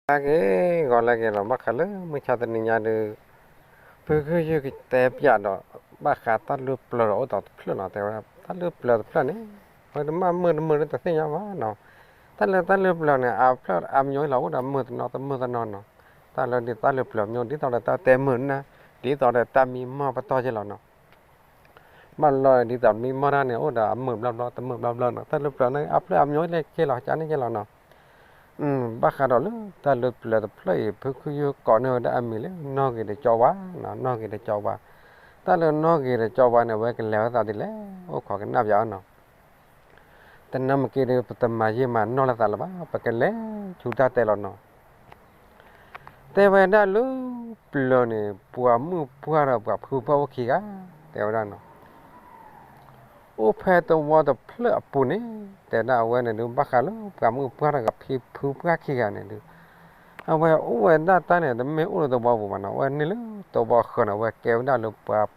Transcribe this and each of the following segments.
ဂီၤလၢအဂ့ၤ ဂီၤလၢအဂ့ၤလီၤ. ဘၣ်ဃးလၢမုၢ်ဆါတနံၤညါဒုး ဖုခူယူၢ်ကတဲပျးဒီး ဘၣ်ဃးတၢ်လၢပျၢၤဒီးအိၣ်ဒီးတဖျၢၣ်နီၤ. တဲဝဲဒၣ် တၢ်လၢပျၢၤတဖျၢၣ်န့ၣ် ဝဲတမ့ၢ်မုာ်တမုာ်လၢတသ့ၣ်ညါဘၣ်နီၤ. တၢ်လၢတၢ်လၢပျၢၤန့ၣ် အဖျၢၣ်အမံၤလီၤ အိၣ်ဒီးမုာ်တနီၤတမုာ်တနီၤနီၤ. တၢ်လၢဒ်တၢ်လၢပျၢၤမံၤ ဒ်သိးဒီးတၢ်တဲမုာ်နၢ် ဒ်သိးဒီးတၢ်မံမီၢ်ပတီၢ်က့လီၤနီၤ. ဘၣ်လီၤဒ်သိးမံမီၢ်တၢ်န့ၣ် အိၣ်ဒီးအမုာ်ဘျီဘျီ တမုာ်ဘျီဘျီနီၤ. တၢ်လၢပျၢၤန့ၣ် အဖျၢၣ်အမံၤလၢက့လီၤ ကန့ၣ်က့လီၤနီၤ. ဘၣ်ဃးဒီးလၢတၢ်လၢပျၢၤတဖျၢၣ်အံၤ ဖုခူယူၢ်ကိးန့ၢ်ဝဲဒၣ်အမံၤလၢနီၣ်ဂ့ၤတကၠီဝါနီၤ, နီၣ်ဂ့ၤတကၠီဝါ. တၢ်လၢနီၣ်ဂ့ၤတကၠီဝါန့ၣ် အဝဲကလဲၤဝဲသးဒ်လဲၣ် အိၣ်ခိးကနၣ်ပၠးအီၤနီၤ. တနၢ်မ့ၢ်က့ဒီး ပတမၤယံာ်မၤနီၢ်လိာ်သးလၢၤဘၣ်, ပကလဲၤဆူတၢ်တဲလီၤနီၤ. တဲဝဲဒၣ်လၢပျၢၤန့ၣ် ပှၤမုၣ်ပှၢ်ဒီးပှၤဖုပှၢ်အိၣ်ခံဂၤ, တဲဝဲဒၣ်နီၤ. အိၣ်ဖဲသဝီတဖျၢၣ်အပူၤန့ၣ် တဲဒၣ်အဝဲန့ၣ်ဒုး ဘၣ်ဃးလၢပှၤမုၣ်ပှၢ်ဒီးဖုပှၢ်ခံဂၤန့ၣ်ဒုး အဝဲအိၣ်ဝဲဒၣ်တၢ်န့ၣ် တမ့ၢ်အိၣ်လၢသဝီပူၤဘၣ်နီၤ, အဝဲန့ၢ်လၢသဝီဃၢၤန့ၣ် အဝဲကဲဝဲဒၣ်လၢပှၤ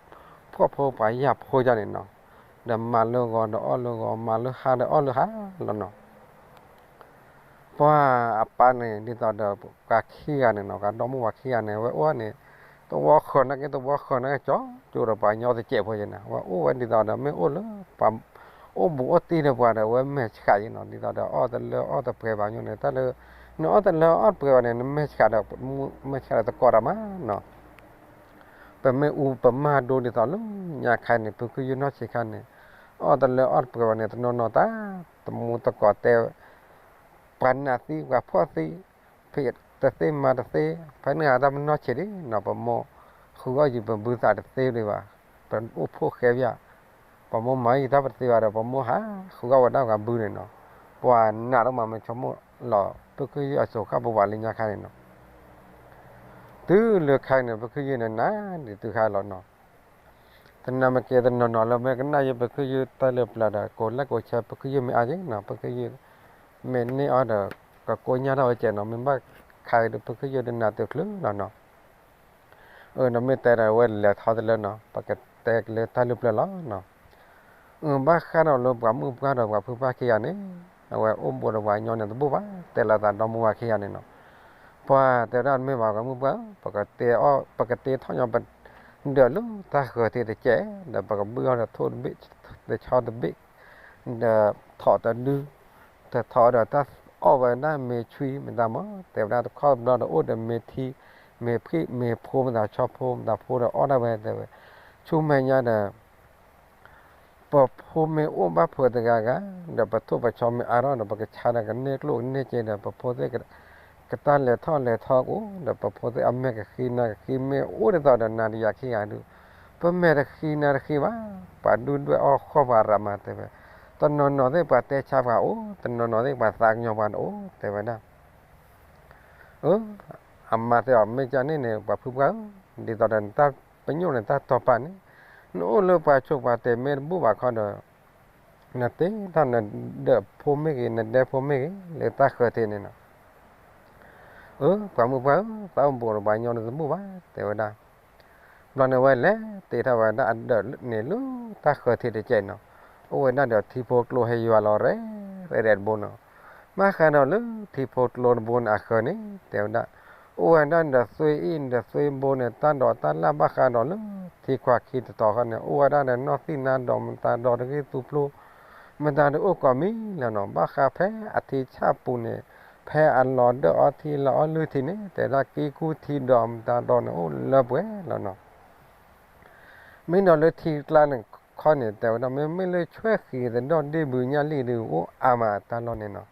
ဖှီၣ်ဖိပှၤယာ်ဖိဒ်န့ၣ်နီၤ. ဒီးမၤလၢဂီၤဒီးအီၣ်လၢဂီၤ, မၤလၢဟါဒီးအီၣ်လၢဟါလီၤနီၤ. ပှၤအပၢ်န့ၣ် ဒ်သိးဒီးပှၤခံဂၤန့ၣ်နီၤ, ပှၤဒီမါဝၤခံဂၤန့ၣ် အဝဲအိၣ်န့ၣ် သဝီဃၢၤနာ်က့ သဝီဃၢၤနာ်က့ ကၠီကၠိဒီးပှၤကညီတစဲးဖိယဲန့ၣ်, အဝဲအိၣ်ဝဲဒ်သိးဒီး မ့ၢ်အိၣ်လၢပှၤအိၣ်ဘူးအိၣ်တံၢ်ဒီးပှၤဒီး အဝဲမဲာ်ဆှးယဲနီၤ, ဒ်သိးဒီးအီၣ်တလၢအီၣ်တပှဲၤဘၣ်ညီန့ၣ်, တၢ်လၢ နအီၣ်တလၢအီၣ်တပှဲၤဘၣ်န့ၣ် နမဲာ်ဆှးဒီး မဲာ်ဆှးဒီးတကိးတၢ်မးနီၤ. ပမ့ၢ်အူပမၤဒိဒ်သိးလၢညါခါန့ၣ် ဖုခူယူၢ်နီၢ်ဆံးခါန့ၣ် အီၣ်တလၢအီၣ်တပှဲၤဘၣ်န့ၣ် တနီၤနီၤတၢ် တမူတကိးတဲ ပှၤနာ်သံ ပှၤဖှီၣ်သံ, ဖံးတသ့မၤတသ့, ဖဲန့ၣ်အတၢ်ပနီၢ်ဆံးဒ်နီၤ, ပမိၢ်ဃုအီၣ်ယံၤ ပဘုသးတသ့ဒံးဘၣ်, ပအိၣ်ဖှိၣ်ဃဲဘၣ်, ပမိၢ်မၤယံၤတၢ်ပတသ့ဘၣ်ဒီး ပမိၢ်ဟးဃုအီၣ်ဝဲဒၣ်ပှၤဘုန့ၣ်နီၤ. ပှၤနာ်တမး မ့ၢ်ဆိကမိၣ်လီၤ ဖုခူယူၢ်အစိၤဃၣ်ပဝးလၢညါခါန့ၣ်နီၤ. တုၤလၢခါအံၤန့ၣ် ဖုခူယူၢ်န့ၣ် နာ်ဒံးတုၤခါလီၤနီၤ. တနၢ်မ့ၢ်က့ တနီၤနီၤလၢမ့ၢ်ကနၣ်ယဲ ဖုခူယူၢ်တၢ်လၢပျၢၤဒီး ကိးလဲၣ်ကိးဆဲး ဖုခူယူၢ်မ့ၢ်အါယဲနီၤ, ဖုခူယူၢ်မ့ၢ်န့ၢ်အီၤဒီး ကကိညၢ်ထီၣ်ဝဲကဲနီၤ, မ့ၢ်ဘၣ်ခါအံၤဒီး ဖုခူယူၢ်တနာ်တုၤချုးလီၤနီၤ. အၢ ဒီးမ့ၢ်တဲဒီးဝဲလဲၤထီတလၢနီၤ, ပကတဲက့ၤလၢတၢ်လၢပျၢၤလီၤနီၤ. အၢ ဘၣ်ဃးဒီးလၢပှၤမုၣ်ပှၢ်ဒီးပှၤဖုပှၢ်ခံဂၤန့ၣ် အဝဲအိၣ်ဘူးဒီးပှၤကညီန့ၣ်တဘူၣ်ဘၣ်, တဲလီၤသးဒီမါဝၤခံဂၤန့ၣ်နီၤ. ပှၤတဲဝဲဒၣ်မ့ၢ်ဘၣ် ပှၤမုၣ်ပှၢ်ဧၢ, ပကတ့ထီၣ်ညီ ပဒၢးလၢတၢ်ဃၢၤထံးတကဲး, ဒီးပကဘုၣ်အီၤဒီးထိၣ်တဘ့ၣ် တဆီတဘ့ၣ်, ဒီးထိၣ်တဒု တထိၣ်ဒီးတၢ်အီၣ်ဝဲဒၣ်မ့ၤဆွံမတၤမး, တဲဝဲဒၣ်တခီတဘျီဒီးအိၣ်ဒီးမ့ၤထံ မ့ၤဖှံၣ် မ့ၤဖိမတၤဆီဖိ မတၤဖိဒီးအီၣ်ဒၣ်ဝဲတဲဝဲ, ဆူမဲာ်ညါဒီး ပဖိမ့ၢ်အိၣ်ဘၣ်ဖုးတဂၤဂၤ, ဒီးပထိၣ်ပဆီမ့ၢ်အါထီၣ်ဒီး ပကဆါဒီးကန့ၢ်ကျိၣ်ကန့ၢ်စ့ဒီး ပဖိသ့ၣ် ကတၢ်လဲၤထီၣ်လဲၤထီကအိၣ်, ဒီးပဖိသ့ၣ်အမဲာ်ကဃံနါကဃံ မ့ၢ်အိၣ်ဒ်သိးဒီးနၤဒီးယၤခံဂၤဒုး ပမဲာ်တဃံနါတဃံဘၣ်, ပှၤဒုၣ်ဒွဲၣ်အီၣ်ဃီၣ်ပှၤရၤမၤတဲဝဲ, တနီၤနီၤသ့ၣ်ပှၤတဲဆါပှၤအိၣ်, တနီၤနီၤသ့ၣ်ပှၤသးကညီၤပှၤတအိၣ် တဲဝဲဒၣ်. အၢ အမါတဲအီၤ မ့ၢ်ကန့ၣ်န့ၣ် ပှၤဖုပှၢ်ဧၢ, ဒ်သိးဒီးနတၢ်ပညိၣ်နတၢ်တီပာ်န့ၣ် နအိၣ်လၢပှၤဆိးပှၤတဲာ်မ့ၢ်တဘူၣ်ဘၣ်ခီဒီး နတ့ထီၣ်နဒၢးဖိမ့ၢ်ဂ့ၤ နဒဲဖိမ့ၢ်ဂ့ၤ လၢတၢ်ဃၢၤထံးန့ၣ်နီၤ. အၢ ပှၤမုၣ်ပှၢ်ဧၢ, သးအိၣ်ဘူးဒီးပှၤကညီန့ၣ်တဘူၣ်ဘၣ် တဲဝဲဒၣ်. ဘျီန့ၣ်ဝဲလဲၤတ့ထီၣ်ဝဲဒၣ်အဒၢးန့ၣ်လၢတၢ်ဃၢၤထံးတကဲးနီၤ, အိၣ်ဝဲဒၣ်ဒီးထံဖိကျိဟဲယွၤလီၤရဲၣ်ရဲၣ်ဒဲးတဘိနီၤ. ဘၣ်ဃးဒီးလၢထံဖိကျိတဘိန့ၣ်အဃၢၤန့ၣ် တဲဝဲဒၣ် အိၣ်ဝဲဒၣ်ဒီးသွ့အံၣ်ဒီးသွ့ဘိန့ၣ် တၢ်ဒိးတၢ်လၣ်ဘၣ်ဃးဒီးလၢထံခွါခံတတီၤဃီန့ၣ် အိၣ်ဝဲဒၣ်ဒီးနီၢ်သံၣ်နါဒီးမတၤဒီးတဂ့ၢ်သူဖျိ မတၤဒုးအိၣ်ကိးမံၤလီၤနီၤ. ဘၣ်ဃးဖဲအထံဆၣ်ပူၤန့ၣ် ဖဲအလီၤဒၢၣ်အီထံလီၤအီလုၢ်ထံန့ၣ် တဲဝဲဒၣ်ကံကူထံဒီးမတၤဒီးန့ၣ် အိၣ်လၢပှဲၤလီၤနီၤ. မ့ၢ်ဒီးလၢထံကျါန့ၣ်ခီန့ၣ် တဲဝဲဒၣ် မ့မ့ၢ်လၢဆွဲဃံၤသဒီၣ်ဒ့ၣ်ဘုညၣ်လံၣ်ဒုး အိၣ်အါမးတၢ်လီၢ်န့ၣ်နီၤ.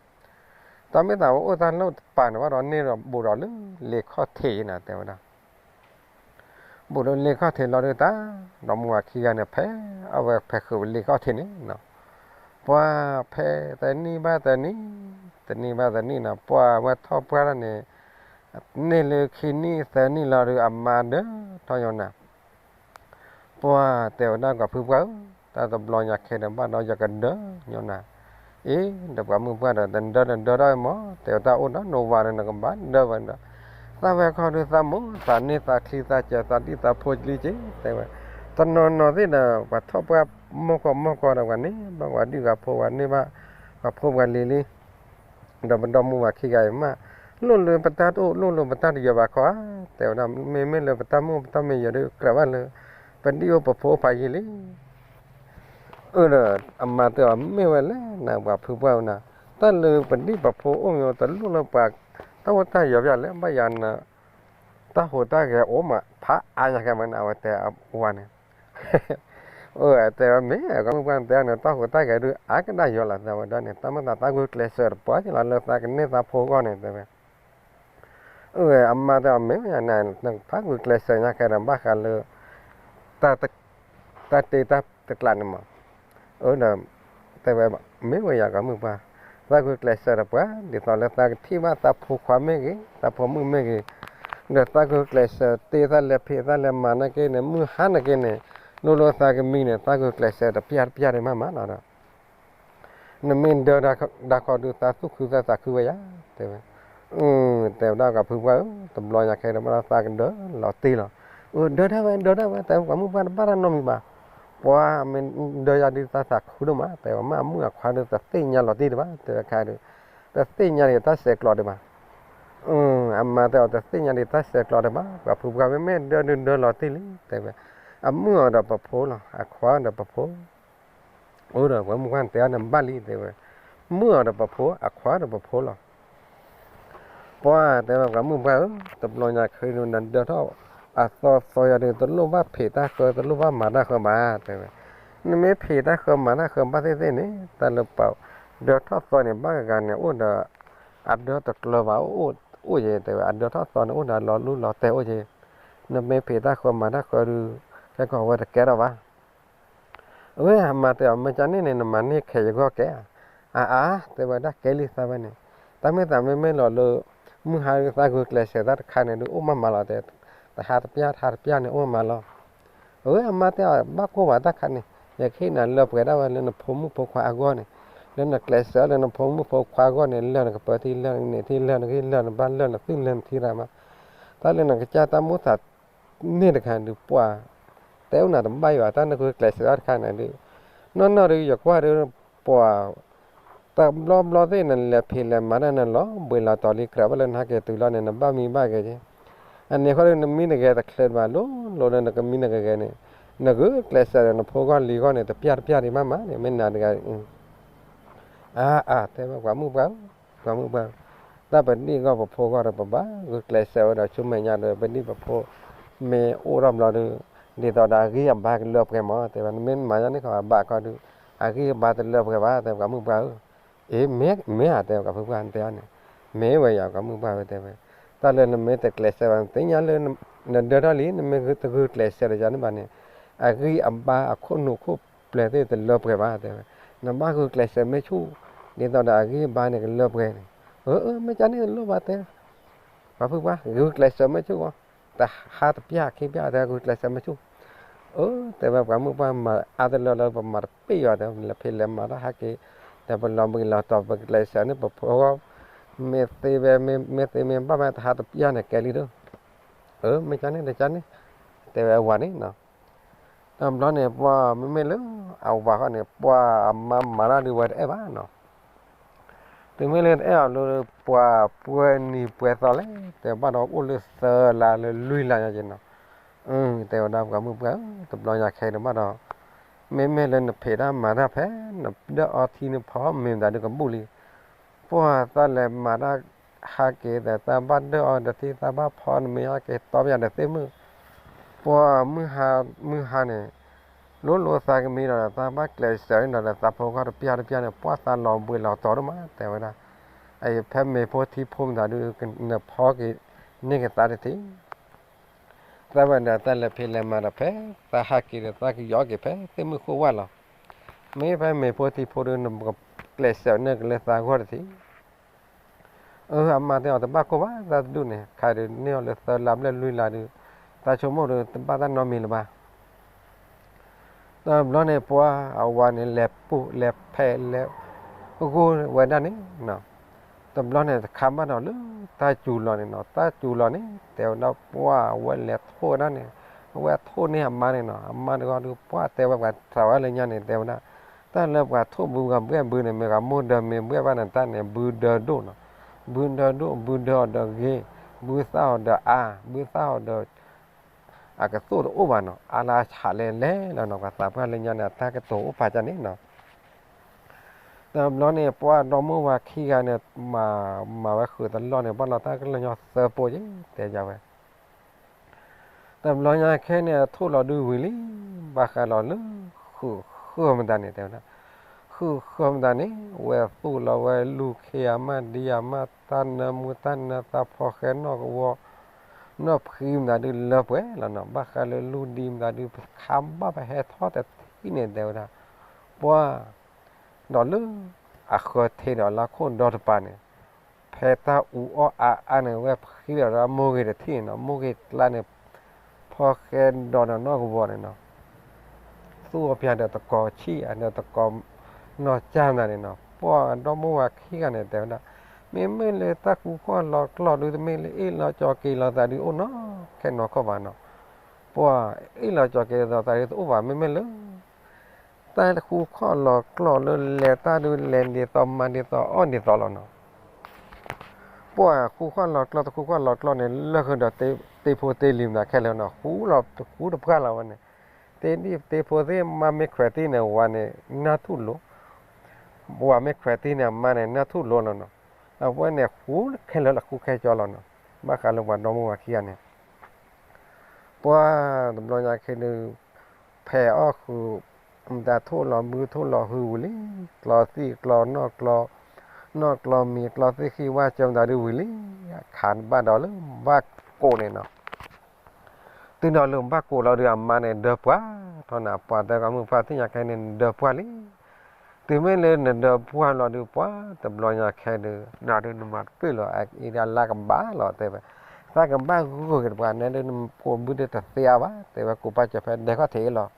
တၢ်မ့ၢ်သးဝဲအိၣ်တၢ်လီၢ်တပၤန့ၣ်ဘၣ်ဒီး န့ၢ်ဒီးဘူးဒီးလၢလ့ခီၣ်ထံးနီၤ တဲဝဲဒၣ်. ဘူးလၢလ့ခီၣ်ထံးလီၤဒုးတၢ် ဒီးမါဝၤခံဂၤန့ၣ် ဖဲအဝဲဖဲဃုာ်ဝဲလ့ခီၣ်ထံးန့ၣ်နီၤ, ပှၤဖဲသနံၣ်ဘၣ်သနံၣ် သနံၣ်ဘၣ်သနံၣ်နီၤ ပှၤဝဲထီၣ်ပှၢ်တၢ်န့ၣ် န့ၢ်လၢခံနံၣ်သၢနံၣ်လီၤဒုး အမါဒၢထီၣ်ညီနၤ ပှၤတဲဝဲဒၣ် ပှၤဖုပှၢ်ဧၢ, တၢ်တဘျီညါခဲဒီးဘၣ်ဒီးယကဒၢညီနၤ. အ့ ဒီးပှၤမုၣ်ပှၢ်ဒီး တဒၢတဒၢတၢ်မး တဲဝဲတၢ်အိၣ်ဒီးနဝၤန့ၣ် နကဘၣ်ဒၢဝဲဒီး သးဝဲခီဒုးသးမိၢ်သးန့ၢ်သးချံသးစဲးသးဒံၣ်သးဖိကလံက့ တဲဝဲ. တနီၤနီၤသ့ၣ်ဒီး ပှၤထီၣ်ပှၢ်မီၢ်ကီၢ်မီၢ်ကီၢ်ဒီး ပှၤန့ၢ်ဘၣ်ပှၤဒံၣ်ပှၤဖိ ပှၤန့ၢ်ဘၣ်ပှၤဖိပှၤလံၤလံ ဒီးပဒီမါဝၤခံဂၤအံၤမး လိၣ်လၢပတၢ်တအိၣ် လိၣ်လၢပတၢ်တယီၤဘၣ်ခီဧါ, တဲဝဲဒၣ် မ့မ့ၢ်လၢပတၢ်မုၣ်ပတၢ်မ့ၢ်ယီၤဒီး ကြၢးဘၣ်လၢ ပဒံၣ်အိၣ်ပဖိအိၣ်ဖးယံာ်လံ. အၢဒီး အမါတဲအီၤ မ့ၢ်ဝဲလဲၣ်နၤ ပှၤဖုပှၢ်ဧၢနၤ, တၢ်လၢပဒံၣ်ပဖိအိၣ်မ့ၢ်တလိၣ်လၢပှၤ တၢ်အိၣ်တၢ်ယီၤဘၣ်လဲၣ် ဘၣ်ယၤနၤ တၢ်ဟူးတၢ်ဂဲၤအိၣ်မး ဖးအါညါခဲမးန့ၣ် အဝဲတဲအဝၤန့ၣ် အၢ တဲဝဲမ့ၢ် ပှၤမုၣ်ပှၢ်တဲန့ၣ် တၢ်ဟူးတၢ်ဂဲၤဒုး အါကဒၣ်ယီၤလီၤ တဲဝဲဒၣ်န့ၣ် တၢ်မ့ၢ်သးသးဂုာ်ကျဲးစၢးတပှၢ်ကလီၤလၢသးကန့ၢ်သးဖိအဂီၢ်န့ၣ် တဲဝဲ အၢ အမါတဲအီၤ မ့ၢ်ဝဲယၤနၤ နဖးဂုာ်ကျဲးစၢးညါခဲဒီး ဘၣ်ဃးလၢ တၢ်တ့တၢ်တကျးန့ၣ်မး အၢဒီး တဲဝဲ မ့ၢ်ဝဲယၤ ပှၤမုၣ်ပှၢ် သးဂုာ်ကျဲးစၢးတပှၢ် ဒ်သိးလၢသးကထံၣ်ဘၣ်သးဖိခွါမ့ၢ်ဂ့ၤ သးဖိမုၣ်မ့ၢ်ဂ့ၤ ဒီးသးဂုာ်ကျဲးစၢးတ့ သးလဲၤဖံးသးလဲၤမၤနာ်က့န့ၣ် မုၢ်ဟါနာ်က့န့ၣ် လိၣ်လိၣ်သးကမံန့ၣ် သးဂုာ်ကျဲးစၢးတပျၢ်တပျၢ်ဒံးမးမးလီၤဒီး နမ့ၢ်ဒၢတၢ်ခီဒုး သးသူၣ်ခုသးသးခုဝဲယၤ တဲဝဲ အၢ တဲဝဲဒၣ် ပှၤဖုပှၢ်ဧၢ တဘျီညါခဲဒီး ဘၣ်ဒီးသးကဒၢလီၤတ့ၢ်လီၤ အၢ ဒၢတၢ်ဝဲ ဒၢတၢ်ဝဲ တဲဝဲ ပှၤမုၣ်ပှၢ်တဘၣ်တၢ်နီတမံၤဘၣ် ပှၤမ့ၢ်ဒၢယၤဒုးသးသးခုဒိၣ်မး တဲဝဲ မ့ၢ်အမုၣ်အခွါဒုး တသ့ၣ်ညါလီၤတ့ၢ်ဒံးဘၣ် တဲဝဲခါဒုး တသ့ၣ်ညါဒံးတၢ်ဆဲးကျိးဒံးဘၣ် အၢ အမါတဲအီၤ တသ့ၣ်ညါဒံးတၢ်ဆဲးကျိးဒံးဘၣ် ပှၤဖုပှၢ် မ့မ့ၢ်ဒၢဒုးဒၢလီၤတ့ၢ်လံ တဲဝဲ အမုၣ်အီၤဒီးပဖိလီၤ အခွါဒီးပဖိ အၢဒီး ပှၤမုၣ်ပှၢ်တဲအီၤန့ၣ် ဘၣ်လံ တဲဝဲ မုၣ်အီၤဒီးပဖိ အခွါဒီးပဖိလီၤ ပှၤတဲဝဲ ပှၤမုၣ်ပှၢ်ဧၢ တဘျီညါခဲအံၤ နဒၢထီၣ်အသီသီယၤဒုး တလိၣ်ဘၣ်ဖံးတၢ်ဃၢ တလိၣ်ဘၣ်မၤတၢ်ဃၢဘၣ် တဲဝဲ နမ့ၢ်ဖံးတၢ်ဃၢမၤတၢ်ဃၢဘၣ်သ့ၣ်သ့ၣ်န့ၣ် တၢ်လၢပှၤဒၢထီၣ်သီန့ၣ် ဘၣ်ဂၤဂၤန့ၣ် အိၣ်ဒီး အဒၢတကျၢၤဘၣ် အိၣ်ယဲ တဲဝဲ အဒၢထီၣ်သီန့ၣ် အိၣ်ဒီးလီၤလူလီၤတဲာ်အိၣ်ယဲ နမ့ၢ်ဖံးတၢ်ဃၢမၤတၢ်ဃၢဒုး ကဲကီးဝဲတကဲထီၣ်ဘၣ် အဝဲအမါတဲအီၤ မ့ၢ်ကန့ၣ်န့ၣ် နမၤန့ၢ်ခဲးယဂီၢ်ကဲဧါ, အါအါ တဲဝဲဒၣ် ကဲလံသးဝဲန့ၣ်, တၢ်မ့ၢ်သးမ့မ့ၢ်လီၤလၢ မုၢ်ဟါသးဂုာ်ကျဲးစၢးတၢ်တခါန့ၣ်ဒုး အိၣ်မးမးလီၤတဲ, တဟါတပျၢ် တဟါတပျၢ်န့ၣ် အိၣ်မးမးလီၤ. အဝဲအမါတဲအီၤ ဘၣ်ကိၢ်ဘၣ်တၢ်ခါန့ၣ် ယကဟ့ၣ်နၤလၢပှဲၤဒၣ်ဝဲလၢနဖိမုၣ်ဖိခွါအဂီၢ်န့ၣ်, လၢနကျဲးစၢးလၢနဖိမုၣ်ဖိခွါအဂီၢ်န့ၣ် လၢနကပၢၤထံလၢနကန့ၢ်ထံလၢနဂံၢ်လၢနဘါလၢနသူၣ်လၢနထံရၣ်မး, တၢ်လၢနကစၢ်တၢ်မိၣ်သး န့ၣ်တခါဒုးပှၤ တဲအိၣ်နၤတဘၣ်ယွၤ တၢ်နဂုာ်ကျဲးစၢးတၢ်တခါန့ၣ်ဒုး, နီၢ်နီၢ်ဒုး ယကွၢ်ဒုး ပှၤ တဘျီဘျီသ့ၣ် နလဲၤဖံးလဲၤမၤတၢ်နလီၤဘှံးလီၤတီၤလံ ကြၢးဘၣ်လၢနဟဲက့ၤတုၤလီၤန့ၣ် နဘၣ်မံဘၣ်ဂဲၤက့ၤ, အန့ၣ်ဃီဒုး နမံနဂဲၤတချုးဘၣ် လိၤလိၤလၢနကမံနကဂဲၤန့ၣ်, နဂုာ်ကျဲးစၢးဒီးနဖိဂီၢ်လံၤဂီၢ်န့ၣ် တပျၢ်တပျၢ်ဒံးမးမးန့ၣ် မ့ၢ်နၤတဂၤ အါအါ တဲဝဲ ပှၤမုၣ်ပှၢ်ဧၢ, ပှၤမုၣ်ပှၢ်ဧၢ, တၢ်ပဒံၣ်ဂီၢ်ပဖိဂီၢ်ဒီး ပဘၣ်ဂုာ်ကျဲးစၢးဝဲဒီး ဆူမဲာ်ညါဒီး ပဒံၣ်ပဖိ မ့ၢ်အိၣ်ထီၣ်ဘျီဒီး ဒ်သိးဒီးအဂံၢ်အဘါကလၢပှဲၤမး တဲဝဲ နမ့ၢ်မၤညါန့ၣ် ခီအဘၣ်ခီဒုး အဂံၢ်အဘါတလၢပှဲၤဘၣ် တဲပှၤမုၣ်ပှၢ်ဧၢ, အ့ မ့ၢ်ဧါ တဲပှၤဖုပှၢ်တဲအီၤန့ၣ်, မ့ၢ်ဝဲယၤ ပှၤမုၣ်ပှၢ်ဧၢ တဲဝဲ, တၢ်လၢနမ့ၢ်တကျဲးစၢးဘၣ် နသ့ၣ်ညါလၢ နဒၢထီၣ်လံ နမ့ၢ်တဂုာ်ကျဲးစၢးဒီးယၤန့ၣ်ဘၣ်န့ၣ်, အဂံၢ်အဘါအခိၣ်နူာ်ခိၣ်ပျဲၤသ့ၣ်တလၢပှဲၤဘၣ် တဲဝဲ, နဘၣ်ဂုာ်ကျဲးစၢးမ့ၢ်ဆူၣ် ဒ်သိးဒီးအဂံၢ်အဘါန့ၣ်ကလၢပှဲၤန့ၣ်, အၢ အၢ မ့ၢ်ကန့ၣ်တလိၣ်ဘၣ်တဲ ပှၤဖုပှၢ် ဂုာ်ကျဲးစၢးမ့ၢ်ဆူၣ်ဂီၢ်, တဟါတပျၢ်ခံပျၢ်တဲ ဂုာ်ကျဲးစၢးမ့ၢ်ဆူၣ်, အၢ တဲဝဲပှၤမုၣ်ပှၢ်မၤအါတလၢလၢပမၤတပ့ၢ်ယွၤတဲ လဲၤဖံးလဲၤမၤတၢ်ဟးက့ၤ, ဒီးပလီၤဘှံးလီၤတီၤ ပကကျဲးစၢးန့ၣ် ပဖိဂီၢ် မ့ၢ်သ့ဝဲ မ့ၢ်သ့မ့ၢ်ဘၣ်ဝဲတဟါတပျၢ်န့ၣ်ကဲလံဒုး, အၢ မ့ၢ်ကန့ၣ်တကန့ၣ်, တဲဝဲအဝၤန့ၣ်နီၤ တဘျီန့ၣ် ပှၤမ့မ့ၢ်လၢအဝၤဃီန့ၣ် ပှၤအမါမၤတၢ်ဒုးဝဲတအဲၣ်ဘၣ်နီၤ, တုၤမ့ၢ်လၢတအဲၣ်အီၤလၢပှၤပှဲၤနံၤပှဲၤသီလဲၣ် တဲဘၣ်ဒီးအိၣ်လၢသၢလါလၢလွံၢ်လါညါက့ၤနီၤ, တဲဝဲဒၣ်ပှၤမုၣ်ပှၢ်ဧၢ တဘျီညါခဲအံၤဒီးဘၣ်ဒီး မ့မ့ၢ်လၢနဖံးတၢ်မၤတၢ်ဖဲ နဒၢအီထံနဖီမ့ၤမတၤဒုးကဘူၣ်လံ ပှၤသးလဲၤမၤတၢ်ဟးက့ၤဒီး သးဘၣ်ဒၢအီဒီးထံ သးဘၣ်ဖီနမ့ၤဟးက့ၤတီပယၤဒီးသ့ၣ်မုၣ်, ပှၤမုၢ်ဟါ မုၢ်ဟါန့ၣ် လိၤလိၤသးကမံဒီး သးဘၣ်ကျဲးစၢးဒီးသးဖိဂီၢ်တပျၢ်တပျၢ်န့ၣ် ပှၤသးလီၤဘှံးလီၤတီၤဒိၣ်မး တဲဝဲဒၣ်, အအံၤဖဲမ့ၤဖိထံဖိမတၤဒုး နဖီက့ၤန့ၢ်က့ၤသးတထံၣ် သးဝဲဒီးသးလဲၤဖံးလဲၤမၤဒီးဖဲ သးဟးက့ၤဒီးသးကယီက့ၤဖဲသ့ၣ်မုၣ်ဃိဝၣ်လီၤ, မ့ၢ်ဖဲမ့ၤဖိထံဖိဒုး နကကျဲးစၢးန့ၢ်က့ၤလၢသးဂီၢ်တထံၣ် အၢ အမါတဲအီၤ တဘၣ်ကိၢ်ဘၣ် သးတဒူၣ်န့ၣ် ခါဒုးန့ၢ်အီၤလၢသၢလါဘျဲၣ်လွံၢ်လါဒုး သးဆိကမိၣ်ဒီး တဘၣ်တၢ်နီတမံၤလၢၤဘၣ်. တဘျီန့ၣ် ပှၤအဝၤန့ၣ် လဲၤပူၣ်လဲၤဖဲးလဲၤဂိၢ်ဝဲဒၣ်န့ၣ်နီၤ, တဘျီန့ၣ် တခါဘၣ်ဒီးလၢတၢ်စူၤလီၤန့ၣ်နီၤ, တၢ်စူၤလီၤန့ၣ် တဲဝဲဒၣ် ပှၤအဝဲလဲၤထိၣ်ဝဲဒၣ်န့ၣ်, အဝဲထိၣ်န့ၢ်အမါန့ၣ်နီၤ, အမါတဂီၢ်ဒုး ပှၤတဲဝဲပှၤသးဝဲလၢညါန့ၣ် တဲဝဲဒၣ် တၢ်လၢပှၤထိၣ်ဘုဂၤဘှဲၣ်ဘုန့ၣ် မ့ၢ်ဂၤမိၢ်ဒၢမ့ၢ်ဘှဲၣ်ဘၣ်န့ၣ် တၢ်န့ၣ် ဘုဒၢဒိၣ်နီၤ, ဘုဒၢဒိၣ် ဘုဒၢအီၤဒီးဂ့ၤ, ဘုသၣ်အီၤဒီးအါ, ဘုသၣ်အီၤဒီး အကသိၣ်တအိၣ်ဘၣ်နီၤ, အါလၢအဆးလဲၣ်လဲၣ်လီၤနီၤ, ပှၤသးပှၢ်လၢညါန့ၣ် အတၢ်ကတိၤအိၣ်ဖးကၢ်န့ၣ်နီၤ. တဘျီန့ၣ် ပှၤဒီမါဝၤခံဂၤန့ၣ် မၤဝဲဃုာ်တလီၢ်န့ၣ် ဘၣ်လီၤတၢ်ကလၢၢ်ညီသၢပိက့ၤ တဲယၤဝဲ တဘျီညါခဲန့ၣ် ထိၣ်လီၤဒုဝံၤလံ, ဘၣ်ဃးလီၤလၢ ဃုာ်ဃၢမတၤန့ၣ် တဲဝဲဒၣ်, ဃုာ်ဃၢမတၤန့ၣ် ဝဲသိၣ်လီၤဝဲလူၤခ့အမး ဒံအမး တၢ်နၢမူတၢ်နၢသး ဖီဃဲနီၣ်ကဝီၤ နီၣ်ဖှံမတၤဒုလၢပှဲၤလီၤနီၤ, ဘၣ်ဃးလၢလူၤဒံမတၤဒု ပခါဘၣ်ပဟဲထီၣ်တထံၣ်န့ၣ် တဲဝဲဒၣ်, ပှၤ ဒီးလၢ အဃၢၤထံးဒီးလၢခိၣ်ဒီတပၤန့ၣ် ဖဲတၢ်အူအီၣ်အါအါန့ၣ် ဝဲဖှံဒီးမိၢ်ဂ့ၤတထံၣ်န့ၣ်နီၤ, မိၢ်ဂ့ၤကျါန့ၣ် ဖီဃဲဒီးနီၣ်ကဝီၤန့ၣ်နီၤ, သူၣ်အီၣ်ပၠးဒီးတကိးဆံၣ် ဒီးတကိးနီၢ်ကၠၢ်မတၤန့ၣ်နီၤ, ပှၤဒီမါဝၤခံဂၤန့ၣ် တဲဝဲဒၣ်, မ့မ့ၢ်လၢတၢ်ဃူခီၣ်လီၤကျီၢ်ဒု တမ့ၢ်လၢအ့ၣ်လီၤကၠီၤက့ၤလီၤသးဒုအိၣ်နီၤ ခဲနီၢ်ခီၣ်ဘၣ်နီၤ, ပှၤအ့ၣ်လီၤကၠီၤက့ၤလီၤသးဒုတအိၣ်ဘၣ် မ့မ့ၢ်လၢ တၢ်ဃူခီၣ်လီၤကျီၢ်လၢလဲၤတၢ်ဒုလဲၤဒ်သိးမၤဒ်သိးအီၣ်ဒ်သိးလီၤနီၤ, ပှၤဃူခီၣ်လီၤကျီၢ်တဃူခီၣ်လီၤကျီၢ်န့ၣ် လၢဃုာ်ဒီးတ့ဖိတ့လံၤမတၤခဲလၢာ်နီၤ, ဃူလီၤတဃူတပှၢ်လီၤဝဲန့ၣ်, တ့ဒ်တ့ဖိသ့ၣ်မါမ့ၢ်ခွဲးတံၢ်န့ၣ် ဝၤန့ၣ် နၢ်ထူၣ်လိၤ ဝၤမ့ၢ်ခွဲးတံၢ်န့ၣ် အမါန့ၣ် နၢ်ထူၣ်လိၤလီၤနီၤ, အဝဲန့ၣ်ဃူခဲလၢာ်လီၤ ဃူခဲကၠီလီၤနီၤ, ဘၣ်ဃးလၢပှၤဒီမါဝၤခံဂၤန့ၣ် ပှၤတဘျီညါခဲဒု ဖဲးအီၣ်ဃုာ် မတၤထိၣ်လီၤဘုထိၣ်လီၤဟုဝံၤလံ, ကျီသံၣ်ကျီနီၣ်ကျီ, နီၣ်ကျီမံၤကျီသ့ၣ်ဃံဝါကၠီမတၤဒုဝံၤလံ, အခါဘၣ်ဒီးလၢဘၣ်ကိးန့ၣ်နီၤ, တုၤဒီးလၢဘၣ်ကိးလီၤဒု အမါန့ၣ်ဒၢပှၢ်ထီၣ်နၤ, ပှၤတဲကီးမုၢ်ပှၢ်သ့ၣ်ညါခဲန့ၣ် နဒၢပှၢ်လံ တုၤမ့ၢ်လၢနဒၢပှၢ်လီၤဒုး ပှၤတဘျီညါခဲဒုး နၤဒုးနမၤတပ့ၢ်လီၤ အအံၤဒၣ်လၢကဘၣ်လီၤ တဲဝဲ, သးကဘၣ်ဂုာ်က့ၤတပှၤ နဲဒုးနကိးဘုဒုးတသ့အါဘၣ် တဲဝဲ, ကိးပာ်စၢၤဖဲဒဲခီၣ်ထံးအံၤလီၤ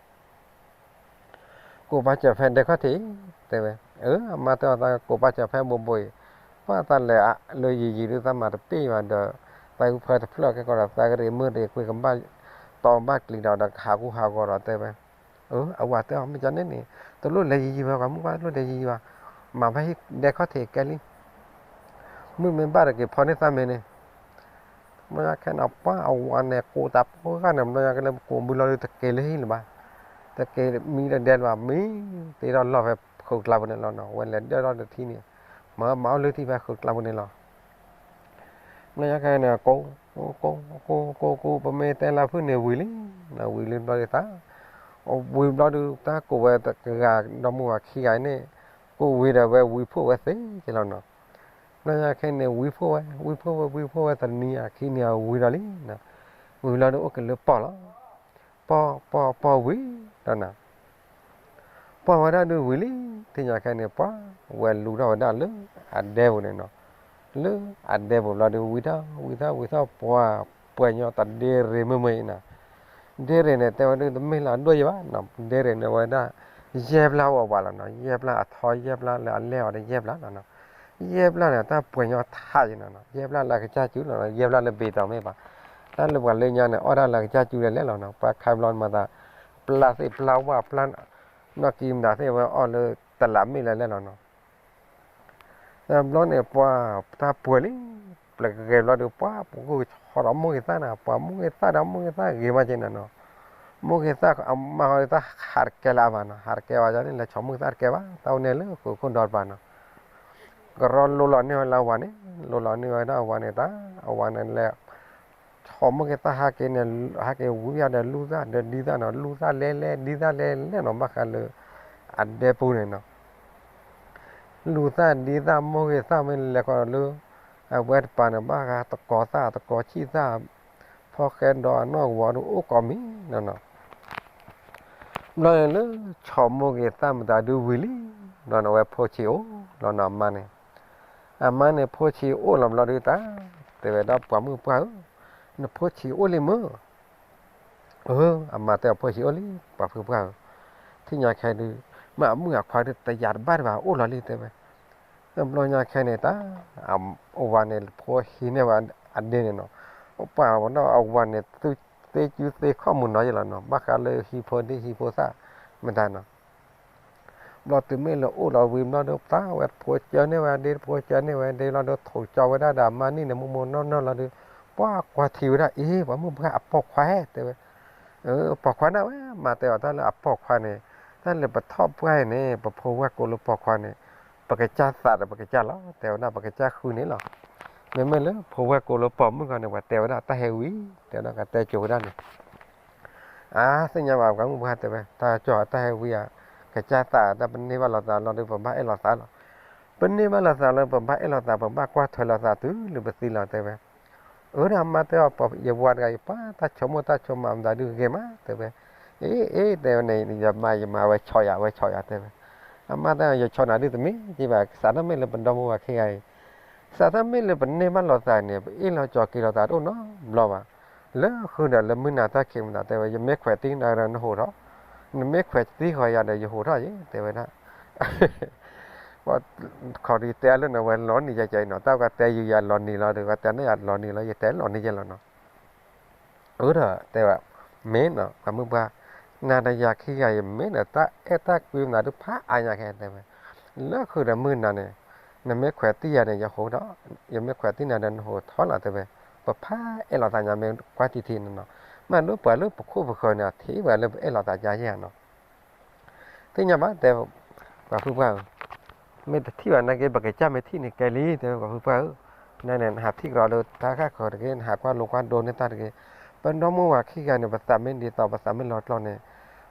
ကိးပာ်စၢၤဖဲဒဲခီၣ်ထံးအံၤ တဲဝဲ, အၢ အမါတဲအီၤ သးကိးပာ်စၢၤဖဲဘိဘိအံၤ, ပှၤသးလဲၤလၢယံာ်ယံာ်ဒုး သးမၤတပ့ၢ်ဘၣ်ဒီး သးဂုၢ်ဖၢတဖျၢၣ်ကဲကီးဒီး သးကရံးမုၢ်တ့ၢ်ကွံာ်ကဘၣ်တီဘၣ်ကျံၤဒီး ဒီးကဟးဂူာ်ဟးဂီၤဒီး တဲဝဲ အၢ အဝၤတဲအီၤ မ့ၢ်ကန့ၣ်န့ၣ် တလိၣ်လဲၤယံာ်ယံာ်ဘၣ် ပှၤမုၢ်ပှၢ်တလိၣ်လဲၤယံာ်ယံာ်ဘၣ်, မၤဖဲဟံၣ်ဒဲခီၣ်ထံးကဲလံ, မုၢ်မ့ၢ်ဘၣ်တက့ၤဖီန့ၢ်သးမ့ၢ်န့ၣ်, ဘျီညါခဲန့ၣ် ပှၤအဝၤန့ၣ် ကိးတၢ်ဖိဂာ်န့ၣ် ဘျီညါကလဲၤကိးဘုလီၤဒုး တက့ၤလၢဟံၣ်လၢၤဘၣ်, တက့ၤမံဒီးဒဲလၢၤဘၣ် မံတ့ထီၣ်လီၢ်ဖဲဃုာ်ကျါပူၤန့ၣ်လီၤနီၤ, ဝဲလဲၤဒၢထီၣ်တထံၣ်န့ၣ်, မၤမၤအီၣ်လၢထံၣ်ဖဲဃုာ်ကျါပူၤန့ၣ်လီၤ ဘျီညါခဲန့ၣ် ကိး ကိး ကိး ကိး ကိး ပမ့ၢ်တဲလၢဖုၣ်န့ၣ်ဝံၤလံ, ဝံၤလံဘျီဒုးသး, ဝံၤဘျီဒုးတၢ်ကိးဝဲတဂၤဒီမါဝၤခံဂၤန့ၣ်, ကိးဝံၤဒီးဝဲဝံဖှိၣ်ဝဲသ့က့လီၤနီၤ, ဘျီညါခဲန့ၣ် ဝံဖှိၣ်ဝဲ ဝံဖှိၣ်ဝဲ ဝံဖှိၣ်ဝဲတနံၤအခံနံၤအဝံၤဒီးလံ, ဝံၤဘျီဒုးအိၣ်က့ၤလၢပီၢ်လီၤ, ပီၢ် ပီၢ် ပီၢ်ဝံၤဒီးနီၤ ပှၤဝဲဒၣ်ဒုးဝံၤလံ, သ့ၣ်ညါခဲန့ၣ် ပှၤဝဲလူၤထီၣ်ဝဲဒၣ်လၢအဒဲပူၤန့ၣ်နီၤ, လၢအဒဲပူၤဘျီဒုးဝံၤထီၣ် ဝံၤထီၣ် ဝံၤထီၣ် ပှၤပှဲၤညီတဒ့ရ့ၣ်မုာ်မုာ်အံၤနီၤ, ဒ့ရ့ၣ်န့ၣ် တဲဝဲဒၣ်တမ့ၢ်လၢအဒိၣ်ယံၤဘၣ်နီၤ, ဒ့ရ့ၣ်န့ၣ်ဝဲဒၣ် ယဲၢ်ဘျါအိၣ်အဝၤလီၤနီၤ, ယဲၢ်ဘျါအထီ ယဲၢ်ဘျါလၢအလဲၢ်အီၤဒီးယဲၢ်ဘျါလီၤနီၤ, ယဲၢ်ဘျါန့ၣ် တၢ်ပှဲၤညီထးယံၤနီၤ, ယဲၢ်ဘျါလၢအကစၢ်စူၤလီၤ, ယဲၢ်ဘျါလၢဘ့ၣ်တီၤမ့ၢ်ဘၣ်, တၢ်လၢပှၤလၢညါန့ၣ် အီၣ်ဒၣ်လၢအကစၢ်စူၤလဲၣ်လဲၣ်လီၤနီၤ, ပှၤခါဘျီမၤသး ပျၢ်သ့ၣ်ပျၢ်ဝၣ်ပျၢ် နီၢ်ကံမတၤသ့ၣ်ဝဲအီၣ်လၢတလးမ့ၣ်လဲၣ်လဲၣ်လီၤနီၤ, တဘျီန့ၣ် ပှၤတၢ်ပှဲၤလံ, ပျဲကဂဲၤဘျီဒီး ပှၤပကဂုာ်ထီၣ်ဒီးမိၢ်ဂ့ၤသၣ်န့ၣ်, ပှၤမိၢ်ဂ့ၤသၣ်ဒီးမိၢ်ဂ့ၤသၣ်ဂ့ၤမးက့နီၤနီၤ, မိၢ်ဂ့ၤသၣ်အမါဟီဒုးတၢ်ဟးတကဲလၢအဘၣ်နီၤ, ဟးတကဲဘၣ်ယၤန့ၣ် လဲၤဆီၣ်မိၢ်ဂ့ၤသၣ်တကဲဘၣ်, တၢ်အိၣ်န့ၣ်လၢဃုာ်ခိၣ်ဒီတပၤနီၤ, ကရီလိလီၤန့ၢ်ဝဲလၢအဝၤန့ၣ်, လိလီၤန့ၢ်ဝဲဒၣ်အဝၤန့ၣ်တၢ်, အဝၤန့ၣ်လဲၤ ဆီၣ်မိၢ်ဂ့ၤသၣ်ဟဲက့ၤန့ၣ်, ဟဲက့ၤဝံၤယၤဒီးလူၤသၣ်ဒီးဒံသၣ်နီၤ, လူၤသၣ်လဲၤလဲၤဒံသၣ်လဲၤလဲၤနီၤ, ဘၣ်ဃးလၢအဒဲပူၤန့ၣ်နီၤ လူၤသၣ်ဒံသၣ်မိၢ်ဂ့ၤသၣ်မ့ၢ်လဲၤဃီၤလၢ အဝဲတပၤန့ၣ် ဘၣ်ဃးတကိးသၣ်တကိးဆံၣ်သၣ်, ဖီဃဲဒီးအနီၢ်ကဝီၤဒုးအိၣ်ကိးမံၤနီၤနီၤ, ဘျီန့ၣ်လၢဆီၣ်မိၢ်ဂ့ၤသၣ်မတၤဒုးဝံၤလံ, ဘျီန့ၣ်အဝဲဖိဆံးအိၣ်လီၤနီၤ အမါန့ၣ်, အမါန့ၣ် ဖိဆံးအိၣ်လီၤဘျီဒုးတၢ်, တဲဝဲဒၣ်ပှၤမုၣ်ပှၢ်ဧၢ, နဖိဆံးအိၣ်လံမုၢ် အၢ အမါတဲအီၤဖိဆံးအိၣ်လံ ပှၤဖုပှၢ်ဧၢ, ထံၣ်ညါခဲဒုး မ့ၢ်အမုၣ်အခွါဒုးတယာ်တဘၣ်တဘၣ်အိၣ်လီၤလံတဲဝဲ, တဘျီညါခဲန့ၣ်တၢ်, အဝၤန့ၣ် ဖိဟံးန့ၢ်ဝဲအဒ့န့ၣ်နီၤ, ပှၤဝဲဒၣ်အဝၤန့ၣ် သ့ၣ်ကူသ့ၣ်ခီၣ်မုၢ်နီၤယဲလီၤနီၤ, ဘၣ်ဃးလၢဟံးဖိဒ့ဟံးဖိသၣ်မတၤနီၤ, ဘျီတုၤမ့ၢ်လၢအိၣ်လီၤဝံၤဘျီဒီး သးဝဲတဖိကၢန့ၢ်ဝဲဒ့ တဖိကၢန့ၢ်ဝဲဒ့လီၤဒီး ထိးကၠီဝဲဒၣ်ဒီးအမါန့ၣ်န့ၣ် မိၢ်မိၢ်နီၢ်နီၢ်လီၤဒီး ပှၤကွၢ်ထံဝဲဒၣ် အ့ ပှၤမုၣ်ပှၢ် အပိာ်ခွါဟဲ တဲဝဲ. ပိာ်ခွါန့ၣ်ဝဲ မၤတဲအီၤတၢ်လၢအပိာ်ခွါန့ၣ်, တၢ်လၢပထီၣ်ပှၢ်အံၤန့ၣ် ပဖိဝဲၢ်ကိးလၢပိာ်ခွါန့ၣ် ပကစၢ်သးဒီးပကစၢ်လီၤ တဲဝဲဒၣ် ပကစၢ်ဃုန့ၣ်လီၤ. မ့မ့ၢ်လၢဖိဝဲၢ်ကိးလၢပိာ်မုၣ်ခီန့ၣ် ပှၤတဲဝဲဒၣ်တၢ်ဟဲဝံၤ တဲဝဲဒၣ် ကတဲကိၤဝဲဒၣ်န့ၣ် အါ သ့ၣ်ညါဘၣ် ပှၤမုၣ်ပှၢ်တဲဝဲ တၢ်ကၠီၣ်တၢ်ဟဲဝံၤဧါ, ကစၢ်သးတၢ်ပန့ၢ်ဘၣ်လိာ်သးလီၤဒီး ပဘၣ်အဲၣ်လိာ်သးလီၤ. ပန့ၢ်ဘၣ်လိာ်သးလီၤ ပဘၣ်အဲၣ်လိာ်သး ပဘၣ်ကွၢ်ထွဲလိာ်သးတုၤလၢပသံလီၤ တဲဝဲ. အၢ ဒီးအမါတဲအီၤ ယဝၤတဂၤအံၤ ပှၤတၢ်ဆိကမိၣ်တၢ်ဆိကမးမတၤဒုးဂ့ၤမး တဲဝဲ. အ့ အ့ တဲဝဲန့ၣ် ယမါ ယမါဝဲဆီၣ်ယၤ ဝဲဆီၣ်ယၤ တဲဝဲ. အမါတဲ ယဆီၣ်နၤဒုးတမ့ၢ်ကဘၣ် စးထီၣ်မ့ၢ်လၢပဒီမါဝၤခံဂၤအံၤ စးထီၣ်မ့ၢ်လၢပန့ၢ်ဘၣ်လိာ်သးန့ၣ် ပအ့ၣ်လိာ်ကၠီၤက့ၤလိာ်သးတအိၣ်နီတဘျီဘၣ်. လၢဃုာ်ဒီးလၢမုၢ်နၤတၢ်ခံးမတၤ တဲဝဲ ယမ့ၢ်ခွဲးတံၢ်နၤဒီးနဟိးထီၣ်, နမ့ၢ်ခွဲးတံၢ်ဃီၤယၤဒီးယဟိးထီၣ်ယဲ တဲဝဲဒၣ်. ခီဒုးတဲလၢနဝဲလီၤနံၤယဲကဲနီၤ တၢ်ကတဲယုာ်ယၤလီၤနံၤလီၤဒီး ကတဲန့ၢ်ယၤလီၤနံၤလီၤ ယတဲလီၤနံၤယဲလီၤနီၤ. အၢ ဒီး တဲဝဲ မ့ၢ်နီၤ ပှၤမုၣ်ပှၢ် နၤဒီးယၤခံဂၤအံၤ မ့ၢ်ဒီးတၢ်အဲၣ်တၢ်ကွံမတၤဒုးဖးအါညါခဲ တဲဝဲ. လၢဃုာ်ဒီးမုၢ်နၤန့ၣ် နမ့ၢ်ခွဲးတံၢ်ယၤန့ၣ် ယဟိးထီၣ်, ယမ့ၢ်ခွဲးတံၢ်နၤဒီးနဟိးထီၣ်လီၤ တဲဝဲ. ပဖးအဲၣ်လိာ်သးညါ မ့ၢ်ကွၢ်ထံထံန့ၣ်နီၤ. မ့ၢ်လၢပှၤလၢပခိၣ်ပဃၢၤန့ၣ် ထံၣ်ပှၤလၢပအဲၣ်လိာ်သးညါယဲနီၤ. သ့ၣ်ညါဘၣ် တဲ ပှၤဖုပှၢ်ဧၢ, မ့ၢ်တထံၣ်ဘၣ်နာ်က့ ပကစၢ်မ့ၢ်ထံၣ်န့ၣ်ကဲလံ တဲဝဲ ပှၤဖုပှၢ်ဧၢ. နန့ၣ် နဟးထံၣ်ကဒီးဒီးတၢ်ဂၢ်ဃီတဂ့ၤ, နဟးကွၢ်လိကွၢ်ဒိန့ၢ်တၢ်တဂ့ၤ. ပဒီမါဝၤခံဂၤန့ၣ် ပသးမ့ၢ်ဒ်သိး ပသးမ့ၢ်လီၤကျိာ်န့ၣ်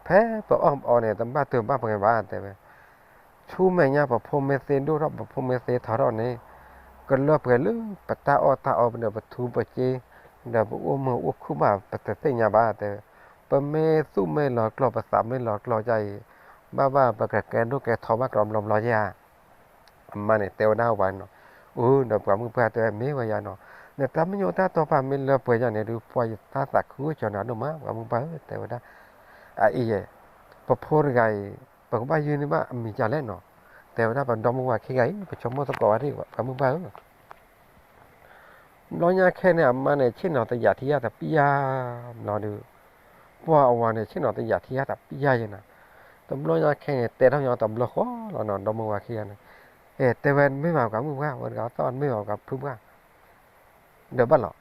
ဖဲပအီၣ်ပအီန့ၣ် တဘၣ်တၢ်ဘၣ်ပှဲၤဘၣ် တဲဝဲ. ဆူမဲာ်ညါ ပဖိမ့ၢ်သ့ဒိၣ်ထီၣ် ပဖိမ့ၢ်သ့ထီထီၣ်န့ၣ် ကလၢပှဲၤလၢပတၢ်အီၣ်တၢ်အီဒီးပထူပစ့ ဒီးပအိၣ်မုာ်အိၣ်ခုၣ်ဘၣ် ပတသ့ၣ်ညါဘၣ် တဲဝဲ. ပမ့ၢ်သူၣ်မ့ၢ်လီၤကျိာ် ပသးမ့ၢ်လီၤကျိာ်ဒ်အံၤ ဘၣ်ဘၣ်ပကကဲဒိၣ်ကဲထီဘၣ်ကဒီးဘျီဘျီယဲဧါ. အမါန့ၣ်တဲဝဲဒၣ်ဝဲနီၤ. အၢ ဒီးပှၤမုၣ်ပှၢ်တဲဝဲ မ့ၢ်ဝဲယၤနီၤ, နတၢ်မညိၣ်တၢ်တီပာ်မ့ၢ်လၢပှဲၤယၤန့ၣ်ဒုး ပှၤယတၢ်သးခုကၠီၤနၤဒိၣ်မး ပှၤမုၣ်ပှၢ်ဧၢ တဲဝဲဒၣ်. အအံၤယဲ ပဖိတဂၤအံၤ ပကဘၣ်ယုၢ်န့ၢ်ဘၣ်အမံၤဒ်လဲၣ်နီၤ, တဲဝဲဒၣ် ပဒီမါဝၤခံဂၤအံၤ ပဆိကမိၣ်သကိးဝဲဒၣ် ပှၤမုၣ်ပှၢ်ဧၢ. ဘျီညါခဲန့ၣ် အမါန့ၣ် ဆ့ၣ်နီၤတယာ်ထံယၢ်တပျၢ်ဘျီဒုး, ပှၤအဝၤန့ၣ် ဆ့ၣ်နီၤတယာ်ထံယၢ်တပျၢ်ယဲနီၤ. တဘျီညါခဲန့ၣ် တဲထီၣ်ညီတဘျီဃီလီၤနီၤ ဒီမါဝၤခံဂၤန့ၣ်. အဲ တဲဝဲမ့ၢ်ဘၣ်ပှၤမုၣ်ပှၢ် ဝဲတဂၤသီၣ်မ့ၢ်ဘၣ်ပှၤဖုပှၢ် ဒီးဘၣ်လီၤ.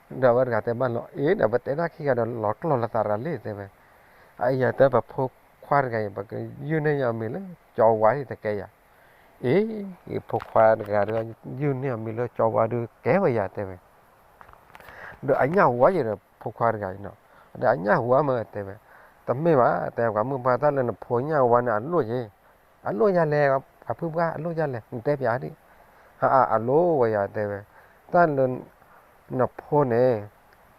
ဒီးအဝဲတဂၤတဲဘၣ်လီၤ အ့ ဒီးပတဲဒၣ်ခံဂၤဒီးလီၤကျိာ်လီၤသးတဂၤလံ တဲဝဲ. အအံၤယတဲပဖိခွါတဂၤအံၤ ပကယုၢ်န့ၢ်ယၤအမံၤလၢကၠီဝါဒ်တကဲယၤ. အ့ ဖိခွါတဂၤဒီး ယုၢ်န့ၢ်အမံၤလၢကၠီဝါဒုးကဲဝဲယၤ တဲဝဲ. ဒီးအညၣ်ဝါယဲဒီး ဖိခွါတဂၤအံၤနီၤ, ဒီးအညၣ်ဝါမ့ၢ် တဲဝဲ. တမ့ၢ်ဘၣ် တဲပှၤမုၣ်ပှၢ် တၢ်လၢနဖိညၣ်ဝါန့ၣ် အလိၣ်ယဲ အလိၣ်ယၤလဲၣ် ပှၤဖုပှၢ် အလိၣ်ယၤလဲၣ် နတဲပျးဒံး. ဟါ အလိၣ်ဝဲယၤ တဲဝဲ. တၢ်လၢ နဖိန့ၣ်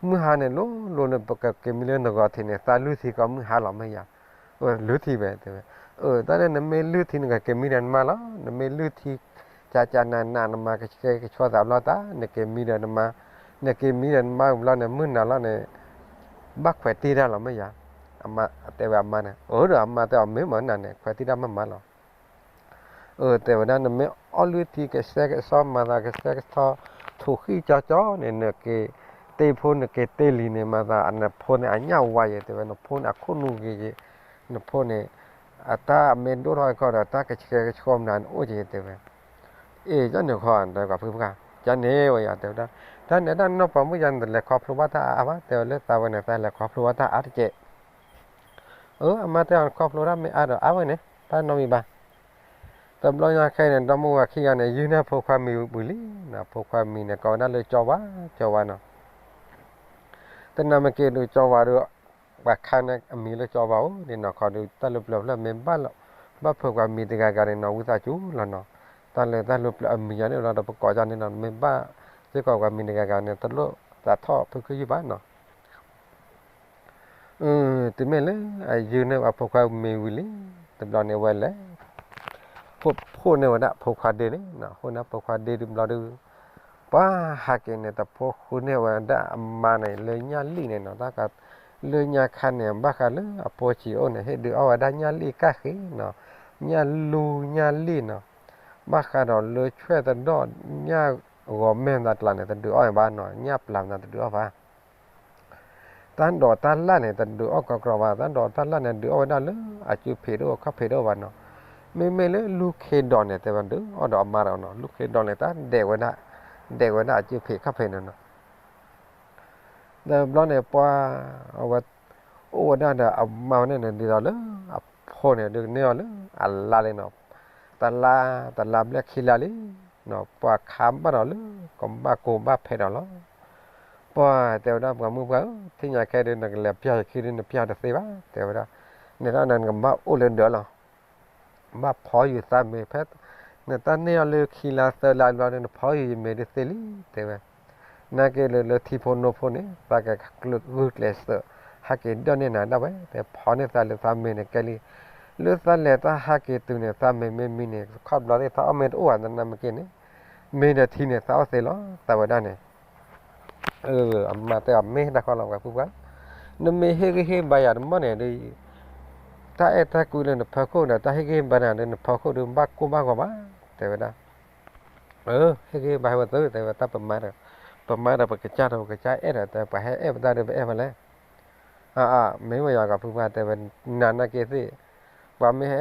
မုၢ်ဟါန့ၣ် လိၤလိၤလၢပကက့ၤမံလၢနဂီၤထံးန့ၣ် သးလုၢ်ထံကီးမုၢ်ဟါလီၤမ့ၢ်ယၤ. လုၢ်ထံဝဲ တဲဝဲ. အၢ တၢ်လၢနမ့ၢ်လုၢ်ထံ နကက့ၤမံဒီးနမါလီၤ, နမ့ၢ်လုၢ်ထံ ကကနးနး နမၤကဆှဲကဆှီသးဘျီတၢ် နက့ၤမံဒီးနမါ, နက့ၤမံဒီးနမါဘျီန့ၣ် မုၢ်နၤလီၤန့ၣ် ဘၣ်ခွဲးတံၢ်တၢ်လီၤမ့ၢ်ယၤ. အမါတဲဝဲအမါန့ၣ်, အၢ ဒီးအမါတဲအီၤ မ့ၢ်မနုၤန့ၣ် ခွဲးတံၢ်တၢ်မ့ၢ်မးလီၤ. အၢ တဲဝဲဒၣ် နမ့ၢ်အီၣ်လုၢ်ထံကဆှဲကဆှီ မၤသးကဆှဲကဆှီ ထူၣ်ဃံကၠီကၠီန့ၣ် နက့ၤတ့ၢ်ဖိ နက့ၤတ့ၢ်လံၤန့ၣ် မၤသး နဖိန့ၣ် အညၣ်ဝါယဲ တဲဝဲ, နဖိန့ၣ် အခိၣ်နူာ်ဂ့ၤဂ့ၤ, နဖိန့ၣ် အတၢ်မ့ၢ်ဒိၣ်ထီၣ်ကီၢ်ဒီး တၢ်ကဆှဲကဆှီမနုၤန့ၣ်အိၣ်က့ၤ တဲဝဲ. အ့ ကန့ၣ်ခီ တဲပှၤဖုပှၢ် ကန့ၣ်ဝဲယၤ တဲဝဲဒၣ်. တၢ်န့ၣ်တၢ်နီၢ်ပှၤမုၣ်ယၤ နတလဲၤခီဖျိဘၣ်တၢ်အါအါဘၣ် တဲဝဲ, လၢသးဝဲန့ၣ် သးလဲၤခီဖျိဘၣ်တၢ်အါတက့ၢ်. အၢ အမါတဲအီၤ နခီဖျိတၢ်မ့ၢ်အါဒီးအါဝဲန့ၣ် တၢ်နီတမံၤဘၣ်. တဘျီညါခဲအံၤန့ၣ် ဒီမါဝၤခံဂၤန့ၣ် ယုၢ်န့ၢ်ဖိခွါမံၤဝံၤလံနီၤ, ဖိခွါမံၤန့ၣ် ကိးဝဲဒၣ်လၢကၠီဝါ, ကၠီဝါနီၤ. တနၤမ့ၢ်က့ၤဒုးကၠီဝါဒီး ပှၤခါန့ၣ်အမံၤလၢကၠီဝါအိၣ်န့ၣ်နီၤ, ခီဒုးတၢ်လၢပျၢၤဖျၢၣ်မ့ၢ်ဘၣ်လီၤ, ဘၣ်ဖုးပှၤမံၤတဂၤဂၤန့ၣ်နီၤ ဝံသးစူၤလီၤနီၤ. တၢ်လၢတၢ်လၢပျၢၤအမံၤယၤန့ၣ်လီၤဒီး ပကိးယၤန့ၣ်နီၤ, မ့ၢ်ဘၣ်စ့ၢ်ကီးပှၤမံၤတဂၤဂၤန့ၣ် တလိၣ်သးထီၣ်ဖုခ့ယုၢ်ဘၣ်နီၤ. တုၤမ့ၢ်လၢအယုၢ်န့ၢ်အဖိခွါမံၤဝံၤလံ, တဘျီန့ၣ်ဝဲလဲၤ ဖှိၣ်န့ၢ်ဝဲဒၣ်ဖိခွါဒ့န့ၣ်နီၤ, ဖှိၣ်န့ၢ်ဖိခွါဒ့တဘျီဒုး ပှၤဟးက့ၤန့ၣ် တဖိဃုန့ၢ်ဝဲဒၣ်အမါန့ၣ် လၢညၣ်လံၣ်န့ၣ်နီၤ, တၢ်က လၢညါခါန့ၣ် ဘၣ်ဃးလၢအဖိဆံးအိၣ်န့ၣ် ဟ့ၣ်ဒုးအီၣ်ဝဲဒၣ်ညၣ်လံၣ်ကၣ်ဃ့နီၤ, ညၣ်လူညၣ်လံၣ်နီၤ, ဘၣ်ဃးဒီးလၢဆွဲၣ်တဒီၣ်ညၣ်ဂီၤမဲာ်သးကျါန့ၣ် တဒုးအီၣ်ဘၣ်နီၤ, ညၣ်ပျၢ်မးတဒုးအီၣ်ဘၣ်. တၢ်ဒိးတၢ်လၣ်န့ၣ် တဒုးအီၣ်ကီကီဘၣ်, တၢ်ဒိးတၢ်လၣ်န့ၣ် ဒုးအီၣ်ဝဲဒၣ်လၢအစုဖံးတအိၣ်ခီၣ်ဖံးတအိၣ်ဘၣ်နီၤ. မ့မ့ၢ်လၢလူၢ်ခ့ဒီးန့ၣ် တဲဝဲဒုးအီၣ်ဒီးအမါဒီးနီၤ, လူၢ်ခ့ဒီးန့ၣ် တၢ်ဒဲးဝဲဒၣ်, ဒဲးဝဲဒၣ်အစုဖံးခီၣ်ဖံးန့ၣ်နီၤ. ဒီးဘျီန့ၣ် ပှၤ, အဝဲ, အိၣ်ဝဲဒၣ်ဒီးအမါဝဲန့ၣ်န့ၣ် ဒ်သိးလၢအဖိန့ၣ် ဒုးကန့ၢ်အီၤလၢအလါလံနီၤ, တလါ, တလါဘျဲၣ်ခံလါလံ, ပှၤခါဘၣ်ဒီးလၢ ကဘၣ်ကိၢ်ဘၣ်ဖဲးဒီးလီၤ. ပှၤတဲဝဲဒၣ် ပှၤမုၣ်ပှၢ်ဧၢ, ထံၣ်ညါခဲဒုး နကလဲၤပျၢ်ယခံဒုး နပျၢ်တသ့ဘၣ် တဲဝဲဒၣ်, န့ၣ်ဒီးနကဘၣ်အိၣ်လၢဒၢးလီၤ. ဘၣ်ဖီယူၤသးမ့ၤဖဲ, နတၢ်န့ၢ်အီၤလၢခံလါသၢလါဘျီဒီး နဖီယူၤယမ့ၤဒုးသ့လံ တဲဝဲ. နာ်က့လၢ လၢထံဖိနိဖိန့ၣ် သးကကျုးဂုာ်ကျဲးစၢး ဟးက့ၤဒၢးန့ၢ်နၤဒၣ်ဝဲ, တဲဖီန့ၢ်သးလၢသးမ့ၤန့ၣ်ကဲလံ. လၢသးလဲၤတၢ်ဟးက့ၤတုၤန့ၣ် သးမ့ၤမ့ၢ်မံန့ၣ် ခီၣ်ဘျီသ့ၣ် သးအီၣ်မ့ၤတအိၣ်ဘၣ် နနာ်မ့ၢ်က့န့ၣ်, မ့ၤဒီးထံန့ၣ် သးအီၣ်သ့လီၤ တဲဝဲဒၣ်န့ၣ်. အမါတဲအီၤ မ့ၢ်တၢ်ခီလီၤ ပှၤဖုပှၢ်, နမ့ၢ်ဟ့ၣ်ဂံၢ်ဟ့ၣ်ဘါယၤတမီၢ်န့ၣ်ဒီး တၢ်အဲၣ်တၢ်ကွံလၢနဖီခိၣ်ဒီး တၢ်ဟ့ၣ်ဂံၢ်ဟ့ၣ်ဘါနၤဒီး နဖီခိၣ်ဒီး ဘၣ်ကိၢ်ဘၣ်ဂီၤဘၣ် တဲဝဲဒၣ်. အၢ ဟ့ၣ်ဂံၢ်ဟ့ၣ်ဘါဝဲသု တဲဝဲဒၣ် ပမါဒီး, ပမါဒီးပကစၢ်ဒီးပကစၢ်အဲၣ်ဒီး တဲပှၤဟဲအဲၣ်ပတၢ်ဒီးပအဲၣ်ပလဲၣ်. အါ မ့ၢ်ဝဲယၤ ပှၤဖုပှၢ် တဲဝဲ, နၤနာ်က့သ့ၣ်, ပှၤမ့ၢ်ဟ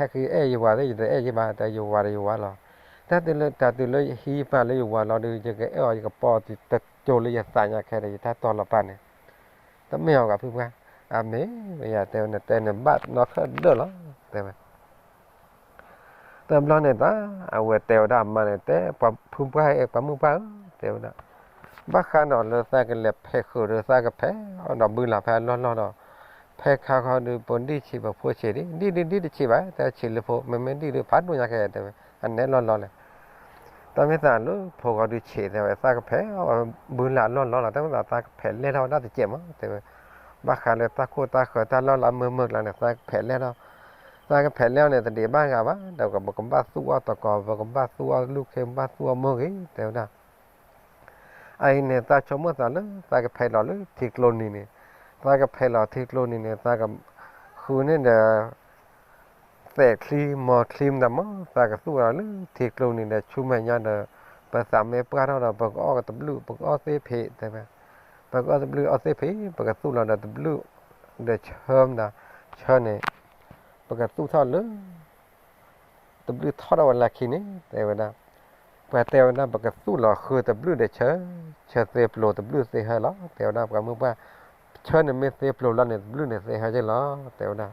ဲဃ့အဲၣ်ယဝၤသ့ၣ် ယတအဲၣ်ယဘၣ် တဲယဝၤဒီးယဝၤလီၤ. တၢ်တုၤလၢ တၢ်တုၤလၢယဟံးပၢ်လၢယဝၤလီၤဒီး ယကအဲၣ်အီၤ ယကပီၢ်တကၠိလၢယသးညါခဲဒီး ယတၢ်တီလီၤပာ်န့ၣ်, တမ့ၢ်အီၤ ပှၤဖုပှၢ်. အမ့ၢ်ဝဲယၤ တဲဝဲ နတဲန့ၣ်ဘၣ်နီၢ်ခၢၣ်ဒၢၣ်လီၤ တဲဝဲ. တဘျီန့ၣ်တၢ် အဝဲတဲဝဲဒၣ်အမါန့ၣ် တဲပှၤဖုပှၢ် ပှၤမုၣ်ပှၢ်ဧၢ တဲဝဲဒၣ်, ဘၣ်ဃးဒီးလၢသးကလဲၤဖဲးဃုာ်ဒီးသးကဖဲးအီၣ်ဒီးဘုလၢ်ဖဲအလီၢ်လီၢ်ဒီး, ဖဲခါခီဒီး ပဒံၣ်ဆံးပဖိဆံးဒံး, ဒံၣ်ဒံးဒံၣ်တဆံးဘၣ် တဲဆံးလၢဖိ မ့မ့ၢ်ဒံၣ်ဒီးဖးဒိၣ်ညါခဲ တဲဝဲ, အနဲၣ်လီၢ်လီၢ်လဲၣ်. တၢ်မ့ၢ်သးလၢဖိဂီၤဒုးဆံး တဲဝဲ သးကဖဲးအီၣ်ဘုလၢ်အလီၢ်လီၢ်လီၤ တၢ်မ့ၢ်သးသးကဖဲးလဲၢ်ထီၣ်ဝဲဒၣ်တစဲးမး တဲဝဲ. ဘၣ်ဃးလၢတၢ်ခိၣ်တၢ်ဃၢၤတၢ်လီၢ်လၢမုာ်မုာ်ကျါန့ၣ် သးကဖဲးလဲၢ်ထီၣ်, သးကဖဲးလဲၢ်အီၤန့ၣ် တဒံးဘၣ်ဂၤဘၣ် ဒီးပကဘၣ်သူၣ်အီၣ်သကိး ပကဘၣ်သူၣ်အီၣ်လူၢ်ခ့ ပဘၣ်သူၣ်အီၣ်မိၢ်ဂ့ၤ တဲဝဲဒၣ်. အအံၤန့ၣ် သးဆိကမိၣ်သးလၢ သးကဖဲးလီၤလၢထံကျိနံၤန့ၣ်, သးကဖဲးလီၤထံကျိနံၤန့ၣ် သးကဃုန့ၢ်ဒီး သဲးချံမီၤချံမတၤမး သးကသူၣ်လီၤလၢထံကျိနံၤဒီး ဆူမဲာ်ညါဒီး ပသးမ့ၢ်ပှၢ်ထီၣ်ဒီး ပကအီၣ်တဘျုး ပကအီၣ်သ့ၣ်ဖံး တဲဝဲ, ပကအီၣ်တဘျုးအီၣ်သ့ၣ်ဖံး ပကသူၣ်လီၤဒီးတဘျုး ဒီးဆၢမတၤ, ဆၢန့ၣ် ပကသူၣ်ထီၣ်လၢ တဘျုးထီၣ်ထီၣ်ဝဲလၢခံန့ၣ် တဲဝဲဒၣ်. ပှၤတဲဝဲဒၣ် ပကသူၣ်လီၤဃုာ်တဘျုးဒီးဆၢ, ဆၢသ့ပျိၤတဘျုးသ့ဟၢလီၤ တဲဝဲဒၣ် ပှၤမုၢ်ပှၢ်. ဆၢန့ၣ်မ့ၢ်သ့ပျိၤလီၤန့ၣ် တဘျုးန့ၣ်သ့ဟၢက့လီၤ တဲဝဲဒၣ်.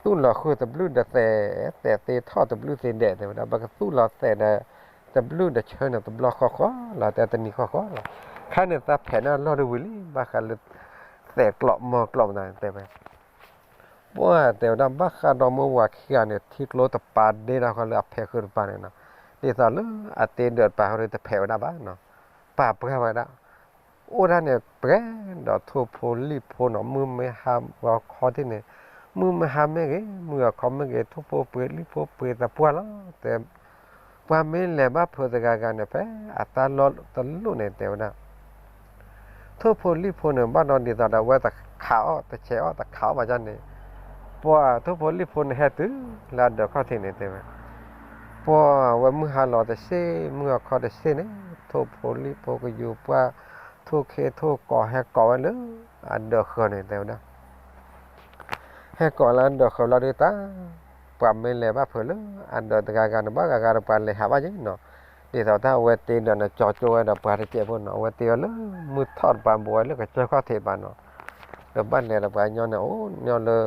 သူၣ်လီၤဃုာ်တဘျုးဒီးသဲး, သဲးသ့ထီၣ်တဘျုးသ့ဒဲး တဲဝဲဒၣ်. ပကသူၣ်လီၤသဲးဒီး တဘျုးဒီးဆၢန့ၣ် တဘျီဃီဃီလီၤ တဲတနံၤဃီဃီလီၤ. ခါန့ၣ်သးဖဲးန့ၢ်လီၢ်တဝံၤလံ ဘၣ်ဃးလၢ သဲးကျိးမီၤကျိးမတၤန့ၣ် တဲဝဲ ပှၤတဲဝဲဒၣ် ဘၣ်ဃးဒီးမုၢ်ဝၤခံဂၤန့ၣ် ထံကျိတပၤဒ့ဒီးဃီလၢအဖဲးဃုာ်တပၤန့ၣ်နီၤ, ဒ်သိးလၢအတ့ဒၢးတပၤဃီဒီးတဖဲးဝဲဒၣ်ဘၣ်နီၤ, ပာ်ပှၢ်ဝဲဒၣ်. အိၣ်ဒၣ်န့ၣ်ပှဲၤဒီးထိၣ်ဖိလံၣ်ဖိနီၤ, မုၢ်မ့ၢ်ဟါဂီၤခီထံၣ်န့ၣ်, မုၢ်မ့ၢ်ဟါမ့ၢ်ဂ့ၤ, မုၢ်ဂီၤခီမ့ၢ်ဂ့ၤ, ထိၣ်ဖိပှ့ၤလံၣ်ဖိပှ့ၤသပှၢ်လီၤ တဲ ပှၤမ့ၢ်လဲၤဘၣ်ဖုးတဂၤဂၤန့ၣ် ဖဲအတၢ်လီၢ်တလိၣ်န့ၣ် တဲဝဲဒၣ်, ထိၣ်ဖိလံၣ်ဖိန့ၣ် ဘၣ်ဒီးဒ်သိးဒီးအဝဲတခးအီၣ်တဆဲးအီၣ်တခးအီၣ်ဘၣ်န့ၣ်, ပှၤထိၣ်ဖိလံၣ်ဖိန့ၣ်ဟဲတုၤလၢအဒၢးခီၣ်ထံးန့ၣ် တဲဝဲ, ပှၤဝဲမုၢ်ဟါလီၤတဆ့ မုၢ်ဂီၤခီတဆ့န့ၣ် ထိၣ်ဖိလံၣ်ဖိကယူၤပှၢ် ထိၣ်ခ့ထိၣ်ကိးဟဲကိးဝဲလၢအဒၢးဃၢၤန့ၣ် တဲဝဲဒၣ်. ဟဲကိးလၢအဒၢးဃၢၤလီၤဒုးတၢ်, ပှၤမ့ၢ်လဲၤဘၣ်ဖုးလၢအဒၢးတဂၤဂၤန့ၣ် ဘၣ်ဂၤဂၤဒီးပှၤလဲၤဟးဘၣ်ယဲနီၤ, ဒ်သိးတၢ်အဝဲတ့ဒၢးန့ၣ် ကၠီကၠိဝဲဒီးပှၤတစဲးဖိနီၤ, အဝဲတ့အီၤလၢမုၢ်ထီၣ်တပၤ ဘူးဝဲလၢကစၢၢ်ခီၣ်ထံးတပၤနီၤ, ဒီးဘၣ်လဲၤဒီးပှၤကညီန့ၣ် အိၣ်ညီလၢ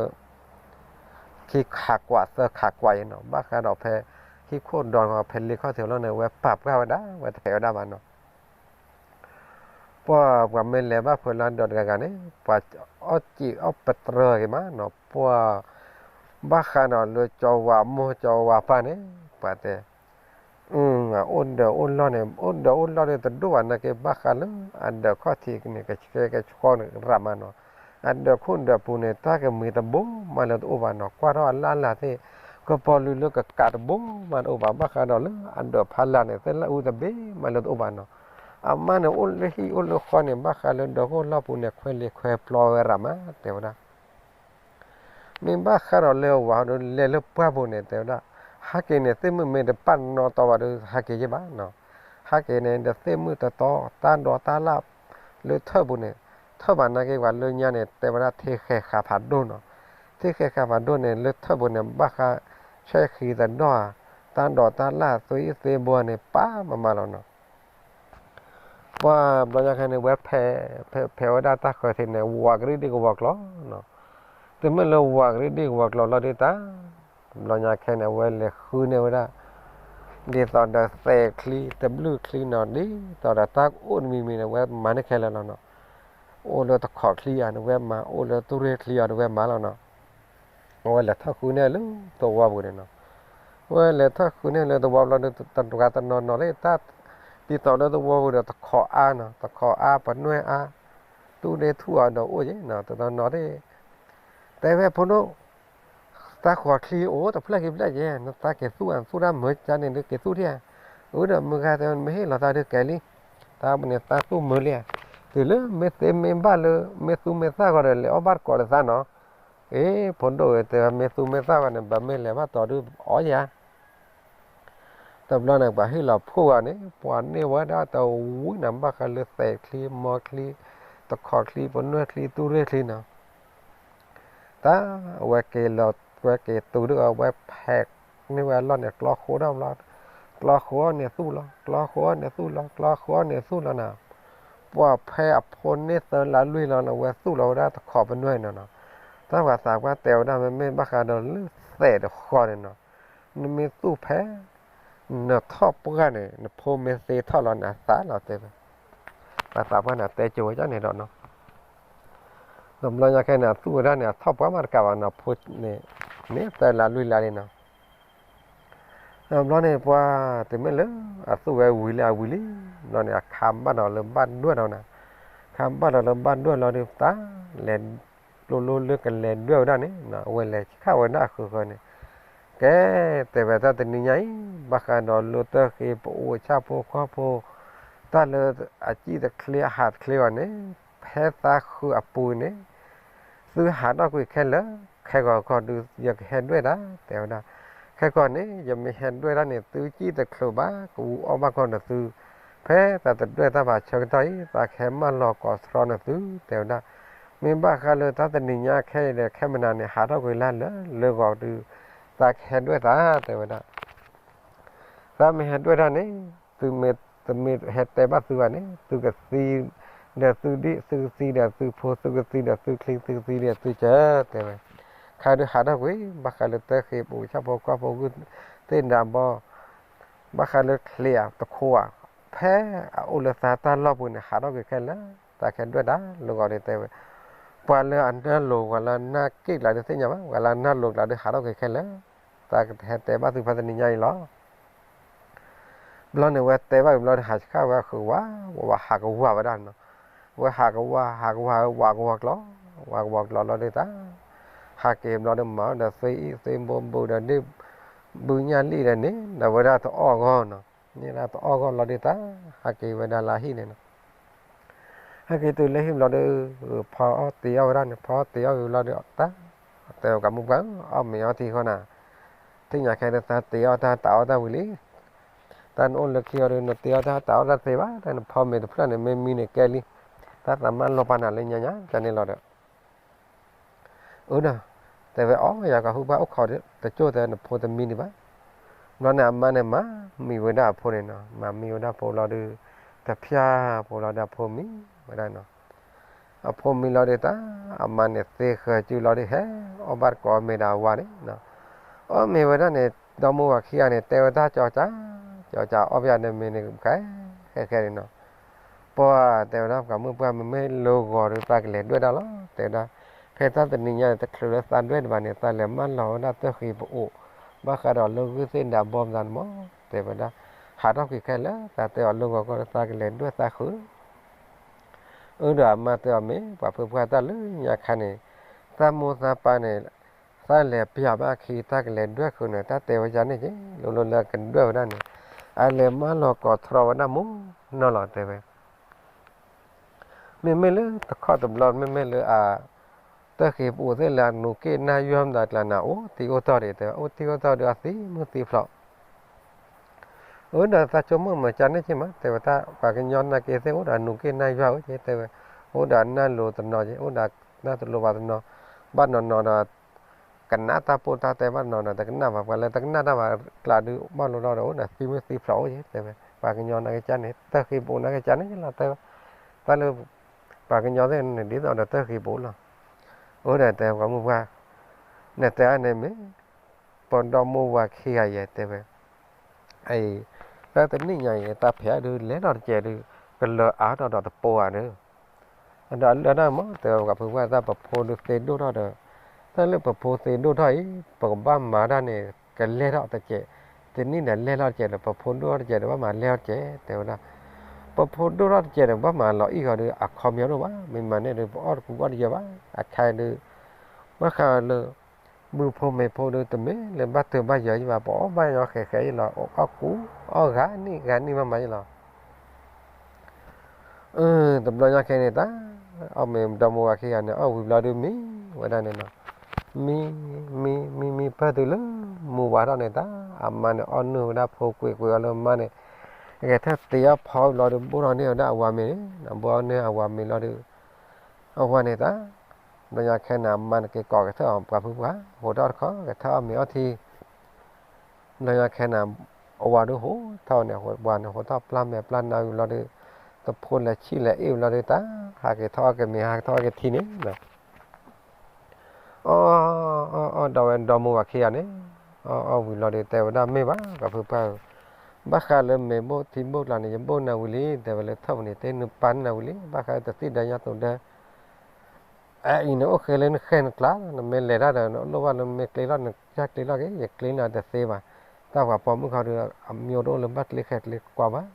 ခံခးကွးသၢခးကွးယဲနီၤ, ဘၣ်ဃးဒီးဖဲဟံၣ်ခိၣ်ဒီဖဲလ့ခီၣ်ထံးလီၤန့ၣ် အဝဲပာ်ပှၢ်ဝဲဒၣ် အဝဲတဖဲးဝဲဒၣ်ဘၣ်နီၤ. ပှၤ ပှၤမ့ၢ်လဲၤဘၣ်ဖုးလၢအဒၢးတဂၤဂၤန့ၣ် ပှၤအီၣ်စံးအီၣ်ပတြၢၤက့ၤမးနီၤ, ပှၤ ဘၣ်ဃးဒီးလၢကၠီဝၤမိၢ်ကၠီဝၤပၢ်န့ၣ် ပှၤတဲ အိၣ်ဒၢးအိၣ်လီၢ်န့ၣ် အိၣ်ဒၢးအိၣ်လီၢ်ဒီးတဒိၣ်ဘၣ်နာ်က့ ဘၣ်ဃးလၢအဒၢးခီၣ်ထံးန့ၣ် ကဆှဲကဆှီန့ၣ်ရးမးနီၤ, အဒၢးခိၣ်ဒၢးပူၤန့ၣ် တၢ်ကမံၤတဘိမးလၢတအိၣ်ဘၣ်နီၤ, ကွၢ်ထီၣ်အလၢ်လၢ်သ့ၣ် ကပီၤလုာ်လၢကကးတဘိမးတအိၣ်ဘၣ်, ဘၣ်ဃးဒီးလၢအဒၢးဖးလၢ်န့ၣ် သ့ၣ်လၢအူတဘ့ၣ်မးလၢတအိၣ်ဘၣ်နီၤ, အမါန့ၣ်အိၣ်လၢဟံၣ်အိၣ်လၢဃီန့ၣ် ဘၣ်ဃးလၢဒၢးခိၣ်လီၢ်ပူၤန့ၣ် ခွဲးလ့ၤခွဲးပျီဝဲရးမး တဲဝဲဒၣ်. မ့ၢ်ဘၣ်ဃးဒီးလၢဝၤဒီးလဲၤလၢပှၢ်ပူၤန့ၣ် တဲဝဲဒၣ်, ဟဲက့ၤန့ၣ် သ့ၣ်မုၣ်မ့ၢ်တပာ်နီၣ်တီဘၣ်ဒီး ဟဲက့ၤယဲၢ်ဘၣ်နီၤ, ဟဲက့ၤန့ၣ်ဒီးသ့ၣ်မုၣ်တတီ တၢ်ဒိးတၢ်လၣ်လၢထၢၣ်ပူၤန့ၣ်, ထၢၣ်ဘၣ်နာ်က့ၤပှၤလၢညါန့ၣ် တဲဝဲဒၣ်ထံဃဲၤဃာ်ဖးဒိၣ်နီၤ, ထံဃဲၤဃာ်ဖးဒိၣ်န့ၣ် လၢထၢၣ်ပူၤန့ၣ် ဘၣ်ဃး ဆဲးဃံတဒီၣ်ဧါ, တၢ်ဒိးတၢ်လၢ် သွံၣ်သ့ဘိန့ၣ် ပာ်မးမးလီၤနီၤ. ပှၤဘျီညါခဲန့ၣ် ဝဲဖဲး ဖဲး ဖဲးဝဲဒၣ်တၢ်ဃၢၤထံးန့ၣ် ဝးကရံၣ်ဒ့ၣ်ကဝီၤကျီၤနီၤ. တုၤမ့ၢ်လၢဝးကရံၣ်ဒ့ၣ်ကဝီၤကျီၤလီၤဒုးတၢ် ဘျီညါခဲန့ၣ် အဝဲလဲၤဃုန့ၢ်ဝဲဒၣ် ဒ်သိးဒီးသဲးချံ တဘျုးချံနီၤ ဒ်သိးဒီးတၢ်ကအိၣ်တမံၤမံၤန့ၣ် ဝဲမၤန့ၢ်ခဲလၢာ်လီၤနီၤ. အိၣ်လၢတခီးချံဧါန့ၣ် ဝဲမၤ, အိၣ်လၢသူၣ်ရ့ၣ်ချံဧါန့ၣ် ဝဲမၤလီၤနီၤ. အဝဲလဲၤထီၣ်ဃုန့ၢ်လၢသဝီပူၤန့ၣ်နီၤ. အဝဲလဲၤထီၣ်ဃုန့ၢ်လၢသဝီပူၤလီၤဒီး တဂၤတနီၤနီၤလၢတၢ် ဒ်သိးလၢသဝီပူၤဒီး တခီးအါနီၤ, တခီးအါ ပနွဲၣ်အါ, သူၣ်ဒ့သူၣ်အါဒီးအိၣ်က့ၤနီၤ, တနီၤနီၤဒၣ် တဲဝဲဖိဒိၣ်, တၢ်ဃီးချံအိၣ်တဖျၢၣ်ခံဖျၢၣ်က့ၤ, နသးက့ၤသူၣ်အသူၣ်တၢ်မၢကၠါန့ၣ် နက့ၤသူၣ်ထံၣ်ဧါ. အၢဒီးမုၢ်ဂၤတဲ နမ့ၢ်ဟ့ၣ်လီၤသးဒုးကဲလံ, တၢ်ပန့ၣ်သးသူၣ်မၢလံဧါ. တုၤလၢမ့ၢ်သ့မ့ၢ်ဘၣ်လၢ မ့ၢ်သူၣ်မ့ၢ်သၣ်ဃီဒီး လဲၤအီၣ်ဘၣ်တကိးဒီးသးနီၤ. အ့ ဖိဒိၣ်ဧၢ တဲဝဲ မ့ၢ်သူၣ်မ့ၢ်သၣ်ဃီန့ၣ် ဘၣ်မ့ၢ်လဲၤဘၣ်တီဒုးအီၣ်ယၤ တဘျီန့ၣ် ပှၤဟ့ၣ်လီၤဖှိၣ်ဝဲန့ၣ် ပှၤန့ၢ်ဝဲဒၣ်တဝံၤနၤ ဘၣ်ဃးလၢသဲးချံ မီချံ တခီးချံ ပနွဲၣ်ချံ သူၣ်ရ့ၣ်ချံနီၤ. တၢ်အဝဲက့ၤလီၤ ဝဲက့ၤတုၤဒုးအဝဲဖဲးန့ၢ်ဝဲအလီၢ်န့ၣ် ကျီဃိဒီးဘျီ, ကျီဃိန့ၣ်သူၣ်လီၤ, ကျီဃိန့ၣ်သူၣ်လီၤ, ကျီဃိန့ၣ်သူၣ်လီၤနီၤ. ပှၤဖဲးအဖိန့ၢ်သၢလါလွံၢ်လီၤန့ၣ် အဝဲသူၣ်လီၤဝဲဒၣ်တခီးပနွဲၣ်နီၤနီၤ. တၢ်ပှၤသးပှၢ်တဲဝဲဒၣ် မ့မ့ၢ်ဘၣ်ဃးဒီးလၢသဲးတဃီန့ၣ်နီၤ, နမ့ၢ်သူၣ်ဖဲ နထီၣ်ပှၢ်န့ၣ် နဖိမ့ၢ်သ့ထီၣ်လီၤန့ၣ် အသးလီၤတဲဝဲ. ပှၤသးပှၢ်န့ၣ်တဲကၠိဝဲဒ်န့ၣ်ဒီးနီၤ. တဘျီညါခဲန့ၣ် အသူၣ်ဝဲဒၣ်န့ၣ် အထီၣ်ပှၢ်မးတကးဘၣ်နီၤ, ဖိန့ၣ် န့ၢ်သၢလါလွံၢ်လါလံနီၤ. တဘျီန့ၣ် ပှၤတမ့ၢ်လၢ အသူၣ်ဝဲဝံၤလံအဝံၤလံ, ဘျီန့ၣ် အခါဘၣ်ဒီးလၢဘၣ်ဒွဲၣ်ဒီးနၤ, အခါဘၣ်ဒီးလၢဘၣ်ဒွဲၣ်လီၤဒီး တၢ်လဲၤ လိၤလိၤလၢကလဲၤဒွဲၣ်ဝဲဒၣ်န့ၣ် အဝဲလဲၤဆံးခၣ်ဝဲဒၣ်အဃၢၤဃၢၤန့ၣ်, ကဲ တဲဝဲတၢ်တနံၤညါအံၤ ဘၣ်ဃးဒီးလၢတၢ်ဃ့ပအိၣ်ဆၣ်ဖိကီၢ်ဖိ တၢ်လၢအစံၣ်တချ့အဟးတချ့အီၤန့ၣ် ဖဲသးဃုအပူၤန့ၣ် သုဟးထီၣ်ကွံာ်ခဲလၢာ်, ခဲဂီၤခီဒုး ယကဟဲဒွဲၣ်တၢ် တဲဝဲဒၣ်. ခဲကီၢ်န့ၣ် ယမ့ၢ်ဟဲဒွဲၣ်တၢ်န့ၣ် သုစံၣ်တချုးဘၣ် ကအူအီၣ်ဘၣ်ကီၢ်ဒီးသု, ဖဲသးတဒွဲၣ်တၢ်ဘၣ်ဆၢကတီၢ်အံၤ သးကဟဲမၢလီၤကိးထြီနသု တဲဝဲဒၣ်. မ့ၢ်ဘၣ်ဃးလၢတၢ်တနံၤညါခဲအံၤဒီး ခဲမနၤန့ၣ် ဟးထီၣ်ကွံာ်လၢလၢဂီၤဒုး သးကဟဲဒွဲၣ်တၢ် တဲဝဲဒၣ်. သးမ့ၢ်ဟဲဒွဲၣ်တၢ်န့ၣ် သုမ့ၢ်တမ့ၢ်ဟဲတဲဘၣ်သုဘၣ်န့ၣ် သုကသံဒီးသုဒံၣ် သုကသံဒီးသုဖိ သုကသံဒီးသုချံ သုကသံဒီးသုစၢၤ တဲဝဲ. ခဲဒုးဟးထီၣ်ကွံာ် ဘၣ်ဃးလၢတၢ်ဃ့ပအိၣ်ဆၣ်ဖိကီၢ်ဖိဂုၢ်သ့ၣ်နၤဘီ ဘၣ်ဃးလၢချ့ဧါတခိးဧါ ဖဲအအိၣ်လၢသးတၢ်လီၢ်ပူၤန့ၣ် ဟးထီၣ်ကွံာ်ခဲလၢာ် သးကဟဲဒွဲၣ်တၢ်လၢဂီၤဒုး တဲဝဲ. ပှၤလၢအနၢ်လိၤ ပှၤလၢအနၢ်က့ၣ်ကျါဒုးသ့ၣ်ညါဘၣ်, ပှၤလၢအနၢ်လိၤကျါဒုးဟးထီၣ်ကွံာ်ခဲလၢာ် သးကဟဲတဲဘၣ်သုဖဲတနံၤညါအံၤလီၤ. ဘျီန့ၣ် ဝဲတဲဘၣ်ဝံၤဘျီန့ၣ် ဟးဆံးခၣ်ဝဲဃုာ်ဝး ဝးဝးဟးကဝီၤဝဲဒၣ်နီၤ. ဝဲဟးကဝီၤ ဟးကဝီၤ ဝးကဝီၤကျီၤ ဝးကဝီၤကျီၤလီၤဒုးတၢ် ဟးက့ၤဘျီဒီးမၤဒီးသွံၣ်အံၣ်သွံၣ်ဘိဘုဒီးဒ့ၣ် ဘုညၣ်လံၣ်ဒီးန့ၣ် ဒီးဝဲဒၣ်တအီၣ်ဂီၢ်နီၤ. န့ၣ်ဒၣ်တအီၣ်ဂီၢ်လီၤဒုးတၢ် ဟးက့ၤဝဲဒၣ်လၢဟံၣ်န့ၣ်နီၤ. ဟဲက့ၤတုၤလၢဟံၣ်ဘျီဒီး ဖီအီၣ်တ့ၤအီၣ်ဝဲဒၣ်န့ၣ် ဖီအီၣ်တ့ၤအီၣ်ဝံၤဘျီဒီး တၢ်တဲအီၤကမူပှၢ် အီၣ်မ့ၤအီထံဃီနၤ, သ့ၣ်ညါခဲဒုးသးတ့ၤအီၣ်တၢ်တၢ်အီၣ်တၢ်ဝံၤလံ. တၢ်နအိၣ်လၢခံအီၤဒီး နတ့ၤအီၣ်တၢ်တၢ်အီၣ်တၢ်သ့ဘၣ်, တၢ်နဖီမ့ၤတဖျၢၣ်န့ၣ် မ့ၢ်မံန့ၣ်ကဲလံ. တၢ်သးမၢလီၤပာ်နၤလၢညါညါကန့ၣ်လီၤဒီး အၢဒီး တဲဝဲအီၣ် ယၤကဟူဘၣ်အိၣ်ခိးတကၠိၢ်တဲ နဖိတမံဒံးဘၣ်. ဘျီန့ၣ် အမါန့ၣ် မၤမံဝဲဒၣ်အဖိန့ၣ်နီၤ, မၤမံဝဲဒၣ်ဖိလီၤဒီး တဖျၢၣ်ဖိလီၤဒီးအဖိမံဝဲဒၣ်နီၤ. အဖိမံလီၤဒီးတၢ် အမါန့ၣ်သ့ဃၢၤစုလီၤဒီး ဟဲအီၣ်ဘၣ်တကိးအီၣ်မ့ၤဒီးအဝၤန့ၣ်နီၤ. အီၣ်မ့ၤဝဲဒၣ်န့ၣ် ဒီမါဝၤခံဂၤန့ၣ် တဲဝဲတၢ်ကၠီကၠး ကၠီကၠး အီၣ်ပယၤဒီးမ့ၤန့ၣ် ခဲခဲန့ၣ်နီၤ. ပှၤတဲဝဲဒၣ် ပှၤမုၣ်ပှၢ် မ့မ့ၢ်လၢဂီၤဒီး သးကလဲၤဒွဲၣ်တၢ်လီၤ တဲဝဲဒၣ်. ဖဲတၢ်တနံၤညါန့ၣ် တချုးလၢသးဒွဲၣ်တဘၣ်န့ၣ် သးလဲၤမၢလီၤဝဲဒၣ်တၢ်ဃ့ပအိၣ် ဘၣ်ဃးဒီးလၢဂုၢ်သ့ၣ်နၤဘီပသးန့ၣ်မး တဲဝဲဒၣ်. ဟးထီၣ်ကွံာ်ခဲလၢာ် သးတဲအီၤလၢဂီၤကီၢ်ဒီး သးကလဲၤဒွဲၣ်သးဃုာ် အၢဒီးအမါတဲအီၤ မ့ၢ်ပှၤဖုပှၢ်တၢ်လၢညါခါန့ၣ် သးမိၢ်သးပၢ်န့ၣ် သးလဲၤပျၢ်ဘၣ်အခံ တၢ်ကလဲၤဒွဲၣ်ဃုာ်န့ၣ် တၢ်တဲဝဲဒ်န့ၣ်က့ လိၤလိၤလၢအကဒွဲၣ်ဝဲဒၣ်န့ၣ် အလဲၤမၢလီၤကိးထြီဝဲဒၣ်မးနီၤလီၤ တဲဝဲ. မ့မ့ၢ်လၢတခီတဘျီ မ့မ့ၢ်လၢအ တၢ်ဃ့ပအိၣ်သ့ၣ်လၢအနူၤက့ၣ်နၢ်ယွၤမတၤကျါန့ၣ် အိၣ်သံအိၣ်တီၢ်ဒံး တဲဝဲ အိၣ်သံအိၣ်တီၢ်ဒီးအသံမုၢ်သံဖျိး အၢဒီးသးဆိကမိၣ်မၤကန့ၣ်က့မး တဲဝဲဒၣ် ပှၤကညီနာ်က့သ့ၣ် အိၣ်ဒီးအနူၤက့ၣ်နၢ်ယွၤအိၣ်က့ တဲဝဲ အိၣ်ဒီးအနၢ်လိၤတနီၤက့ အိၣ်ဒီးနၢ်တလိၤဘၣ်တနီၤ ဘၣ်နီၤနီၤဒီး ကနၣ်တၢ်ပိၢ်တၢ်တဲဘၣ်တနီၤဒီး တကနၣ်ဘၣ် ပှၤလၢတကနၣ်တၢ်ဘၣ်ကျါဒုး ဘၣ်လိၣ်ထီၣ်ဒီး အိၣ်ဒီးသံမုၢ်သံဖျိးအိၣ်က့ၤ တဲဝဲ ပှၤကညီနာ်က့ကန့ၣ် တၢ်ဃ့ဘိးနာ်က့ကန့ၣ်လီၤ တဲဝဲ တၢ်လၢ ပှၤကညီသ့ၣ်န့ၣ် ဒ်သိးဒီးတၢ်ဃ့ဘိးလီၤ. အိၣ်ဒီးတဲပှၤမုၢ်ပှၢ် နတဲအန့ၣ်မ့ၢ် ပဒီမိၢ်ဝၤခံဂၤယဲ တဲဝဲ အံၤ တၢ်တနံၣ်ညါအံၤ တၢ်ဖဲးဒုးလဲၤထီၣ်တကဲးဒုး ကလၢၤအါထီၣ်ဒီးတပိၤဧါဒီး ဒီးအလၢတၢ်မ့ၢ် တဲဝဲပှၤဖုပှၢ် တၢ်ပဖိဒုးသ့ဒိၣ်ထီၣ်ဒီး တၢ်လၢပဖိသ့ဒိၣ်ထီၣ်အံၤ ပကဘၣ်မၤတၢ်န့ၣ် ကလဲၤထီၣ်တကဲး တနံၣ်ဒီးလဲၤထီၣ်တကဲးဒီး ပဖိဒိၣ်ထီၣ်တကဲးဒီး ဘၣ်မၤလဲၤထီၣ်တကဲး တဲဝဲဒၣ် ပဖိဒိၣ်ထီၣ်တကဲးဒီး ဘၣ်မၤလီၤအံၣ်ဃီဒီး အခီပညီဒိၣ်ဘၣ် မ့ၢ်မၤန့ၣ်ဒီး ပအီၣ်တကူအီၣ်တယၢၤဘၣ် အခါဒုး ဘၣ်ဃးလၢ ဘုဖိမ့ၢ်ဖိဒုး တမ့ၢ်လၢဘၣ်တၢ်ဘၣ်ယၢၤယံၤဘၣ် ပအီၣ်ဘၣ်ညီဃဲးဃဲးယံၤလီၤ အီၣ်ကူ အီၣ်ဂၤနံၣ်ဂၤနံၣ်မးမးယံၤလီၤ. အၢ တဘျီညါခဲန့ၣ်တၢ် အီၣ်မ့ၤဒီမိၢ်ဝၤခံဂၤန့ၣ် အီၣ်ဝံၤဘျီဒုးမံဝဲဒၣ်န့ၣ်နီၤ, မံ မံ မံ မံဖဲတုၤလၢ မုၢ်ဝါထီၣ်န့ၣ်တၢ် အမါန့ၣ်အီၣ်နုာ်ဝဲဒၣ်ဖိကွံာ်ကွံာ်အီၤလၢမါန့ၣ်, ဂဲၤထၢၣ်တ့အီၣ်ဖီဝံၤဘျီဒုး ဘိၣ်ထီၣ်န့ၢ်ဝဲဒၣ်အဝၤမ့ၤန့ၣ်, ဘိၣ်န့ၢ်အဝၤမ့ၤလီၤဒုး အဝၤန့ၣ်တၢ် ဘျီညါခဲန့ၣ် အမါန့ၣ်က့ၤကိးကထၢၣ်အီၤ ပှၤဖုပှၢ် ဟိးထီၣ်တခီ ကထၢၣ်အီၣ်မ့ၤအီထံ ဘျီညါခဲန့ၣ် အဝၤဒုးဟိးထီၣ်န့ၣ် ဝၤန့ၣ်ဟိးထီၣ်ပျၢ်မဲာ်ပျၢ်နါဝံၤဘျီဒုး တဖိလဲၤဆံၣ်လဲၤအ့ၣ်ဝံၤဘျီဒုးတၢ် ဟးက့ၤထီၣ်အီၣ်က့ၤမ့ၤ ဟးက့ၤထီၣ်အီၣ်က့ၤထံန့ၣ် အီၣ် အီၣ် အီၣ်ဒီးဝဲဒီမိၢ်ဝၤခံဂၤန့ၣ် အီၣ် အီၣ်ဝံၤဘျီဒုး တဲဝဲဒၣ်မ့ၢ်ဘၣ် ပှၤဖုပှၢ်ဧၢ, ဘၣ်ဃးလၢမ့ၤဘိၣ်ထံဘိၣ်ကျါန့ၣ် ယဘိၣ်နၤဝံၤလံ တဲဝဲလၢထီၣ်ပူၤန့ၣ် တ့နုာ်ပာ်န့ၢ်နၤဝံၤလံ ဘၣ်ဃးလၢတသံၣ်ဒၢညါသိးဒၢ အအံၤန့ၣ် အိၣ်ဃ့လၢနဃဲၢ်နကျါလီၤ, နမ့ၢ်လဲၤတၢ်ဒီး နလိၣ်ဘၣ်လၢနမ့ၢ်ကျ့လီၢ် နကစၢ်ကျ့လီၢ်က့ၤ ယကျ့န့ၢ်တသ့ဘၣ်, တၢ်ပှၤပိာ်မုၣ်ခီဒီး အမျိုးတအိၣ်လၢဘၣ်ကျ့ဃဲၤကျ့ကွၢ်ဘၣ်,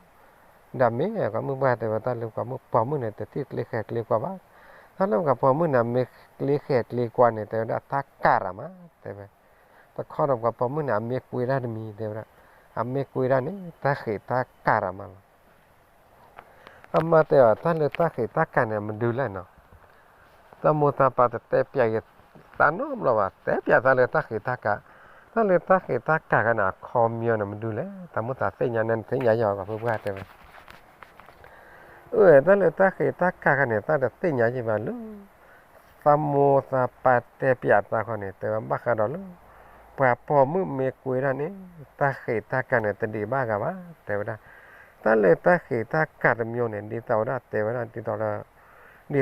ဒီးမ့ၢ်ပှၤမုၣ်ပှၢ်တဲဝဲတၢ်လၢပှၤမုၣ်ပိာ်မုၣ်န့ၣ် တသံၣ်ကျ့ဃဲၤကျ့ကွၢ်ဘၣ်, တၢ်လၢပှၤပိာ်မုၣ်န့ၣ် မ့ၢ်ကျ့ဃဲၤကျ့ကွၢ်န့ၣ် တဲဝဲဒၣ်တၢ်ကၢ်ရၤမး တဲဝဲ, တခီဒီးပှၤပိာ်မုၣ်န့ၣ် အမ့ၢ်ကွ့တၢ်တမံၤ တဲဝဲဒၣ်, အမ့ၢ်ကွ့တၢ်န့ၣ် တၢ်ဃ့းတၢ်ကၢ်ရၤမးလီၤ. အမါတဲအီၤ တၢ်လၢတၢ်ဃ့းတၢ်ကၢ်န့ၣ် မဒုလဲၣ်နီၤ, တၢ်မိၢ်တၢ်ပၢ်တတဲပျးယသးနီတဘျီဘၣ်, တဲပျးသးလၢတၢ်ဃ့းတၢ်ကၢ်, တၢ်လၢတၢ်ဃ့းတၢ်ကၢ်ခါန့ၣ် အခီပညီန့ၣ် မဒုလဲၣ်, တၢ်မိၢ်သးသ့ၣ်ညါန့ၣ် နသ့ၣ်ညါယၤ ပှၤဖုပှၢ်တဲဝဲ အၢ တၢ်လၢတၢ်ဃ့းတၢ်ကၢ်ခါန့ၣ် သးတသ့ၣ်ညါယံၤဘၣ်လၢ သးမိၢ်သးပၢ်တဲပျးသးခီန့ၣ် တဲဝဲဘၣ်ဃးဒီးလၢ ပှၤပိာ်မုၣ်မ့ၢ်ကွ့တၢ်န့ၣ် တၢ်ဃ့းတၢ်ကၢ်န့ၣ် တဒံးဘၣ်ဂၤဘၣ် တဲဝဲဒၣ်, တၢ်လၢတၢ်ဃ့းတၢ်ကၢ်တမျိုးန့ၣ် ဒ်သိးဝဲဒၣ်တဲဝဲဒၣ်ဒ်သိးဒီး ဒ်သိ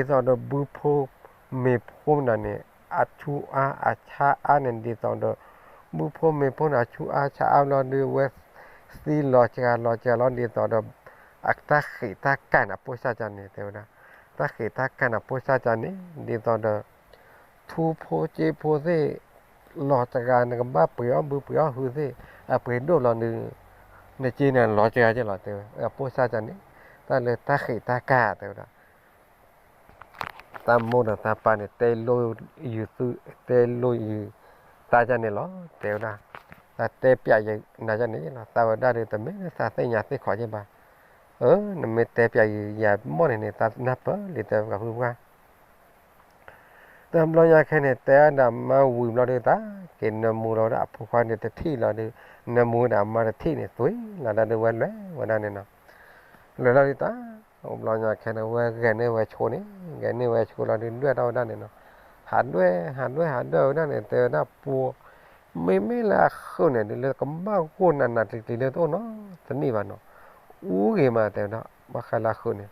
းဒီးဘုဖိမ့ၤဖိမနုၤန့ၣ် အဆူအါအဆါအါန့ၣ် ဒ်သိးဒီး ဘုဖိမ့ၤဖိန့ၣ် အဆူအါဆါအါလီၤဒုး ဝဲသံလီၤစှၤလီၤစှၤလီၤ ဒ်သိးဒီး အတၢ်ဃ့းတၢ်ကၢ်န့ၣ် အဖိစၢ်ကန့ၣ် တဲဝဲဒၣ်, တၢ်ဃ့းတၢ်ကၢ်န့ၣ် အဖိစၢ်ကန့ၣ် ဒ်သိးဒီး ထူဖိကၠ့ဖိသ့ၣ် လီၤစှၤ နကဘၣ်ပှ့ၤအီၣ်ဘုပှ့ၤအီၣ်ဟုသ့ၣ် အပှ့ၤဒိၣ်လီၤဒုး နကၠ့န့ၣ်လီၤစှၤက့လီၤ တဲဝဲ, အဖိစၢ်ကန့ၣ် တၢ်လၢတၢ်ဃ့းတၢ်ကၢ် တဲဝဲဒၣ် တၢ်မိၢ်ဒီးတၢ်ပၢ်န့ၣ် တဲလိာ်ယုာ်သု တဲလိာ်ယုာ်တၢ်ဒ်န့ၣ်လီၤ တဲဝဲဒၣ်, တၢ်တဲပျးယနၤဒ်န့ၣ်လီၤ တၢ်ဝဲဒၣ်ဒီးတမ့ၢ်လၢသးသ့ၣ်ညါသ့ၣ်ခီယဲၢ်ဘၣ်, အၢ နမ့ၢ်တဲပျးယၤမ့ၢ်န့ၣ်န့ၣ် တၢ်နၢ်ပၢၢ်လံ တဲဝဲပှၤဖုပှၢ် တဘျီညါခဲန့ၣ် တဲဒၣ်မါဝံၤဘျီဒုးတၢ် က့ၤနၢမူလီၤဝဲဒၣ်အဖိခွါန့ၣ်တထံၣ်လီၤဒုး နၢမူဝဲဒၣ်အမါတထံၣ်န့ၣ် သွံၣ်လီၤဒၣ်ဒုးဝဲလဲၤဝဲဒၣ်န့ၣ်နီၤ, လဲၤလီၤဒုးတၢ် တဘျီညါခဲန့ၣ် ဝဲဂဲၤန့ၢ်ဝဲဆိန့ၣ် ဂဲၤန့ၢ်ဝဲဆိလီၤဒုး ဒွဲၣ်ထီၣ်ဝဲဒၣ်န့ၣ်နီၤ, ဟးဒွဲၣ် ဟးဒွဲၣ် ဟးဒွဲၣ်ဝဲဒၣ်န့ၣ် တဲဝဲဒၣ်ပှၤ မ့မ့ၢ်လၢအဃုာ်န့ၣ် ဒ်လၢကဘၣ်ဂိၢ်နးနးတံၤတံၤလၢတအိၣ်နီတနံၣ်ဘၣ်နီၤ, အူဂ့ၤမး တဲဝဲဒၣ် ဘၣ်ဃးလၢအဃုာ်န့ၣ်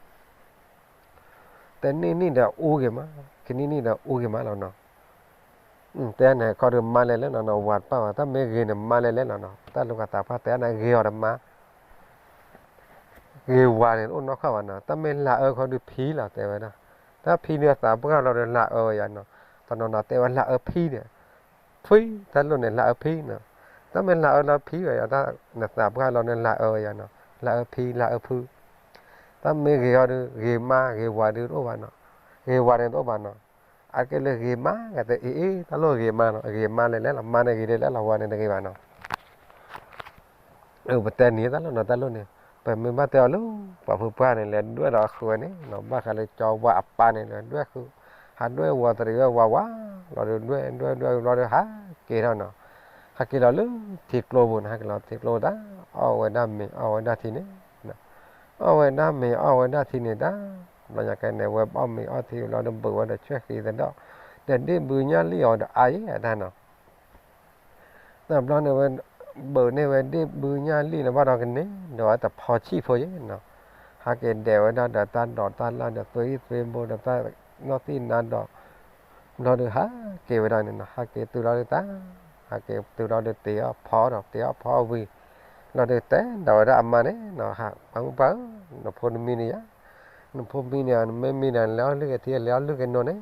တနံၣ်နံၣ်ဒီးအူဂ့ၤမး, ခံနံၣ်နံၣ်ဒီးအူဂ့ၤမးလီၤနီၤ, တဲန့ၣ်ခီဒုးမါလဲၤလဲၣ်လီၤနီၤ, ဝၤတပၣ်ဘၣ်, တၢ်မ့ၢ်ဂ့ၤန့ၣ် မါလဲၤလဲၣ်လီၤနီၤ, တၢ်လူၤကသးပှၢ်တဲန့ၣ် ဂ့ၤအီၤဒီးမါ ဂ့ၤဝၤန့ၣ် တအိၣ်နီတခီဘၣ်နီၤ, တၢ်မ့ၢ်လၤအၢခီဒုးဖံလီၤ တဲဝဲဒၣ်, တၢ်ဖံဒုးသးပှၢ်လီၤဒီးလၤအၢဝဲယၤနီၤ, တနီၤနီၤတဲဝဲလၤအၢဖံန့ၣ်, ဖံ, တၢ်လိၣ်န့ၣ် လၤအၢဖံနီၤ, တၢ်မ့ၢ်လၤအၢလီၤဖံဝဲယၤ, တၢ်နသးပှၢ်လီၤန့ၣ် လၤအၢဝဲယၤနီၤ, လၤအၢဖံ လၤအၢဖု, တၢ်မ့ၢ်ဂ့ၤခီဒုး ဂ့ၤမါ ဂ့ၤဝၤဒုးတအိၣ်ဘၣ်နီၤ, ဂ့ၤဝၤန့ၣ်တအိၣ်ဘၣ်နီၤ, အကဲလၢဂ့ၤမါ ကတဲအ့ၣ်အ့ၣ် တၢ်လိၣ်ဂ့ၤမါနီၤ, ဂ့ၤမါလဲၤလဲၣ်လီၤ, မါန့ၣ်ဂ့ၤလဲၤလဲၣ်လီၤ, ဝၤန့ၣ်တဂ့ၤဘၣ်နီၤ ပတဲန့ၣ်တၢ်လိၣ်နီၤ တၢ်လိၣ်န့ၣ် ပမ့ၢ်ဘၣ်တဲအီၤလၢ ပှၤဖုပှၢ်န့ၣ် လဲၤဒွဲၣ်ဒီးအဃုာ်ဝဲန့ၣ်နီၤ, ဘၣ်ဃးလၢကၠီဝါအပၢ်န့ၣ် လဲၤဒွဲၣ်ဃုာ်, ဟးဒွဲၣ်ဝီၤတရံးဝဲဝးဝး လီၤဒုးဒွဲၣ်ဒွဲၣ်ဒွဲၣ်လီၤဒုး ဟးက့ၤထီၣ်နီၤ, ဟဲက့ၤလီၤလၢထံကျိပူၤန့ၣ် ဟဲက့ၤလီၤထံကျိတၢ် အီၣ်ဝဲဒၣ်မ့ၤအီၣ်ဝဲဒၣ်ထံန့ၣ် အီၣ်ဝဲဒၣ်မ့ၤအီၣ်ဝဲဒၣ်ထံန့ၣ်တၢ်, ဘျီညါကဲန့ၣ် ဝဲအီၣ်မ့ၤအီၣ်ထံလီၤဒုး ဘုးဝဲဒီးဆွဲၣ်ဃံသဒီး, ဒီးဒ့ၣ်ဘုးညါလံအီၤဒီးအါယံၤအတၢ်နီၤ, တဘျီန့ၣ်ဝဲ ဘုးန့ၢ်ဝဲဒ့ၣ်ဘုညၣ်လံၣ်န့ၣ် ဘၣ်ဒီးကန့ၢ်ဒီးဝဲတဖီဆံၣ်ဖိယဲနီၤ, ဟးက့ၤဒဲးဝဲဒၣ်ဒီးတၢ်ဒိးတၢ်လၢ်ဒီး သွံၣ်သ့ဘိဒီးတၢ်နီၢ်သံၣ်နါဒီး ဘျီဒုးဟးက့ၤဝဲဒၣ်န့ၣ်နီၤ, ဟးက့ၤတုၤလီၤဒုးတၢ်, ဟးက့ၤတုၤလီၤဒုးတ့ၤအီၣ်ဖီဒီး တ့ၤအီၣ်ဖီဝံၤ, လီၤဒုးတဲဒီးဝဲဒၣ်အမါန့ၣ်နီၤ, ပှၤမုၣ်ပှၢ်ဧၢ, နဖိနမံန့ၣ်ယါ, နဖိမံန့ၣ် နမ့ၢ်မံဒီး လဲၤအီၣ်လုၢ်က့ၤထံ လဲၤအီၣ်လုၢ်က့ၤနိန့ၣ်,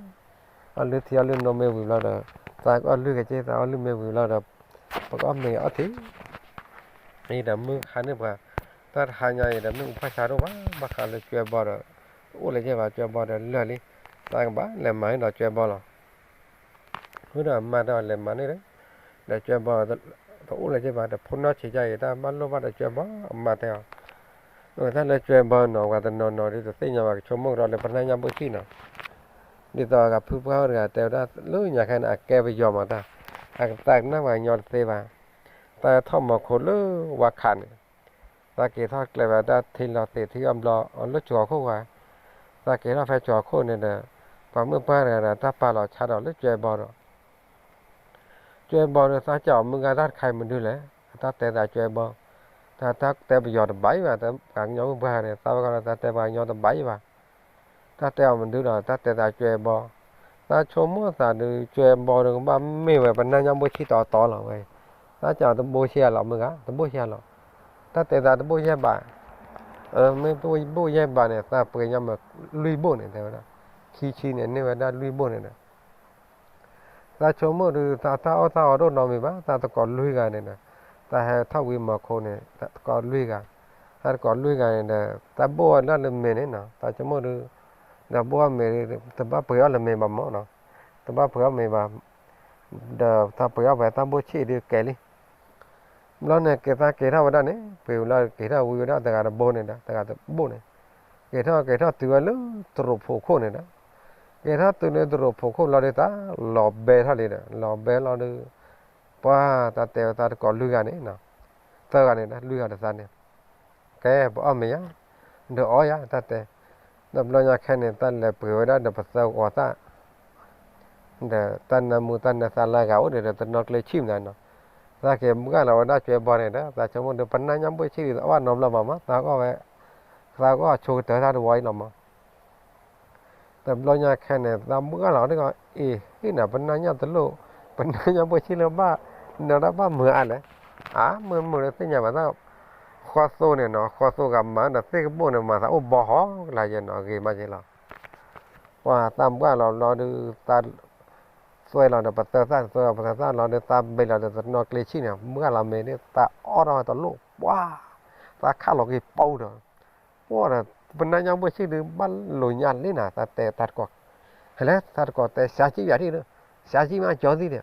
အီၣ်လုၢ်ထံအီၣ်လုၢ်နိမ့ၢ်ဝံၤဘျီဒီး သးကအီၣ်လုၢ်က့ၤက့ၤ သးအီၣ်လုၢ်မ့ၢ်ဝံၤဘျီဒီး ပကအီၣ်မ့ၤအီၣ်ထံ အံၤဒီးမုၢ်ဟါန့ၣ်ပှၤ, တၢ်တဟါညါအံၤဒီး မ့ၣ်အူဖၣ်ဆါတအိၣ်ဘၣ်, ဘၣ်ဃးလၢကၠွဲဘီဒီး တအိၣ်လၢၤဘၣ်, ကၠွဲဘီဒီးလၢာ်လံ, သးကဘၣ်လဲၤမၤန့ၢ်ဒီးကၠွဲဘီလီၤ. ဝံၤဒီးအမါတဲအီၤ လဲၤမၤန့ၢ်ဒီး ဒီးကၠွဲဘီ တအိၣ်လၢၤဘၣ်, တဖိနီၢ်ဆံးကါအံၤ တၢ်ဘၣ်လိၣ်ဘၣ်ဒီးကၠွဲဘီ, အမါတဲအီၤ, အတၢ်လၢကၠွဲဘီနီၤ ပှၤတနီၤနီၤဒုးတသ့ၣ်ညါဘၣ်, ကဆိကမိၣ်ကဒီးလၢပနၢ်ညါဘိဆံၣ်နီၤ, ဒ်သိးအဂၤဖုပှၢ်အိၣ်တဂၤတဲဝဲဒၣ် လၢညါခဲန့ၣ် အကဲပယီၤမးတၢ်, အကသးကနၣ်ပှၤကညီတသ့ဘၣ်, တၢ်ထီၣ်မီၤခိၣ်လၢဝါခးန့ၣ်, သးက့ၤထီၣ်ကျဲဝဲဒၣ်ထံလီၤသ့ၣ်ထံအဘျီ အလၢကၠီၤခိၣ်ဝဲ, သးက့ၤထီၣ်ဖဲကၠီၤခိၣ်န့ၣ်ဒီး ပှၤမုၣ်ပှၢ်တဂၤဒီး တၢ်ပာ်လီၤဆါဒီးလၢကၠွဲဘီဒီး ကၠွဲဘီဒီး သးစံးအီၤ မုၢ်ဂၤတၢ်တခါအံၤမနုၤလဲၣ်, အတၢ်တဲသးကၠွဲဘီ, တၢ်တဲပယီၤတဘၣ်အံၤဘၣ်, ပှၤကညီမုၣ်ပှၢ်န့ၣ် သးဝဲဃီဒီး တၢ်တဲပှၤကညီတဘၣ်အံၤဘၣ်, တၢ်တဲအီၤမနုၤဒီး တၢ်တဲသးကၠွဲဘီ, သးဆိကမိၣ်သးဒုး ကၠွဲဘီဒီး ကဘၣ်မ့ၢ်ဝဲပနၢ်ညါဘိဆံၣ်တီတီလီၤဝဲ, သးစံးအီၤ တဘိဆံၣ်လီၤ မုၢ်ဂၤ, တဘိဆံၣ်လီၤ, တၢ်တဲသးတဘိယဲၢ်ဘး, မ့ၢ်ဘိယဲၢ်ဘးန့ၣ် သးပှ့ၤညီမ့ၢ်လွံၢ်ဘိၣ်န့ၣ် တဲဝဲဒၣ်, ခံဆံန့ၣ် န့ၢ်ဝဲဒၣ်လွံၢ်ဘိၣ်န့ၣ်ဒီး သးဆိကမိၣ်ဒုး သးတၢ်အီၣ်တၢ်အီဒိၣ်နီတမံၤဘၣ်, သးသကိးလွံၢ်ဂၤန့ၣ်ဒီး သးဟဲထီၣ်ဝံၤမီၤခိၣ်န့ၣ် သကိးလွံၢ်ဂၤ, သးသကိးလွံၢ်ဂၤန့ၣ်ဒီး သးဘိၣ်ဝဲဒၣ်လၢမ့ၤန့ၣ်နီၤ, သးဆိကမိၣ်ဒုး ဒီးဘိၣ်အီၣ်မ့ၤ တဘၣ်ပှ့ၤအီၣ်လၢမ့ၤဘၣ်မၢ်နီၤ, တဘၣ်ပှ့ၤအီၣ်မ့ၤဘၣ်, ဒီးသးပှ့ၤအီၣ်ဝဲတၢ်ဘိၣ်ဆံၣ်ဒုးကဲလံ ဘျီန့ၣ် က့ၤသးက့ၤထီၣ်ဝဲဒၣ်န့ၣ် ပှ့ၤဝံၤလီၤ က့ၤထီၣ်ဝံၤဝဲဒၣ်တဂၤတဘိန့ၣ်ဒီး တဂၤတဘိန့ၣ်, က့ၤထီၣ်က့ၤထီၣ်တုၤဝဲလၢတရူးဖိးခိၣ်န့ၣ်ဒီး, က့ၤထီၣ်တုၤလၢတရူးဖိးခိၣ်လီၤဒုး သးလီၤဘဲထီၣ်လံဒီး လီၤဘဲလီၤဒုး, ပှၤတၢ်တဲဝဲသးတကိးလွံၢ်ဂၤန့ၣ်, သၢဂၤန့ၣ်ဒီး လွံၢ်ဂၤဒီးသးန့ၣ်, ကဲ ပအီၣ်မ့ၤယါ, ဒီးအီၣ်ယါ တၢ်တဲ, ဒီးဘျီညါခဲန့ၣ် တၢ်လဲၤပှ့ၤဝဲဒၣ်ဒီးပသၢဂီၤသၣ် ဒီးတၢ်နၢမူတၢ်နၢသးလၢအဂၤအိၣ်ဒီး တနီၤကျဲဆံၣ်မနုၤနီၤ, သးက့ၤဘှၣ်လီၤဝဲဒၣ်ကၠွဲဘီန့ၣ်ဒီး သးဆိကမိၣ်ဒီး ပနၢ်ညါဘိဆံၣ်ဒုး သးအီၣ်နီတဘျီဘၣ်မး သးအီၣ်ဝဲ, သးကအီၣ်ဆိကတၢၢ်တၢ်တဝီအံၤလီၤမး, တဘျီညါခဲန့ၣ် သးဘှၣ်လီၤဒ်ဂီၤ အ့ၣ် ဟ့ၣ်နၤ ပနၢ်ညါတလိၣ်, ပနၢ်ညါဘိဆံၣ်လၢဘၣ်, နတၢ်ဘၣ်မုာ်အါလဲၣ်, အါ မုာ်မုာ်လၢသ့ၣ်ညါဘၣ်သး, ဃီသိန့ၣ်နီၤ ဃီသိဂၤမၤဒီးသ့ၣ်ကဘိၣ်န့ၣ် မၤသးအိၣ်ဘီဟီကလာ်ယဲနီၤ ဂ့ၤမးယဲလီၤ ပှၤသးဘှၣ်လီၤဘျီဒုး သးသွဲလီၤဒီးပသၢသၣ် သွဲလီၤပသၢသၣ်လီၤဒီး သးဘ့ၣ်လီၤဒီးတနီၤကျဲဆံၣ်န့ၣ် ဘှၣ်လီၤမ့ၤဒ် သးအီၣ်ထီၣ်တလိၣ် ပှၤ သးခးလီၤက့ၤပီဒီး ပှၤဒီး ပနၢ်ညါဘိဆံၣ်ဒုး ဘၣ်လိာ်ညါလံနၤ သးတဲတၢ်တကိး, ဟဲလဲၣ် သးတကိးတဲ ဆါဆံၣ်ယၤဒံး, ဆါဆံၣ်မးကၠီသံဒံး,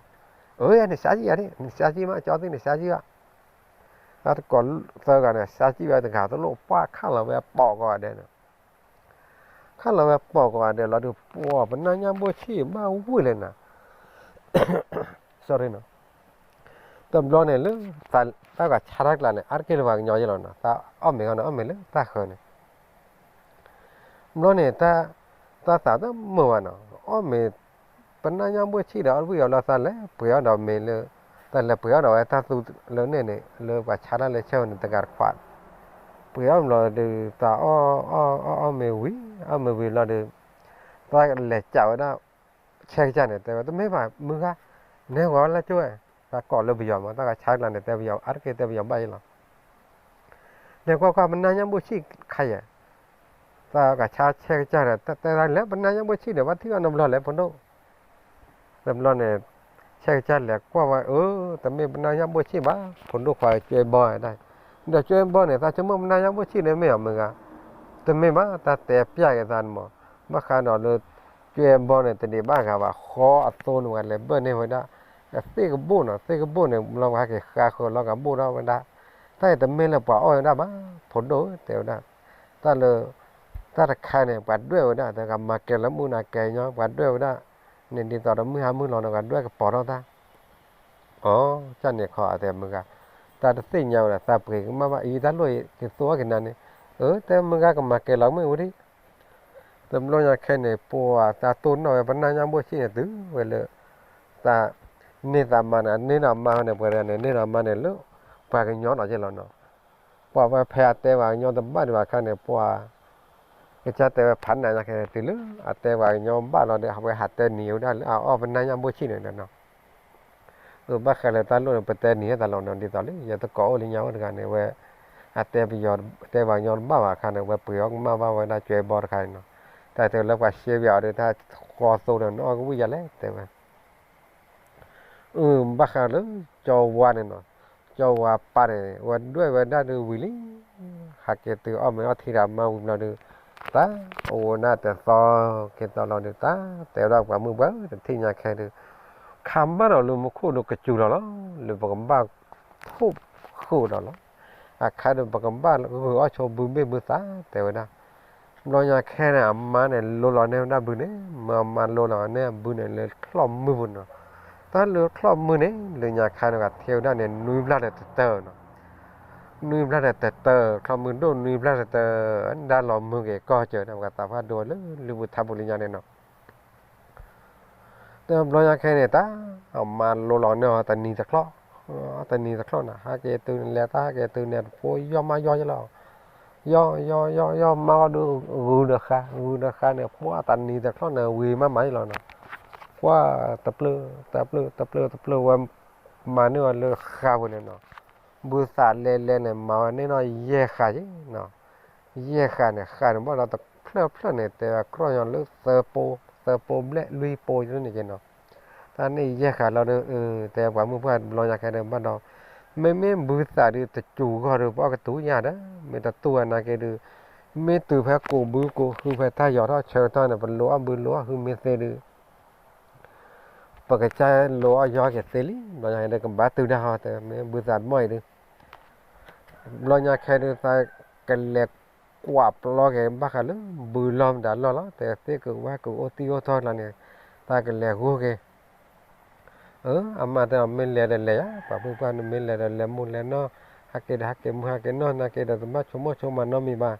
အၢ နဆါဆံၣ်ယၤဒံး နဆါဆံၣ်မးကၠီသံ နဆါဆံၣ်ဘၣ် သးတကိးသၢဂၤန့ၣ် ဆါဆံၣ်ဝဲတဂၤတလိၣ် ပှၤခးလီၤဝဲပိာ်ကိးဂၤဒဲးန့ၣ် ခးလီၤဝဲပိာ်ကိးဂၤဒဲးလီၤဒုး ပှၤပနၢ်ညါဘိဆံၣ်ဘၣ်ဝံၣ်လဲၣ်နၤ sorry နီၤ, တဘျီန့ၣ်လၢ တၢ်ဂၤဆါတၢ်ကျါန့ၣ် အါတက့ၢ်လၢပှၤကညီယဲလီၤနီၤ သးအီၣ်မ့ၤဂီၢ်န့ၣ် အီၣ်မ့ၤလၢတၢ်ဃၢၤန့ၣ် ဘျီန့ၣ် တၢ်သးတမုာ်ဘၣ်နီၤ အီၣ်မ့ၤ ပနၢ်ညါဘိဆံၣ်ဒီး အီၣ်တဝံၣ်အီၤလီၤ သးလဲၤပှ့ၤအီၣ်ဒီးမ့ၤလၢ တၢ်လဲၤပှ့ၤအီၣ်ဒီးဝဲတၢ်သူလၢန့ၣ်န့ၣ် လၢပှၤဆါတၢ်လၢဆၢန့ၣ် တဂၤတခွး ပှ့ၤအီၣ်ဘျီဒီး သးအီၣ်အီၣ်အီၣ်မ့ၤဝံၤ အီၣ်မ့ၤဝံၤလီၤဒီး သးလဲၤကးဝဲဒၣ် ဆဲကစၢ်န့ၣ် တဲဝဲ တမ့ၢ်ဘၣ် မုၢ်ဂၤ နဲဂီၤလၢကၠိဝဲ သးကိးလၢပယီၤမး တၢ်ဂၤဆါကျါန့ၣ် တဲပယီၤ အါတက့ၢ်တဲပယီၤဘၣ်ယဲလီၤ လဲၤကွၢ်ကွၢ် ပနၢ်ညါဘိဆံၣ်ခါယဲၢ် သးကဆါဆဲကစၢ်ဒီး တဲသးလဲၣ် ပနၢ်ညါဘိဆံၣ်ဒီး ဘၣ်ထံၣ်ဘၣ်နီတဘျီလဲၣ် ဖိဒိၣ် တဘျီန့ၣ် ဆဲကစၢ်လဲၤကွၢ်ဝဲ အၢ တမ့ၢ်ပနၢ်ညါဘိဆံၣ်ဘၣ် ဖိဒိၣ်ခွါကၠွဲဘီဒၣ် ဒီးကၠွဲဘီန့ၣ် သးဆိကမိၣ်ပနၢ်ညါဘိဆံၣ်န့ၣ်မ့ၢ်အီၤမုၢ်ဂၤ တမ့ၢ်ဘၣ် တၢ်တဲပျဲက့ၤသးန့ၣ်မး ဘၣ်ဃးဒီးလၢ ကၠွဲဘီန့ၣ် တဒံးဘၣ်ဂၤဘၣ် ဃီအသိန့ၣ် ပှၤလဲၤဘၢၣ်န့ၢ်ဝဲဒၣ် သ့ၣ်ကဘိၣ်နီၤ သ့ၣ်ကဘိၣ်န့ၣ် လီၤပှၤဟဲက့ၤဃါဃၢၤလီၤကဘိၣ်ထီၣ်ဝဲဒၣ် တၢ်အံၤတမ့ၢ်လၢပှၤအီၣ်ဝဲဒၣ်ဘၣ် ဖိဒိၣ်ဧၢ တဲဝဲဒၣ် တၢ်လၢ တၢ်တခါန့ၣ် ပှၤဒွဲၣ်ဝဲဒၣ် တဂၤမၤကဲၤလၢမုၢ်နၤကဲၤညီ ပှၤဒွဲၣ်ဝဲဒၣ် န့ၣ်ဒ်သိးဒီးမုၢ်ဟါမုၢ်လီၤန့ၣ် ပှၤဒွဲၣ်ကပီၤထီၣ်တၢ် အီ ကၢ်န့ၣ်ခီအတဲမုၢ်ဂၤ တၢ်တသ့ၣ်ညါဝဲဒီး သးပှ့ၤကမၣ်ဘၣ်အံၤ တၢ်လိၣ်ကသိးက့ၤနၤန့ၣ် အၢ တဲမုၢ်ဂၤကမၤကဲၤလီၤမုၢ်ဝဲဒၣ် တဘျီညါခဲန့ၣ် ပှၤသးတိၢ်နီၣ်ဝဲ ပနၢ်ညါဘိဆံၣ်န့ၣ် တုၤဝဲလၢ သး န့ၢ်သးမါန့ၣ် အန့ၢ်ဒီးမါဃီန့ၣ် ပှၤတဂၤန့ၣ် န့ၢ်ဒီးမါန့ၣ်လၢ ပှၤကညီနီၤက့လီၤနီၤ. ပှၤဝဲဖဲအတဲပှၤကညီတဘၣ်ဒံးဘၣ်အခါန့ၣ် ပှၤကစၢ်တဲဝဲဖးနးညါခဲန့ၣ် တုၤလၢအတဲပှၤကညီဘၣ်လီၤဒီး အဝဲဟးတဲနံၤဝဲဒၣ်လၢအအီၣ်ပနၢ်ညၣ်ဘိဆံၣ်န့ၣ်ဒီးနီၤ. အဘၣ်ဃးလၢတၢ်လိၣ်န့ၣ် ပတဲနံၤဟဲသးလီၤနီၤ ဒ်သိးလၢ ယတကိးအိၣ်လၢညါအိၣ်တဂၤန့ၣ် ဝဲ အတဲပယီၤ တဲပှၤကညီတဘၣ်ဘၣ်အခါန့ၣ် ဝဲပှ့ၤအီၣ်ကမၣ်ဘၣ်ဝဲဒၣ်ကၠွဲဘီတခါန့ၣ်နီၤ. တၢ်တဲလၢပှၤရှဲဝံၤအီၤဒီး တၢ်ဃီသိဒီး နအီၣ်ကဝံၣ်ယၤလဲၣ် တဲဝဲ အၢ ဘၣ်ဃးလၢ ကၠီဝါန့ၣ်နီၤ, ကၠီဝါပၢ်န့ၣ် ဝဲဒွဲၣ်ဝဲဒၣ်ဒုးဝံၤလံ, ဟးက့ၤတုၤအီၣ်မ့ၤအီထံတၢ်မါဝံၤဘျီဒုး, တၢ်အိၣ်ဝဲဒၣ်တသီက့ၤသီလီၤဒုး တၢ်တဲဝဲဒၣ်ပှၤမုၣ်ပှၢ် တထံၣ်ညါခဲဒုး, ခါမၢ်ဒီးလၢမူခိၣ်ဒုးကစူၤလီၤလီၤ, လၢပကဘၣ်ထိၣ်ဃုာ်ဒီးလီၤ, အခါဒုးပကဘၣ်ဂုာ်အီၣ်ဆိဘုဘ့ၣ်ဘုသး တဲဝဲဒၣ် ဘျီညါခဲန့ၣ် အမါန့ၣ် လိလီၤန့ၢ်ဝဲဒၣ်ဘုန့ၣ်, မ့ၢ်အမါလိလီၤန့ၢ်ဘုန့ၣ် လၢချီၣ်မုၢ်ပူၤနီၤ, တၢ်လၢချီၣ်မုၢ်န့ၣ် လၢညါခါန့ၣ် ကထ့ဝဲဒၣ်န့ၣ် နွံဘျၣ်ဒီးတတၢၢ်နီၤ, နွံဘျၣ်ဒီးတတၢၢ်, ချီၣ်မုၢ်ဒိၣ်နွံဘျၣ်တတၢၢ်, ဒါလီၤမုၢ်က့ၤကီၢ်စၢၤန့ၣ် ပှၤသးပှၢ်ဒိလၢလုၢ်ပူၤထါပူၤလၢညါန့ၣ်နီၤ တဘျီညါခဲန့ၣ် တၢ်အမါလိလီၤန့ၢ်အီၤတနံၤတချီၣ်, တနံၤတချီၣ်န့ၣ် ဟဲက့ၤတုၤန့ၣ် လဲၤတၢ်ဟဲက့ၤတုၤန့ၣ် တဖိယီၢ်မးယီၢ်ယလီၤ, ယီၢ်ယီၢ်ယီၢ်ယီၢ်မးအီၤဒုး ဂုၤဒီးဃါ ဂုၤဒီးဃါန့ၣ် ပှၤတနံၤတချီၣ်န့ၣ် ဝံၤမးမးယလီၤနီၤ, ပှၤတပျၢၢ် တပျၢၢ် တပျၢၢ် တပျၢၢ်ဝဲ မၤန့ၢ်အီၤလၢဃါပူၤန့ၣ်နီၤ, ဘုသးလဲၤလဲၤန့ၣ် မၤဝဲန့ၢ်နီၤယဲၢ်ဃါယ့ၣ်နီၤ ယဲၢ်ဃါန့ၣ် ဃါန့ၣ်ဘၣ်ဒီးတဖျၢၣ်ဖျၢၣ်န့ၣ် တဲဝဲကြၢးညီလၢသၢပိ, သၢပိဘျဲၣ်လွံၢ်ပိန့ၣ်က့နီၤ, တၢ်န့ၣ်ယဲၢ်ဃါလီၤဒီး တဲပှၤမုၣ်ပှၢ်တဘျီညါခဲဒုးဘၣ်ဒီး, မ့မ့ၢ်ဘုသးဒုးတစူၤဂီၢ်ဒီး ပအီၣ်ကတူၢ်ညါဒီး မ့ၢ်တတူၢ်ဝဲနာ်က့ဒုး, မ့ၢ်တုၤဖဲကိးဘုကိးဟုဖဲတၢ်ယီၤထီၣ်ဆၢကတီၢ်န့ၣ် ပလိအီၣ်ဘုလိအီၣ်ဟုမ့ၢ်သ့ဒုး ပကစၢ်လိအီၣ်ယီၤက့ၤသ့လံ, ဘျီညါခဲဒုးကဘၣ်တုၤဒၣ်ဟီတဲ မ့ၢ်ဘုသးတမီၢ်အံၤဒုး, ဘျီညါခဲဒုးသးကလဲၤကွၢ်ပျီက့ၤ ဘၣ်ဃးလၢဘုလီၢ်မတၤလီၢ်လီၤ, တဲသ့ၣ်ကဝၢ်ကအိၣ်တံၢ်အိၣ်ထီၣ်လီၤန့ၣ်, သးကလဲၤဂိၢ်က့ၤ အၢ အမါတဲအီၤ မ့ၢ်လဲၤဒီးလဲၤယၤ, ပှၤမုၣ်ပှၢ်န့ၣ် မ့ၢ်လဲၤဒီးလဲၤမိၢ်လဲၤနီၢ်, ဟဲက့ၤဒီးဟဲက့ၤမုၢ် ဟဲက့ၤနီၢ်, နာ်က့ဒီးတဘၣ်ဆိကမိၣ်ဆိကမးနီတမံၤဘၣ်,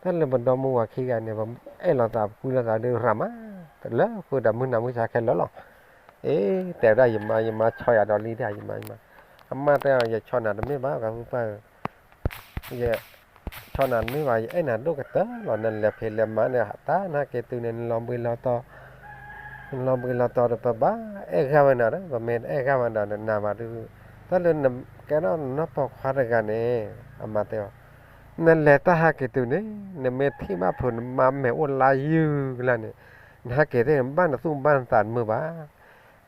တၢ်လၢပဒီမါဝၤခံဂၤန့ၣ် ပအဲၣ်လိာ်သး ပကွံလိာ်သးဒုးရၤမး, လၢဃုာ်ဒီးမုၢ်နၤမုၢ်ဆါခဲလၢာ်လီၤ, အ့ တဲဝဲဒၣ်ယမါ ယမါဆီယၤဒီးလံဒၣ် ယမါ ယမါ, အမါတဲအီၤ ယဆီနၤတမ့ၢ်ဘၣ် ပှၤမုၣ်ပှၢ်ဧၢ ယဆီနၤတမ့ၢ်ဘၣ် ယအဲၣ်နၤဒိၣ်ကတၢၢ်လီၤ, နလဲၤဖံးလဲၤမၤန့ၣ် တၢ်နာ်က့ၤတုၤန့ၣ် နလီၤဘှံးလီၤတီၤ, နလီၤဘှံးလီၤတီၤဒီး ပဘၣ်အဲၣ်ဂၢ်ဝဲနၤဒီး ပမ့ၢ်တအဲၣ်ဂၢ်ဝဲနၤဒီး နၤဘၣ်ဒုး, တၢ်လၢနကဲထီၣ်နနီၢ်ပိာ်ခွါတဂၤန့ၣ်, အမါတဲအီၤ, နလဲၤတၢ်ဟဲက့ၤတုၤန့ၣ် နမ့ၢ်ထံၣ်ဘၣ်ဖုးနမါမဲာ်အိၣ်လါယုၢ်ကလာ်န့ၣ်, နဟဲက့ၤသ့ၣ်နဘၣ်နသူၣ်ဘၣ်နသးတမုာ်ဘၣ်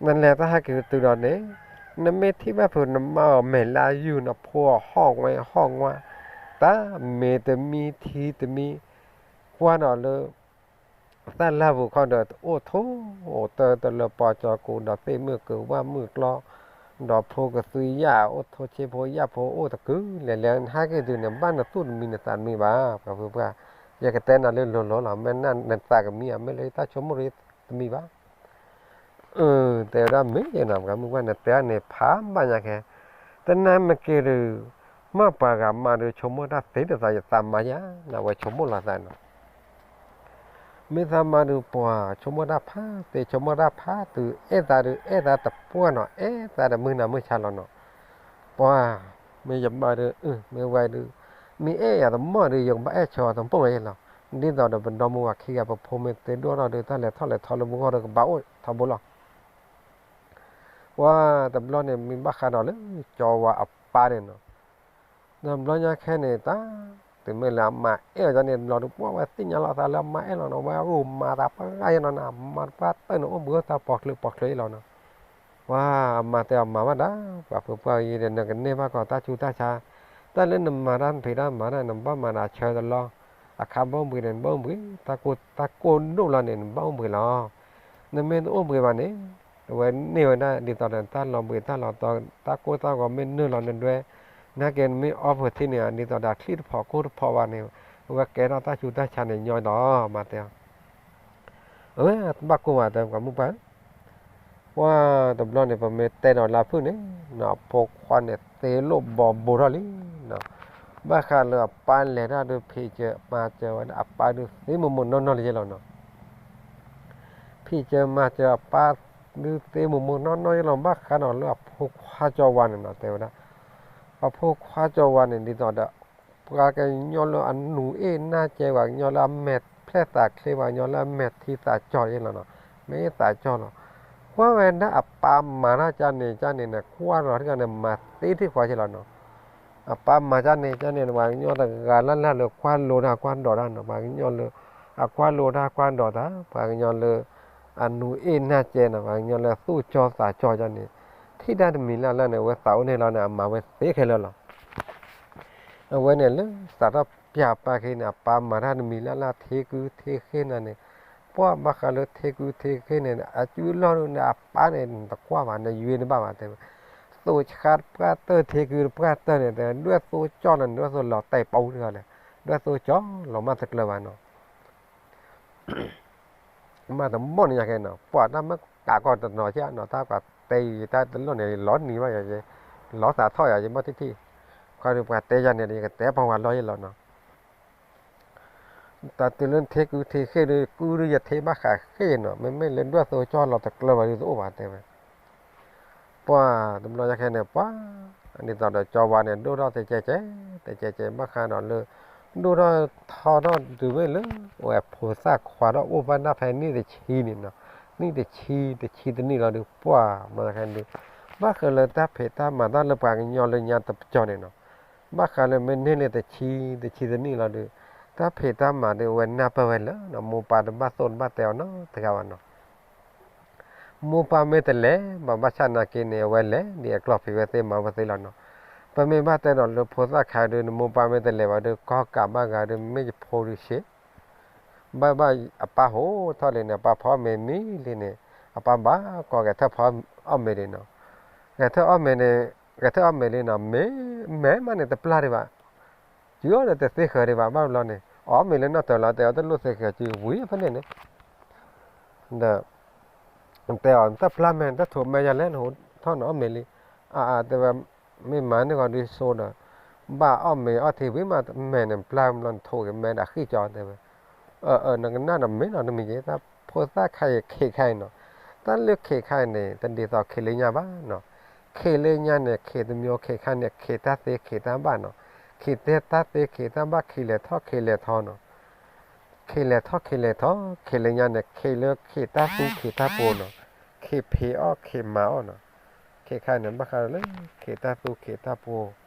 နလဲၤတၢ်ဟဲက့ၤတုၤဒီးန့ၣ်, နမ့ၢ်ထံၣ်ဘၣ်ဖုးနမါအီၤမဲာ်လါယုၢ် နဖိအီၤဟီၣ်ဝဲဟီၣ်ငွါ, တၢ်မ့ၢ်တမံထံတမံ, ကွၢ်ဒီးလၢ တၢ်လၢ်ပူၤခီဒီးအိၣ်ထိၣ်, အိၣ်တၢ်တလၢပီကၠီကိးဒီးသ့ၣ်မုၣ်ကဝၢ်မုၣ်ကျီ, ဒီးဖိကသွံယၣ်အိၣ်ထိၣ်ဆ့ဖိယၣ်ဖိအိၣ်တကုာ်လဲၤလဲၤ နဟဲက့ၤတုၤန့ၣ် ဘၣ်နသူၣ်တမံနသးတမံဘၣ် ပှၤဖိပှၢ်, ယကတဲနၤလၢလိၤလိၤလီၤ မ့ၢ်နသးကမံ မ့ၢ်လၢယတၢ်ဆိကမိၣ်တမံဘၣ် အၢ တဲဝဲဒၣ်မ့ၢ်ယဲနီၤ ပှၤမုၣ်ပှၢ်န့ၣ် တဲန့ၣ်ဖးဘၣ်ညါခဲ, တနၤမ့ၢ်က့ၤဒုး, မ့ၢ်ပှၤဂၤမါဒုး ဆိကမိၣ်တၢ်သ့ဒ်သိးယသးမါယါ, နဝဲဆိကမိၣ်လီၤသးနီၤ, မ့ၢ်သးမါဒုး ပှၤဆိကမိၣ်တၢ်ဖးသ့ ဆိကမိၣ်တၢ်ဖးတုၤ အဲၣ်သးဒုး အဲၣ်သးတပှၢ်နီၤ အဲၣ်သးတမုၢ်နၤမုၢ်ဆါလီၤနီၤ, ပှၤ, မ့ၢ်ယမါဒုး မ့ၢ်ဝဲဒုး, မ့ၢ်အဲၣ်ယၤတမီၢ်ဒုး ယကဘၣ်အဲၣ်ဆၢအီၤတမီၢ်ဝဲယဲလီၤ, ဒ်သိးဒီးပဒီမါဝၤခံဂၤ ပဖိမ့ၢ်သ့ဒိၣ်ထီၣ်ဒုး တၢ်လဲၤထီၣ်လဲၤထီလၢပဂီၢ်ဒီးကဘၣ်အိၣ်ထီဘိလီၤ ပှၤတဘျီန့ၣ် မ့ၢ်ဘၣ်ဃးဒီးလၢ ကၠီဝါအပၢ်န့ၣ်နီၤ, ဒီးဘျီညါခဲန့ၣ် တၢ်, တုၤမ့ၢ်လၢအမါအဲၣ်အီၤန့ၣ် တဘျီဒုး ပှၤဝဲသ့ၣ်ညါလီၤသးလၢအမါအဲၣ်လီၤနီၤ ဝဲအိၣ်မၤသးပှၢ်ယဲနီၤ နမါတပှၢ်တၢၢ်န့ၣ် အိၣ်ဘှံးအိၣ်သါပိာ်ချုးပိာ်ချုးအံၤလီၤနီၤ, ပှၤအမါတဲအီၤမၤဘၣ်ဒၣ် ပှၤဖိပှၢ်အံၤဒီး နကန့ၢ်ဘၣ်ကီးတၢ်ဆူးတၢ်ဆါ, တၢ်လၢနမၤတၢ်ဖံးတၢ်မၤတၢ် နဘၣ်မၤဒီးဆၢတလီၢ်, အခါဘၣ်အိၣ်ဘှံးန့ၣ် နဘၣ်အိၣ်ဘှံး, တၢ်ကိၢ်ဒိၣ်လီၤန့ၣ် နဘၣ်အိၣ်ဘှံးလီၤ နမ့ၢ်တအိၣ်ဘှံးဘၣ်န့ၣ်, အဝဲန့ၢ်ဝဲဒၣ်ဒ်သိးဒီး တၢ်လီၤဘှံးတၢ်လီၤတီၤ တၢ်ကိၢ်တၢ်ဂီၤမ့ၢ်နုာ်လီၤနဒွဲ, နာ်က့နမ့ၢ်အီဖှိၣ်ထံန့ၣ် ဒ်သိးဒီးချံၣ်တဖီၣ်ကိၢ်တဖီၣ်ဘၣ်န့ၣ်, အဝဲကဲထီၣ်တၢ်ဆူးတၢ်ဆါန့ၣ်ညီဒီး မၤတဲအီၤ, အဝဲတဘၣ်ကိၢ်ဘၣ်တဲပှၤမုၣ်ပှၢ် ပှၤတဘျီန့ၣ် ပမ့ၢ်တဲဒီးလၢဖုၣ်န့ၣ်, ဖိခွါန့ၣ်သ့လိၣ်ဘီဘိထီၣ်လံ, ဘၣ်ဃးလၢအပၢ်လဲၤတၢ်ဒုး ဖံးစၢၤမၤစၢၤဝဲဒၣ်အပၢ်ဒုးသ့မိၢ်မိၢ်နီၢ်နီၢ်လၢယဲလီၤနီၤ, ဖံးစၢၤမၤစၢၤအပၢ် ဒုးသ့မိၢ်မိၢ်နီၢ်နီၢ်ယလီၤ ဘၣ်ဃးဒီးလၢအဖိခွါကၠီဝါန့ၣ်နီၤ တဲဝဲဒၣ်, အဖိခွါကၠီဝါန့ၣ် ဒ်သိးဒီး ပှၤကညီလၢအနူၤအ့ၣ်နၢ်ကဲ ပှၤကညီလၢအမဲာ်ဖျဲၣ်သးချ့ ပှၤကညီလၢအမဲာ်ထံသးကၠီယလီၤနီၤ, မ့ၢ်သးကၠီလီၤ. ကွၢ်ဝဲဒၣ်အပၢ်မၤတၢ်ကန့ၣ်ကန့ၣ်န့ၣ် ကွၢ်လီၤထံကန့ၣ် မၤသ့ထံၣ်ဃီယလီၤနီၤ. အပၢ်မၤကန့ၣ်ကန့ၣ် ပှၤကညီတဂၤလၢ်လၢ်လၢကွၢ်လိတၢ်ကွၢ်ဒိးတၢ်နီၤ, ပှၤကညီလၢ အကွၢ်လိတၢ်ကွၢ်ဒိးတၢ် ပှၤကညီလၢ အနူၤအ့ၣ်နၢ်ကဲနီၤ, ပှၤကညီလၢသူၣ်ကၠီသးကၠီကန့ၣ် ထံၣ်တၢ်တမံၤလၢ်လၢ်န့ၣ် အဝဲသးအိၣ်န့ၢ်လီၤန့ၣ် အမၤဝဲသ့ခဲလၢာ်လီၤ. အဝဲန့ၣ်လၢစးထီၣ်ပၠးပၢ်ခဲအံၤန့ၣ် အပၢ်မၤတၢ်တမံၤလၢ်လၢ် ထံကုထံဃ့နၤန့ၣ်, ပှၢ်ဘၣ်ဃးလၢထံကုထံဃ့န့ၣ် အစုလီၢ်ဒၣ်န့ၣ် အပၢ်န့ၣ် နတကွၢ်ဘၣ် နယွ့တဘၣ်ဘၣ်တဲဝဲ, သိးဆှါတပှၢ်တၢၢ် ထံကုတပှၢ်တၢၢ်န့ၣ် တဲ ဒွဲၣ်သိကၠီလီၤန့ၣ် ဒွဲၣ်သိလီၤတဲာ်ပူၤတဂၤလဲၣ်, ဒွဲၣ်သိကၠီလီၤမၢ်တကျၢၤဘၣ်နီၤ. မ့ၢ်တဘီၣ်န့ၣ်ညါခဲနီၤ ပှၤတၢ်မ့ၢ်ကးကီၢ်တနီၤကနီၤ တၢ်ပှၤတဲယတၢ်တလိၣ်န့ၣ် ယလီၤနံၤဘၣ်ယၤ, လီၤသးထီၣ်ယၤ ယဘၣ်ထံၣ်ထံၣ်, ခီဒီးပှၤတဲယၤန့ၣ် ယကတဲပှၤဝၤလီၢ်ယလီၤနီၤ. တၢ်တုၤလၢထံကုထံဃ့ဒီး ကုဒီးယထံၣ်ဘၣ်ဃးဃ့နီၤ, မ့မ့ၢ်လၢဒွဲၣ်သိကၠီလီၤတကျၢၤဘၣ်ဒီးတအိၣ်ဘၣ်တဲဝဲ ပှၢ်တဘျီညါခဲန့ၣ် ပှၢ် ဒ်သိးဒီးကၠီဝါန့ၣ် ဒိၣ်ထီၣ်တကဲကဲ, တကဲကဲ ဘၣ်ဃးဒီးလၢ ဒိၣ်ထီၣ်ထီထီၣ်တုၤမ့ၢ်လၢ အဝဲဖိသၣ်ခွါထီၣ်အိၣ်ဘၣ်ဒၣ်ဖဲနံၣ်တဆံန့ၣ်နီၤ, နံၣ်တဆံ တဆံတနံၣ်လီၤဒီး ပှၢ် ဘျီညါခဲန့ၣ်ဒီး ဘၣ်ဃးလၢတၢ်ဖံးတၢ်မၤတၢ်လၢပှၤကညီလၢညါတပကီၢ်န့ၣ်နီၤ, ဘၣ်ဃးလၢမ့ၢ်န့ၢ်လၢတဆံ တဆံတနံၣ်လီၤဒီး တၢ်ဖံးတၢ်မၤဒီး အဝဲနၢ်ပၢၢ်ဝဲလၢနီၤ, မိၢ်ပၢ်တဘၣ်သိၣ်တဘၣ်တဲအီၤနီတဂၤဘၣ်နီၤ. မိၢ်ပၢ်မ့ၢ်တလဲၤဘၣ် ဘၣ်ဆၣ်နာ်က့န့ၣ် အဝဲလဲၤဒ်အကျီၢ်ဖံးဝဲသ့မၤဝဲသ့လီၤနီၤ. ပမ့ၢ်ဘၣ်တဲဒီးလၢဖိသၣ်ခါဒီး နမိၢ်ပၢ်မ့ၢ်တလဲၤဘၣ်ဒီး ကီၢ်ကးဘၣ်ဂၤဒီး မ့ၢ်ယဖိဒီးရှ့ ဘၣ်ဘၣ်အပၢ်ဟိထီၣ်လံန့ၣ် အပၢ်ဖီမ့ၤမံလံန့ၣ် အပၢ်ဘၣ်ကီးဂဲၤထၢၣ်ဖီအီၣ်မ့ၤဒံးနီၤ. ဂဲၤထၢၣ်အီၣ်မ့ၤန့ၣ် ဂဲၤထၢၣ်အီၣ်မ့ၤလံနီၤ, မ့ၢ်မဲာ်မးန့ၣ်တပျၢ်ဒံးဘၣ်, စုအီၤဒီးတသ့ဃၢၤဒံးဘၣ် ဘၣ်ဘျီန့ၣ် အီၣ်မ့ၤလၢနီၢ်တၢၤလီၤ တဲအီၤတလိၣ်သ့ဃၢၤစုဝံၤဖဲန့ၣ်န့ၣ် ဒီး တဲအီၤ တၢ်ပျၢ်မဲာ် တၢ်ထိးမဲာ်ယၤလဲၣ် နဟိထီၣ်နအီၣ်မ့ၤလံ. အအ တဲဝဲ မ့ၢ်မၤန့ၢ်ဂီၤဒုးဆိဒီး ဘၣ်အီၣ်မ့ၤအီၣ်ထံဝံၤမး မဲာ်န့ၣ်ပျၢ်ဘျီနထိးက့ၤမဲာ်ဒီးဃံၣ်ကၠီတဲဝဲ. အၢ အၢ နကနၣ်ဒီးမ့ၢ်လီၤတမံၤက့ၤ တၢ်ဖိသၣ်ခါအံၤခ့ခါအံၤနီၤ, တၢ်လၢခ့ခါအံၤန့ၣ် တဒ်သိးခ့လၢညါဘၣ်နီၤ. ခ့လၢညါန့ၣ် ခ့တမျိုး ခ့ခါန့ၣ် ခ့တၢ်သ့ခ့တၢ်ဘၣ်နီၤ, ခ့တၢ်သ့ခ့တၢ်ဘၣ် ခ့လဲၤထီၣ်ခ့လဲၤထီနီၤ. ခ့လဲၤထီၣ်ခ့လဲၤထီ ခ့လၢညါန့ၣ် ခ့လၢခ့တၢ်သူခ့တၢ်ပှိၤနီၤ, ခ့ဖံးအီၣ်ခ့မၤအီၣ်နီၤ. ခ့ခါန့ၣ် ဘၣ်ဃးလၢ ခ့တၢ်သူခ့တၢ်ပှိၤ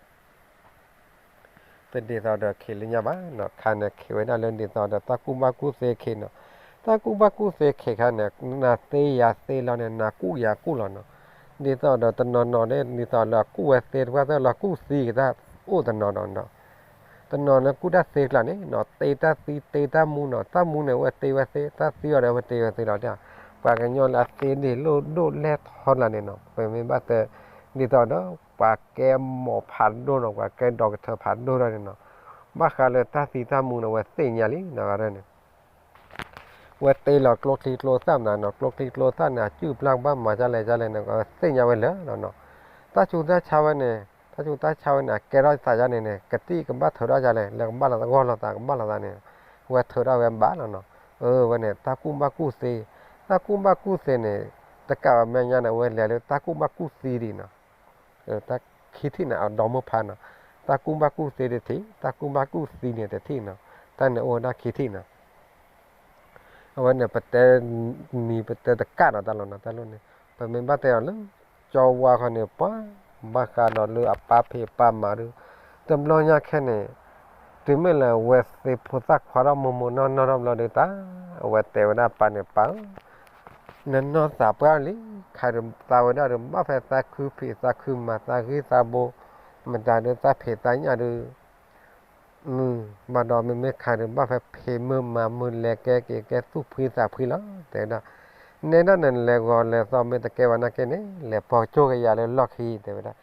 တဒ်သိးဒီးခ့လၢညါဘၣ်နီၤ, ခါန့ၣ် ခ့ဝဲဒၣ်လၢဒ်သိးဒီး တၢ်ကူၣ်ဘၣ်ကူၣ်သ့ခ့နီၤ. တၢ်ကူၣ်ဘၣ်ကူၣ်သ့ခ့ခါန့ၣ် နၤသ့ယၤသ့လီၤန့ၣ် နၤကူၣ်ယၤကူၣ်လီၤနီၤ. ဒ်သိးဒီးတနီၤနီၤန့ၣ် ဒ်သိးလၢအကူၣ်ဝဲသ့တဖၣ် တၢ်လီၤကူၣ်သံကတၢ်အိၣ်တနီၤနီၤနီၤ. တနီၤန့ၣ်ကူၣ်တၢ်သ့ကျါန့ၣ်နီၤ တ့တၢ်သံတ့တၢ်မူနီၤ, တၢ်မူန့ၣ် အဝဲတ့ဝဲသ့, တၢ်သံအီၤဒီး အဝဲတ့ဝဲသ့လီၤ. ပှၤကညီလၢအသ့န့ၣ် လိၣ်ဒိၣ်လဲၢ်ထီကျါန့ၣ်နီၤ, ပမ့ၢ်ဘၣ်တဲ ဒ်သိးဒီး ပှၤကဲမိၢ်ဖးဒိၣ်နီၤ, ပှၤကဲဒီကထၢဖးဒိၣ်ထီၣ်န့ၣ်နီၤ, ဘၣ်ဃးလၢတၢ်သံတၢ်မူန့ၣ် အဝဲသ့ၣ်ညါလံနီၤ, ဂၤဒၣ်န့ၣ် ဝဲတ့လီၤကျိချံကျိသၣ်မနုၤနီၤ, ကျိချံကျိသၣ်န့ၣ် အစုၣ်ပျၢ်ကဘၣ်မၤဒ်လဲၣ်ဒ်လဲၣ်န့ၣ် အဝဲသ့ၣ်ညါဝဲလၢာ်လီၤနီၤ. တၢ်ဆူးတၢ်ဆါဝဲန့ၣ် တၢ်ဆူးတၢ်ဆါဝဲန့ၣ် အကဲထီၣ်သးယါန့ၣ်န့ၣ် ကသံၣ်ကဘၣ်ထုးထီၣ်ဒ်လဲၣ်, လၢကဘၣ်လီၤသးဂီၢ်လီၤသး ကဘၣ်လီၤသးန့ၣ် ဝဲထုးထီၣ်ဝဲဘၣ်လီၤနီၤ. အၢ ဝဲန့ၣ် တၢ်ကူၣ်ဘၣ်ကူၣ်သ့, တၢ်ကူၣ်ဘၣ်ကူၣ်သ့န့ၣ် တကးဘၣ်မဲာ်ညါန့ၣ် အဝဲလဲၤလၢတၢ်ကူၣ်ဘၣ်ကူၣ်သ့ဒံးနီၤ. တၢ်ခံထံၣ်န့ၣ် အဒီမုၢ်ဖးနီၤ, တၢ်ကူၣ်ဘၣ်ကူၣ်သ့တထံၣ်, တၢ်ကူၣ်ဘၣ်ကူၣ်သ့န့ၣ်တထံၣ်နီၤ, တၢ်န့ၣ်အိၣ်ဝဲဒၣ်ခံထံၣ်နီၤ. အဝဲန့ၣ် ပတဲနံၤပတဲတကးဒီးတၢ်လီၤနီၤ, တၢ်လီၤန့ၣ် ပမ့ၢ်ဘၣ်တဲအီၤလၢ ကၠီဝါခီန့ၣ် ပှၤ ဘၣ်ဃးဒီးလၢအပၢ်ဖံးပၢ်မၤဒီး တဘျီညါခဲန့ၣ် တုၤမ့ၢ်လၢအဝဲသ့ၣ်ဖိသၣ်ခွါထီၣ်မိၢ်မိၢ်နီၢ်နီၢ်ထီၣ်ဘျီဒီးတၢ် အဝဲတဲဝဲဒၣ်ပၢ်န့ၣ် ပၢ်ဧၢ နနီၢ်သးပှၢ်လံ, ခါဒီးသးဝဲဒၣ်ဒီး ဘၣ်ဖဲသးခုဖံးသးခုမၤသးဂံၢ်သးဘိ, မတၤဒီးသးဖံးသးညၣ်ဒီး ဘၣ်ဒီးမ့မ့ၢ်ခါဒီး ဘၣ်ဖဲဖံးမုၢ်မၤမုၢ်လဲၤကဲက့ၤကဲသူၣ်ဖှံသးဖှံလီၤ တဲဝဲဒၣ်. နဲဒၣ်န့ၣ် လဲၤဂီၤလဲၤသီမ့ၢ်တကဲဘၣ်နာ်က့န့ၣ် လဲၤပိာ်ကၠိကယၤလၢလီၢ်ခံ တဲဝဲဒၣ်.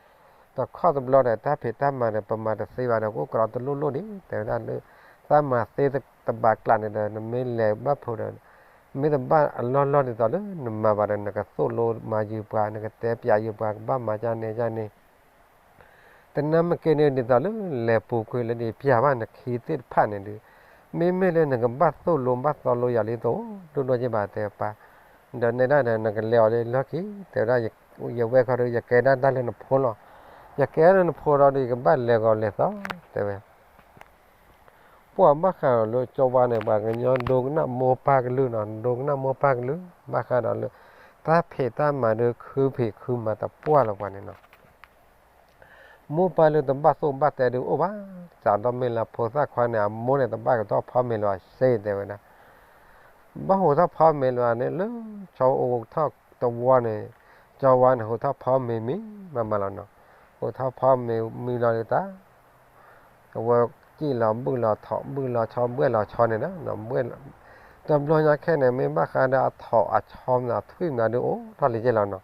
တခီတဘျီဒီး တၢ်ဖံးတၢ်မၤဒီး ပမၤတသ့ဘၣ်ဒီး ကအိၣ်ကဒီးတလိၣ်လိၣ်ဒံး တဲဝဲဒၣ်လၢ သးမၤသ့တဘၣ်ကျါန့ၣ်ဒီး နမ့ၢ်လဲၤဘၣ်ဖိဒီး မ့ၢ်တဘၣ်အလီၢ်လီၢ်ဒ်သိးလၢနမၤဘၣ်ဒီး နကသိၣ်လိမၤယုာ်ပှၤ နကတဲပျးယုာ်ပှၤ ကဘၣ်မၤဒ်န့ၣ်ဒ်န့ၣ် တနၢ်မ့ၢ်က့န့ၣ် ဒ်သိးလၢလဲၤပူၤကွံာ်လၢဒ်ပျးဘၣ်နခံသ့ၣ်တဖၣ်န့ၣ်ဒီး မ့မ့ၢ်လၢနကဘၣ်သိၣ်လိဘၣ်သီလိယၤလံတအိၣ်ဒိၣ်ဒိၣ်က့ဘၣ်တဲပၢ်. ဒီးနဲဒၣ်ဒီး နကလဲၤအီၤလၢလီၢ်ခံ တဲဝဲဒၣ်, ယဝဲခီဒီး ယကဲဒၣ်တၢ်လၢနဖိလီၤ. ယကဲလၢနဖိဒီး ယကဘၣ်လဲၤဂီၤလဲၤသီ တဲဝဲ. ပှၢ်ဘၣ်ဃးဒီးလၢကၠီဝါန့ၣ် ပှၤကညီဒိကနၣ်မိၢ်ပၢ်ကလုၢ်နီၤ, ဒိကနၣ်မိၢ်ပၢ်ကလုၢ် ဘၣ်ဃးဒီးလၢ တၢ်ဖံးတၢ်မၤဒီး ခုဖံးခုမၤတပှၢ်လီၤပှၤန့ၣ်နီၤ. မိၢ်ပၢ်လၢတဘၣ်သိၣ်ဘၣ်တဲဒုးအိၣ်ဘၣ်, စးထီၣ်မ့ၢ်လၢဖိသၣ်ခွါန့ၣ် အမိၢ်န့ၣ် တဘၣ်ကထီၣ်ဖီမ့ၤလၢၤစ့ တဲဝဲဒၣ်. ဘၣ်ဟူးထီၣ်ဖီမ့ၤလၢၤန့ၣ် လၢဆီအိၣ်ထီၣ်တဝီန့ၣ်, ကၠီဝါန့ၣ် ဟူးထီၣ်ဖီမ့ၤမံၤမးမးလီၤနီၤ. ဟူးထီၣ်ဖီမ့ၤမံၤလီၤဒုးတၢ် အဝဲစံၣ်လီၤဘုၣ်လီၤထိး ဘုၣ်လီၤဆီ ဘှဲၣ်လီၤဆီန့ၣ်ဒီး တဘျီညါခဲန့ၣ် မ့ၢ်ဘၣ်ဃးဒီးအထိးအဆီမး အထွံၣ်မးဒုးအိၣ်ထီၣ်လံက့လီၤနီၤ.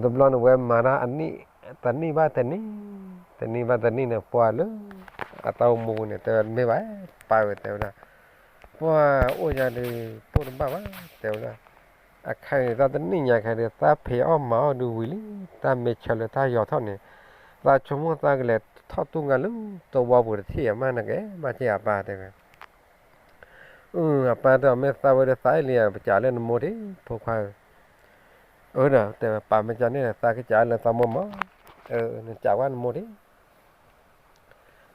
တဘျီန့ၣ် ဝဲမၤတၢ်အနံၣ်, တနံၣ်ဘၣ်တနံၣ်, တနံၣ်ဘၣ်တနံၣ်န့ၣ် ပှၢ်လၢအတၢ်အိၣ်မူပူၤန့ၣ် တဲဝဲမ့ၢ်ဘၣ်, ပၢ်ဝဲတဲဝဲဒၣ်, ပှၢ်အိၣ်ယၤဒုး ပိၢ်တဘၣ်ဘၣ် တဲဝဲဒၣ်. အခါအံၤ တၢ်တနံၣ်ညါခဲဒုး သးဖံးအီၣ်မၤအီၣ်ဒုးဝံၤလံ, တၢ်မ့ၢ်ဆၢလၢတၢ်ယီၤထီၣ်န့ၣ် သးဆိကမိၣ်သးကလဲၤထီၣ်တူၢ်ငါလၢတဝီပူၤတထံၣ်အမး နကဲမးက့အပၢ်တဲဝဲ. အပၢ်တဲအီၤ မ့ၢ်သးဝဲဒီးသးအဲၣ်လံဧါ, ပကးလၢနမိၢ်ဒံး ဖိခွါဧၢ. အၢဒီးတဲဝဲ ပၢ်မ့ၢ်ကန့ၣ် သးကစးလၢသးမိၢ်မး, နကးဝဲနမိၢ်ဒံး.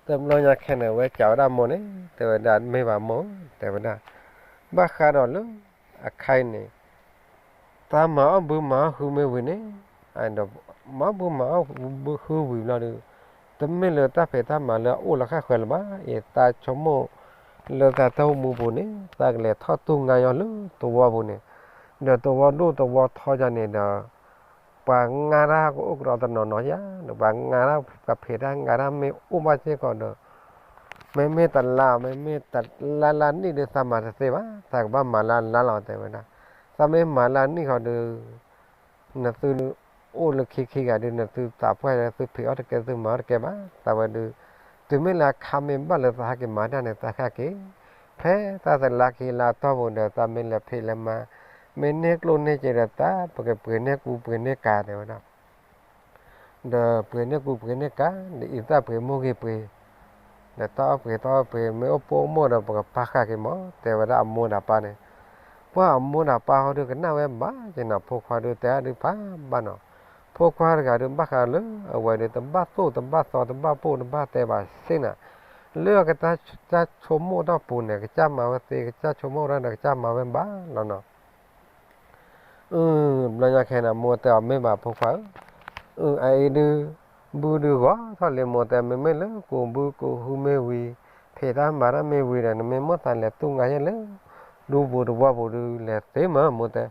တဘျီညါခဲန့ၣ် ဝဲကးဝဲဒၣ်မိၢ်န့ၣ် တဲဝဲဒၣ် မ့ၢ်ဘၣ်မိၢ် တဲဝဲဒၣ်, ဘၣ်ဃးဒီးလၢ အခါအံၤန့ၣ် တၢ်မၤအီၣ်ဘုမၤအီၣ်ဟုမ့ၢ်ဝံၤန့ၣ်, ဒီးမၤအီၣ်ဘုမၤအီၣ်ဘုဟုဝံၤဘျီဒီး တမ့ၢ်လၢတၢ်ဖံးတၢ်မၤလၢအအိၣ်လီၤဃၣ်ဃၢၤလၢၤဘၣ်. အံၤတၢ်ဆိကမိၣ်လၢတၢ်တၢ်အိၣ်မူပူၤန့ၣ် သးကလဲၤထီၣ်တူၢ်ငါယီၤလၢတဝီပူၤန့ၣ်, ဒီးတဝီဒိၣ်တဝီထီယၤန့ၣ်ဒီး ပှၤငါတၢ်ကအိၣ်ကဒီးတနီၤနီၤဧါ, ဒီးပှၤငါတၢ် ပှၤဖံးတၢ်ငါတၢ်မ့ၢ်အိၣ်ဘၣ်စ့ၢ်ကီးဒီး မ့မ့ၢ်တလါ မ့မ့ၢ်တလါလါနံၣ်ဒုး သးမၤတသ့ဘၣ်, သးကဘၣ်မၤလၢအလါလီၤ တဲဝဲဒၣ်. သးမ့ၢ်မၤလၢအနံၣ်ဃီဒီး နသုအိၣ်လၢခံခံဂၤဒုး နသုသးပှၢ်လၢသုဖံးအီၣ်တကဲ သုမၤအီၣ်တကဲဘၣ်, သးဝဲဒုး တုၤမ့ၢ်လၢအခါမ့ၢ်ဘၣ်လၢသးဟဲက့ၤမၤတၢ်န့ၣ် သးဟဲက့ၤ, ဖဲတၢ်သလါခံလါတီၢ်ပူၤဒီး သးမ့ၢ်လဲၤဖံးလဲၤမၤ မ့ၢ်န့ၢ်ကျိၣ်န့ၢ်စ့ဒီး သးပကပှ့ၤန့ၢ်ကူပှ့ၤန့ၢ်ကၤ တဲဝဲဒၣ်. ဒီးပှ့ၤန့ၢ်ကူပှ့ၤန့ၢ်ကၤ ဒီးအံသၣ်ပှ့ၤမိၢ်ဂ့ၤပှ့ၤ, ဒီးတၢ်အီၣ်ပှ့ၤတၢ်အီပှ့ၤ မ့ၢ်အိၣ်ပိၢ်အိၣ်မိၢ်ဒီး ပကပာ်ဃာ်က့ၤမး တဲဝဲဒၣ်အမိၢ်ဒီးအပၢ်န့ၣ်. ပှၢ်အမိၢ်ဒီးအပၢ်ဟီဒုးကနၣ်ဝဲဘၣ်က့နီၤ, ဖိခွါဒုးတဲအါဒုးဖးဘၣ်နီၤ. ဖိခွါတဂၤဒုးဘၣ်ဃးလၢအဝဲဒုး တဘၣ်သိၣ်တဘၣ်သီ တဘၣ်ပိၢ်တဘၣ်တဲဘၣ်စ့ၢ်နီၤ, လၢအကစၢ်ဆိကမိၣ်တၢ်ပူၤန့ၣ် ကစၢ်မၤဝဲသ့ ကစၢ်ဆိကမိၣ်တၢ်ဒီး ကစၢ်မၤဝဲဘၣ်လီၤနီၤ. ဘျီညါခဲန့ၣ် မိၢ်တဲအီၤ မ့ၢ်ဘၣ်ဖိခွါဧၢ, အအံၤဒုး ဘုဒုးဂီၤထီၣ်လံ မိၢ်တဲ, မ့မ့ၢ်လၢကိးဘုကိးဟုမ့ၢ်ဝံၤ ဖံးတၢ်မၤတၢ်မ့ၢ်ဝံၤဒီး နမ့ၢ်မိၣ်သးလဲၤတူၢ်ငါယဲၢ်လၢ ဒူပူၤတဝီပူၤဒုး လဲၤသ့မး မိၢ်တဲ.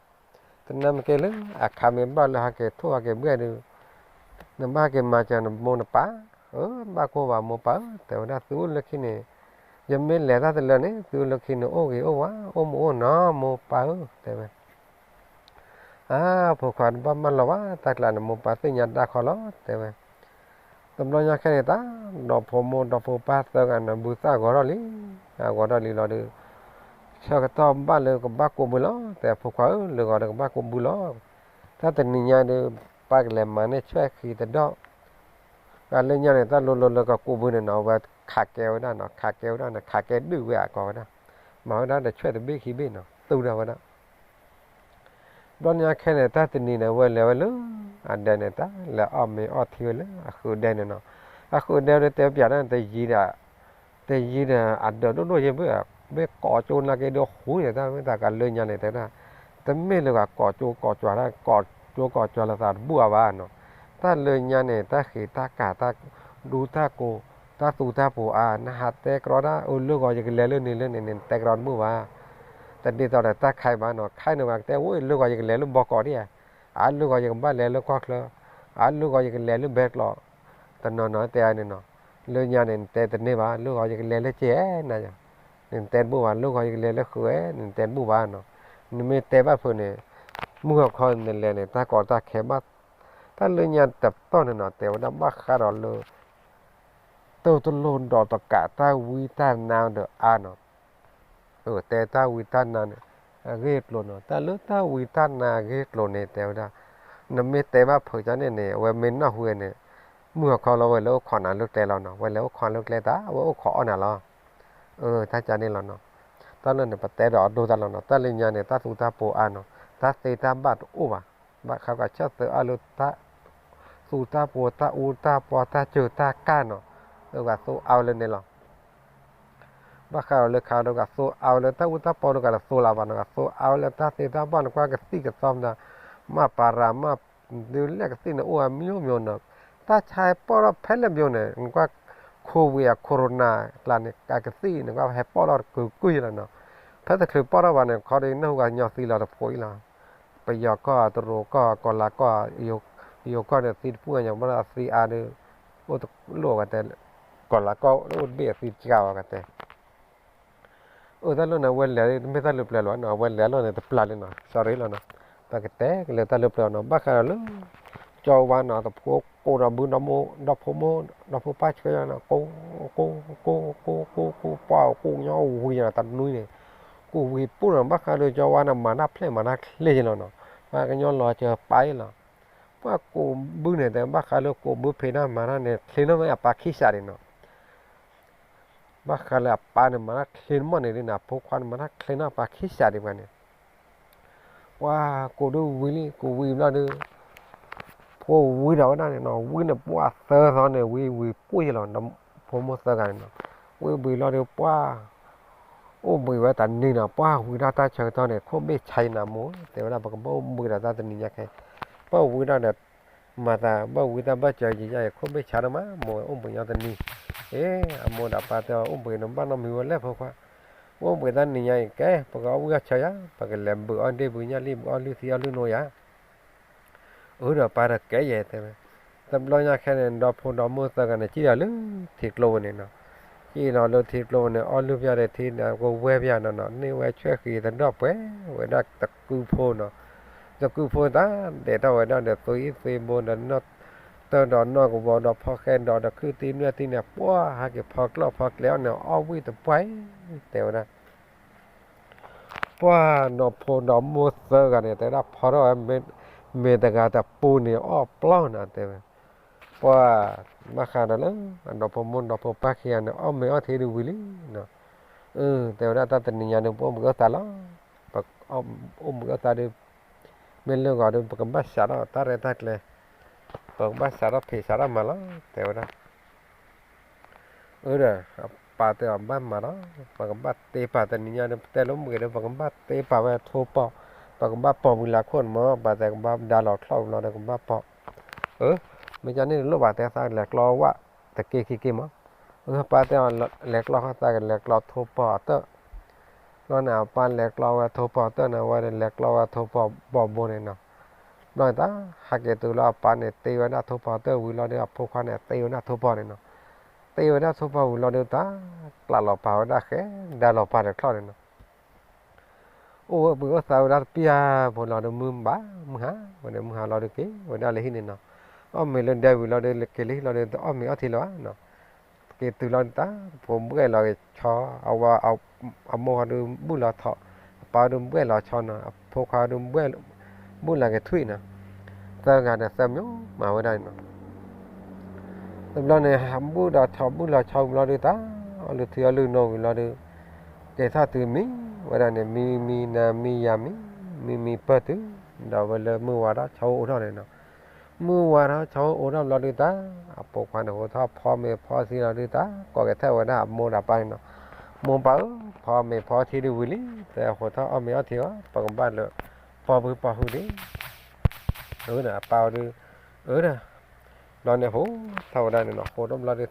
တနၢ်မ့ၢ်က့လၢ အခါမ့ၢ်ဘၣ်လၢဟဲက့ၤထိၣ်ဟဲက့ၤဘှဲၣ်ဒုး နဘၣ်ဟဲက့ၤမၤစၢၤနမိၢ်နပၢ်, အၢ ဘၣ်ကိၢ်ဘၣ်မိၢ်ပၢ်ဧၢ တဲဝဲဒၣ်, သုအိၣ်လၢခံန့ၣ် ယမ့ၢ်လဲၤတၢ်တလၢန့ၣ် သုအိၣ်လၢခံန့ၣ် အိၣ်ဂ့ၤအိၣ်ဝါ အိၣ်မုာ်အိၣ်နီၤ မိၢ်ပၢ်ဧၢ တဲဝဲ. အါ ဖိခွါတဘၣ်မၢလီၤဘၣ် တၢ်ကျးန့ၣ် မိၢ်ပၢ်သ့ၣ်ညါတၢ်ခီလီၤ တဲဝဲ. တဘျီညါခဲန့ၣ် တၢ်ဒီးဖိမိၢ်ဒီဖိပၢ်သၢဂၤန့ၣ် ဘုသၣ်ဂီၤထီၣ်လံ, အဂီၤထီၣ်လံလီၤဒီး ဆၢကတီၢ်ဘၣ်လၢကဘၣ်ကိးဘုလီၤ တဲ ဖိခွါဧၢ, လၢဂီၤဒီးကဘၣ်ကိးဘုလီၤ. တၢ်တနံၤညါဒီး ပၢ်ကလဲၤမၤန့ၢ်ဆွဲၣ်ခံတဒီၣ်, အလၢညါန့ၣ် တၢ်လိၤလိၤလၢကကိးဘုန့ၣ်နီၤ အဝဲခးကဲဝဲဒၣ်နီၤ, ခးကဲဝဲဒၣ်န့ၣ် ခးကဲဒုၣ်ဝဲအကိးဝဲဒၣ်, မၤဝဲဒၣ်ဒီးဆွဲၣ်တဘ့ၣ်ခံဘ့ၣ်နီၤ သူဒၣ်ဝဲဒၣ်. ဘျီညါခဲန့ၣ် တၢ်တနံၤန့ၣ် ဝဲလဲၤဝဲလၢ အဒဲန့ၣ် တၢ်လဲၤအီၣ်မ့ၤအီထံဝဲလၢအဃုဒဲန့ၣ်နီၤ, အဃုဒဲဒီးတဲပၠးတၢ်န့ၣ် တယံၤဒီး တယံၤဒီး အဒၢးဒိၣ်ဒိၣ်ယဲၢ်ဘၣ်, မ့ၢ်ကိးကၠိနာ်က့ဒီးဃူန့ၣ် တၢ်မ့ၢ်တၢ်ကလၢညါန့ၣ် တဲဒၣ်, တမ့ၢ်လၢဂၤကိးကၠိကိးကၠွၤတၢ် ကိးကၠိကိးကၠွၤလၢသးတဘူၣ်အါဘၣ်နီၤ, တၢ်လၢညါန့ၣ် တၢ်ဃံးတၢ်ကၢ် တၢ်ဒူတၢ်ကိး တၢ်သူတၢ်ပူၤအါ နဟးတဲကြီတၢ် အိၣ်လၢဂီၤယကလဲၤလၢန့ၣ်လၢန့ၣ်န့ၣ် နတဲကြီတဘူၣ်ဘၣ်, တဒ်သိးဒီးတၢ်ခဲဘၣ်နီၤ, ခဲန့ၣ်ဝဲကတဲအိၣ်လၢဂီၤယကလဲၤလၢဘီကီးဒံးဧါ, အါလၢဂီၤယကဘၣ်လဲၤလၢကီၢ်ချၢ, အါလၢဂီၤယကလဲၤလၢဘဲကျိး, တနီၤနီၤတဲန့ၣ်နီၤ, လၢညါန့ၣ် နတဲတန့ၢ်ဘၣ်, လၢဂီၤယကလဲၤလၢကဲနၤယၤ, နတဲတဘူၣ်ဘၣ်, လၢဂီၤယကလဲၤလၢဃုအဲ နတဲတဘူၣ်ဘၣ်နီၤ, နမ့ၢ်တဲဘၣ်ဖုးန့ၣ်, မုၢ်ဟီၣ်ခီနလဲၤန့ၣ် တၢ်ကီတၢ်ခဲဘၣ်, တၢ်လၢညါတပတီၢ်န့ၣ်နီၤ တဲဝဲဒၣ်ဘၣ်ဃးဒီးလၢ တိၢ်တလိၢ်ဒီးတကးတၢ်ဝံတၢ်နါဒီးအါနီၤ, တဲတၢ်ဝံတၢ်နါန့ၣ် အဂ့ၢ်အကျိၤနီၤ, တၢ်လၢတၢ်ဝံတၢ်နါအဂ့ၢ်အကျိၤန့ၣ် တဲဝဲဒၣ်, နမ့ၢ်တဲဘၣ်ဖုးကန့ၣ်န့ၣ် အဝဲမ့ၢ်နၢ်ဟူဝဲန့ၣ်, မုၢ်ဟီၣ်ခီလီၤဝဲလဲၤအိၣ်ခိးနၤလၢကျဲလီၤနီၤ, ဝဲလဲၤအိၣ်ခိးလၢကျဲတၢ် အဝဲအိၣ်ခိးအီၣ်နၤလီၤ, တၢ်ကန့ၣ်လီၤနီၤ, တၢ်လၢန့ၣ် ပတဲဒီးအဒိတၢ်လီၤနီၤ, တၢ်လၢညါန့ၣ် တၢ်သူတၢ်ပှီၤအါနီၤ, တၢ်သ့တၢ်ဘၣ်တအိၣ်ဘၣ်, ဘၣ်ဃးကဆၢၣ်သၢအါလၢတၢ်သူတၢ်ပှီၤ တၢ်အူတၢ်ပီ တၢ်စၢၤတၢ်ကၢ်နီၤ, အဂၤသိအါဝဲလၢန့ၣ်လီၤ. ဘၣ်ဃးဒီးလၢခါဒီး ဂၤသိအါဝဲလၢတၢ်အူတၢ်ပီဒီး ဂၤတသိလၢၤဘၣ်နီၤ, ဂၤသိအါဝဲလၢတၢ်သ့တၢ်ဘၣ်န့ၣ် ကွၢ်ကသံၣ်ကသီမတၤ, မ့ၢ်ပၤရၤမ့ၢ် ဒုးလဲၣ်ကသံၣ်န့ၣ် အိၣ်ဝဲမံၤမံၤနီၤ, တၢ်ဆါဟဲပီၣ်ထီၣ်ဖဲလဲၣ်မံၤန့ၣ် နကွၢ် ခိဝ့ၢ်အ corona ကျါန့ၣ် ကသံၣ်န့ၣ် ကွၢ်ဟဲပီၣ်ထီၣ်တကုာ်ကုာ်ယလီၤနီၤ, ဖဲတချုးပီၣ်ထီၣ်ဘၣ်န့ၣ် ခီဒီးနၢ်ဟူဂၤညီသံလီၤတဖိအံၤလီၤ, ပယီၤကီၢ် တရူးကီၢ် ကီၤလၤကီၢ် ယိၤကီၢ်န့ၣ် သံတပူၣ်ညါ ဘၣ်ဒီးအသံအါဒီး အိၣ်တလိၣ်ကတဲ, ကီၤလၤကီၢ်အိၣ်တဘ့ၣ်အသံတကးဘၣ်ကတဲ အၢ တၢ်လီၢ်န့ၣ် အဝဲလဲၤတမ့ၢ်တၢ်လၢပျၢၤလီၤနီၤ, အဝဲလဲၤလီၤန့ၣ် တပျၢ်လၢနီၤ, sorry လီၤနီၤ, ပကတဲကလၢတၢ်လၢပျၢၤနီၤ, ဘၣ်ဃးဒီးလၢ ကၠီဝါနီၤ တဖိကိးဒီးဘုဒီမိၢ် ဒီဖိမိၢ် ဒီဖိပၢ်ဆှၢယါနီၤ, ကိး ကိး ကိး ကိး ကိး ကိး ပှၢ်ကိးညီဝံၤနီၤ, တနွံန့ၣ် ကိးဝံၤပူၣ်နီၤ, ဘၣ်ဃးဒီးကၠီဝါန့ၣ် မၤတၢ်ဖျဲၣ်မၤတၢ်ချ့ယလီၤနီၤ, ပှၤကညီလီၤစၢၤပာ်ယလီၤ, ပှၤကိးဘုန့ၣ် တဲဘၣ်ဃးလၢကိးဘုဖံးတၢ်မၤတၢ်န့ၣ် ချ့နီၣ်မ့ၢ်အပၢ်ခံစးဒံးနီၤ ဘၣ်ဃးလၢအပၢ်န့ၣ် မၤတၢ်ချ့နမီၢ်န့ၣ်ဒ်န့ၣ် အဖိခွါန့ၣ် မၤတၢ်ချ့နီၣ်အပၢ်ခံစးဒံးပှၤန့ၣ်, ပှၤကိးဒုဝံၤလံ ကိးဝံၤဘျီဒီး ဖိဝံဒီးဝဲဒၣ်န့ၣ်နီၤ, ဝံန့ၣ်ပှၢ်သၢသီန့ၣ် ဝံဝံၤပှၢ်ယလီၤ, ဖိမိၢ်သၢဂၤန့ၣ်နီၤ, ဝံဝံၤလီၤဒီးပှၢ် အိၣ်ဘှံးဝဲတနံၤနီၤ, ပှၢ်ဝံၤဒၣ်တၢ်ဆၢကတီၢ်န့ၣ် ခိၣ်ဘ့ၣ်ဆါယနၤမိၢ်, တဲဝဲဒၣ် ပကဘၣ်အိၣ်ဘှံးဒီးတၢ်တနံၤညါခဲ, ပှၢ်ဝံၤဒၣ်ဒီး မၤသး ဘၣ်ဝံတၢ်ဘၣ်စၢၤယံၤယါအံၤ ခိၣ်ဘ့ၣ်ဆါဒိၣ်မး မိၢ် အိၣ်ဘှံးညီတနံၤ, အ့ အမိၢ်ဒီးပၢ်တဲအီၤ အိၣ်ဘှံးန့ၣ်ဘၣ်နီတမံၤဝဲလဲၣ်ဖိခွါ, အိၣ်ဘှံးတၢ်နံၤညါအံၤ ကဲ ပကအီၣ်ဝံၣ်အီၣ်ဆၢယၤ, ပကလဲၤဘုးအီၣ်ဒ့ၣ်ဘုးညၣ်လံၣ် ဘုးအီၣ်လုၢ်သံအီၣ်လုၢ်နိယၤ အၢ ဒီးပၢ်ဒီးကဲယဲၢ်တဲဝဲ, တဘျီညါခဲန့ၣ် ဒီဖိဒီမိၢ်သၢဂၤန့ၣ် ကံၣ်ဒီးလၢထံကျိဝဲန့ၣ်နီၤ, ကံၣ်ဒီးလၢထံကျိဝဲန့ၣ် အီၣ်လုၢ်ပျၢ်ဒီးထံဒီးကဝဲၢ်ပျၢ်နီၤနီၤ, န့ၢ်ဝဲဆွဲၣ်ဃံၤတဒီၣ်ပှဲၤဝဲဒၣ်တကုဖိနီၤ, တကုဖိတၢ်ဒဲးထီၣ်ဝဲဒၣ်ဒီးသွံၣ်အံၣ်သွံၣ်ဘိဒီး တၢ်ဒီးနီၢ်ကဝီၤဒီးဖီၣ်ဃဲဒီးဒီးခုၣ်သံနွဲၣ်သံန့ၣ် ပှၢ်ဟဲက့ၤဖီကျီၢ်ဖီကျဲအီၣ်န့ၣ် အီၣ်ဝံၣ်တပှၢ်အံၤ တဲဝဲဒၣ် ပှၢ်ဒီဖိဒီမိၢ်သၢဂၤန့ၣ် တဲဝဲဒၣ်ဖီထီၣ်ဝဲ မ့ၢ်တဂၤတပူန့ၣ်အီၣ်ပျီၢ်နီၤ တဲဝဲ, ပှၢ်ဘၣ်ဃးဒီးလၢ အဒီဖိမိၢ်ဒီဖိပၢ်ခံဂၤန့ၣ် အီၣ်မ့ၤအီၣ်ထံဒုးဝံၤလံနီၤ, တဲဝဲဒၣ်တၢ်တနံၤညါဒုး ပအိၣ်ဘှံးအီၣ်သးလီၤ, ပအိၣ်ဘှံးအီၣ်သးဒုး မ့ၢ်လၢဂီၤဒုး ပကဘၣ်စးထီၣ်တၢ်ရဲၣ်တၢ်ကျဲၤ, ပကဘၣ်စးထီၣ်ဖံးစးထီၣ်မၤလီၤ တဲဝဲဒၣ် အၢ ဒီး အပၢ်တဲအီၤဘၣ်မၤလီၤ, ပကဘၣ်တ့ပာ်တနံၤညါဒီး ပတဲလၢမုၢ်ဂ့ၤဒီး ပကဘၣ်တ့ပာ်ဝဲထိၣ်ပီၣ်, ပကဘၣ်ပိာ်ဝံၤလၢခိၣ်န့ၣ်မး ပတဲကဘၣ်ဒါလီၤချီၣ်ဝံၤလီၤဒီးကဘၣ်ပိာ်, အၢ မ့ၢ်ကန့ၣ်တလိၣ်ဘၣ် တဲသးလဲၤကျီဝဲတက့ၢ်ခံက့ၢ်မး, အၢ ပၢ်တဲအီၤလဲၤကျီဃီသးကလဲၤကျီထိၣ်ပီၣ်အတၢၢ်, ဘျီန့ၣ် အပၢ်လဲၤကျီဝဲထိၣ်ပီၣ်အတၢၢ်န့ၣ် အဝဲလဲၤကျီဝဲထိၣ်ပီၣ်ဘီဘိန့ၣ်နီၤ, ဘျီန့ၣ်တၢ် ဟဲက့ၤတုၤလၢအပၢ်န့ၣ် တ့ဝဲဒၣ်ထိၣ်ပီၣ်အတၢၢ်ဝံၤလီၤဒီး အဖိခွါန့ၣ် တ့ဝဲဒၣ်ထိၣ်ပီၣ်န့ၣ်နီၤ, တ့ဝဲဒၣ်ထိၣ်ပီၣ်ဝံၤလီၤဒီးတၢ် ကျးလီၤပာ်ဝဲဒၣ်ဃဲ ဒါလီၤပာ်တချီၣ်န့ၣ်နီၤ အိၣ်ဝဲဘှံးအိၣ်သးဝဲဒၣ်တပျၢ်ဖိလီၤဒီး မုၢ်ဘၣ်မုၢ်ဟါဝဲဒီး မုၢ်ဟါလီၤဒီးက့ၤဝဲဒၣ်လၢဟံၣ်န့ၣ်နီၤ, အီၣ်မ့ၤလၢဒဲဝံၤလီၤဒီး က့ၤလၢဟံၣ်လီၤဒီး တအီၣ်မ့ၤအီထံလၢၤဘၣ်နီၤ, က့ၤတုၤလီၤဒီးတၢ် ဖိဘှဲၣ်လီၤက့ၤဆီ, အဝဲ အမိၢ်ဃီဒုးဘုၣ်လီၤထိး, အပၢ်ဒုးဘှဲၣ်လီၤဆီနီၤ, အဖိခွါဒုးဘှဲၣ် ဘုၣ်လီၤက့ၤထွံၣ်နီၤ, သၢဂၤဒီးသၢမံၤမၤဝဲဒၣ်န့ၣ်နီၤ တဘျီန့ၣ် ဘုၣ်ဒီးထိးဘုၣ်လီၤဆီဝံၤလီၤဒုးတၢ် အီၣ်လုၢ်ထံအီၣ်လုၢ်နိဝံၤလီၤဒုး ကဲထီၣ်တုၤမံဝဲဒၣ်န့ၣ် မံမံနၤမံယၤမံ မံမံပၢၢ်တုၤ ဒီးဝဲလၢမုၢ်ဝါထီၣ်ဆီအိၣ်ထီၣ်န့ၣ်နီၤ, မုၢ်ဝါထီၣ်ဆီအိၣ်ထီၣ်ဘျီဒုးတၢ် အပိာ်ခွါန့ၣ် ဟိးထီၣ်ဖီမ့ၤဖီထံလီၤဒုးတၢ် ကိးက့ၤထဲဝဲဒၣ်အမိၢ်ဒီးပၢ်န့ၣ်နီၤ, မိၢ်ပၢ်ဧၢ ဖီမ့ၤဖီထံဒုးဝံၤလံ တဲဟိးထီၣ်အီၣ်မ့ၤအီထံအီၤ ပကဘၣ်လၢ ပီၢ်ဘုပီၢ်ဟုဒံး အၢဒီးအပၢ်အီၤဒုး အၢဒီး ဘျီန့ၣ်ဟိးထီၣ်ဝဲဒၣ်န့ၣ်နီၤ ဟိးထီၣ်ဘျီဒုးတၢ် ဒီ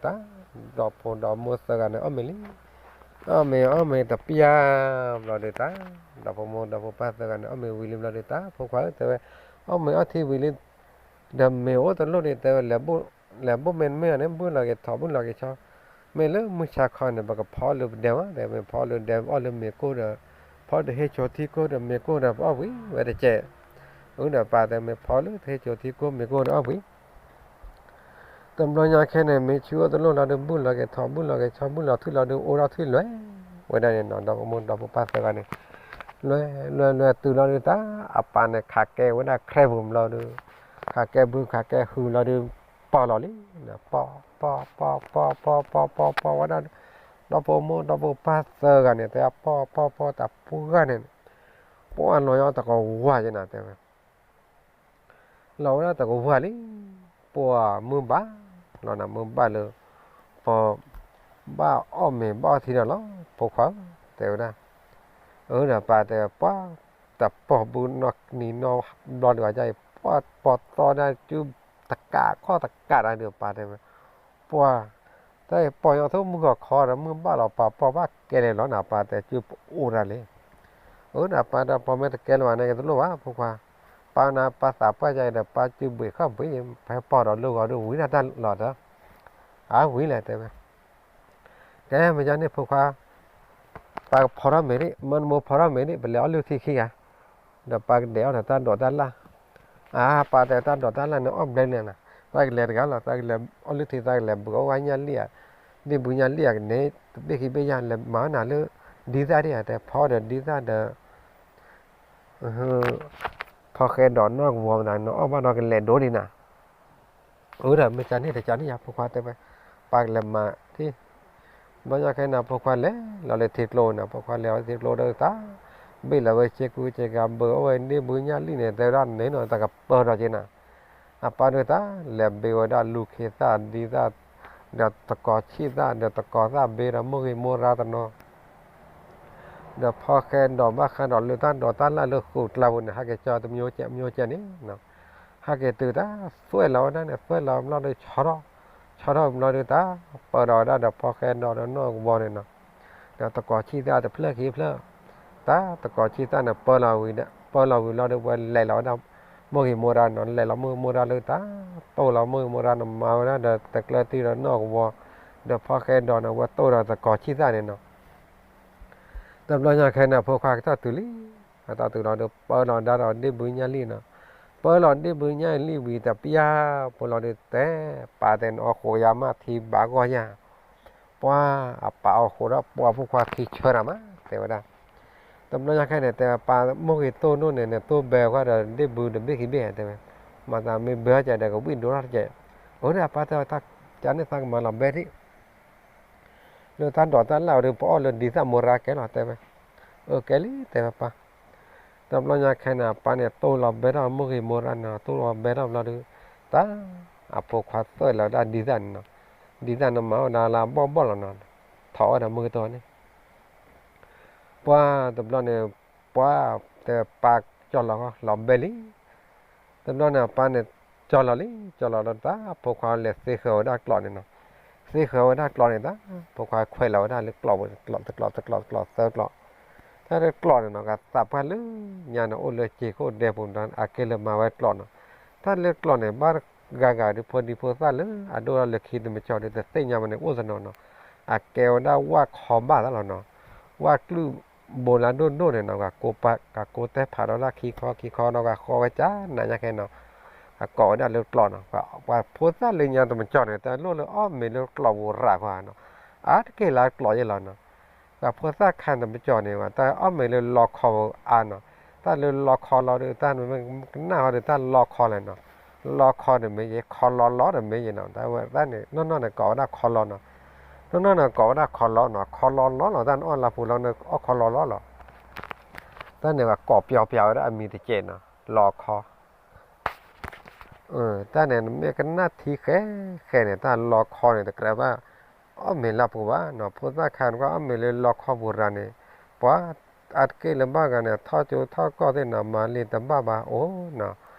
ဖိဒီမိၢ်သၢဂၤန့ၣ်အီၣ်မ့ၤလံ, အီၣ်မ့ၤအီၣ်မ့ၤတပျၢ်ဘျီဒုးတၢ် ဒီဖိမိၢ်ဒီဖိပၢ်သၢဂၤန့ၣ် အီၣ်မ့ၤဝံၤလံဘျီဒုးတၢ် ဖိခွါဧၢ တဲဝဲ အီၣ်မ့ၤအီထံဝံၤလံ ဒီးမ့ၤအိၣ်တလိၣ်ဒံး တဲဝဲ လဲၤဘိၣ်မ့ၤတမ့ၢ်န့ၣ် ဘုၣ်လီၤက့ၤထိးဘုၣ်လီၤက့ၤဆီ မ့ၢ်လၢမုၢ်ဆါခီန့ၣ် ပကဖီလၢပဒဲမး တဲမ့ၢ်ဖီလၢဒဲ အီၣ်လၢမ့ၤကိၢ်ဒီး ဖီတဟ့ၣ်ဆိးထံကိၢ်ဒီးမ့ၤကိၢ်ဒီးပအီၣ်ဝံၤဝဲတကဲး, အၢဒီးပၢ်တဲမ့ၢ်ဖီလၢတဟ့ၣ်ဆိးထံကိၢ်မ့ၤကိၢ်ဒီးအီၣ်ဝံၤ တဘျီညါခဲန့ၣ် မ့ၢ်ဆူၣ်အိၣ်တလိၣ်လီၤဒုး ဘုၣ်လီၤက့ၤထိးဘုၣ်လီၤက့ၤဆီ ဘုၣ်လီၤထွံၣ်လီၤဒုး အိၣ်ထီၣ်ထွံၣ်လွဲဝဲဒၣ်န့ၣ်နီၤ ဒီဖိမိၢ်ဒီဖိပၢ်သၢဂၤန့ၣ် လွဲလွဲလွဲတုၤလီၤဒုးတၢ် အပၢ်န့ၣ် ခးကဲဝဲဒၣ်ခြဲပူၤဘျီဒုး ခးကဲဘုခးကဲဟုလီၤဒုး ပီၢ်လီၤလံ, ပီၢ်ပီၢ်ပီၢ်ပီၢ်ပီၢ်ပီၢ်ပီၢ်ဝဲဒၣ် ဒီဖိမိၢ်ဒီဖိပၢ်သၢဂၤန့ၣ် တဲပီၢ်ပီၢ်ပီၢ်တၢ်ပှၢ်ဂၤန့ၣ် ပှၢ်လီၤညီတကဝၢ်ယဲနၤတဲဝဲ လီၤဝဲဒၣ်တကဝၢ်လံ, ပှၢ်မုၢ်ဘၣ်လီၤနၤ မုၢ်ဘၣ်လၢ ပဘၣ်အီၣ်မ့ၤဘၣ်အီၣ်ထံဒီးလီၤ ဖိခွါဧၢ တဲဝဲဒၣ်, အၢဒီးပၢ်တဲဝဲ ပှၢ် တၢ်ပီၢ်ဘုနီၢ်နံၤနီၢ်ဘျီဒုးအီၤအံၤ ပှၢ်ပီၢ်သီဒၣ်စု တကးခီၣ်တကးတၢ်ဒုးပၢ်တဲဝဲ, ပှၢ် တၢ်ပီၢ်ညီသိၣ်မုၢ်ဂီၤခီဒီးမုၢ်ဘၣ်လီၤ ပၢ်ပီၢ်ဘၣ်ကဲလဲၣ်လီၤနၤ ပၢ်တဲစုပအိၣ်ဒၣ်လဲၣ်, အၢဒီးပၢ်ဒီးပီၢ်မ့ၢ်တကဲလၢၤဘၣ်န့ၣ်ကတလိၣ်ဘၣ် ဖိခွါ, ပၢ်နၤပၢ်သးပှၢ်ယဲဒီး ပၢ်စုဘှံးခီၣ်ဘှံး ဖဲပီၢ်ဒီးလၢဂီၤဒုးဝံၤဒၣ်တၢ်လီၤဒီး, အဝံၤလဲၣ်တဲဝဲ ကဲမ့ၢ်ယါန့ၣ်ဖိခွါ, ပၢ်ကဖီထီၣ်မ့ၤဒံး မၢနမိၢ်ဖီထီၣ်မ့ၤဒံး ပလဲၤအီၣ်လုၢ်ထံခံဂၤ, ဒီးပၢ်ကဒဲးအီၣ်ဒီးတၢ်ဒိးတၢ်လၣ်, အါ ပၢ်တဲတၢ်ဒိးတၢ်လၣ်န့ၣ်အီၣ်ဘျဲန့ၣ်နၤ, တၢ်ကလဲၤတဂၤလီၤ တၢ်ကလဲၤအီၣ်လုၢ်ထံ တၢ်ကလဲၤဘုးအီၣ်ဝဲညၣ်လံၣ်ဧါ, ဒ့ၣ်ဘုညၣ်လံၣ်ဧါကန့ၢ်တဘ့ၣ်ခံဘ့ၣ်ယါ လဲၤမၤဝဲနၤလၢ ဒ်သၣ်ဒံးဧါ တဲဖီဒီးဒ်သၣ်ဒီး ဖီဃဲဒီးနီၢ်ကဝီၤမနၤ နအီၣ်ဘၣ်ဒီးကလဲၤဒိဒံးနၤ, အၢဒီးမ့ၢ်ကန့ၣ်တကန့ၣ်ယါ ဖိခွါတဲဝဲ, ပၢ်ကလဲၤမၤထံၣ်, ဘျီညါခဲနၤ ဖိခွါလဲၤလီၤလၢထံကျိနၤ ဖိခွါလဲၤလီၤလၢထံကျိဒီးသး, ဘ့ၣ်လီၤဝဲဆ့ကူဆ့ကၤဘုးအီၣ်ဝဲဒ့ၣ်ဘုညၣ်လံၣ်န့ၣ် တဲဝဲဒၣ်န့ၣ်နီၤ တၢ်ကပၢၢ်ထီၣ်က့နၤ, အပၢ်ဒုးသး လဲၤဘ့ၣ်ဝဲဒၣ်လူၤခ့သၣ်ဒ်သၣ်, ဒီးသကိးဆံၣ်သၣ် ဒီးသကိးသၣ်ဘ့ၣ်ဒီးမိၢ်ဂ့ၤမိၢ်ရါတနီၤ ဒီးဖီဃဲဒီးဘၣ်ဃးဒီးလၢတၢ်ဒိးတၢ်လၣ်လၢဃုာ်ကျါပူၤန့ၣ် ဟဲက့ၤကၠီတမျိုးကဲမျိုးကဲန့ၣ်, ဟဲက့ၤတုၤတၢ် သွဲၣ်လီၤဝဲဒၣ်န့ၣ် သွဲၣ်လီၤဘျီဒီးဆီထီၣ်, ဆီထီၣ်ဘျီဒီးတၢ် ပၢၢ်ဒီးဝဲဒၣ်ဒီးဖီဃဲဒီးဒီးနီၢ်ကဝီၤန့ၣ်နီၤ, ဒီးသကိးဆံၣ်သၣ်တဖျၢၣ်ခံဖျၢၣ်, တၢ်သကိးဆံၣ်သၣ်န့ၣ် ပၢၢ်လီၤဝံၤဒီး ပၢၢ်လီၤဝံၤလီၤဒီးဝဲလဲၤလီၤဝဲဒၣ် မိၢ်ဂ့ၤမိၢ်ရါနီၤ လဲၤလီၤမိၢ်ဂ့ၤမိၢ်ရါလၢတၢ်, တိၢ်လီၤမိၢ်ဂ့ၤမိၢ်ရါန့ၣ် မၤဝဲဒၣ်ဒီးတကျၢၤတံၢ်ဒီးနီၢ်ကဝီၤ, ဒီးဖီဃဲဒီးန့ၣ် ဝဲတိၢ်ဒီးသကိးဆံၣ်သၣ်န့ၣ်နီၤ တဘျီညါခဲန့ၣ် ဖိခွါကတီၢ်တုၤလံ, အတီၢ်တုၤလီၤဒီး ပၢလီၤဒါဒီးဒ့ၣ်ဘုညၣ်လံၣ်နီၤ, ပၢလီၤဒ့ၣ်ဘုညၣ်လံၣ်ဝံၤတပျၢ်, ပလီၤဒုးတဲ, ပၢ်တဲနအီၣ်ဃိးယါမးထံဘၣ်ဂီၢ်ယါ, ပှၤအပၢ်အီၣ်ဃိးဒီးပှၤဖိခွါခံဆၢတၢ်မး တဲဝဲဒၣ်, တဘျီညါခဲန့ၣ် တဲပၢ်မိၢ်ဂ့ၤတိၢ်ဒိၣ်န့ၣ်န့ၣ် တိၢ်ဘဲခွါဒီးဒ့ၣ်ဘုတဘ့ၣ်ခံဘ့ၣ်တဲဝဲ, မၤသးမ့ၢ်ဘဲအီၣ်ကဲဒီးကဝံၣ်ဒိၣ်ထီၣ်တကဲ, အၢဒီးအပၢ်တဲဝဲတၢ်ကန့ၣ်သးကမၤလီၤဘဲဒံး လၢတၢ်ဒိးတၢ်လၣ်ဝဲဒီး ပအီၣ်လၢဒ်သၣ်မိၢ်ရါကဲလီၤတဲဝဲ, အၢကဲလံတဲဝဲပၢ်, တဘျီညါခဲန့ၣ် အပၢ်န့ၣ်တိၢ်လီၤဘဲထီၣ်မိၢ်ဂ့ၤမိၢ်ရါန့ၣ် တိၢ်လီၤဘဲထီၣ်ဘျီဒီး, တၢ်, အဖိခွါသွဲၣ်လီၤဝဲဒၣ်ဒ်သၣ်န့ၣ်နီၤ, ဒ်သၣ်န့ၣ်မၤဝဲဒၣ်လၢအဘီၣ်ဘီၣ်လီၤနီၤ, ထီၣ်ဝဲဒီးမိၢ်ဂ့ၤတိၢ်န့ၣ် ပှၤတဘျီန့ၣ်, ပှၤတဲပၢ်ကၠီလီၤလီၤဘဲလံ, တဘျီန့ၣ် အပၢ်န့ၣ်ကၠီလီၤလံ, ကၠီလီၤလီၤတၢ် ဖိခွါလဲၤသ့ဃၢၤဝဲဒၣ်ကျိးန့ၣ်နီၤ, သ့ဃၢၤဝဲဒၣ်ကျိးန့ၣ်တၢ်, ဖိခွါခွဲးလီၤဝဲဒၣ်လၢကျိးပူၤ တကျိး တကျိး တကျိး တကျိး သၢကျိး, တၢ်လၢကျိးန့ၣ်နီၤ ကသးပှၢ်လၢညါန့ၣ် အိၣ်လၢစ့ခိၣ်ဒဲပူၤဒီး အကဲလၢမၤဝဲကျိးနီၤ, တၢ်လၢကျိးန့ၣ် ဘၣ်ဂၤဂၤဒုးဖိဒံဖိသၣ်လၢအဒိၣ်ထီၣ်လၢခံတမကၠီၤဒုး တသ့ၣ်ညါဘၣ်န့ၣ် အိၣ်တနီၤနီၤ, အကဲဝဲဒၣ်ဝၣ်ခီဘၣ်သးလီၤနီၤ, ဝၣ်ကျုၢ်ဘိလၢဒိၣ်ဒိၣ်န့ၣ်နီၤ ကကိးတဲဖးဒီးဒၣ်ခံခီခံခီဒီး ကဃီဝဲကၢ်နးညါခဲနီၤ, အကိးဝဲဒၣ်လၢကျိးနီၤ, ပှၤဖိသၣ်လၢညါတမကၠီၤန့ၣ် တလိၣ်လၢအီၣ်မ့ၤလၢကျိးပူၤရၤခွါနီၤ, အါတက့ၢ်လၢကျိးယဲလီၤနီၤ, ပှၤဖိသၣ်ခါတမကၠီၤန့ၣ် တၢ်အီၣ်မ့ၤလၢလီခီအါနီၤ, တၢ်လၢလီခီလီၤဒီး တၢ်မ့ၢ်ကနၣ်ဟီဒီး တၢ်လီခီလဲၣ်နီၤ, လီခီန့ၣ်မ့ၢ်ယဲ ခီလီလီန့ၣ်မ့ၢ်ယဲနီၤ, တၢ်ဝဲတၢ်န့ၣ် နီၢ်နီၢ်န့ၣ်ကိးဝဲဒၣ်ခီလီနီၤ, နီၢ်နီၢ်န့ၣ်ကိးဝဲဒၣ်ခီလီနီၤ, ခီလီလီလီၤ တၢ်နအီၣ်လၢပူၤလီၤန့ၣ် အီၣ်ခီလီလီလီၤ, တၢ်န့ၣ်ပှၤကိးပျီပျီဝဲဒၣ်အမံၤတကဲးနီၤ, လီခီ တၢ်န့ၣ် နမ့ၢ်ကနၣ်ထံဃဲဃဲန့ၣ် တၢ်လီခီန့ၣ် တကြၢးဘၣ်အီၣ်မ့ၤလၢပူၤဘၣ်နီၤ, ဖိသၣ်ခါန့ၣ် ကွၢ်အီၣ်မ့ၤလၢလီခီပူၤရၤန့ၣ်, ပှၤအါတက့ၢ်လၢဘၣ်ဂၤန့ၣ် ထီၣ်ကၠိထီၣ်ကီၢ်သ့ၣ်နီၤ မၤလံတဘၣ်ဘၣ်အိၣ်နီၤ,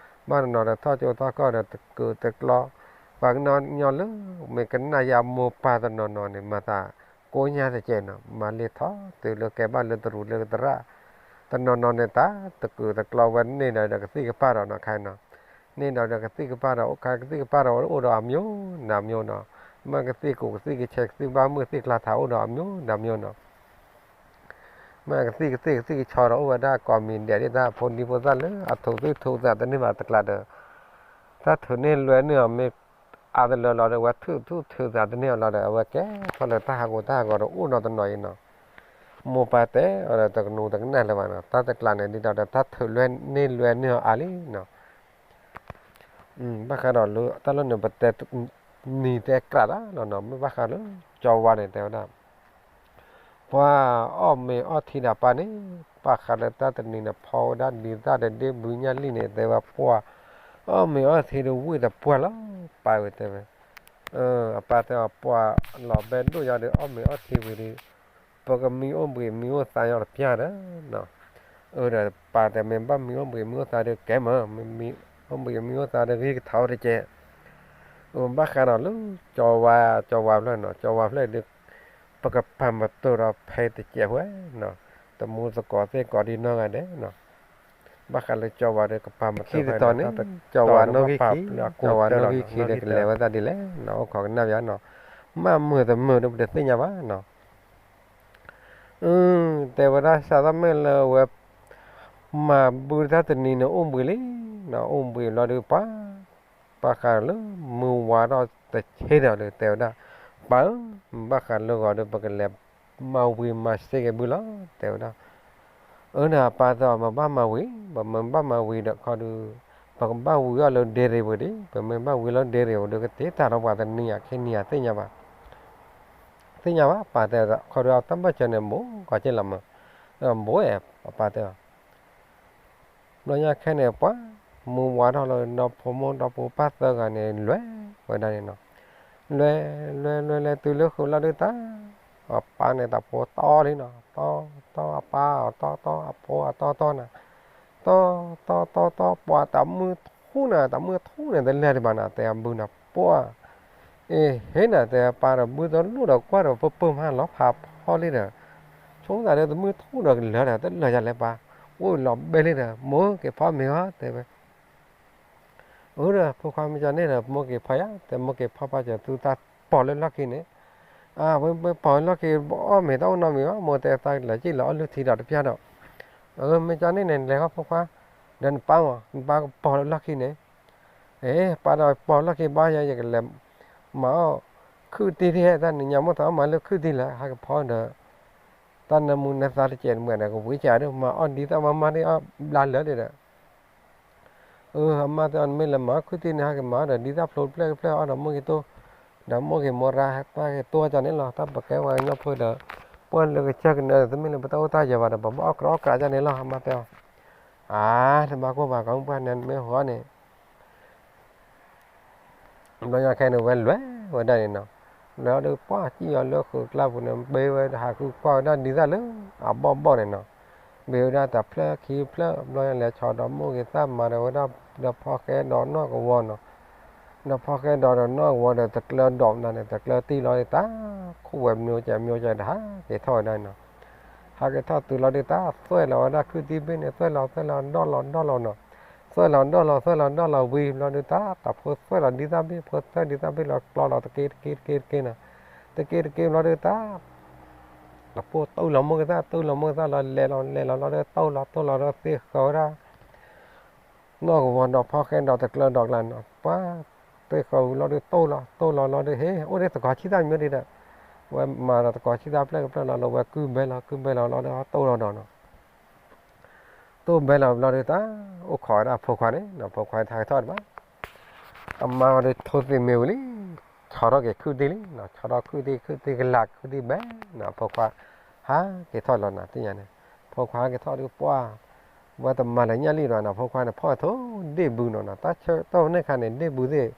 ဘၣ်တနီၤဒီးထီၣ်ကၠိထီၣ်ကီၢ်ဒီး တကုာ်တကျီ, ပှၤကညီလၢ မ့ၢ်ကနၣ်ယါမိၢ်ပၢ်တနီၤနီၤန့ၣ် မၤသးကိးညါတကဲးနီၤ, မၤလံထီၣ်တုၤလၢကဲဘၣ်လၢတရူးလၢသရၣ်, တနီၤနီၤန့ၣ် တၢ်တကုာ်တကျီဝဲန့ၣ်ဒီး ကသံၣ်ကပၢ်ဒီးနီၤခါနီၤ, န့ၣ်ဒီးကသံၣ်ကပၢ်ဒီး အိၣ်ခါကသံၣ်ကပၢ်ဒီးအိၣ်ဒီးအမျိုးနမျိုးနီၤ, မ့ၢ်ကသံၣ်ကူၣ်ကသံၣ်ကဆဲး ကသံၣ်ဘၣ်မုၢ်သံၣ်ကျါထးအိၣ်ဒီးအမျိုးနမျိုးနီၤ, မ့ၢ်ကသံၣ်ကသံၣ်ကသံၣ်ကဆီဒီးအိၣ်ဝဲဒၣ်ကိးမံၤဒဲးဒ်တၢ်ဖိဒံဖိသၣ်လၢအထုးသူၣ်ထုးသးတန့ၢ်ဘၣ်တကျါဒီး, တၢ်ထုးန့ၢ်လွဲန့ၢ်အီၤမ့ၢ်အါတလၢလီၤဒီး အဝဲထုးသူၣ်ထုးသးတန့ၢ်အီၤလီၤဒီး အဝဲကဲထီၣ်လၢတၢ်ဟးဂူာ်တၢ်ဟးဂီၤဒီးအိၣ်နီတနီၤအံၤနီၤ, မိၢ်ပၢ်တဲအီၤဒီးတကနူးတကနၣ်လၢၤဘၣ်နီၤ, တၢ်တကျါန့ၣ်ဒ်သိးဒီးတၢ်ထုးလွဲန့ၢ်လွဲန့ၢ်အီၤအါလံနီၤ, ဘၣ်ဃးဒီးလၢတၢ်လီၢ်န့ၣ် ပတဲနံၤတဲကြးတၢ်လီၤနီၤ, မ့ၢ်ဘၣ်ဃးလၢကၠီဝါန့ၣ် တဲဝဲဒၣ် ပှၤအီၣ်မ့ၤအီထံဒီးပၢ်န့ၣ်, ဘၣ်ဃးလၢတၢ်တနံၤန့ၣ် ဖီဝဲဒၣ်ဒ်သၣ်ဒီးဒ့ၣ်ဘုညၣ်လံၢ်န့ၣ် တဲဝဲပှၤအီၣ်မ့ၤအီထံဒီးဝံၣ်တပှၢ်လီၤ, ပၢ်ဝဲတဲဝဲ, အပၢ်တဲအီၤ ပှၤလီၤဘဲဒိၣ်ယၤဒီးအီၣ်မ့ၤအီထံဝံၤဒီး ပကမံအိၣ်ဘှံးမံအိၣ်သါညီတပျၢ်ဒီး, အၢဒီးပၢ်တဲ မ့ၢ်ဘၣ်မံအိၣ်ဘှံးမံအိၣ်သါဒီးကဲမၢ်, မ့ၢ်မံအိၣ်ဘှံးမံအိၣ်သါဒီးဂံၢ်ကထီၣ်တကဲး, အဘၣ်ဃးဒီးလၢ ကၠီဝါ ကၠီဝါဖျၢၣ်နီၤ, ကၠီဝါဖျၢၣ်ဒီး ပကပာ်မတိၢ်ဒီးဖဲတကဲးဝဲနီၤ, တမူသကိးသ့ၣ်ကိးဒံနီၢ်ဂၤဒဲးနီၤ, ဘၣ်ဃးလၢကၠီဝါဒီးကပာ်မတိၢ်ဖဲန့ၣ် ကၠီဝါနီၢ်ဂံၢ်ခံ, ကၠီဝါနီၢ်ဂံၢ်ခံဒီးကလဲၤဝဲသးဒ်လဲၣ်နီၤ, အိၣ်ခိးကနၣ်ပၠးနီၤ, မ့ၢ်မုာ်တမုာ်ဒီးပတသ့ၣ်ညါဘၣ်နီၤ တဲဝဲဒၣ် စးထီၣ်မ့ၢ်လၢဝဲ မၤဘုတၢ်တနံၤန့ၣ်အိၣ်ဘှံးလံနီၤ, အိၣ်ဘှံးလီၤဒီးပှၤ ဘၣ်ဃးလၢမုၢ်ဝါထီၣ်တဆ့ဒီးဒီးတဲဝဲဒၣ်, ပၢ်ဧၢ, ဘၣ်ဃးလၢဂီၤဒီး ပကလဲၤမၤဝံၤမၤစ့က့ၤဘုလီၤ တဲဝဲဒၣ်, အၢဒီးအပၢ်တဲအီၤ မ့ၢ်ဘၣ်မၤဝံၤ, ပမ့ၢ်ဘၣ်မၤဝံၤဒီးခီဒီး ပကဘၣ်ဝံၤအီၤလၢဒ့ရံၤပူၤဒံး, ပမ့ၢ်ဘၣ်ဝံၤလၢဒ့ရံၤပူၤဒီး ကတ့တၢ်ထီၣ်ပှၤတနံၤဧါခံနံၤဧါသ့ၣ်ညါဘၣ် သ့ၣ်ညါဘၣ် ပၢ်တဲ, ခီဒီးအတၢ်ဘၣ်စၢၤန့ၣ် ဘူးကီးက့လီၤမး, ဘူးဝဲ အပၢ်တဲအီၤ, ဘျီညါခဲန့ၣ် ပှၤမုၢ်ဝါထီၣ်လီၤ ဒီဖိမိၢ်ဒီဖိပၢ်သၢဂၤန့ၣ် လဲၤဝဲဒၣ်န့ၣ်နီၤ, လဲၤ လဲၤ လဲၤ လဲၤတုၤလၢဃုာ်လီၤဒုးတၢ်, အပၢ်န့ၣ်တၢ်ဖိတီလံနီၤ, တီ တီ အပၢ်အတီတီ အဖိအတီတီနၤ, တီ တီ တီ တီ ပှၤတၢ်မုၢ်ထူၣ်န့ၣ် တၢ်မုၢ်ထူၣ်န့ၣ် တလဲၤဒံးဘၣ်နၤ တဲအဘုနၤပှၢ် အ့ ဟ့ၣ်နၤ တဲပၢ်ဒီး ဘုတလိၣ်ဒီးကွၢ်ဒီး ပၢၢ်ပၢၢ်မးလီၤဖးဖီလံဒီး, ဆိသးဒီးတမုၢ်ထူၣ်ဒီးကလၢာ်ဒီး တလၢာ်ယၤလဲၣ်ပၢ်, အိၣ်လီၤဘဲလံဒီး မိၢ်က့ၤဖီမ့ၤဟီ တဲဝဲ, အၢဒီး ဖိခွါမ့ၢ်ကန့ၣ်ဒီး မိၢ်က့ၤဖီယၤ တဲမိၢ်က့ၤဖီပၢ်ကၢၤသူတၢ်ပီၢ်လၢလီၢ်ခံန့ၣ်, အဝဲပီၢ်လၢလီၢ်ခံ အီၣ်မ့ၤတၢ်အိၣ်နီတမံၤဘၣ် မိၢ်တဲသးလၢကံၣ်လီၤအီၣ်လုၢ်ထံဒီးတပျၢ်ဒီး, အၢ မ့ၢ်ကန့ၣ်န့ၣ် လဲၤဃီဖိခွါ, ဒီးနပၢ်မး နပၢ်ကပီၢ်လၢလီၢ်ခံန့ၣ် အ့ ပၢ်ဒီးပီၢ်လီၢ်ခံဘၣ်ယၤ ယကလဲၤ မၤအီၣ်ခုၣ်တံၢ်တဟဲ တၢ်နံၤညါမိၢ်သးအီၣ်မၤလၢခုၣ်တံၢ်လၢ ဟးကဖီဒီး တၢ်နၢမူနသါတကဲးတမုာ်ဒီး ကဝံၤကဲးဒီး မၤအီၣ်ဒ်သိးမၤမၤဒ်အီၣ်ဘျါလၢာ်ဒီး, အၢ အမါတဲအီၤ နမ့ၢ်လဲၤမၤအီၣ်ခုၣ်တံၢ်န့ၣ် ဟးက့ၤမၤအီၣ်ဒီး ဒ်သိးဖျိတဖျၢၣ်ကဖျၢၣ်အီၣ်ဒီးမိၢ်က့ၤတိၢ်, ဒီးမိၢ်က့ၤမိၢ်ရါ ပၢ်က့ၤတိၢ်ကန့ၣ်လီၤ တၢ်ပကဲဝဲကညီဖိဒီး ပှၢ်လၢကစၢၢ်ကနၢ တမ့ၢ်လၢပတၢ်အိၣ်တၢ်ယၢၤဘၣ်ဒီး ပဘၣ်အီၣ်ကြီအီၣ်ကြီကန့ၣ်လီၤ အမါတဲအီၤ, အါ တဘၣ်ကိၢ်ဘၣ် ကီမုၢ်ပှၢ်န့ၣ် နမ့ၢ်ဟီန့ၣ် ဘျီညါခဲန့ၣ် ဝဲလဲၤဝဲဒၣ်န့ၣ်နီၤ, လဲၤအီၤဒီးပှၢ်ကံၣ်အီၤလၢဃုာ်ကျါပူၤန့ၣ် ဘ့ဝဲဟးဃုကွၢ်ဝဲဒၣ်ဒ်သိးလၢအဘီၣ်ဘီၣ်န့ၣ်နီၤ, ဘ့ဝဲဒၣ်တၢ်ဖျၢၣ်ခံဖျၢၣ် ဘျီညါလဲၤဆီဒီးမိၢ်က့ၤသၣ်မၤဒီးဝဲဒၣ် ဒီးဖီၣ်ဃဲဒီးနီၢ်ကဝီၤနီၤ, ဒီးဖီၣ်ဃဲဒီးဒီးနီၢ်ကဝီၤဒီးတကျၢဒီးနၤန့ၣ် တကျၢတံၢ်လီၤဒၣ်တၢ် ခိၣ်ဝဲမၠိကဲမၠိကဲဒီး ဟးက့ၤထီၣ်ဝဲဒၣ်နီၤ ဟးက့ၤထီၣ်တုၤလီၤဒုးတၢ် သွဲၣ်လီၤဝဲဒၣ်ခုၣ်တံၢ်ဘ့ၣ်န့ၣ် သွဲၣ်လီၤ သွဲၣ်လီၤ ဒီၣ်လီၤ ဒီၣ်လီၤနီၤ, သွဲၣ်လီၤ ဒီၣ်လီၤ သွဲၣ်လီၤ ဒီၣ်လီၤဝံၤဘျီဒုးတၢ် တၢ်ဖိသွဲၣ်လီၤဒ်သၣ်ဘ့ၣ် ဖိသွဲၣ်ဒ်သၣ်ဘ့ၣ်လီၤ ကျီလီၤတက့တက့တက့တက့နီၤ, တက့တက့ဘျီဒုးတၢ် တၢ်ဖိတူၢ်လီၤမိၢ်က့ၤသၣ် တူၢ်လီၤမိၢ်က့ၤသၣ်လီၤ လဲၤလီၤ လဲၤလီၤလီၤဒီး တူၢ်လီၤ တူၢ်လီၤဒီး သ့ၣ်ဃီၤဝဲဒၣ် နီၢ်ကဝီၤဒီးဖီၣ်ဃဲဒီးတကျၢဒီးကျါနီၤ ပှၤ သ့ၣ်ဃီၤဝံၤလီၤဒုး တူၢ်လီၤ တူၢ်လီၤလီၤဒီး ဟ့ၣ် အိၣ်ဒ်သကိးဆံၣ်သၣ်မၠိဒံးဒီး ဝဲမၤဒီးသကိးဆံၣ်သၣ်ဖျၢၣ်ကဖျၢၣ်လီၤ လီၤဝဲကုၢ်ဘဲလီၤ ကုၢ်ဘဲလီၤလီၤဒီး တူၢ်လီၤဒီးနီၤ တူၢ်ဘဲလီၤဘျီဒုးတၢ် အိၣ်ခိးဝဲဒၣ်ဖိခွါန့ၣ်နီၤ ဖိခွါဟဲက့ၤထီၣ်တဘၣ် အမါဝဲဒုးထိသ့မ့ၢ်ဝံၤလံ ဆီထီၣ်က့ၤခုၣ်တံၢ်လံနီၤ ဆီထီၣ်ခုၣ်တံၢ် ခုၣ်တံၢ်ကလာ်ခုၣ်တံၢ်ဘဲနီၤ ဖိခွါ ဟးက့ၤထီၣ်လီၤနၤသ့ၣ်ညါန့ၣ် ဖိခွါဟဲက့ၤထီၣ်ဒုးပှၢ် ဝဲတမၤလၢညၣ်လံဒီးနီၤ ဖိခွါန့ၣ် ဖီၣ်ထိၣ်ဒ့ၣ်ဘုနီၤနီၤ တၢ်ဆၢကတီၢ်န့ၣ်ခါန့ၣ် ဒ့ၣ်ဘုသ့ၣ်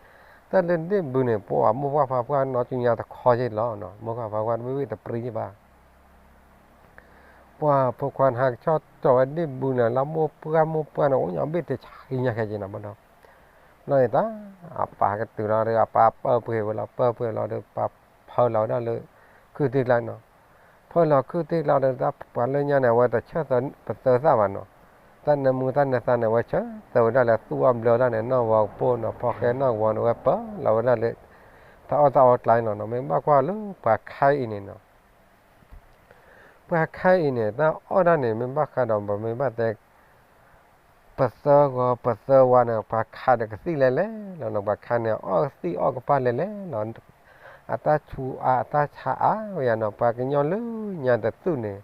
တၢ်လၢဒ့ၣ်ဘုန့ၣ် ပှၤမိၢ်ပှၢ်ဖါပှၢ်နီၢ်ကညီတခီက့ၤလီၤနီၤ မိၢ်ပှၢ်ဖါပှၢ်တဘ့ၣ်ဘ့ၣ်တပြံဘၣ် ပှၢ်ဖိခွါန့ၣ် ဟးကဆီၣ်ကၠီဝဲဒ့ၣ်ဘုန့ၣ် လၢမိၢ်ပှၢ်မိၢ်ပှၢ်န့ၣ် အိၣ်ညါဘ့ၣ်တဆံညါခဲက့ၤနီၤ ဘၣ်ဒီး ဘျီန့ၣ်တၢ် အပၢ်ကတုၤလီၤဒီး အပၢ်ပၢပှ့ၤဝဲလီၤ ပၢပှ့ၤလီၤဒီး ပှၤဖၢလီၤဝဲဒၣ်လၢ ခုၣ်တံၢ်ကျါနီၤ ဖၢလီၤခုၣ်တံၢ်ကျါဒီး တၢ်ပှၤလၢညါန့ၣ် အဝဲတဆၢသၢပသၢသၣ်ဘၣ်နီၤ တၢ်နၢမူတၢ်နၢသးန့ၣ် အဝဲဆၢသၢဝဲဒၣ်လၢသူၣ်အီၣ်ဘျၢတၢ်န့ၣ် နီၢ်ဝီၤကပိၢ်နီၤ ဖီၣ်ဃဲနီၢ်ဝီၤန့ၣ် အဝဲပၢလီၤဝဲဒၣ်လၢ တၢ်အီၣ်တၢ်အီကျါနီၤ မ့ၢ်ဘၣ်ကွၢ်လၢပှၤခါအံၤန့ၣ်နီၤ ပှၤခါအံၤန့ၣ် တၢ်အီၣ်တၢ်န့ၣ် မ့ၢ်ဘၣ်ဃးဒီး ပမ့ၢ်ဘၣ်တဲ ပသၢဂီၤပသၢဝါန့ၣ် ပှၤခါဒီးကသံၣ်လဲၤလဲၤလီၤနီၤ ပှၤခါန့ၣ် အီၣ်ကသံၣ်အီၣ်ကပၢ်လဲၤလဲၤလီၤ အတၢ်ဆူးအါ အတၢ်ဆါအါဝဲယၤနီၤ ပှၤကညီလၢညါတသူၣ်န့ၣ်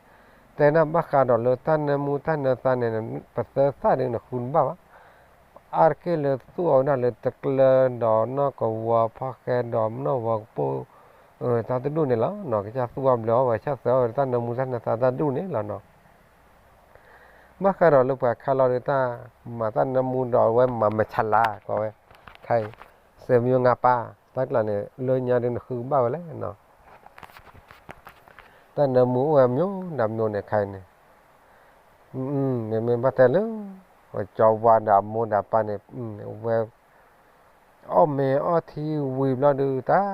တဲဒၣ်ဘၣ်ဃးဒီးလၢတၢ်နၢမူတၢ်နၢသးန့ၣ် ပသၢသၣ်ဒုးန့ၣ် ဃုတဘၣ်ဘၣ် အါတက့ၢ်လၢသူၣ်အီၤဝဲဒၣ်လၢတကျၢဒီးနီၢ်ကဝီၤဖီၣ်ဃဲဒီးနီၢ်ဝီၤကပိၢ် တၢ်တဒူၣ်န့ၣ်လီၤနီၤ, ကစၢ်သူၣ်အီၤဘျၢအီၤဝဲ ကစၢ်သၢအီၤဝဲတၢ်နၢမူတၢ်နသးတၢ်ဒူၣ်န့ၣ်လီၤနီၤ. ဘၣ်ဃးဒီးလၢပှၤခါလီၤဒီး တၢ်မၤတၢ်နၢမူဒီးအဝဲမၤမဲာ်ဆါလါ ကိးဝဲ, ခဲအံၤ စဲးမံၤငါပၢ် တၢ်ကျးန့ၣ် လၢညါဒုးနဃုကဘၣ်ဝဲလဲၣ်နီၤ. တၢ်နၢမူအိၣ်ဝဲမျိုးဒီးမျိုးန့ၣ် ခဲအံၤန့ၣ် မ့မ့ၢ်ဘၣ်တဲလၢ ကၠီဝါဒီးအမိၢ်ဒီးပၢ်န့ၣ် ဝဲ အီၣ်မ့ၤအီထံဝံၤဘျီဒုးတၢ်,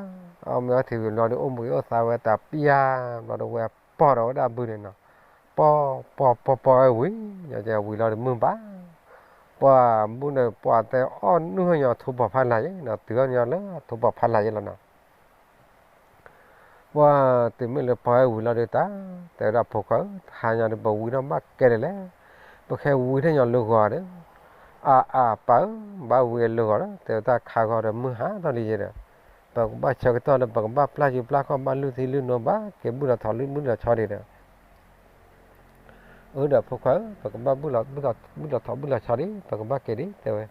အီၣ်မ့ၤအီထံဝံၤဘျီဒုး အိၣ်ဘှံးအိၣ်သါဝဲတၢ်ပျၢ်ဘျီဒုး ဝဲပီၢ်ဒီးဝဲဒၣ်ဘုန့ၣ်နီၤ. ပီၢ်ပီၢ်ပီၢ်ပီၢ်ဝဲဝံၤ ညါကဲဝံၤလီၤဒီးမုၢ်ဘၣ်, ပှၢ်ဘုန့ၣ် ပှၢ်တဲအီၣ်နုၢ်ညီထိပီၢ်ဖးလၢ်ယဲနီၤ, တုၤအီၣ်ညီလၢထိပီၢ်ဖးလၢ်ယဲလီၤနီၤ. ပှၢ်တုၤမ့ၢ်လၢပီၢ်ဝဲဝံၤလီၤဒုးတၢ်, တဲဝဲဒၣ်ဖိခွါဧၢ, တဟါညါဒီးပဝံထီၣ်ဘၣ်ကဲဒ်လဲၣ်, ပကဟဲဝံထီၣ်ညီလၢဂီၤဒီး, အါအါပၢ်ဧၢ, ဘၣ်ဝံအလၢဂီၤဒီး တဲဝဲတၢ်ခါဂီၤဒီးမုၢ်ဟါထီၣ်လံယဲဒီး, ပကဘၣ်ဆၢကတီၢ်ဒီး ပကဘၣ်ပျၢ်ယူၤပျၢ်ခီၣ် ဘၣ်လုၢ်ထံလုၢ်နိ ဘၣ်က့ၤဘုၣ်လီၤထီၣ်ဘုၣ်လီၤဆီဒံးဒီး အၢ ဒီးဖိခွါဧၢ, ပကဘၣ်ဘုၣ်လီၤထီၣ်ဘုၣ်လီၤဆီဒံး ပကဘၣ်က့ၤဒံး တဲဝဲ.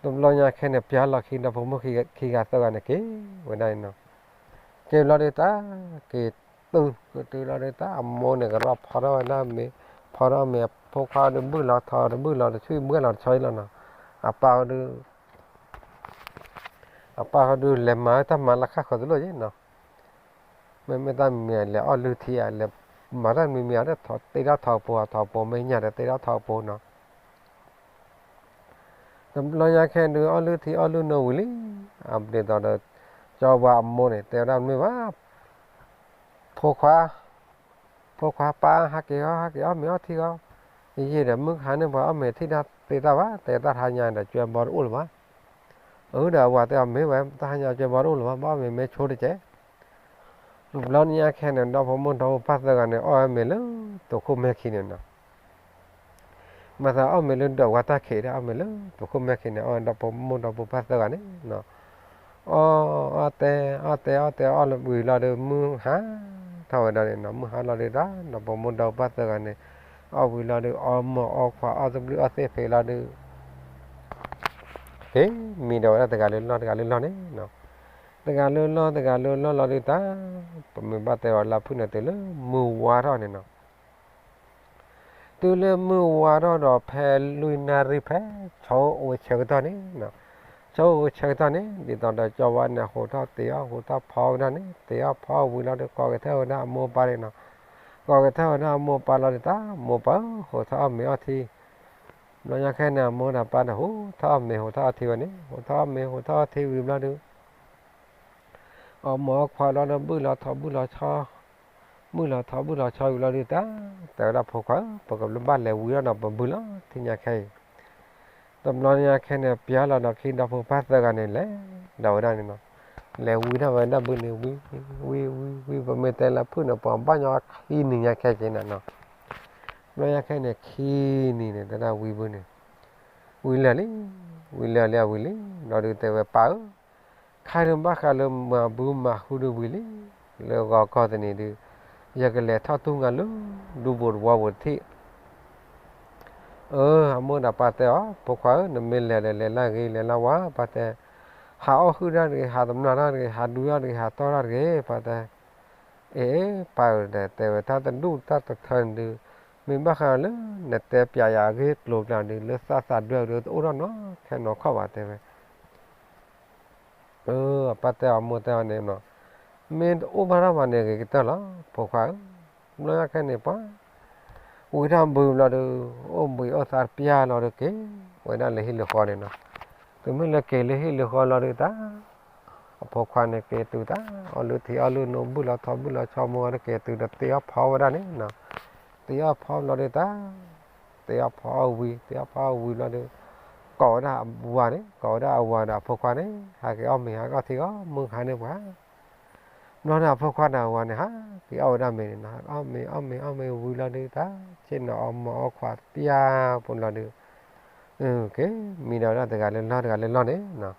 တဘျီညါခဲန့ၣ် ပျၢ်လီၤခံဒီဖိမိၢ်ခံဂၤသၢဂၤန့ၣ်က့ၤဝဲဒၣ်န့ၣ်နီၤ. က့ၤဘျီဒုးတၢ်, က့ၤတုၤကတုၤလီၤဒုးတၢ် အမိၢ်န့ၣ် ကရီဖီထီၣ်ဝဲဒၣ်မ့ၤ, ဖီထီၣ်မ့ၤ အဖိခွါဒုးဘုၣ်လီၤထီၣ်တဘုၣ်လီၤတဆူၣ် ဘှဲၣ်လီၤတဆီအံၤလီၤနီၤ. အပၢ်ဒုး အပၢ်ဒုး လဲၤမၤတၢ်မၤလၢခါဃီၤတလိၣ်ယဲနီၤ. မ့မ့ၢ်တၢ်မံၤမံၤ လဲၤအီၣ်လုၢ်ထံဧါ, လဲၤမၤတၢ်မံၤမံၤဧါ, တ့ထီၣ်ထီကပူၤ ထီကပူၤ မ့ၢ်ညၣ်ဒီးတ့ထီၣ်ထီကပူၤနီၤ. တဘျီညါခဲဒုး အီၣ်လုၢ်ထံအီၣ်လုၢ်နိဝံၤလံ, အဒ်သိးဒီး ကၠီဝါအမိၢ်န့ၣ် တဲဝဲဒၣ်မ့ၢ်ဘၣ် ဖိခွါ, ဖိခွါပၢ် ဟးက့ၤဟီ ဟးက့ၤအီၣ်မ့ၤအီထံဂီၤ, ယယံာ်ဒီးမုၢ်ခါန့ၣ် ပှၤအီၣ်မ့ၤထံၣ်တၢ်သ့တၢ်ဘၣ်, တဲတၢ်တဟါညါဒီး ကၠွဲဘီတအိၣ်လၢၤဘၣ်. အၢ ဒီးအဝၤတဲအီၤမ့ၢ်ဝဲ တၢ်ဟါညါကၠွဲဘီတအိၣ်လၢၤဘၣ်, ဘၣ်အီၣ်မ့ၤမ့ၢ်ဆိတကဲး. တဘျီညါခဲန့ၣ် ဒီဖိမိၢ်ဒီဖိပၢ်သၢဂၤန့ၣ် အီၣ်ဝဲမ့ၤလၢ တိာ်ခိၣ်မဲခံန့ၣ်နီၤ. မၤသးအီၣ်မ့ၤလၢဒၢးဝါတၢ်ခံးဒီး အီၣ်မ့ၤလၢတိာ်ခိၣ်မဲခံန့ၣ် အီၣ်ဝဲဒီဖိမိၢ်ဒီဖိပၢ်သၢဂၤန့ၣ်နီၤ. အီၣ် အီၣ်တဲ အီၣ်တဲ အီၣ်တဲ အီၣ်လၢဝံၤလီၤဒီး မုၢ်ဟါထီၣ်ဝဲဒၣ်န့ၣ်နီၤ. မုၢ်ဟါလီၤဒုးတၢ် ဒီဖိမိၢ်ဒီဖိပၢ်သၢဂၤန့ၣ် အီၣ်ဝံၤလီၤဒုး အီၣ်မ့ၤအီခွါ အီၣ်သဘျုၣ်အီၣ်သ့ၣ်ဖံးလီၤဒုး က့ၤမံဒီးဝဲဒၣ်တဂၤလၢလီၢ် တဂၤလၢလီၢ်န့ၣ်နီၤ. တဂၤလၢလီၢ် တဂၤလၢလီၢ်လီၤဒုးတၢ်, ပမ့ၢ်ဘၣ်တဲအီၤလၢဖုၣ်န့ၣ် တုၤလၢမုၢ်ဝါထီၣ်န့ၣ်နီၤ. တုၤလၢမုၢ်ဝါထီၣ်ဒီး ဖဲလွံၢ်နၣ်ရံၣ် ဖဲဆီအိၣ်ဝဲဆၢကတီၢ်န့ၣ်နီၤ. ဆီအိၣ်ဝဲဆၢကတီၢ်န့ၣ် ဒ်သိးဒီးကၠီဝါန့ၣ် ဟိးထီၣ်တ့ၤအီၣ် ဟိးထီၣ်ဖီဝဲဒၣ်န့ၣ် တ့ၤအီၣ်ဖီဝံၤလီၤဒီး ကိးက့ၤထၢၣ်ဝဲဒၣ်အမိၢ်အပၢ်န့ၣ်နီၤ. ကိးက့ၤထၢၣ်ဝဲဒၣ်အမိၢ်အပၢ်လီၤဒုးတၢ် မိၢ်ပၢ်ဧၢ ဟိးထီၣ်အီၣ်မ့ၤအီထံ. ဘျီညါခဲန့ၣ် အမိၢ်ဒီးပၢ်န့ၣ် ဟိးထီၣ်အီၣ်မ့ၤ ဟိးထီၣ်အီထံဝဲန့ၣ် ဟိးထီၣ်အီၣ်မ့ၤ ဟိးထီၣ်အီထံဝံၤဘျီဒုး အီၣ်မ့ၤအီခွါလီၤဒီး ဘုၣ်လီၤထီၣ်ဘုၣ်လီၤဆီ, ဘုၣ်လီၤထီၣ်ဘုၣ်လီၤဆီဝံၤလီၤဒုးတၢ်, တဲဝဲဒၣ်ဖိခွါဧၢ, ပကဘၣ်လဲၤဝံၤထီၣ်နီၤ ပဘုလီၤထံညါခဲအံၤ. တဘျီညါခဲန့ၣ် ပျၢ်လီၤဒီးခံဒီဖိပၢ်သၢဂၤန့ၣ် လဲၤဒီးဝဲဒၣ်န့ၣ်နီၤ. လဲၤဝံၤထီၣ်ဝဲဒၣ်ဘုန့ၣ် ဝံၤ ဝံၤ ဝံၤ ဝံၤ ပမ့ၢ်တဲလၢဖုၣ်န့ၣ် ပှၤဘၣ်ညီခံနံၤညါခဲက့ၤန့ၣ်နီၤ. ဘျီညါခဲန့ၣ် ခံနံၤန့ၣ် တဲဒၣ်ဝံၤဘုန့ၣ် ဝံၤလၢာ်လံ, ဝံၤလၢာ်လံအဝံၤလံ, ဘျီဒုးတဲဝဲပၢ်ဧၢ, ခါဒုးဘၣ်ဃးလၢမၤဘုမၤဟုဒုးဝံၤလံ, လၢဂီၤကီၢ်သနံၤဒုး ယကလဲၤထီၣ်တူၢ်ငါလၢ ဒူဘိးတဝီပူၤတထံၣ်. အၢ အမိၢ်ဒီးပၢ်တဲအီၤ, ဖိခွါဧၢ, နမ့ၢ်လဲၤဒီးလဲၤလၢဂ့ၤ လဲၤလၢဝါ, ပၢ်တဲ, ဟးအီၣ်ဟုၣ်တၢ်တဂ့ၤ, ဟးတမျၢ်တၢ်တဂ့ၤ, ဟးဒူတၢ်တဂ့ၤ, ဟးတီၢ်တၢ်တဂ့ၤ, ပၢ်တဲ. အ့ ပၢ်ဧၢ, တဲဝဲတၢ်တဒူၣ်တၢ်တထၢန့ၣ်ဒုး, မ့ၢ်ဘၣ်ဃးလၢ နတဲပျးယၤအဂ့ၢ်ကျိၤကျါဒုး လၢသးသးဒွဲၣ်ဒုး တအိၣ်ထီၣ်နီတခဲနီတခီၣ်ဘၣ် တဲဝဲ. အၢ အပၢ်တဲအီၤ မိၢ်တဲအီၤန့ၣ်, မ့ၢ်တအိၣ်ဘၣ်ထီၣ်ဘၣ်န့ၣ် ဂ့ၤကတၢၢ်လီၤ ဖိခွါဧၢ. ဘျီညါခဲန့ၣ် ပှၤဝံၤထီၣ်ဘုဘျီဒုး အိၣ်ဘှံးအိၣ်သါတပျၢ်လီၤဒုး က့ၤဝဲဒၣ်လၢဟံၣ်လၢဃီန့ၣ်နီၤ. တုၤမ့ၢ်လၢက့ၤလၢဟံၣ်လၢဃီလီၤဒုးတၢ်, အဖိခွါန့ၣ်က့ၤတုၤတၢ် အီၣ်လုၢ်ထံအီၣ်လုၢ်နိ ဘုၣ်လီၤထီၣ်ဘုၣ်လီၤဆီ မိၢ်ဝဲဒၣ်က့ၤတုၤဒီးတ့အီၣ်ဖီဝဲဒၣ်န့ၣ်နီၤ. တ့အီၣ်ဖီဘျီဒုးတၢ်, တ့အီၣ်ဖီအီၣ်ဝံၤ တ့အီၣ်ဖီအီၣ်ဝံၤဘျီဒုး ကိးဝဲဒၣ်အဝၤန့ၣ် ကိးဝဲဒၣ်အဝၤဒီးအဖိခွါန့ၣ် ဟးက့ၤအီၣ်မ့ၤဟးက့ၤအီၣ်ထံဂီၤ မုၢ်ခါန့ၣ်ပှၤ ဘျီန့ၣ်အဖိခွါဒီးအဝၤန့ၣ် ဟးက့ၤအီၣ်ဝဲဒၣ်မ့ၤန့ၣ်နီၤ. အီၣ်မ့ၤအီၣ်မ့ၤအီၣ်မ့ၤဝံၤလီၤဒုးတၢ် ဆ့ၣ်နီၤအီၣ်မ့ၤအီၣ်ခွါတပျၢ်ဖိလီၤဒုး က့ၤမံဒီးဝဲဒၣ်တဂၤလၢလီၢ်တဂၤလၢလီၢ်န့ၣ်နီၤ. တုၤမ့ၢ်လၢက့ၤမံဝဲဒၣ်တဂၤလၢလီၢ် တဂၤလၢလီၢ် မံဝဲတပျၢ်တုၤလၢ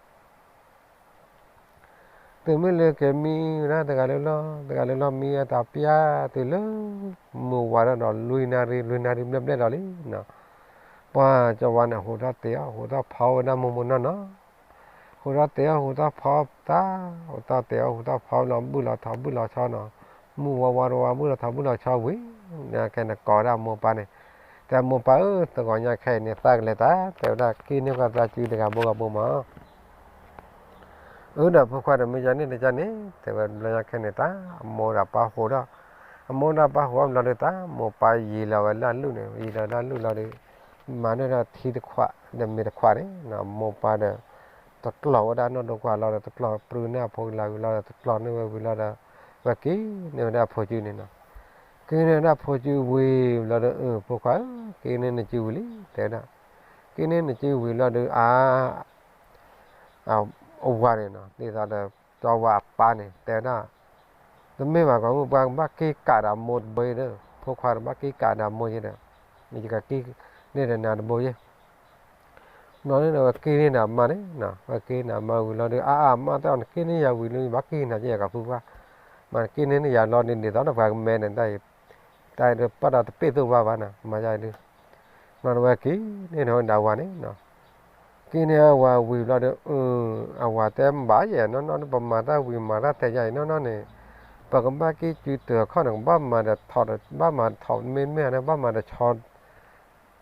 မုၢ်ဝါထီၣ်ဒီးလွံၢ်နၣ်ရံၣ် လွံၢ်နၣ်ရံၣ်ဘျဲၣ်ဘျဲၣ်လီၤလံနီၤ. ပှၤကၠီဝါန့ၣ် ဟိးထီၣ်တ့အီၣ် ဟိးထီၣ်ဖီဝဲဒၣ်မိၢ်မိၢ်နီၢ်နီၢ် ဟူးထီၣ်တဲာ်အီၣ်ဟူးထီၣ်ဖီတၢ်, ဟူးထီၣ်တဲာ်အီၣ်ဟူးထီၣ်ဖီလီၤ ဘုၣ်လီၤထီဘုၣ်လီၤဆီနီၤ, မုၢ်ဝါဝါတဝါဘုၣ်လီၤထီဘုၣ်လီၤဆီဝံၤ, ခဲန့ၣ်ကိးဝဲဒၣ်အမိၢ်ပၢ်န့ၣ်, တဲအမိၢ်ပၢ်ဧၢ တဂီၤညါခဲအံၤန့ၣ် သးကလဲၤတၢ် တဲဝဲဒၣ် က့န့ၢ်ဃီသးစုတဂၤဘိဂၤဘိမး အၢ ဒီးဖိခွါဒီးမ့ၢ်ယါန့ၣ်တကါန့ၣ် တဲဝဲဘျီညါခဲန့ၣ် တၢ်အမိၢ်ဒီးပၢ်ဟူးထီၣ်, အမိၢ်ဒီးပၢ်ဟူးထီၣ်ဘျီဒီး တၢ်မိၢ်ပၢ်ယံာ်လီၤဝဲလၢအလုၢ်န့ၣ် ယံာ်လီၤလၢအလုၢ်လီၤဒီး မၤန့ၢ်ထီၣ်ထံတခွး ဒီးမ့ၤတခွးန့ၣ် မိၢ်ပၢ်ဒီး တကျီၤဝဲဒၣ်နီၢ်ဒိကွၢ်လီၤဒီး တကျီၤပြူန့ၢ်အဖိကလၤဝံၤလီၤဒီး တကျီၤန့ၢ်ဝဲဝံၤလီၤဒီး ဝဲက့ၤန့ၢ်ဝဲဒၣ်အဖိစုန့ၣ်နီၤ, က့ၤန့ၢ်ဝဲဒၣ်အဖိစုဝံၤဘျီဒီး အၢ ဖိခွါဧၢ က့ၤန့ၢ်နစုဝံၤလံ တဲဝဲဒၣ်, က့ၤန့ၢ်နစုဝံၤလီၤဒီး အ အဝၤန့ၣ်နီၤ ဒ်သိးဒီး ကၠီဝၤအပၢ်န့ၣ် တဲဝဲဒၣ်, တမ့ၢ်ဘၣ် ကီၢ်မုၢ်ပှၢ်ကဘၣ်က့ၤကးဒီးအမိၢ်တဘိဒီး ဖိခွါတဘၣ်က့ၤကးဒီးအမိၢ်ယဲဒီး ယကက့ၤန့ၢ်ဒီးနၤတဘိယဲ, ဘျီန့ၣ်ဒီး ဝဲက့ၤန့ၢ်ဒီးအမါန့ၣ်, ဝဲက့ၤန့ၢ်အမါဝံၤလီၤဒီး အါအါ မါတဲအီၤ နက့ၤန့ၢ်ယၤဝံၤလံ ဘၣ်က့ၤနၤယဲ ယကဖုပှၢ်, မ့ၢ်နက့ၤန့ၢ်ယၤလီၤဒီး ဒ်သိးဒီးပှၤကမဲန့ၣ် တၢ်အံၤ တၢ်အံၤဒီးပၢ်ဒီးတပ့ၢ်သိၣ်ဘၣ်ဘၣ်နီၤ မၤယါအံၤဒုး, ဘျီန့ၣ်ဝဲက့ၤန့ၢ်ဒီးဝဲဒၣ်ဝၤန့ၣ်နီၤ, က့ၤန့ၢ်အဝၤဝံၤဘျီဒီး အဝၤတဲဘၣ်ယဲ နီၢ်နီၢ်န့ၣ် ပမၤတၢ်ဝံၤမၤတၢ်ထဲယါအံၤ နီၢ်နီၢ်န့ၣ် ပကဘၣ်က့ၤစုတၢ်ခီၣ်န့ၣ် ကဘၣ်မၤဒီးထီၣ် ဘၣ်မၤထီၣ်မ့မ့ၢ်န့ၣ် ဘၣ်မၤဒီးဆီ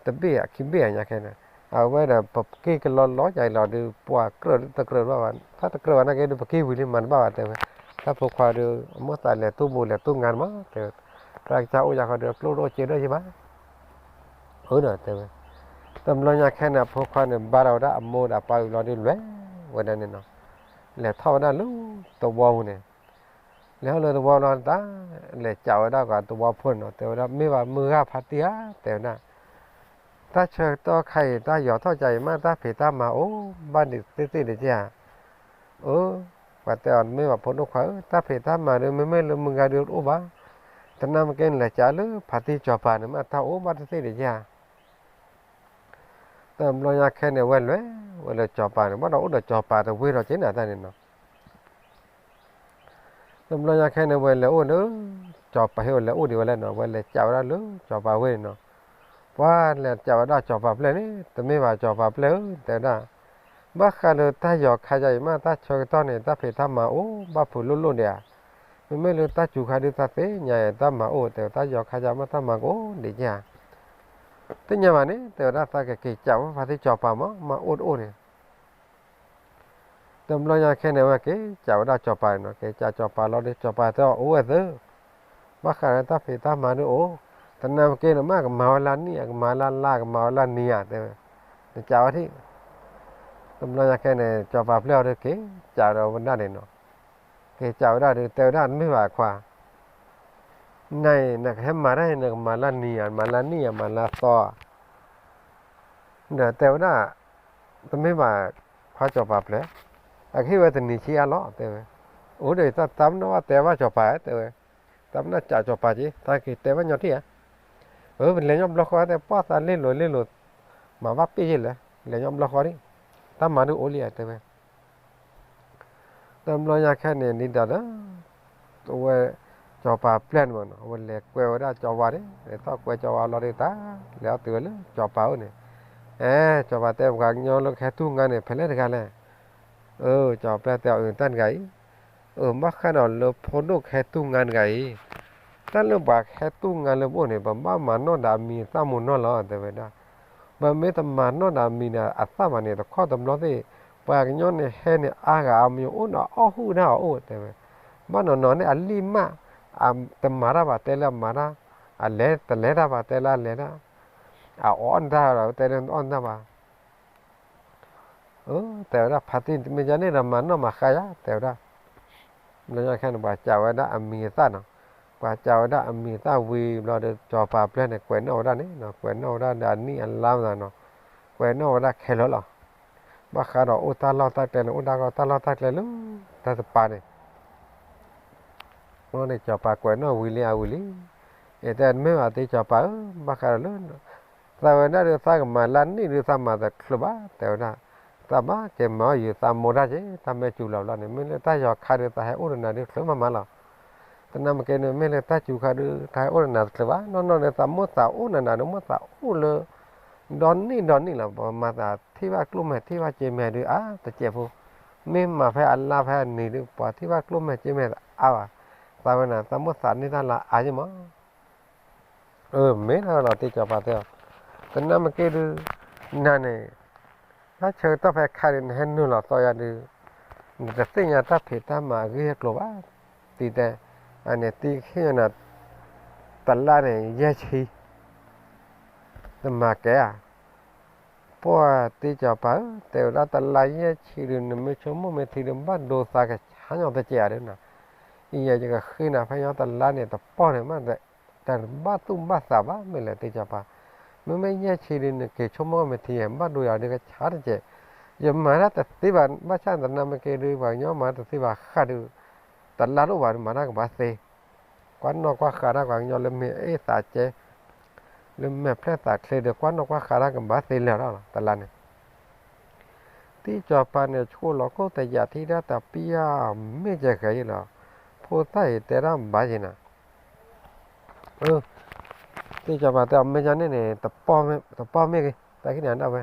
တဘ့ၣ်အခံဘ့ၣ်အညါခဲန့ၣ်, အဝဲဒီးပက့ၤကလီလီယါအံၤလီၤဒီး ပှၤကြၢးတကြၢးဘၣ်ဘၣ် တၢ်တကြၢးဘၣ်နာ်က့ဒီး ပက့ၤဝံၤလံမၤတဘၣ်ဘၣ်တဲဝဲ, တၢ်ဖိခွါဒီး အမိၢ်သးလဲၤတူၢ်ဘိလဲၤတူၢ်ငါတမး တဲဝဲ, တၢ်ကစၢ်အိၣ်ယါခီဒီး ကျိၣ်တအိၣ်စ့တအိၣ်ယဲဘၣ် အၢဒီးတဲဝဲ, တဘျီညါခဲန့ၣ် အဖိခွါန့ၣ် ဘါထီၣ်ဝဲဒၣ်အမိၢ်ဒီးအပၢ်ဝံၤလီၤဒီး လဲၤဝဲဒၣ်န့ၣ်နီၤ, လဲၤထီၣ်ဝဲဒၣ်လၢသဝီပူၤန့ၣ်, လဲၤထီၣ်လၢသဝီလီၤတၢ်, လဲၤကးဝဲဒၣ်ကသဝီဖိန့ၣ်နီၤ တဲဝဲဒၣ် မ့ၢ်ဘၣ်မုၢ်ဂၤဖါတံၢ်ဧါ တဲဝဲဒၣ်, တၢ်ဆၢကတီၢ်ခါအံၤ တၢ်ယီၤထီၣ်ကါအံၤမး တၢ်ဖံးတၢ်မၤအိၣ် ဘၣ်ဒံးသ့ၣ်သ့ၣ်ဒံးဧါ, အၢ, ပှၤတဲအီၤ မ့ၢ်ဘၣ်ဖိဒိၣ်ခွါဧၢ တၢ်ဖံးတၢ်မၤဒီး မ့မ့ၢ်လၢမုၢ်ဂၤဒီးတအိၣ်ဘၣ်, တနၢ်မ့ၢ်ကဲန့ၣ် လဲၤကးလၢဖါတံၢ်စီၤပၤန့ၣ်မး တၢ်အိၣ်ဘၣ်တသ့ၣ်ဒံးဧါ တဘျီညါခဲန့ၣ် ဝဲလဲၤ, ဝဲလဲၤစီၤပၤန့ၣ် ဘၣ်ဒီးအိၣ်ဒီးစီၤပၤတဝ့ၢ်ဒီးက့ၤနၤတၢ်န့ၣ်နီၤ, တဘျီညါခဲန့ၣ် ဝဲလဲၤအိၣ်ဒီး, စီၤပၤဟ့ၣ်ဝဲလဲၤအိၣ်ဒံးဝဲလဲၣ်နီၤ ဝဲလဲၤကးဝဲဒၣ်လၢစီၤပၤဝ့ၢ်န့ၣ်နီၤ, ပှၤလဲၤကးဝဲဒၣ်စီၤပၤပျဲၢ်န့ၣ် တမ့ၢ်ဘၣ်စီၤပၤပျဲၢ်ဧၢ တဲဝဲဒၣ်, ဘၣ်ဃးလၢတၢ်ယီၤခါယါအံၤမး တၢ်ဆၢကတီၢ်န့ၣ် တၢ်ဖံးတၢ်မၤအိၣ် ဘၣ်ဖုးလိၣ်လိၣ်ဒံးဧါ, မ့မ့ၢ်လၢတၢ်စူၤခါဒုးတၢ်သ့ၣ်ညါအံၤ တၢ်မၤအိၣ် တဲဝဲ တၢ်ယီၤခါယါမး တၢ်မၤကအိၣ်ဒံးဧါ သ့ၣ်ညါဘၣ်န့ၣ် တဲဝဲဒၣ် သးကက့ၤကးဝဲဖါတံၢ်စီၤပၤမး မၤအိၣ်တအိၣ်န့ၣ်, တဘျီညါခဲန့ၣ် ဝဲက့ၤကးဝဲဒၣ်စီၤပၤန့ၣ်နီၤ က့ၤကးစီၤပၤလီၤဒီး စီၤပၤတဲအီၤ အိၣ်ဝဲသၢ, ဘၣ်ဃးဒီးတၢ်ဖံးတၢ်မၤဒုးအိၣ်, တနၢ်မ့ၢ်ကဲန့ၣ်မး ကမၤဝဲလၢနံၣ်ဧါ ကမၤဝဲလၢလါ ကမၤဝဲလၢနံၤဧါ တဲဝဲ, နကးဝဲထံၣ်, တဘျီညါခဲန့ၣ် စီၤပၤပျဲၢ်အီၤဒီး က့ၤကးဒီးဝဲဒၣ်န့ၣ်နီၤ, က့ၤကးဝဲဒၣ်ဒီး တဲဝဲဒၣ် တမ့ၢ်ဘၣ်ခွါ နၤအံၤ နကဟဲမၤတၢ်အံၤ နကမၤလၢနံၤဧါ မၤလၢနံၣ်ဧါ မၤလၢသီဧါ, ဒီးတဲဝဲဒၣ်, တမ့ၢ်ဘၣ်ခွါစီၤပၤပျဲၢ်, အကဟ့ၣ်ဝဲတနံၤဆံးအါလီၤ တဲဝဲ, အိၣ်ဒီးတၢ်တၢ်ပနီၣ်ဘၣ်တဲဘၣ်စီၤပၤ တဲဝဲ, တၢ်ပနီၣ်ကးစီၤပၤက့ၤ တၢ်က့ၤတဲဘၣ်ညီထံၣ်ဧါ, အၢ ပလဲၤညီဘျီဃီတဲ ပှၢ်သးလ့လိာ်လ့လိာ်, မၤဘၣ်ပ့ၢ်ယဲလဲၣ် လဲၤညီဘျီဃီဒံး, တၢ်မၤဒုးအိၣ်လံဧါ တဲဝဲ တဘျီညါခဲန့ၣ် ဒ်ဒီးဒီး အဝဲ စီၤပၤပျဲၢ်န့ၣ်မးနီၤ အဝဲလဲၤကွဲဝဲဒၣ်စီၤဝါန့ၣ် လဲၤထီၣ်ကွဲစီၤဝါလီၤဒုးတၢ် လဲၤအီၣ်တုၤဝဲလၢစီၤပၤအိၣ်န့ၣ်, အဲ စီၤပၤတဲ ပှၤကညီလၢကဟဲတူၢ်ငါန့ၣ် ဖဲလဲၣ်တဂၤလဲၣ်, အၢ စီၤပၤပျဲၢ်တဲအီၤ အၢ တၢ်တဂၤအံၤ, အၢ ဘၣ်ဃးဒီးလၢဖိဒိၣ်ကဟဲတူၢ်ငါတဂၤအံၤ, တၢ်လၢပှၤကဟဲတူၢ်ငါလၢပအိၣ်န့ၣ် ပဘၣ်မၤနီၣ်ဒီးအမံၤအသၣ်မူနီၢ်လီၤ တဲဝဲဒၣ် ပမ့ၢ်တမၤနီၣ်ဒီးအမံၤဒီးအသၣ်မးန့ၣ် တခီတဘျီသ့ၣ် ပှၤကညီန့ၣ်ဟဲန့ၣ် အါဂၤအမံၤအိၣ်နီၤ အီၣ်ဟုၣ်တၢ်အီၣ်အိၣ်တဲဝဲ, ဘၣ်နီၢ်နီၢ်န့ၣ် အလံၣ်မး တမၤတၢ်ဘၣ်တဲလၢအမၤတၢ်, အလဲၤတလဲၤတၢ်ဘၣ်တဲလၢအလဲၤတၢ်, အအီၣ်တၢ်ဒီးတဲလၢအီၣ်တၢ်ဘၣ် အၢ တဲဝဲဒၣ် ဖါတံၢ်မ့ၢ်ယါန့ၣ်ဒီးမၤနီၣ်မၤဃါယၤ တဲဝဲဒၣ်, ဘျီညါခဲန့ၣ် ပှၤစံးဝဲဒၣ်အမံၤအသၣ်နီၤ, ပှၤစံးဝဲဒၣ်အမံၤအသၣ်ဝံၤဘျီဒီး စီၤပၤပျဲၢ်န့ၣ် ကွဲးနီၣ်ဝဲဒၣ်န့ၣ်နီၤ ကွဲးနီၣ်ဝဲဒၣ်ဒီးအနံၣ်အလါမးနီၤ, ကွဲးနီၣ်ဝဲဒၣ်ခဲလၢာ်လီၤ, ဘၣ်ဃးဒီးအိၣ်တၢ်လီၢ်တၢ်ကျဲန့ၣ် အိၣ်ဒၣ်ကီတၢ်လီၢ်တၢ်ကျဲလၢ တၢ်တပၤန့ၣ် အဃိန့ၣ် စီၤပၤကွဲးနီၣ်ဝံၤလံအဝံၤလံ, အတဲမ့ၢ်ဘၣ်သ့စီၤပၤဧၢ, ဘၣ်ဃးဒီးလၢ သးဝဲဒၣ်ဒီးသးကမၤလၢနံၣ်ဒုးသးမၤတချုးဘၣ် တဲဝဲဒၣ်, သးဘၣ်က့ၤမၤအီၣ်ယုာ်သးမိၢ်တၢ်က့ၤ တၢ်မ့ၢ်စူၤလီၤဘျီန့ၣ် မ့ၢ်လၢတၢ်ယီၤခါဒုးသးဟဲအိၣ်ဒီးနၤဒုးချုးမးမးလီၤ, တနၢ်မ့ၢ်ကဲန့ၣ် မ့ၢ်လၢတၢ်စူၤခါဒုး တၢ်ဟဲအိၣ်ဒီးနၤတချုးဘၣ် နီၢ်နီၢ်ဒီးသးမိၢ်သးအိၣ်နၤနၤဒီးမိၢ်သးအိၣ်လၢ ဒီနံၣ်ဒီနံၣ်လီၤ ပမၤသးထံၣ်ဘၣ်ကျိၣ်မဲာ်ထံၣ်ဘၣ်စ့မဲာ်ဒုးအါတစဲးဖိ, မ့ၢ်မၤဖဲအလါဖဲအနံၤဒုး ပှၤထံၣ်ဘၣ်ကျိၣ်မဲာ်စ့မဲာ်အါဘၣ်, သးဝဲန့ၣ် သးမိၣ်သးန့ၢ်တၢ်လၢအါယ့ၢ်မး. အၢ မ့ၢ်လီၤ တ့ကၠီၤပၤတဲအီၤ, သနာ်က့ဒုး နၤန့ၣ် ဘၣ်ဆၢကတီၢ်ဖဲခါဒုး နဟဲနုာ်လီၤသီယၤဒုး နတသ့ၣ်ညါတၢ်ဖံးတၢ်မၤအဂ့ၢ်အကျိၤဘၣ်. တံၤတဲ, အန့ၣ် တံၤဟ့ၣ်နၤ တလါန့ၣ် ယဲၢ်ဆံ နမၤကဲဧါ. ပှၤတ့ကၠီၤပၤဧၢ, တဲဝဲဒၣ် တလါယဲၢ်ဆံဒုး နမ့ၢ်ဆိကမိၣ်မ့ၢ်ထံဒုး ဘၣ်ဒိသးကဆါညီတစဲးဧါဒုးနၤ. အံၤယဲ ယကဃ့နၤဖဲညီတလါန့ၣ် တပီၢ်န့ၣ်မး တဘၣ်သူၣ်ဘၣ်သးဘၣ် မ့ၢ်လဲၣ်တ့ကၠီၤပၤ. မ့မ့ၢ်ယဲၢ်ဆံဒုး နက့ၤဆိကမိၣ်မ့ၢ်ထံ ဘၣ်ဒိယၤဒုးကဆါတစဲး. ယမၤတၢ်တသ့ဘၣ်, ဘၣ်ဆၣ်သနာ်က့ဒုး ပှၤကညီမၤတၢ်တသ့ဘၣ်ဃးဒုး တလါတအိၣ်ဘၣ်ဒုး မၤတၢ်ကဘၣ်သ့ ကွၢ်နီၣ်ကွၢ်ဃးတၢ် ပှၤကညီလၢမ့ၢ်အ့ၣ်သးကဲ လၢမဲာ်ဖျၢၣ်သးချ့ဒီး ကွၢ်နီၣ်ကွၢ်ဃးတၢ်ကဘၣ်သ့လၢာ်ထီၣ်လီၤ တလါန့ၣ်. တ့ကၠီၤပၤန့ၣ် ဆိလီၤကိၣ်တယာ်ထံၣ်ဒၣ်တပျၢ်မ့ၢ်ကဲဃဲၤယံၤလီၤ. ဖိသၣ်အံၤတဲတၢ်ဘၣ်ယံၤနၤ. တ့ကၠီၤပၤတဲအီၤ မ့ၢ်ကန့ၣ်န့ၣ် တပီၢ်မ့ၢ်ဂ့ၤ တၢ်ခံန့ၣ်ဒၣ်ဝဲ.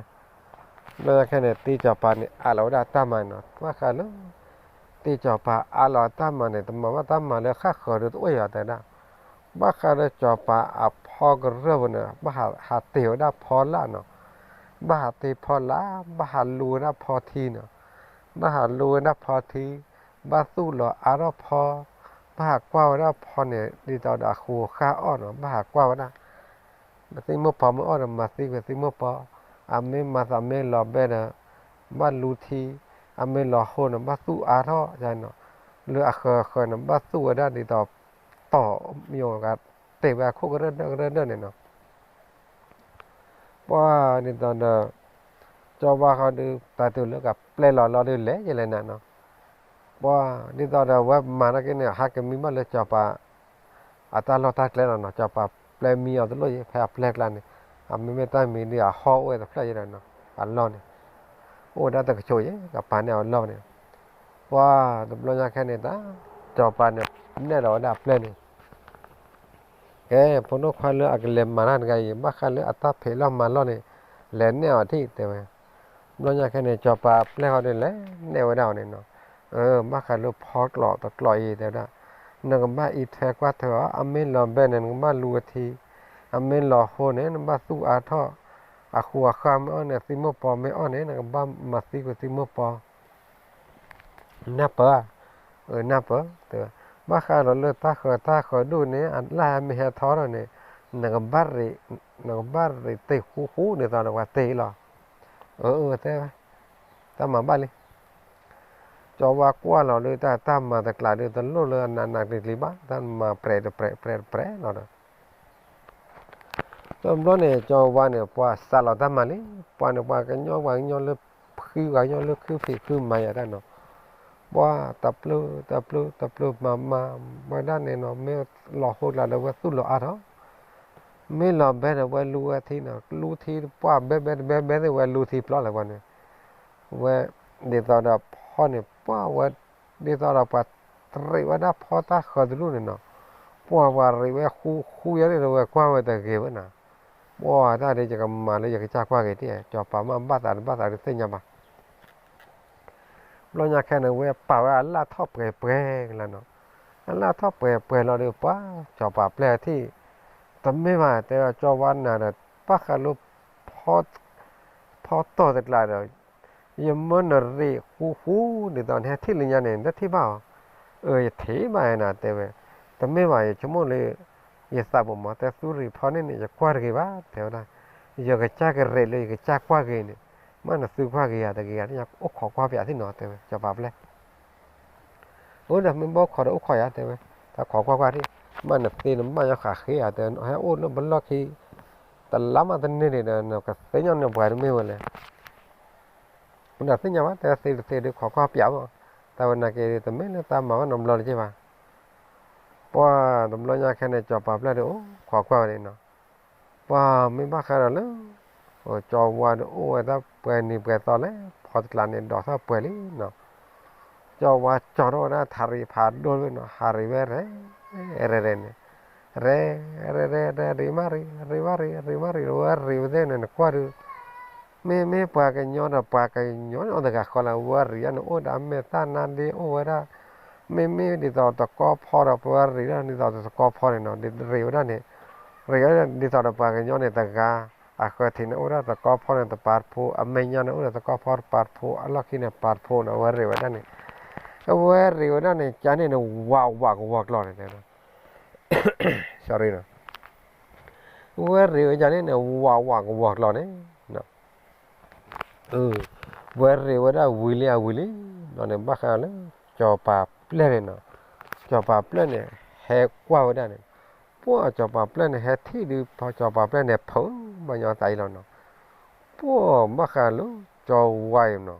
ဘျီညါခဲန့ၣ် တ့ကၠီၤပၤန့ၣ် အးလီၤဝဲဒၣ်တၢ်မၤနီၤ ဘၣ်ဃးလၢ တ့ကၠီၤပၤအးလီၤတၢ်မၤန့ၣ် တမၤဘၣ်တၢ်မၤလၢဃၣ်ဃၢၤဒုးတအိၣ်ယၤတဲဒၣ်. ဘၣ်ဃးလၢကၠီၤပၤအဖီကရၢၢ်ပူၤန့ၣ် ဘၣ်ဟးတ့ၢ်ဝဲဒၣ်ဖီလာ်နီၤ. ဘၣ်ဟးတ့ၢ်ဖီလာ် ဘၣ်ဟးလူဝဲဒၣ်ဖီထံနီၤ. ဘၣ်ဟးလူဝဲဒၣ်ဖီထံ, ဘၣ်သူၣ်လီၤအါထီၣ်ဖီ, ဘၣ်ဟးကွၢ်ဝဲဒၣ်ဖီန့ၣ် ဒ်သိးဒီးအဃူအဃၢ်အီၣ်နီၤ ဘၣ်ဟးကွၢ်ဝဲဒၣ်. မ့ၢ်သံမိၢ်ပီမ့ၢ်အီၣ်ဒီးမၤသံကွံာ်သံမိၢ်ပီ, အမ့ၢ်မၤသးမ့ၢ်လီၤဘဲဒီး ဘၣ်လူထံ, အမ့ၢ်လီၤဟိန့ၣ် ဘၣ်သူၣ်အါထီၣ်နီၤ, လၢအဃၢၤအဃၢၤန့ၣ် ဘၣ်သူၣ်ဝဲဒၣ်ဒ်သိး တီၢ်မ့ၢ်ဂၤတ့ၢ်ဝဲအခိၣ်ကရၢၢ်ဒၢၣ်ကရၢၢ်ဒၢၣ်န့ၣ်နီၤ. ပှၤဒ်သိးဒီး ကၠီဝါဃီဒုး တၢ်တုၤလၢကပျဲလီၤလီၤဒုးလဲၤယလဲၤနၤနီၤ. ပှၤဒ်သိးဒီးအဝဲမၤနာ်က့န့ၣ် ဟးကမံဘၣ်လၢကၠီၤပၤ အတၢ်လီၢ်တၢ်ကျဲလီၤနီၤ. ကၠီၤပၤပျဲမံအီၤတလိၣ်ယံၤ ဖဲအပျဲကျါန့ၣ် အမ့မ့ၢ်တၢ်မံဒုးအဟီၣ်အိၣ်ဝဲတဖျၢၣ်ယံၤဒီးနီၤ အလီၢ်န့ၣ် အိၣ်ဝဲဒၣ်တကဆိးယံၤ ကပၤန့ၣ်အလီၢ်န့ၣ်. ပှၤတဘျီညါခဲန့ၣ်တၢ် ကၠီၤပၤန့ၣ် နဲၣ်လီၤဝဲဒၣ်အပျဲၢ်န့ၣ် ကဲ ဖိဒိၣ်ခွါလၢအကလဲၤမၤတၢ်တဂၤအံၤ ဘၣ်ဃးလၢအတၢ်ဖံးလီၢ်မၤလီၢ်န့ၣ် လဲၤနဲၣ်အီၤထံၣ်တဲဝဲ. ဘျီညါခဲန့ၣ် ကၠီၤပၤအပျဲၢ်ဃီဒုးလဲၤနဲၣ်ဝဲဒၣ်အီၤန့ၣ်နီၤ. ဘၣ်ဃးလၢဖီကျိးတကျိးအံၤတဲဝဲဒၣ် နကဘၣ်အံးထွဲကွၢ်ထွဲအီၤ အမ့ၢ်လီၤဘဲန့ၣ် နကဘၣ်လူဝဲထံ, အမ့ၢ်လီၤဟိန့ၣ် နဘၣ်သူၣ်အါထီၣ်, အဃူအဃၢ်မ့ၢ်အီၣ်န့ၣ် သံမိၢ်ပီမ့ၢ်အီၣ်န့ၣ် နကဘၣ်မၤသံကွံာ်သံမိၢ်ပီ နၢ်ပၢၢ်ဧါ, နၢ်ပၢၢ်, တဲဝဲ, ဘၣ်ဃးဒီးလၢတၢ်ဃၢၤတၢ်ဃၢၤဒိၣ်န့ၣ် အလၢ်ဟဲမ့ၢ်ဟဲထီထီၣ်န့ၣ် နကဘၣ်ရ့ၣ်, နကဘၣ်ရ့ၣ်တ့ၢ်ဃူဃူန့ၣ်သိးဒီးပှၤတ့ၢ်လီၤ. အၢ တဲဝဲ, တၢ်မၤဘၣ်လံ. ကၠီဝါကွၢ်လီၤလၢတၢ်တၢ်မၤတကျးဒီး တလိၣ်လၢအနးနးကျံၤကျံၤဘၣ်, တၢ်မၤပြဲးတပြဲးပြဲးတပြဲးလီၤဒီး တဘျီန့ၣ် ကၠီဝါန့ၣ် ပှၤစးလီၤတၢ်မၤလံ, ပှၤန့ၣ် ပှၤကညီ ပှၤကညီလၢဖု ပှၤကညီလၢခုဖံးခုမၤယၤတၢ်နီၤ, ပှၤတပျုာ် တပျုာ် တပျုာ်မၤမၤဝဲဒၣ်န့ၣ်နီၤ, မ့ၢ်လီၤဟိကျါဒီးဝဲသူၣ်လီၤအါထီၣ်, မ့ၢ်လီၤဘဲဒီးဝဲလူဝဲထံနီၤ, လူထံပှၢ်ဘဲဘဲတဘဲဘဲသ့ၣ်ဝဲလူထံပျီလၢပှၤန့ၣ်, ဝဲ ဒ်သိးဒီးဖီန့ၣ် ပှၢ်ဝဲ ဒ်သိးဒီးပှၤတရံးဝဲဒၣ်ဖီတၢ်ဃၢၤတလူၢ်န့ၣ်နီၤ, ပှၢ်ပှၤရံးဝဲဃူဃူယၤန့ၣ်ဒီးဝဲကွၢ်ဝဲတဂ့ၤဝဲနီၤ, ပှၢ်တၢ်ဒ်ယကမၤလၢယကစၢ်ကွၢ်က့ၤတ့ၢ်, ကၠီၤပၤမ့ၢ်ဘၣ်သးတဘၣ်သးတသ့ၣ်ညါဘၣ်. ဘျီညါခဲန့ၣ် ဝဲပာ်ဝဲအလၢ်ထီၣ်ပှဲၤပှဲၤကလါနီၤ, အလၢ်ထီၣ်ပှဲၤပှဲၤလီၤဒီးပှၢ် ကၠီၤပၤပျဲၢ်ထံၣ်, တမ့ၢ်ဘၣ်တဲဝဲ ကၠီဝါနၤဒီး ဘၣ်ဃးလၢ ဖီတီၢ်တကျါဒီး ယမၢနရံးဃူဃူ ဒ်သိးနဟဲထံၣ်လၢညါန့ၣ် နတထံၣ်ဘၣ်ဧါ. အၢ ယထံၣ်ဘၣ်နၤ တဲဝဲ, တမ့ၢ်ဘၣ် ယဆိကမိၣ်လၢ ယသးပူၤမး တဲသူရံးဖီန့ၣ်န့ၣ် ယကွၢ်တဂ့ၤဘၣ် တဲဝဲဒၣ်, ယကစၢ်ကရံးလၢယကစၢ်ကွၢ်က့ၤန့ၣ်, မ့ၢ်နသုကွၢ်က့ၤယၤတဂ့ၤဂၤ အိၣ်ခိးကွၢ်ပၠးသ့ၣ်နီၤ တဲဝဲ ကၠီၤပၤပျဲၢ် အိၣ်ဒီးမ့ၢ်ဘၣ်အိၣ်ခိးဒီးအိၣ်ခိးယၤ တဲဝဲ, တၢ်ခိးကွၢ်ကွၢ်ထံၣ်, မ့ၢ်နသ့နဘၣ်ညီဃာ်ဃ့ဧါ တဲဝဲ, ဟဲအိၣ်လၢပလီၢ်ခံ တလါမးတန့ၢ်န့ၣ်ဒီး နကသ့ၣ်ညါန့ၣ်ပှၤတမ့ၢ်ဝဲလဲၣ်. မ့ၢ်နသ့ၣ်ညါဘၣ် တဲသ့တသ့ဒီး ခိးကွၢ်ပၠးမး, တၢ်ဝဲနာ်က့ၤ တမ့ၢ်လၢတၢ်မၤဘၣ်နီတဘျီတက့ၢ်ဘၣ်. ပှၤတဘျီညါခဲန့ၣ် ကၠီၤပၤပျဲၢ်ဒီးအိၣ်ခိးကွၢ်ဝဲန့ၣ်နီၤ, ပှၤမ့ၢ်ဘၣ်ဃးဒီးလၢ ကၠီၤဝါဒီးအိၣ်ဝဲဒၣ်ပှဲၤနံၤပှဲၤသီလဲၣ်, ဖီတကျါန့ၣ် ဒိးထီၣ်ပှဲၤလံနီၤ. ကၠီၤဝါကၠီၤထီၣ်ဝဲဒၣ်ထးရံးဖးဒိၣ်လၢနီၤ, ဟးရံးဝဲရဲၣ် ရဲၣ်ရဲၣ်န့ၣ်, ရဲၣ် ရဲၣ် ရဲၣ် ရဲၣ် ရံးမးရံး ရံးမးရံး ရံးမးရံး ဝဲရံးဝဲသ့ၣ်န့ၣ် နကွၢ်ဒုး မ့မ့ၢ်ပှၤကညီဒီးပှၤကညီန့ၣ် အိၣ်တဂၤဃီလၢ ဝဲရ့ၣ်ဒၣ်န့ၣ် အိၣ်ဒီးအမဲာ်သၣ်နါဒ့အိၣ်ဝဲဒၣ်, မ့မ့ၢ်ဒ်သိးတကီဖီဒီး ပဝဲရ့ၣ်ဒၣ်န့ၣ် ဒ်သိးတကီဖီန့ၣ်နီၤ, ဒ်ရ့ၣ်ဝဲဒၣ်န့ၣ်, ရ့ၣ်ဝဲဒၣ်ဒ်သိးဒီးပှၤကညီန့ၣ်တဂၤ, အဃၢၤထံးန့ၣ်အိၣ်ဒၣ်တကီဖီန့ၣ်တပၤတဖိ, အမဲာ်ညါန့ၣ်အိၣ်ဒီးတကီဖီတပၤတဖိ, အလီၢ်ခံန့ၣ်ပၤတဖိနီၤ, အဝဲရ့ၣ်ဝဲဒၣ်န့ၣ်, အဝဲရ့ၣ်ဝဲဒၣ်န့ၣ် ကန့ၣ်န့ၣ် ဝးဝးကဝီၤကျီၤန့ၣ်တဲ sorry နီၤ, ဝဲရ့ၣ်ဝဲဒၣ်န့ၣ်န့ၣ် ဝးဝးကဝီၤကျီၤန့ၣ် ဝဲရ့ၣ်ဝဲဒၣ်ဝံၤလံအဝံၤလံ, ဘျီန့ၣ်ဘၣ်ဃးလၢ စီၤပၤပျဲၢ်န့ၣ်နီၤ, စီၤပၤပျဲၢ်န့ၣ် ဟဲကွၢ်ဝဲဒၣ်န့ၣ်, ပှၢ်စီၤပၤပျဲၢ်န့ၣ် ဟဲထံၣ်ဒုး စီၤပၤပျဲၢ်န့ၣ် ဖုးဘၣ်ညီသးအံၤလီၤနီၤ, ပှၢ်ဘၣ်ဃးလၢ စီၤဝါအံၤနီၤ,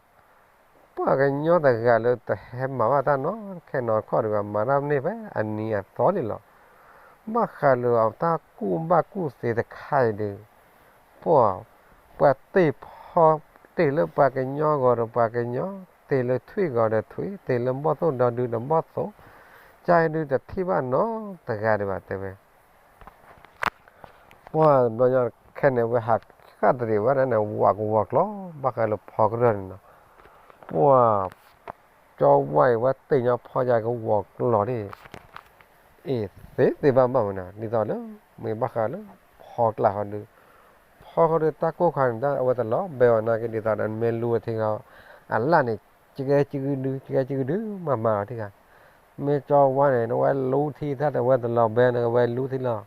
ပှၤကညီတဂၤလၢတဟဲမၤဘၣ်တၢ်နီတခဲနီတခီၣ်ဒံးဘၣ်, မၤတၢ်မ့ၢ်ဖဲအနံၤအသီန့ၣ်လီၤ, ဘၣ်ဃးလၢအတၢ်ကူၣ်ဘၣ်ကူၣ်သ့တခါအံၤဒုး ပှၤ, ပှၤတ့ၢ်ဖီ, တ့ၢ်လၢပှၤကညီဂီၤဒီးပှၤကညီ, တ့ၢ်လၢထွံၣ်ဂီၤဒီးထွံၣ်, တ့ၢ်လၢဘီၣ်သိၣ်ဒီဒုဒီးဘီၣ်သိၣ်, ကဒုးတထံၣ်ဘၣ်နီတဂၤဒံးဘၣ်တဲဝဲ, ပှၢ်ဘျီညါခဲန့ၣ် ဝဲဟးဃၣ်တရံးဝဲဒၣ်န့ၣ် ဝးကဝီၤကျီၤ ဘၣ်ဃးလၢဖီကရၢၢ်န့ၣ်နီၤ, ပှၢ်, ကၠီဝါအံၤ ဝဲတ့ၢ်ညီဖီယါကဝီၤကျီၤန့ၣ် အ့ၣ်သ့သ့ဘၣ်ဘၣ်မနုၤ ဒ်သိးလၢ မ့ၢ်ဘၣ်ဃးလၢ ဖီကျါဃီဒုး, ဖီဃီဒုးတၢ်ကိၢ်ခါန့ၣ် အဝဲတလီၤဘဲအီၤနာ်က့ ဒ်သိးဒီးနမ့ၢ်လူဝဲထံဂီၤ အလၣ်န့ၣ် ကဲကဂုဒု ကဲကဂုဒု မၤမၤအီၤထံဂၤ, မ့ၢ်ကၠီဝါန့ၣ် နဝဲလူထံတၢ် တဝဲတလီၤဘဲန့ၣ် အဝဲလူထံလီၤ,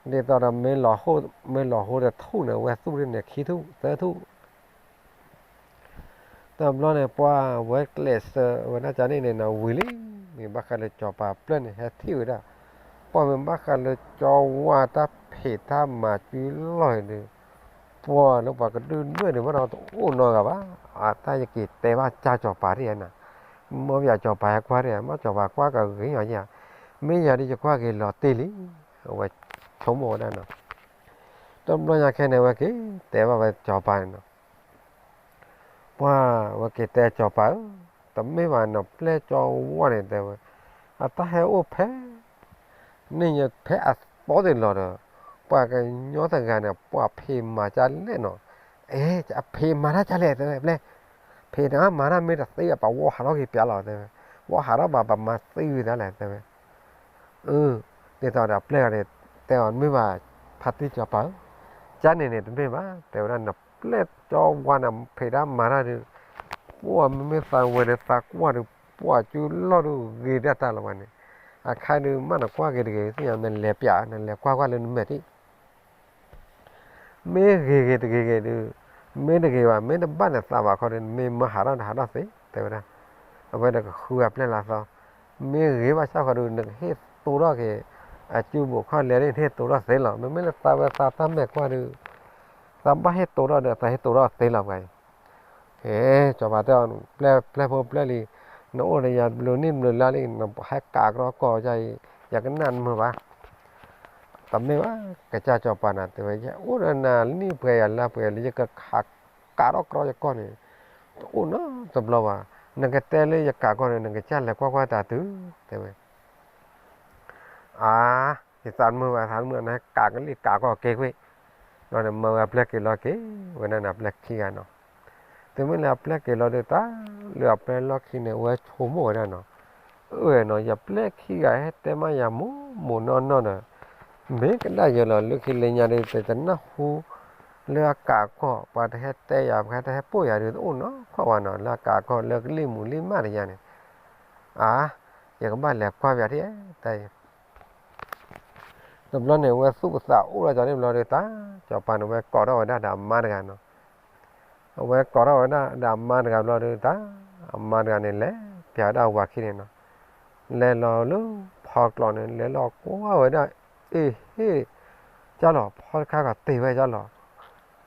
ဒ်သိးဒီး မ့ၢ်လီၤဟိတထူၣ်န့ၣ် အဝဲသူၣ်ထံန့ၣ် ခံထူၣ်သၢထူၣ် တဘျီန့ၣ် ပှၢ်ဝဲကျဲးစၢးဝဲဒၣ်ကန့ၣ်န့ၣ်နီၤ ဝံၤလံ, မ့ၢ်ဘၣ်ဃးလၢစီၤပၤပျဲၢ်န့ၣ် ဟဲထံၣ်ဝဲဒၣ်, ပှၢ်မ့ၢ်ဘၣ်ဃးလၢကၠီဝါတၢ်ဖံးတၢ်မၤစုလီၢ်အံၤဒီး, ပှၢ်လၢပှၤကဒုၣ်ဒွဲၣ်န့ၣ် ဘၣ်ဒီးတအိၣ်နီတဂၤဘၣ်, အတၢ်ယက့ၤတဲဘၣ်ကၢ်စီၤပၤဒ်ဧါနၤ, မ့ၢ်ပယၤစီၤပၤဟဲကွၢ်ဒ်ဧါ, မ့ၢ်စီၤပၤကွၢ်ကဂ့ၤအီၤယါ, မ့ၢ်ယၤဒ်ယကွၢ်က့ၤလီၤတ့ၢ်လံ, အဝဲဆိကမိၣ်ဝဲဒၣ်နီၤ, တဘျီညါခဲန့ၣ် အဝဲက့ၤတဲဘၣ်ဝဲစီၤပၤန့ၣ်နီၤ ပှၢ်ဝဲက့ၤတဲစီၤပၤဧၢ, တမ့ၢ်ဘၣ်နီၤ ပျဲၢ်ကၠီဝါန့ၣ်တဲဝဲ, အတၢ်ဟဲအိၣ်ဖဲ န့ၣ်ညါဖဲအသီတ့ၢ်လီၤဒီး, ပှၤကညီတဂၤန့ၣ် ပှၤဖံးမၤကၢ်လဲၣ်နီၤ, အဲ အဖံးမၤတၢ်ကၢ်လဲၣ်တဲဝဲပျဲၢ်, ဖံးတၢ်မၤတၢ်မ့ၢ်တသ့ဘၣ် ပှၤဝီဟးထီၣ်က့ၤပျးလီၤတဲဝဲ, ဝီဟးထီၣ်ဘၣ်ပမၤသံဝံၤတၢ်လဲၣ်တဲဝဲ အၢ ဒ်သိးဒီးပျဲၢ်ဂၤန့ၣ် တဲအီၤမ့ၢ်ဘၣ် ဖါတံၢ်စီၤပၤဧၢ, ကန့ၣ်န့ၣ်တမ့ၢ်ဘၣ် တဲဝဲဒၣ် နပျဲၢ်ကၠီဝါန့ၣ် ဖံးတၢ်မၤတၢ်ဒီး ပှၢ်မ့မ့ၢ်သးဝဲဒီးသးကွၢ်ဒီး ပှၢ်ကၠူလီၢ်ဒုးဂ့ၤဒၣ်တၢ်လီၤဝဲန့ၣ်, အခါဒုးမ့ၢ်နကွၢ်ဂ့ၤတဂ့ၤ သ့ၣ်ညါနလဲၤပျး နလဲၤကွၢ်ကွၢ်လၢနမဲာ်ထံၣ် မ့ၢ်ဂ့ၤဂ့ၤတဂ့ၤဂ့ၤဒုး, မ့ၢ်တဂ့ၤဘၣ် မ့ၢ်တဘၣ်နသးဘၣ်ခီဒီး နမ့ၢ်မၢဟးထီၣ်နဟးထီၣ်သ့ တဲဝဲဒၣ်, အဝဲဒီးကဃုအပျဲၢ်လၢအသီ, မ့ၢ်ဂ့ၤဘၣ်ဆၣ်ဃီဒီး နကဟ့ၣ်သိထီၣ်က့ၤ အစုဘိးခီၣ်လဲၤဒ်နဟ့ၣ်သိထီၣ်သ့လီၤ, မ့မ့ၢ်လၢသးဝဲသးတၢ်မဲာ်ကွၢ်ဒီး, သးဘၣ်ဟ့ၣ်သိထီၣ်ဒီး သးဟ့ၣ်သိထီၣ်သ့လီၤပှၤအံၤ ကၠီၤပၤတဲအီၤ ပျဲၢ်ဖိပျဲၢ်လံၤ, နအိၣ်ဒီးယၤဘျုးနံၣ်ဘျုးလါလံ, နဟဲကးကြီကီၢ်ယၤအံၤ, ယကနၣ်နမုာ်ဘၣ်. တမ့ၢ်ဘၣ်, ကစၢ်ကၠီၤပၤန့ၣ် တဲဝဲ ယအိၣ်ဒီးနၤနံၣ်ပှဲၤယၤလါပှဲၤလံ, ယကခးကးထီၣ်ကြီယကီၢ်န့ၣ်, တအိၣ်နီတဘျီဘၣ်. နကတဲလၢယကးကီၢ်န့ၣ် နကစၢ်လဲၤကွၢ်ကွၢ်တၢ်တုၤ, တဲဝဲ အါ, ယသးတမုာ်ဘၣ် သးတမုာ်န့ၣ် ကးကလံၣ်ကးကီၢ်က့ၤကွံာ်, ဒီးန့ၣ်မၢဝဲအပျဲၢ်က့ၤလီၤက့ၤဝဲဒၣ်န့ၣ် အပျဲၢ်ခံဂၤနီၤ. တုၤမ့ၢ်လၢအပျဲၢ်က့ၤလီၤဒီး တၢ်လၢအပျဲၢ်လီၢ်ခံန့ၣ် အဝဲဆိကမိၣ်ဝဲဒၣ်နီၤ, အၢ နီၤ ယပျဲၢ်ခံဂၤဟဲတဲမးယၤမိၢ်မိၢ်နီၢ်နီၢ်ဒီး မ့ၢ်ကဒၣ်ယဲလီၤ လၢခံလၢညါဒီး တနၢ်ဟူ လၢအကးကီၢ် ပှၤတဟဲတဲယၤ ပှၤတဟဲပိာ်ယၤဒီး တအိၣ်နီတခီၣ်ဘၣ်နီၤ လၢအကးကီၢ်လၢကလံၣ်မူၤလံၣ်မးတယါန့ၣ်, အါ, ယကဘၣ်လဲၤကွၢ်ပယၤထံၣ်, တၢ်အံၤ တဘျီန့ၣ် အဝဲသူၣ်ပသးအိၣ်လီၤကန့ၣ်ဘျီဒီး တၢ်ကၠီၤပၤန့ၣ် အဝဲကိးထီၣ်ဝဲဒၣ်ဒီးအမါတဂၤနီၤ. အဝဲကိးထီၣ်ဝဲဒၣ်ဒီးအမါတဂၤဘျီဒီး တၢ်အမါတဂၤန့ၣ် လဲၤပျးဝဲဒၣ်အဝၤခံန့ၣ်နီၤ. လဲၤလီၤလၢဖီကျိးန့ၣ် လဲၤလီၤကွၢ်ဝဲဒၣ်, အ့ဟ့ၣ်, ကၢ်လီၤ ဖီတခါကီးတ့ၢ်ဝဲကၢ်လီၤ.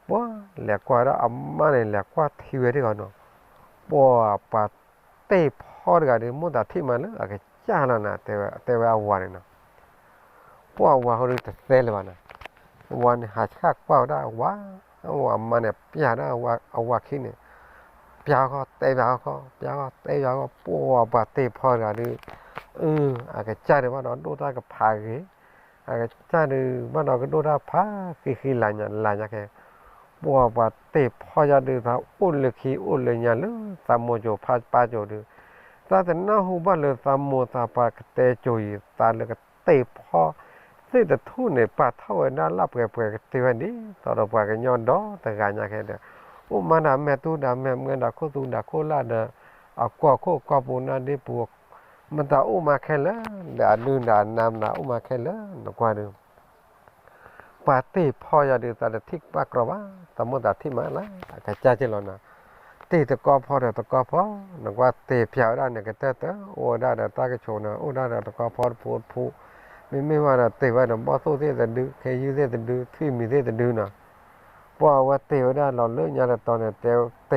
ပှၤလဲၤကွၢ်ဝဲဒၣ်အမါန့ၣ် လဲၤကွၢ်ထံဝဲထံဂီၤနီၤ. ပှၤပှၤတ့ၢ်ဖီတဂၤဒီး မိၢ်သးထံၣ်မးလၢအကစၢ်လီၤနၤ တဲဝဲအဝၤန့ၣ်နီၤ. ပှၤအဝၤဃီဒီးတသဲလၢၤဘၣ်နီၤ. အဝၤန့ၣ်ဟးဆှၣ်ကွၢ်ဝဲဒၣ်အဝၤ, အဝၤအမါန့ၣ် ပျးဒၣ်အဝၤခံန့ၣ်, ပျးခီတဲပျးခီ, ပျးခီတဲပျးခီ, ပှၤပှၤတ့ၢ်ဖီတဂၤဒီး, အကစၢ်ဒုးဘၣ်ဒီးဒိၣ်တၢ်ကဖးဂ့ၤ, အကစၢ်ဒုးဘၣ်ဒီးကဒိၣ်တၢ်ဖးဃံဃံလၤညါလၤညါခဲ, ပှၤပှၤတ့ၢ်ဖီယၤဒုး သးအိၣ်လၢခံအိၣ်လၢညါလၢသးမိၢ်ကၠိၤဖးပၢ်ကၠိၤဒုး, သးတနၢ်ဟူဘၣ်လၢသးမိၢ်သးပၢ်ကတဲကၠိၤအံၤ သးလၢကတ့ၢ်ဖီသ့ၣ်တထူၣ်န့ၣ် ပာ်ထီၣ်ဝဲဒၣ်လၢပှဲၤပှဲၤကတ့ၢ်ဝဲဒ်သိးဒီးပှၤကညီဒီတဂၤညါခဲဒီး, အိၣ်မးဒီးမဲာ်တူၢ်ဒီးမဲာ်မွဲဒီးခိၣ်သူဒီးခိၣ်လၢ်ဒီး အကီၢ်ခိၣ်ကီၢ်ပူၤနၢ်ဒ့ပူၤ မတၤအိၣ်မးခဲလၢာ်, ဒီးအဒုဒီးအနါမတၤအိၣ်မးခဲလၢာ် နကွၢ်ဒုး ပှၤတ့ၢ်ဖီယၤဒုး သးတထံၣ်ဘၣ်ကြီဘၣ်, သးမိၢ်သးထံၣ်မးလၢ အကစၢ်က့လီၤနီၤ, တ့ၢ်တကီၢ်ဖီဒီးတကီၢ်ဖီ, နကွၢ်တ့ၢ်ဖျါဝဲဒၣ်န့ၣ် ကတၢၢ်တၢၢ် အိၣ်ဝဲဒၣ်ဒီးတၢ်ကဆိးန့ၣ် အိၣ်ဒၣ်ဒီးတကီၢ်ဖီတဖိတဖိ, မ့မ့ၢ်ဝဲဒီးတ့ၢ်ဝဲဒီးဘီၣ်သိၣ်သ့ၣ်တဒု, ခ့ယုၢ်သ့ၣ်တဒု, ထွံၣ်မံၤသ့ၣ်တဒုနီၤ, ပှၤဝဲတ့ၢ်ဝဲဒၣ်လီၤလၢညါတတီၤန့ၣ် တ့ၢ်ဝဲဒၣ်ဒ်သိးဒီး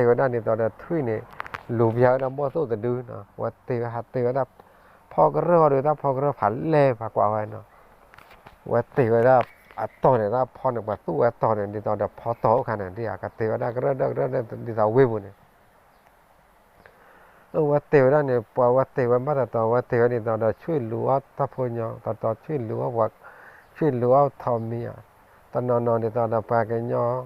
ထွံၣ်န့ၣ် လူၤပျၢ်ဝဲဒၣ်ဘီၣ်သိၣ်တဒုနီၤ, ဝဲတ့ၢ်ဝဲဟးတ့ၢ်ဝဲဒၣ် ဖီကရၢၢ်အီၤဒီး တၢ်ဖီကရၢၢ်ဖးလဲၢ်ဖးကွၢ်ဝဲနီၤ, ဝဲတ့ၢ်ဝဲဒၣ်အတီၢ်န့ၣ် တၢ်ဖီန့ၣ် ပှၤသူၣ်ဝဲတီၢ်န့ၣ် ဒ်သိးဒီးဖီတီၤအိၣ်ခါန့ၣ် ဒ်အကတ့ၢ်ဝဲဒၣ်ကရၢၢ်ဒၢကရၢၢ်ဒၢဒ်သိးဝ့ၢ်ပူၤန့ၣ် အဝဲတ့ၢ်ဝဲဒၣ်န့ၣ် ပှၤဝဲတ့ၢ်ဝဲဘၣ်တတီၤ ဝဲတ့ၢ်ဝဲဒ်သိးဒီး ဆွံၣ်လူၤအီၣ်တၢ်ဖိညီ တတီၤဆွံၣ်လူၤအီၣ်ပှၤ ဆွံၣ်လူၤအီၣ်ထိးမံၤဧါ, တနီၤနီၤဒ်သိးဒီးပှၤကညီ ဒ်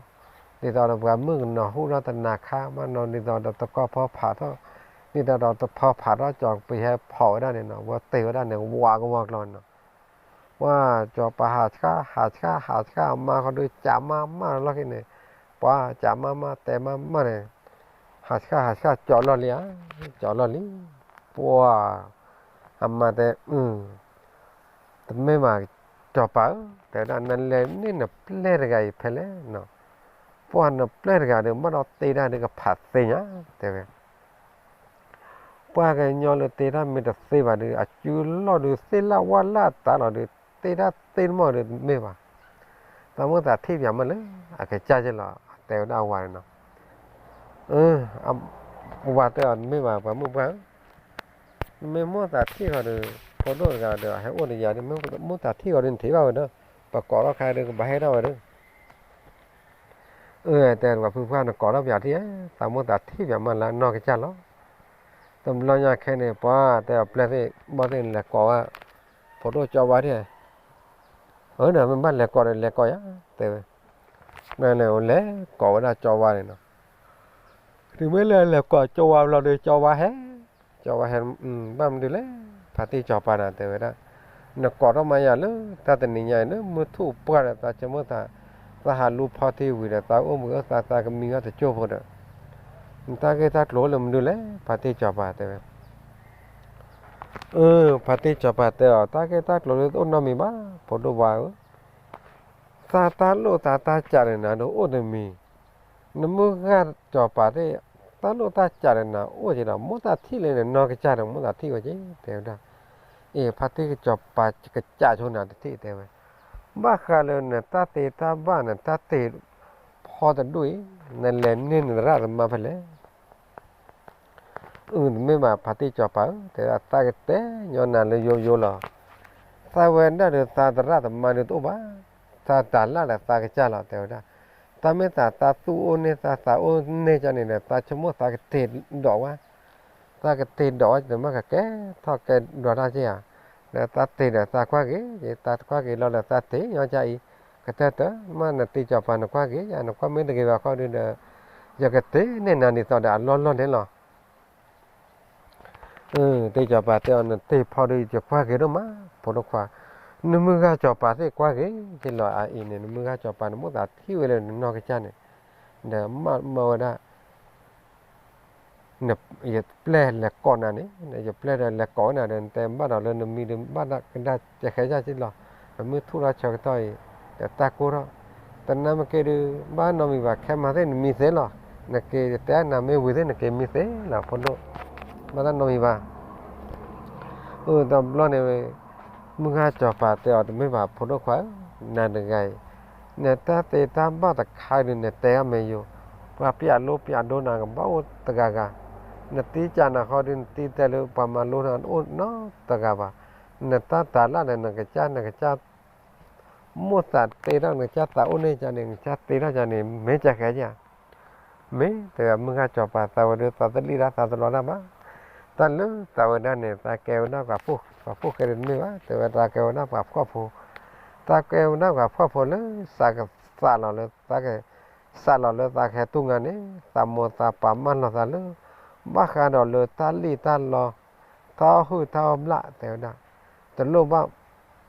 သိးဒီးပှၤမုၣ်ကနီၤဟူထီၣ်တနၤခါ ဘၣ်နီၤဒ်သိးဒီးတကီၢ်ဖီဖးထီၣ် ဒ်သိးဒီးတဖီဖးထီၣ်ကၠီၤပဟဲဖီၣ်ဝဲဒၣ်န့ၣ်နီၤ ဝဲတ့ၢ်ဝဲဒၣ်န့ၣ် ဝးကဝီၤကျီၤနီၤ ပှၤကၠီၤပၤဟးဆှါ ဟးဆှါ ဟးဆှါအမါဃီဒုး ကးမါမၢ်လီၢ်ခံန့ၣ် ပှၤကးမါမၢ် တဲမါမၢ်န့ၣ် ဟးဆှါ ဟးဆှါ ကၠီၤလီၢ်လံဧါ, ကၠီၤလီၢ်လံ, ပှၤ အမါတဲ တမ့ၢ်ဘၣ် ကၠီၤပၤဧၢ, တဲဝဲဒၣ် နလဲၤန့ၢ်နပျဲၢ်တဂၤအံၤဖဲလဲၣ်နီၤ, ပှၤနပျဲၢ်တဂၤဒီး ဘၣ်ဒီးတ့ဒၣ်ဒီးကဖးသ့ညါ, တဲဝဲ ပှၤကညီလၢတ့တၢ်မ့ၢ်တသ့ဘၣ်ဒီး အစုလီၢ်ဒီးသ့ၣ်လၢဝၣ်လၢတၢ်လီၤဒီး တ့တၢ်သ့တမီၢ်ဒီးတမ့ၢ်ဘၣ်, သးမိၢ်သးထံၣ်ပၠးမးလၢ အကစၢ်က့လီၤ, တဲဝဲဒၣ်အဝၤန့ၣ်နီၤ, ဝၤတဲအီၤ တမ့ၢ်ဘၣ် ပှၤမုၣ်ပှၢ်ဧၢ, နမ့ၢ်မိၢ်သးထံၣ်ဃီဒီး ဖိဒိၣ်တဂၤဒီး အဟဲအိၣ်ဒီးယၤဒီး မ့ၢ်မိၢ်သးထံၣ်ဃီဒီး နထံၣ်ဘၣ်ဝဲဒီး ပကိးထီၣ်ခါဒီး ကဘၣ်ဟဲထီၣ်ဝဲဒီး အၢ တဲပှၤဖုဖုနကိးထီၣ်ပၠးထံၣ်ဧါ, သးမိၢ်သးထံၣ်ပၠးမးလၢအနီၢ်ကစၢ်လီၤ, တဘျီညါခဲန့ၣ် ပှၤတဲအီၤပျဲၢ်သ့ၣ်ဘီၣ်သ့ၣ်န့ၣ် လဲၤကိးဝဲ ဖိဒိၣ်ကၠီဝါထံၣ်ဧါ, အၢ နမ့ၢ်ဘၣ်လဲၤကိးဒီးလဲၤကိးယၤ, တဲဝဲ, နလဲၤကိးဝဲဒၣ်ကၠီဝါန့ၣ်နီၤ, တုၤမ့ၢ်လၢလဲၤကိးကၠီဝါဘျီဒီး ကၠီဝါဟဲ, ကၠီဝါဟဲ, ဘၣ်မနုၤလဲၣ်, ဖါတံၢ်ကၠီၤပၤနၤ တဲဝဲဒၣ်, နကိးထီၣ်မးယၤလၢ တၢ်တနံၤညါအံၤ လၢမုၢ်ထူၣ်ပှၢ်ဒီး သးဆိကမိၣ်သး, သးဟးလူဖီထံဝံၤဒီး သးအိၣ်မုာ်အိၣ်သး သးကမံဝဲတကၠိၢ်ဖိဒီး, နတၢ်ဂ့ၢ်တၢ်ကျိၤလၢမနုၤလဲၣ် ဖါတံၢ်ကၠီၤပၤ တဲဝဲ အၢ ဖါတံၢ်ကၠီၤပၤတဲအီၤ တၢ်ဂ့ၢ်တၢ်ကျိၤဒုးတအိၣ်နီတမံၤဘၣ် ဖိဒိၣ်ဝါဧၢ, သးတၢ်လိၣ်သးတၢ်ကးဒီးနၤဒုးအိၣ်တမံၤ, နမုၢ်ဂၢ်ကၠီၤပၤသ့ၣ် တၢ်လိၣ်တၢ်ကးဒီးနၤအိၣ်က့ၤဒီး မိၢ်သးထံၣ်လၢနနီၢ်ကစၢ်ဒီး မိၢ်သးထံၣ်ဝဲက့ၤ တဲဝဲဒၣ်, အ့ ဖါတံၢ်ကၠီၤပၤကစးဆိနၤတထံၣ် တဲဝဲ, ဘၣ်ဃးလၢနတၢ်သ့တၢ်ဘၣ် နတၢ်သ့ဖီတဒူၣ်အံၤ နလဲၤန့ၢ်နသရၣ်သမါဖဲလဲၣ် အု တမ့ၢ်ဘၣ် ဖါတံၢ်ကၠီၤပၤဧၢ, တဲဝဲဒၣ် သးကတဲညီနၤလၢယိယိလီၤ, သးဝဲဒၣ်ဒီးသးသရၣ်သမါဒုးတအိၣ်ဘၣ်, သးတၤလၣ်ဒီးသးကစၢ်လီၤ တဲဝဲဒၣ်, တၢ်မ့ၢ်သးသးသူၣ်အိၣ်န့ၢ်သးသးအိၣ်န့ၢ်ကန့ၣ်ဒီး သးဆိကမိၣ်သးကတ့ၢ်ဒီးဝဲ, သးကတ့ၢ်ဒီးဝဲ တမ့ၢ်ကကဲထီၣ်ကဲဒွးတၢ်က့ဧါ, ဒီးသးတ့ၢ်ဒီးသးကွၢ်က့ၤ, သးကွၢ်က့ၤလီၤဒီးသးတ့ၢ်ညီကအံၤ, ကတၢၢ်တၢၢ် မ့ၢ်နတံၢ်ကၠီၤပၤနကွၢ်က့ၤယၤ နကွၢ်မ့ၢ်တဂ့ၤဘၣ်ခီဒုးဒီး ယကတ့ၢ်န့ၢ်နၤဒ်သိးဒီးအလီၢ်လီၢ်န့ၣ်လီၤ. တံၢ်ကၠီၤပၤတဲအီၤ နတ့ၢ်ဖီဒုး ယကွၢ်က့ၤဒိၣ်မး ဖိဒိၣ်ခွါ, နမုၢ်ဂၢ်ကၠီၤပၤသ့ၣ်ကွၢ်က့ၤက့ၤလီၤအအံၤန့ၣ် နမုၢ်ဂၢ်ကၠီၤပၤန့ၣ် မိၢ်သးထံၣ်ဝဲလၢနနီၢ်ကစၢ်န့ၣ်, ဒီးမၢဝဲဒၣ် ယပျဲၢ်လဲၤကိးနၤန့ၣ်, ယပျဲၢ်ဒီးလဲၤကိးဝဲနၤဒီး နတဲဘၣ်ဒီးလၢနမံဒီးဘၣ်ဒၣ်ကဒါကဲးခဲယၢ်က့လီၤ, နမ့ၢ်ထူၣ်ထီၣ်ဆၢကတီၢ်အံၤ, ဒီးတၢ်ကိၢ်ထီၣ်, တနၢ်မ့ၢ်က့ၤဒုး ဘၣ်နီတမံၤဘၣ် ခဲမၤသ့ၣ်နမံသ့လီၤ, နက့ၤတဲနၤမ့ၢ်ဝံၤသ့ၣ်နက့ၤမံသ့လီၤ ဖိဒိၣ်, ဘၣ်တၢ်နီတမံၤဘၣ် အၢ တဘျီန့ၣ် မုၢ်ဂၢ်ကၠီၤပၤတဲအီၤ တမ့ၢ်ဘၣ်ဖိဒိၣ်ခွါဧၢ, နၤတဂၤအံၤ, နတၢ်သ့တၢ်ဘၣ်တခါဒုး နတဲအီၤမ့ၢ်ယိၤ, ပှၤပျးလိပျးဒိနၤကဘၣ်အိၣ်တဂၤဂၤ, နတံၢ်ကၢ်နၤဃီဒုး နတံၢ်တဲလၢပှၤမၤလိနၤအိၣ်နီတဂၤဘၣ်, နတၢ်တၤလၣ်ဒီးနကစၢ် နကစၢ် မိၢ်သးတ့ထီၣ် နကစၢ်သးအိၣ်န့ၢ်ကန့ၣ် နကစၢ်တ့ထီၣ်ကန့ၣ် မ့ၢ်ကဲးခဲယၢ် မ့ၢ်တဲဝဲ မုၢ်ဂၢ်ကၠီၤပၤသးဝဲဒုး သးတလံၣ်တၢ်သးတလီတၢ်ဘၣ်, တၢ်လၢသးဝဲဒၣ်န့ၣ် သးကဲဝဲဒၣ်ပှၤဖှီၣ်ဃဲတမ့ၢ်ဘၣ်, တဲဝဲသးကဲဝဲဒၣ်ပှၤဖှီၣ်ဖိ, သးကဲဝဲဒၣ်ပှၤဖှီၣ်ဖိလၢသးကသးလီၤလၢသးက စးလီၤလၢသးကဟဲတူၢ်ငါန့ၣ် သးမိၢ်သးပၢ်မၢလီၤသးလၢ ဘၣ်ဃးဒီးလၢတၢ်လံၣ်တၢ်လီ တၢ်အီၣ်ဟုၣ်တၢ်အီၣ်ဘျၣ် တဲဝဲဒၣ်, တလိၣ်ဘၣ်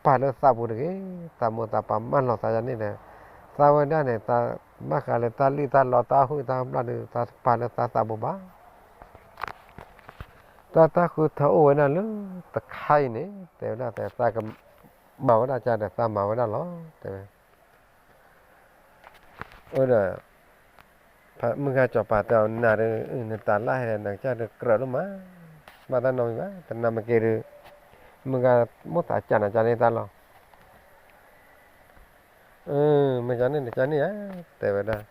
ပာ်လၢသးပူၤတဂ့ၤ. သးမိၢ်သးပၢ်မၢလီၤသးယၤန့ၣ်ဒီး သးဝဲဒၣ်န့ၣ် ဘၣ်ဃးလၢတၢ်လံၣ်တၢ်လီ တၢ်အီၣ်ဟုၣ်တၢ်အီၣ်ဘျၣ်ဒီး သးတပာ်လၢသးသးပူၤဘၣ်. တၢ်တၢ်ဃုထၢအိၣ်ဝဲဒၣ်လၢတခါအံၤန့ၣ် တဲဝဲဒၣ် သးကမၤဝဲဒၣ်ကဒီး သးမၤဝဲဒၣ်လီၤ တဲဝဲ. အိၣ်ဒီး မုၢ်ဂၤစီၤပၤတဲအီၤ နၤဒီး နတၢ်လၢ်ဟဲဒီး နကစၢ်ဒီးကြၢးဒိၣ်မး, ဘၣ်တၢ်နီတမံၤဘၣ်, တနၤမ့ၢ်က့ၤဒီး မုၢ်ဂၤမိၣ်သးကၢ်နၤကၢ်န့ၢ်တၢ်လီၤ. မ့ၢ်ကန့ၣ် နကန့ၢ်ဧါ, တဲဝဲဒၣ်.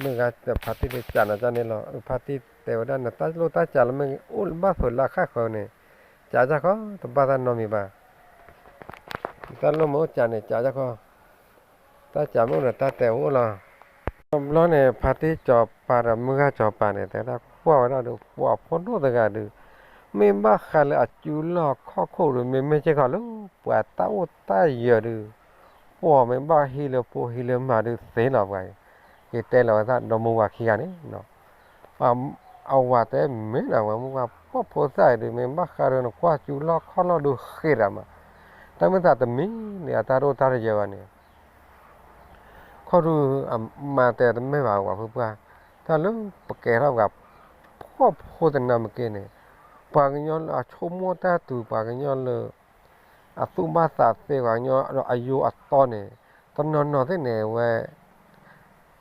မုၢ်ဂၤဖါတံၢ်ဒီးကၢ်နၤကၢ်န့ၢ်လီၤ. ဖါတံၢ်တဲဝဲဒၣ် နတၢ်လိၣ်တၢ်ကၢ်လီၤ မ့ၢ်အိၣ်ဘၣ်ဖုးလၢခၣ်ဃၢၤန့ၣ် ကၢ်ကၢ်ခီ တဘၣ်တၢ်နီတမံၤဘၣ်. နတၢ်လိၣ်မ့ၢ်အိၣ်ကၢ်န့ၣ် ကၢ်ကၢ်ခီ တၢ်ကၢ်မ့ၢ်အိၣ်ဒီးတၢ်တဲအိၣ်လီၤ. တဘျီန့ၣ် ဖါတံၢ်စီၤပၤဒီးမုၢ်ဂၤစီၤပၤန့ၣ် တဲဒၣ်ကွၢ်ဝဲဒၣ်ဒီး ပှၤဖိဒိၣ်တဂၤဒီး မ့ၢ်ဘၣ်ဃးလၢအစုလီၢ်ခီၣ်ခိၣ်ဒီး မ့မ့ၢ်စ့ၢ်ကီးလၢ ပှၤတၢ်အိၣ်တၢ်ယၢၤဒီး ပှၤမ့ၢ်ဘၣ်ဟံးလၢဖိဟံးလၢမါဒီးသ့လီၤပှၤအံၤ, ယတဲလီၤဝဲဒၣ်ဒီမါဝၤခံဂၤန့ၣ် အဝၤတဲမ့ၢ်ဒၣ်ဝဲ မုၢ်ဂၤပှၤဖိသၣ်အံၤဒီး မ့ၢ်ဘၣ်ဃးဒီးနကွၢ်စုလီၢ်ခီၣ်လီၢ်ဒီးဃ့ဒၣ်မး, တၢ်မ့ၢ်သးတမံၤန့ၣ် အတၢ်ဒိၣ်တၢ်တယၢၤဘၣ်န့ၣ် ခီၣ်ဒုးအမါတဲတမ့ၢ်ဘၣ်ဝဲ ပှၤဖုပှၢ်, တၢ်လၢပကဲထီၣ်ပှၤဖှီၣ်ဖိတနၤမ့ၢ်က့ၤန့ၣ်, ပှၤကညီလၢအဆိကမိၣ်တၢ်တုၤ ပှၤကညီလၢ အသူၣ်ဘၣ်သးသ့ ပှၤကညီအယိအသီန့ၣ်, တနီၤနီၤသ့ၣ်န့ၣ်ဝဲ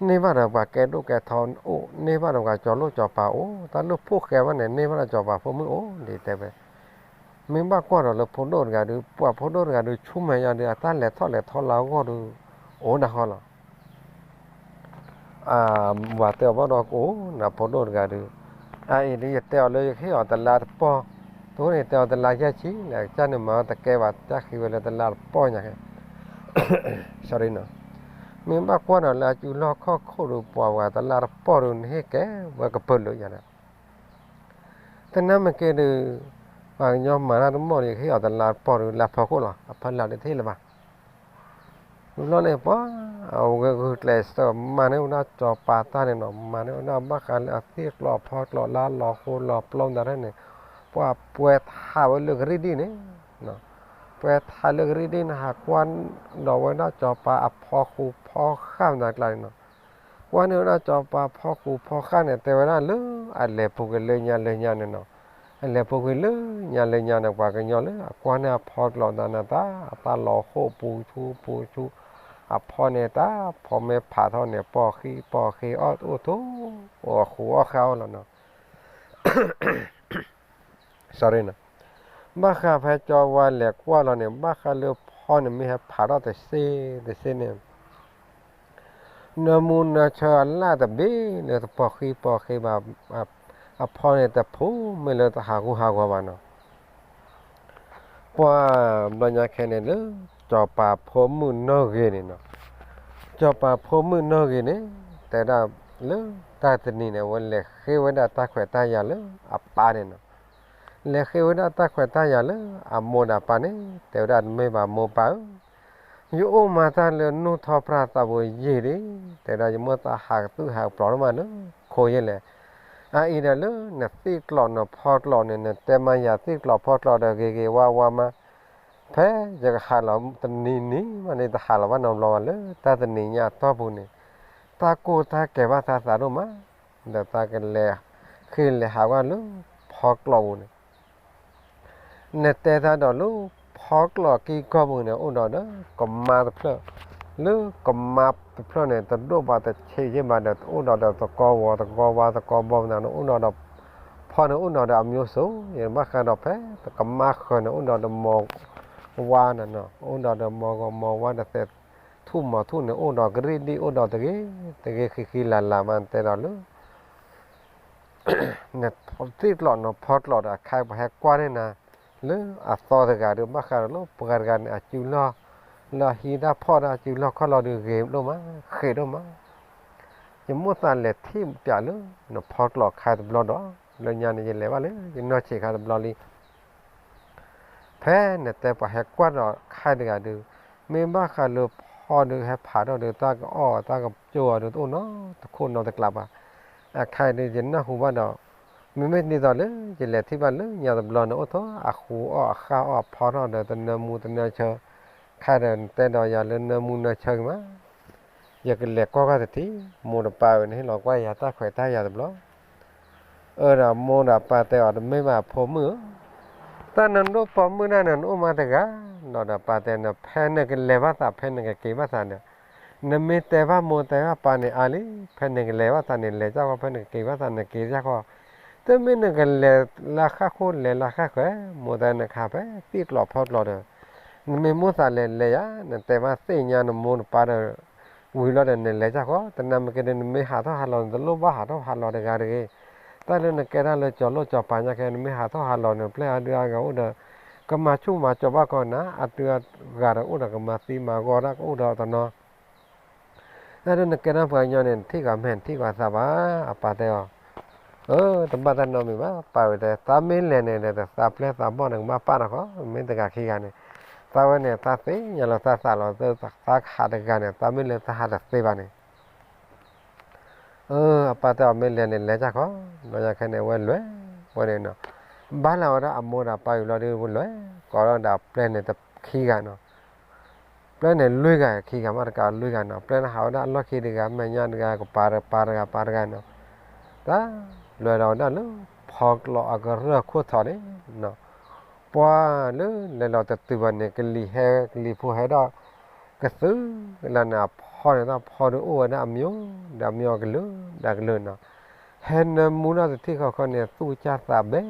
န့ၢ်ဘၣ်ဒီးပှၤကဲဒိၣ်ကဲထီအိၣ်, န့ၢ်ဘၣ်ဒီးပှၤကၠီၤလိၣ်ကၠီၤပၤအိၣ်, တၢ်လၢဖိၣ်ဃဲဘၣ်န့ၣ် န့ၢ်ဘၣ်ဒီးကၠီၤပၤဖိမုၣ်အိၣ်ဒ်တဲဝဲ. မ့ၢ်ဘၣ်ကွၢ်ဒီးလၢဖိဒိၣ်တဂၤဒီး ပှၤဖိဒိၣ်တဂၤဒီး ဆူမဲာ်ညါဒီး အတၢ်လဲၤထီၣ်လဲၤထီလၢအဂီၢ်ဒီး အိၣ်ဒၣ်ဃီလီၤ. ဝၤတဲအီၤဘၣ်ဒီးကအိၣ်နၤဖိဒိၣ်တဂၤဒီး, အအံၤဒ်ယတဲအီၤလၢယကဟ့ၣ်အီၤတလါတပီၢ်, တဃိန့ၣ် တဲအီၤတလါယဲၢ်ဆံ လၢကစၢ်န့ၣ်မၤတကဲဘၣ် တၢ်ဃ့ဝဲလၢတလါတပီၢ်ညါ, မ့ၢ်ဘၣ်ကွၢ်ဒီးလၢအစုလီၢ်ခီၣ်ခိၣ်ဒီး ပှၤဝဲတလါတပီၢ်ဒီး နဟ့ၣ်ကဲဝဲကပၢၤလၢယၤဒီး တနၤမ့ၢ်က့ၤဒီး ပှၤကညီမၤတၢ်တမီၢ်ဒီး ကဟ့ၣ်အီၤတလါတပီၢ်ဒီး လါဖီခိၣ်လီၤ အဖီလာ်ဒီးတဟ့ၣ်လၢၤဘၣ်. ဝံၤလီၤန့ၣ် ပှၤ အဝဲဂုာ်ကျဲးစၢးမၤန့ၢ်ဝဲဒၣ်စီၤပၤတၢ်န့ၣ်နီၤ, မၤန့ၢ်ဝဲဒၣ်ဘၣ်ဃးလၢအသ့ၣ်ကျီဖီကျီလၢအလီၤဃိလီၤပျီမတၤတၢ်န့ၣ်, ပှၤပှဲၤထးဝဲလၢကရံၣ်ဒံၣ်န့ၣ်, ပှဲၤထးလၢကရံၣ်ဒံၣ်န့ၣ် ဟးကွၢ်ဒီးဝဲဒၣ်စီၤပၤအဖီဃူဖီဃၢ်မတၤကျါန့ၣ်နီၤ. ကွၢ်န့ၢ်ဝဲဒၣ်စီၤပၤဖီဃူဖီဃၢ်န့ၣ် တဲဝဲဒၣ်လၢအလဲၤပူၤကွံာ်လၢညါလၢညါန့ၣ်နီၤ, အလဲၤပူၤကွံာ်လၢညါလၢညါန့ၣ် ပှၤကညီလၢအကွၢ်န့ၢ်အဖီကျီမတၤန့ၣ် တၢ် တၢ်လီၤဃိပူၤဆူပူၤဆူ, အဖီန့ၣ် တၢ်ဖီမ့ၢ်ဖးထီၣ်န့ၣ် ပိာ်ဃံပိာ်ဃ့အီၣ်အိၣ်ထိ, အိၣ်ဃူအိၣ်ဃါအိၣ်လီၤနီၤ. ဘၣ်ဃးဖဲကၠီဝါလဲၤကွၢ်လီၤန့ၣ် ဘၣ်ဃးလၢဖီန့ၣ်မ့ၢ်ဟဲဖးထီၣ်တစ့တစ့န့ၣ် နၢမူနၢဆၢအလၢ်တဘ့ၣ်လၢတပိာ်ဃံပိာ်ဃ့ဘၣ်, အဖီန့ၣ်တဖိမ့ၢ်လၢတဟးဂူာ်ဟးဂီၤဘၣ်နီၤ. ပှၤဘျီညါခဲန့ၣ်လၢ စီၤပၤဖိမုၣ်နီၣ်ဂ့ၤန့ၣ်နီၤ, စီၤပၤဖိမုၣ်နီၣ်ဂ့ၤန့ၣ် တဲဝဲဒၣ်လၢတၢ်တနံၤန့ၣ် အဝဲလဲၤဃ့ဝဲဒၣ်တၢ်ခွဲးတၢ်ယာ်လၢအပၢ်န့ၣ်နီၤ, လဲၤဃ့ဝဲဒၣ်တၢ်ခွဲးတၢ်ယာ်လၢအမိၢ်ဒီးအပၢ်န့ၣ် တဲဝဲဒၣ်တမ့ၢ်ဘၣ်မိၢ်ပၢ်ဧၢ ယအိၣ်မၤတၢ်လၢနူၢ်ထီၣ်ပြၢသးဘိယံာ်ဒံး, တဲဝဲဒၣ်ယမိၢ်သးဟးကသုၣ်ဟးကပျီၤဒိၣ်မးလၢခိယဲလဲၣ်, အအံၤဒီးလၢနသ့ၣ်ကျီနဖီကျီန့ၣ် နတဲမၤယၤသ့ၣ်ကျီဖီကျီဒီးဂ့ၤဂ့ၤဝါဝါမး, ဖဲယကဟးလီၤတနံၤနံၤမးန့ၣ် တဟးလီၤဘၣ်နီတဘျီဘၣ်လၢတၢ်တနံၤညါအတီၢ်ပူၤန့ၣ်, တၢ်ကိၢ်တၢ်ကဲၤဘၣ်သးသးဒိၣ်မး, ဒီးသးကလဲၤဃ့လဲၤဟးဝဲလၢဖီကျီပူၤန့ၣ် နတဲတၢ်ဒီးလၢဖီကျီကံကီၢ်ပူၤန့ၣ် အိၣ်ဒီးဒီးကမါတဖျၢၣ်, လၢကမါတဖျၢၣ်န့ၣ် တဒိၣ်ဘၣ်တဆံးယ့ၢ်ဘၣ်ဒီး အိၣ်ဒီးဒီးသကီဝီၤသကီဝါသကီဘီမနုၤန့ၣ် အိၣ်ဒီးဒီး ဖီန့ၣ်အိၣ်ဒီးဒီးအမျိုးစုံ, ယဘၣ်ဃးဒီးဖဲကမါဃၢၤန့ၣ် အိၣ်ဒီးဒီးမီၤဝါန့ၣ်နီၤ, အိၣ်ဒီးဒီးမီၤဂီၤမီၤဝါဒီးသဲးထူၣ်မီၤထူၣ်န့ၣ် အိၣ်ဒီးကရံၣ်ဒံၣ်အိၣ်ဒီးတဂ့ၤ, တဂ့ၤဃံဃံလၤလၤမး နတဲဒီးလၢ နသ့ၣ်ကျီနဖီကျီဒီးအခါပှၤဟဲကွၢ်န့ၢ်နၤ လၢအသီတဂၤဒီး ဘၣ်ဃးဒီးလၢပှၤတဂၤန့ၣ် အစုလီၢ် လၢအဟံးတၢ်ဖီၣ်တၢ်အစုလီၢ်ခီၣ်လီၢ်ဒီးဂ့ၤဒိၣ်မး ဃ့ဒိၣ်မး, ယမိၣ်သးလဲၤထံၣ်ပၠးလၢ နဖီကျီခါတဘျီဒီး လၢညါန့ၣ် ယလဲၤဘၣ်လၢယနီၢ်ဆံးခါတဘျီလံ ဖဲနတဲပှၤဟဲကွၢ်ဒီးခါတဂၤဒီး မ့ၢ်ဘၣ်ဃးလၢဖီ ဖီဒုးဟဲဖးထီၣ်ဒီး တၢ်ကအီၣ်တၢ်ကကၠိအီၤဒီး တအိၣ်နီတခိၣ်နီတကျးဘၣ်. အခါအံၤဒုး ယနၢ်ဟူဘၣ်ဒီး မ့မ့ၢ်ဒ်သိးလၢ ယလဲၤထံၣ်ဘၣ်လၢညါတဘျီန့ၣ် အိၣ်ထိးအဃူအီၣ်အဃၢ်အီၣ်အဖီထီၣ်ဒီး တနၢမူတနၢဆၢ, ခါဒီးနတဲဒီးယၤလၢနၢမူနၢဆၢက့ၤမး, ယကလဲၤကွၢ်ကွၢ်တထံၣ်, မိၢ်တပၢ်ဝဲန့ၣ် ဟ့ၣ်လီၤကွၢ်ယၤတၢ်ခွဲးတၢ်ယာ်တဘျီ အၢဒီးမိၢ်ဒီးပၢ်တဲအီၤ တမ့ၢ်ဘၣ်ဖိမုၣ်ဧၢ, တၢ်နဒိၣ်ပိာ်မုၣ်ဒၣ်န့ၣ် နအိၣ်မးတဂၤ, ဒီးဒီးပၢ်တဲန့ၣ် ဖဲနကလဲၤဘၣ်သး ဖဲနကက့ၤဘၣ်သးန့ၣ်, နမ့ၢ်တဲဘၣ်မိၢ်တဲဘၣ်ပၢ်န့ၣ်အါလံ, ဖဲနကလဲၤဘၣ်သးန့ၣ် လဲၤကၢ်ဃီ, ဖဲနကက့ၤဘၣ်သးန့ၣ် က့ၤကၢ်ဃီ, တမ့ၢ်နကလဲၤလၢဃၣ်ခိၣ်လဲၤလၢဃၣ်ဃၢၤ, မိၢ်တဲနခါဖဲသံၣ်ကျိးဖီကျိးဒီး နမ့ၢ်မိၣ်သးလဲၤလဲၤယၤ, နတဲမးသ့ၣ်ညါနမိၢ်နပၢ်ဒီး ဝံၤလီၤဒီးနလဲၤကၢ်ဃီ, တနၤမ့ၢ်က့ၤဒီး နမ့ၢ်ဟးထီၣ်ဟးလီၤန့ၣ် တလိၣ်ဘၣ်ဟးထီၣ်ဟးလီၤတဂၤတဂ့ၤ, တၢ်လၢနကဲတၢ်လၢစီၤလိၣ်စီၤပၤညါခဲ နမ့ၢ်ဟးထီၣ်ဟးလီၤန့ၣ် ပျဲၢ်အဒုအဂၤအိၣ်ဒီး ကမၤဆူၣ်မၤစိးဘၣ်ကီးနၤ, အဒုအဂၤဒီးအိၣ်ဒီး ကမၤသံမၤဂီၢ်တၢ်ကအိၣ်ဒီးတနီၤ, တၢ်လၢနကဲထီၣ်ပှၤကညီန့ၣ် နထံၣ်ဂီၤမဲာ်နထံၣ်ဂီၤသးဘၣ်, အပၢ်တဲအီၤ အၢ တဘၣ်တၢ်နီတမံၤဘၣ်, ပၢ်ဝဲတဲ သးမ့ၢ်လဲၤန့ၣ်ဒီး သးပျဲၢ်သးဘီၣ်န့ၣ် ကဘၣ်ပာ်နၤဃီ, မ့ၢ်တဂၤခံဂၤန့ၣ်, သးဝဲန့ၣ် သးသ့ၣ်ညါလီၤသးသးလီၤ, သးကဟးတဂၤန့ၣ် သးမ့ၢ်လဲၤသးဟးတသ့ဘၣ်န့ၣ်, အၢ အပၢ်တဲအီၤ မ့ၢ်လဲၤန့ၣ် လဲၤကၢ်ဃီ, ဘျီညါခဲန့ၣ် အဝဲလဲၤဝဲန့ၣ်နီၤ, ဘၣ်လၢဝဲဒၣ်အမိၢ်ဒီးပၢ်ဝံၤလီၤဒီး ဝဲလဲၤကိးဒီးပျဲၢ်န့ၣ်ခံဂၤနီၤ ပျဲၢ်န့ၣ်လွံၢ်ဂၤ ခံဂၤမးတကးလွံၢ်ဂၤနီၤ, ပျဲၢ်န့ၣ်ဟးဝဲဒၣ်အလီၢ်ခံတဂၤ မဲာ်ညါတဂၤ ကပၤတဂၤ ပၤတဂၤ ပၤတဂၤနီၤ, တၢ်လဲၤဒီးဝဲဒၣ်လၢ ဖီကျိးအကရၢၢ်ခိၣ်ထီးန့ၣ်နီၤ, ပှၤလၢလဲၤလီၤတတုၤဘၣ်န့ၣ် ကလံၤဟဲကလံၤဖိဟဲဒီး ကသုးလၢန့ၣ် အဖီန့ၣ် တၢ်ဖီဒုးအိၣ်ဝဲဒၣ်အမံၤ ဒီးအမံၤအကလုာ် ဒီးကလုာ်နီၤ, ဟဲနၢမူထီၣ်တထံၣ်ဃီဃီန့ၣ် သူၣ်ကၢ်သးဘဲ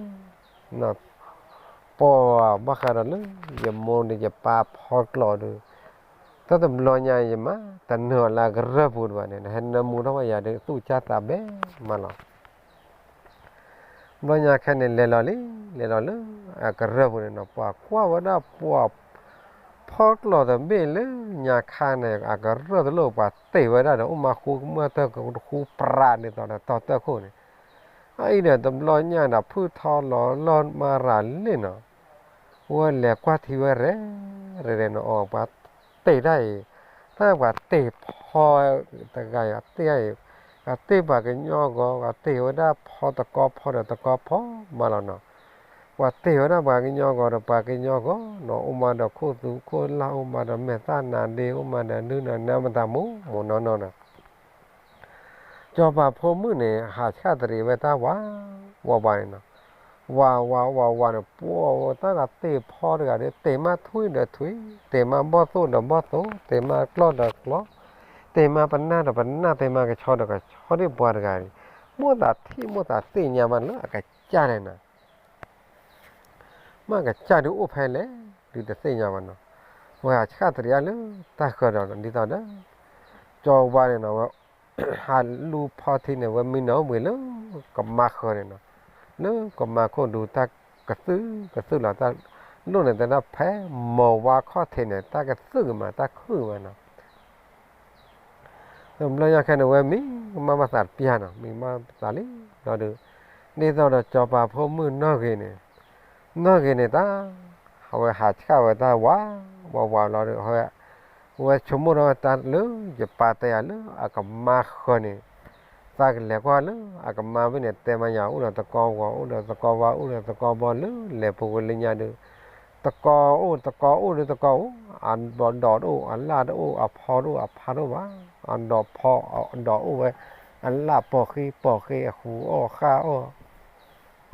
ပှၤဘၣ်ဃးဒီးလၢ ယမိၢ်ဒီးယပၢ်ဖီကျိးဒီး တၢ်တဘျီညါယမၤတနၢၤအီၤလၢအကရၢၢ်ပူၤတဘၣ်န့ၣ် ဟဲနၢမူထီၣ်ဝဲယၤဒီး သူၣ်ကၢ်သးဘဲမးလီၤ. ဘျီညါခဲန့ၣ် လဲၤလီၤလံ လဲၤလီၤလၢ အကရၢၢ်ပူၤန့ၣ်နီၤ ပှၤကွၢ်ဝဲဒၣ်ပှၤ ဖီကျိးတဘ့ၣ်လၢညါခါန့ၣ် အကရၢၢ်တလိၣ် ပှၤတ့ၢ်ဝဲဒၣ်ဒီး အိၣ်မးဃူမုၢ်တၢ်ဃူပြးဒ်သိးဒီး တီတၢ်ခိၣ်န့ၣ် အအံၤဒီးတဘျီညါဒီး ဖုၣ်ထီလီၤလီၢ်မၤရၤလံနီၤ, ဝဲလဲၤကွၢ်ထံဝဲရဲၣ်ရဲၣ်န့ၣ် အီၤ ပှၤတ့ၢ်တၢ်အံၤ, တၢ်ပှၤတ့ၢ်ဖီတဂၤအံၤ တ့ၢ်အံၤ, ပှၤတ့ၢ်ပှၤကညီဂီၤ ပှၤတ့ၢ်ဝဲဒၣ်ဖီတကီဖီဒီးတကီဖီမးလီၤနီၤ, ပှၤတ့ၢ်ဝဲဒၣ်ပှၤကညီဂီၤဒီးပှၤကညီဂီၤနီၤ, အိၣ်မးဒီးခိၣ်သူခိၣ်လၢ် အိၣ်မးဒီးမဲာ်သၣ်နါဒ့ အိၣ်မးဒီးဒုၣ်ဒီးနါ မတၤမူမူနီၢ်နီၢ်နီၤ စီၤပၤဖိမုၣ်န့ၣ် ဟးဆှၣ်တရံးဝဲတၢ်ဝးဝးဝးန့ၣ်နီၤ, ဝးဝးဝးဝးန့ၣ် ပှၤတၢ်ဂၤတ့ၢ်ဖီတဂၤဒီး တ့ၢ်မးထွံဒီးထွံ, တ့ၢ်မးဘီၣ်သိၣ်ဒီးဘီၣ်သိၣ်, တ့ၢ်မးကျီၢ်ဒီးကျီၢ်, တ့ၢ်မးပနၢ်ဒီးပနၢ်, တ့ၢ်မးကဆီဒီးကဆီ, ဒ်ပှၤတဂၤန့ၣ် မိၣ်သးထံၣ်မိၣ်သးသ့ၣ်ညါမးလၢအကစၢ်န့ၣ်နီၤ မ့ၢ်ကစၢ်ဒုးအိၣ်ဖဲလဲၣ် ဒုးတသ့ၣ်ညါဘၣ်နီၤ, ဝဲဟးဆှၣ်တရံးအါလၢတၢ်ဃၢၤဒီး ဒ်သိးဒီး စီၤဝါန့ၣ်နီၤ ဝဲဟးလူၤဖီထံန့ၣ် ဝဲမံနီၤဝ့ၤလၢကမါဃၢၤန့ၣ်နီၤ, လၢကမါခိၣ်ဒူ တၢ်ကသုၣ်ကသုၣ်လီၤ, တၢ်လိၣ်န့ၣ် တဲဒၣ်ဖဲမိၢ်ဝါခီၣ်ထံးန့ၣ် တၢ်ကသုၣ်ကမး တၢ်ခုၣ်ကမးနီၤ တဘျီညါခဲန့ၣ် ဝဲမံကမၣ်ဘၣ်သးတပျၢ်နီၤ, မံကမၣ်ဘၣ်သးလံလီၤဒီး ဒ်သိးဒီးစီၤပၤဖိမုၣ်နီၢ်ဂ့ၤန့ၣ်, နီၢ်ဂ့ၤန့ၣ်တၢ် အဝဲဟးဆှၣ်ဝဲတၢ်ဝးဝးဝးလီၤဒီး အဝဲ ဝဲဆိကမိၣ်ထီၣ်ဝဲတၢ်လၢ ယပၢ်တဲယၤလၢအကမါဃၢၤန့ၣ်, သးကလဲၤကွၢ်လၢအကမါဘ့ၣ်န့ၣ် တဲမးယၤ အိၣ်ဒီးသကိးဂီၤ အိၣ်ဒီးသကိးဝါ အိၣ်ဒီးသကိးဘီလၢလဲၤပူၤဝဲလၢညါဒီး သကိးအိၣ် သကိးအိၣ်ဒီးသကိးအိၣ်, အဒိးတအိၣ် အလၣ်တအိၣ် အဖီတအိၣ် အဖါတအိၣ်ဘၣ်, အဒိးဖီ အဒိးအိၣ်ဝဲ အလၣ်ပိာ်ဃံပိာ်ဃ့ အဃူအီၣ်ဃၣ်အီၣ်,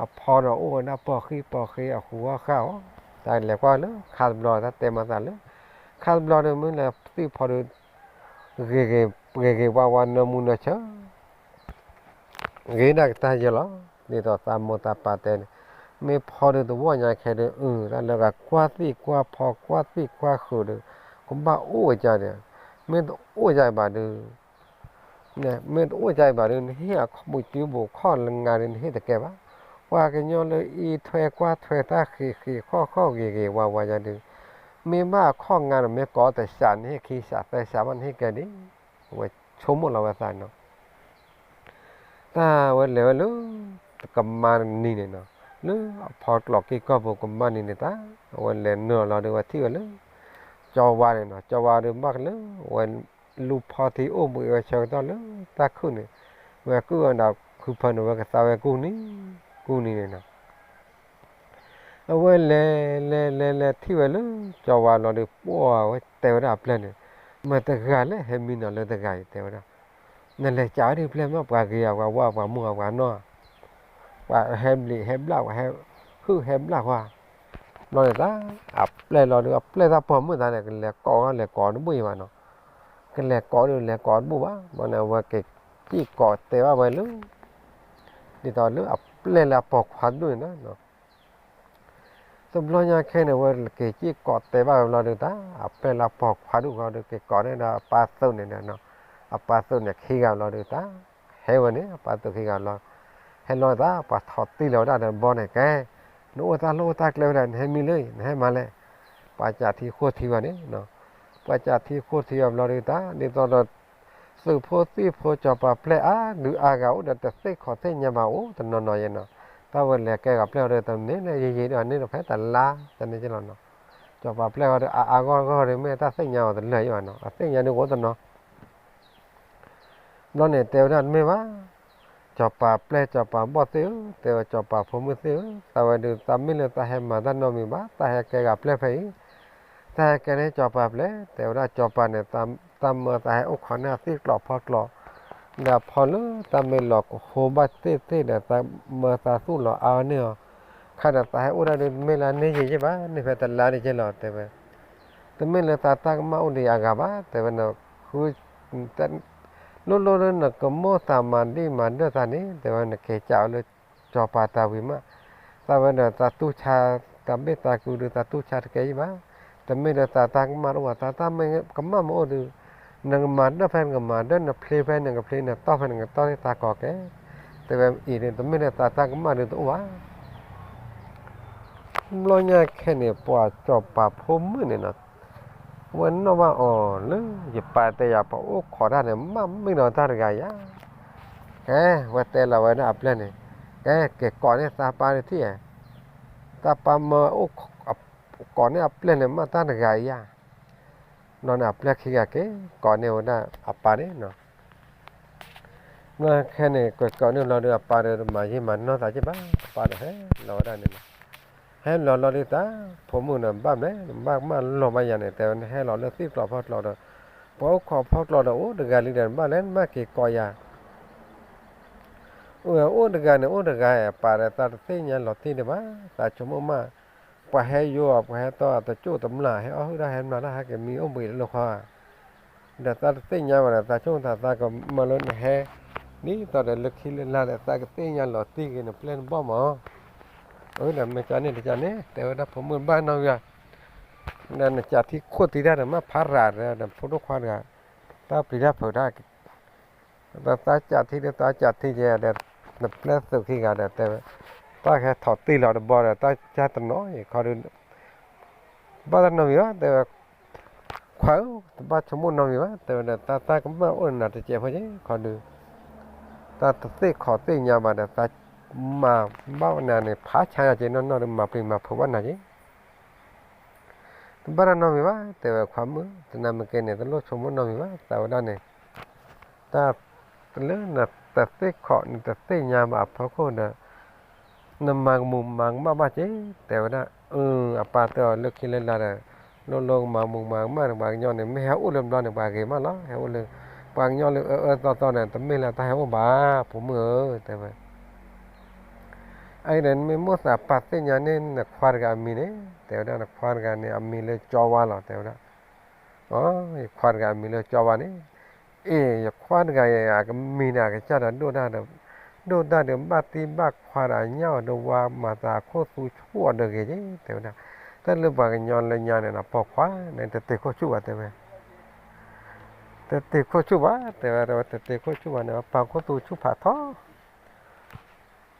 အဖီဒီးအိၣ်ဝဲဒၣ်ပိာ်ဃံပိာ်ဃ့ အဃူအီၣ်ဃၣ်အီၣ်, တၢ်လဲၤကွၢ်လၢခါတဘျီ တၢ်တဲမးသးလၢ ခါတဘျီဒီး မ့ၢ်လဲၤသံၣ်ဖီဒီး ဂ့ၤဂ့ၤဝါဝါ နၢမူနၢဆၢ ဂ့ၤဒၣ်ကတၢၢ်ယဲလီၤ. ဒ်သိးသးမိၢ်သးပၢ်တဲန့ၣ်, မ့ၢ်ဖီဒီးတဝီညါခဲဒီး အၢ တၢ်လၢကကွၢ်သံၣ်ကွၢ်ဖီကွၢ်သံၣ်ကွၢ်ဃုာ်ဒီး ကဘၣ်အိၣ်ဝဲဒၣ်ဒီး မ့ၢ်တအိၣ်ဒ်အံၤဘၣ်ဒီး မ့ၢ်တအိၣ်ဒ်အံၤဘၣ်ဒီး နဟ့ၣ်အဘူးစုဘူးခီၣ်လၢငါဒီး နဟ့ၣ်တကဲဘၣ်. ပှၤကညီလၢအံးထွဲကွၢ်ထွဲတၢ်ဃံးဃံးဃီၣ်ဃီၣ်ဂ့ၤဂ့ၤဝါဝါယၤဒီး မ့ၢ်ဘၣ်အခီၣ်ငါဒီး မ့ၢ်ကိးတစး နဟ့ၣ်ခံစးသၢစးမး နဟ့ၣ်ကဲဒ် ဝဲဆိကမိၣ်လီၤဝဲသးနီၤ တၢ်ဝဲလဲၤဝဲလၢ ကမါနံၤန့ၣ်နီၤ, လၢအဖီကျိးက့ၢ်ကီၢ်ပူၤကမါနံၤန့ၣ်တၢ် အဝဲလဲၤနုာ်လီၤဒီး ဝဲထံၣ်ဝဲလၢ ကၠီဝါန့ၣ်နီၤ, ကၠီဝါဒီးဘၣ်ကလၢာ်ဝဲ လူၤဖီထံအိၣ်ဘှံးဝဲဆၢကတီၢ်လၢတၢ်ခုၣ်န့ၣ်, ဝဲကုၣ်ဝဲဒီးခုဖၢန့ၣ် ဝဲကသါဝဲကူၣ်နံၤ, ကူၣ်နံၤန့ၣ်နီၤ. အဝဲလဲၤ လဲၤ လဲၤ လဲၤထံၣ်ဝဲလၢကၠီဝါလီၤဒီး ပှၢ်ဝဲတဲဝဲဒၣ်အပျဲၢ်န့ၣ်, မတၤတဂၤလဲၣ် ဟဲမံနီၤလၢတဂၤအံၤ တဲဝဲဒၣ်, နလဲၤကးဝဲဒ်ပျဲၢ်မး ပှၤဂ့ၤဧါ ပှၤဝါ ပှၤမူဧါ ပှၤနီၢ်ဧါ, ပှၤဟဲဘျံးဟဲဘျၣ် ပှၤဟဲဟုၣ်ဟဲဘျၣ်ကွၢ်, ဘျီန့ၣ်တၢ် အပျဲၢ်လီၤဒီး အပျဲၢ်တၢ်ပိာ်မုၣ်သးန့ၣ် ကလဲၤကိး လဲၤကိးတဘူၣ်အံၤဘၣ်နီၤ, ကလဲၤကိးဒီးလဲၤကိးတဘူၣ်ဘၣ်, ဘျီန့ၣ် အဝဲက့ၤစံၣ်ကိးတဲဘၣ်ဝဲလၢ ဒ်သိးလၢအပျဲၢ်လၢအပိာ်ခွါတဒူၣ်န့ၣ်နီၤ. တဘျီညါခဲန့ၣ် အဝဲက့ၤစံၣ်ကိးတဲဘၣ်ဝဲဘျီဒီးတၢ် အပျဲၢ်လၢအပိာ်ခွါဒူၣ်ဃီဒီး က့ၤကိးန့ၢ်ဒီးအပၢ်သုးန့ၣ်ဒီး, အပၢ်သုးန့ၣ်ခံဂၤဘျီဒီးတၢ် ဟဲဝဲန့ၣ် အပၢ်သုးခံဂၤဘျီ, ဟဲလီၤတၢ် ပှၤထိးတံၢ်လီၤဝဲဒၣ်ဒီးဘီန့ၣ်ကဲ, နအိၣ်တၢ်လိၣ်အိၣ်တၢ်ကျဲဝဲဒၣ် နဟဲမံလၢ နဟဲမၤလဲၣ်, ပှၤကးထံဃိထံဝဲန့ၣ်, ပှၤကးထံဃိထံဝဲဘျီဒီးတၢ် ဒ်သိးဒီး သုးဖိသံၣ်ဖိ စီၤပၤပျဲၢ်အါဒုးအါဂၤအိၣ်ဒီး တသ့ၣ်ခီၣ်သ့ၣ်ညါဘၣ်အိၣ်တနီၤနီၤယဲနီၤ, တၢ်ဝဲလဲၤကဲကီးပျဲၢ်အီၤဒီး တန့ၢ်လၢယယံာ်ဒီးန့ၢ်တဖဲတလါ တန့ၢ်ကလီၤနီၤ, စီၤပၤပျဲၢ်အီၤဒီး အါအါဂီၢ်ဂီၢ်ဒီး မ့ၢ်တၢ်သ့ၣ်ညါအီၤတလၢာ်ယဲဘၣ်နီၤ, အသ့ၣ်ညါဒုးအိၣ်တနီၤ ဘျီန့ၣ်တဲဝဲဒၣ်တမ့ၢ်ဘၣ်, စီၤပၤပျဲၢ်စီၤပၤဘီၣ်သ့ၣ်ဧၢ, တဲဝဲစီၤပၤဖိမုၣ်သ့ၣ်ဧၢ, သးဝဲဒုးသးမ့ၢ်လၢသးဟဲမၤတၢ်နီတမံၤဘၣ်, သးဟဲကဲဂၤပျဲၢ်ဖဲအံၤ, သးဟဲကဲန့ၢ်စီၤပၤပျဲၢ်, တဲဝဲဒၣ်စီၤပၤန့ၣ်, သးမၢသးဟဲအိၣ်ခိးန့ၢ်အသံၣ်ကျိးဖီကျိး, ဒီးအဖီလၢသးမ့ၢ်လီၤကဟိဘၣ်သ့ၣ်သ့ၣ်ဒီး သးမၢသးသူၣ်လီၤအါန့ၢ်အီၤ, ခါဒီးသးဟဲအိၣ်ဒၣ်ဒုး တမ့ၢ်လၢန့ၢ်ယံာ်ယဲဘၣ်, န့ၢ်ဖဲတလါဒုးကလီၤ တဲဝဲ တမ့ၢ်လၢသးတၢ်ကမၣ်အိၣ်ဒံးအဂၤဘၣ်, တဲဝဲနဃု, လိၣ်လိၣ်လၢနကမိၣ်သးမၤဒံၣ်မၤဒၢၣ်သးန့ၣ် တဲဝဲနက့ၤကးအီၤလၢစီၤပၤတၢ်ဝံၤမး, သးဝဲဒီးသးတူၢ်ဆါ, တၢ်ဘ့ၣ်သးကူဒီးသးတူၢ်ဆါတကဲယံာ်ဘၣ်, တမ့ၢ်လၢသးတၢ်ကမၣ်တအိၣ်ဘၣ်, သးတၢ်ကမၣ်မ့ၢ်အိၣ်ဒုး, နကမၤဒၢၣ်ဖဲနကမၤဒၢၣ်, နဖျ့ဖဲနကဖျ့, နတီၢ်ဖဲနကတီၢ်န့ၣ် သးကိးကဲ, တဲဝဲအံၤန့ၣ် တမ့ၢ်လၢသးတၢ်ကမၣ်ဒုးတအိၣ်ဘၣ် ဘျီညါခဲန့ၣ် ပှၤစီၤပၤဖိမုၣ်န့ၣ်နီၤ, ဝဲနီၣ်ဘၣ်အီၤလၢ ယပၢ်တဲယၤ ပှၤအိၣ်ခိးတၢ်န့ၣ် မ့ၢ်မ့ၢ်ဒီးတၢ်တဂၤယၤ, ကဲ, ဝဲတဲလီၤဝဲဒၣ်အပျဲၢ်န့ၣ်, ကဲ, က့ၤကိးန့ၢ်သးပၢ်တထံၣ်ဧါ, တၢ်ပၢ်မၢအိၣ်, ကိးန့ၢ်အပျဲၢ်န့ၣ် မ့ၢ်တၢ်တဂၤအံၤယၤ ဘျီန့ၣ် အပျဲၢ်ခံဂၤက့ၤကိးန့ၢ်ဝဲဒၣ်အပၢ်န့ၣ်နီၤ, ဘျီခဲန့ၣ် က့ၤကိးန့ၢ်ဘျီဒီး အပၢ်ဒီးမၤယံာ်မၤနီၢ်သးက့ဘၣ်, အပၢ်ဒီးဟဲလီၤဝဲဒၣ်န့ၣ်နီၤ, ဟဲလီၤလီၤဒီးတၢ် ဖိမုၣ်န့ၣ် ဘၣ်မလဲၣ်, နဘၣ်ကမၣ်လီၤဘၣ်ယၤန့ၣ် တဲဝဲ နဟဲလီၤလၢသံၣ်ကျိးဖီကျိးဒီး, ပှၤအိၣ်ခိးဖီကျိးဒီး အိၣ်တဂၤလံဒီး နဘၣ်လဲၣ်နဘၣ်က့ၤကိးယၤ အိၣ်တဂၤန့ၣ် အိၣ်တဂၤ, အပၢ်ဒီးသးတသ့ၣ်ညါလီၤတံၢ်ဒံးဘၣ်, သးဆိကမိၣ်မး, ပှၤဟဲယိာ်အီၤ ပှၤဟဲတီၢ်အတကၠိၣ်တမျၢ် ဟဲအီၣ်ဟုၣ်တၢ်ဟဲမျၢ်တၢ် ဟဲက့ၤမံအိၣ်ဘှံးလၢလီၢ်ခီဧါ, ဒီးသးတသ့ၣ်ညါဘၣ်ဒီး သးဆိကမိၣ်သး သးကမၢလၢနဟဲ, ဒ်သိးဒီးလၢခံလၢလာ်ဒီး သးကသ့ၣ်ညါလီၤတံၢ်က့ၤနပျဲၢ်နဘီၣ်မး, အၢ ဒီးမ့ၢ်ကန့ၣ်တကန့ၣ် တဲဝဲဒၣ်ဖိမုၣ်ဘၣ်နီၢ်ဂံၢ်, ဒီးနကးထံခိၣ်တံၢ်တၢ်ဒီး မ့ၢ်ဖးရၤဒီး ဖိဒိၣ်ခွါတဂၤ, တၢ်ပျံၤတၢ်ဖုးတၢ် ဒီးသးကးထံဒီး သးကးထံယဲဒီး နပျဲၢ်သုးခံဂၤဒီးတဲဝဲ, တၢ်ကဟဲထိးတံၢ်လီၤတဘီဒီး တၢ်ကၢ်တနီၤအံၤခီဒုး, ဘၣ်တၢ်နီတမံၤဘၣ် တဲဝဲ, ခွါဧၢ, တဘၣ်ဆိကမိၣ်နီတမံၤဘၣ် တဲဝဲဒီး တၢ်တၢ်ကမၣ်အိၣ်နၤတစဲးဖိက့ခီဒုး, တၢ်တသ့ၣ်ခီၣ်သ့ၣ်ညါဘၣ်ဒီး သးမၤဘၣ်နၤန့ၣ် ဖးဆါက့နီၢ်နီၢ်ဒီး မၤပျံၤမၤဖုးဘၣ်နၤက့ တဘၣ်တၢ်နီတမံၤဘၣ် တဲဝဲခွါမုၣ်, တနၤမ့ၢ်ကဲန့ၣ် တလိၣ်ဆိကမိၣ်နီတမံၤဘၣ် သးဝဲဒၣ်န့ၣ်, တၢ်လၢနတသ့ၣ်ခီၣ် နတသ့ၣ်ညါဘၣ်အဖီခိၣ်ဒီး, နမၤကမူၤမၤကမၣ်ဘၣ်က့ တဲဝဲဒၣ်, အၢ အပၢ်တဲအီၤလၢခံလၢလာ်ဒီး, လိၣ်လိၣ်ကမၤမူၤမၤကမၣ်ဒီးပှၤကညီန့ၣ် မ့ၢ်ဟဲအိၣ်လၢဘျီန့ၣ် ပှၤဂ့ၤမးလီၤ ဟဲအိၣ်လၢ, ပှၤကညီလၢအအၢအၢသီသီန့ၣ် တမ့ၢ်လၢတၢ်ဟဲအိၣ်ဘၣ် ဖိမုၣ်ဧၢ တဲဝဲ အအံၤဒီးနမ့ၢ်မိၣ်သးပာ်သ့ၣ်ညါန့ၢ်နခွါတဂၤအမံၤန့ၣ် တဲဝဲဒၣ် နခွါတဂၤန့ၣ် အမံၤလၢကၠီဝါလီၤ တဲဝဲဒၣ်, ယခွါတဂၤအမံၤလၢကၠီဝါန့ၣ်, အ့ၣ် ယခွါတဂၤအံၤ အကမံၤန့ၣ် အကစၢ်ဒီးဒိၣ်ဒၣ်ဒီး, ဒိၣ်ဒၣ်ဒီးဘၣ်တံၢ်ဘၣ်ခွါဒီးအညၣ်အီၤဒီးဝါမၤသးအခိၣ်သူဆူၣ်အီၤဒီးဂ့ၤက့ တဲဝဲဒၣ်, တၢ်လၢပှၤကညီလၢညါန့ၣ်ဒီး ပိာ်ခွါန့ၣ် တတ့ၤခိၣ်ဆူၣ်ဘၣ်တဲဝဲ တတ့ၤခိၣ်ဆူၣ်ဘၣ် တဲဝဲ တတ့ၤခိၣ်ဆူၣ်ဘၣ်န့ၣ် ပာ်ခိၣ်သူဆူၣ်ဖးထီ,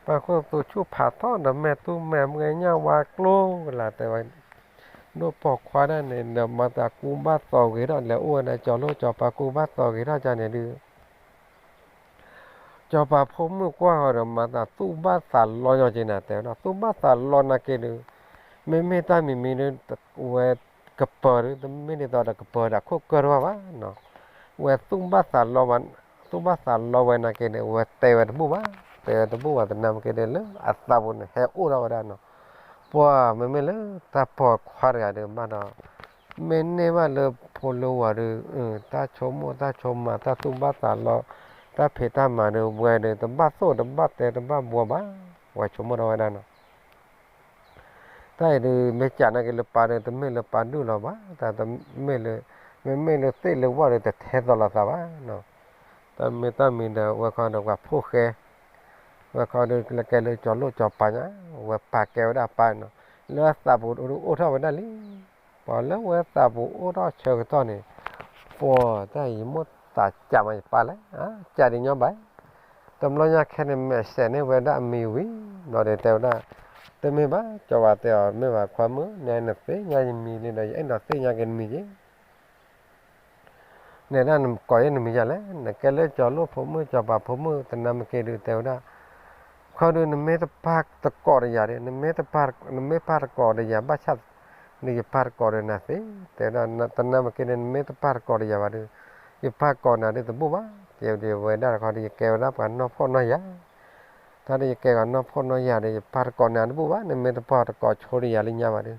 ပာ်ခိၣ်သူဆူၣ်ဖးထီဒီးမဲာ်သူမဲာ်မ့ၢ်ညၣ်ဝါကျိၤကလာ်တဲဝဲ, ဒိၣ်ပိာ်ခွါဒၣ်န့ၣ်ဒီး မၤသးကူဘၣ်သီဂ့ၤထီၣ် လဲၤအိၣ်ဝဲဒၣ်ကၠီၤလိၣ်ကၠီၤပၤကူဘၣ်သီဂ့ၤထီၣ်ကန့ၣ်ဒုး ကၠီၤပၤဖိမုၣ်ကွၢ်ဃီဒီး မၤသးသူၣ်ဘၣ်သးလီညီက့နၤ တဲဝဲဒၣ် သူၣ်ဘၣ်သးလီနာ်က့ဒုး, မ့မ့ၢ်တၢ်မံၤမံၤဒုး, ဝဲက ကပၢၤဒုး တမ့ၢ်ဒ်သိးဒီးကပၢၤဒီးခိၣ်ကၢၢ်တဝၢ်ဘၣ်နီၤ. ဝဲသူၣ်ဘၣ်သးလီဝဲ, သူၣ်ဘၣ်သးလီဝဲနာ်က့န့ၣ် ဝဲတဲဝဲတဘူၣ်ဘၣ်, တဲဝဲတဘူၣ်ဘၣ် သနာ်က့ဒီးလၢအသးပူၤန့ၣ် ဟဲအိၣ်ထီၣ်ဝဲဒၣ်နီၤ. ပှၤမ့မ့ၢ်လၢတၢ်ပိာ်ခွါတဂၤဒုးဘၣ်ဒီး မ့ၢ်န့ၢ်ဘၣ်လၢဖိလၢဝၤဒုး တၢ်ဆိကမိၣ်တၢ်ဆိကမး တၢ်သူၣ်ဘၣ်သးလီ တၢ်ဖံးတၢ်မၤဒုး ဝဲဒုး တဘၣ်သိၣ်တဘၣ်တဲတဘၣ်ဘှီဘၣ်, ဝဲဆိကမိၣ်ထီၣ်ဝဲဒၣ်နီၤ. တၢ်အံၤဒုး မ့ၢ်ကးနာ်က့လၢပၢ်ဒုး တမ့ၢ်လၢပၢ်ဒုၣ်လီၤဘၣ်, တၢ်တမ့ၢ်လၢ, မ့မ့ၢ်လၢသ့ၣ်လၢဝၣ်ဒုး တထဲသိးလိာ်သးဘၣ်နီၤ. တၢ်မ့ၢ်တၢ်မံၤဒီး ဝဲခီဒီးပှၤဖိၣ်ဃဲ, ဝဲခီဒုးလၢကဲလၢကၠီၤလိၣ်ကၠီၤပၤညါ, ဝဲပာ်ကဲဝဲဒၣ်ပၢ်နီၤ, လၢအသးပူၤဒုးအိၣ်ထီၣ်ဝဲဒၣ်လံ. ပှၤလၢဝဲသးပူၤအိၣ်ထီၣ်ဆၢကတီၢ်န့ၣ်, ပှၤတၢ်အံၤယမိၢ်သးကးမးယပၢ်လဲၣ်, ကးဒံးညီဘၣ် တဘျီညါခဲန့ၣ် မဲာ်ဆှဲးန့ၢ်ဝဲဒၣ်အမံၤဝံၤ, ဘျီဒုးတဲဝဲဒၣ်, တမ့ၢ်ဘၣ် ကၠီၤဝၤတဲအီၤ မ့ၢ်ဘၣ်ခွါမုၣ် နဲနသ့ၣ်ညါယမံၤလံဒီး ယအဲၣ်ဒိးသ့ၣ်ညါက့ၤနမံၤက့ၤ နဲဒၣ်နကိးယဲၢ်နမံၤယၤလဲၣ်, နကဲလၢကၠီၤလိၣ်ဖိမုၣ် ကၠီၤပၤဖိမုၣ် သနာ်က့ဒုးတဲဝဲဒၣ်, ခီဒုး နမ့ၢ်တပၢ်တကိးဒီးယၤဒီး, နမ့ၢ်ပၢ်တကိးဒီးယၤ ဘၣ်ဆၣ် ဒုးယပၢ်တကိးဒီးနၤသ့, တဲဝဲဒၣ် သနာ်က့န့ၣ် နမ့ၢ်တပၢ်တကိးဒီးယၤဘၣ်ဒီး, ယပၢ်ကိးနၤဒုးတဘူၣ်ဘၣ်, တဲဝဲဒၣ် ယကဲဝဲဒၣ်ပှၤနီၢ်ဖှီၣ်နီၢ်ယာ်, တၢ်ဒုးယကဲပှၤနီၢ်ဖှီၣ်နီၢ်ယာ်ဒီး ယပၢ်တကိးနၤတဘူၣ်ဘၣ်, နမ့ၢ်တပၢ်တကိးဆိဒီးယၤလၢညါဘၣ်ဒီး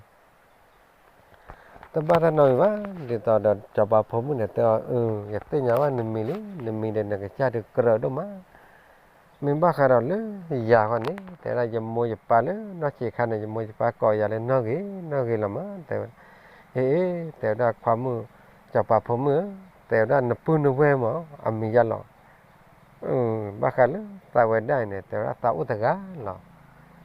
တဘၣ်တၢ်နီတမံၤဘၣ်, ဒ်သိးဒီးကၠီၤပၤဖိမုၣ်န့ၣ်တဲအီၤ, ယသ့ၣ်ညါဘၣ်နမံၤလံ, နမံၤဒီးနကစၢ်ဒုးကြၢးဒိၣ်မး, မ့ၢ်ဘၣ်ဃးဒီးလၢယၤဃီန့ၣ် တဲဝဲဒၣ် ယမိၢ်ယပၢ်လၢနီၢ်ဆံးခါန့ၣ် ယမိၢ်ယပၢ်ကိးယၤလၢနီၢ်ဂ့ၤနီၢ်ဂ့ၤလီၤမး, တဲဝဲ, အ့ အ့ တဲဝဲဒၣ် ခွါမုၣ် ကၠီၤပၤဖိမုၣ်ဧၢ, တဲဝဲဒၣ် နပုၢ်နဝဲၢ်မး အမံၤယါလီၤ ဘၣ်ဃးလၢသးဝဲဒၣ်အံၤန့ၣ် တဲဝဲဒၣ်သးအိၣ်တဂၤလီၤ,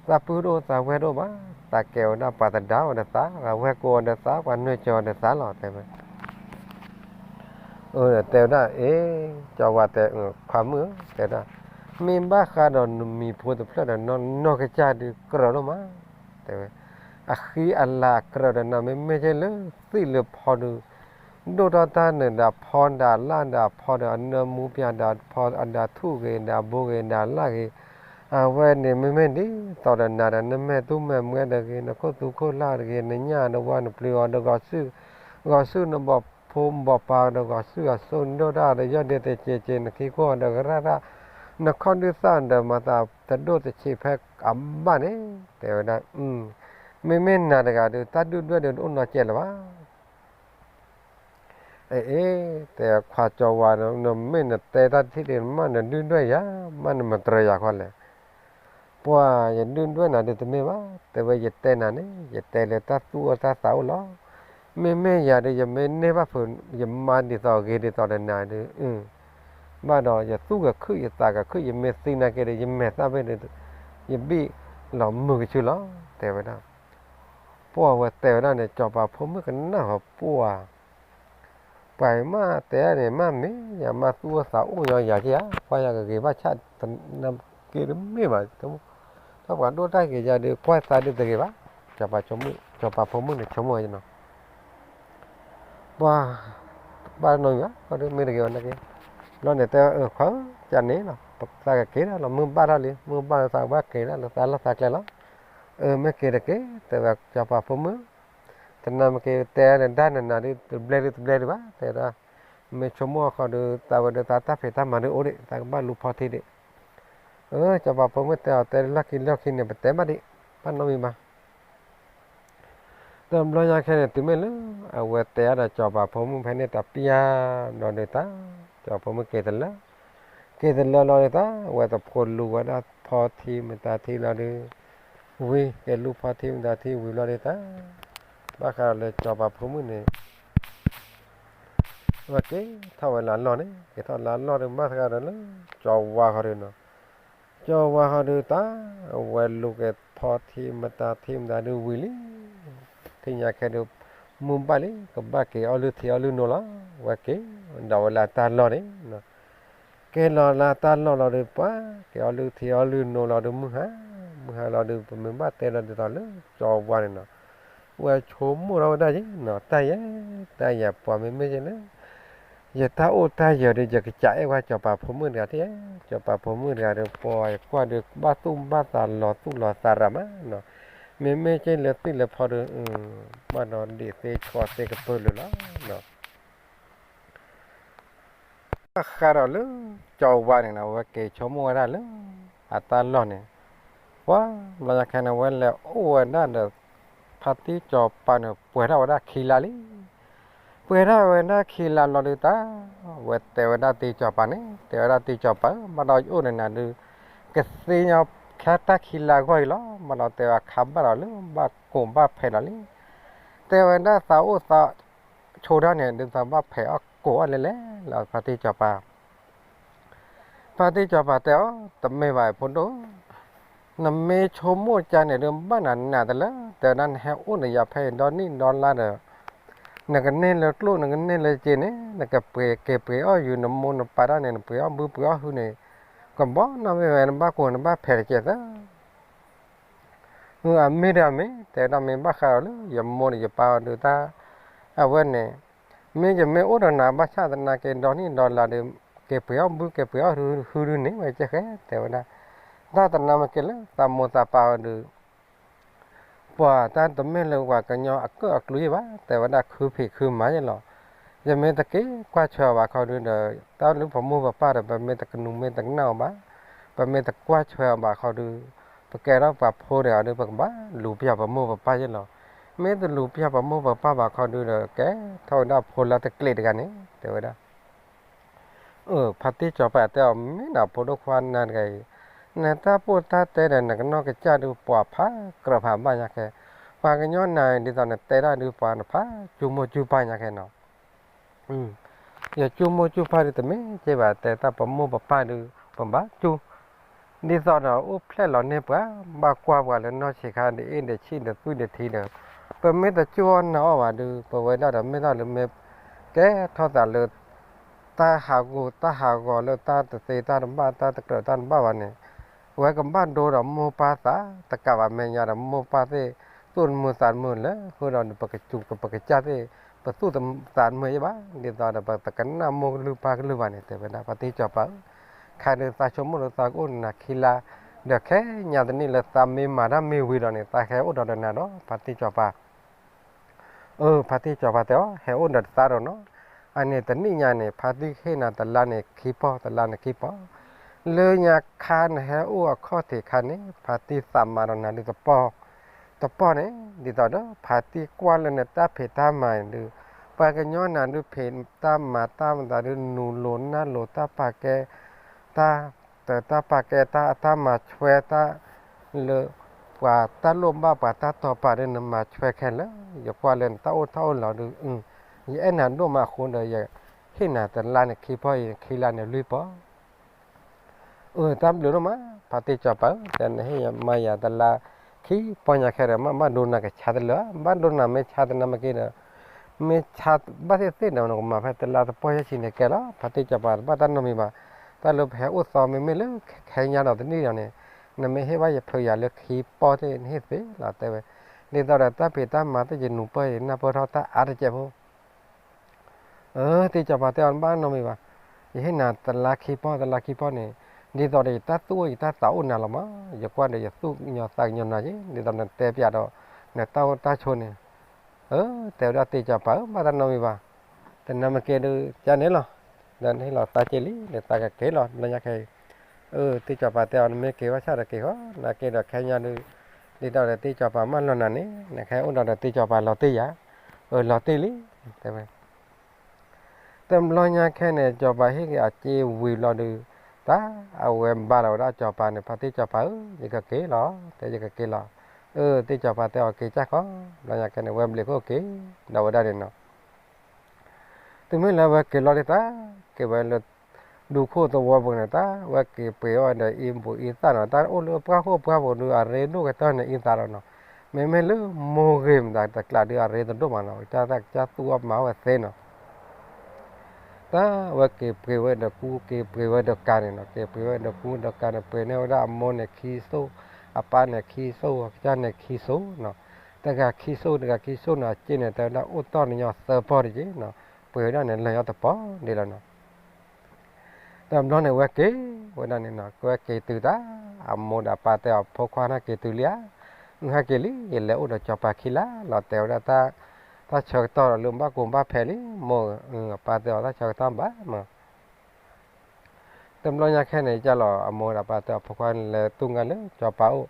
သးပုၢ်တအိၣ်သးဝဲၢ်တအိၣ်ဘၣ်, သးကဲဝဲဒၣ်ပှၤသဒါအီၤဒီးသး, ပှၤဝဲၢ်ကိးအီၤဒီးသး, ပှၤနုာ်ကၠီၤအီၤဒီးသးလီၤ တဲဝဲ, တဲဝဲဒၣ် အ့ ကၠီၤဝၤတဲ ခွါမုၣ်ဧၢ တဲဝဲဒၣ်, မ့ၢ်ဘၣ်ဃးဒီးနမံၤဖိတဖျၢၣ်ဒီး နီၢ်ကစၢ်ဒုးကြၢးဒိၣ်မး, တဲဝဲ, အဃံအလၤအကြၢးဒီးနၤ မ့မ့ၢ်ကဲလၢသံၣ်လၢဖီဒုး ဒိၣ်ထီၣ်တၢ်နုာ်ဒီးဖီဒီးလၢ်ဒီးဖီဒီး အနၢမူပၠးဒီးဖီဒီးထူၣ်ဂ့ၤဒီးဘိဂ့ၤဒီးလၢ်ဂ့ၤ, အဝဲန့ၣ်မ့မ့ၢ်ဒ်သိးဒီးနၤဒီး နမဲာ်သူမဲာ်မှဲတဂ့ၤ, နခိၣ်သူခိၣ်လၢ်တဂ့ၤ, နညၣ်ဒီးဝါ နပျုၤအီၤဒီးဂီၤစုၣ်, ဂီၤစုၣ်နဘီၣ်ဖိဘီၣ်ပၤဒီးဂီၤစုၣ်အစိၤ နဒိၣ်တၢ်ဒီးယီၢ်ဒ့တက့ၤက့ၤ နခံခိၣ်အီၤဒီးကရၣ်တၢ်, နခီၣ်ဒုၣ်သၣ်ဒီးမၤသးတဒိၣ်တဆံးဖဲအဘၣ်န့ၣ် တဲဝဲဒၣ်, မ့မ့ၢ်နၤတဂၤဒီး တၢ်ဒုၣ်ဒွဲၣ်ဒီးတအိၣ်နီတစဲးလၢၤဘၣ် အ့ အ့ တဲခွါကၠီၤဝၤ, နမ့ၢ်နတဲတၢ်ထံၣ်ဒုး မ့ၢ်နဒုၣ်ဒွဲၣ်ယၤ, မ့ၢ်နမတြၢၤယၤဃီလဲၣ်, ပှၤယဒုၣ်ဒွဲၣ်နၤဒုးတမ့ၢ်ဘၣ်, တဲဝဲယတဲနၤန့ၣ် ယတဲလၢတၢ်သူၣ်အိၣ်တၢ်သးအိၣ်လီၤ, မ့မ့ၢ်ယၤဒီး ယမ့ၢ်န့ၢ်ဘၣ်ဖုး ယမၤဒ်သိးဂ့ၤဒ်သိးဒီးနၤဒုး ဘၣ်ဒီးယသူၣ်ကခုၣ်ယသးကခုၣ် ယမ့ၢ်သံနာ်က့ဒီး ယမဲာ်သၣ်ဘ့ၣ်ဒီး ယဘံၣ်လီၤမုာ်ကဆူလီၤ တဲဝဲဒၣ်, ပှၤဝဲတဲဝဲဒၣ်န့ၣ် ကၠီၤပၤဖိမုၣ်ကနၣ်ဟီပှၤ, ပှၤမ့ၢ်တဲန့ၣ် မ့ၢ်မ့ၢ်ယၤ မ့ၢ်သူၣ်အိၣ်သးအိၣ်ညီယၤက့ဧါ, ကွၢ်ယၤကဂ့ၤဘၣ်ဆၣ် သနာ်က့တမ့ၢ်ဘၣ်, တၢ်ပှၤဒိၣ်တၢ်ဂ့ၤယၤဒီး ကွၢ်သးဒုးတဂ့ၤဘၣ်, ကၠီၤပၤဖိမုၣ်န့ၣ် ဆိကမိၣ်နီၤ ပှၤဘၣ်နီတမံၤဘၣ်, မ့ၢ်တဂ့ၤဘၣ်နာ်က့, ဘျီန့ၣ်တဲ ခွါဧၢ, ကန့ၣ်လီၤ, သးကက့ၤဒၣ်လီၤ, မုၢ်ဘၣ်ထီၣ်လံ, မုၢ်ဘၣ်လၢသးကဘၣ်က့ၤဒၣ်လၢသးလီၢ်သးကျဲလီၤ, အၢ မ့ၢ်က့ၤတက့ၤ, တဲဝဲကၠီၤပၤဖိမုၣ်, သနာ်က့တဲဒီးဒၣ်နၤနၤဒုး တဘျဲဒုးတဘျဲဒုးဘၣ်, တဲဝဲဒၣ်, မ့ၢ်ဆိကမိၣ်ဃီဒီး သးဝဲဒီးသးတၢ်ဖံးတၢ်မၤဒုးအိၣ်ဒံး, သးကဘၣ်လူၤဖီထံဒံး, အၢ ကၠီၤပၤဖိမုၣ်တဲအီၤ တဲလီၢ်ခံလီၢ်ခံန့ၣ် ပတဲဘၣ်ဒံး, ဘၣ်နီတမံၤဘၣ် တဘျီညါခဲန့ၣ် တုၤမ့ၢ်လၢအဝဲတဲအါဒီးကၠီၤပၤဖိမုၣ်ဖဲန့ၣ်တပျၢ်ဘျီဒုးတၢ်, ကၠီၤပၤဖိမုၣ်က့ၤတလၢ, က့ၤတလၢလီၤဒုးတၢ်, အဝဲသဖိလူၤဝဲဒၣ်ဖီထံမတၤထံလီၤဒုး, ဝံၤက့ၤလူၤဖီထံမတၤထံဝံၤဘျီဒုးတၢ်, ဘၣ်ဃးဒီးလၢကၠီၤပၤဖိမုၣ်န့ၣ် အဝဲက့ၤထီၣ်ဝဲလၢအလီၢ်န့ၣ်, က့ၤထီၣ်လၢအလီၢ်ဒုး ဘၣ်ဃးဒီးလၢ ကၠီၤဝါဃီဒုးနီၤ, ကၠီၤဝါဃီဒုးတၢ်, အဝဲလူၤက့ၤဖီထံမတၤထံမတၤဒုးဝံၤလံ, ထံၣ်ညါခဲဒုး, မုၢ်ဘၣ်လံ ကဘၣ်က့ၤအီၣ်လုၢ်ထံအီလုၢ်နိလီၤ, ဝဲက့ၤဒီးဝဲလၢအတၢ်လီၢ်န့ၣ် က့ၤလီၤလၢတၢ်လီၢ်လီၤဒုး ပှၤက့ၤအီၣ်လုၢ်ထံအီလုၢ်နိလီၤဒုး မုၢ်ဟါ, မုၢ်ဟါလီၤဒုး ပမ့ၢ်ဘၣ်တဲလီၤဒ်သိးလၢကၠီၤဝါန့ၣ်နီၤ, ဝဲဆိကမိၣ်ထီၣ်ဝဲဒၣ်ယဲနီၤ, တၢ်ယဲ, တၢ်ယဲ ပှၤမ့မ့ၢ်ယဲလၢ ယတၢ်အိၣ်တၢ်ယၢၤဒီး ယကစးအဲၣ်ဝဲကၠီၤပၤဖိမုၣ်တဂၤထံၣ်, ကၠီၤပၤဖိမုၣ်တဂၤဒီး ပှၤယကွၢ်ဒီး ဘၣ်သူၣ်ဘၣ်သးလီၤသူၣ်လီၤသးရၤမးနီၤ, မ့မ့ၢ်က့လၢသံၣ်လၢဖီဒီး ဘၣ်ဒီးဒံးသ့ဆီသ့ကပၢၢ်လၢာ်လီၤဒီး ဘၣ်ဃးဒီးလၢကၠီၤဝါန့ၣ်နီၤ အဝဲက့ၤဆိကမိၣ်ဝဲဒၣ်လၢ အတၢ်လီၢ်န့ၣ် ပှၤဘျီညါခဲန့ၣ် အဝဲလဲၤအိၣ်ဝဲဒၣ်ဒီး ဖါတံၢ်ကၠီၤပၤန့ၣ် ပှဲၤထီၣ်ဝဲဒၣ်ခံလါလံ. ပှဲၤထီၣ်ဝဲဒၣ်ခံလါလီၤဒုးတၢ် အဝဲတဲဝဲဒၣ်တံၢ်ကၠီၤပၤန့ၣ် တဲဝဲဒၣ်တံၢ်ကၠီၤပၤဧၢ ဘၣ်ဒီးယအိၣ်ဒီးနၤဒုး ကသ့ညီခဲတၢ်ခံလါဂီၢ်အံၤလီၤ. ဘၣ်ဒီးတဲဝဲခါဘၣ်ဒီးလၢဘၣ်ကိၢ်ဘၣ်ဖဲးလီၤလံ. တဲဝဲဒၣ်သးအိၣ်သးဆိးတၢ်န့ၣ် ဒုးသးဘၣ်ဖဲးအီၣ်ကိၢ်အီၣ်လဲၤလဲၤလီၤ ဖါတံၢ်ကၠီၤပၤ ဖါတံၢ်ကၠီၤပၤတဲအီၤ တမ့ၢ်ဘၣ်ဖိဒိၣ်ဧၢ, နမ့ၢ်ဆိကမိၣ်ကါန့ၣ်ဒုး ဘၣ်နၤနးတလၢ တဲဝဲဒၣ်နဟဲအိၣ်ဒီးယၤဖဲအံၤဒီနံၣ်ဒီလါဒီး နကန့ၢ်လၢကျိၣ်နကန့ၢ်လၢစ့န့ၣ် နကပှ့ၤက့ၤပှ့ၤအီၣ်ယုာ်နမိၢ်နပၢ်တၢ်န့ၣ် နပှ့ၤအီၣ်ဘုပှ့ၤအီၣ်ဟုန့ၣ် ကဘီနီၣ်မ့ၢ်ဝဲနဘၣ်ကိၢ်နဘၣ်ဖဲးတကဲးသၢ အမ့ၢ်ဒီးမ့ၢ် တဲဝဲဒၣ်မ့ၢ်ဘၣ်ဃးဒီးလၢယမိၢ်ဒီးယပၢ်အီၤဒုးတၢ် အဝဲန့ၣ် မ့ၢ်ယမ့ၢ်အိၣ်ဒီးနၤဘၣ်ဆၣ်သနာ်က့ဒီနံၣ်ဒီလါဒီး က့ၤပှ့ၤအီၣ်ဘုက့ၤပှ့ၤအီၣ်ဟုဒုန့ၣ် ဝဲကဲဃဲ တဲဝဲဒၣ် တၢ်သနာ်က့လၢသးမိၢ်သးပၢ်အီၤဒုး ပှၤတၢ်တမ့ၢ်လၢပှၤကညီအကၢၣ်အကျူယဲဘၣ် တဲဝဲဒၣ်ခုဖံးခုမၤယဲလီၤ. ယမ့ၢ်တက့ၤကွၢ်ဆၢအီၤဘၣ်ခီဒုးဒီး တၢ်လၢပမိၢ်ပပၢ်ဒီး ပမ့ၢ်တကနူၤမ့ၢ်တကနၣ်အီၤဘၣ်, ပမ့ၢ်တကွၢ်ဆၢအီၤဘၣ်ခီဒုး ပကဲထီၣ်ပှၤဖိတဂၤဒီး ပကဘၣ်လူၤပျၢၤပမိၢ်ပပၢ်ယဲလီၤ. မ့ၢ်တလူၤပျၢၤပမိၢ်ပပၢ်ဘၣ်ခီဒုးဒီး ကဲထီၣ်ဝဲဒၣ်ဖိလၢတကျ့းတဂၤန့ၣ် တဲဝဲဒၣ် ဖါတံၢ်ကၠီၤပၤတဲအီၤ မ့ၢ်နဖိဒိၣ်ခွါနၤတဂၤအံၤ, နတၢ်ပိၢ်တၢ်တဲဒီးနကနီၢ်ကစၢ်ဒုးပှၤဖးကြၢးဖးဘၣ်ညါခဲ, ပှၤကညီနၤဒ်သိးနတဲတၢ်ဒုးပှၤနဖး ကၠူမိၢ်ကၠူဖၢ်ညါခဲနီၤ ယကၠူမိၢ်ကၠူဖၢ်ဒုးတမ့ၢ်ကဲဘၣ် တဲတၢ်ပမိၢ်ပပၢ်ဒုး ပဘၣ်ကၠူ, ဒ်သိးဒီးအိၣ်ဖျဲၣ်လီၤန့ၢ်ပှၤ ဘၣ်ကွၢ်ပှၤလၢနီၢ်ဆံးခါဒ်အ့ၣ်ဒ်ဆံးဒီးသွံၣ်ဒီးထံဒီး ပမ့ၢ်တကၠူအီၣ်နၤအီၣ်ဘၣ်ဒုး ပဝဲဒၣ်ဒီးမ့ၢ်တၢ်လၢမ့ၢ်ကဲထီၣ်သးလၢ တၢ်ဟးဂူာ်တၢ်ဟးဂီၤလၢတၢ်တသ့တၢ်တဘၣ်တၢ်တကြၢးတၢ်တဘၣ်ဘၣ်န့ၣ် အဝဲကဘၣ်ဒိဒီးမိၢ်ပၢ်သး တကးဘၣ်မဲာ်ညါဒီးမိၢ်ပၢ်သ့ၣ် သူၣ်တမုာ်သးတမုာ်လၢဃုာ်ဒီးပကစူးပကစၢ်သ့ၣ် ပသူၣ်သးတမုာ်ယဲဘၣ် ဒ်သိးဒီးပတကနၣ်မိၢ်ကလုၢ်ပၢ်ကလုၢ်ဘၣ်န့ၣ် တဲဝဲဒၣ် ဖါတံၢ်ကၠီၤပၤဧၢ, ခါဒုးသးဆိကမိၣ်လၢသးကအိၣ်နၤခံလါ ဒီးခဲညါတနံၣ်လၢသးမ့ၢ်မၤတၢ်မ့ၢ်ဝံၤဒီးန့ၣ် သးကဟဲအိၣ်ဒီးနၤဒီး ဖါတံၢ်ကၠီၤပၤ အၢ ဖါတံၢ်ကၠီၤပၤတဲအီၤ ဟဲအိၣ်ဒီးသးဒီးနီၤ, အန့ၣ်တနံၣ်ညါန့ၣ် ဖါတံၢ်ဟ့ၣ်နၤတလါန့ၣ်ခံပီၢ် တလါန့ၣ်ခံပီၢ်, လၢညါခါနဟဲအိၣ်အခီၣ်ထံးခါန့ၣ် ဖါတံၢ်သးမၤဒီးနၤဒုးတပီၢ်, တပီၢ်န့ၣ် ဒ်သိးဒီး ဖါတံၢ်ကွၢ်လၢနတၢ်ဖံးတၢ်မၤဒုး ပှၤကညီနၤဒုးဖံးတၢ်မၤတၢ်မၤသးဒုး နူၤလိၤနၢ်လိၤတၢ်ပာ်ကဲ တၢ် တၢ်ပာ်ကဲတၢ်အတၢ်မၤဆွဲတၢ် လၢ ပှၤတၢ်လိၣ်ဘၣ်ပှၤတၢ်တီၤပာ်ဒုး နမၤဆွဲခဲလၢာ် ယကွၢ်လၢနတၢ်အိၣ်ထီၣ်အိၣ်လီၤဒုး ယအဲၣ်နၤဒိၣ်မးအဃိဒီး ယဟ့ၣ်နၤတလါန့ၣ်ခံပီၢ်အံၤ ခံလါန့ၣ်လွံၢ်ပီၢ် အၢ တၢ်ဘျုးဒိၣ်မး ဖါတံၢ်ကၠီၤပၤဧၢ, တဲနဟ့ၣ်ယၤမၤယၤတလါခံပီၢ်ညါခဲဒီး မ့ၢ်ဘၣ်ဒိနၤကဆါတလၢာ်, ဘၣ်ဒိနၤမ့ၢ်ဆါသနာ်က့ဒီး မ့ၢ်ဆါဘၣ်သ့ၣ်သ့ၣ်ဒီး နကမၤဖဲတလါတပီၢ်ယဲၢ်ဆံန့ၣ်ကဲလီၤ. ဖါတံၢ်ကၠီၤပၤတဘၣ်တၢ်နီတမံၤဘၣ်. တၢ်လၢပဟဲအိၣ်သီမ့မ့ၢ်လၢခဲညါဒီးတနံၣ်ဒီးန့ၣ် နမ့ၢ်ဟ့ၣ်ဘၣ်ယဖျိယၤလၢခံပီၢ်သ့ၣ် နဟ့ၣ်သ့လီၤ တဲဝဲ. ဒ်သိးဒီးတၢ်ဖံးတၢ်မၤသ့ၣ် ယနူၤပၢၢ်ယနၢ်ပၢၢ်ထီၣ်တၢ်အါတကဲးဖိ အၢ တံၢ်ကၠီၤပၤတဲအီၤ နဘၣ်နီတမံၤဘၣ်. ယဟ့ၣ်နၤတလါခံပီၢ် တလါခံပီၢ်န့ၣ် ဒ်သိးဒီးယတၢ်သူၣ်အိၣ်ယတၢ်သးအိၣ်နၤလီၤမး. ယကွၢ်ဒီးယသူၣ်ကညီၤသးကညီၤနၤက့ၤ ဒ်သိးနတဲပျးဒီး နတၢ်အိၣ်တၢ်ဆိးန့ၣ် အၢ တဲဝဲဒၣ်တံၢ်ကၠီၤပၤဧၢ ဘၣ်တၢ်နီတမံၤဘၣ်. တနၤမ့ၢ်က့ၤဒုး ကန့ၣ်လီၤ. ဒီးနဟ့ၣ်လီၤသးက့ၤလံ ဒီးသးကက့ၤလီၤ လၢညါခဲအံၤ. အၢ တံၢ်ကၠီၤပၤတဲအီၤ နမ့ၢ်က့ၤဘၣ်ဆၣ်ဒီးက့ၤဃီ နက့ၤဒီးခဲညါဒုး ဒ်သိးဒီးတံၢ်ကၠီၤပၤမၢလီၤနၤန့ၣ် နကဟဲအိၣ်ဒီးတံၢ်ကၠီၤပၤလီၤတံၢ်ယၤ. အၢ လီၤတံၢ်လံ တဲဝဲ တဘျီညါခဲန့ၣ် ကၠီၤပၤဟ့ၣ်က့ၤအစ့ဝံၤလီၤဒုး တၢ်အဝဲဘါလီၤဝဲဒၣ်ကၠီၤပၤန့ၣ် ဖါတံၢ်ကၠီၤပၤဧၢ ယကက့ၤလီၤ တဲယကက့ၤလီၤ. အၢ တံၢ်ကၠီၤပၤတဲအီၤက့ၤကၢ်ဃီ ဘျီညါခဲန့ၣ် ဝဲဘျံးခိၣ်က့ၤ ဒီးဝဲဒၣ်န့ၣ်နီၤ တုၤမ့ၢ်လၢဝဲက့ၤလီၤဒ်တၢ် က့ၤဝဲလၢ ဒူခိၣ်သဝီပူၤန့ၣ် တၢ်ဝဲက့ၤပှ့ၤအီၣ်ဒီးအံၤဘူးအံသၣ်နီၤ တၢ်အိၣ်လၢပှၢ်ခိၣ်ပှၢ်ပူၤဒုး အရ့ဒိၣ်ကတၢၢ်န့ၣ်အံသၣ်လီၤနီၤ. မ့မ့ၢ်လၢမိၢ်ဂ့ၤမတၤတကျးဒုး အရ့တဒိၣ်မးနီၤ ကစၢ်သၣ်ကစၢ်သူၣ်အီၣ်မၤအီၣ်ဝဲသ့နီၤ တၢ်ဝဲက့ၤပှ့ၤဝဲဒီးကူ က့ၤပှ့ၤဝဲဒီးကၤန့ၣ်နီၤ က့ၤပှ့ၤဝဲဒီးကူဒီးကၤန့ၣ် ပှ့ၤန့ၢ်ဝဲဒၣ်အမိၢ်န့ၣ်ခံစိၣ် အပၢ်န့ၣ်ခံစိၣ် ကစၢ်န့ၣ်ခံစိၣ်နီၤ တဂၤခံစိၣ် တဂၤခံစိၣ်နီၤ အစ့န့ၣ် တဲဝဲဒၣ်အိၣ်တီၢ်နညီသၢပီၢ်တက့ၢ်နီၤ ပှ့ၤဝဲဒၣ်န့ၣ်လၢာ်ညီတပီၢ်ဒ်လီၤနီၤ တဘျီန့ၣ်ဝဲက့ၤဝဲဒၣ်န့ၣ်နီၤ ကဝဲက့ၤတုၤတၢ် အမိၢ်ဒီးအပၢ်တဲအီၤ ဖိခွါနက့ၤတုၤလံဧါ ဟဲက့ၤလံ ယလဲၤအိၣ်ဒီးစီၤပၤခံလါလီၤ တဲဝဲဒၣ်, တၢ်ဆၢကတီၢ်ဒီးလၢဘၣ်ကိၢ်ဘၣ်ဖဲးလံ မိၢ်ဧၢ, အပၢ်တဲအီၤ တၢ်ဆၢကတီၢ်ဘၣ်မး. တဘျီညါခဲန့ၣ် ကၢ်လီၤအမိၢ်ဒီးပၢ်တဲအီၤ ဖိခွါလဲၤတူၢ်ငါလၢစီၤပၤအိၣ်,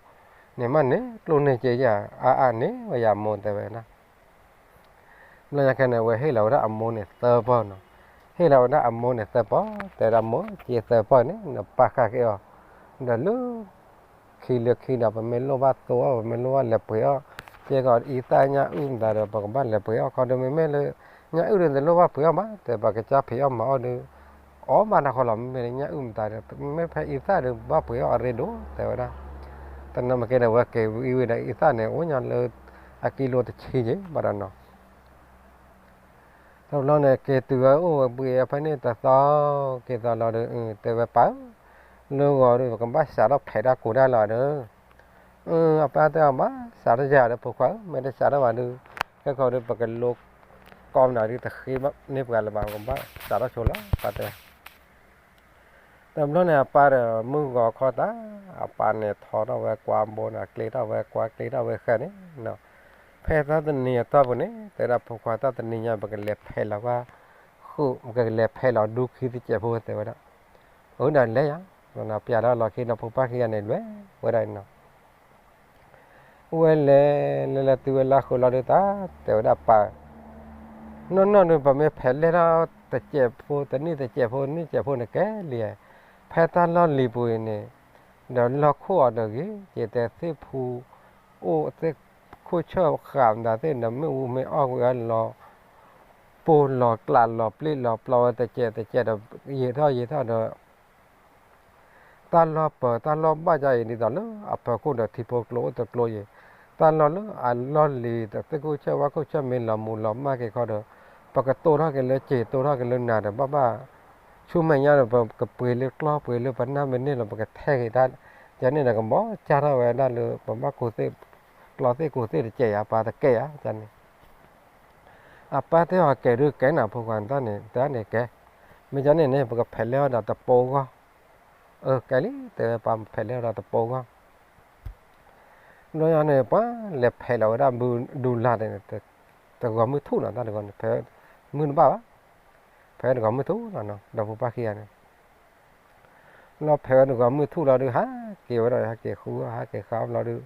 န့ၣ်မးန့ၣ် ကျိၣ်န့ၢ်က့ယၤ အါအါန့ၢ်ဝဲယၤမိၢ် တဲဝဲဒၣ်. တဘျီညါခဲန့ၣ် အဝဲဟ့ၣ်လီၤဝဲဒၣ်အမိၢ်န့ၣ်သၢပီၢ်နီၤ, ဟ့ၣ်လီၤဝဲဒၣ်အမိၢ်န့ၣ်သၢပီၢ် တဲဝဲဒၣ် မိၢ် က့သၢပီၢ်န့ၣ် နပာ်ဃာ်က့ၤအီၤ, ဒီးလၢ ခံလၢခံဒီး ပမ့ၢ်လိၣ်ဘၣ်သိအီၣ် ပမ့ၢ်လိၣ်ဘၣ်လဲၤပှ့ၤအီၣ်, ကဲကီးအံသၣ်ညၣ်အုၣ်မတၤဒီး ပကဘၣ်လဲၤပှ့ၤအီၣ်ခီဒီး မ့မ့ၢ်လၢ ညၣ်အုၣ်ဒီးတလိၣ်ဘၣ်ပှ့ၤအီၣ်မး တဲ ပကစၢ်ဖံးအီၣ်မၤအီၣ်ဒီး အီၣ်မးတၢ်ဃီလီၤ မ့မ့ၢ်လၢညၣ်အုၣ်မတၤဒီး မ့မ့ၢ်ဖဲအံသၣ်ဒီး ဘၣ်ပှ့ၤအီၣ်အရ့ဒိၣ် တဲဝဲဒၣ်. တနီၤမ့ၢ်ကဲဒီး ဝဲက့ၤဝံၤဝံၤဒီး အံသၣ်န့ၣ် အိၣ်ညါလၢ အကံလိတဆံယ့ၤဘၣ်ဒီးနီၤ တဘျီန့ၣ် က့ၤတုၤဝဲအိၣ်ဝဲဘှံးဖဲန့ၣ်တသီ, က့ၤသီလီၤဒီး တဲဝဲပၢ်ဧၢ, လၢဂီၤဒီး ပကဘၣ်စးထီၣ်ဖဲးတၢ်ကိးတၢ်လီၤဒီး, အပၢ်တဲအီၤ ဘၣ်စးထီၣ်ယၤဒီး ဖိခွါဧၢ, မ့ၢ်တစးထီၣ်ဘၣ်ဒီး ကဲခီဒီး ပကလိကီမနၤဒီး တဃ့န့ၢ်ပှၤလၢၤဘၣ်, ပကဘၣ်စးထီၣ်ဆိလီၤ ပၢ်တဲဝဲ. တဘျီန့ၣ် အပၢ်ဒီးမုၢ်ဂီၤခီတၢ်, အပၢ်န့ၣ်ထီထီၣ်ဝဲကွၢ်ဘိန့ၣ် ကျ့ထီၣ်ဝဲကွၢ် ကျ့ထီၣ်ဝဲဃဲန့ၣ်, ဖဲတၢ်တနံၤအတီၢ်ပူၤန့ၣ် တဲဒၣ် ဖိခွါ တၢ်တနံၤညါ ပကလဲၤဖဲးလီၤကွၢ်, ဃုာ် ပကလဲၤဖဲးလီၤဒူခံတစဲးဖိ တဲဝဲဒၣ်. အၢ ဒီးလဲၤယၤ, ပျၢ်လီၤလီၢ်ခံဒီး ဖိပၢ်ခံဂၤန့ၣ် လဲၤဝဲဒၣ်န့ၣ်နီၤ. ဝဲလဲၤ လဲၤလဲၤတုၤဝဲလၢဃုာ်လီၤဒုးတၢ်, တဲဝဲဒၣ်ပၢ်, နီၢ်နီၢ်ဒုး ပမ့ၢ်ဖဲးလဲၢ်ထီၣ်တစဲးဖိ တနံၣ်တစဲးဖိ နံၣ်စဲးဖိန့ၣ်ကဲလံ, ဖဲတၢ်လီၢ်လံၤပူၤအံၤန့ၣ်, ဒီးလီၢ်ခိၣ်အီၤတဂ့ၤ, က့ၤတဲသ့ၣ်ဖူ အိၣ်သ့ၣ်ခိၣ်ဆၢၣ်ဃာ်မတၤသ့ၣ်ဒီး မ့ၣ်အူမ့ၢ်အီၣ်ကွံာ်အီၤလီၤ, ပိၢ်လီၤကျးလီၤပျ့ၢ်လီၤပျီဝဲတစဲးတစဲးဒီး ယံာ်ထီၣ်ယံာ်ထီၣ်ဒီး တၢ်လီၢ်ပၢၤတၢ်လီၢ်ဘၣ်ယါအံၤ ဒ်သိးလၢအဖၢခိၣ်ဒီးထံဖိကျိအိၣ်တကျိယံၤ, တၢ်လီၢ်လၢအလီၢ်လံၤဒီး သ့ၣ်ခိၣ်ဆၢၣ်ဝၣ်ခိၣ်ဆၢၣ်မ့ၢ်လီၤမူၤလီၤမၢ်က့ၤခီဒီး ပကတိၢ်ထီၣ်က့ၤလၢစ့ၤ တိၢ်ထီၣ်က့ၤလၢနၤဒီး ဘၣ်ဘၣ် ဆူမဲာ်ညါဒီး ပကပှ့ၤလၢကျီၢ်ပှ့ၤလၢပနၢ်မ့ၢ်န့ၢ်လီၤ ပကထဲက့ၤတၢ်, ယန့ၣ်ဒီးကဘီကၢ်ထီၣ်ဝဲဒၣ်လၢ ပဘၣ်ကိးသ့ၣ် ကျီသ့ၣ်ကိးသ့ၣ်တစဲးယါ ပၢ်တကဲယါန့ၣ် အပၢ်တဲအီၤ ကဲဒုးကဲနၤ ဖိခွါန့ၣ်တၢ်န့ၣ် တဲန့ၣ်ကဲ, မ့ၢ်ကန့ၣ်န့ၣ် ပကဖဲးလဲၢ်အီၤဒီးတပိာ်ဂီၢ်, အၢ ကဲလံ တဲဝဲပၢ် ဖဲးလဲၢ်အီၤဒီးတပိာ်ဂီၢ် ဘျီညါန့ၣ် ပှၤလဲၤဖဲးလီၤဝဲဒၣ်ဘုဒူလၢ်န့ၣ်, တဂီၤမုၢ်ထူၣ်နီၤ တၢ်တဂီၤန့ၣ် ဖဲမုၢ်တဘၣ်ဘၣ်, ဖဲတဂီၤမုၢ်ထူၣ်လီၤနီၤ ဒီဖိပၢ်ခံဂၤန့ၣ် လီၤဖဲးဝဲတဂီၤမုၢ်ထူၣ်လီၤဒုး ဟးက့ၤဝဲဒီး ဟးက့ၤဃု ဟးက့ၤဃုလီၤဒုး,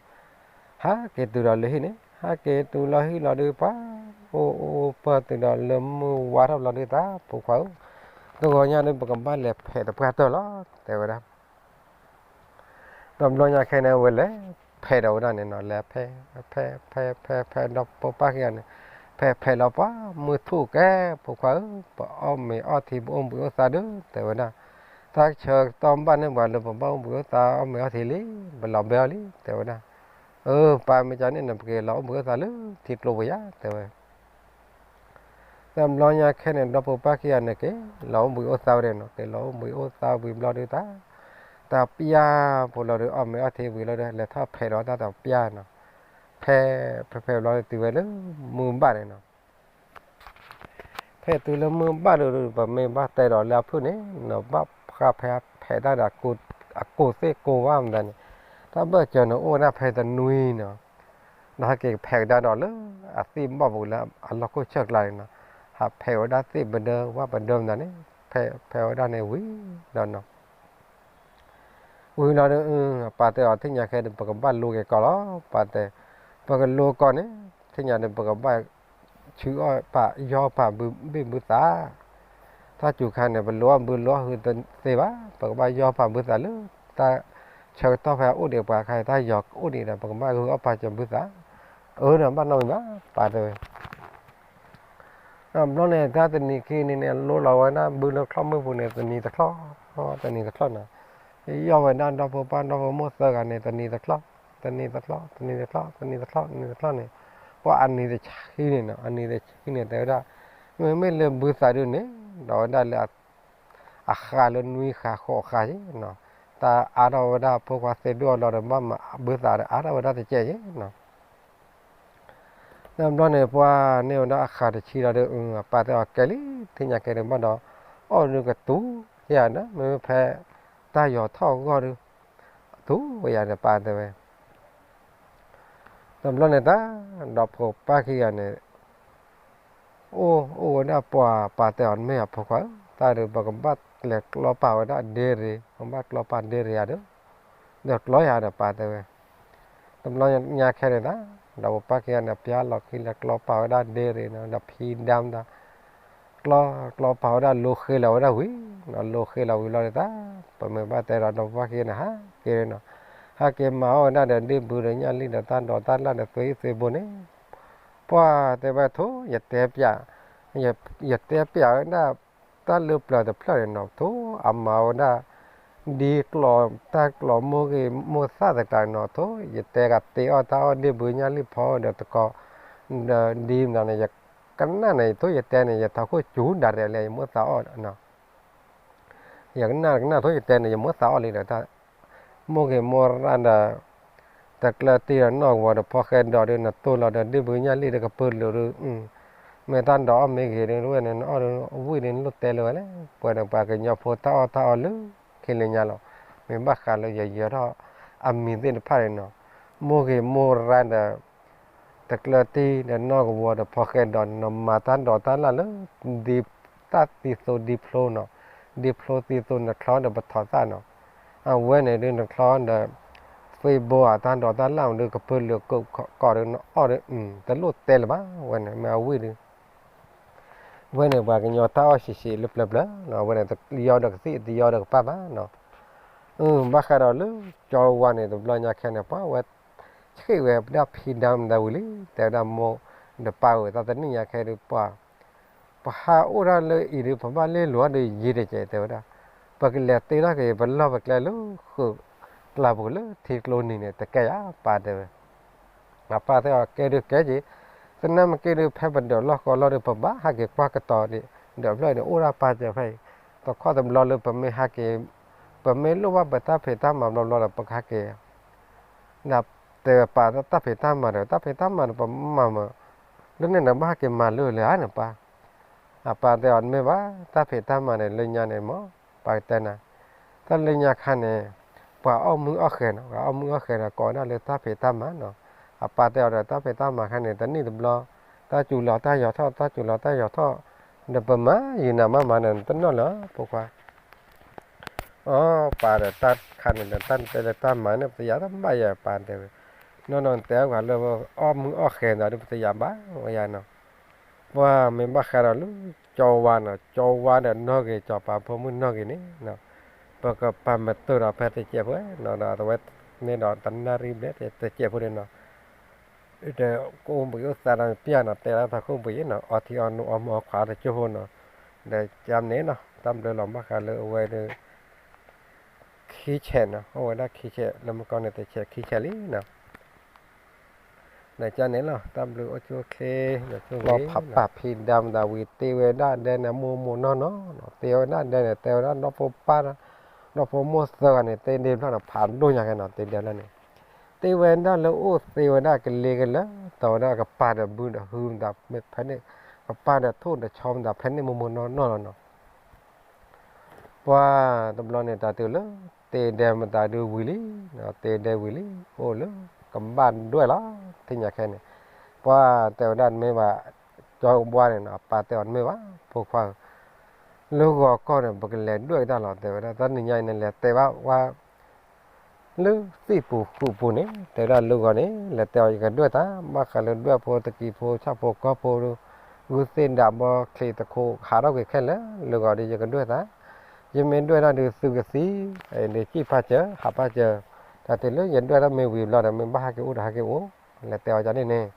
ဟးက့ၤတုၤဒီးလၢဟံၣ်န့ၣ် ဟးက့ၤတုၤလီၤဟံၣ်လီၤဒုး ပှၤအိၣ်အိၣ်ပၢၢ်တုၤဒီးလၢမုၢ်ဝါထီၣ်လီၤဒုး တၢ်ဖိခွါဧၢ, တဂီၤညါဒုး ပကဘၣ်လဲၤဖဲးတပှၢ်တၢၢ်လီၤ တဲဝဲဒၣ် တဘျီညါခဲန့ၣ် အဝဲလဲၤဖဲးဒီးဝဲဒၣ်န့ၣ်နီၤ လဲၤဖဲး ဖဲး ဖဲး ဖဲးဒီးဖိပၢ်ခံဂၤန့ၣ်, ဖဲး ဖဲးလီၤပှၤမုၢ်ထူၣ်ကဲ ဖိခွါဧၢ, ပအီၣ်မ့ၤအီထံ ပအိၣ်ဘှံးအိၣ်သါဒုး တဲဝဲဒၣ်, တၢ်ဆၢကတီၢ်ဘၣ်န့ၢ်ပှၤလၢပဘၣ်အိၣ်ဘှံးအိၣ်သါအီၣ်မ့ၤအီထံလံ, ပလီၤဘဲအီၤလံ တဲဝဲဒၣ်, အၢ ပၢ်မ့ၢ်ကန့ၣ်န့ၣ် ပက့ၤလီၤအိၣ်ဘှံးအိၣ်သါလၢထံကျိပူၤယါ တဲဝဲ တဘျီညါခဲန့ၣ် ဒီဖိပၢ်ခံဂၤန့ၣ် က့ၤလီၤအိၣ်ဘှံးအိၣ်သါဝဲဒၣ်နီၤ, က့ၤလီၤအိၣ်ဘှံးအိၣ်သါဝံၤဘျီဒုးတၢ်, တပျၢ်ဖိလီၤဒုး အီၣ်မ့ၤအီထံဝံၤလီၤဒုး လဲၤထီၣ်ဖဲးဒီးတၢ်တပျၢ်နီၤ, ဖဲး ဖဲး ဖဲးဘျီဒုးတုၤဝဲလၢမုၢ်ဘၣ်န့ၣ်နီၤ, ဖဲးတုၤလၢမုၢ်ဘၣ်ဒုး ပမ့ၢ်ဘၣ်တဲဒီးလၢအဖုၣ်န့ၣ် နဘၣ်ဃးဖဲးဖဲးတၢ်ဒီး အကိၢ်သ့ၣ်ကိၢ်ဝါမတၤန့ၣ်, တၢ်ဘၢၣ်စၢၤန့ၣ်အိၣ်ဝဲဒၣ်ဖဲတနွံနီၤ ဒီးဟဲက့ၤဖဲးကဒါဒီးလၢအသ့ၣ်ဘီၣ်ပူၤလၢအလီၢ်ခိၣ်ဆၢၣ်ကျါန့ၣ်နီၤ, ဟးဖဲးဝဲဒၣ်သ့ၣ်ပဒၢဝၣ်ပဒၢမတၤန့ၣ်, ဖဲးဖဲးဝဲဒၣ်န့ၣ်ဝံၤဒီးနီၤ, ဝံၤလီၤဒီး ပၢ်တဲအီၤ ထံၣ်ညါခဲဒီး ပကဘၣ်လူၤက့ၤကီးလီၤ, ပၢ်တဲ, ပကလူၤကီးန့ၣ် ထံၣ်ညါဒီး ပကဘၣ်ဆူအီၣ်ပာ်ယီၢ်ပာ်ဘုဘ့ၣ်ဘုသး တၢ်စူၤခါန့ၣ် ပလူၤအီၣ်ဘုလူၤအီၣ်ဟုတသ့ဘၣ်, ပကဘၣ်ယီၢ်ပာ်ဘုသးလၢ တၢ်ဆၢကတီၢ်ဖဲအအိၣ်ဒံးပှၤခါ တၢ်ယီၤအိၣ်ဒံးဒီး ပကဘၣ်ဂုာ်အီၣ်ပာ်စၢၤဘုသး, အၢ ဒီးဘၣ်နီတမံၤဘၣ် ပၢ်တဲဝဲ. ဘျီန့ၣ် တၢ်တနံၤခံနံၤန့ၣ် လိလီၤဝဲဒၣ်ဘုလၢချီၣ်မုၢ်ပူၤန့ၣ် တနံၤတချီၣ်, တနံၤတချီၣ်နီၤ, ယီၢ်ဝဲဒၣ်ဒီဖိပၢ်ဒီဖိမိၢ်သၢဂၤန့ၣ် တနံၤတချီၣ်, တနံၤတချီၣ်, တနံၤတချီၣ်, တနံၤတချီၣ်, တနံၤတချီၣ်န့ၣ်, ပှၤအနံၤတဆံန့ၣ်နီၤ, အနံၤတဆံန့ၣ် တဲဝဲဒၣ်, မ့မ့ၢ်လၢဘုသးဒုန့ၣ် ဒီးဝဲဒၣ်လၢ အဃးလၢနွံဃးဃိးဃးယ့ၣ်နီၤ, တၢ်အါထီၣ်ဝဲဒၣ်ဖိခွါသ့ၣ်ဒိၣ်အလီၢ်ဒီး ဘၣ်မၤဘုသးဒီးအါထီၣ်ဝဲဒၣ်တကဲးယ့ၣ်နီၤ. တဘျီန့ၣ် ပှၤန့ၢ်ဝဲဒၣ်အဃးတဆံလီၤဒီး အပၢ်တဲအီၤ ကဲလံ ထံၣ်ညါကဲဒုးဘၣ်ဒီး အီၣ်ဒုးကတူၢ်ယၤဒီး မ့မ့ၢ်ဖဲတၢ်ယီၤထီၣ်အဂီၢ်ဒုး တူၢ်ဝဲယၤဒီး ပၢ်တဲဝဲ. တဘျီန့ၣ်တၢ် ဒီးဖိပၢ်ခံဂၤန့ၣ် အိၣ်အိၣ်ဝဲဒၣ်ပှၤ ပၢ်တဲအီၤ နမ့ၢ်အဖိခွါဧၢ, တၢ်ဒီးပကဘၣ်လဲၤကျီပာ်ဝဲဒၣ်ဒ့ရ့ၣ်, ပဘၣ်ကျီပာ်ဒ့ရ့ၣ်ဧါဒီး, ဒီးကျီယၤဒီးပၢ်တဲဝဲ, တဘျီညါခဲန့ၣ်တၢ် ဒီးဖိပၢ်ခံဂၤန့ၣ် ပျၢ်လီၤခံလဲၤကျီပာ်ဝဲဒၣ်ဒ့ရ့ၣ်နီၤ, ဒီးဖံးဒၢမတၤ ကျီ ကျီပာ်ဝဲဒၣ် လိဃ့လီၤဝဲဒၣ်ဝံၤနီၤ, လိဃ့လီၤဝံၤလီၤဒီးတၢ် ပမ့ၢ်ဘၣ်တဲဒီး ဒီးဖိပၢ်ခံဂၤန့ၣ် ဟးက့ၤနီၤ, ဟဲက့ၤမၤအီၣ်ဝဲဒၣ်ဒီးဒ့ၣ်ဘုဒီးညၣ်လံၢ်ဒီး တၢ်ဒိးတၢ်လၢ်ဒီး သွ့သ့ဘိန့ၣ်, ပှၢ်တဲဝဲထိ ယတဲပျး ယတဲပျးဝဲဒၣ် တၢ်လၢပျၢၤတဖျၢၣ်န့ၣ်နီၤ, ထိအမၤဝဲဒၣ် ဒ်ကျီ တၢ်ကျီမိၢ်ဂ့ၤမိၢ်သၣ်တကျါနီၤ, ထိယတဲကသ့အီၣ်တၢ်အီၣ်ဒ့ၣ်ဘုညၣ်လံၢ်ဖီဒီးတကီး ဒီးဒ်မတၤန့ၣ် ယကနၣ်န့ၣ် ထိယတဲန့ၣ် ယထးခိၣ်စူၤဒၣ်ရဲၣ်လၢယမိၢ်သးအီၣ်နီၤ, ယကနၣ်ကနၣ် ထိယတဲန့ၣ် ယမိၢ်သးအီၣ်လံဒီးတၢ် မိၢ်ဂ့ၤမိၢ်ရၢ်ဒီး တကျၢတံၢ်ဒီးနီၢ်ကဝီၤဒီးဖီဃဲဒီးဒီး နတိၢ်လီၤဒီးဒ့ၣ်ဘုညၣ်လံၢ်ဒီးကပၢၤလုာ်ဒီး မ့ၢ်တၢ်ဒိးအီၣ်မ့ၢ်ဂ့ၤဒီး ဝဲန့ၣ်နအီၣ်ဒီးအဝံၣ်ဒီးနလိၣ်တဲလၢၤဝဲလဲၣ်, ပှဲၤဒီးပှၤကညီဖိတၢ်အီၣ်တၢ်အီလၢ ခံလၢညါလီၤ, မ့ၢ်ဘၣ်ဃးလၢယယၢၤထီၣ်အမံၤသ့ၣ်တဖၣ်န့ၣ်နီၤ, မိၢ်ဂ့ၤမိၢ်ရၢ်ဒီး တကျၢတံၢ်ဒီးနီၢ်ကဝီၤဒီးဖီဃဲဒီးနီၤ မၤတၢ်ဒိးတၢ်လၢ်လၢ ဒ်တၢ်သံသိဒ်ဖျိနီၤ, ဒ်ဖျိသံသိနချီဒီးပထီၣ်သၣ်နီၤ, အဝဲန့ၣ်ဒုးနချီဒီး သွ့ဘိဧါ တၢ်ဒိးတၢ်လၢ်မးဒီး ကပၢၤလုာ်ကီၢ်ဒီးနအီၣ်ဒီး တလိၣ်တဲလၢၤဘၣ်, ဝဲန့ၣ်မ့ၢ်အဝံၣ်ဒုး ဝဲန့ၣ်ပှၤကညီတၢ်အီၣ်ဆံးဆံးလၢပျၢၤပျၢၤနီၤ, ဝဲန့ၣ်တယီဒီးကသံၣ်တယီဒီးကပၢ်ဘၣ်နီၤ, ဘၣ်ဃးဒီးလၢကၠီဝါန့ၣ် တဘျီညါခဲန့ၣ် ပှၤဝဲ ဆံးဝဲဒၣ်ဖံးဒၢမတၤဝံၤလံ, တဲဝဲဒၣ်မိၢ်ဒီးပၢ်ဧၢ တၢ်တနံၣ်ညါခဲဒုးပှၤ ပဟးအိၣ်ဒၣ်လၢအံၤဒုး ပဘၣ်လဲၤလိာ်ဒီးယံၤတကဲး တဲဝဲဒၣ်, ပကလဲၤတ့ထီၣ်က့ၤ ပလီၢ်ပကျဲလၢဃုာ်ကျါပူၤလၢထံကျိနံၤန့ၣ် တကဲယၤ ပၢ်တဲဝဲ အပၢ်တဲအီၤ ကဲဒုးကဲက့ၤ, သနာ်က့ဒုး ဖဲပဒၢးလီၢ်ဃီလီၢ်ဒီး ပဘၣ်ဟးက့ၤကွၢ်ကတီၤဒံး ဒၢးဖျၢၣ်န့ၣ် အိၣ်ဒၣ်ပၢ်စၢၤဖဲအံၤ, တခီတဘျီလၢပမ့ၢ်ဟးက့ၤ ပမ့ၢ်လိၣ်ဘၣ်ပတၢ်ဖံးတၢ်မၤဘျီဘျီဒီး ပကဟဲက့ၤ ဒီးတဲပၢ် တၢ်ဖံးတၢ်မၤဒီး တၢ်ဖံးတၢ်မၤဒီး ပမၤမး လၢန့ၣ်ဒီး ဘၣ်ဟဲက့ၤမၤလၢလၢဧါန့ၣ်ပၢ်, အပၢ်တဲအီၤ တမ့ၢ်ဘၣ် တၢ်ဖံးတၢ်မၤန့ၣ် လၢညါန့ၣ်မး ပၢ်ကတဲနၤ, တၢ်လၢညါခါန့ၣ် ပှၤအီၣ်မုၢ်အီၣ်ဃဲၤနီၤ, ပှၤအီၣ်မုၢ်အီၣ်ဃဲၤဒီး ကိးဝဲဒၣ်လၢတၢ်ဖံးတၢ်မၤနီၤ, အပၢ်တဲအီၤဒီး တၢ်ဖံးတၢ်မၤခါန့ၣ် တနံၣ်တဘျီ တၢ်စူၤလီၤတၢ်ယီၤထီၣ် တၢ်စူၤလီၤတၢ်ယီၤထီၣ်, ဒီးပမၤယံၤနၤမးမၤန့ၣ် တနီၣ်လၢၤ ဖိခွါ အီ ပၢ်ဒီးတၢ်ခါန့ၣ်ဒီး တၢ်တဲလၢတၢ်မၤန့ၣ် ပတယာ်တဘၣ်ယၤ ပၢ်တဲဝဲ, နီၢ်နီၢ်တဲအီၣ်ပှၤလၢအီၣ်မုၢ်အီၣ်ဃဲၤဒီး ပတယာ်ဘၣ်ဝဲယၤနီၤ, ပှၤမ့ၢ်ဘၣ်ဃးဒီးလၢ ကၠီဝါနီၤ, ကၠီဝါဒီးနီၢ်ဂ့ၤ ကၠီၤပၤဖိမုၣ်နီၢ်ဂ့ၤန့ၣ် ပကပာ်မတုာ်ဒီးဖဲတစဲးဖိနီၤ, ဒီးအဝဲန့ၣ်ဒီးတနၣ်ရံၣ်ဘျဲၣ်တစဲးဖိန့ၣ်နီၤ ဒီးကအိၣ်ဘှံးအိၣ်သါဒီးပျၢ်နီၤ, တဲလၢသးခိၣ်ဘှံးနီၤ, အီထံအီနိအီမုၢ်အီခွါတကၠိဖိနီၤ, ဒီးကန့ၣ်နီၤ တၢ်ဘျုးလီၤဘၣ်ဃးလၢအဝဲဒီး ခံဆဲးနီၤ, အိၣ်ဝဲဒၣ်ခံဆဲး လၢမုၢ်ကီၢ်န့ၣ် တဆဲးခံဆဲးလံနီၤ, ဒီးကန့ၣ်လီၤ တၢ်ဘျုးအိၣ်ဆူၣ်အိၣ်ချ့ လီၤဆူၣ်ဂ့ၤ ပာ်ဖံးဒၢမတၤဝံၤ တ့ဝဲဒၣ်ဒဲန့ၣ် မိၢ်မိၢ်နီၢ်နီၢ်နီၤ, တ့ဝဲဒၣ်ဒဲန့ၣ် တဲဝဲဒၣ်ဒီဖိပၢ် ဒီဖိမိၢ်သၢဂၤန့ၣ် တ့ဒဲဖျၢၣ်နီၤ, ဖးဒိၣ်ညါခဲနီၤ တ့ဒဲဖျၢၣ်န့ၣ် တ့ဝဲဒၣ်လၢအိၣ်သ့ဝဲဒၣ်ကလ့ကလၢာ် တီဝဲဒၣ်ကပၤဒီးဘုဒီးဟုမတၤဖဲန့ၣ်, ကပၤဒီးထိၣ်ဒီးဆီမတၤဖဲန့ၣ် မိၢ်မိၢ်နီၢ်နီၢ်လီၤနီၤ. ပှၤတဘျီန့ၣ် တၢ်တုၤလၢ တ့ဒဲမတၤဒုးဝံၤလံ, တ့ဒဲဝံၤလံ အိၣ်လၢ ကဘၣ်ဒွဲၣ်လီၤ ထံၣ်ညါခဲန့ၣ်, ပှၤတဲဝဲဒၣ်တမ့ၢ်ဘၣ်, ကၠီဘှါန့ၣ်နီၤ အပၢ်တဲအီၤတမ့ၢ်ဘၣ် ဖိခွါဧၢ, လၢဂီၤကီၢ်န့ၣ် ပကလဲၤဒွဲၣ်ကဒါလီၤ တဲဝဲဒၣ် တၢ်နံၤညါအံၤန့ၣ် လဲၤတဲဘၣ်ဝဲ လၢသ့ၣ်ပူၤဃုာ်ပူၤန့ၣ် တဲဝဲဒၣ်လၢဂီၤန့ၣ် လဲၤတဲအီၤယကဒွဲၣ်သး ဘၣ်ဃးလၢဒွဲၣ်ဖိတကံၤဖိဆၣ်ဖိကီၢ်ဖိ ဂုၢ်သ့ၣ်ဒးဘီချံးသခိး ဟးထီၣ်ကွံာ်ခဲလၢာ် လၢဂီၤဒီးယကဒွဲၣ်သး, ယမ့ၢ်ဒွဲၣ်တၢ်ဒုးသုကသံ, ဒုးစံၣ်ဖးစၢၤ ဟးဖးစၢၤ, တၢ်တုၤလၢယဒွဲၣ်တၢ်မ့ၢ်ဝံၤဘျီဒီး မ့ၢ်ဘၣ်ဟဲက့ၤအိၣ်ဒီးဟဲက့ၤအိၣ်, လဲၤတဲအီၤဒ်န့ၣ်န့ၣ်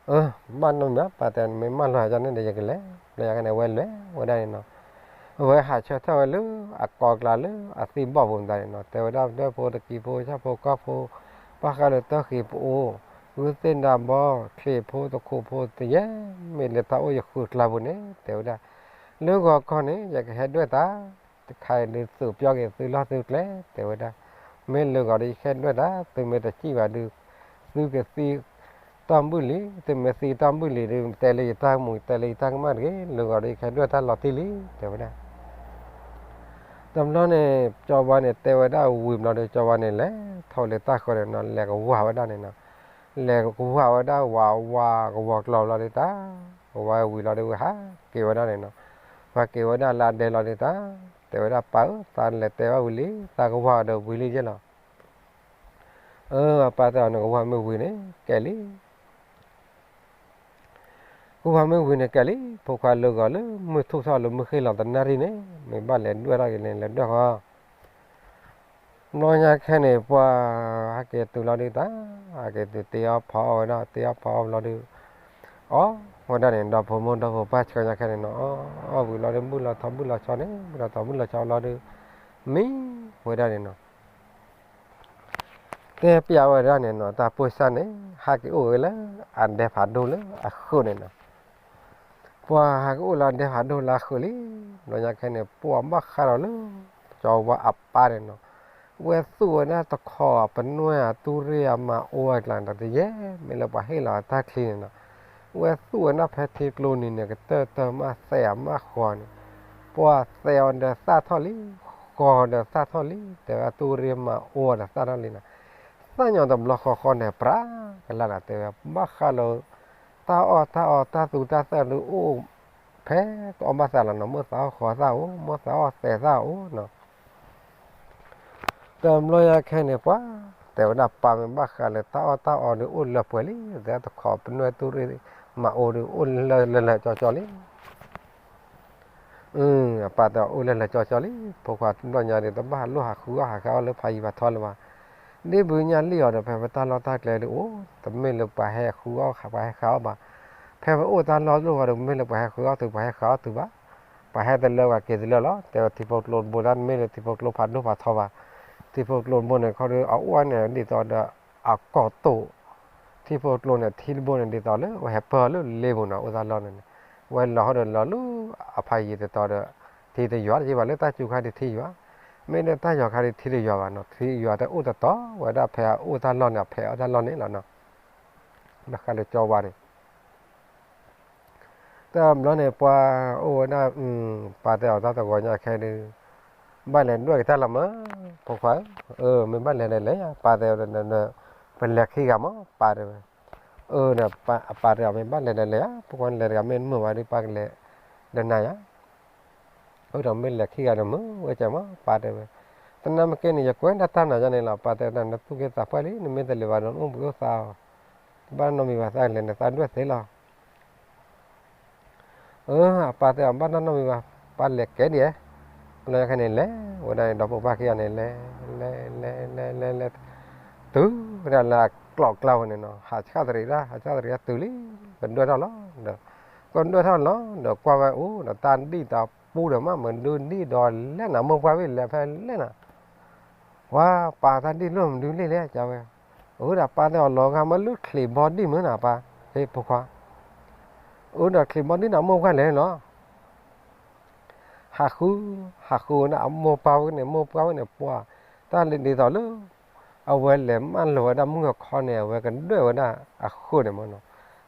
အၢ ဘၣ်နီတမံၤ ပၢ်တဲ နမ့ၢ်မၢလီၤယၤန့ၣ်ဒီး ယကလဲၤ, လၢယၤကန့ၣ် အဝဲလဲၤဝဲဒၣ်န့ၣ်နီၤ, အဝဲဟးဆၢထၢၣ်ဝဲလၢအကီကျါလၢအသံၣ်ဘီၣ်ပူၤမတၤန့ၣ်နီၤ, တဲဝဲဒၣ်ဒွဲၣ်ဖိတကံၤဖိဆၣ်ဖိကီၢ်ဖိ, ဘၣ်ဃးလၢတၢ်ဃ့ၢ်ပအိၣ်, ဂုၢ်သ့ၣ်ဒးဘီ, ချံးဖိတခိးဖိတယဲၢ်, မ့ၢ်လၢတၢ်အိၣ်ယဃုကျါပူၤန့ၣ် တဲဝဲဒၣ်, လၢဂီၤခီန့ၣ် ယကဟဲဒွဲၣ်သး တခါအံၤဒုးသုးပျီက့ၤသုလီၢ်သုကျဲ တဲဝဲဒၣ်, မ့ၢ်လၢဂီၤဒီးယဟဲဒွဲၣ်သး သုမ့ၢ်တစံၣ်ဘၣ်ဒုး သုကသံတီၢ်ဘုၣ်လံ, သုမ့ၢ်သံတီၢ်ဘုၣ်လံဒုး တဲလၢယတၢ်မူ တဲလၢယတၢ်ကမၣ်တဂ့ၤ, လၢဂီၤဒီးယကဟဲဒွဲၣ်သးလီၤတံၢ်လံ တဲဝဲဒၣ် တဘျီန့ၣ် ကၠီဝါန့ၣ်တဲဝဲဒၣ်ဝံၤဘျီဒီး ကၠီဝါန့ၣ်လဲၤထီၣ်လၢတၢ်ဃၢၤန့ၣ်နီၤ လဲၤကဝၢ်ဝဲဒၣ်န့ၣ်နီၤ, လဲၤကဝၢ်ဝဲဒၣ်ဝးဝးကဝီၤကျီၤဘျီဒီး တၢ်ကဝၢ်ဝံၤလီၤဒီး ဝဲဟးက့ၤဝဲဒၣ်န့ၣ်နီၤ, ဟးက့ၤဝဲဒၣ်လၢအဒဲလီၤဒီး တၢ်တဲဝဲဒၣ်ပၢ်ဧၢ သးလဲၤတဲဘၣ်ဝံၤလံ သးကဝၢ်ဒီးဝံၤလံယဲလီၤ. အၢ အပၢ်တဲအီၤ နကဝၢ်မ့ၢ်ဝံၤန့ၣ် ကဲလံ ကဝၢ်မ့ၢ်ဝံၤန့ၣ်ကဲလံ ဖိခွါလၢဂီၤလၢမုၢ်ထူၣ်ထီၣ်လၢမုၢ်ဃ့ၢ်လီၤတနၣ်ရံၣ်န့ၣ် မ့ၢ်ဘၣ်လဲၤဒွဲၣ်ထီၣ်က့ၤန့ၣ် လဲၤဒွဲၣ်ဃီ ဘျီညါခဲန့ၣ် ပှၤဟးက့ၤတုၤလီၤဒုးတၢ်, ဟးက့ၤတုၤတ့အီၣ်ဖီအီၣ်ဝဲဒၣ် တ့အီၣ်ဖီအီၣ်ဘျီဒုး, အီၣ်ဝဲဒၣ်န့ၣ် ဒီဖိမိၢ်ဒီဖိပၢ်ဆှၢညါခဲန့ၣ်နီၤ, အီၣ်ဝံၤလီၤဒုး မုၢ်လီၤထီၣ်မုၢ်လီၤဆီန့ၣ် မုၢ်လီၤထီၣ်မုၢ်လီၤဆီဘျီဒုး, မံဝဲဒၣ်န့ၣ်နီၤ တဲပျးဝဲဒၣ်န့ၣ်နီၤ တၢ်ပိၢ်စၢ်န့ၣ် ဟးက့ၤအိၣ်ဝဲလၢအဒဲဖးဒိၣ်လၢအဃုာ်န့ၣ်နီၤ, ပှၤဟးက့ၤအိၣ်လၢအဒဲဖးဒိၣ်လၢအဃုာ်လံ, ဘျီညါခဲန့ၣ် ပှၤဘၣ်ဃးဒီးလၢ ကၠီဝါအပၢ်န့ၣ်နီၤ, ဝဲသူၣ်ဝဲဒၣ်တခီပနွဲၢ်အတူၢ်ရ့ၣ်အမၤအိၣ်အကျါဒီးတယဲၢ် မ့ၢ်လၢပှၤဟ့ၣ်လီၤအတၢ်ချံန့ၣ်နီၤ, ဝဲသူၣ်ဝဲဒၣ်ဖဲထံကျိနံၤန့ၣ် ကတၢၢ်တၢၢ်မးသဲးအမးဃီန့ၣ်, ပှၤသဲးအီၤဒီးသၣ်ထီၣ်လံ, ဃီဒီးသၣ်ထီၣ်လံ, တဲဝဲအတူၢ်ရ့ၣ်မၤအိၣ်ဒီးသၣ်ထီၣ်လံနီၤ, သၣ်ညီတဘျီဃီဃီန့ၣ် ပြးကလၢ်နီၤ တဲဝဲ ဘၣ်ဃးလၢ တၢ်အီၣ်တၢ်အီတၢ်သူတၢ်သၣ်ဒုးအိၣ် ဖဲကအီၣ်ဘၣ်သးလီၤနီၤ, မိၢ်သးအီၣ်ဃီသၣ်အိၣ် မိၢ်သးအီၣ်သဲးသၣ်အိၣ်နီၤ, တဘျီညါခဲန့ၣ် ပှၤတဲဝဲဒၣ်ပၢ်မ့ၢ်ဘၣ်ဃးလၢတၢ်အီၣ်တၢ်အီဒုးအိၣ်လၢပှဲၤလံ, တၢ်တခီပနွဲၢ်တူၢ်ရ့ၣ်မၤအိၣ်ဒုးအိၣ်လၢလၢလၢကၠီကၠီလံ အပၢ်တဲအီၤအိၣ်လၢလၢကၠီကၠီလံ, ဖိခွါတဘျီညါဒီး တဘၣ်လိၣ်ဟးဃုအီၣ်ဟးဃုအီၣ်လၢဖးယံၤဖးထီလၢၤဘၣ်, ဒ်ဘုညါလံၣ်အီၤဒီး ဖဲပတၢ်လီၢ်တၢ်ကျဲဒုးအိၣ် တမ့ၢ်လၢပှၤဟဲဃုအီၣ်ပှၤဟဲဃုအီၣ်ဘၣ်, ဖဲပအိၣ်တၢ်လီၢ်တအိၣ်ဒီး မ့ၢ်လၢပှၤဟဲဃုအီၣ်သုးပှၤဟဲဃုအီၣ်သုးဘၣ်, ပှၤဟဲတလၢပှၤက့ၤတလၢလီၤ, တဲဝဲထံဖိကျိတဘိ တၢ်တမ့ၢ်လၢထံဖိကျိဖးဒိၣ်ဖးထီဘၣ်, ထံဖိကျိတဘိန့ၣ် ခီဒီးအအိၣ်န့ၣ် ဒ်သိးဒီး အကီၢ်တိာ် ထံဖိကျိန့ၣ် ထံတဘိန့ၣ် ဒ်သိးလၢအဝဲဟဲပၢၢ်လၢလ့ပူၤနီၤ အိၣ်တၢ်လီၢ်န့ၣ်န့ၣ်, ဝဲလီၤဟီဒီးလီၤလၢအဖးယံၤတတီၤဒီး ထံတယွၤတယံၤဘၣ်လၢတၢ်စူၤခါဒုးထံယွၤ, မ့ၢ်လၢတၢ်ယွၤခါဒုးထံတယွၤဘၣ်နီၤ, ထံယွၤတအိၣ်တတီၤဝဲဒၣ်ဖဲအအိၣ်တၢ်လီၢ်န့ၣ် အဖဲအအိၣ်တၢ်လီၢ်န့ၣ်လီၤနီၤ, ဘၣ်ဃးလၢကၠီဝါန့ၣ် တဘျီန့ၣ် ပှၤအိၣ်ဝဲဒၣ် ပၢ်တဲအီၤတၢ်တဂီၤညါခဲဒုး ဘၣ်လဲၤဒွဲၣ်က့ၤတၢ်လီၤမး ဖိခွါဧၢ, မ့ၢ်ဘၣ်လဲၤဒီးလဲၤယါ ပၢ်တဲအီၤဒီး ပလဲၤခံဂၤမး ပၢ်တဲဝဲ, အၢ အပၢ်တဲအီၤ မ့ၢ်ဘၣ်လဲၤဒီးလဲၤဧါ ဖိခွါန့ၣ်လဲၤတဂၤမ့ၢ်တမုာ်ဘၣ်ဒီး ပၢ်ကလဲၤဒီးနၤယါ အၢ ဒီးမ့ၢ်လဲၤခံဂၤဒီးမုာ်ဝဲကမး ပၢ်တဲဝဲ, တနၤမ့ၢ်က့န့ၣ် ယကွဲးဒၣ်တၢ်နၤယါန့ၣ်လီၤ ပၢ်တဲဝဲဒၣ် နသူၣ်က့သးပှၢ်လံ နမ့ၢ်တလဲၤဘၣ်ဒီး နအိၣ်ဘှံးအိၣ်သါအီၤ, ဘၣ်နီတမံၤဘၣ် သးကလဲၤန့ၣ် သးဒွဲၣ်သ့လီၤ အၢ အပၢ်တဲအီၤ ဘၣ်တၢ်နီတမံၤဘၣ် ပၢ်လဲၤကဲဒ်ဧါ, ဘျီညါခဲန့ၣ် လဲၤဝဲဒၣ်န့ၣ် ဒီဖိပၢ်ခံဂၤန့ၣ် လဲၤ လဲၤ လဲၤ လဲၤ လဲၤ လဲၤ တုၤဝဲဒၣ်လၢအကျိးအကျါဝဲန့ၣ်နီၤ ဟးဆှၣ်သရံးတၢ် ဟးဆှၣ်သရံးတၢ်တုၤလံ, ကဒွဲၣ်ထီၣ်လီၤဒီး ကဒွဲၣ်ထီၣ်လီၤဒီး ကွၢ်ဝဲအိၣ်ဒီး တၢ်ဒံၣ်တၢ်ပူဒီး မ့ၢ်မနုၤဒံၣ်ဒီးလဲၣ်နၤ မိၢ်ပှၢ်ဝဲလဲၤဖဲလဲၣ်နၤ ပှၤပၢ်တၢ်ဒံၣ်လိၣ်မနုၤလဲၣ်လဲၣ် ကဝဲ, အၢ ဒီးပၢ်တဲအီၤ လီၤဂာ်မ့ၢ်လၢချံးဘီဒံၣ်မုၢ်နၤပၢ်, ဟ့ၣ်ဖိခွါ, အၢ ဒီးချံးဘီဒံၣ်နၤ မိၢ်ပှၢ်လဲၤလီၤ, ဟးဃု, ဟးဃုဝဲဒၣ်အမိၢ်ပၢ်ဝဲန့ၣ် မိၢ်ပှၢ်ဝဲန့ၣ် ပှၤ, တၢ်ဒ်သိးလၢ အဝဲလဲၤမၢလီၤဝဲဒၣ်မုၢ်အခီန့ၣ် အဝဲကဒွဲၣ်ဝဲဒၣ်အဃုာ်န့ၣ်မ့ၢ်နီၤ,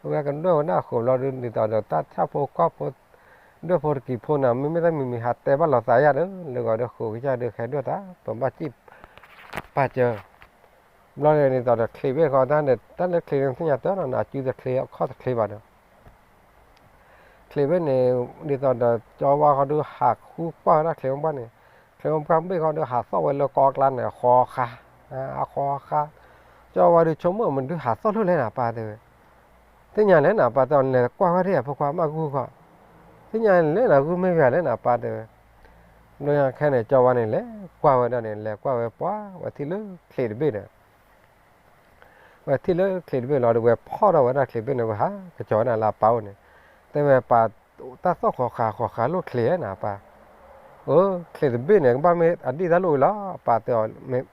အဝဲကဒွဲၣ်ဝဲဒၣ်အဃုာ်ဘျီဒုး ဒ်သိးဒီးတၢ်ဆၣ်ဖိကီၢ်ဖိ ဒွဲၣ်ဖိတကံၤဖိန့ၣ် မ့မ့ၢ်တၢ်မံၤမံၤဟးတဲဘၣ်လိာ်သးယါဒီး လၢဂီၤဒီးဃိးကစၢ်ဒုး ကဟဲဒွဲၣ်တၢ် ပဘၣ်စံၣ်ပာ်စၢၤ, ဘျီန့ၣ်ဒ်သိးဒီးချံးဘ့ၣ်ဃီ တၢ်လၢချံးန့ၣ်သ့ၣ်ညါတၢ်နီၤ အစုတချ့အခီၣ်တချ့ဘၣ်ဒီး ချံးဘ့ၣ်န့ၣ် ဒ်သိးဒီးကၠီဝါဃီဒုး ဟးဃုကွၢ်ဝဲဒၣ်ချံးမိၢ်ပှၢ်န့ၣ်, ချံးမိၢ်ပှၢ်ဘ့ၣ်ဃီဒုး ဟးသီၣ်ဝဲလၢကီၢ်ကျါန့ၣ် ဃီဃါ, ဃီဃါ, ကၠီဝါဒုး ဆိကမိၣ်မနုၤဟးသီၣ်လၢလဲၣ်နၤ ပၢ်တဲဝဲ သ့ၣ်ညါလဲၣ်နၤ ပၢ်တဲအီၤ လဲၤကွၢ်ဝဲဒၣ် ဖိခွါ မ့ၢ်ဂုၢ်ဃီ, သ့ၣ်ညါလဲၣ်နၤ ဂုၢ်မ့ၢ်ဂၤလဲၣ်နၤ ပၢ်တဲဝဲ, ဘျီညါခဲန့ၣ် ကၠီဝါန့ၣ် လဲၤကွၢ်ဝဲဒၣ်န့ၣ် လဲၤကွၢ်ဝဲပှၤ ဝဲထံၣ်လၢချံးတဘ့ၣ်ဒီး ဝဲထံၣ်လၢချံးတဘ့ၣ်လီၤဒီး ဝဲဖီၣ်ထီၣ်ဝဲဒၣ်ချံးဘ့ၣ်န့ၣ် ဝဲဟးကစီၤဝဲဒၣ်လၢအပၢ်အိၣ်န့ၣ်, တဲဝဲပၢ် တၢ်သီၣ်ဃီဃါဃီဃါလိၣ်ချံးဧါနၤပၢ်, အၢ ချံးတဘ့ၣ်န့ၣ် ကဘၣ်မ့ၢ်အဒံၣ်တၢ်လိၣ်ဝဲလီၤ ပၢ်တဲအီၤ,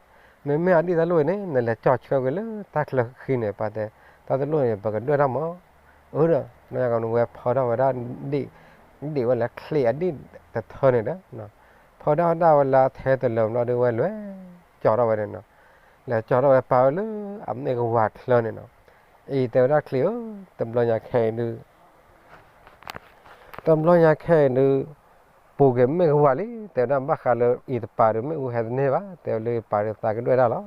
မ့မ့ၢ်အဒံၣ်တၢ်လိၣ်ဝဲန့ၣ် နလဲၤကၠီဆှၢက့ၤလၢတၢ်ချၢဃံန့ၣ် ပၢ်တဲ, တၢ်တလိၣ်န့ၣ် ပကဒွဲၣ်တၢ်မး, အၢဒီး ဘျီညါကီးန့ၣ်ဝဲဖီၣ်ထီၣ်ဝဲဒၣ် ဒံၣ်ဝဲလၢချံးအဒံၣ်တထၢန့ၣ်ဒီး ဖီၣ်ထီၣ်ဝဲဒၣ်ဝဲလၢထဲတလၢာ်ဘျီဒီး ဝဲလဲၤကၠီထီၣ်ဝဲန့ၣ်နီၤ, လဲၤကၠီထီၣ်ဝဲပၢ်ဝဲလၢအမ့ၢ်ကဝၤချၢန့ၣ်နီၤ, အံၤတဲဝဲဒၣ်ချံးဧၢ, တဘျီညါခဲအံၤဒုး တဘျီညါခဲအံၤဒုး ပူၤက့ၤမ့ၢ်ကဝၤလံ, တဲဝဲဒၣ်ဘၣ်ဃးလၢအံၤတပၤဒီးမ့ၣ်အူဟဲတန့ၢ်ဘၣ်, တဲဝဲလၢပၤဒီးသးကဒွဲၣ်တၢ်လီၤ.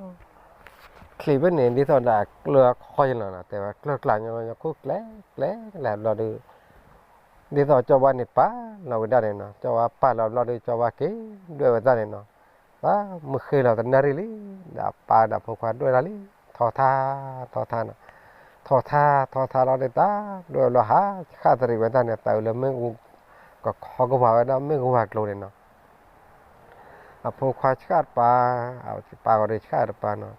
ချံးဖဲန့ၣ် ဒ်သိးဒီးအကျၢၢ်ခီယလီၤနီၤ, တဲဝဲကျၢၢ်ကျါညီညီခိၣ်ကျဲကျဲကျဲဘျီဒီး ဒ်သိးကၠီဝါန့ၣ်ပာ်လီၤဝဲဒၣ်န့ၣ်နီၤ, ကၠီဝါပာ်လီၤဘျီဒီး ကၠီဝါက့ၤဒွဲၣ်ဝဲတၢ်န့ၣ်နီၤ, သးမုၢ်ဃ့လီၤတနၣ်ရံၣ်လံ, ဒီးအပၢ်ဒီးဖိခွါဒွဲၣ်တၢ်လံ, ထီထါ, ထီထါနီၤ, ထီထါထီထါလီၤဒုးတၢ်, ဒွဲၣ်လီၤဟးဆှၣ်တရံးဝဲတၢ်န့ၣ် သးအုးလၢမ့ၣ်အူ ကခီကဝၤဝဲဒၣ်မ့ၣ်ကဝၤကျိၤန့ၣ်နီၤ. အဖိခွါဆှၣ်တပၤ, အပၢ်ဂီၤဒီးဆှၣ်တပၤနီၤ,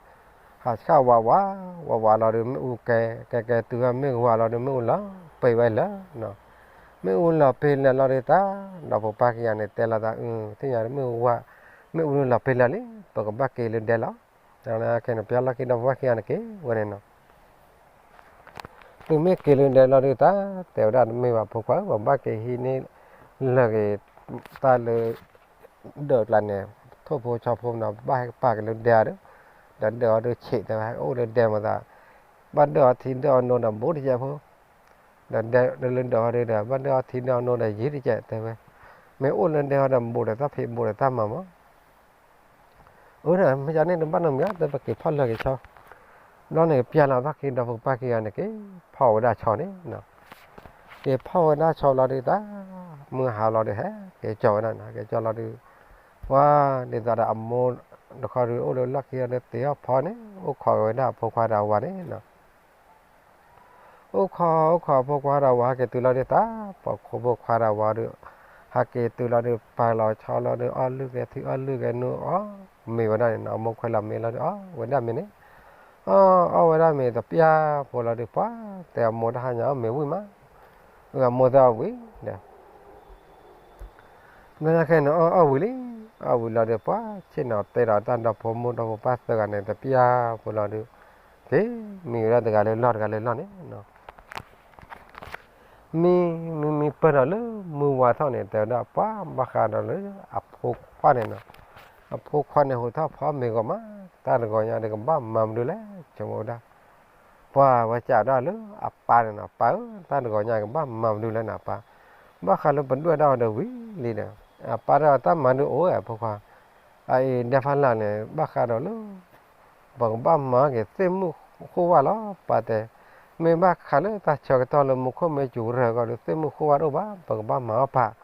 ဟးဆှၣ်ဝးဝး, ဝးဝးလီၤဒီးမ့ၣ်အူကဲ, ကဲကဲတုၤဝဲမ့ၣ်ကဝၤလီၤဒီးမ့ၣ်အူလီၤပ့ၤဝဲလၢာ်နီၤ, မ့ၣ်အူလီၤပ့ၤလၢာ်လီၤဒီးတၢ်, ဒီးဖိပၢ်ခံဂၤန့ၣ် တဲလီၤသးအုး သ့ၣ်ညါမ့ၣ်အူဝဲ, မ့ၣ်အူလီၤပ့ၤလၢာ်လံ, ပကဘၣ်က့ၤလၢဒဲလီၤ, ခဲန့ၣ် ပျီလီၢ်ခံဒီးဖိပၢ်ခံဂၤန့ၣ်က့ၤဝဲန့ၣ်နီၤ. သုမ့ၢ်က့ၤလၢဒဲလီၤဒုးတၢ်, တဲဝဲဒၣ်တမ့ၢ်ဘၣ်ဖိခွါဧၢ, ပဘၣ်က့ၤဟံးန့ၢ်လၢာ်က့ၤ တၢ်လၢ ဒၢးကျါန့ၣ်, ထိၣ်ဖိဆီဖိနီၤ, ဘၣ်ဟဲကပၤက့ၤလၢဒဲအီၤဒီး, ဒီးဒၢးအီၤဒုးဆံးတဲဝဲ ဟဲအိၣ်လၢဒဲမၤသး, ဘၣ်ဒၢးအီၤထံဒၢးအီၤနိဒီးဘူးတကဲးဖိ, ဒီးဒဲလၢဒၢးအီၤဒုးဒီး ဘၣ်ဒၢးအီၤထံဒၢးအီၤနိဒီးယံၤတကဲးတဲဝဲ, မ့ၢ်အိၣ်လၢဒဲအီၤဒီးဘူးဒီးတၢ်ဖံးဘူးဒီးတၢ်မၤမး အၢ မ့ၢ်ကန့ၣ်တဘၣ်နီတမံၤ တဲပက့ၤဖီၣ်လၢာ်က့ၤဆီ, ဘျီန့ၣ်ကပျၢ်လီၤသီၣ်ခံဒီးဖိပၢ်ခံဂၤန့ၣ် က့ၤဖီၣ်ဝဲဒၣ်ဆီန့ၣ်, က့ၤဖီၣ်ဝဲဒၣ်ဆီဘျီဒုးတၢ်, မုၢ်ဟါလီၤဒုးဟဲက့ၤကၠီဝဲဒၣ်န့ၣ် ဟဲက့ၤကၠီလီၤဒုး, ပှၤဒ်သိးဒီးအမိၢ်တခီဒုး အိၣ်လၢလီၢ်ခံအီၤဒုး သ့ၣ်အီၣ်ဖီန့ၣ် အိၣ်ခိးက့ၤဝဲဒၣ်အဖိခွါဒီးအဝၤန့ၣ် အိၣ်ခိးအိၣ်ခိးအဖိခွါဒီးအဝၤ ဟဲက့ၤတုၤလီၤဒုးတၢ်, ပှၤခိဖိခွါဒီးအဝၤဒုး ဟဲက့ၤတုၤလီၤဒုး ပာ်လီၤဆီလီၤဒုး အီၣ်လုၢ်က့ၤထံ အီၣ်လုၢ်က့ၤနူ အီၣ်မ့ၤဝဲဒၣ်န့ၣ်နီၤ, အမိၢ်ခွဲးလီၤမ့ၤလီၤဒုး အီၣ်ဝဲဒၣ်မ့ၤန့ၣ်, အီၣ်ဝဲဒၣ်မ့ၤတပျၢ်ဖိလီၤဒုး ပှၤတဲအမိၢ်တဟါညါအီၣ်မ့ၤဝံၣ်မး, အမိၢ်သးအီၣ်ဝံၤဒီး ဘျီညါခဲန့ၣ် အီၣ်ဝံၤလံ, အီၣ်ဝံၤလီၤဒီး ပှၤဆ့ၣ်နီၤတဲဒီးတၢ်ဒီဖိမိၢ်ဒီဖိပၢ်သၢဂၤန့ၣ် တပျၢ်ဖိလီၤဒုး, က့ၤမံဝဲဒၣ်တဂၤလၢလီၢ် တဂၤလၢလီၢ်န့ၣ်, မံ မံမံပၢၢ်ဒီးလၢမုၢ်ဝါထီၣ်န့ၣ် တဲဝဲဒၣ် ပှၤဘၣ်ဃးဒီးလၢအဖိခွါန့ၣ်နီၤ, အဖိခွါန့ၣ် ဟူးထီၣ်ဖီမ့ၤဂီၤမး, တၢ်တဂီၤညါဒီးကဘၣ်မၤမနုၤလဲၣ် ဆိကမိၣ်ဝဲဒၣ် ပှၤဝဲစံးဒၣ်လၢအပၢ်န့ၣ်နီၤ, ပၢ်ဧၢ တၢ်တဂီၤညါကဘၣ်မၤမနုၤလဲၣ်န့ၣ် ပၢ်, ဘၣ်ဃးလၢပဒွဲၣ်ဒၣ်အီၤဒီးဝံၤလံဒီး, အပၢ်တဲအီၤ တၢ်မၤဒုးအိၣ်ဝဲအဖိခွါ, အအံၤဒဲဖးလၢ်န့ၣ် ဘၣ်ဃးဒီးလၢ ပကဘၣ်မၤက့ၤသ့ၣ်မုၣ်ဃိၣ်ဝၣ်လီၤ ပၢ်တဲ, မ့ၢ်ဘၣ်ဃးလၢတၢ်ဆၢကတီၢ်လၢမူခိၣ်မ့ၢ်စူၤရၢၢ်အဂီၢ်ဒီး သ့ၣ်မုၣ်ဃိၣ်ဝၣ်တအိၣ်ဘၣ် ပကဘၣ်မၤအီၣ်ပၢ်,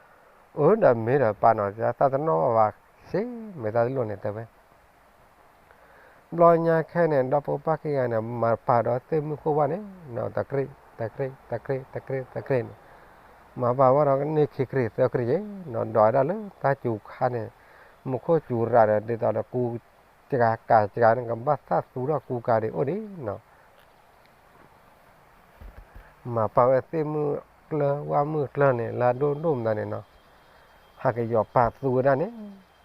အၢ ဒီးမ့ၢ်ဒီးပၢ်နီၤ တၢ်တနီၣ်ဘၣ်ဘၣ် စ့မ့ၢ်တၢ်တလိၣ်န့ၣ်တဲဝဲ ဘျီညါခဲန့ၣ် ဒီဖိပၢ်ခံဂၤန့ၣ် မၤပာ်ဒီးသ့ၣ်မုၣ်ဃိၣ်ဝၣ်န့ၣ်နီၤ တကြ့း တကြ့း တကြ့း တကြ့း တကြ့းန့ၣ်, မၤပာ်ဝဲဒီးန့ၢ်ခံကြ့းသၢကြ့းယဲၢ် နီၤ ဒိးဝဲဒၣ်လၢတၢ်စူၤခါန့ၣ်, မူခိၣ်စူၤရၢၢ်ဒီး ဒ်သိးဒီးကူစှၤကၤစှၤန့ၣ် ကဘၣ်သၣ်သူထီၣ်ကူကၤဒံးအိၣ်ဒံးနီၤ မၤပာ်ဝဲသ့ၣ်မုၣ်ကျၢၢ်ဝၣ်မုၣ်ကျၢၢ်န့ၣ် လၢအဒိၣ်ဒိၣ်မးန့ၣ်နီၤ, ဟဲက့ၤယီၤပာ်သူဝဲဒၣ်န့ၣ်,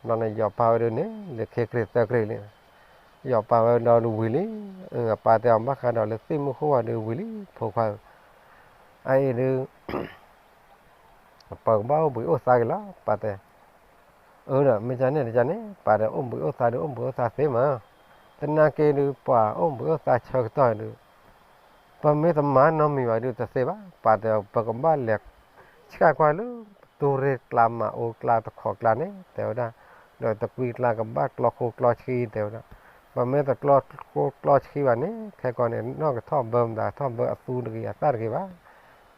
ဘျီန့ၣ် ယီၤပာ်ဝဲဒၣ်န့ၣ် လၢခံကြ့းသၢကြ့းလံ, ယီၤပာ်ဝဲဒီးဝံၤလံ, အပၢ်တဲအီၤဘၣ်ဃးဒီးလၢသ့ၣ်မုၣ်ဃိၣ်ဝၣ်ဒီးဝံၤလံ ဖိခွါဧၢ, အအံၤဒုး ပကဘၣ်အိၣ်ဘှံးအိၣ်သါက့ၤလီၤ ပၢ်တဲ, အၢ ဒီးမ့ၢ်ကန့ၣ်တကန့ၣ် ပၢ်တဲ အိၣ်ဘှံးအိၣ်သါဒုး အိၣ်ဘှံးအိၣ်သါသ့မး, သနာ်က့ဒုး ပှၤအိၣ်ဘှံးအိၣ်သါဆၢကတီၢ်ဒုး ပမ့ၢ်တမၤနီတမံၤဘၣ်ဒုးတသ့ဘၣ်, ပၢ်တဲ ပကဘၣ်လဲၤဆှၣ်ကွၢ်လၢ တူၢ်ရ့ၣ်ကျါမၤအိၣ်ကျါတခီကျါန့ၣ် တဲဝဲဒၣ်, ဒီးတကွံကျါကဘၣ်ကျီခိၣ်ကျီဆှံတဲဝဲဒၣ်, ပမ့ၢ်တကျီခိၣ်ကျီဆှံဘၣ်န့ၣ် ခဲကီန့ၣ် နီၢ်ကထီၣ်ဘၢမတၤထီၣ်ဘၢအသူတဂ့ၤအသၣ်တဂ့ၤဘၣ်,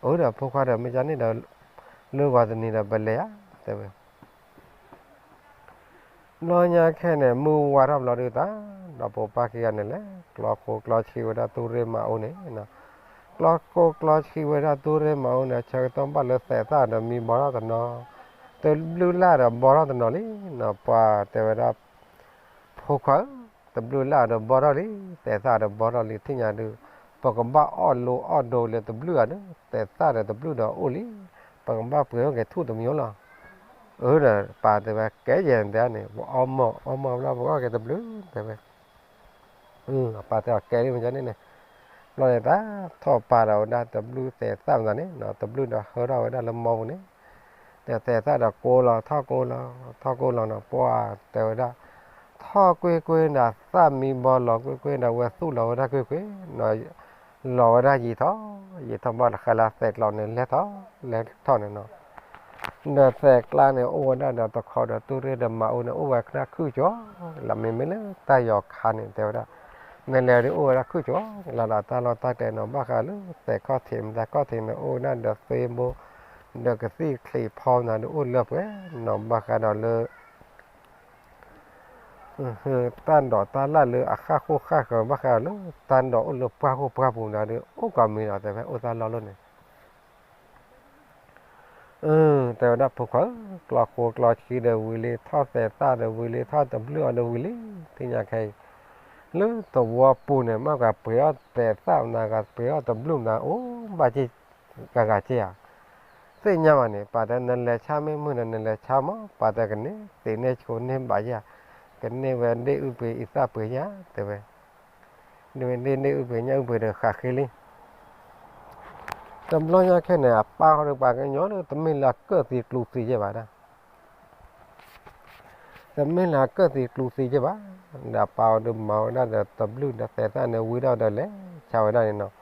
အၢ ဒီးဖိခွါဒီးမ့ၢ်ကန့ၣ်ဒီး လၢဂီၤတနံၤဒီးပလဲၤဧါ တဲဝဲ ဘျီညါခဲန့ၣ် မုၢ်ဝါထီၣ်ဘျီဒုးတၢ်, ဒီးဖိပၢ်ခံဂၤန့ၣ်လဲၤ ကျီခိၣ်ကျီဆှံဝဲဒၣ်တူၢ်ရ့ၣ်မၤအိၣ်န့ၣ်, ကျီခိၣ်ကျီဆှံဝဲဒၣ်တူၢ်ရ့ၣ်မၤအိၣ်န့ၣ် ဆၢကတီၢ်ဘၣ်လၢသဲးသၣ်ဒီးမံဘီထီၣ်တနီၤ, တဘျုးလၢ်ဒီးဘီထီၣ်တနီၤလံနီၤ, ပှၤတဲဝဲဒၣ် ဖိခွါဧၢ, တဘျုးလၢ်ဒီးဘီထီၣ်လံ, သဲးသၣ်ဒီးဘီထီၣ်လံ ထံၣ်ညါဒုး, ပကဘၣ်အီၣ်လိအီၣ်ဒိလၢတဘျုးဧါဒုး, သဲးသၣ်ဒီးတဘျုးဒီးအိၣ်လံ, ပကဘၣ်ပှ့ၤအိၣ်က့ၤထူၣ်တမံၤအိၣ်လီၤ. အၢ ဒီးပၢ်တဲဝဲ ကဲယဲၢ်တဲန့ၣ် ပအီမီၢ်အီမီၢ်ဘျီ ပကအီၣ်က့ၤတဘျုးတဲဝဲ အပၢ်တဲအီၤကဲလံမ့ၢ်န့ၣ်န့ၣ်, ဘျီန့ၣ်တၢ် ထီၣ်ပာ်ဒီးဝဲဒၣ်တဘျုးသဲးသၣ်မတၤန့ၣ်နီၤ, တဘျုးဒီးဟၢထီၣ်ဝဲဒၣ်လၢမီပူၤန့ၣ်, ဒီးသဲးသၣ်ဒီးကိးလီၤ ထီၣ်ကိးလီၤ ထီၣ်ကိးလီၤနီၤ, ပှၢ်တဲဝဲဒၣ်, ထီၣ်ကွ့ၢ်ကွ့ၢ်ဒီးသၣ်မံဘီလီၤကွ့ၢ်ကွ့ၢ်ဒီးဝဲသူၣ်လီၤဝဲဒၣ်ကွ့ၢ်ကွ့ၢ်နီၤ, လီၤဝဲဒၣ်ယံာ်ထီၣ် ယံာ်ထီၣ်ဘၣ်တဃဲလၢသဲးကျီန့ၣ် လဲၤထီၣ်လဲၤထီၣ်န့ၣ်နီၤ ဒီးသဲးကျါန့ၣ် အိၣ်ဝဲဒၣ်ဒီးတခီဒီး တူၢ်ရ့ၣ်ဒီးမၤအူန့ၣ် အိၣ်ဝဲခါခုၣ်ကၠီ, လၢမ့မ့ၢ်လၢတၢ်ယီၤခါန့ၣ် တဲဝဲဒၣ်, နလဲၤဒုးအိၣ်ဝဲဒၣ်ခုၣ်ကၠီ, လၢဒီးတၢ်လီၢ်တၢ်ကျဲနီၤ ဘၣ်ဃးလၢသဲးခီၣ်ထံး မတၤခီၣ်ထံးန့ၣ် အိၣ်ဝဲဒၣ်ဒီးသ့ဘိ, ဒီးကသံၣ်ချံးဖီနၤဒုးအိၣ်လၢပှဲၤနီၤ ဘၣ်ဃးဒီးလၢ တၢ်ဒိးတၢ်လၣ်လၢအဃၣ်ဃိၣ်ဃၣ်ဃၢၤ ဘၣ်ဃးလၢတၢ်ဒိးအိၣ်လၢပှၢ်ဃိၣ်ပှၢ်ပူၤနၤဒုး အိၣ်ကိးမံၤဒီး တဲဝဲအိၣ်တၢ်လီၢ်လီၤန့ၣ် တဲဝဲဒၣ်ဖိခွါဧၢ, ကျီၢ်ဃိကျီၢ်ဆံဒီးဝံၤလံ ထီၣ်သဲးသၣ်ဒီးဝံၤလံ ထီၣ်တဘျုးအီၤဒီးဝံၤလံ, သ့ၣ်ညါခဲအံၤ, လၢသဝီပူၤန့ၣ် မ့ၢ်ကပှ့ၤအီၣ်သဲးသၣ်နၤ ကပှ့ၤအီၣ်တဘျုးနၤ အိၣ်ဘၣ်က့ၤ ဂၤဂၤက့ၤဧါ, သ့ၣ်ညါဘၣ်န့ၣ် ပာ်တဲနလဲၤဆါမ့ၢ်မုၢ်ဒီးနလဲၤဆါမး ပာ်တဲကန့ၢ်သ့ၣ်န့ၢ်ဆိန့ၢ်ဘၣ်ယၤ, ကန့ၢ်ဝဲဒ့ၣ်အုၣ်ပှ့ၤအံသၣ်ပှ့ၤယၤ တဲဝဲ, ဒ့ၣ်ဒ့ၣ်အုၣ်ပှ့ၤညၣ်အုၣ်ပှ့ၤဒီးဃးဃ့လံ တဘျီညါခဲန့ၣ် အပၢ်ဃီဒီးပှၤကညီဒီး တမ့ၢ်လၢအကၢၣ်သံကျူသံယဲၢ်ဘၣ်ဒၣ်, တမ့ၢ်လၢအကၢၣ်သံကျူသံယဲၢ်ဘၣ်, ဒီးအပၢ်အီၤဒီးမၤဝဲဒၣ်ဒီးတဘျုးဒီးသဲးသၣ်န့ၣ် ဝံၤထီၣ်ဒီးလဲၤဆါဝဲဒၣ်န့ၣ်နီ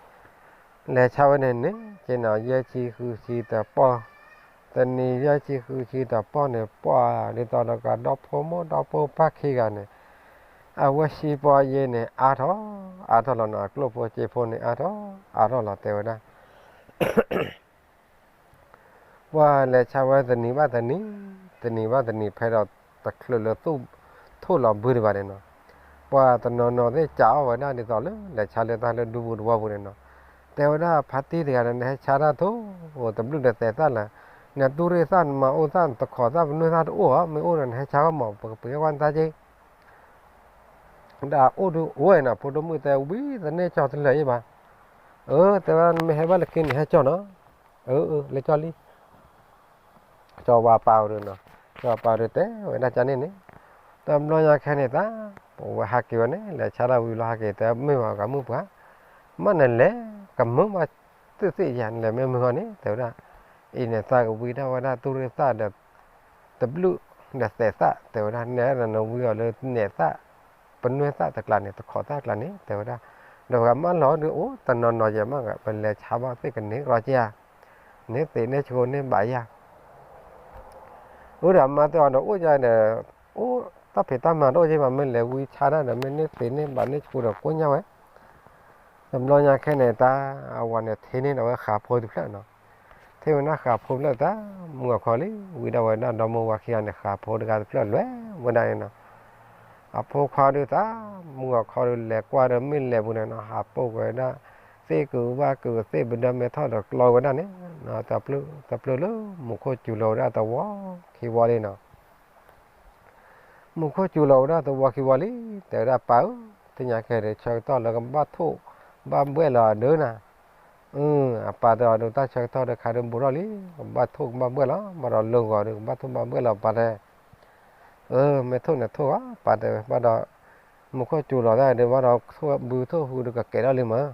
ၤ, လဲၤဆါဝဲန့ၣ်န့ၣ် က့ၤနီၤ ယဲၢ်ဆံဃုဆံတပီၢ်, တနံၤယဲၢ်ဆံဃုဆံတပီၢ်န့ၣ် ပှၤဒ်သိးဒီးကဒီဖိမိၢ်ဒီဖိပၢ်ခံဂၤန့ၣ် အဝဲစံပီယဲၢ်န့ၣ် အါထီၣ်, အါထီၣ်လီၤနီၤ အကျိၣ်ဖိစ့ဖိန့ၣ် အါထီၣ်, အါထီၣ်လီၤတဲဝဲဒၣ် ပှၤလဲၤဆါဝဲတနံၤဘၣ်တနံၤ, တနံၤဘၣ်တနံၤ ဖဲဒီးတချုးလၢသူၣ်ထိၣ်လီၤဘုတဘၣ်န့ၣ်နီၤ, ပှၤတနီၤနီၤသ့ၣ်ကးအီၣ်ဝဲဒၣ်ဒ်သိးလၢ လဲၤဆါလၢတၢ်လၢဒူပူၤတဝီပူၤန့ၣ်နီၤ, တဲဝဲဒၣ်ဖါတံၢ်တဂၤဒီး နဟဲဆါတၢ်ထိၣ်, တဘျုးဒီးသဲးသၣ်လၢ, နတူၢ်ရ့ၣ်သၣ်နမၤအိၣ်သၣ် တခိးသၣ်ပနွဲၢ်သၣ်တအိၣ်ဧါ, မ့ၢ်အိၣ်ဒီးနဟဲဆါကီမး ပကပှ့ၤအီၣ်ကွၢ်နတၢ်က့ ဒီးအိၣ်ဒုးအိၣ်နီၤ, ဖိဒိၣ်မုၣ်တဲဝံသန့ၢ်ကၠီတလၢာ်အံၤဘၣ်, အၢ တဲဝဲဒၣ် နမ့ၢ်ဟဲဘၣ်လၢခံန့ၣ် ဟဲကၠီနီၤ, အၢ အၢ လဲၤကၠီလံ, ကၠီဝဲပၢ်အီၤဒုးနီၤ, ကၠီပၢ်အီၤဒုးတဲဝဲဒၣ်ကန့ၣ်န့ၣ်, တဘျီညါခဲန့ၣ်တၢ်, ပဝဲဟးက့ၤဝဲန့ၣ် လဲၤဆါတၢ်ဝံၤလီၤဟးက့ၤ တဲမ့ၢ်ဝဲဂၤမုၣ်ပှၢ်, မ့ၢ်နလဲၤ ကမုာ်မး သ့ၣ်သ့ၣ်ယၤ နလဲၤမ့ၢ်မုာ်ဂီၢ်န့ၣ် တဲဝဲဒၣ်, အံၤန့ၣ်သးကဝံဒၣ်ဝဲဒၣ်တူၢ်ရ့ၣ်သၣ်ဒီး တဘျုးဒီးသဲးသၣ် တဲဝဲဒၣ် နဲဒၣ်နဝံအီၤလၢနဲးသၣ်, ပနွဲၢ်သၣ်တကျါန့ၣ် တခိးသၣ်တကျါန့ၣ် တဲဝဲဒၣ်, ဒီးပှၤမၢလီၤဒုးအိၣ်တနီၤနီၤယဲၢ်မး ပလဲၤဆါဘၣ်သ့ၣ်ကန့ၢ်ရီက့ဧါ, န့ၣ်သ့ၣ်န့ၢ်ဆိန့ၢ်ဘၣ်ယၤ, အၢ ဒီးမါတဲအီၤဒီးအိၣ်ယၤဒီး, အိၣ်တၢ်ဖံးတၢ်မၤတအိၣ်က့ဘၣ် မ့ၢ်လဲၤဝံဆါတၢ်ဒီး မ့ၢ်န့ၢ်သ့ၣ်န့ၢ်ဘၣ်န့ၢ်ဆိဒီးကိညၢ်ဝဲ, တဘျီညါခဲန့ၣ်တၢ်, အဝၤန့ၣ်ထံၣ်န့ၢ်ဒီးဝဲဃးဖိတဖျၢၣ်နီၤ, ထံၣ်ဝဲဒၣ်ဃးဖိတဖျၢၣ်တၢ်, မုၢ်ဂီၤခီလံ ဝံဒၣ်ဝဲဒၣ်ဒီမါဝၤခံဂၤန့ၣ် ဃးဖိတဂၤတဖျၢၣ်လဲၤဝဲဒၣ်န့ၣ်နီၤ, အဖိခွါဒုးတၢ်, မုၢ်ဂီၤခီဒုးလဲၤကွၢ်ဒီးမ့ၢ်လဲၤပူၤန့ၣ်နီၤ ဟးပိာ်ကွံာ်ဝဲဒၣ်, သ့ၣ်ကုာ်ဝၣ်ကုာ်သ့ၣ်ပဒၢမဲထီၣ်ဒီးကျီဝဲဒၣ်န့ၣ်, တပျုာ်လၢမူခိၣ်စူၤလီၤဝဲဒၣ်သဝီခံဝီလံနီၤ မူခိၣ်စူၤလီၤဝဲဒၣ်သဝီခံဝီလံ, တဲဝဲဒၣ်ပၢ်ဧၢ, သ့ၣ်ညါခဲဒုးဆၢကတီၢ်လၢကဘၣ်ထိၣ်ဘၣ်ဘှဲၣ်လီၤဒုးနၤ, အပၢ်တဲအီၤဒုးတၢ်ဆၢကတီၢ်ဒုးခါဒုးဘူးထီၣ်လံ, ကဘၣ်ထိၣ်ကဘၣ်ဘှဲၣ်လီၤ ဘၣ်ဒီးလၢဂီၤဒုး ကဘၣ်ထိၣ်ဘၣ်ဘှဲၣ်လီၤပၢ်တဲ, အၢ မ့ၢ်ထိၣ်န့ၣ်ထိၣ်ဧါ ပၢ်တဲဝဲဘၣ်ဒီး, မူခိၣ်စူၤလီၤတၢ်ဒုးဘၣ်ဒီးထိၣ်ဘုထိၣ်ဟုဒုးကကဲထီၣ်လံမး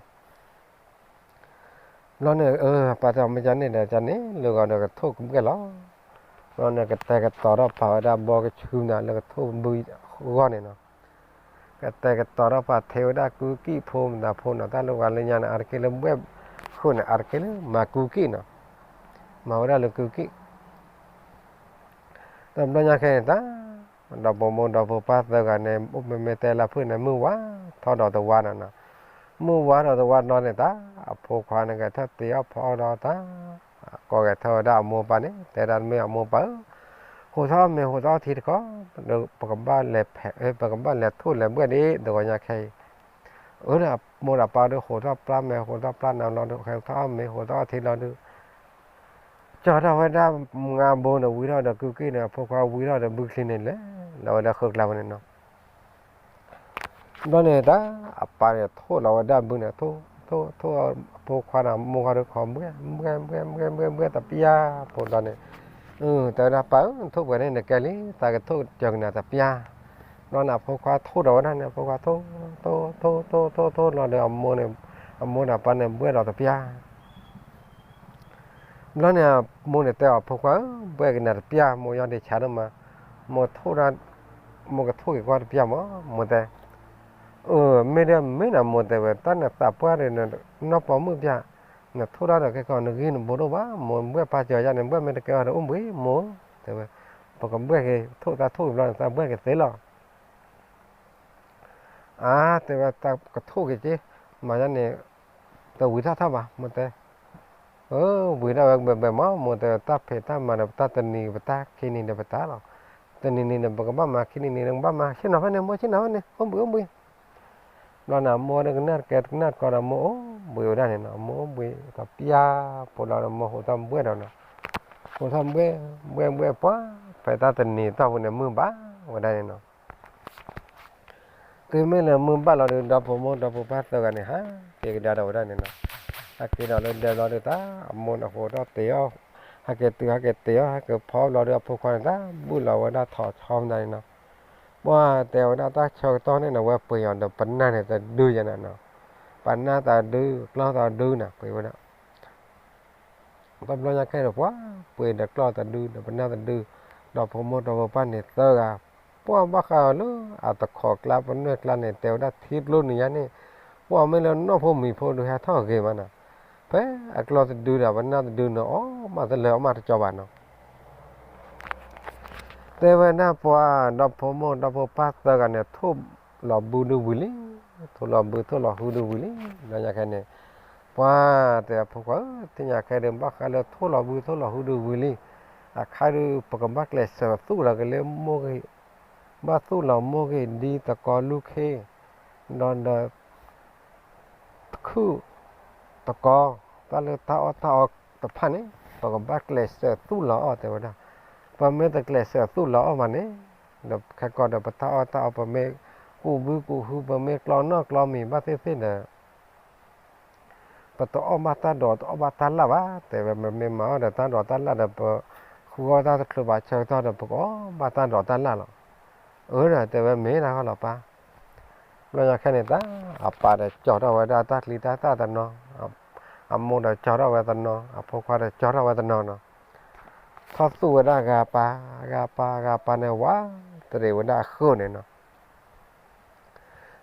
ဘျီန့ၣ် အၢ ပၢ်တဲအီၤမ့ၢ်ကန့ၣ်ဒီးကန့ၣ် လၢဂီၤဒီးကထိၣ်ကဘှဲၣ်လီၤ, ဘျီန့ၣ် ကတဲာ်ကတီၤထီၣ်ပာ်ဝဲဒၣ်ဘီကဆူနၤလၢကထိၣ်ဘုဂီၢ်န့ၣ်နီၤ, ကတဲာ်ကတီၤထီၣ်ပာ်ထဲဝဲဒၣ်ကုၢ်ကံၣ်ဖိမတၤဖိနီၤ တၢ်လၢပှၤလၢညါန့ၣ် အါတက့ၢ်လၢဘှဲၣ်ဃုာ်န့ၣ် အါတက့ၢ်လၢမၤကုၢ်ကံၣ်နီၤ, မၤဝဲဒၣ်လၢကုၢ်ကံၣ် တဘျီညါခဲန့ၣ်တၢ်, ဒီးပိာ်မုၣ်ဒီးပိာ်ပၢ်သၢဂၤန့ၣ် အိၣ်မ့မ့ၢ်တဲလၢဖုၣ်န့ၣ် မုၢ်ဝါထီၣ်ဒီးတဝါနီၤနီၤ, မုၢ်ဝါထီၣ်တဝါနီၤန့ၣ်တၢ်, အဖိခွါန့ၣ်ဂဲၤထၢၣ်တ့အီၣ်ဖီအီၣ်ဒီးတၢ်, ကိးဂဲၤထၢၣ်ဝဲဒၣ်အမိၢ်ပၢ်န့ၣ် တဲဒၣ်မ့ၢ်အမိၢ်ပၢ်ဧၢ, ဟိးထီၣ်မ့ၤဟိးထီၣ်ထံတခီ, ပကဘၣ်လဲၤဖဲး ပကဘၣ်လဲၤထိၣ်လဲၤဘှဲၣ်ဒ်တဂီၤညါခဲအံၤ, အၢ ဒီးအမိၢ်ဒီးပၢ်ဒီးဟိးထီၣ်ပျၢ်မ့ၤ ဟိးထီၣ်ပျၢ်နၤလီၤဒီး ဟဲထီၣ်မ့ၤဟိးထီၣ်ထံလီၤဒီး ကၠီထီၣ်ဝဲဒၣ်မုၢ်အါဘိန့ၣ် ဝံထီၣ်ဒီးကုၢ်ကံၣ်န့ၣ် အဖိခွါဝံထီၣ်ဒီးဘုချံန့ၣ် လဲၤလီၤဝဲဒၣ်ဃုကျါဝဲန့ၣ်နီၤ. ဘျီန့ၣ်တၢ် အပၢ်န့ၣ်ထိၣ်လီၤဝဲဒၣ်ဘုန့ၣ် ထိၣ် ထိၣ် ထိၣ် အဖိခွါန့ၣ် မိၢ်ခွါဒီးခိးဘှဲၣ် ဘှဲၣ် ဘှဲၣ် ဘှဲၣ် ဘှဲၣ်တပျၢ်ဖိဒီးန့ၣ်, တဲဝဲဒၣ်ပၢ်ဧၢ နထိၣ်ပှဲၤန့ၣ်နကဲလံ သးကထိၣ်ကၢၤကနၤတပျၢ်. ဘျီန့ၣ်အဖိခွါထိၣ်ဒီးဝဲဒၣ်န့ၣ် အဖိခွါထိၣ် ထိၣ် ထိၣ် ထိၣ် ထိၣ်လီၤဒီးအမိၢ်န့ၣ် အမိၢ်ဒီးပၢ်န့ၣ်ဘှဲၣ်လီၤတပျၢ် ဘျီန့ၣ် မိၢ်န့ၣ်တဲအီၤ ဖိခွါဧၢ ဘှဲၣ်ကနၤတပျၢ် မိၢ်ယီၢ်ဒ့ဆါဒိၣ်မး, မိၢ်ထိၣ်ဒၣ်, မိၢ်ကထိၣ်က့ၤကွၢ်တပျၢ်မး မိၢ်တဲ, အၢ မ့ၢ်ဒီးမ့ၢ်နၤမိၢ်တဲဝဲ တၢ်နသးပှၢ်ဒီး နီၢ်ပိာ်မုၣ်ပျၢ်, နထိၣ်တၢ်ဒီးကဲကီး နဂံၢ်နဘါတအိၣ်ဘၣ်, မိၢ်ဘှဲၣ်ပၢ်စၢၤယၤန့ၣ် ဘှဲၣ်မ့ၢ်တကဲအီၤဒီး အိၣ်ဘှံးမိၢ်, တဲဝဲ, ပကဘှဲၣ်က့ၤ ထိၣ်သးထိၣ်က့ၤဘျီန့ၣ် သးဘှဲၣ်က့ၤသ့လီၤ. အါ, တဲဝဲ တၢ်ကထိၣ်က့ၤက့ၤ, မၤယၤန့ၣ် တဝံၤထီၣ်ထီၣ်ဘၣ် မိၢ်တဲ, အၢ ဝံၤဒၣ်ဝဲဘဲဘဲမး မိၢ်တဲဝဲ, တၢ်ဖံးတၢ်မၤဒီး ပတၢ်တနံၤပတၢ် ခံနံၤဒီးပတၢ်လီၤ. တနံၤနံၤန့ၣ် ပကဘၣ်မၤ ခံနံၤနံၤ ပကဘၣ်မၤ ဆ့ၣ်နီၤဖဲန့ၣ် မိၢ်ဆ့ၣ်နီၤဖဲန့ၣ် အိၣ်ဘှံးအိၣ်ဘှံး. ဘျီန့ၣ် အမိၢ်ဒီးကနၣ်တကဲကနၣ်တကီဒီး မိၢ်အိၣ်ဘှံးဝဲဒၣ်န့ၣ်နီၤ, မိၢ်အိၣ်ဘှံးတပျၢ်ဖိလီၤဒီး မိၢ်ဟိးထီၣ်ဘှဲၣ်ဒီးနီၤ, ဟိးထီၣ်ဘှဲၣ် ဘှဲၣ်ဘှဲၣ်ပှၢ်, ဖဲတၢ်တနံၤတီၢ်ပူၤန့ၣ် မုၢ်ဘၣ်ဝဲဒၣ်န့ၣ်နီၤ. တုၤမ့ၢ်လၢမုၢ်ဘၣ်လီၤဒီး ဒီဖိမိၢ်ဒီဖိပၢ်သၢဂၤန့ၣ် ဟးက့ၤကဒါဒီးဝဲဒၣ်န့ၣ်နီၤ. ဟးက့ၤဒီးလၢဒဲဘျီဒီး တၢ်အမိၢ်န့ၣ်ဟိးထီၣ်တ့ၤအီၣ်, ဟဲက့ၤတုၤ ဟဲက့ၤတ့ၤအီၣ် ဟဲက့ၤဖီဘျီဒီး အဖိခွါန့ၣ် တၢ်ဘူၣ်လီၤဝဲဒၣ်ထိးဆီမတၤန့ၣ်နီၤ. ပှၢ်တဲဝဲဒၣ် တၢ်ဆၢကတီၢ်န့ၣ်နီၤ ဝဲပှ့ၤအီၤဒီးပနၢ်န့ၣ်တဒုယဲနီၤနီၤ, ပနၢ်တဒု ကျီၢ်တဒုနီၤ ပှ့ၤဝဲဒၣ် တဘျီညါခဲဒီး ပှၤပှ့ၤဒီးကျီၢ်တဒု ဒီးပနၢ်တဒု, ဒီဖိမိၢ်ဒီဖိပၢ်န့ၣ်သၢဂၤ, ပှၤဘၣ်ဃးလၢအတခိးကျါ ပနွဲၢ်ကျါန့ၣ် တဲဝဲဒၣ်ထံကျိနံၤညါန့ၣ်, ပှၤမ့ၢ်လၢနီၢ်ဖိမံၤဖိဒုးဟဲထီၣ်ဂ့ၤမးနီၤ, ဖဲအကျီၢ်တဒုဒီးပနၢ်တဒုန့ၣ် အီၣ်မးတလၢအီၣ်မးတကၠီဘၣ်နီၤ. တဲဝဲဒၣ်ပှၤဒီဖိမိၢ်ဒီဖိပၢ်သၢဂၤန့ၣ် ထိၣ်လီၤဘုဒုဝံၤလံ, ထိၣ်လီၤဘုထိၣ်လီၤဟုဒုဝံၤလံ, ဘျီညါခဲန့ၣ်, ပှၤတဲအဖိခွါဧၢ, သ့ၣ်ညါခဲဒုး ဘၣ်ဃးလၢထိၣ်လီၤဘုထိၣ်လီၤဟုဒုဝံၤလံ, အခါဒုး ပကဘၣ်ကျဲးစၢးသူၣ်လီၤက့ၤလၢမိၢ်ဂ့ၤ, ဘၣ်သူၣ်လီၤမိၢ်ဂ့ၤ ဒ်သကိးလူၢ်ခ့, ဒီးဒီး တခုၣ်တကီ, တၢ်လၢတၢ်အီၣ်တၢ်အီတဖၣ်န့ၣ် ပကဘၣ်ကျဲးစၢးသူၣ်လီၤအီၣ်တဲဝဲဒၣ်, ပမ့ၢ်တကျဲးစၢးသူၣ်လီၤအီၣ်ဘၣ်န့ၣ်, ဒီးခဲကီးဒီးပတၢ်အီၣ်တၢ်အီ ပမ့ၢ်ကူၣ်ဘုကူၣ်ဟု ပမ့ၢ်ကျီနီၣ်ကျီမံၤဘၣ်သ့ၣ်သ့ၣ်ဒီး ပတအီၣ်ဘၣ်တၢ်ဒိးတအီၣ်ဘၣ်တၢ်လၣ်ဘၣ်, တဲဝဲ ပမ့ၢ်မၤအီၣ်ဒီးတၢ်ဒိးတၢ်လၣ်ဒီး ပဃုအီၣ်တၢ်တချုးဘၣ်ဆၢကတီၢ်ဒီး ပကအီၣ်ဘၣ်တၢ်ဒိးတၢ်လၣ်လီၤ. အၢဒီးတဲဝဲ မ့ၢ်ဒၣ်ဃီလီၤပၢ်, ဘျီညါခဲန့ၣ်တၢ်, အပၢ်ဒီးကၠီၤထီၣ်ဝဲဒၣ်တၢ်ချံတၢ်သၣ်တနီၤ, အမိၢ်ဒီးကၠီၤထီၣ်ဝဲတနီၤ, အဖိခွါဒီးကၠီၤထီၣ်ဝဲတနီၤနီၤ, ထီၣ်သူၣ်ဝဲဒၣ်ဂၤပၢ်, ဂၤပၢ်, ဂၤပၢ်န့ၣ် ဝးတရံးဝဲဒၣ်အဃိန့ၣ်နီၤ.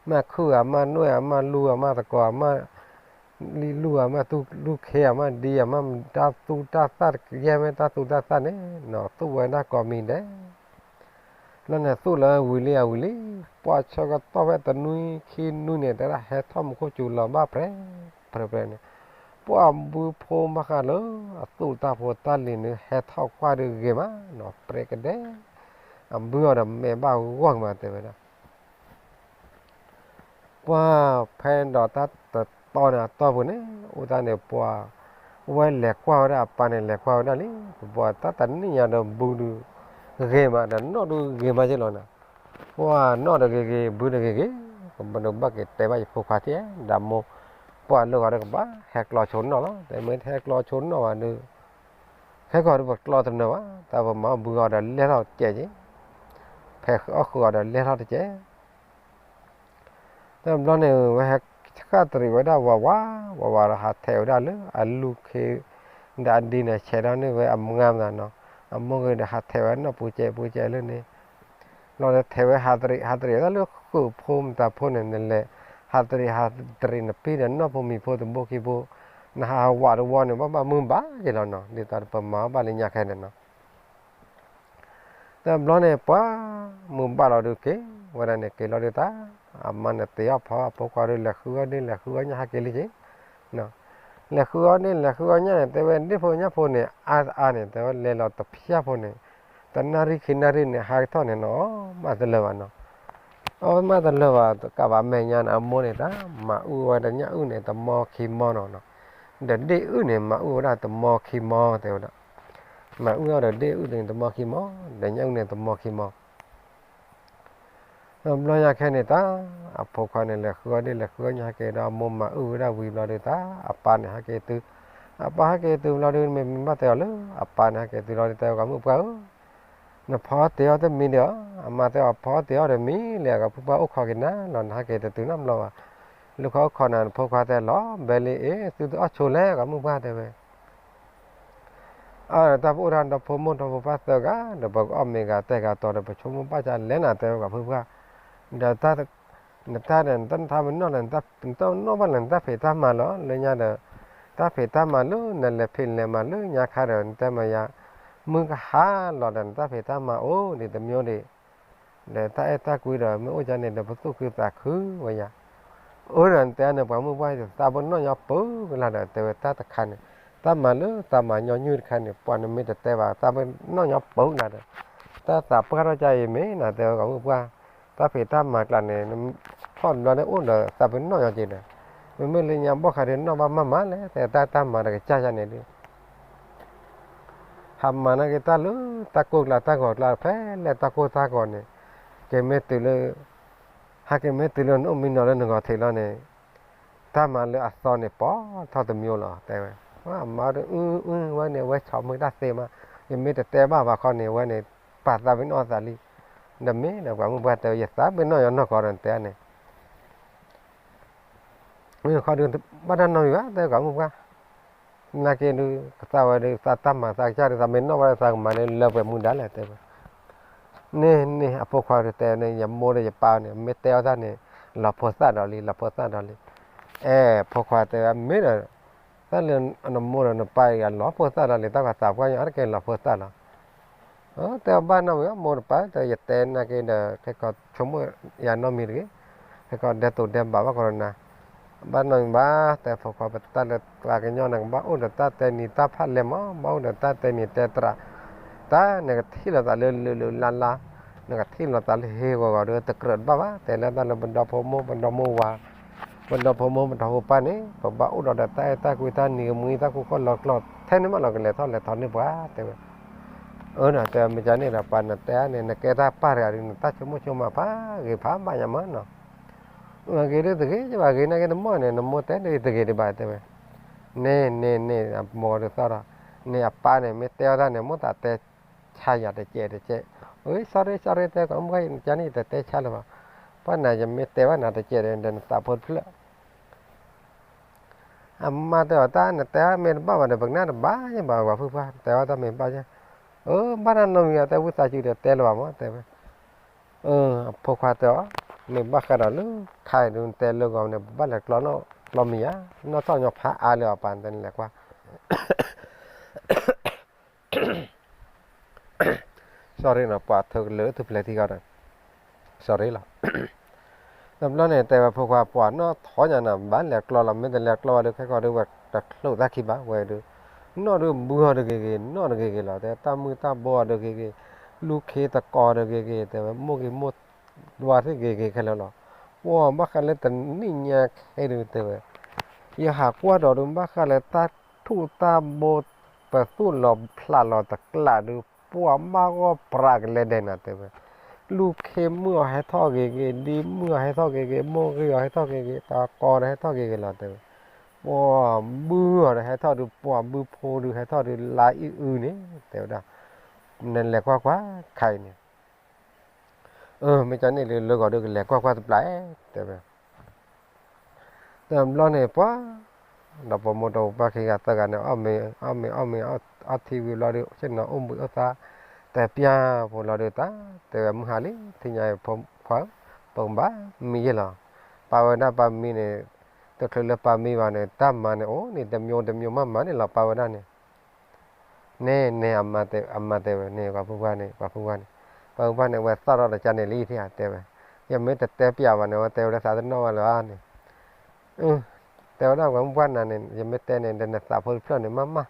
မ့ၢ်ခုၣ်ဧါ, မ့ၢ်နွဲၣ်ဧါ, မ့ၢ်လူၢ်ဧါ, မ့ၢ်သကိးဧါ, မ့ၢ်လံလူၢ်ဧါ, မ့ၢ်တူၢ်လူၢ်ခ့ဧါ, မ့ၢ်ဒ်ဧါ, မ့ၢ်တၢ်သူတၢ်သၣ်တကယဲၢ်, မ့ၢ်တၢ်သူတၢ်သၣ်န့ၣ်နီၤ, သူၣ်ဝဲဒၣ်ကိးမံၤဒဲး, လၢန့ၣ်သူၣ်လၢဝံၤလံဧါဝံၤလံ, ပှၤဆၢကတီၢ်ဖဲတနွံခံနွံန့ၣ် တဲဒၣ်ဟဲထီၣ်မူခိၣ်စူၤလီၤဘၣ်ပြဲးပြဲးန့ၣ်, ပှၤဘုဖိဘၣ်ဃးလၢအသူၣ်တၢ်ဖိတၢ်လံၤန့ၣ် ဟဲထီၣ်ကွၢ်ဒုးဂ့ၤမးနီၤ, ပြဲးကဒဲး, အဘုအီၤဒီးမဲာ်ဘၣ်ဂီၢ်ကမးတဲဝဲဒၣ် ပှၤဖဲဒီးတၢ်တတီန့ၣ်အတီၢ်ပူၤန့ၣ် အိၣ်တၢ်န့ၣ်ပှၤ ဝဲလဲၤကွၢ်ဝဲဒၣ်အပၢ်န့ၣ် လဲၤကွၢ်ဝဲဒၣ်လံ, ပှၤတၢ်တနံၣ်ညါဒီးဘုဒုးဂ့ၤမး ဒီးနီၣ်ဒုးဂ့ၤမးက့လီၤနီၤ, ပှၤနီၣ်ဒီးဂ့ၤဂ့ၤ ဘုဒီးဂ့ၤဂ့ၤ, ကဘၣ်ဒီးဘၣ်က့ၤတဲဘၣ်ယဖိခွါထံၣ် ဒီးမိၢ်ပှၢ်လၢဂီၤဒီးကဘၣ်ဟဲကျီဆိနီၣ်လီၤ, တဲမ့ၢ်ဟဲကျီဆိနီၣ်ဘၣ်ဒီး ခဲကီၢ်ဒီးပကျီတနၢၤဘၣ်, တၢ်ပမၤအီၣ်ဘုအီၤဒီးလဲၢ်ထီၣ်တကဲးက့, ဖဲအီၣ်ဃုာ်အီၤဒီးလဲၢ်ထီၣ်တကဲး တဘျီန့ၣ် ဝဲဟဲဃၣ်တရံးဝဲဒၣ်ဝးဝး, ဝးဝးဒီးဟးထဲးဝဲဒၣ်လၢအလူၢ်ခ့, ဒီးအဒံန့ၣ် ဆဲးထီၣ်န့ၢ်ဝဲအမါမတၤနီၤ, အမိၢ်ဂ့ၤဒီးဟးထဲးဝဲနီၢ်ပူၤကဲးပူၤကဲးလၢန့ၣ်, ဘျီဒီးထဲးဝဲဟးတရံး ဟးတရံးဝဲဒၣ်လၢဃုာ်ဖိမတၤဖိန့ၣ် နလဲၤဟးတရံးဟးတရံးနပံၤဒီးနီၢ်ဖိမံၤဖိတဘိခံဘိ, နဟးဝးတဝီန့ၣ် ဘၣ်ဘၣ်မုၢ်ဘၣ်က့လီၤနီၤ, ဒ်သိးပမၤဘၣ်လၢညါခဲန့ၣ်နီၤ တဘျီန့ၣ် ပှၤမုၢ်ဘၣ်လီၤဒုးက့ၤဝဲဒၣ်န့ၣ် က့ၤလီၤဒုးတၢ်, အမါန့ၣ်တ့အီၣ်ဖီအဖိခွါဒုး လဲၤဃုအီၣ်ဒ့ လဲၤဃုအီၣ်ညၣ်ဟဲက့ၤလံက့ၤ, လဲၤဃုအီၣ်ဒ့ လဲၤဃုအီၣ်ညၣ်န့ၣ် တဲဝဲဒ့ၣ်ဖိညၣ်ဖိန့ၣ် အါအါန့ၣ် တဲဝဲလဲၤလီၤတဖျၢၣ်ဖိန့ၣ်, တနၣ်ရံၣ်ခံနၣ်ရံၣ်န့ၣ် ဟးထီၣ်န့ၣ်နီၤ အီၣ်မးတလၢာ်ဘၣ်နီၤ, အီၣ်မးတလၢာ်ဘၣ် ကးဘၣ်မဲာ်ညါန့ၣ် အမိၢ်န့ၣ် တၢ်မၤအုၣ်ဝဲဒီးညၣ်အုၣ်န့ၣ် တမီခံမီနီၤနီၤ, ဒီးဒ့ၣ်အုၣ်န့ၣ် မၤအုၣ်ဝဲဒၣ်တမီခံမီတဲဝဲဒၣ် မၤအုၣ်အီၤဒီးဒ့ၣ်အုၣ်န့ၣ်တမီခံမီ, ဒီးညၣ်အုၣ်န့ၣ်တမီခံမီ, ဘျီညါခဲန့ၣ်တၢ်, အဖိခွါန့ၣ်လဲၤဃုအီၣ်ဒ့ လဲၤဃုအီၣ်ညၣ်ဟဲက့ၤဒီး အမိၢ်မၤအုၣ်ဝဲဒၣ်ဝံၤဘျီဒုးတၢ်, အပၢ်န့ၣ်ဟဲက့ၤတုၤ, အပၢ်ဟဲက့ၤတုၤဘျီဒုး မ့ၢ်မ့ၢ်ဘၣ်တဲအီၤလၢ အပၢ်န့ၣ်ဟဲက့ၤတုၤလီၤဒုး တဲအီၤ ကီၢ်မုၣ်ပှၢ်ဧၢ, နဖီတ့အီၣ်တမံၤဒီး, အမါတဲအီၤ ဖီတ့အီၣ်တမံၤလဲၣ် ကီၢ်မုၣ်ပှၢ်အိၣ်ခိးက့ၤနၤလီၤ နဟဲက့ၤတတုၤနီတဘျီဘၣ်, လၢခီအိၣ်ခိးနၤ နဖိခွါတဲလီၤ ဘဲလံ အ့ သုတအီၣ်ဆိလဲၣ် ကီၢ်မုၣ်ပှၢ်တဲဝဲ အတၢ်ပအိၣ်တၢ်ဒီဖိမိၢ်ဒီဖိပၢ်သၢဂၤဒီး ပဆိကမိၣ်ဘၣ်ကလဲၣ်နၤ တဲဝဲ ကီၢ်မုၣ်ပှၢ်, ဒီး နတၢ်ဒီး နတၢ်မၤနီၣ်လၢ နတၢ်ဖံးတၢ်မၤလီၤ လၢညါဒီး, တၢ်ဖံးတၢ်မၤလၢနလဲၤဖံးလဲၤမၤလၢညါခါဒီး နတဲမၤယၤ, မုၢ်ကဟါလီၤဒီး နတၢ်ဖံးတၢ်မၤအိၣ်ဒံးတမံၤဒံး, ဒီးတၢ်အဲၣ်တၢ်ကွံဒီး မ့ၢ်အိၣ်ကန့ၣ်ဒီး ပသူၣ်ခုသးခုဝဲယၤ. အၢဒီးနတဲန့ၣ် ပှၤမုၢ်ပှၢ် ယသးပ့ၤနီၣ်ညီပုၢ်ကလာ်ဒီး တဲဝဲတၢ်တခါန့ၣ်, တၢ်မၤလၢသးမၤညီနုၢ်တခါန့ၣ် ပှၤနမ့ၢ်တတဲဘၣ် သးပ့ၤနီၣ်ညီပုၢ်ကလာ်ဒီး, တၢ်သးပှၢ်ထီၣ်ကါအံၤမ့ၢ်နတဲဝဲ ပှၤမုၢ်ပှၢ်, တၢ်ဖံးတၢ်မၤကျါန့ၣ် ထီၣ်ဘျီန့ၣ်အိၣ်ဒီးသးပ့ၤနီၣ်ညီက့ၤဒီး, မ့မ့ၢ်လၢညါဘီၣ်ဃးဒီးနီၢ်ဘၣ်မၤမၤလဲၣ် တဲတၢ်တၢ်မၤတကစၢ်ယၤန့ၣ်ဒုး ဟးမၤနာ်က့ၤတၢ်လၢတၢ်ကိၢ်ကျါတၢ်ဂီၤကျါ ဖဲလဲၣ်တၢ်ကိၢ်တၢ်ဂီၤန့ၣ်, က့ၤမ့ၢ်တုၤလၢ, ဟဲက့ၤမ့ၢ်တုၤလၢနအိၣ်မံနီၤလၢနဂီၤထံးလီၤန့ၣ်, တၢ်မၤလၢအသီန့ၣ် ပိာ်ထီၣ်တမံၤလီၤ တဲဝဲ. အမါဒုးအုအုဝဲန့ၣ် အဝဲဆီၣ်မုၢ်တၢ်သ့မး, ယမ့ၢ်တတဲဘၣ်ဘၣ်ခီန့ၣ် အဝဲန့ၣ် ပာ်သးပ့ၤနီၣ်သးလံ. ဒီးမ့ၢ်ဒီးပှၤမုၢ်ပှၢ်တဲဝဲ ယသးပ့ၤနီၣ်ညီနီၢ်ကီၢ်ဒီးနတဲန့ၣ် မ့ၢ်ခီဒုး ဘၣ်တၢ်နီတမံၤဘၣ် တဲပှၤမုၢ်ပှၢ်, နာ်က့ဒုး ကသးဝဲဒုး သးတၢ်မၤသးကစၢ်ဒုး သးမ့ၢ်နီၣ်ဘၣ်ဒီး သးကမၤန့ၣ်လၢပှဲၤမူဒါလဲၣ် တဲဝဲ. န့ၣ်န့ၣ် အဖိခွါဒုးတဲန့ၣ် ယမိၢ်ဒီးယပၢ်န့ၣ် မ့ၢ်တဲအီၣ်တၢ်န့ၣ် လီၤဖိသၣ်ဒီးလံ လီၤဖိသၣ်ဒီးလံ. အဲ ဖိခွါတဲဝဲ မ့ၢ်ဒီး တၢ်လၢနမိၢ်ဒီးနပၢ်အံၤ လီၤဖိသၣ်ဒီးလံ တၢ်ကသးပှၢ်ညီအါတက့ၢ်လီၤဖိသၣ်လီၤ. တဲဘၣ်နီတမံၤဘၣ် မိၢ်တပၢ် တဲယတဲနာ်က့ဒီး ခဲကီးဆိကမိၣ်ယၤနီတမံၤတဂ့ၤ, ခဲကီးဒဲးတိာ်ဒဲးဘးဘၣ်ကီးနၤ, ဘၣ်နီတမံၤဘၣ် တဲဖိခွါ ပတၢ်လၢကျါကညီန့ၣ် ကဘၣ်အိၣ်ဒီးတၢ်တဲနံၤတၢ်ဖးလဲၢ်မး ဘၣ်အိၣ်ဒီးတၢ်တဲနံၤတဲတြး, တၢ်နကထံၣ်လိာ်သးလၢလၢလၢလါလါ, နကထံၣ်လိာ်သးလၢဟ့ၣ်ဂီၤဂီၤဒီး တကြၢးတဘၣ်ဘၣ် တဲလၢတၢ်လၢပဒီဖိမိၢ်ပဒီမိၢ်ဝၤ ပဒီဖိမိၢ်ပဒီဖိပၢ်န့ၣ် ပဘၣ်အိၣ်ဒီးတၢ်အဲၣ်တၢ်ကွံတၢ်နံၤကမှံတၢ်ခိၣ်ဃီလီၤကျီၢ် ထဲန့ၣ်မးလီၤ ကလဲၤထီၣ်လဲၤထီန့ၢ်ပှၤ တဲဝဲ. အၢ ဒီးတဲမ့ၢ်ကန့ၣ်ဒီး ပှၤနတဲန့ၣ် နကဲတၢ်ပၢ်တဂၤဒီး နတၢ်ဆိကမိၣ်ဆိကမးဖးဂ့ၤဖးဘၣ်ညါမးနီၤ, ဂ့ၤဒ်တဂ့ၤ ယဘၣ်ဂ့ၤနာ်က့တမီၢ်န့ၣ် နမိၢ်တဲဒ်တဂ့ၤဒံးဘၣ် တဲဝဲ. န့ၣ်န့ၣ်န့ၣ် အမိၢ်ဒုးသီၣ်ဒီး န့ၣ်အပၢ်န့ၣ် မ့ၢ်တဲအီၣ်တၢ်န့ၣ် မိၢ်သးတဲဆါယၤတကဲးတကဲး, အၢ sorry sorry တဲကီး မုၢ်ဂၤ ကန့ၣ် ယတတဲဆါလၢၤဘၣ်, ပှၤနၤယမ့ၢ်တဲဘၣ်နၤတကဲးဒီး နသးဖိတဖျၢၣ် အမါတဲအီၤ တၢ်နတဲမ့ၢ်တဘၣ်ဘၣ်ဒီး ပကနၣ်တဘၣ်ယဘၣ် ပှၤဖုပှၢ် တဲအီၤတၢ်မ့ၢ်ဘၣ်ယဲ, အၢ ဘၣ်တၢ်နီတမံၤ တဲဝံသးစူၤဒီးတဲလၢၤဘၣ်မး တဲဝဲ. အၢ အဖိခွါတဲအီၤ, မ့ၢ်ဘၣ်ဃးဒီးလၢခါအံၤဒုး နတဲလၢဂီၤန့ၣ် ပဘၣ်လဲၤကျီနီၢ်ကျီမံၤယါ, နီၢ်ထီၣ်ညီဖးအါလၢအပၢ် နတဲနလဲၤကွၢ် sorry နီၤ ပှၤထၢကလၢာ်ထူၣ်ဖျဲးထံဂီၢ်ဒီး sorry လီၤ. တဘျီန့ၣ် တဲဝဲဖိခွါ ပှၤနီၢ်ထီၣ်ညါနၤ ဘၣ်လဲၤကျီလီၤ မ့ၢ်တလဲၤကျီဘၣ်ဒီး ခဲကီးဒုး ဝဲတချိးသၣ်ခံဘၣ်ဝဲဒုး, နီၢ်ဒုးဘုအီၤတဂ့ၤဂ့ၤ နီၢ်တဂ့ၤဂ့ၤလီၤ တဲ တၢ်မုၢ်တၢ်ဘိအီၤတဂ့ၤဂ့ၤ, လူၢ်ခ့တကီၤတဂ့ၤဂ့ၤ တဲဝဲ မိၢ်ဂ့ၤမိၢ်ဒွါသ့ၣ်ဂ့ၤဂ့ၤခဲလၢာ်လီၤ. ပှၤဘၣ်ဃးလၢတနံၣ်ညါခဲဒုး တဲဝဲ ယဟးကွၢ်ဒီးဒုး ဘၣ်ဃးလၢတၢ်ထူၣ်တၢ်ဘိ ပသူၣ်လီၤဖျးလီၤတကျးဒုး ပှၤဘၣ်ဂီၢ်ပြးကလဲၤဒဲးနၤ တဲဝဲ, လူၢ်ခ့မုၢ်အီၤဟဲထီၣ်ဂ့ၤဂ့ၤ ဒ့မုၢ်အီၤဟဲထီၣ်ဂ့ၤဂ့ၤ မိၢ်ဂ့ၤအီၤဟဲထီၣ်ဂ့ၤဂ့ၤ တကီၤဒီးဟဲထီၣ်ဂ့ၤဂ့ၤလီၤ တဲဝဲ, ပှၤဘုအီၤဒီးဟဲထီၣ်ဒုး ပှၤဘုဖိဒုးဟဲထီၣ်ဒုး လါအံၣ်အုန့ၣ် တဲဝဲဒၣ်, နလဲၤကွၢ်ကွၢ်ခါအံၤန့ၣ် အၢ မ့ၢ်ကန့ၣ်လၢလၢဂီၤဒုး ကလဲၤကွၢ်ကွၢ်တပျၢ် တဲဝဲ. တဘျီန့ၣ် ပှၤ ဒီးပိာ်မုၣ်ဒီးပိာ်ပၢ်ခံဂၤသၢဂၤန့ၣ် အီၣ်မ့ၤ အီၣ်မ့ၤ အီၣ်မ့ၤ အီထံဝံၤဘျီဒုး ဆ့ၣ်နီၤအိၣ်ဘှံးအိၣ်သါ တဲပျၢ်ဖိလီၤဒုး တၢ် တဲဝဲမုၢ်ဟါလံ ထံၣ်ညါအံၤဖိခွါဧၢ ပကဘၣ်မံယဲၢ်လီၤ. ပာ်ဝဲဒၣ်ပာ်မံန့ၣ် တချုးလၢပာ်မံဘၣ်န့ၣ် တၢ်မၤန့ၣ်အိၣ်န့ၣ် တမျိုးတမျိုးမးမးန့ၣ်လီၤ ပာ်ဝဲဒၣ်န့ၣ် န့ၣ်န့ၣ် အမါတဲ အမါတဲဝဲ န့ၣ် ပှၤဖုပှၢ်န့ၣ် ပှၤဖုပှၢ်န့ၣ် ပှၤဖုပှၢ်န့ၣ် အဝဲသီၣ်ထီၣ်ဒီးကန့ၣ်လံထံၣ်ဧါ တဲဝဲ, ယမ့ၢ်တတဲပျးဘၣ်န့ၣ် အဝဲတဲဝဲလၢသးတနီၣ်ဘၣ်လၢၤဧါန့ၣ်, တဲဝဲဒၣ်ပှၤမုၢ်ပှၢ်နၤန့ၣ် ယမ့ၢ်တဲန့ၣ် ဒီးနသးဖိတဖျၢၣ်န့ၣ် မ့ၢ်မး,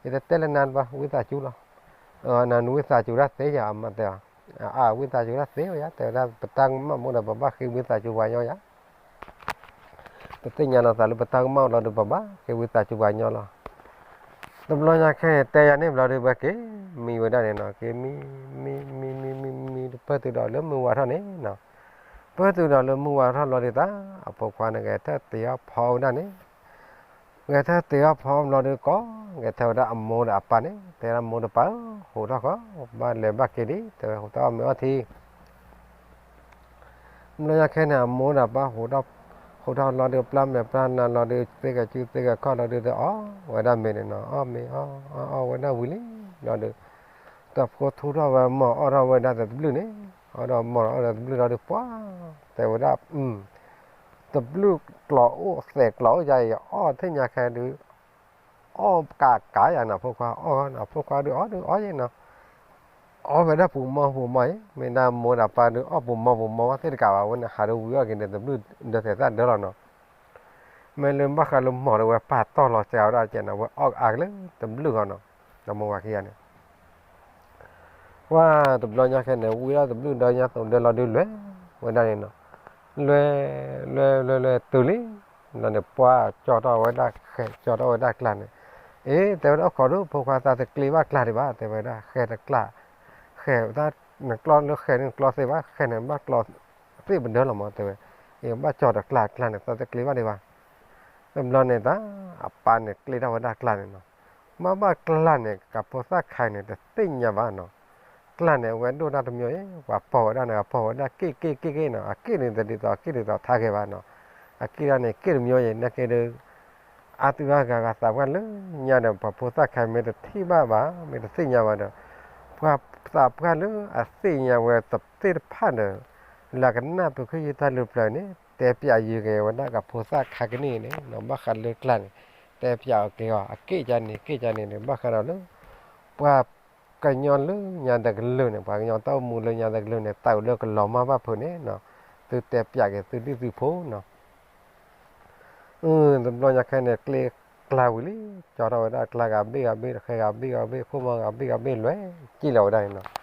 ယတတဲလၢနၤတဘၣ် ဝံသးစူၤလီၤ, နဝံသးစူၤတၢ်သ့ယၤ အမါတဲအီၤ, အါ ဝံသးစူၤတၢ်သ့ဝဲယၤ တဲဝဲဒၣ် ပတၢ်ကမၣ်မ့ၢ်ဒီးပဘၣ်ဃ့ဝံသးစူၤပှၤညီယၤ ပသ့ၣ်ညါလီၤသးလၢပတၢ်ကမၣ်လီၤဒီး ပဘၣ်ဃ့ဝံသးစူၤပှၤညီလီၤ. တဘျီညါခဲအံၤ တဲယၤန့ၣ်ဘျီဒီး ပက့ၤမံဝဲဒၣ်န့ၣ်နီၤ, က့ၤမံ မံ မံ မံ မံ မံ ပၢၢ်တုၤဒီးလၢမုၢ်ဝါထီၣ်န့ၣ်နီၤ, ပၢၢ်တုၤဒီးလၢမုၢ်ဝါထီၣ်ဘျီဒီး တၢ်အဖိခွါန့ၣ် ဂဲၤထၢၣ်တ့ၤအီၣ်ဖီဝဲဒၣ်န့ၣ် ဂဲၤထၢၣ်တ့ၤအီၣ်ဖီဘျီဒီး ကိးဂဲၤထၢၣ်ဝဲဒၣ်အမိၢ်ဒီးအပၢ်န့ၣ် တဲဒၣ်မိၢ်ဒီးပၢ်ဧၢ, ဟူးထီၣ်ဃီ ဘၣ်လဲၤဘၣ်က့ၤဒံး တဲဝဲ ဟူးထီၣ်အီၣ်မ့ၤအီထံ ဘျီညါခဲန့ၣ် အမိၢ်ဒီးပၢ်ဟူးထီၣ် ဟူးထီၣ်လီၤဒီး ပျၢ်မဲာ်ပျၢ်နါလီၤဒီး သ့ကၤကူသ့ကၤခီၣ်လီၤဒီး အီၣ်ဝဲဒၣ်မ့ၤန့ၣ်နီၤ, အီၣ်မ့ၤအီၣ်အီၣ်အီၣ်ဝဲဒၣ်ဝံၤလံလီၤဒီး တၢ်ဖိထူထီၣ်ဝဲမီၢ်အီၣ်ထီၣ်ဝဲဒၣ်တဘျုးန့ၣ်, အီၣ်ဒီးမီၢ်အီၣ်ဒီးတဘျုးလီၤဒီး ပှၤ တဲဝဲဒၣ် တဘျုးကျိးအိၣ်သဲးကျိးအိၣ်ယါအံၤ အီၣ်ထဲညါခဲဒုး အီၣ်ကးကးယၤနီၤ ဖိခွါအီၣ်နီၤ ဖိခွါဒုးအီၣ်ဒုးအီၣ်ယဲနီၤ အီၣ်ဝဲဒၣ်ပူၤမီပူၤမီယဲ မ့ၢ်ဒၣ်မိၢ်ဒၣ်ပၢ်ဒုးအီၣ်ပူၤမီပူၤမီဝဲသ့ၣ်တကးဘၣ် အဝဲန့ၣ်ဟးဒုးဝံၤအီၣ်က့ၤန့ၣ်တဘျုးဒီးသဲးသၣ်ဒၢလီၤနီၤ မ့ၢ်လၢဘၣ်ဃးလၢမိၢ်ဒၣ်ဝဲပာ်တီၢ်လီၤစှၤဝဲဒၣ်ကဲနီၤ ဝဲအီၣ်အါကလၢတဘျုးဂီၢ်နီၤ ဒီးမိၢ်ဝၤခံဂၤန့ၣ် ပှၢ်တဘျီညါခဲန့ၣ် ဝံၤဒီးတဘျုးဒီးညါသိးဒၢလီၤဒုးလွဲၢ်ဝဲဒၣ်န့ၣ်နီၤ လွဲၢ် လွဲၢ် လွဲၢ် လွဲၢ်တုၤလံ လီၤန့ၣ် ပှၢ်ကၠီထီၣ်ဝဲဒၣ်ဃဲ ကၠီထီၣ်ဝဲဒၣ်ကျါန့ၣ် အ့ တဲဝဲဒၣ်အိၣ်ခိးဒုး ဖိခွါသးတကျ့ဘၣ်ကျါဒံးဘၣ် တဲဝဲဒၣ် ဃဲတကျါ ဃဲတၢ် နကျီလၢဃဲန့ၣ်နကျီသ့ဘၣ် ဃဲန့ၣ်ဘၣ်ကျီသ့ပဒၢလီၤမး တဲဝဲ အ့ ဘၣ်ကၠီတကျါကျါန့ၣ် သးတကျ့ဘၣ်ဒံးဘၣ် တဘျီန့ၣ်တၢ် အပၢ်န့ၣ်ကျ့ထီၣ်ဝဲဒၣ်ကျါန့ၣ်နီၤ မ့ၢ်ဘၣ်ကျါန့ၣ် ကဖိသၣ်ခါန့ၣ် တသ့ၣ်ညါဘၣ်နီၤ ကျါန့ၣ် အဝဲဒိၣ်တၢ်တမံၤအံၤ ပှၤပိာ်ဝဲဒၣ်န့ၣ် အပိာ်ဝဲဒၣ်က့ၣ်က့ၣ်က့ၣ်က့ၣ်နီၤ အက့ၣ်န့ၣ်တဒ်သိး အက့ၣ်ဒ်သိးထါဂဲၤဘၣ်နီၤ အက့ၣ်ဒၣ်န့ၣ် က့ၣ်တမံၤအံၤ နာ်က့ဒုး အါသုအါဂၤဂၤသးပှၢ်လၢညါဒီး ပှၤဖိသၣ်ခါမ့ၢ်တထံၣ်ဘၣ်ဘၣ် မ့ၢ်တသ့ၣ်ညါဘၣ်ဒီး ပှၤသးပှၢ်လၢအသ့ၣ်ညါဝဲသ့ၣ်တဖၣ်ဒီး လၢကနၣ်ပူၤခ့ယုၢ်တၢ်လၢပျၢၤန့ၣ် တဲပျးယုၢ်က့ၤဝဲဒၣ်ကဖိသၣ်ခါကနံၣ်န့ၣ်နီၤ ဘၣ်ဃးလၢကျါန့ၣ် တဲပျးအီၤက့ၤအီၤ အက့ၣ်ကန့ၣ် က့ၣ်ကန့ၣ်န့ၣ် ဘၣ်ဃးဒီးလၢ ပှၤကညီလၢညါတကလုာ်န့ၣ် ပှၤကညီတၢ်အိၣ်မူလၢညါတကလုာ်န့ၣ် သးဝံၤလၢကလီၤမၢ်ဘၣ်ဖုးန့ၣ်နီၤ သုတဲပျးက့ၤသုဒုၣ်သုဖိနီၤ တဘျီညါခဲန့ၣ် ကျ့ကျါဝံၤလံ ကၠီထီၣ်ဝဲဒၣ်ကျါဂၤဘ့ၣ်ဂၤဘ့ၣ် ဃဲဂၤဘ့ၣ်ဂၤဘ့ၣ် ခိၣ်မီဂၤဘ့ၣ်ဂၤဘ့ၣ် လွဲၢ်ကံၣ်လီၤဝဲဒၣ်န့ၣ်နီၤ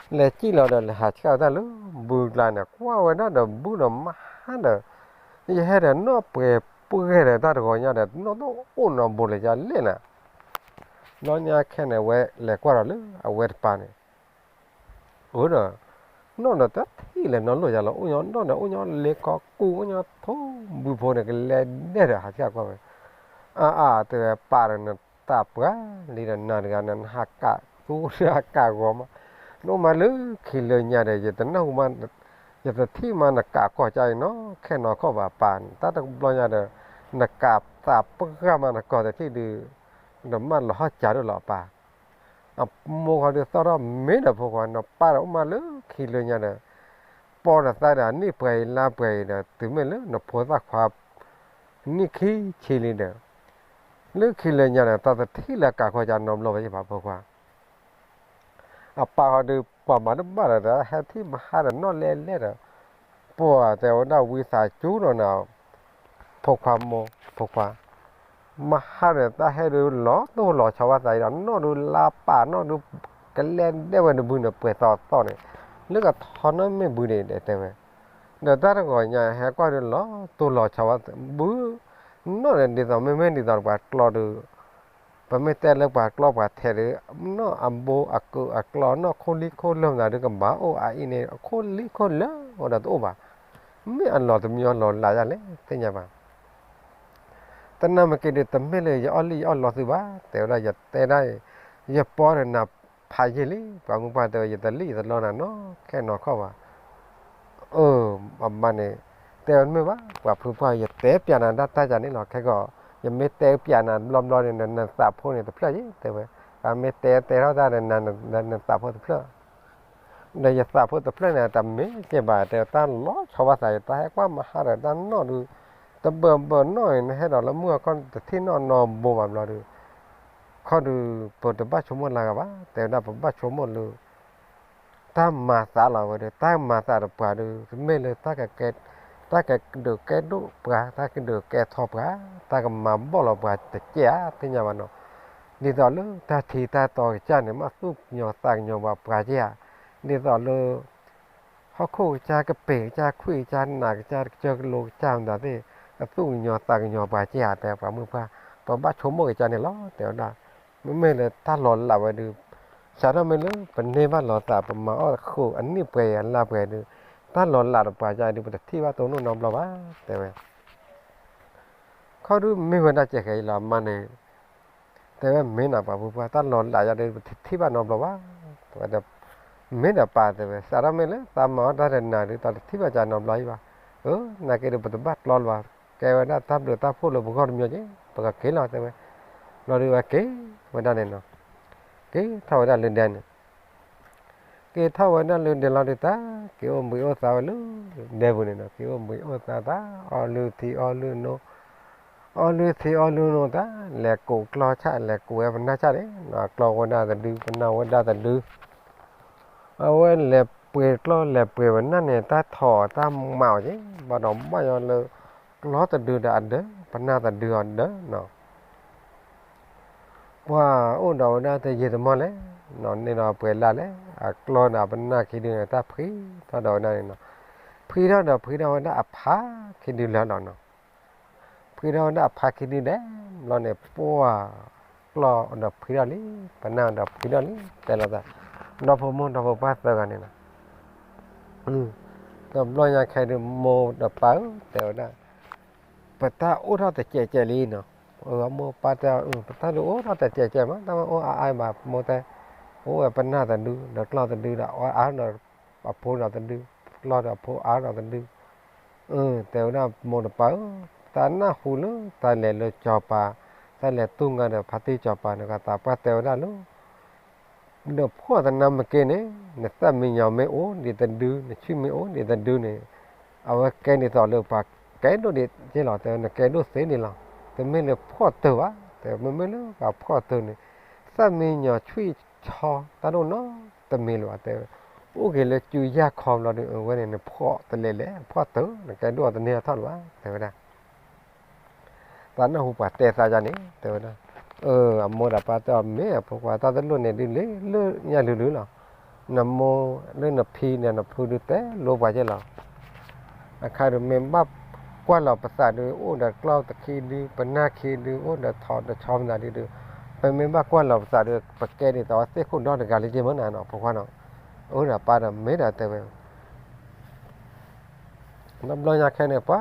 လဲၤကံၣ်လီၤဒီး လဲၤဟးဆှၣ်ဝဲဒၣ်လၢဘုကျါန့ၣ် ကွၢ်ဝဲဒၣ်ဒီးဘုဒီးမါဒီး ယဟဲဒီးနီၣ်ပှဲၤပှဲၤဒီးတၢ်တဂီၤညါဒီး နီၣ်တအိၣ်နီတဘိလၢၤယလဲၣ်နၤ ဘျီညါခဲန့ၣ် ဝဲလဲၤကွၢ်ဒီးလၢအဝဲတပၤန့ၣ် အိၣ်ဒီး နီၣ်ဒီးတထံၣ်လဲၤနီတဘိယၤလီၤ အိၣ်ညီနီၣ်ဒီး အိၣ်ညီလ့ကီကူ အိၣ်ညီထိၣ်ဘုဖိန့ၣ် ကလဲၤဒဲဒီးဟးဆှၣ်ကွၢ်ဝဲ အါအါ တဲဝဲ ပၢ်ဒီးနသးပှၢ်လံဒီး နၤတဂၤန့ၣ် နဟးကးသူ နဟးကးဂီၤမး နအိၣ်မးလၢခံလၢညါဒီး ယတနၢ်ဟူမး ယတထံၣ်မးနကးကီၢ်ကၢ်အံၤနီၤ ခဲနီၢ်ခီၣ်ဘၣ်ပၢ် တၢ်တဘျီညါဒီး နကးသးပှၢ်မး နကီၢ်တထံၣ်ဒုး နမၢလီၤဟီၣ်ကၢ်ဒိၣ်လီၤအပၢ် အမိၢ်ခီဒုးသီၣ်ထီၣ်မ့ၢ်ဒီးဖိခွါ နပၢ်ဒီးအိၣ်မးလၢခံလၢညါဒီး ပီၢ်ဒီးသးဒီးအနံၣ်ပှဲၤအံၤလါပှဲၤအံၤဒီး တုၤမ့ၢ်လၢနဖိသၣ်ခွါ နံၣ်ခံဆံလံဒီး လၢခံလၢညါဒီး တၢ်တထံၣ်လၢကးခီကၢ်နီတဘျီဘၣ်ယဘၣ်ဖိခွါ အပၢ်ဃီဒုး ပှၤမၤတဘၣ်ဒီး ဟဲထံၣ်မဟါဒီးနီၣ်လဲလဲဒီး ပှၤတဲဝဲဒၣ်ဝံသးစူၤဒီးနၤ ဖိခွါမိၢ် ဖိခွါ မဟါဒီးတၢ်ဟဲဒုးလီၤတိၢ်လီၤဆီဘၣ်သးအံၤဒီး နီၣ်ဒုးလါပာ်နီၣ်ဒုး ကလဲၤဒဲဝဲတဘုန့ၣ် ပှဲၤသီသီန့ၣ် လၢကထီနီၣ်မ့ၢ်ဘုန့ၣ်တဲဝဲ ဒီးတၢ်တဂီၤညါဟဲကွၢ်ဒုးလီၤတိၢ်လီၤဆီဘၣ်ဘု နီၣ်န့ၣ်ဒ်သိးမ့မ့ၢ်ဒ်သိးပှၤကျီဒုး ပမ့ၢ်တဲလၢပှၤကျီပှၤထဲးဒီး နီၣ်အဘိအကုးအကျီ နီၣ်ခိၣ်လံခိၣ်လၢမတၤဒုးကဘၣ်အိၣ်အအံၤန့ၣ် အခိၣ်လံခိၣ်လၢအိၣ်ဒီးတအိၣ်ဘၣ်. မ့ၢ်အလီၤတမံၤအလီၤလးယၤလဲၣ် သ့ၣ်ညါဘၣ်. တနာ်မ့ၢ်က့ၤဒုး တမ့ၢ်လၢယအီၣ်လံၣ်ယအီၣ်လီသုဘၣ် တဲဝဲဒၣ် ယတဲဒၣ် ယပီၢ်ဒီးနၤဖးယံာ်လံ ပှၤမုၢ်ပှၢ်တဲဝဲ ယတလံၣ်ယတလီနၤနီၢ်ခဲနီၢ်ခီၣ်ဘၣ်. အၢ အမါန့ၣ် တဲဝဲတမ့ၢ်ဘၣ် ပှၤဖုပှၢ် ယတဲပျးနၤဒၣ်တၢ်ယၤန့ၣ်လီၤ ခဲကီး ယမ့ၢ်တဲပျးနၤဘျီဘျီန့ၣ် နသးဖိန့ၣ်တဖျၢၣ်ယံၤ တဲဝဲ ပှၤမ့ၢ်တဲတဲထီၣ်တၢ်ဒီး နသးဖိတဖျၢၣ် ဒီးယသးဖိတဖျၢၣ်န့ၣ် တမ့ၢ်ကဲဘၣ် တဲတၢ်လီၤဆီဘၣ်သး ယတၢ်ဟဲကွၢ်မဟါဒီးတၢ်နီၣ်ဒုး တဘၢဘၢနီၣ်အံၤ နဟဲဒီးလၢမုၢ်အခီၣ်တထံၣ်နီၣ်နီတဘိဘၣ်ဘျီဒုး ခီဒုး ပတဘၣ်ဆိကမိၣ်လၢၤဂၤဘၣ် တဲဝဲဒၣ်ပဘၣ်ဆိကမိၣ်လၢ တၢ်မၤသးလီၤဝဲဒီး တၢ်မၤသးဒီးပှၤဒုး မ့ၢ်လၢ တၢ်ကဒုးကဲဒိၣ်ပှၤ တၢ်ကဒုးကဲထီပှၤ တၢ်ကမၤဘီၣ်လီၤပှၤတကဲဧါ သ့ၣ်ညါဘၣ်နီၤ. ဒ်သိးလၢတၢ်ထံတၢ်တီကစၢ်န့ၣ် မ့ၢ်သူၣ်ကညီၤသးကညီၤပှၤပှၤကဲဧါ ဒ်သိးလၢ ဟီၣ်ခိၣ်ကစၢ် ကပ့ၤကစၢ် ခွံၣ်ကစၢ် နးကစၢ် ကစၢၢ်ကလိကစၢ်မတၤသ့ၣ် အသူၣ်ကညီၤသးကညီၤပှၤကဲဧါ တဲပှၤမုၢ်ပှၢ် ပဘၣ်ဆိကမိၣ်ကစၢ်န့ၣ်လီၤ တဲဝဲဒၣ် မ့မ့ၢ်လၢတၢ်လီၤလးဝဲဒုး စးထီၣ်မ့ၢ်လၢ ပန့ၢ်ဘၣ်လီၤသး ပမၤအီၣ်ဃုာ်အနံၣ်ပှဲၤအံၤအလါပှဲၤဒုး တၢ်လီၤလးဒီးပှၤကဲဒုး ပတထံၣ်ဘၣ်တိၢ်နီၣ်နီတဘျီဘၣ် တဲဝဲ ခီဒုးမ့ၢ်ဝဲဒၣ်ကဲဃဲအံၤလီၤ အမါန့ၣ် တဲဝဲမ့ၢ်နၤပှၤမုၢ်ပှၢ် တၢ်လီၤလးယၤဒုး ပတထံၣ်ဘၣ်နီတဘျီဘၣ် တဲဝဲ မ့ၢ်ဒီးပၢ်တဲဝဲ စးထီၣ်မ့ၢ်လၢ သးမၤအီၣ်တၢ်ဒီးနၤဒုး တၢ်တထံၣ်ဘၣ်ကနီတဘျီအံၤဘၣ် အၢ နာ်က့ဒုး ပတဘၣ်ကျီလၢၤဘၣ် ကဲဝဲဒၣ်တၢ်ဘျုးတၢ်ဖှိၣ်လၢပဂီၢ်တမံၤက့ ပကက့ၤလီၤတဲဝဲ ဘျီဒုးဝဲက့ၤဝဲဒၣ်န့ၣ်နီၤ က့ၤထီၣ်ဝဲဒၣ်လၢဒဲန့ၣ် က့ၤထီၣ်ဝဲဒၣ်လၢဒဲလီၤဒုးတၢ် က့ၤအိၣ်ဘှံးအိၣ်သါဝဲလၢ ဒဲပူၤန့ၣ်နီၤ က့ၤအိၣ်ဘှံးအိၣ်သါတၢ် အီလုၢ်ထံအီလုၢ်နိ အီလုၢ်သံအီလုၢ်နီၢ်တၢ် လဲၤကိးကျီၢ်ဆၣ် လဲၤကိးဝဲပနၢ်ဆၣ်န့ၣ် ကျီၢ်ဝဲဒၣ်တဒု ပနၢ်ဝဲဒၣ်တဒု အဝဲလဲၤပှ့ၤကျီၢ် လဲၤပှ့ၤပနၢ်န့ၣ် တၢ်ထီၣ်တၢ်မၤအီၤက့ၤ ဘၣ်ဒီးဘၣ်ယီၤလၢ ကျီၢ်တဒုဒီးအဒၢ ပနၢ်တဒုအဒၢနီၤ ပှၤအိၣ်ဒီးဝဲဒၣ်တယံာ်တမီၢ်လဲၣ်နီၤ န့ၣ်ဒီးပှဲၤလၢ်လဲၣ် အကျီၢ်ဒီးပနၢ်ခံဒုန့ၣ် တၢ်ဖှံထီၣ်ဒီးဝဲဒၣ်န့ၣ်နီၤ ဖှံထီၣ်ဒီးဖှံထီၣ်ဝဲဒၣ်အဖါခံဒုလၢာ်လီၤနီၤ ဖှံထီၣ်ဝဲဒၣ်အဖါခံဒုဒဲး ဘျီန့ၣ် ပှၤကျီၢ်ဒီးဖှံထီၣ်လံ ပနၢ်ဒီးဖှံထီၣ်လံ တဲလီၤသး ဒီဖိမိၢ်ဒီဖိပၢ်သၢဂၤန့ၣ်နီၤ တဘျီညါခဲဒုး မိၢ်ဒီးပၢ်ဧၢ တဲဝဲဒၣ် ပတၢ်အိၣ်ထီၣ်တစဲးစဲးလံနီၤ အမိၢ်ပၢ်တဲ ပတၢ်ဒုးအိၣ်ထီၣ်တစဲးစဲးမး တၢ်မ့ၢ်အိၣ်အါအါဘၣ် မိၢ်တဲ အိၣ်ဝဲပနၢ်တဒု ဒီးကျီၢ်တဒုဒီး အါဒီးအဖိဒီးတဒု ကျီၢ်ဒီးအဖိအါဒီးတဒု တဲဝဲဒၣ်မိၢ်ဒီးပၢ်ဧၢ တၢ်နၢ်ဟူလၢတၢ်လဲၤလၢစီၤပၤ တၢ်လဲၤတူၢ်ငါဒီးဖါတံၢ်စီၤပၤန့ၣ် ကသးပှၢ်တဲဝဲဒၣ်လၢ နဖှီၣ်တနၢ်မ့ၢ်က့န့ၣ် နသၣ်မံညီၤမ့ၢ်အိၣ်ဒံးတဒု နဆွံၣ်မ့ၢ်အိၣ်ဒံးတဒုန့ၣ် အဝဲကဲဒ်သိးလၢပှၤကဲဒိၣ်ဒံးက့လီၤ တဲနကဲဒိၣ်သ့ဒံးလီၤ တမ့ၢ်လၢဖှီၣ်တၢၢ်ဘၣ် တဲမ့မ့ၢ်လၢပှၤဖှီၣ်တၢၢ်န့ၣ် သၣ်မံညီၤဆွံၣ်ဆီတၢ်ဒိၣ်နီတမံၤလၢၤဘၣ် တဲဝဲ အိၣ်က့ၤလၢစုယၢ်ခီဘျီဒီး အဝဲန့ၣ်နဖှီၣ်တလဲလဲၣ် ဖှီၣ်တၢၢ် နကဲဒိၣ်တန့ၢ်ထီၣ်လၢၤဘၣ် တဲဝဲဒၣ် သးနၢ်ဟူပှၤတဲသးယါန့ၣ် တဲဝဲဒၣ်, အမိၢ်ဒီးပၢ်တဲအီၤ မ့ၢ်အဖိခွါတၢ်တလိၣ်န့ၣ်ဒုးလံလၢညါလုာ်လုာ်လီၤ. နမိၢ်လၢနဖံန့ၣ် နဖုဒုးတဲလိပှၤက့လီၤ. အခါဒုးမ့ၢ်ဘၣ်ကွၢ်လီၤပသးဒုး အိၣ်ဒီးကျီၢ်တခံဒုး ပနၢ်ခံဒုး အိၣ်ဒီးထိးဒီးဆီပသးဒုးဒုး ပမ့ၢ်ဘၣ်ကွၢ်လီၤပသးဒုး ပကဲဒ်သိးသ့ၣ်ခိၣ်ဒီတဂၤလၢက့မ့ၢ်နၤနီၤ ဖိခွါနီၤ. အမိၢ်ဒီးပၢ်ဒီးမ့ၢ်ဒီးတဲဝဲ တဘျီညါခဲန့ၣ် ပှၤ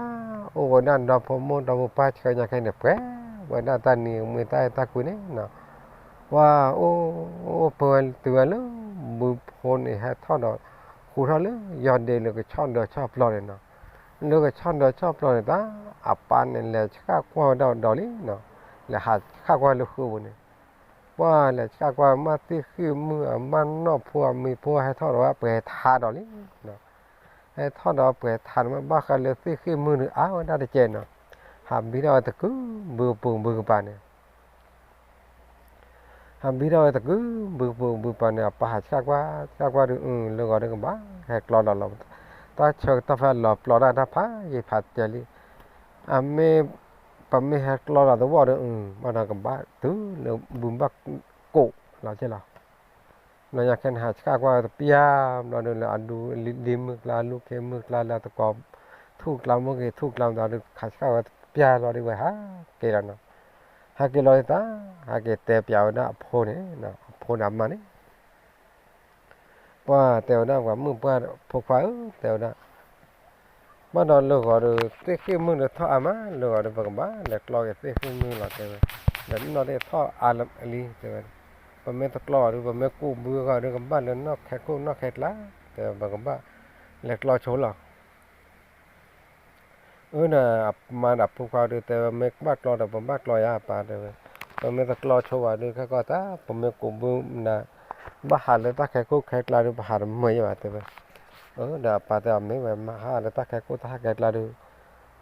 အိၣ်ဝဲဒၣ်ဒီဖိမိၢ်ဒီဖိပၢ်ဆှၢညါခဲန့ၣ် ပှဲၤဝဲဒၣ်တၢ်နံၤမ့ၢ်တၢ်အဲၣ်တၢ်ကွံန့ၣ်, ပှၤအိၣ်အိၣ်ပှဲၤဝဲတုၤဝဲလၢ ဘုဖိန့ၣ်ဟဲထီၣ်ဒီး ဃူထီၣ်လၢယီၢ်ဒ့လၢကဆီၣ်ဒၢးဆီၣ်ပျီန့ၣ်နီၤ, လၢကဆီၣ်ဒၢးဆီၣ်ပျီန့ၣ် တၢ်အပၢ်န့ၣ် လဲၤဆှၣ်ကွၢ်ဝဲဒၣ်ဒီးလံနီၤ, လဲၤဟးဆှၣ်ကွၢ်လၢဃုပူၤန့ၣ် ပှၤလဲၤဆှၣ်ကွၢ်မ့ၢ်သ့ၣ်ဃံၣ်မုၣ်အမါနီၢ်ဖိအမံၤဖိဟဲထီၣ်ဒီးဝဲပှဲၤထါဒီးလံနီၤ, ဟဲထီၣ်ဒီးပှဲၤထါန့ၣ် မ့ၢ်ဘၣ်ဃးလၢသ့ၣ်ဃံၣ်မုၣ်ဒုးအါဝဲဒၣ်တကဲးနီၤ, ဟးဘံထီၣ်ဝဲတကုဘုကပူၤဘုကပၤန့ၣ် ဟးဘံထီၣ်ဝဲတကုဘုကပူၤဘုကပၤန့ၣ် အပၢ်ဟးဆှၣ်ကွၢ် ဆှၣ်ကွၢ်ဒုး အၢ လၢဂီၤဒုးကဘၣ်ဟဲကျီဒီးလီၤ, တၢ်ဆၢကတီၢ်ဖဲလီၤပျီတၢ်တၢ်ဖးယံာ်ဖးတဲာ်လံ, အမ့ၢ် ပမ့ၢ်ဟဲကျီဒီးသဝီဒုး ဘၣ်ဒီးကဘၣ်တုၤလၢဘုဘၣ်ကိးလီၤက့လီၤ. ဘျီညါခဲန့ၣ် ဟးဆှၣ်ကွၢ်ဝဲတပျၢ်ဘျီဒုး လၢအဒူလံၤမုၢ်ကျါ လူၢ်ခ့မုၢ်ကျါ လၢတကိးထူၣ်ကျါ မိၢ်ဂ့ၤထူၣ်ကျါ မတၤဒုး ဟးဆှၣ်ဝဲတပျၢ်ဘျီဒုး ဝဲဟးက့ၤလီၤနီၤ, ဟးက့ၤလီၤဒုးတၢ် ဟးက့ၤတဲပျးဝဲဒၣ်အဖိန့ၣ် အဖိဒီးအမါန့ၣ် ပှၤတဲဝဲဒၣ် ပှၤမုၣ်ပှၢ်ဖိခွါဧၢ တဲဝဲဒၣ်, ဘၣ်ဒီးလၢဂီၤဒီး သ့ၣ်ဃံၣ်မုၣ်ဒီးထီၣ်အါမး လၢဂီၤဒီး ပကဘၣ်လဲၤကျီက့ၤသ့ၣ်ဃံၣ်မုၣ်လီၤ တဲဝဲ, ဒီးနီၢ်သ့ၣ်ထီၣ်အါလံ တဲဝဲ, ပမ့ၢ်တကျီဘၣ်ဒီး ပမ့ၢ်ကူးဘုအဂီၢ်ဒီး ကဘၣ်လၢနီၢ်ခဲခိၣ်နီၢ်ခဲကျါ တဲဝဲ ပကဘၣ်လဲၤကျီဆိလီၤ အၢ ဒီးအမါဒီးဖိခွါဒုးတဲဝဲ မ့ၢ်ဘၣ်ကျီဒီး ပဘၣ်ကျီယါ အပၢ်တဲဝဲ, ပမ့ၢ်တကျီဆိဘၣ်ဒုး ခဲကီၢ်တၢ် ပမ့ၢ်ကူးဘုနၤ ဘၣ်ဟးလၢတၢ်ခဲခိၣ်ခဲကျါဒုး ပဟးတမုာ်ယဲၢ်ဘၣ် တဲဝဲ, အၢ ဒီးအပၢ်တဲအီၤ မ့ၢ်ဝဲမဟါလၢတၢ်ခဲခိၣ်တၢ်ခဲကျါဒုး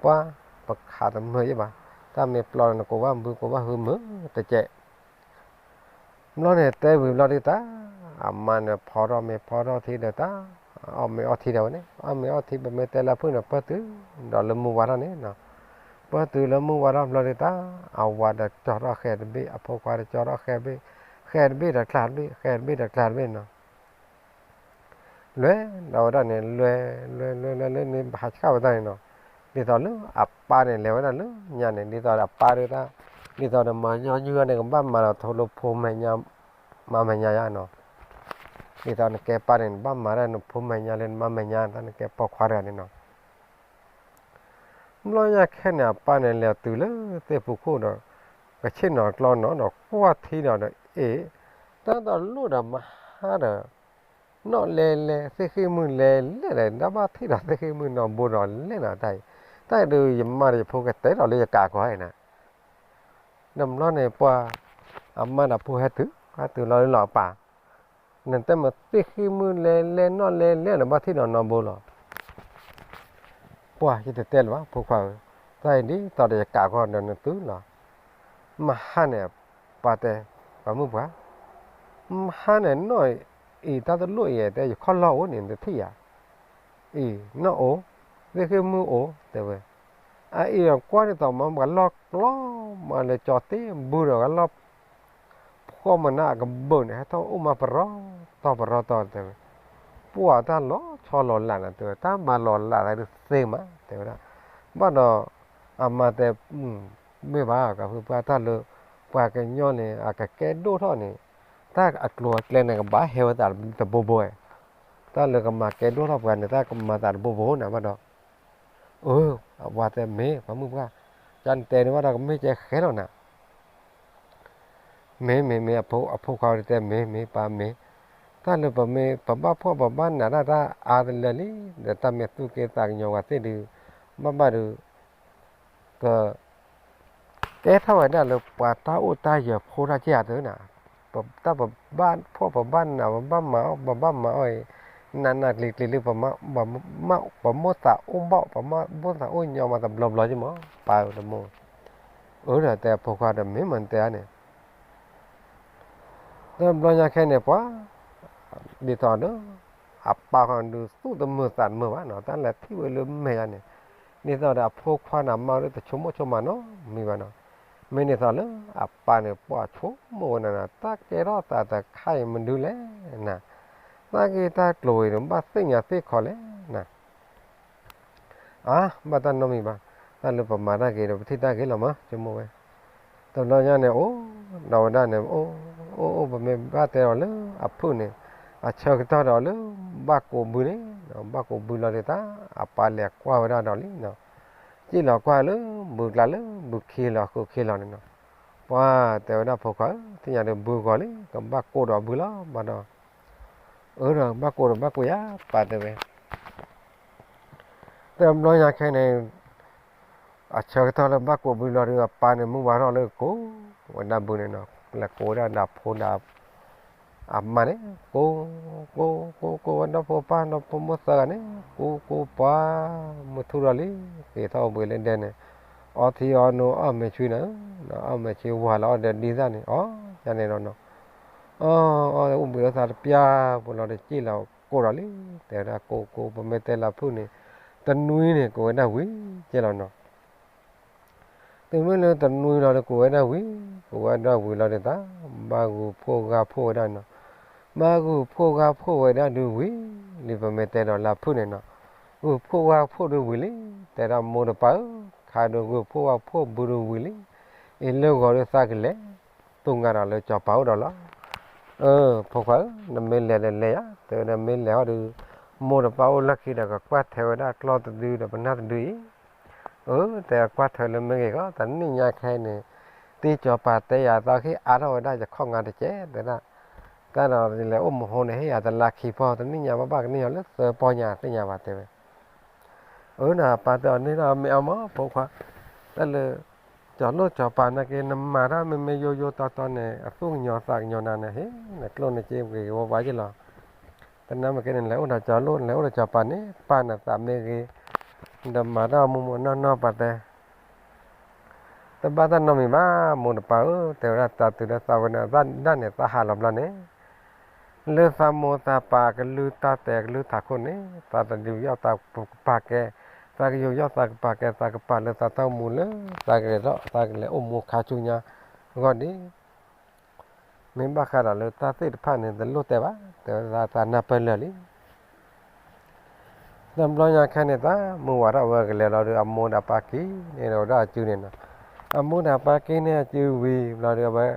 ပှၤ ပဟးတမုာ်ယဲၢ်ဘၣ်, တၢ်မ့ၢ်ပျီန့ၣ် နကူးဘၣ်ဘုကူးဘၣ်ဟုမုာ်တကဲး ဘျီန့ၣ်တဲဝံၤဘျီဒုးတၢ် အမါန့ၣ်ဖီထီၣ်မ့ၤဖီထီၣ်ထံဒီးတၢ် အီၣ်မ့ၤအီထံဒီးဝဲန့ၣ် အီၣ်မ့ၤအီထံ ပမ့ၢ်တဲလၢဖုၣ်န့ၣ် ပၢၢ်တုၤဒီးလၢမုၢ်ဝါထီၣ်န့ၣ်, ပၢၢ်တုၤလၢမုၢ်ဝါထီၣ်ဘျီဒုးတၢ် အဝၤဒီးကၠီထီၣ်ဃဲၤတဘ့ၣ် အဖိခွါဒီးကၠီထီၣ်ဃဲၤဘ့ၣ်, ဃဲၤတဘ့ၣ်ဒီးကျါတဘ့ၣ် ဃဲၤတဘ့ၣ်ဒီးကျါတဘ့ၣ်နီၤ လွဲၢ်ဒီးဝဲဒၣ်န့ၣ် လွဲၢ်လွဲၢ်လွဲၢ်လွဲၢ်လၢန့ၣ် ဟးဆှၣ်ဝဲတၢ်န့ၣ်နီၤ, ဒ်သိးလၢအပၢ်န့ၣ် လဲၤဝဲဒၣ်လၢညါန့ၣ် ဒ်သိးအပၢ်ဒုးတၢ် ဒ်သိးဒီးမၤညီနုၢ်န့ၣ် ကဘၣ်မၤဒီးထိၣ်လၢဖိမဲာ်ညါ မၤမဲာ်ညါယါနီၤ, ဒ်သိးနကဲပၢ်န့ၣ် နဘၣ်မၤတၢ်နဖိမဲာ်ညါလၢနမၤမဲာ်ညါ တၢ်နကဲပိာ်ခွါတဂၤန့ၣ်နီၤ ဘျီညါခဲန့ၣ် အပၢ်န့ၣ်လဲၤတုၤလၢသ့ၣ်ဖူခိၣ်ဒီး ကဆ့ၣ်နီၤကျီနီၤဒီး ကွၢ်ထံဒီးဒီး အ့ၣ် တၢ်တလိၣ်ဒီးမဟါဒီး နီၢ်လဲလဲ သ့ၣ်ဃံၣ်မုၢ်လဲလဲဒီး တၢ်ဘၣ်ထံၣ်ဒီးသ့ၣ်ဃံၣ်မုၢ်နီၢ်ဘိဒီးလဲၣ်နီၤတၢ်အံၤ, တၢ်အံၤဒုးယမါဒီးယဖိကတဲဒီးလၢယကးကီၢ်အံၤနၤ, ဒီးဘျီန့ၣ်ပှၤ အမါဒီးဖိဟဲတုၤ ဟဲတုၤလီၤလၢလီၤအပၢ်, နတဲမ့ၢ်သ့ၣ်ဃံၣ်မုၢ်လဲလဲနီၢ်လဲလဲဒီးဘၣ်ထံၣ်ဒီးနီၢ်ဘိလီၤ ပှၤ ယတတဲလၢၤဘၣ် ဖိခွါဧၢ, တၢ်အံၤဒ်သိးဒီးယကးခီဒီးနသုလီၤ. မဟါန့ၣ် ပှၤတဲ, ပှၤမုၣ်ပှၢ်, မဟါန့ၣ်နီၢ်အံၤ တၢ်တလိၣ်အံၤ တဲယခီၣ်လီၢ်အိၣ်န့ၣ် နတထံၣ်ဧါ. အံၤ နီၢ်အိၣ်, သ့ၣ်ဃ့ၢ်မုၢ်အိၣ် တဲဝဲ. အအံၤဒီးကွၢ်ဒ်သိးမ့ၢ်ပှၤလီၢ်ကျီမး လၢကၠီၤတ့ၢ်ဘုဒီး ပှၤလီၢ်ဖှီၣ်မနုၤအကဘၢၣ်န့ၣ် ဟဲထီၣ်အိၣ်မးပရီတီပရီတီတဲဝဲ. ပှၤတၢ်လီၤဆီလီၤလးန့ၣ် တဲဝဲ တၢ်မၤလီၤလးသးဒုးသ့မး တဲဝဲဒၣ်. ဘၣ်ဒီး အမါတဲ မ့ၢ်ဘၣ် ကဖုပှၢ် တၢ်လၢ ပှၤကညီန့ၣ် အကကဲဒိၣ်ထီၣ်န့ၣ် တၢ်အကျိၤအကျဲန့ၣ် ကဘၣ်ဟဲဝဲသးတဘိဘိဝဲ. တၢ်လၢကမၤကဲဒိၣ်ထီၣ်ပှၤန့ၣ် တၢ်ကမၤသးတဘိဘိန့ၣ်ဘၣ်ဒီး အၢ အဝၤတဲမ့ၢ် ပှၤမုၣ်ပှၢ်, ကန့ၣ်တဲန့ၣ်ဘၣ်ဒီး ကမ့ၢ်ကဲဃဲလီၤနၤ. မ့ၢ်မ့ၢ်မ့ၢ် အဖိခွါဝဲတဲ မ့ၢ်မ့ၢ် ပၢ်မ့ၢ်, တၢ်လၢပမ့ၢ် ပဘၣ်ဖှီၣ်ပဘၣ်နးတၢ် တၢ်အါတလၢလံ, ဒီးတၢ်မ့ၢ်သူၣ်က့သးကညီၤဝဲသ့ၣ်ဒုး ဘၣ်ဘၣ်ဒုး ပ ကဲထီၣ်ဝဲဒၣ်လၢပှၤတၢ်အိၣ်တၢ်ယၢၤဖိတၢ်က့ၢ်အသိးန့ၣ်, တၢ်ပဘၣ်ဖှီၣ်ပဘၣ်နး ပဘၣ်မၤအီၣ် ပဘၣ်မၤအီၣ်အံၤ နးနးကျံၤကျံၤလၢ ပမိၣ်သးအိၣ်ဘီၣ် ပမိၣ်သးအိၣ်ညီမးတဘျီဘျီက့မး ပၢ်တမိၣ်, အၢဒီးတဲအဖိခွါဒီး မ့ၢ်မနုၤတဲဧါန့ၣ် တဘျီညါခဲန့ၣ် ပှၤ ဒ်သိးဒီး အပၢ်ဃီဒုးသူၣ်တမုာ်သးတမုာ်ဘၣ်နီၤ, တၢ်လဲၤထံၣ်ဝဲလၢမဲာ်ညါန့ၣ်, ဒ်သိးဒီးအဖိခွါန့ၣ် မါဒုးတဆိကမိၣ်ဆိကမးနီတမံၤဘၣ်နီၤ, မ့ၢ်ဒ်သိးလၢအပၢ်န့ၣ် ပှၤဆိကမိၣ်ဝဲနၤနၤ တၢ်ကဲထီၣ်သးတခါအံၤမနုၤလဲၣ်နၤ, တၢ်ဂ့ၢ်တၢ်ကျိၤအံၤဒီး ဘၣ်သ့ၣ်ညါသ့ၣ်ခီလဲၣ်နၤ အါ ဘၣ်တၢ်နီတမံၤဘၣ်, တၢ်လၢပမၤတၢ်ဂ့ၤဒီး ပထံၣ်တၢ်ဂ့ၤလီၤမး ဆိကမိၣ်ဝဲ, တဘျီညါန့ၣ် အိၣ်ဒီးဝဲဒၣ်န့ၣ် အိၣ်အိၣ် ပမ့ၢ်ဘၣ်တဲအီၤလၢအဖုၣ်န့ၣ်, အဆၢကတီၢ်ဒီးလၢ ဘၣ်ကိးဘုန့ၣ်, ဘၣ်ကိးဘုလီၤဒုး တၢ်အပၢ်လဲၤကွၢ်ဝဲဒၣ်ဒီးလံနီၤ, စံၣ်လီၤကွၢ်လၢ ဘုကျါလၢ ဘုခ့လီၤဃုခ့လီၤန့ၣ်နီၤ, ပှၤတဲဝဲဒၣ်ဖိခွါဧၢ, သ့ၣ်ညါဒီးဘုဂီၤလံ ကဘၣ်ကိးဒီးဘုလီၤဘၣ်ဒီး အၢဒီး ဘၣ်ကိးဒီးဘၣ်ကိးယၤ ပၢ်တဲဝဲ, တဘျီညါခဲန့ၣ် အဆၢကတီၢ်လၢဘၣ်ကိးဘုလီၤဒီး အပၢ်န့ၣ် မုၢ်ဝါထီၣ်လၢကိးဝဲဒၣ်ဘုန့ၣ်နီၤ, လဲၤကိးဝဲဒၣ်ဒီးဖိဒီး အမါန့ၣ် ကိး ကိး ကိး ကိးဝဲဒီဖိပၢ်ဒီဖိမိၢ်သၢဂၤန့ၣ် ကိး ကိးပှၤ မုၢ်ထူၣ်ဒီးလံ, က့ၤထီၣ်အိၣ်ဘှံးလၢဒဲန့ၣ်, အီထံအီနိအီၣ်မဲာ်ဆွံန့ၣ်, အီၣ်မဲာ်ဆွံဝၤလီၤအီၣ်ဒီးဒ်သၣ်န့ၣ် အီၣ်ယၤန့ၣ်လီၤနီၤ, အီၣ် အီၣ်အိၣ်ဘှံးလၢသးတပျၢ်ဖိလီၤဒီး စံၣ်လီၤကိးဒီးလံ, တဲဝဲဒၣ်ကိးကိး ပမ့ၢ်တဲလၢဖုၣ်န့ၣ် တနွံန့ၣ် ကိးဝဲဒၣ်ဝံၤကဲလီၤနီၤ တုၤမ့ၢ်လၢတနွံလီၤဒီး ကိးဝဲဒၣ်ဝံၤ, ကိးဝဲဒၣ်ဝံၤလီၤဒီး တၢ် ဘၣ်ဂုာ်ဖှိၣ်ဂာ်ဖှိၣ်ဝဲဒၣ်နီၤ, ဘၣ်ဂုာ်ဖှိၣ်ဂာ်ဖှိၣ်ဝဲဒၣ်ဒုးဝံၤလံ, ပမ့ၢ်တဲဒီးလၢဖုၣ်န့ၣ်နီၤ, ဂုာ်ဖှိၣ်ဂာ်ဖှိၣ်ဒုးဝံၤလံ, တဲဒၣ်မိၢ်တပၢ်ဧၢ, ခါဒုးဂုာ်ဖှိၣ်ဂာ်ဖှိၣ်ဘုဒုးဝံၤလံ, အ့ၣ်လၢဂီၤဒုးသးကလဲၤ သူငါဒီးလၢစီၤပၤအိၣ်ဒီးလီၤ, အၢ ဖိခွါဧၢ, နမ့ၢ်လဲၤဒီးလဲၤယၤ, တဲဝဲဒၣ်မ့ၢ်လဲၤဟီၣ်ဒုး မိၢ်တပၢ်အိၣ်လၢခံဒီး ကကွၢ်ထွဲဝဲဒၣ်ကျီၢ်တဒုဒီးပနၢ်တဒုအံၤ, အၢ တဲကွၢ်ထွဲလၢမ့ၢ်ဂ့ၤဂီၢ် တနံၣ်ညါခဲအံၤန့ၣ်, တ့စီၤပၤတဲယၤသးဟ့ၣ်အါထီၣ်ဝဲဒၣ်ယခီၣ်ငါတကဲး တဲဒၣ်, တၢ်ဒီးလဲၤအိၣ်မဟိန့ၣ် ဟ့ၣ်ယၤတလါခံဖီ တနံၣ်ညါဘၣ်ဘၣ်ကန့ၢ်ယၤလၢသၢပီညါသ့ၣ်ညါဘၣ်တဲဝဲ အၢ နပၢ်တဲအီၤန့ၣ်ဒီးမ့ၢ်အါမး ဖိခွါ, တၢ်လၢ စီၤလိၣ်စီၤပၤနာ်က့ နမၤတၢ်မ့မ့ၢ်ယိယိတီတီန့ၣ် အသူၣ်ကညီၤသးကညီၤနၤန့ၣ် ဟ့ၣ် နကျိၣ်နစ့ဂ့ၤဂ့ၤဝါဝါယ့ၢ်လီၤ, တနၢ်မ့ၢ်က့န့ၣ် လဲၤအိၣ်ဒီးစီၤလိၣ် လဲၤအိၣ်ဒီးစီၤပၤန့ၣ် ပာ်နသးမ့ၢ်ဂ့ၤ, ဒီးမၤတၢ်မူမူနီၢ်နီၢ်ပာ်တဲ တဘၣ်တၢ်နီတမံၤဘၣ် မိၢ်တပၢ်ဧၢ, တဲဝဲဒၣ်တၢ်တုၤလၢသးဝဲန့ၣ် ဒၣ်န့ၣ်သးဟးလီၤဘျီန့ၣ်, လၢသးမိၢ်သးပၢ်ကလုၢ်တၢ်တဲာ်ကလုၢ်ထးခိၣ်န့ၣ် သးတယူးယီၣ်သးကပၤကဲ, သးကယူးယီၣ်သးကပၤကဲ သးကပာ်လၢသးတၢ်အိၣ်မူလၢ သးကလဲၤထီၣ် သးကလဲၤအိၣ်မူခါဆူညါအဂီၢ်န့ၣ် မ့ၢ်ဘၣ်ဃးဒီးလၢတၢ်သ့ၣ်တဖၣ်န့ၣ် တလိၣ်တဲဘၣ် တဲဝဲဒၣ်သးနၢ်ပၢၢ်လၢာ်လံ တဘျီညါခဲန့ၣ် သးမုၢ်ဝးထီၣ်ဝဲကလဲၤလီၤဒီး အမိၢ်ဒီးပၢ်က့ၤန့ၢ်ဒီးဝဲဒၣ်အစုန့ၣ်နီၤ, အမိၢ်ဒီးပၢ်က့ၤန့ၢ်အစုဝံၤဘျီဒီး အဝဲ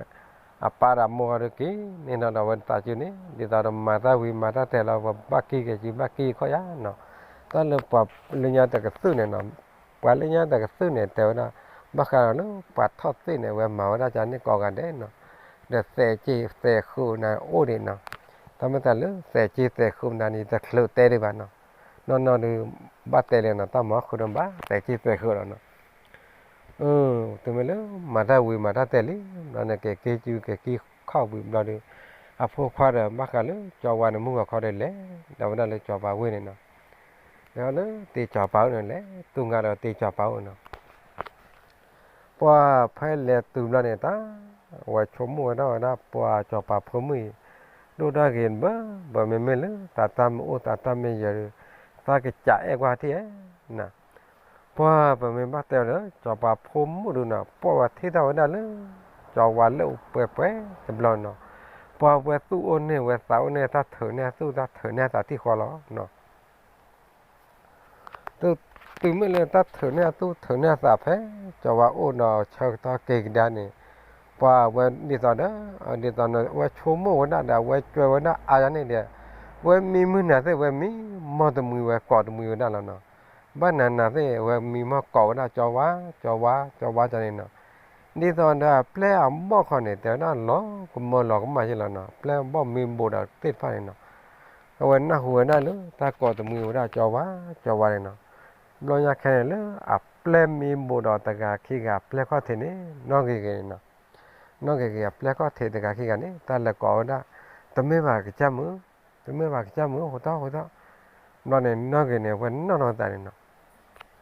အပၢ်ဒီးအမိၢ်ဂီၤဒီးက့ၤန့ၢ်ဒီးဝဲသးစုန့ၣ် ဒ်သိးဒီးမၤတၢ်ဝံၤမၤတၢ်တဲာ်လီၤ ပဘၣ်က့ၤက့ၤစုဘၣ်က့ၤခီၣ်ယၤနီၤ, တၢ်လၢပှၤလၢညါတကသုၣ်န့ၣ်နီၤ, ပှၤလၢညါတကသုၣ်န့ၣ် တဲဝဲဒၣ် ဘၣ်ဃးဒီးလၢပှၤထီၣ်သ့ၣ်န့ၣ် အဝဲမၤဝဲဒၣ်ကန့ၣ်ကိးဂၤဒဲးနီၤ, ဒီးသဲးက့ၤသဲးဃုာ်နၤအိၣ်ဒံးနီၤ, တၢ်မ့ၢ်တၢ်လၢသဲးက့ၤသဲးဃုာ်နၤန့ၣ် တချုးတဲဒံးဘၣ်နီၤ, နီၢ်နီၢ်ဒုး ဘၣ်တဲလံနီၤ တၢ်မၤဃုာ်ဒီးဘၣ်သဲးက့ၤသဲးဃုာ်လီၤနီၤ တုၤမ့ၢ်လၢမၤတၢ်ဝံၤမၤတၢ်တဲာ်လံ ဘျီန့ၣ် က့ၤက့ၤစုက့ၤက့ၤခီၣ်ဝံၤဘျီဒီး အဖိခွါဒီးဘၣ်ဃးလၢကၠီဝါန့ၣ် မုၢ်ဂီၤခီဒီးလဲၤဒီးဝဲဒၣ်လၢစီၤပၤဝ့ၢ်န့ၣ်နီၤ, ဒီးလၢတ့စီၤပၤအိၣ်န့ၣ်လဲၤ သူငါဒီးတ့စီၤပၤအိၣ်နီၤ, ပှၤဖဲလဲၤတုၤဘျီန့ၣ်တၢ် အဝဲဆိကမိၣ်ဝဲဒၣ်ဝဲဒၣ် ပှၤစီၤပၤဖိမုၣ်အံၤ ဒိၣ်တၢ်ဂ့ၤဘၣ်ဘၣ် မ့မ့ၢ်လၢသးတၢ်မ့ၢ်အိၣ်သးတၢ်မ့ၢ်ယၢၤဒီး သးကစးအဲၣ်ကွၢ်ထံၣ်ဧါနၤ. ပှၤပမ့ၢ်ဘၣ်တဲအီၤဒီး စီၤပၤဖိမုၣ်ဒုးနီၤ ပှၢ်ဝဲထံၣ်ထီၣ်ဝဲဒၣ်လၢ ကၠီဝါလၢအပှဲၤပှဲၤတဘျီနီၤ, ပှၢ်ဝဲသူၣ်အိၣ်န့ၢ်ဝဲသးအိၣ်န့ၢ် တၢ်ထုးန့ၢ်အသူၣ် တၢ်ထုးန့ၢ်အသးထံၣ်ဃီလီၤနီၤ. တုၤမ့ၢ်လၢတၢ်ထုးန့ၢ်အသူၣ်ထုးန့ၢ်အသးဖဲ ကၠီဝါအိၣ်ဒီးဆၢကတီၢ်က့ၤကဒါန့ၣ်, ပှၤဝဲဒ်သိးဒီး ဒ်သိးန့ၣ် အဝဲဆိကမိၣ်ဝဲဒၣ်ဒီး အဝဲကွဲးဝဲဒၣ်အါယါန့ၣ်ဒီး ဝဲမံမုၢ်နၤသ့ၣ်ဝဲမံမီၢ်တမှံၤဝဲကိးတမှံၤဝဲဒၣ်လီၤနီၤ. ဘၣ်နၤနၤသ့ၣ် ဝဲမံမီၢ်ကိးဝဲဒၣ် ကၠီဝါ ကၠီဝါ ကၠီန့ၣ်နီၤ. ဒ်သိးဒီးအပျဲၢ်အဘီၣ်ခီန့ၣ် တဲဝဲဒၣ်လီၤကမၣ်ယ့ၢ်လီၤနီၤ, အပျဲၢ်အဘီၣ်မံဘိးဒီးသ့ၣ်တဖၣ်န့ၣ်နီၤ, အဝဲနၢ်ဟူဝဲဒၣ်လၢတၢ်ကိးတမှံၤဝဲဒၣ် ကၠီဝါ ကၠီဝါန့ၣ်နီၤ. ဘျီညါခဲန့ၣ်လၢ အပျဲၢ်မံဘိးဒီးတဂၤခံဂၤအပျဲၢ်ခီၣ်ထံးန့ၣ် နီၢ်ဂ့ၤဂ့ၤန့ၣ်နီၤ. နီၢ်ဂ့ၤဂ့ၤအပျဲၢ်ခီၣ်ထံးတဂၤခံဂၤန့ၣ် တၢ်လဲၤကိးဝဲဒၣ် တမ့ၢ်ဘၣ်ကစၢ်မုၣ်, တမ့ၢ်ဘၣ်ကစၢ်မုၣ် ဟူးထီၣ်ဟူးထီၣ်. ဘျီန့ၣ် နီၢ်ဂ့ၤန့ၣ် အဝဲနီၢ်နီၢ်သးန့ၣ်နီၤ. ဒ်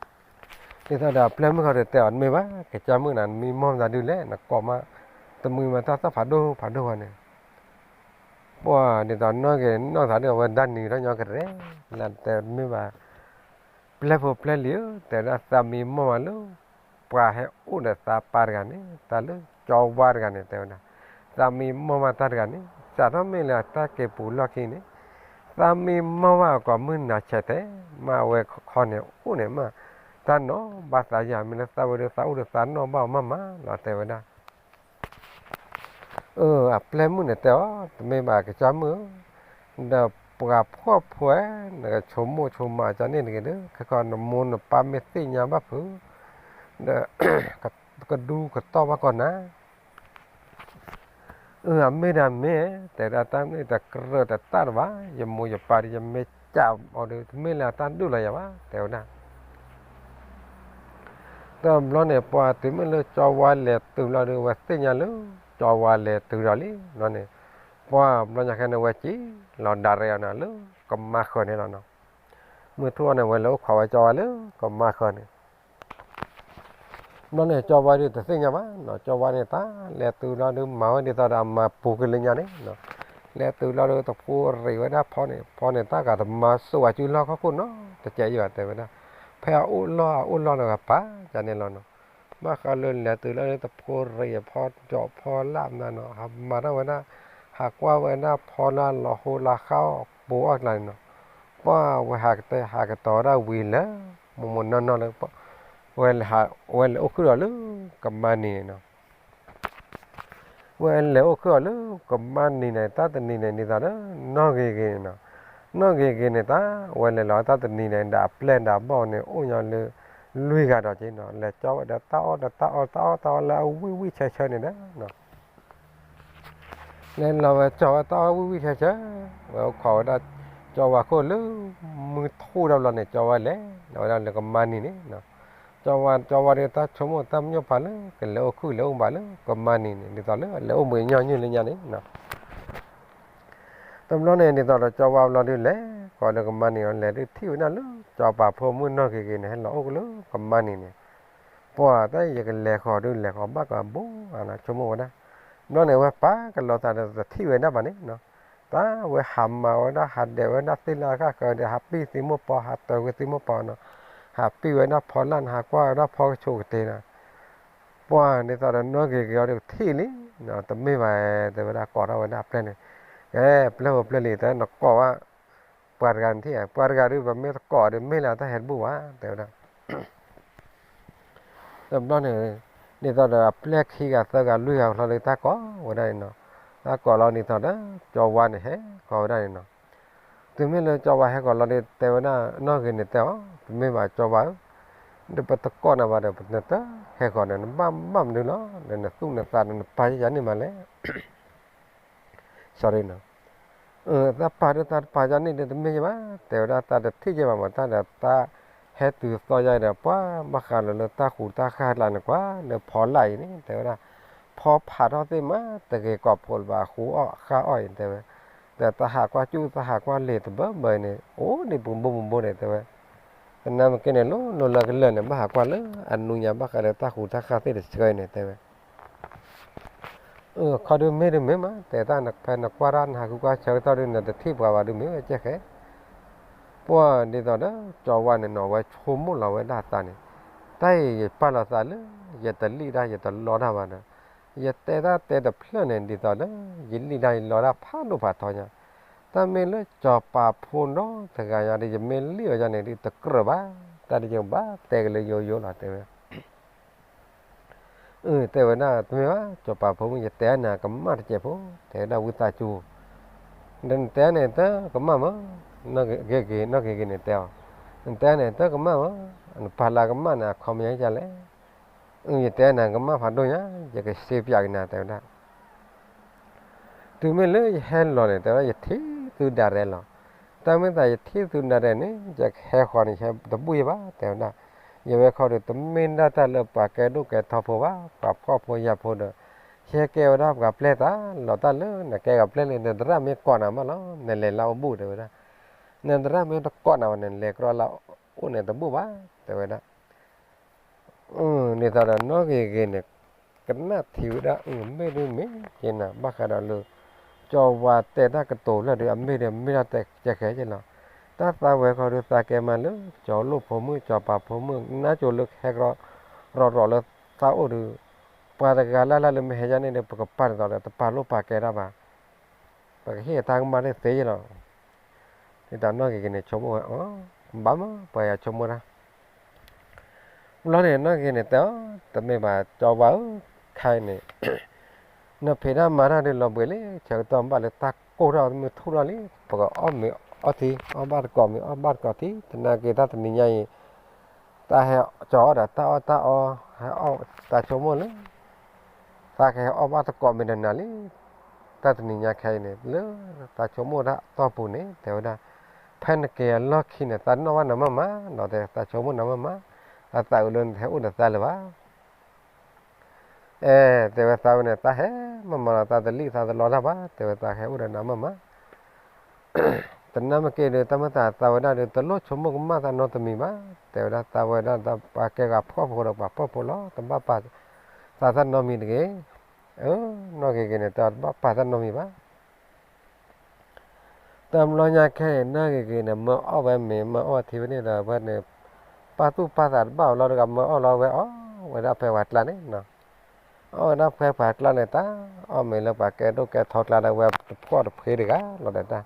သိးဒီးအပျဲၢ်မုၣ်ခီဒီးတဲအီၤ တမ့ၢ်ဘၣ် ကစၢ်မုၣ်နၤ နမံမီၢ်မတၤဒုလဲၣ် နကိးမး တမှံၤမးတၢ်သီၣ်ဖးဒိၣ်ဖးဒိၣ်ဝဲန့ၣ်. ပှၤဒ်သိးနီၢ်ဂ့ၤနီၢ်သးဒု အဝဲဒၣ်နံၤထီၣ်ညီကရဲ လၢတဲတမ့ၢ်ဘၣ် ပျဲၢ်ဖိပျဲၢ်လံၤဧၢ တဲဝဲဒၣ်သးမံမီၢ်မးလၢ ပှၤဟဲအိၣ်ဒီးသးပၢ်တဂၤန့ၣ် တၢ်လၢကၠီဝါတဂၤန့ၣ် တဲဝဲဒၣ် သးမံမီၢ်မးတၢ်တဂၤန့ၣ် စးထီၣ်မ့ၢ်လၢအတၢ်က့ၤပူၤလီၢ်ခံန့ၣ် သးမံမီၢ်မးအကိးမုၢ်နၤဆဲးထဲ မ့ၢ်အဝဲခီန့ၣ်အိၣ်န့ၣ်မး တၢ်နီၢ်ဘၣ်သးယၤ မ့ၢ်လၢသးဝဲဒီးသးအိၣ်ဒီးသးနီၢ်ဘၣ်အီၤမးမးလီၤ တဲဝဲဒၣ်. အၢ အပျဲၢ်မုၣ်န့ၣ်တဲအီၤ တမ့ၢ်ဘၣ်ကစၢ်မုၣ်ဧၢ, ဒီးပှၤဖှီၣ်ဖိ နကဆိကမိၣ်ဆိကမးကန့ၣ်တဂ့ၤဒီး ခဲကီးနမိၢ်နပၢ်မ့ၢ်သ့ၣ်ညါဘၣ်ဖုး ဒီး ကဒူကတီၢ်ဘၣ်ကီးနၤ. အၢ အမ့ၢ်ဒၣ်မ့ၢ် တဲဒၣ်တၢ်မ့ၢ်တကြၢးတတၢ်တဘၣ် ယမိၢ်ယပၢ်ဒီး ယမ့ၢ်စံးအီၤဒီး တမ့ၢ်လၢအတၢ်ဒုးလီၤယၤဘၣ် တဲဝဲဒၣ်. တဘျီန့ၣ် ပှၤတုၤမ့ၢ်လၢကၠီဝါလဲၤတုၤလီၤဒီး အဝဲသ့ၣ်ညါလၢ ကၠီဝါလဲၤတုၤဒီးလံ ဘျီန့ၣ် ပှၤဘျီညါခဲန့ၣ် အဝဲစံးလီၤဒၣ်ရဲၣ်အီၤန့ၣ်လၢ ကမါဃၢၤန့ၣ်လီၤနီၤ. မုၢ်ထူၣ်အီၤန့ၣ် အဝဲလဲၤအိၣ်ခိးဝဲကၠီဝါလၢကမါဃၢၤန့ၣ် ဘျီန့ၣ် ကၠီဝါဒုးတသ့ၣ်ညါဘၣ်နီၤ, ကၠီဝါန့ၣ် တၢ်လဲၤတုၤလီၤဒုး မၤဝဲဒ်သိးဒီးအမၤပူၤကလၢညါန့ၣ်, လဲၤတုၤလီၤဒုး တဖိရံးဝဲဒၣ်ဖီန့ၣ်, ဖီန့ၣ် တၢ်ဂၤတမၤစိၣ်ဝဲစုလီၢ်ခီၣ်ခိၣ်နီတစဲးအံၤဘၣ် တဲဝဲဒၣ်, ဖဲအအိၣ်လီၢ်အအိၣ်လီၢ်လၢဂၤပာ်ယၤန့ၣ်လီၤနီၤ, ဘၣ်ဃးလၢလဲၤတုၤလီၤဒုး တဖိရံးဖီဒိးဖီလၢ်မနုၤနီၤ, ဟးမၤထီၣ်ဝဲဒၣ်, ဟးကွၢ်ဝဲဒၣ်ဖီလၢလီၤဟိလၢဃါအီၣ်ပူၤအီၣ်ကျါန့ၣ်နီၤ, ပှၢ်ဝဲဟးကတဲဟးကတီၤဝဲဒၣ်ဝံၤလၢ မိၢ်မိၢ်နီၢ်နီၢ်လၢ ဝဲလဲၤအိၣ်ခုၣ်အီၤလၢကမါနံၤန့ၣ်နီၤ, ဝဲလဲၤအိၣ်ခုၣ်အီၤလၢကမါနံၤန့ၣ် တၢ်တနံၤန့ၣ် ဒ်သိးဒီး နီၢ်ဂ့ၤဂ့ၤန့ၣ်နီၤ, နီၢ်ဂ့ၤဂ့ၤန့ၣ် တၢ်ဝဲလဲၤလီၤတၢ်တနံၤန့ၣ် ဒီးအပျဲၢ်ဒီးအဘီၣ်န့ၣ် အိၣ်ညီလၢ လွံၢ်ဂၤဒီးက့နီၤ, လဲၤကၠီဝဲဒီးတၢ်အီၣ်ဒီးတၢ်အီၣ်တၢ်အီၣ်တၢ်အီၣ်လၢအဝံၣ်ဝံၣ်ဆၢဆၢန့ၣ်ဒီး လဲၤလီၤဝဲကၠီဝဲတၢ်အီၣ်ဝံၣ်ဝံၣ်ဆၢဆၢ, ဝဲအိၣ်ခိးဝဲဒၣ် ကၠီဝါခိၣ်လၢ မုၢ်ထူၣ်ဒီးဘျီန့ၣ် ကၠီဝါလဲၤလီၤဝဲဒၣ်လၢကမါနံၤန့ၣ်, ကၠီဝါ ကၠီဝါဒုးတၢ်ဆိကမိၣ်တၢ်ပညိၣ်ပာ်လၢ ကလဲၤအိၣ်ခုၣ်လဲၤအိၣ်ဘၣ်လၢကမါနံၤန့ၣ် ဒ်သိးလၢလဲၤအိၣ်ဘှံးညီနုၢ်လၢညါန့ၣ် တဘျီန့ၣ် ဒ်သိးဒီးကၠီဝါဘျီဒုးလဲၤ ကိးလၢကမါနံၤအီၤ လဲၤဒုးထံၣ်ဝဲဒၣ်လၢ ကၠီပၤဖိမုၣ်နီၢ်ဂ့ၤဂ့ၤန့ၣ် ဟဲလီၤအိၣ်လၢကမါနံၤန့ၣ်, ပှၢ်တၢ်ယကလဲၤဃီၤဒုးလဲၤဃီၤဘၣ်ကဘိ ဆိကမိၣ်ဝဲဒၣ်, ဘျီန့ၣ် ဝဲပာ်ကလီၤသးဒီးတထံၣ်ဝဲဒၣ်ဘၣ်န့ၣ်နီၤ, တၢ်ဝဲဟးမၤဝဲဒၣ် ဟးဒဲးဝဲဒၣ်သ့ၣ်လၢအဃၣ်ဃၢၤဒီး ဟးပံၢ်သံမိၢ်ပီၤ ဟးတၢၤဝဲသံမိၢ်ပီၤနီၤ, ဟးပံၢ်ဝဲဒၣ်ဖီလာ်န့ၣ် ဟးကွၢ်ဝဲဒၣ်ဖီကဆိးကတ့ၤနီၤ ပှၢ်ဒ်သိးဒီးနီၢ်ဂ့ၤဂ့ၤအီၤဒုးထံၣ်လံ, တမ့ၢ်ဘၣ် တဲဝဲဒၣ် ကိးထီၣ်ဝဲဒၣ်အပျဲၢ်န့ၣ်, ကဲ ပျဲၢ်ဖိပျဲၢ်လံၤ တဲနကိးဘၣ် ပှၤတဂၤန့ၣ်ထံၣ်ဧါ, ပှၤတဂၤဒုး ပမ့ၢ်တကိးဒီး မ့ၢ်လၢတၢ်ဟဲတဘူၣ်ဘၣ် တဲဝဲဒၣ် တဘျီန့ၣ် ဒ်သိးဒီးအပျဲၢ်ခံဂၤသၢဂၤလွံၢ်ဂၤအချီဒုး တၢ်ကိးဝဲဒၣ်န့ၣ်နီၤ, တၢ်ကိးလီၤဒ်သိးဒီး ကၠီဝါန့ၣ်ဟဲကိးဝဲဒၣ်န့ၣ်နီၤ, တုၤမ့ၢ်လၢကၠီဝါဟဲကိးလီၤဒုး တဲဝဲဒၣ် နီၢ်ဂ့ၤန့ၣ်တဲအီၤ တမ့ၢ်ဘၣ်ကၠီဝါဧၢ, ဒီးပတကိးနၤဘၣ်ဒီး ပနတဟဲကိးဒီး နဘၣ်ဘၣ်မနုၤလီၤ, ဒီးနသူၣ်နသးဒီးနပာ်ယၤန့ၣ်မးလဲၣ် sorry နီၤ, တၢ်ပာ်ဒုးတၢ်တပာ်ယၤန့ၣ်ဒီးတမ့ၢ်ယဘၣ်, တဲဝဲဒၣ်တၢ်တထံၣ်ယဲၢ်ဘၣ်မး တၢ်ဒီးတၢ်ဟဲတုၤသီယၤဒီး ပှၤဘၣ်ဃးလီၤလၢတၢ်ဃူတၢ်ဃၢ်ကျါန့ၣ် ကွၢ်လၢဖီလာ်အံၤန့ၣ် တဲဝဲဒၣ်, ဖီဖးထီၣ်သ့ၣ်မး တဂ့ၤကိးဖိလၢၤဘၣ် ဃူအီၣ်ဃၣ်အီၣ်အံၤ တဲဝဲ, ဒီးတၢ်ဟးကွၢ်စူၣ်တၢ်ဟးကွၢ်လ့ၤတဘၢဘၢအံၤန့ၣ် အိၣ်ဒံးပူၤဘိပူၤဘိန့ၣ် တဲဝဲ, သနာ်က့န့ၣ် လိၤလိၤလၢကလၢာ်န့ၣ် ဘၣ်ဟးကွၢ်လၢအနူညါဘၣ်ဃးဒီးတၢ်ဟူးတၢ်ဃၢ်သ့ၣ်တဆၢအံၤန့ၣ် တဲဝဲ အခီဒုးမ့ၢ်ဒုးမ့ၢ်မး တဲတၢ်နဖဲနကွၢ်တၢ်နဟးဃုကွၢ်ဆၢကတီၢ်ဒုး နတထံၣ်ပှၤဘၣ်ဒုးမ့ၢ်ဝဲကဲဃဲ ပှၢ်ဒ်သိးဒီး ကၠီဝါန့ၣ်နီၤ ဝဲဆိကမိၣ်လီၤဝဲဒၣ်အသးန့ၣ်, တၢ်အံၤယပာ်လီၤသးလၢ ယတလံၣ်တၢ်ယတလီတၢ်ဘၣ်ဒီး ယတဲတၢ်တဲတဖျၢၣ်န့ၣ် ဒ်သိးဒီး ယလံၣ်တၢ်ယလီတၢ်ဖးဒိၣ်ဖးထီညါ, တၢ်မ့ၢ်လၢစီၤပၤဖိဒီတဂၤညါဒီး ယမ့ၢ်လံၣ်အီၤယါန့ၣ်ဒုး တကြၢးဘၣ်, တၢ်ဒ်ယဘၣ်တဲက့ၤလၢယိယိလီၤ တဲဝဲ အၢ တဲဝဲဒၣ် တမ့ၢ်ဘၣ် စီၤပၤဖိမုၣ် ယတဲနၤကမၣ်တစဲးဖိ, တဲဝဲဒၣ်ဝံသးစူၤ, ဒီးနတဲန့ၣ်တကမၣ်မး, နီၢ်ဂ့ၤဂ့ၤ နီၢ်ဂ့ၤဂ့ၤန့ၣ်တဲအီၤ, နတဲန့ၣ်တကမၣ်မး, နပာ်လၢကမၣ်န့ၣ် အခီပညီဒ်လဲၣ်, အၢ ယတဲနၤကမၣ်ဖးဒိၣ်ညါ, ယကစ့ပၠးက့ၤနၤ တဲဝဲဒၣ် တုၤမ့ၢ်လၢယဟဲလီၤန့ၣ် တဲဝဲဒၣ် ယထံၣ်သုဒၣ်ရဲလီၤ, တၢ်မ့ၢ်သးယထံၣ်သုဒၣ်ရဲန့ၣ် ယကဟဲဃီန့ၣ် ယဟဲတဘူၣ်ယဲဘၣ် တဲဝဲဒၣ်, ယဝဲခီဒီး တမ့ၢ်ဒၣ်တၢ်လၢပှၤကဲဒိၣ်ကဲထီဖိဘၣ်, ပှၤဖှီၣ်ဖိယာ်ဖိဒီး ယဟဲကဲဝဲဒၣ်ပှၤပျဲၢ်သးလီၤ, တၢ်လၢနကဲပှၤပျဲၢ်လံ နသရၣ်မ့ၢ်ကိးနၤမးလီၤ, နလဲၤလၢအအိၣ်ဘူၣ် တဲဝဲဒၣ်, နသရၣ်မ့ၢ်တကိးနၤဘၣ်န့ၣ် နလဲၤကြီလၢအအိၣ်န့ၣ်တဘူၣ်ဘၣ် တဲဝဲဒၣ် ဒ်သိးဒီးနီၢ်ဂ့ၤဂ့ၤန့ၣ် ကနၣ်ထံၣ်ဝဲဒၣ် အၢ မ့ၢ်ဒုးမ့ၢ်က့ၤနၤ ဘၣ်ဃးဒီးလၢ ကၠီဝါတဲတၢ်ကတိၤလၢဒုး အမ့ၢ်ဒုးမ့ၢ်ဒၣ်တဲကဲဃဲက့ၤလီၤ, တၢ်သးဝဲခီဒုးသးကဲမးလၢ ကၠီလိၣ်ဖိမုၣ် ကၠီပၤဖိမုၣ် နါကၠိလၢကဟဲကရီရီလၢသးအိၣ်ဒုး, ပှၤတဂၤလၢ်လၢ်လၢမ့ၢ်ဟဲယါန့ၣ်ဒီး ပကပာ်ဒ်သိးဒီး တပာ်လိၣ်ပာ်ကဲတၢ်ဘၣ် ပကဟ့ၣ်တၢ်ကမၣ်သ့သ့လီၤ, ဒ်သိးနီၢ်ဂ့ၤဂ့ၤန့ၣ် ဆိကမိၣ်ဝဲအီၤ, ဘၣ်မး ပှၤယဆိကမိၣ်တၢ် ဘျီန့ၣ် နီၢ်ဂ့ၤန့ၣ်တဲအီၤ, တမ့ၢ်ဘၣ် ကၠီဝါဧၢ, ခဲအံၤန့ၣ် နဖံးတၢ်မၤတၢ်ဒုးလီၤဘှံးလံ, ဆၢကတီၢ်ဘၣ်လၢတၢ်ကိၢ်ထီၣ်မုၢ်ထူၣ်ထီၣ်လံ, ပကအီၣ်မ့ၤအီထံ, အီၣ်ဘၣ်တကိးမ့ၤအီၣ်ဘၣ်တကိးထံ, သနာ်က့တၢ်တနံၤညါအံၤ တၢ်ဟဲကၠီအီၣ်ဒီးတၢ်အီၣ်တၢ်အီ, ဟဲအီၣ်တၢ်ဆိကမိၣ်လၢ တၢ်ကဟဲအီၣ်ဘၣ်တကိးမ့ၤဒီးနၤလံ, တၢ်တနံၤညါခဲအံၤန့ၣ် လၢတၢ်ဆိကမိၣ်တၢ်တီၢ်ပူၤန့ၣ် တဲဝဲဒၣ်, ဖဲနက့ၤအလီၢ်ခံန့ၣ် သးနီၣ်ဘၣ်နၤမးမး, ဒီးတဲသးဆိကမိၣ်နၤမးမး, သးသးအုးလၢနတဟဲအိၣ်ဒီးသးလၢၤဘၣ် အဲ တဲဝဲသးဝဲန့ၣ် သးဟဲမးမးလီၤ, သးတလံၣ်သးတလီတၢ်ဘၣ်, တဲဝဲသးဟဲအိၣ်ဒီးနၤမးမး, တနၢ်မ့ၢ်က့ၤဒီး တၢ်မ့ၢ်သးသးဝဲဒၣ်ဒီး တလိၣ်ဆိကမိၣ်ကမၣ်သးနီတမံၤဘၣ်, တဲဝဲဒၣ်သးဝဲဒၣ် ပှၤကဲပှၤဖှီၣ်ဖိဒီးပှၤဖှီၣ်ဖိလီၤ, တဘၣ်ပာ်သးတၢ်နီတမံၤတဂ့ၤ, အၢ နီၢ်ဂ့ၤဂ့ၤန့ၣ် တဘၣ်ပာ်တၢ်နီတမံၤဘၣ် တဘျီညါခဲအံၤ နီၢ်ဂ့ၤဂ့ၤန့ၣ် မၢအီၣ်ဝဲမ့ၤ မၢအီၣ်ဝဲထံဝဲန့ၣ်ဒီး အဝဲန့ၣ် ပာ်သူၣ်ပာ်သးတဘၣ်အီၤလီၤတဂၤ မၢအီၣ်လီၤဝဲအီၣ်ဝဲဒၣ်ဖဲပှၤကျါန့ၣ်နီၤ, အီၣ်ဝဲဒၣ်ဖဲပှၤကျါန့ၣ် တၢ်အီၣ်မ့ၤလၢပှၤကဲဒိၣ်ကဲထီကျါဒီး ဝဲတဖှီၣ်တဖှ့တဂၤလီၤဒီးတၢ်,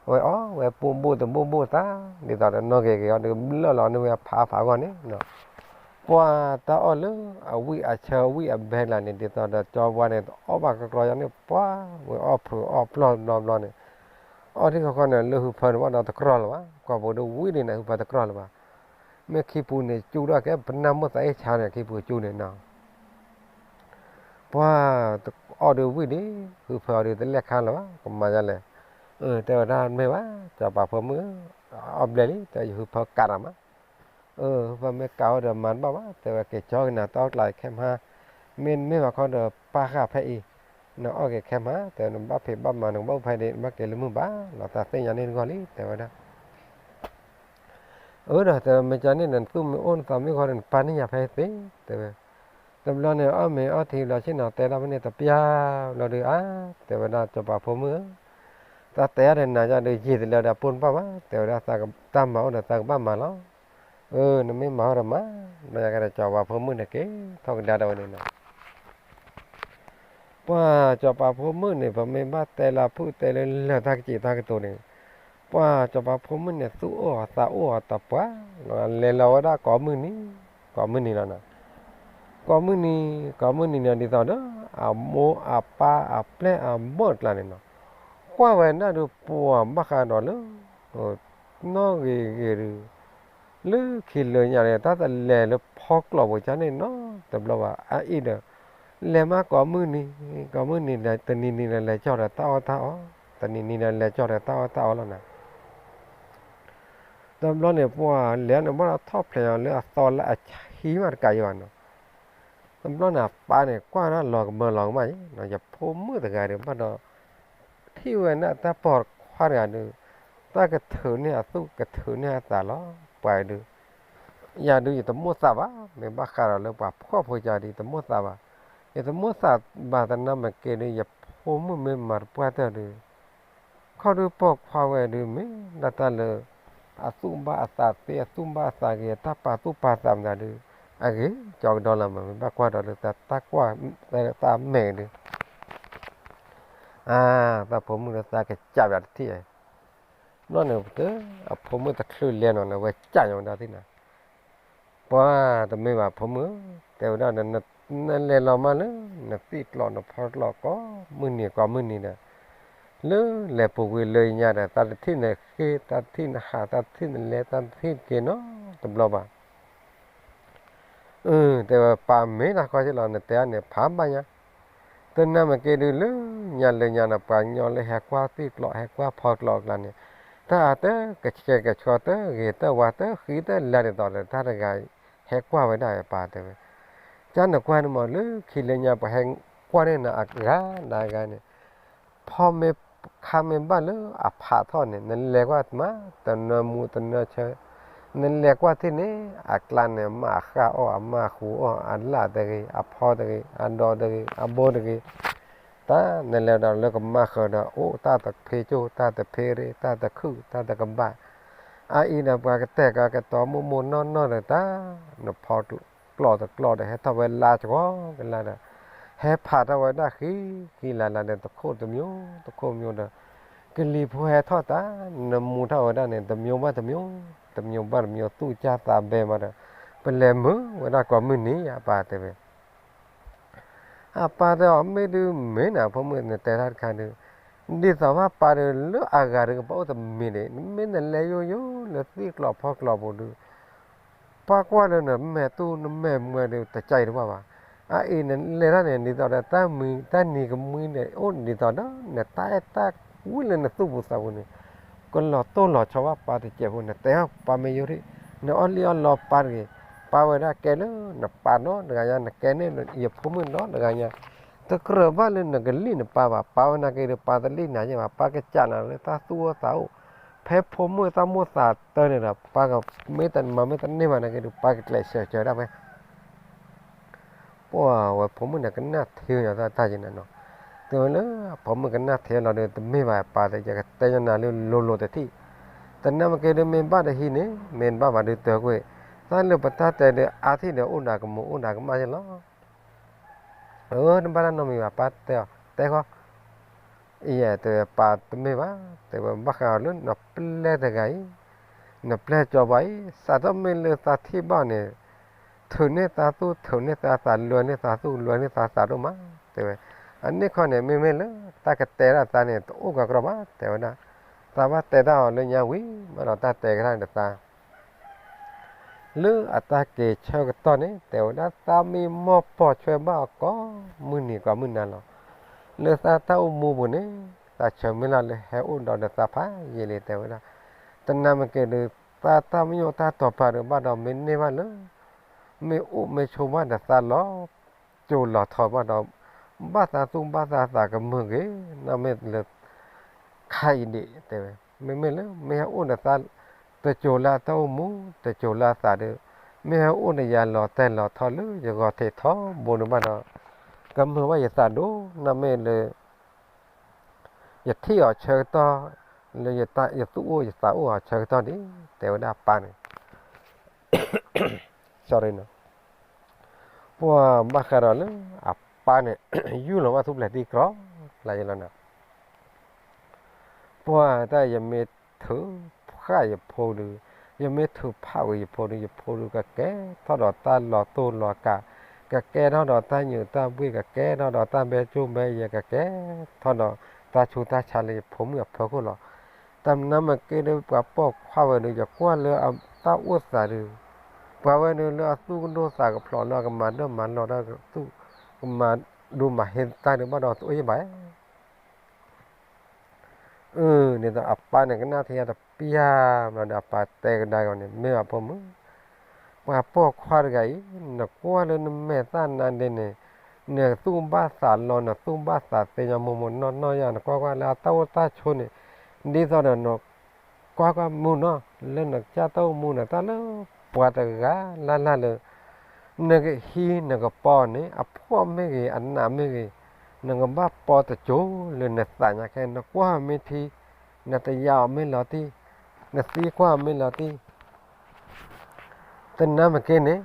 ဝဲအီၣ်ဝဲပူၤဘူၣ်တဘူၣ်ဘူၣ်သး, ဒ်သိးဒီးနီၢ်ဂ့ၤဂ့ၤအီၤဒီး လၢၢ်လီၤန့ၢ်ဝဲအဖးအဖးအဂီၢ်န့ၣ်နီၤ ပှၤတၢ်အီၣ်လၢအဝံၣ်အဆၢဝံၣ်အဘဲကျါန့ၣ် ဒ်သိးဒီးကၠီဝါန့ၣ် အီၣ်ဘၣ်ကကြီယါန့ၣ် ပှၤဝဲအီၣ်ဖုးအီၣ်ပျီၢ်ဘျီဘျီန့ၣ်, အီၣ်ထံၣ်ခီခီန့ၣ် လၢဟုဖၢန့ၣ် ဘၣ်ဒီးတကြီလၢၤဘၣ်, ကွၢ်ပူၤဒုးဝံၣ်ဒံးန့ၣ် ဟုဖၢတကြီလၢၤဘၣ်, မ့ၢ်ခံပူၤန့ၣ် ကၠူထီၣ်ကဲ ပနၢ်မိၢ်သးအ့ၣ်ဆါန့ၣ် ခံပူၤကၠူန့ၣ်နီၤ ပှၤအီၣ်ဒုးဝံၣ်ဒံး, ဟုဖၢအီၤဒုးတလဲၣ်ခါလၢၤဘၣ်, ကမၤယါလဲၣ်, အၢ တဲဝဲဒၣ်မ့ၢ်ဘၣ်, စီၤပၤဖိမုၣ်ဧၢ, အီၣ်ဘျဲၣ်လံ, တဲဟုဖၢကးတၢ်မး, အၢ ဟုဖၢမ့ၢ်ကးဝဲဒီးမၤတဘၣ်ဘၣ်, တဲဝဲက့ၤကၠီက့ၤနၤတၢ်အီၣ်ကျါအံၤခဲမး, မ့တမ့ၢ်ဘၣ်ခီဒီးပၢ်ဃာ်ဖဲအံၤ, နအီၣ်က့ၤခဲမး, တဲဝဲနဘၣ်ဖံးဘၣ်မၤ နကဘၣ်အိၣ်ဖဲဒၣ် နဘၣ်က့ၤလၢမုၢ်ဘၣ်လီၤ, သးသ့ၣ်ညါန့ၣ်တဂီၢ်လံ, တဲဝဲဒၣ် အၢဒီး တဲဝဲမ့ၢ်ကန့ၣ် နသူၣ်မ့ၢ်အိၣ်နသးမ့ၢ်ဃီဒီး နပာ်န့ၢ်ယၤဖဲသ့, တဲဝဲ, တဘျီန့ၣ် အီၣ်မ့ၤအီထံဘျီဆ့ၣ်နီၤ တဲဒၣ်ဖဲန့ၣ် တပျၢ်ဘျီဒီး အါ တဲဝဲဒၣ် စီၤပၤဖိမုၣ်ဧၢ, သးတဲအါဒီးနၤယါဒီး ယံာ်တလၢဒီး ပိၢ်နပၢ်ဘၣ်, တဲဝဲဒၣ် တၢ်မၤအိၣ်ဒီးသးကဘၣ်မၤလီၤ, အၢ နမ့ၢ်မၤအိၣ်ဒီးမၤ, ဘျီယကဒီး စီၤပၤဖိမုၣ်န့ၣ်က့ၤထီၣ်ကဒါဒီးဝဲန့ၣ်နီၤ ပှၤစီၤပၤဖိမုၣ်န့ၣ် ပမ့ၢ်ဘၣ်တဲလၢဖုၣ်တဲလၢလၢၢ်တၢ်ကစံးတၢ်ကတိၤန့ၣ်, ပှၤစီၤပၤဖိမုၣ်န့ၣ် သူၣ်အိၣ်အသးအိၣ်အတပှၢ်, လဲၤလီၤဝဲဒၣ်ကိးမုၢ်နံၤ, ကိးမုၢ်နံၤလီၤနီၤ, ကိးမုၢ်နံၤ, ကိးမုၢ်နံၤန့ၣ် ဒ်သိးဒီး အမိၢ်အပၢ်အပျဲၢ်အဘီၣ်တကျါန့ၣ်နီၤ, ကွၢ်ဝဲဒၣ်ဒီးပှၤဘၣ်ဃးဒီးလၢ နီၢ်ဂ့ၤဂ့ၤဒီး လၢခံလၢညါန့ၣ် တၢ်တလဲၤလၢဖီကျိးပူၤကန့ၣ်နီတဘျီဘၣ်, အအံၤဒီး လဲၤမးကိးမုၢ်နံၤ, ကိးမုၢ်နံၤ တနံၤနံၤဒီးလဲၤကၠီၣ်ဒီးတၢ်အီၣ်တၢ်အီ, တနံၤနံၤဒီးလဲၤကၠီၣ်ဒီးတၢ်အီၣ်တၢ်အီလီၤနီၤ တဘျီန့ၣ် ပှၤလဲၤန့ၣ် ဘၣ်ဒီးထီၣ်ဖျဲးအီၤလၢအသီလၢအဆံးမးတကးယံၤဘၣ်နီၤ, တဘျီန့ၣ် အပၢ်န့ၣ် ကွၢ်ဒၣ်လီၤကမၢလီၤကမၣ်အံၤနီၤ, ယဖိမုၣ်တဂၤဒီး ဘၣ်ဒီး ထံၣ်ဝဲဒၣ်တၢ်ပိာ်ခွါတဂၤဒီး တၢ်ကထုးန့ၢ်အသူၣ်ကထုးန့ၢ်အသးလီၤ, ပှၤအံၤဒီး ယၤဒုးယတမိၣ်သးဘၣ်, မ့ၢ်ဘၣ်ဃးဒီးလၢပှၤဖှီၣ်ဖိကၢ်ဒုး ယတမိၣ်သးဘၣ်, ယတမိၣ်သးဘၣ်သနာ်က့ဒုး ယဖိမုၣ်မ့ၢ်မၤတပှၢ်တၢၢ်ဒုး ခီဒုးပိာ်ခွါဝဲဒုး မ့ၢ်ဒၣ်တၢ်လၢ အသူၣ်ဘၣ်အသးသ့ အသူၣ်ဘၣ်အသးဂ့ၤ အတၢ်ပာ်သူၣ်ပာ်သးမတၤဒုး အဂ့ၤကၠီကဒီလီၤမး မ့ၢ်ဘၣ်ကွၢ်ဒီးလၢတၢ်ကွၢ် တၢ်မဲာ်ဒုး အါ တၢ်ဖိမုၣ်ဒီးသးကစၢ်ပၠးတထံၣ်, ဘျီန့ၣ် အဖိမုၣ်တချုးလဲၤနီၤန့ၣ် ဝဲကၠၢ်ညီဝဲဒၣ်သ့ၣ်နၤ, ပှၤတမ့ၢ်ဘၣ်ဖိမုၣ်, တဲဝဲဒၣ်ဒီး နလဲၤလီၤမးလၢ နသံၣ်ကျိးနဖီကျိးကိးမုၢ်နံၤကိးမုၢ်နံၤဒီး လၢလဲၤပူၤကွံာ်လၢညါဒီး တၢ်တထံၣ်နဃ့ တၢ်တထံၣ်နဟး တၢ်တထံၣ်နလဲၤ တၢ်တထံၣ်က့ၤနီတဘျီဘၣ် အၢ တဲဝဲပၢ်မ့ၢ်တၢ်ဃီက့လီၤ နတဲအါန့ၣ်ဖးဘၣ်ညါ, တနာ်မ့ၢ်က့ဒုးလၢညါလၢညါန့ၣ် ပှၤကညီလၢဟဲကွၢ်သံၣ်ကျိး ဟဲကွၢ်ဖီကျိးအကျါန့ၣ် တၢ်အါတကဆှဲကဆှီ တဂ့ၤတဝါ တဃံတလၤဒ်သိးဒီး တၢ်တဂၤ ဟဲကွၢ်ဝဲဒၣ်ပၢ်တဲဝဲ, ကၢ်နကွၢ်န့ၣ်မး လၢခံလၢညါ ပှၤဟဲကွၢ်န့ၢ်နၤအဂၤဒီးအဂၤန့ၣ် ဖီမ့ၢ်ခါမ့ၢ်ဘၣ်လၢအဖးထီၣ်န့ၣ် နလဲၤကွၢ်မး တနၢမူတနၢဆၢ, နလဲၤကွၢ်ထံၣ်န့ၣ် အကျါန့ၣ် မ့ၢ်အဃၣ်အီၣ် အမါဃူအီၣ် အလၣ်တဂ့ၤ အဖီတဂ့ၤ အဒိးတဂ့ၤ အဘိတဂ့ၤ, တၢ်နလဲၤဒီးလၢကမၣ်ဃၢၤဒီး အိၣ်တၢ်တဖ့ကၠိၣ် တၢ်တဖ့ရ့ၣ် တၢ်တခုၣ် တၢ်တကဘၣ်, အအံၤဒီးပှၤကတဲာ်ကတီၤမိၢ်မိၢ်နီၢ်နီၢ်ဒီးတၢ် နဖီကျိးတကျိးဒီး ဟဲထီၣ်ဝဲလါစှီၤကလါဒီး ဟဲဖးထီၣ်ဝဲဒၣ်ဃံဃံလၤလၤဒီး တခိၣ်တမျိုး တခိၣ်မျိုးဒီး ကလံၤဖိဟဲထီၣ်တၢ် နမူထီၣ်ဝဲဒၣ်န့ၣ် တမျိုးဘၣ်တမျိုး တမျိုးဘၣ်တမျိုး သူၣ်ကၢ်သးဘဲမးဒီး ပလဲၤမုာ်ဝဲဒၣ်ကိးမုၢ်နံၤ အပၢ်တဲဝဲ အပၢ်တဲအီၤ မ့ၢ်ဒုးမ့ၢ်နၤ ဖိမုၣ်နတဲတၢ်တခါဒုး ဒ်သိးဘၣ်ပၢ်ဒုး လၢအဂၤဒုးကဘၣ်အိၣ်တမံၤန့ၣ် မ့ၢ်နလဲၤယိယိလၢသံၣ်ကျိးဖီကျိးပူၤဒုး ပှၤကွၢ်လၢနမဲာ်တူၢ်နမဲာ်မှဲဒုး တကဲတဘၣ်ဘၣ်. အအံၤနလဲၤတၢ်န့ၣ် ဒ်သိးဒီးတၢ်မံၤတၢ်နံၤကမှံန့ၣ် အိၣ်ဒ်သိးဒီး နတၢ်အဲၣ်တၢ်ကွံလၢနသူၣ်ပူၤသးပူၤန့ၣ် ကလီၤတိၢ်လီၤဆီဘၣ်ပၢ်တစဲးဖိ နတဲအီၤပၢ်မ့ၢ်ယိထံၣ် နအီၣ်လံၣ်အီၣ်လီပၢ်တဂ့ၤ, ပၢ်ဝဲဒၣ်ကဲလၢနပၢ်နီတဂၤညါ နကဲန့ၢ်ယဖိမုၣ်နီတဂၤညါ, တကြၢးဘၣ်လၢနကလံၣ်နပၢ်ဘၣ်, ပၢ်ဝဲနာ်က့ဒီး ပၢ်တလံၣ်နၤယဲၢ်ဘၣ်, ပၢ်ကစၢ်နၤလၢတၢ်သူၣ်အိၣ်သးအိၣ်, ဖဲဖိမုၣ်တၢ်မိၣ်သးတၢ်န့ၣ်ဒီး ပၢ်ကမ့ၢ်တမၤမ့ၢ်တန့ၢ်ဘၣ်နာ်က့ဒီး ပၢ်ကကျဲးစၢးစၢၤဒၣ်ဝဲ ပှၤဝဲဖိမုၣ်န့ၣ် ကနၣ်ထံညါတၢ်ယံၤန့ၣ်နီၤ, တုၤလၢဖိမုၣ်ကနၣ်ထံလီၤဒီး တမ့ၢ်ဘၣ်ပၢ်တဲ ယကတဲညါနၤလၢလိၤလိၤတထံၣ်, တနာ်မ့ၢ်က့ဒီး မ့ၢ်ဘၣ်တဟံးန့ၣ် မ့ၢ်ဘၣ်ဘၣ်ဒုးတၢကွ့ၢ်, တၢ်လၢပတၢ်တဲဒီး အါထံၣ်ဒီး အိၣ်နၤကမူၤအိၣ်နၤကမၣ်ယဲၢ်လီၤ. အၢ နဘၣ်တၢ်နီတမံၤဘၣ် ပၢ်တဲအီၤ တဲဃီ အံၤတဲဝဲပၢ်တမ့ၢ်ဘၣ်, တဲဝဲဘၣ်ဃးအီၤလၢနပျဲၢ်တဂၤအံၤ, နပျဲၢ်ကၠီပှၤအံၤ, စးထီၣ်မ့ၢ်လၢသးထံၣ်ဘၣ်န့ၣ်, ထုးန့ၢ်သးသူၣ် ထုးန့ၢ်သးသး လဲန့ၢ်သးသူၣ် လဲန့ၢ်သးသးဒိၣ်မး, တဲဝဲ, အန့ၣ်ခီန့ၣ် မ့မ့ၢ်လၢတၢ်ကတဲဒၣ်သးန့ၣ် တအိၣ်ကကြၢးဘၣ် တဲဝဲဒၣ်, သးဘၣ်တဲတၢ်အီၤလၢညါဝံၤ ဘၣ်ဒီးတၢ်တဲကဒါဒီးသး လၢအတၢ်က့ၤဆၢကတီၢ်န့ၣ် တဲဝဲဒၣ် သးမံမီၢ်ပီၢ်ဆွဲဘၣ်အီၤကိးမုၢ်နံၤကိးမုၢ်နၤလီၤ. လၢသးတၢ်အိၣ်မူပူၤန့ၣ် သးဆၢမုၢ်လၢ်လၢဟဲအိၣ်ဒီးဒီးသးဖးယံာ်လံ တဲဝဲဒၣ်, တနာ်မ့ၢ်က့ၤဒီး သးတၢ်မညိၣ်တၢ်တီၤပာ်ဒီး ဘၣ်ဒီးမ့ၢ်န့ၢ်ဘၣ်လၢ မ့ၢ်အိၣ်မ့ၢ်ဆိးဘၣ်ဒီးသးလီၤ ကၠိၤလီၤထီဘၣ်ဒီး ဘၣ်သးသူၣ်ဘၣ်သးသးကမုာ်ဂ့ၤ နီၢ်မ့ၢ်လၢ ခါအံၤဒံး တဲဝဲ, မ့မ့ၢ်လၢ မ့ၢ်ဟဲအိၣ်ဒီးသး တကၠိၤလၢအတၢ်အိၣ်မူ တကၠိၤလၢအသးဒီး မ့ၢ်ဟဲအိၣ်ဒီးယၤလီၤတဲာ်လီၤထီလၢယဂီၤထံးထီဘိန့ၣ်ဘၣ်ဒီး ကမုာ်ဘၣ်ယသးဒိၣ် နီၢ်မ့ၢ်လၢ ယထံၣ်အီၤဆၢကတီၢ် လၢယသူၣ်အိၣ်ယသးအိၣ်အီၤဆၢကတီၢ်ဒံး တဲဝဲဒၣ်ပၢ်န့ၣ် sorry နီၤ, ပှၤဘၣ်ဃးဒီးလၢအပၢ်န့ၣ် ယူၢ်လီၤဘၣ်ထူၣ်ဖျဲးသံကြီ လၢယလီၤနီၤ, ပှၤတၢ်ယမ့ၢ်ထုးဖးယဖိဒီး ယမ့ၢ်ထုးဖးဝံၤယဖိဒီး ယဖိဒီးကကဲထီၣ်ဒီးတၢ်လီၤတိၢ်လီၤကး, ကကဲထီၣ်ဒီးတၢ်ညိးတၢ်ဘှ့ၣ်, ကကဲထီၣ်ဒီးတၢ်ဘဲကၠိဘဲယဲ, ကကဲထီၣ်ဒီးတၢ်ဆူးတၢ်ဆါလၢယဖိမုၣ်အဖီခိၣ်လီၤ. တၢ်မနုၤမ့ၢ်က့ဒီး ပှၤပိာ်ခွါဝဲဒီး ယကွၢ်လၢအတၢ်အိၣ်သးဒီး ပှၤဝဲဒီးလၢအသူၣ်ကဒိၣ်သးကဖျိးလၢအကမၤဒၢၣ်မၤလီၤတၢ်သူၣ် ကမၤဒိမၤဟ့တၢ်ဒီးဘၣ်ဒီးတအိၣ်ယဲၢ်ဘၣ် အၢ ဒ်သိးအပၢ်န့ၣ်ကနၣ်ထံအတပျၢ်ဘျီဒီး အပၢ်တဲကဒါက့ၤန့ၣ် မ့ၢ်ဘၣ်ဖိမုၣ်, ပှၤပိာ်ခွါတဂၤအံၤ နကွၢ်လၢနမဲာ်သၣ်နါဒ့န့ၣ် နသူၣ်ဘၣ်သးလီ နသူၣ်ဘၣ်သးသ့ညီမိၢ်မိၢ်နီၢ်နီၢ်ယါ နကွၢ်ကွၢ်လၢအတၢ်အိၣ်တၢ်ဆိးန့ၣ် ဒ်သိးဒီးန ကွၢ်ကွၢ်မုၢ်နီၤ လၢနကစၢ်တၢ်အိၣ်မူန့ၣ် တၢ်လၢ ပှၤတဂၤလၢ်လၢ်လၢ နကဟံးနကပီၤန့ၣ် အဖှီၣ်မ့ၢ်ဂ့ၤ အနးမ့ၢ်ဂ့ၤ, နကဘၣ်ပီၤတစိၤလၢနသးညါခဲ, နကွၢ်မ့ၢ်ထံ, နတယာ်အီၤမ့ၢ်လီၤတံၢ်, နသံကွၢ်အီၤမ့ၢ်လီၤတံၢ်, တနၢ်မ့ၢ်က့န့ၣ်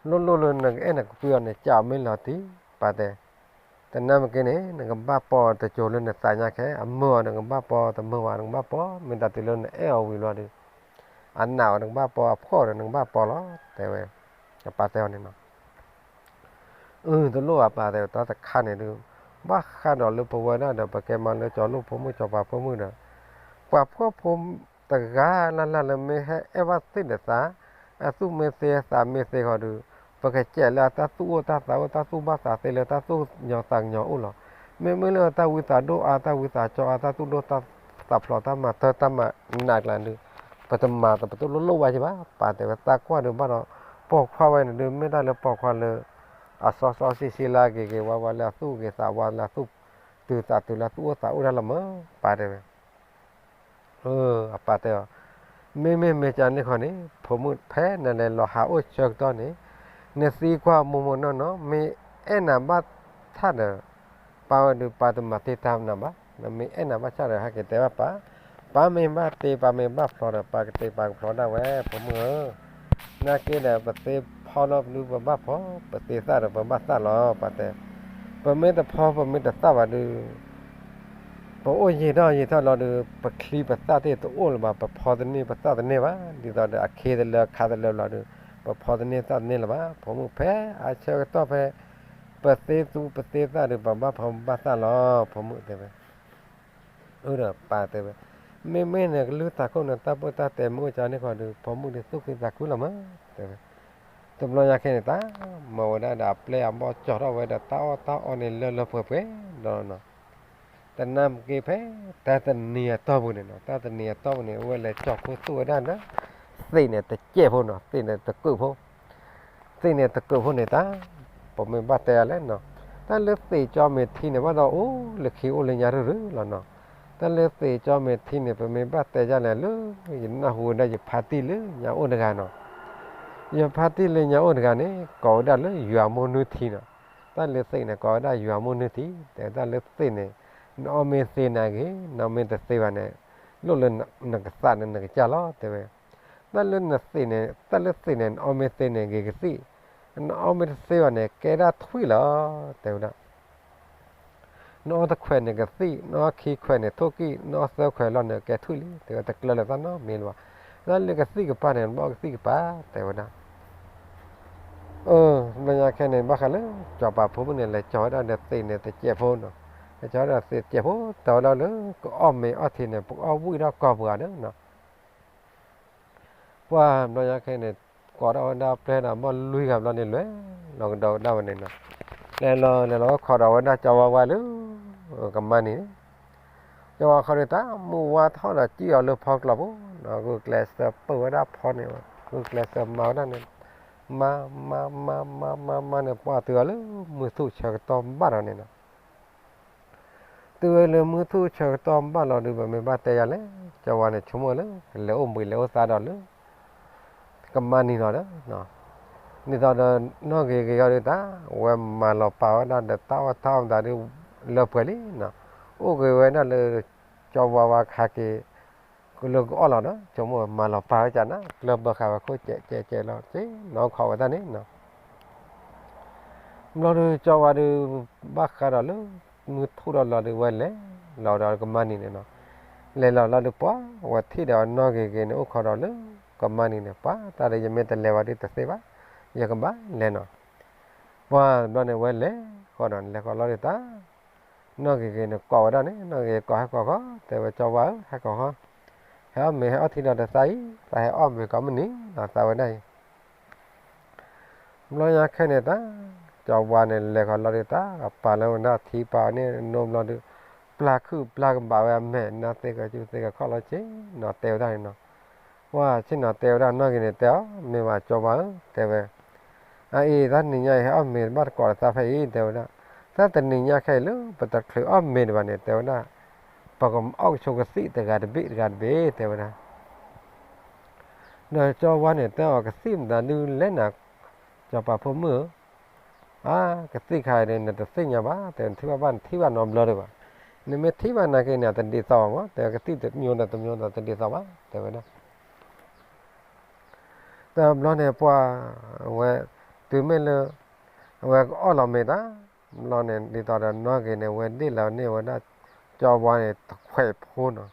လိၣ်လိၣ်လၢနကအဲၣ်နကကွံအီၤန့ၣ် ကးအီၤမ့ၢ်လီၤတံၢ် ပၢ်တဲ, တနၢ်မ့ၢ်က့န့ၣ် နကဘၣ်ပီၤတစိၤလၢနသးညါခဲ, အမုာ်အီၤနကဘၣ်ပီၤ တမုာ်ဘၣ်နကဘၣ်ပီၤ, မ့ၢ်တၢ်တုၤလၢနအဲၣ်အီၤဝံၤလီၤဒီး အနးအီၤနကဘၣ်ပီၤ အဖှီၣ်ဒီးနကဘၣ်ပီၤလီၤ တဲဝဲ, အပၢ်တဲအီၤန့ၣ်နီၤ အၢ တလိၣ်ဘၣ်ပၢ်တဲဝဲ တၢ်တခါန့ၣ်ဒုး ဘၣ်ဃးဒီးလၢပဝဲဒၣ်ဒီး ပကဲမၤလၢကၠီၤလိၣ်ဖိမုၣ် ကၠီၤပၤဖိမုၣ်ဒီး ပှၤဖှီၣ်ဖိတဂၤလၢ်လၢ်လၢမ့ၢ်ဟဲအဲၣ်ဘၣ်သ့ၣ်ဒီးသး, အသူၣ်မ့ၢ်သ့သးမ့ၢ်သ့ဃီဒီး ပကစဲးလၢတၢ်သူၣ်အိၣ်တၢ်သးအိၣ် တၢ်သူၣ်ဘၣ်သးသ့လၢတၢ်သူၣ်ကညီၤသးကညီၤအိၣ်လီၤ. မ့မ့ၢ်လၢတၢ်ဝံသးဒိၣ်အါ တၢ်ဝံသးကၠီအါ တၢ်သူၣ်ဒိၣ်သးဖျိး တၢ်မၤတၢ်တၢ်မၤနးကျါဒုး ပတမၤပတလိၣ်လိၣ်ဘၣ်က့ဘၣ် ပၢ်တဲဝဲ သးကွၢ်ဒုးဘၣ်ဒီး ပိာ်ခွါဝဲန့ၣ်ဒုး မ့ၢ်တၢ်လၢပိာ်ခွါလၢ အစီစီဆှံဆှံလၢအဂ့ၤဂ့ၤဝါဝါလၢအသူၣ်ဂ့ၤသးဝါလၢအသူၣ်တုၤသးတုၤလၢ သူၣ်အိၣ်သးအိၣ်တၢ်လီၤမး ပၢ်တဲဝဲ အပၢ်တဲအီၤ မ့မ့ၢ်မ့ၢ်ကန့ၣ်ဃီန့ၣ် ဖိမုၣ်ဖဲနလဲၤလီၤဟးအိၣ်ဆၢကတီၢ်န့ၣ် နသံကွၢ်မိၢ်မိၢ်နီၢ်နီၢ် မ့ၢ်အဲၣ်နၤဘၣ်ဆၣ်ဒီး ပၢ်ဝဲဒုးပၢ်တမၤတ့ၢ်တၢ်နၤဘၣ်, နမ့ၢ်အဲၣ်နၤဘၣ်ဆၣ်ဒီး ဟဲက့ၤတဲဘၣ်ပၢ်, ပၢ်မ့ၢ်ဘၣ်တ့ပၢ်မ့ၢ်ဘၣ်ဖျီဒီး ပၢ်ကတ့ပၢ်ကဖျီဒၣ်ဝဲ ဖိမုၣ်ဧၢ, နာ်က့ဒီး ပသ့ဖီလီၤပဒုးပဘၣ်ဖီ, ပသ့သၣ်ဒီးပဘၣ်သၣ်လီၤ ပၢ်တဲ, ပမ့ၢ်တဖီပမ့ၢ်တသၣ်ဘၣ်ဒုး ပအိၣ်ယံာ်ထီၣ်ယံာ်ထီၣ်လီၤဒီး ပချံပသၣ်သ့ၣ်တအိၣ်လၢၤဘၣ်, ပဖီတန့ၢ်ပသၣ်တန့ၢ်ဘၣ်, ဒ်သိးဒီးအခ့တလၢခါတလၢလီၤဒီး ပဖီတန့ၢ်သၣ်တန့ၢ်လၢၤဘၣ်, ဖိမုၣ်ဖဲအဆၢကတီၢ်ဖဲ ပသ့သူပသ့သၣ်ဒီး ပဘၣ်ဖီဘၣ်သၣ်လီၤ ဖိမုၣ်တဲဝဲ အၢဒီးပၢ်တဲဝဲ, မ့မ့ၢ်နကလုၢ်သးခိၣ်နတၢ်ပၢၢ်တၢ်တဲမ့ၢ်အိၣ်ကန့ၣ်ဃီဒီး ဖိမုၣ်ဒုးသူၣ်ခုသးခုလီၤမး တဲဝဲ, တဘျီညါခဲန့ၣ်တၢ် မၤဝဲဒၣ်ဒီးအပျဲၢ်အဘီၣ်ကၠီထီၣ်ဝဲဒီးတၢ်အီၣ်တၢ်အီန့ၣ်လၢလၢပှဲၤပှဲၤဒီးနီၤ, တနၢ်မ့ၢ်က့ဖဲ တၢ်တနံၤအတီၢ်ပူၤန့ၣ်နီၤ, တၢ်တနံၤအတီၢ်ပူၤန့ၣ် အဝဲလဲၤကၠီၤခူသူၣ်ဝဲဒၣ်ဒီး သ့ၣ်န့ၣ်တစဲးဖိနီၤ, သ့ၣ်န့ၣ်တကုာ်ဖိ သ့ၣ်န့ၣ်တကုာ်ဖိန့ၣ်တၢ်, ပမ့ၢ်ဘၣ်တဲယၤလဲၣ်နီၤ, တၢ်လၢသ့ၣ်ကၠီမ့ၢ်ထံန့ၣ် ဘၣ်ဒီးအိၣ်လၢခံအိၣ်လၢညါရုၢ်ရုၢ်လီၤနီၤ, တၢ်လၢသ့ၣ်ကၠီမ့ၢ်ထံန့ၣ် ပမ့ၢ်ဘၣ်တဲယၤလဲၣ်လၢ ယနၢ်ဟူဝဲဒၣ်ယဖါတံၢ်လၢညါအိၣ်တဂၤနီၤ, ယဖါတံၢ်လၢညါအိၣ်တဂၤန့ၣ် ကိးဝဲဒၣ်လၢယွၤမိၢ်နုၢ်ထံနီၤ, တၢ်လၢသ့ၣ်န့ၣ် ကိးဝဲဒၣ်ယွၤမိၢ်နုၢ်ထံ, တဲတၢ်လၢသ့ၣ်န့ၣ် နအီၣ်မ့ၢ်သ့နာ်ဂ့ၤ, နအီၣ်မ့ၢ်တသ့ဘၣ်န့ၣ် လိၣ်လၢနကသးန့ၣ်နကစၢ်လီၤ တဲဝဲ, တၢ်လၢနသ့ၣ်န့ၣ် တၢ်လၢသ့ၣ်န့ၣ် နအီၣ်မ့ၢ်သ့န့ၣ် ဂ့ၤကသံၣ်, နအီၣ်မ့ၢ်တသ့ဘၣ်န့ၣ် ကဲဒၣ်ထွံၣ်လီၤ တဲဝဲဒၣ် နအီၣ်တခွဲးန့ၣ်ကသံၣ်, နအီၣ်ခံခွဲးန့ၣ်ထိၣ်ကံၣ်, နအီၣ်သၢခွဲးလီၤန့ၣ်ကဲထွံၣ်လံ, တဲဝဲတကျၢၤလၢၤတၢ်နီတမံၤလၢၤဘၣ်, တၢ်လၢကသံၣ်ကပၤန့ၣ် နဘၣ်အီၣ်ကသံၣ်ကပၤ တဲဝဲဒၣ် အၢ ဘျီညါခဲန့ၣ် ဘၣ်ဃးလၢ ကၠီၤပၤဖိမုၣ်န့ၣ် လဲၤကၠီၤဝဲဒၣ်ဒီးသ့ၣ်န့ၣ်တစဲးဖိနီၤ, လဲၤကၠီၤဝဲဒၣ်သ့ၣ်တစဲးဖိ တဲဝဲဒၣ်လၢ ကအီၣ်မ့ၤအီထံန့ၣ် ပကအီၣ်ဝံၣ်ထီၣ်ကီၢ်ပှၤဒီးနီၤ ပှၢ်ဘျီညါခဲန့ၣ် ကိးထီၣ်ဝဲဒၣ်ပျဲၢ်ဒီးဘီၣ်လွံၢ်ဂၤဘျီန့ၣ် လဲၤလီၤကဒီးဝဲဒၣ်ဝဲန့ၣ်နီၤ, လဲၤလီၤလဲၤလီၤခိးဒီးဝဲဒၣ်ကၠီၤဝါဝါလၢ ကမါနံၤန့ၣ်, ကၠီၤဝါခီဒုးတၢ် မုၢ်ဝါထီၣ်ဒီးစံၣ်အီၤလၢဖီကျိၤဖိနီၤ, ဂုာ်ကျဲးစၢးပၢၢ်ဝဲဒၣ်ဖီန့ၣ်, ဂုာ်ကျဲးစၢးမၤဝဲဒၣ်န့ၣ်, မၤ မၤ မၤ မၤ မၤ မၤန့ၣ် ပှၢ်တုၤအီၤလၢမုၢ်ထူၣ်ဆၢကတီၢ်ဘၣ်ဒီးန့ၣ်နီၤ တုၤဝဲလၢမုၢ်ထူၣ်ဆၢကတီၢ်ဘၣ်လီၤဒုး ပမ့ၢ်ဘၣ်တဲယၤလဲၣ်, ကၠီၤဝါန့ၣ် ဆိကမိၣ်လၢ လဲၤအိၣ်ဘှံးလဲၤအိၣ်သါဒီးလၢ ကမါနံၤလီၤဒီး, ဒ်သိးဒီးနီၢ်ဂ့ၤဂ့ၤအီၤဒုးတၢ် ဝဲမၤလီၤပာ်ဝဲဒၣ်ဒီးတၢ်အီၣ်တၢ်အီမတၤဒုး လၢပှဲၤလံနီၤ, အိၣ်ဂ့ၤဝဲဒၣ်လၢ ကၠီၤဝါဝါခါက့ၤ လၢကအီၣ်လီၤဒီး ဆိကမိၣ်မၤလီၤပာ်ဝဲကနၤ ကျၢၢ်ဘၢဃာ်ဝဲခိၣ်ကဲးကဲးကဲးလီၤ က့ၤနီၢ်ခိးဝဲတၢ်န့ၣ်နီၤ ဘျီဒုးကၠီၤဝါဒုး ဘၣ်ဃးဒီးလၢ မုၢ်ထူၣ်ဒီးလီၤဒုး ဝဲလဲၤလီၤဒီးကမါနံၤန့ၣ်နီၤ, လဲၤလီၤလီၤဒုးပှၢ် ဝဲထံၣ်ဒီးနီၢ်ဂ့ၤဂ့ၤန့ၣ် အိၣ်ခိးဒီးလၢကမါနံၤန့ၣ် ပှၢ်တၢ်ဒီးယမ့ၢ်တလဲၤဝဲဒုးတသ့ဘၣ်, ယကဘၣ်လဲၤနီၤ, ပှၢ်ဘျီန့ၣ်ဝဲလဲၤဃီဒီး လဲၤဃီလီၤဒုးတၢ် နီၢ်ဂ့ၤဂ့ၤန့ၣ် ကိးဝဲဒၣ်န့ၣ် နီၢ်ဂ့ၤဂ့ၤကိးဟဲကိးဃီ တဲဝဲကၠီၤဝါဧၢ ဟဲကိးဃီ, ဟဲအီၣ်မ့ၤဟဲအီၣ်ထံဒီးတသးအံၤ သးဟဲအီၣ်မ့ၤကိးမုၢ်နံၤနီၤ သးဝဲဒၣ်အံၤ ဘျီညါခဲန့ၣ်တၢ် ကၠီၤဝါန့ၣ် လဲၤဃီလီၤဒုးတၢ် ပာ်လၢဝဲဒၣ်ထံပာ်န့ၣ် နိဘျီဒုး ပျၢ်ခုၣ်ပျၢ်ကဘၣ်ဝဲအမဲာ် နါသ့ကၠူသ့ကခီၣ်လီၤဆ့နီၤ တဲဝဲဒၣ်န့ၣ်နီၤ, ပှၢ်ဆ့ၣ်နီၤတဲဝဲဒၣ်နီၢ်ဂ့ၤန့ၣ် တဲအီၤ မ့ၢ်ဘၣ်ကၠီၤဝါဧၢ တဲဝဲ အအံၤ တၢ်နံၤညါအံၤ ဟဲအီၣ်မ့ၤဘၣ်တကိးတသးဖဲအံၤ တဲဝဲဒၣ်, တၢ်တနံၤညါခဲအံၤလၢ ပတချုးအီၣ်မ့ၤဒံးဘၣ်န့ၣ် တဲဝဲဒၣ်, ပကအီၣ်ကဆိကသံၣ်တဂၤတဘ့ၣ်တဂၤတဘ့ၣ် တဲဝဲဒၣ်. ဒီးကၠီဝါန့ၣ် တဲအီၤ ကသံၣ်မတၤဒုလဲၣ်နၤ, စီၤပၤဖိမုၣ်ဧၢ, အါ ကသံၣ်ခါအံၤန့ၣ် နတသ့ၣ်ညါဘၣ်, တဲနထံၣ်ဘၣ်ဘၣ် နထံၣ်ဘၣ်နီတဘျီဒံးဘၣ်, နမ့ၢ်ထံၣ်ဘၣ်နာ်က့န့ၣ် တဒ်သိးဘၣ်မး, တဲကသံၣ်တမံၤဒီးတမံၤဒီးတဒ်သိးဘၣ် တဲဝဲဒၣ်. တဘျီန့ၣ်ပှၢ်ဝဲ, တုၤမ့ၢ်လၢ အဝဲကအီၣ်လီၤမ့ၤတၢ်, ဘျီန့ၣ် ဒ်သိးဒီးနီၢ်ဂ့ၤန့ၣ် ဝဲဒ့ၣ်လီၤန့ၢ်ဝဲဒၣ် ကၠီဝါန့ၣ် တခွဲးဖိနီၤ,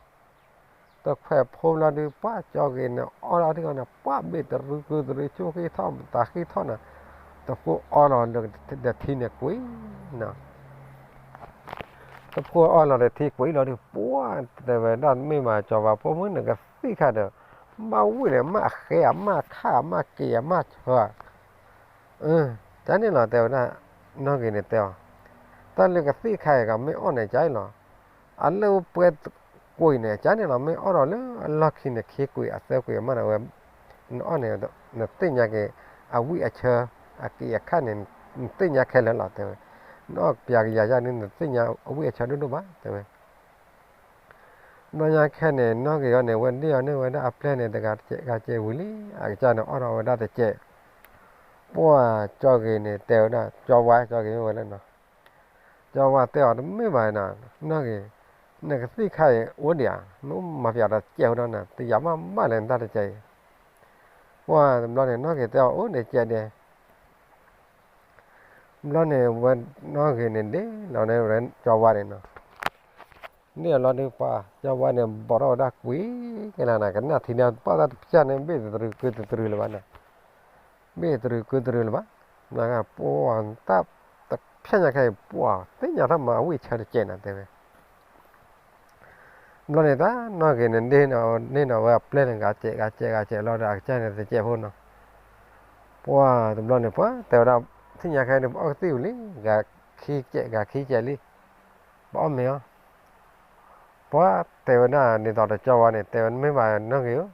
တခွဲးဖိဘျီဒုး ပှၢ်ကၠီဂ့ၤန့ၣ် အီၣ်လီၤထံၣ်အီၤန့ၣ် ပှၢ်ဘ့ၣ်တရူးကုတရူး ဆိၣ်ဃံထီၣ် မတၤဃံထီၣ်နၤ, တဖိအီၣ်လီၤဒီးထံန့ၣ်ကွံာ်နီၤ တဖိအီၣ်လီၤဒီးထံကွံာ်လီၤဒီး ပှၢ်တဲဝဲဒၣ် မ့ၢ်မး စီၤပၤဖိမုၣ် နကသံၣ်ခါဒီး ဘၣ်ဝံၣ်န့ၣ် မ့ၢ်အဃဲဧါ မ့ၢ်အခၣ်ဧါ မ့ၢ်က့ၤဧါ မ့ၢ်ဆၢဧါ, ကန့ၣ်လီၤ တဲဝဲဒၣ်, နီၢ်ဂ့ၤန့ၣ်တဲအီၤ, တၢ်လၢကသံၣ်ခါအံၤဂ့ၤ မ့ၢ်အီၣ်န့ၣ်ကန့ၣ်လီၤ, အလၢပှဲၤကွံာ်န့ၣ် ကန့ၣ်လီၤ မ့ၢ်အီၣ်ဒီးလၢအလီၢ်ခံန့ၣ် ခံကွံာ်အသၢကွံာ် မ့ၢ်နဝဲ နအီၣ်န့ၣ် နသ့ၣ်ညါက့ၤ အဝံၣ်အဆၢ အက့ၤအခၣ်န့ၣ် နသ့ၣ်ညါခဲလၢာ်လီၤ တဲဝဲ, နအီၣ်ပျးကယၤယၤန့ၣ် နသ့ၣ်ညါအဝံၣ်အဆၢဒိၣ်ဒိၣ်ဘၣ် တဲဝဲ. ဘျီညါခဲန့ၣ် နီၢ်ဂ့ၤအီၤန့ၣ် ဝဲဒ့ၣ်အီၤန့ၢ်ဝဲဒၣ်အပျဲၢ်န့ၣ် တဂၤတစဲး ဂၤစဲးဝံၤလံ, အကစၢ်န့ၣ်အီၣ်ထီၣ်ဝဲဒၣ်တစဲး, ပှၢ်ကၠီဂ့ၤန့ၣ် တဲဝဲဒၣ် ကၠီဝါ ကၠီဂ့ၤမ့ၢ်ဝဲလၢနီၤ, ကၠီဝါတဲအီၤ တမ့ၢ်ဘၣ်နီၤ, နီၢ်ဂ့ၤ, နကသံၣ်ခါအံၤအိၣ်ဒံးဧါ, နမၤပျးဒီးတစဲးဖိဒီးနၤ တယာ်မးဘၣ်လဲၣ် နတၢ်တစဲးအံၤ, ပှၢ်တဘျီန့ၣ် နီၢ်ဂ့ၤတဲအီၤ အိၣ်ဒံးတစဲးဒဲး ဘျီန့ၣ် ဝဲနီၢ်ဂ့ၤန့ၣ် ဒ့ၣ်လီၤန့ၢ်ဝဲကၠီဝါန့ၣ်နီၤ, ဒ့ၣ်အီၤလီၤဒုး ပှၢ်ကၠီဝါန့ၣ် ဘီးထီၣ်ဝဲဒၣ်ကွံာ်ကလၤနၤ ကနၣ်ထံန့ၣ် ပှၢ်တၢ်တပျၢ်န့ၣ် ဘ့ၣ်တတရူးကုတတရူးလၢၤဘၣ်နီၤ, ဘ့ၣ်တတရူးကုတတရူးလၢၤဘၣ်, ပှၢ်တၢ်တပျၢ်ညါခဲအံၤ ပှၢ်သ့ၣ်ညါထီၣ်မး အဝံၣ်အဆၢတစဲးနၤ တဲဝဲ ဘျီန့ၣ်တၢ်နီၢ်ဂ့ၤန့ၣ် ဒ့ၣ်န့ၢ်ဝဲအပျဲၢ်န့ၣ် ဂၤစဲး ဂၤစဲး ဂၤစဲးလီၤဒီး အကစၢ်န့ၣ် တစဲးဖိနီၤ, ပှၢ်တဘျီန့ၣ် ပှၢ်တဲဝဲဒၣ် သ့ၣ်ညါခဲအံၤ ပအီၣ်ကသံၣ်ဝံၤလံ, ဂၤခံစဲး ဂၤခံစဲးလံ, ပအီၣ်မ့ၤအီၤ, ပှၢ်တဲဝဲဒၣ် ဒ်သိးဒီးကၠီဝါန့ၣ် တဲဝဲ မ့ၢ်ဘၣ်နီၢ်ဂ့ၤဧၢ ဒီး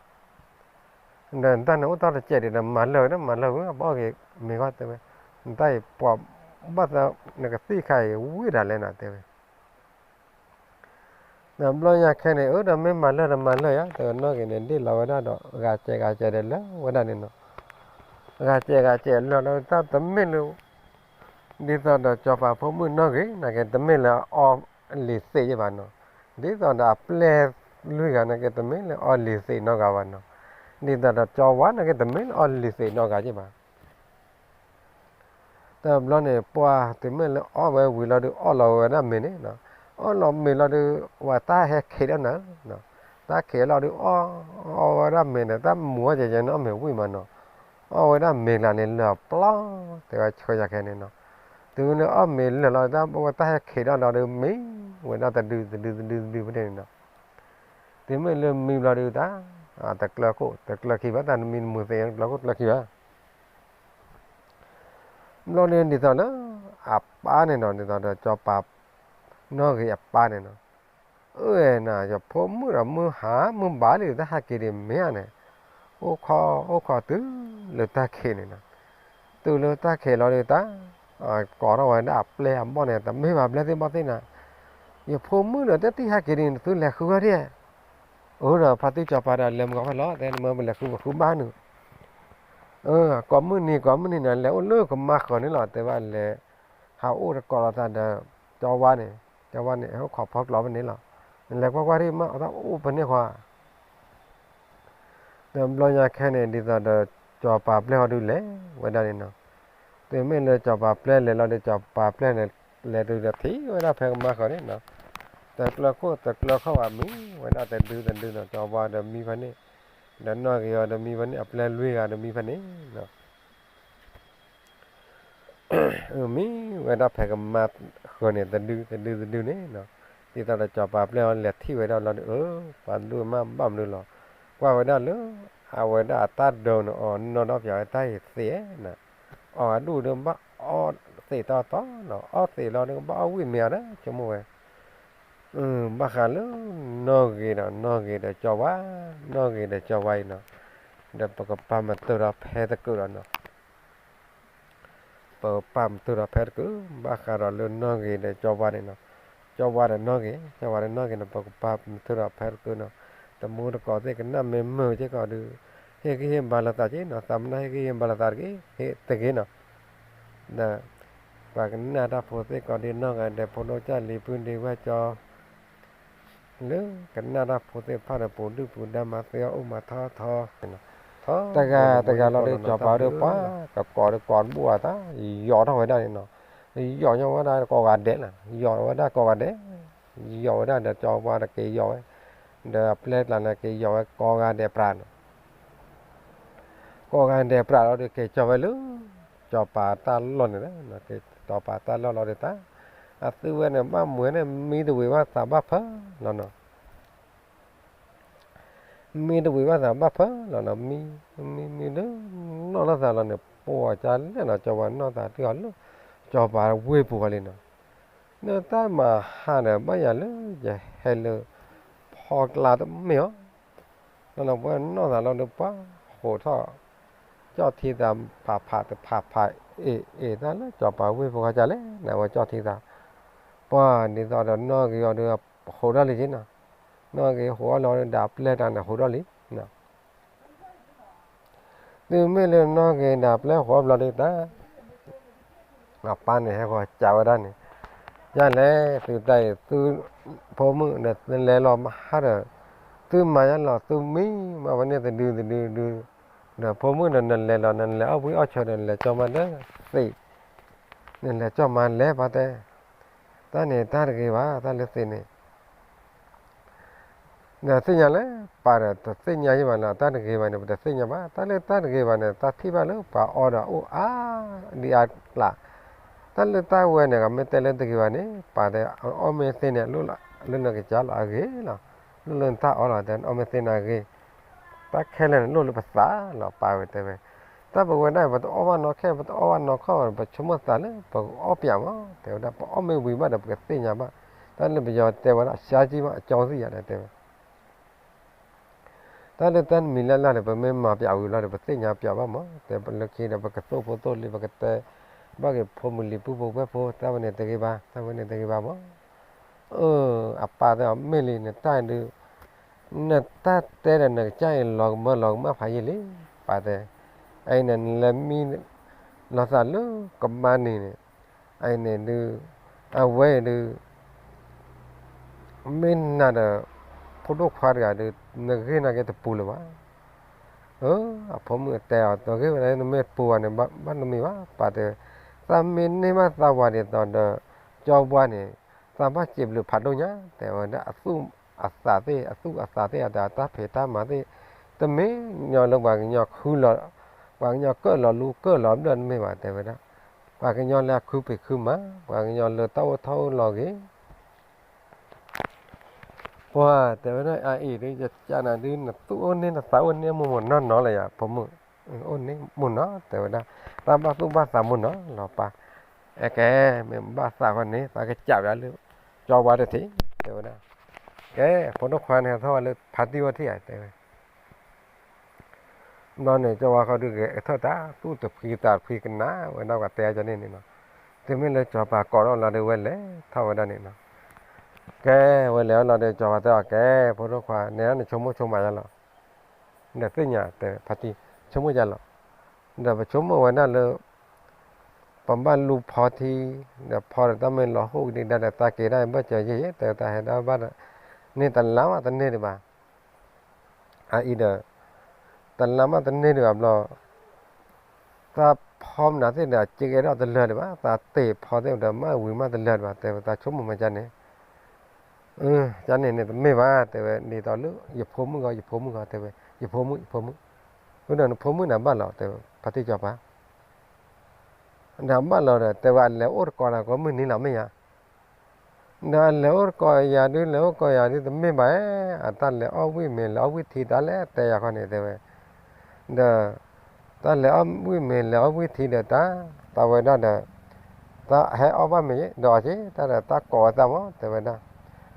နတၢ်န့ၣ်အိၣ်တ့ၢ်တစဲးဒံးဒီး မၤလၢာ်ဝဲဒၣ် မၤလၢာ်ဝဲ ပအီၣ်က့ၤမ့ၤဂီၢ် တဲဝဲ, နတၢ်အံၤ ပှၤဘၣ်သး နကသံၣ်ခါအံၤ ဝံၣ်ဒၣ်လဲၣ်နၤ တဲဝဲ ဒီးဘျီညါခဲန့ၣ် အၢ ဒီးမ့ၢ်မၤလၢာ်ဒီးမၤလၢာ်ယၤ တဲဝဲ နီၢ်ဂ့ၤန့ၣ် ဒ့ၣ်လီၤဝဲဒၣ်ဒီး ဂၤစဲးဂၤစဲးဒီးလၢာ်ဝဲဒၣ်န့ၣ်နီၤ, ဂၤစဲးဂၤစဲးလၢာ်လီၤ တၢ်တမ့ၢ်လၢ ဒ်သိးဒီးစီၤပၤဖိမုၣ်နီၢ်ဂ့ၤ နာ်က့ တမ့ၢ်လၢအီၣ်လံၤသ့ၣ်ယဘၣ်နီၤ, ဒ်သိးဒီးအပျဲၢ်လွံၢ်ဂၤနာ်က့ တမ့ၢ်လၢအီၣ်လံၤသ့ၣ်နီတဂၤဘၣ်နီၤ, ဒ်သိးဒီးစီၤဝါနာ်က့ တမ့ၢ်လၢအီၣ်လံၤသ့ၣ်နီတဂၤယဘၣ် တဘျီန့ၣ် ပှၢ်တုၤမ့ၢ်လၢအီၣ်ဝဲဝံၤလီၤဒုး အီၣ်လီၤဝဲဒၣ်မ့ၤန့ၣ်, အီၣ်လီၤမ့ၤလီၤဒုး ဝဲတၢ်ဟဲခံးဒီးနၤ, တၢ်ခံးလီၤဒုး အီၣ်ဝဲဒၣ်မ့ၤန့ၣ် တၢ်မူအီၣ်ကဲကဲန့ၣ် အီၣ်မ့ၤဝံၣ်မးနီၤ, အီၣ်ဝဲဒၣ်မ့ၤကျါန့ၣ် လၢာ်ပျီ, တဲဝဲဆှၢယၤခဲန့ၣ်နီၤ, တုၤမ့ၢ်လၢအီၣ်မ့ၤလၢာ်လီၤ တၢ်ဝဲတၢ်ဟဲခံးဒီးနၤဒုး မံဝဲဒၣ်တဒုတဒုတဒုတဒုဖဲန့ၣ်နီၤ, တုၤမ့ၢ်လၢမံဘျီဒုးတၢ်, တကျၢၤခိၣ်တကျၢၤခံဘၣ် တၢ်နမံနမူၤသ့ၣ် တကျၢၤခိၣ်တကျၢၤခံဘၣ် ဘျီန့ၣ်ဒ်သိးလၢ အပၢ်န့ၣ်နီၤ ဒ်သိးဒီးစီၤပၤ နီၢ်ဂ့ၤအပၢ်န့ၣ်နီၤ, အၢ နၤ ယဖိမုၣ်ဒီးမုၢ်ဟါမုၢ်ဘၣ်လံ တၢ်ဟဲက့ၤဒံးမ့ၢ်ဧါန့ၣ်, အိၣ်ခိးအိၣ်ခိးတုၤလၢတၢ်ခံးန့ၣ်နီၤ, တုၤလၢတၢ်ခံးလီၤဒုးတၢ်, ကိးထီၣ်ဝဲဒၣ်အပျဲၢ်အဘီၣ်န့ၣ် တမ့ၢ်ဘၣ် ပျဲၢ်သ့ၣ်ဘီၣ်သ့ၣ်နၤ, ယဖိမုၣ်ဒီးတၢ်တံၢ်ဟဲက့ၤဒံး နသုလဲၤဃုဝဲဒၣ်, အၢ ဒီးဖါတံၢ်စီၤပၤဒီးလဲၤမုၢ်ဂီၤဖဲလီၤ တဲနမ့ၢ်ပလဲၤဃုပဃုဘၣ်နုာ် ကိးမုၢ်နံၤကိးမုၢ်နံၤန့ၣ် လဲၤအိၣ်လၢကမါဃၢၤန့ၣ်လီၤ တဲဘၣ်လဲၤ ဟးအိၣ်တကိးလိာ်သးဒီး ကၠီဝါန့ၣ်, ကၠီဝါန့ၣ် ဟဲအိၣ်ခိးဖီကျိးဖဲန့ၣ်လီၤ, လဲၤကွၢ်ကွၢ်ဒံးမး အတၢ်အိၣ်ဖဲန့ၣ်ဃီ ဒီးဘျီညါခဲန့ၣ် ဒ်သိးဒီး စီၤပၤပျဲၢ်ဟီဒုးလဲၤဝဲဒၣ်န့ၣ်နီၤ, တုၤမ့ၢ်လၢစီၤပၤပျဲၢ်လဲၤလီၤဒီး စီၤပၤပျဲၢ်န့ၣ် လဲၤတုၤဒီးထံၣ်ဝဲဒၣ်ဖဲကမါဃၢၤန့ၣ်နီၤ, တကျၢၤခိၣ်တကျၢၤခီၣ်ဘၣ် မံဝဲဒၣ်တဒုတဒုနီၤ, စီၤပၤဒီးမံဖဲန့ၣ်, ဒီးနီၢ်ဂ့ၤအီၤဒီးမံဖဲန့ၣ် အပျဲၢ်လွံၢ်ဂၤဒီးမံဖဲန့ၣ်နီၤ မံဝဲဒၣ်ဖဲကမါဃၢၤန့ၣ် တဒုတဒုတဒုန့ၣ်နီၤ, ဒ်သိးဒီးစီၤပၤပျဲၢ်အီၤလဲၤထံၣ်ဝဲဒၣ်လီၤဒီး အၢ ပှၤဒိၣ်မးဘၣ်မနုၤလီၤ, ကွၢ်ဝဲဒၣ်လၢ အဝဲဒၣ်အတၢ်ဒိးန့ၣ် အီၣ်နီၢ်ဒီးပျးဝဲတၢ်အံၤသ့ၣ်နီၤ, အီၣ်အဒူၣ်ဒီးဘၣ်အီၣ်သ့ၣ်တီတီနီၤ, အီၣ်သ့ၣ်လီၤဒီးဘၣ်အီၣ်ဝံၣ်မ့ၤအီၤဒီး ဆိကမိၣ်ဝဲ ဘၣ်ဃးလၢ နီၢ်ဂ့ၤဒီး နီၢ်ဂ့ၤဒီးကၠီဝါ, နီၢ်ဂ့ၤဒီးကၠီဝါအံၤနီၤ, ဒီးပကပာ်မတုာ်ဒီးဖဲတကုာ်လီၤနီၤ, ပကပာ်မတုာ်ဒီးဖဲတကုာ်, ဘၣ်ဃးဒီးလၢနီၢ်ဂ့ၤဒီးကၠီဝါန့ၣ်နီၤ, ကၠီဝါဒီးနီၢ်ဂ့ၤ, ကၠီဝါဒီးနီၢ်ဂ့ၤန့ၣ် ပကပာ်မတုာ်ဒီးဖဲတကုာ်နီၤ, တမူတကိးသ့ၣ်ကနၣ်မ့ၢ်မုာ်စ့ၢ်ကီးဒုး, ဟ့ၣ်ဂံၢ်ဟ့ၣ်ဘါလိာ်သးက့နီၤ, သးမနုၤဟ့ၣ်ဂံၢ်ဟ့ၣ်ဘါလိာ်သးတဂ့ၤ, ဟ့ၣ်တဂ့ၤနီၤ. ဒီး ပှၤကနၣ်တၢ်ဖိသ့ၣ်ကိးဒံနီၢ်ဂၤဒဲး ဖိဒိၣ်ကၢ်လံၤ ပုၢ်ဒ့ဝဲၢ်ကၠီ လၢကနၣ်တၢ်ဖိသ့ၣ်တဖၣ်ဒီး ပူၤဒုၣ်ပူၤဒါ မၤသ့အီၣ်အိၣ်မၤထီထီ တဂၤတဂၤလီၤဒီး ကၠီၤပၤဒီးပှၤ ကကိးဒီးကိးတဘူၣ်အသး ယီၤထီၣ်ဝဲဒၣ်န့ၣ်နီၤ, ယီၤညီဝဲဒၣ်ကိးဂၤဒဲးလီၤ, ယီၤဝဲဒၣ်ကိးဂၤဒဲး, ယီၤဝဲဒၣ်ဒီး ကၠီၤပၤတက့ၤယီၤဝဲ, ဒီးအပျဲၢ်ကျါန့ၣ် က့ၤယီၤဝဲကိးဂၤဒဲးပြးန့ၣ် ကိးဂၤဒဲးပြးလီၤဒီး က့ၤကၠီၤဝဲလၢ ကၠီၤပၤတၢ်လီၢ်န့ၣ်လီၤ, ကၠီၤပၤတၢ်လီၢ်လီၤဒီးတၢ် အသုဝဲန့ၣ် ဘၣ်မုာ်န့ၣ် မံတဝံၤဘၣ်သးဘၣ်ဖၢလီၤနီၤ မံတဝံၤဘၣ်သးဘၣ်ဖၢလီၤနီၤ, မံ မံ မံလၢ နီၢ်လီၤသးလီၤန့ၣ် ပှၤကလဲၣ်နီၤ, ကၠီၤပၤနီၢ်သးတံၢ်အီၤလၢ ကၠီၤပၤဝ့ၢ်ပူၤဃီလံနီၤ, လၢတၢ်မၤဟါဒီး ဘၣ်ယၤလၢယဟဲလၢ ဖီကျါတမ့ၢ်အီၤ လီၤနီၤပှၤနီၢ်သးလီၤဒီးပှၤ ဟိးထီၣ် ကၠီၣ်ထံသးဖးဖးတဖးဖး အ့ၣ်အ့ၣ်တၢ်လၢကၠီၤပၤဝ့ၢ်ဖိခီကလဲၣ်န့ၣ် အဝဲကၠီၣ်ထံသး ပှၤဒ်သိးဒီးနီၢ်ဂ့ၤအီၤဒီး ဟိးထီၣ်လံက့နီၤ, နီၢ်ဂ့ၤဟိးထီၣ်လီၤဒီး အပျဲၢ်တၢ်န့ၣ်ဟိးထီၣ်လံ သုမ့ၢ်လၢနီၢ်ဂ့ၤဒီးအပျဲၢ်ဟိးဘျီဒီးတၢ် အပၢ်န့ၣ်ဟဲဃီၤကးဝဲဒၣ်န့ၣ်, ယလဲၤသုတၢ်အံၤ သုဖိမုၣ်ဒီးသုလဲၤလီၤမဟါဒီး သုမၤယါလီၤ သုမံမၤဝဲန့ၣ်တဒုတဒုတဒု, ဒီးဖိမုၣ်ဒီးနလဲၤလီၤ နလဲၤအီၣ်ဘှံးအီၣ်ဆၢဒီး နလဲၤကၠီမါလၢသ့ၣ်, နလဲၤကၠီမါလဲၤပာ်တဲ, တၢ်န့ၣ်တၢ်တဂ့ၤဘၣ် တၢ်လၢသ့ၣ်န့ၣ် ဒီးသ့ၣ်ညါလၢပၢ်ဒီး တသ့ၣ်ညါယံၣ်ဘၣ်လၢတၢ်တဂ့ၤဘၣ်န့ၣ် ပတသ့ၣ်ညါဘၣ်, တၢ်လၢတၢ်တဂ့ၤဘၣ်န့ၣ် တၢ်ထံၣ်ဘၣ်လၢပှၤအီဒီးအိၣ်အါ ဒ်အါကျး, တၢ်လၢတၢ်ဝဲန့ၣ် ကမ့ၢ်တဲလၢတဂ့ၤဘၣ်န့ၣ် ပၢ်တဲ အီၣ်မ့ၢ်သ့န့ၣ် လၢနကစၢ်လီၤအဂ့ၤလီၤ, လိၣ်လၢနတၢ်အီလီၤ တဲအီၣ်မ့ၢ်သ့န့ၣ်အဂ့ၤ, တၢ်ခဲလၢာ်န့ၣ်လိၣ်လၢပသးလီၤ ပၢ်ဝဲတဲဝဲ, တၢ်ပဝဲဒၣ် ပတအီၣ်ဘၣ်နီၢ်ခဲ ပတအီၣ်ဘၣ်နီၢ်ခီၣ် ပဆိကမိၣ်သးလၢပကအီၣ်ပၠးမး တဲဝဲဒၣ် ပအီၣ်မ့ၢ်ဝံၤဘၣ်ဒီး ပကသ့ၣ်ညါဘၣ်, တၢ်လၢပယီၤတဲဝဲဒၣ် ဆါကံမး အကၠီသ့ၣ်ယၤဒီးတဲဝဲ တၢ်လၢတၢ်တမံၤလၢ်လၢ်န့ၣ် ပမ့ၢ်မၤပၠးဝံၤလီၤဒီး ပသ့ၣ်ညါပၠးဘၣ်မး, တဲလၢခံဒီး ပကသိၣ်ဖိသိၣ်လံၤ ပကတဲဘၣ်က့ၤဖိမုၣ်လံၤ ပုၢ်ဖိဝဲၢ်ဖိ တၢ်ဝဲန့ၣ်တဂ့ၤဘၣ် တၢ်ဝဲန့ၣ်တဂ့ၤဘၣ်မး, အပၢ်တဲအီၤ မ့ၢ်လံ နတၢ်ဒုး နတၢ်တဲဒီးနကစၢ်အံၤ လီၤကမၢလီၤကမၣ်ဖးယံာ်လံ, ပၢ်တဲ, အအံၤန့ၣ် နလဲၤမံလီၤသးလၢကမါနံၤန့ၣ်, အအံၤန့ၣ်ဒုး အဝဲအံၤဒုး မ့ၢ်နၤဒီး ဖိဒိၣ်ခွါတဂၤဒီး နဂ့ၢ်နာ်က့တပူၤလၢၤဘၣ်, အဖိမုၣ်တဲအီၤ တဂ့ၢ်ဝဲဒၣ် နမ့ၢ်တပူၤဘၣ်န့ၣ် ဘၣ်တမံၤဘၣ်, ပၢ်တဲ, သးမ့ၢ်န့ၢ်ဘၣ်သးဝၤဒ်သိးဒီး ကၠီပှၢ်န့ၣ် သးဘၣ်စံးဘျုးဖးဒိၣ်ညါ တဲဝဲဒၣ် အသူၣ်အသးသ့ၣ် အသူၣ်အသးသ့ၣ်အတၢ်ဖံးတၢ်မၤသ့ၣ် တမ့ၢ်ညီလၢပှၤကညီ ပှၤကညီကၢၣ်လီၤလူကၢၣ်လီၤဘျၢၣ်တမ့ၢ်ဘၣ် တဲဝဲဒၣ်, ပှၤကညီလၢအခုပံာ်ခုမၤ ပှၤကညီလၢတၢ်အိၣ်ထီၣ်အိၣ်လီၤဂ့ၤ ပှၤတဲဝဲဒၣ် အအံၤဒုး ယကနၤဒုး နသူၣ်အိၣ်န့ၢ်နသးအိၣ်န့ၢ်မိၢ်မိၢ်နီၢ်နီၢ်လၢယၤ ဖိမုၣ်, အိၣ်န့ၢ်မိၢ်နီၢ် တဲဝဲဒၣ်, တၢ်ဘၣ်သူၣ်ဘၣ်သးမိၢ်နီၢ်လီၤပၢ်, အဲကဲ မ့ၢ်ဘၣ်သးဃီန့ၣ် သးကစးဝဲဒၣ်လၢ ကၠီဝါတထံး တဲဝဲဒၣ်, ကဲ ဖိဒိၣ်ခွါန့ၣ် ဟဲထီၣ်ဝဲလၢဖါတံၢ်ဝဲထံၣ်ဧါ တဲဝဲ ဘျီန့ၣ် ကၠီဝါဃီဒုးဂဲၤထၢၣ်တၢ် သူၣ်တဖှံသးတဖှံကနၣ်ဝဲဒၣ်ပှၤတဲအီၤကန့ၣ်န့ၣ်နီၤ, တုၤမ့ၢ်လၢကၠီၤပၤကိးထီၣ်လီၤဒီးဝဲလဲၤထီၣ်ဝဲဒၣ်န့ၣ်နီၤ, ကဲ ဝဲလဲၤအီၤလီၤဒီး ကၠီၤပၤတဲအီၤ ကဲ ဖိဒိၣ်ခွါ နဲဒၣ်နဆိကမိၣ်ဆိကမးယါလီၤ, ဒီးသ့ၣ်ညါတဲဖါတံၢ် ဆိကမိၣ်ယါလီၤ, ဒီးပဆိကမိၣ်ဝဲဒၣ်လၢ ပဘၣ်လူၤဖီထံ ဒီးဖီဒီးတၢ်မ့ၢ်လီၤဟိၣ်ကဒံကဒါဒီး သးက့ၤဒၣ်ဘၢၣ်စၢၤယံာ်ယံာ် တဲတၢ်ဟဲဒၣ်ဘၣ်ဒီး န့ၢ်တလါမးတန့ၢ်ဒံးဘၣ် အအံၤဒီး တလါမးတန့ၢ်ဒံးဘၣ်ဘျီ သးဖီမနုၤသ့ၣ်ဒီး အစ့ကဲထီၣ်တလၢာ်ဒံးဘၣ် သးတ့ၢ်ဖီသ့ၣ်ဒီး မ့ၢ်ဝံၤမးတလၢာ်ဒံးဘၣ် တဲဝဲ သးဆိကမိၣ်မးကန့ၣ် ကန့ၣ်န့ၣ်တမ့ၢ်ဘၣ် တဲဝဲ ဒ်သိးလၢယဖိမုၣ်ဂီၢ် ယဖိမုၣ်ဂီၢ် တဲဝဲ ယဖိမုၣ် ယဖိမုၣ်, ဃုဒီးနဖိမုၣ်န့ၣ်ဘၣ်လီၤ တဲဝဲ ဖါတံၢ်ကၠီၤပၤ ဒီးဘၣ်လီၤဒီး တဲဝဲအလဲၤအိၣ်တကိးဒီးကိးမုၢ်နံၤလီၤမ့ၢ်ယါ, ဒီးအလဲၤအိၣ်တကိးယၤဒုး လဲၤအိၣ်ကိးယၤဒုး တမ့ၢ်ဘၣ်ဧါ, အတၢ်လဲၤအီၣ်ဝံၣ်မ့ၤ လဲၤအီၣ်ဝံၣ်ထံ တၢ်လဲၤတဲယၤခီန့ၣ် တဲဝဲ, ဒီး တၢ်လဲၤအီၣ်ဝံၣ်မ့ၤ လဲၤအီၣ်ဝံၣ်ထံဒီးတၢ်, တၢ်ဝဲဒၣ်ဒီး တၢ်ဟဲအီၣ်ဘၣ်မ့ၤဒီးက့ၤ တၢ်ဒီးတၢ်ကိးဝဲသးမး တဲဝဲဒၣ်,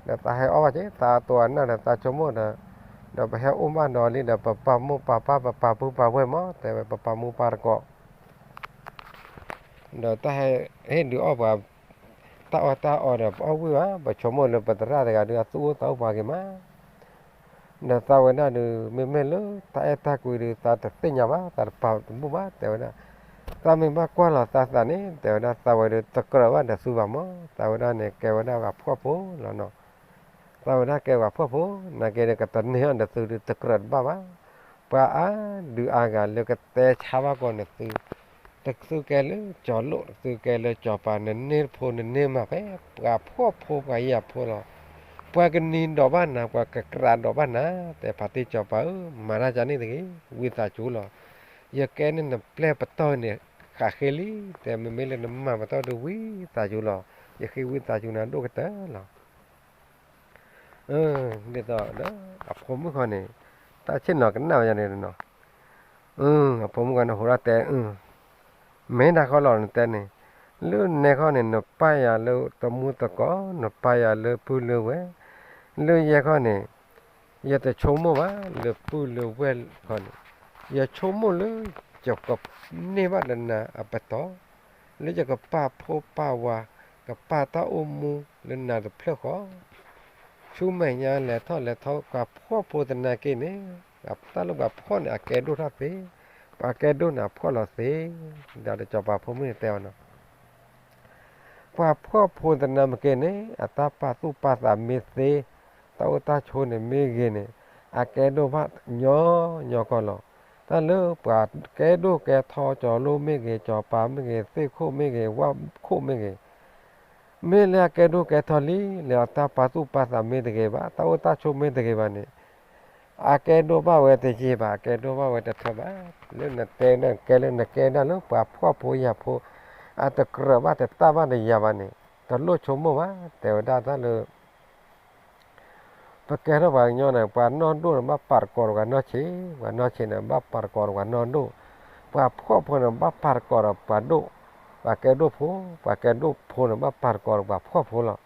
ဒီးတၢ်ဟဲအီၣ်ဘၣ်က့ၤ သးတိၤအနၢ်ဒီးတၢ်ဆိကမိၣ်ဒီး, ဒီးပဟဲအိၣ်ဘၣ်ဒီးလံဒီး ပပာ်မိၢ်ပာ်ပၢ် ပပာ်ပုၢ်ပာ်ဝဲၢ်မး တဲဝဲ ပပာ်မူပာ်တကိး ဒီးတၢ်ဟဲဟ့ၣ်ဒုးအီၣ်ပှၤ, တၢ်အီၣ်တၢ်အီဒီး ပအီၣ်ဝံၣ်ဘၣ် ပဆိကမိၣ်လၢပသရၣ်တဂၤဒုး အသူၣ်အိၣ်သးအိၣ်ပှၤဂ့ၤမး, ဒီးသးဝဲဒၣ်ဒီး မ့မ့ၢ်လၢတၢ်အဲၣ်တၢ်ကွံဒီး သးတသ့ၣ်ညါဘၣ်, သးတပာ်တဘူၣ်ဘၣ် တဲဝဲဒၣ်. သးမ့ၢ်ဘၣ်ကွၢ်လီၤသးသးန့ၣ် တဲဝဲဒၣ်, သးဝဲဒီးတကြၢးဘၣ်ဒီးသုဘၣ်မး, သးဝဲဒၣ်န့ၣ် ကဲဝဲဒၣ်ပှၤဖှီၣ်ဖိလီၤနီၤ. သးဝဲဒၣ်ကဲပှၤဖှီၣ်ဖိ, နာ်က့ဒီး ကတန့ၢ်အီၤဒီးသုဒီးတကြၢးတဘၣ်ဘၣ်. ပှၤအါဒုးအါဂၤလၢကတဲဆါဘၣ်ကီးန့ၣ်သု, တသုကဲလၢကၠီၤလိၣ်, တသုကဲလၢကၠီၤပၤ, နန့ၢ်တဖိနန့ၢ်မးဖဲ ပှၤဖှီၣ်ဖိပှၤယာ်ဖိလီၤ. ပှၤကနံၤဒီးဘၣ်နၤ, ပှၤကကြးဒီးဘၣ်နၤ, တဲဖါတံၢ်ကၠီၤပၤဧၢ, မၤတၢ်ကန့ၣ်တဂ့ၤ, ဝံသးစူၤလီၤ. ယကဲန့ၢ်နပျဲၢ်ပတီၢ်န့ၣ် ဃးဃ့လံ, တဲမ့မ့ၢ်လၢနမၤပတီၢ်ဒီးဝံသးစူၤလီၤ, ယဃ့ဝံသးစူၤနၤဒိၣ်ကတၢၢ်လီၤ. ဒ်သိးဒီး အဖိမုၣ်ဃီန့ၣ် တၢ်ဆ့ၣ်နီၤကနၣ်ဝဲယၤန့ၣ်နီၤ. အဖိမုၣ်ဃီန့ၣ် ဟူးထီၣ်တဲ, မ့ၢ်ဒၣ်ဃီလီၤ နတဲန့ၣ်, လၢနဲခီန့ၣ် နပာ်ယၤလၢတမူသကိး, နပာ်ယၤလၢပုၢ်လၢဝဲၢ်, လၢယဲခီန့ၣ် ယတဆိကမိၣ်ဘၣ်လၢပုၢ်လၢဝဲၢ်ခီန့ၣ်, ယဆိကမိၣ်လၢယကန့ၢ်ဘၣ်ဒီးနၤအပတီၢ်, လၢယကပာ်ဖိပာ်ဝၤ, ကပာ်တၢ်အိၣ်မူလၢနၤတဖျၢၣ်ဃီ ဆူမဲာ်ညါလဲၤထီၣ်လဲၤထီ ပှၤဖှီၣ်ဖိသနာ်က့န့ၣ်, တၢ်လၢပှၤဖှီၣ်န့ၣ် အကဲဒိၣ်ထီၣ်သ့, ပှၤကဲဒိၣ်န့ၣ်အဖှီၣ်လီၤသ့, ဒီးစီၤပၤဖိမုၣ်န့ၣ်တဲအီၤနီၤ. ပှၤဖှီၣ်ဖိသနာ်က့န့ၣ် အတၢ်ပာ်သူၣ်ပာ်သးမ့ၢ်သ့, တၢ်အိၣ်တၢ်ဆိးန့ၣ်မ့ၢ်ဂ့ၤန့ၣ်, အကဲဒိၣ်ဘၣ်ညီညီကီၢ်လီၤ. တၢ်လၢပှၤကဲဒိၣ်ကဲထီ ကၠီၤလိၣ်မ့ၢ်ဂ့ၤ, ကၠီၤပၤမ့ၢ်ဂ့ၤ, သ့ၣ်ခိၣ်မ့ၢ်ဂ့ၤ, ဝၣ်ခိၣ်မ့ၢ်ဂ့ၤ, မ့ၢ်လၢအကဲဒိၣ်ကဲထီလံ, လၢအတၢ်ပာ်သူၣ်ပာ်သးမ့ၢ်တဂ့ၤဘၣ်, တၢ်အိၣ်တၢ်ဆိးမ့ၢ်တဂ့ၤဘၣ်န့ၣ်, အကဲဒိၣ်ဘၣ်ဝဲတယံာ်ဘၣ်, အကဲဒိၣ်ဘၣ်ဝဲတထၢဘၣ်. လၢနတဲနကဲလၢနကဲဒၣ်လၢပှၤဖှီၣ်ဖိယာ်ဖိ, အတကြၢးဘၣ်တတၢ်ဘၣ်တယၤဘၣ်န့ၣ်, တလိၣ်ဆိကမိၣ်ဘၣ်, တဲဝဲဒၣ်တၢ်လၢ ပကဲထီၣ်ပှၤကညီန့ၣ် ပှၤနီၢ်ဒိၣ်န့ၣ် ဘၣ်ပာ်တကိးဒီးပှၤနီၢ်ဆံး, ပှၤနီၢ်ဆံးန့ၣ် ဘၣ်ပာ်တကိးဒီးပှၤနီၢ်ဒိၣ်, ပှၤဖှီၣ်ဖိန့ၣ် ဘၣ်ပာ်တကိးဒီးပှၤဒိၣ်, ပှၤကဲဒိၣ်ဖိ, ပှၤကဲဒိၣ်ဖိန့ၣ် ဘၣ်ပာ်တကိးဒီးပှၤဖှီၣ်ဖိလီၤ.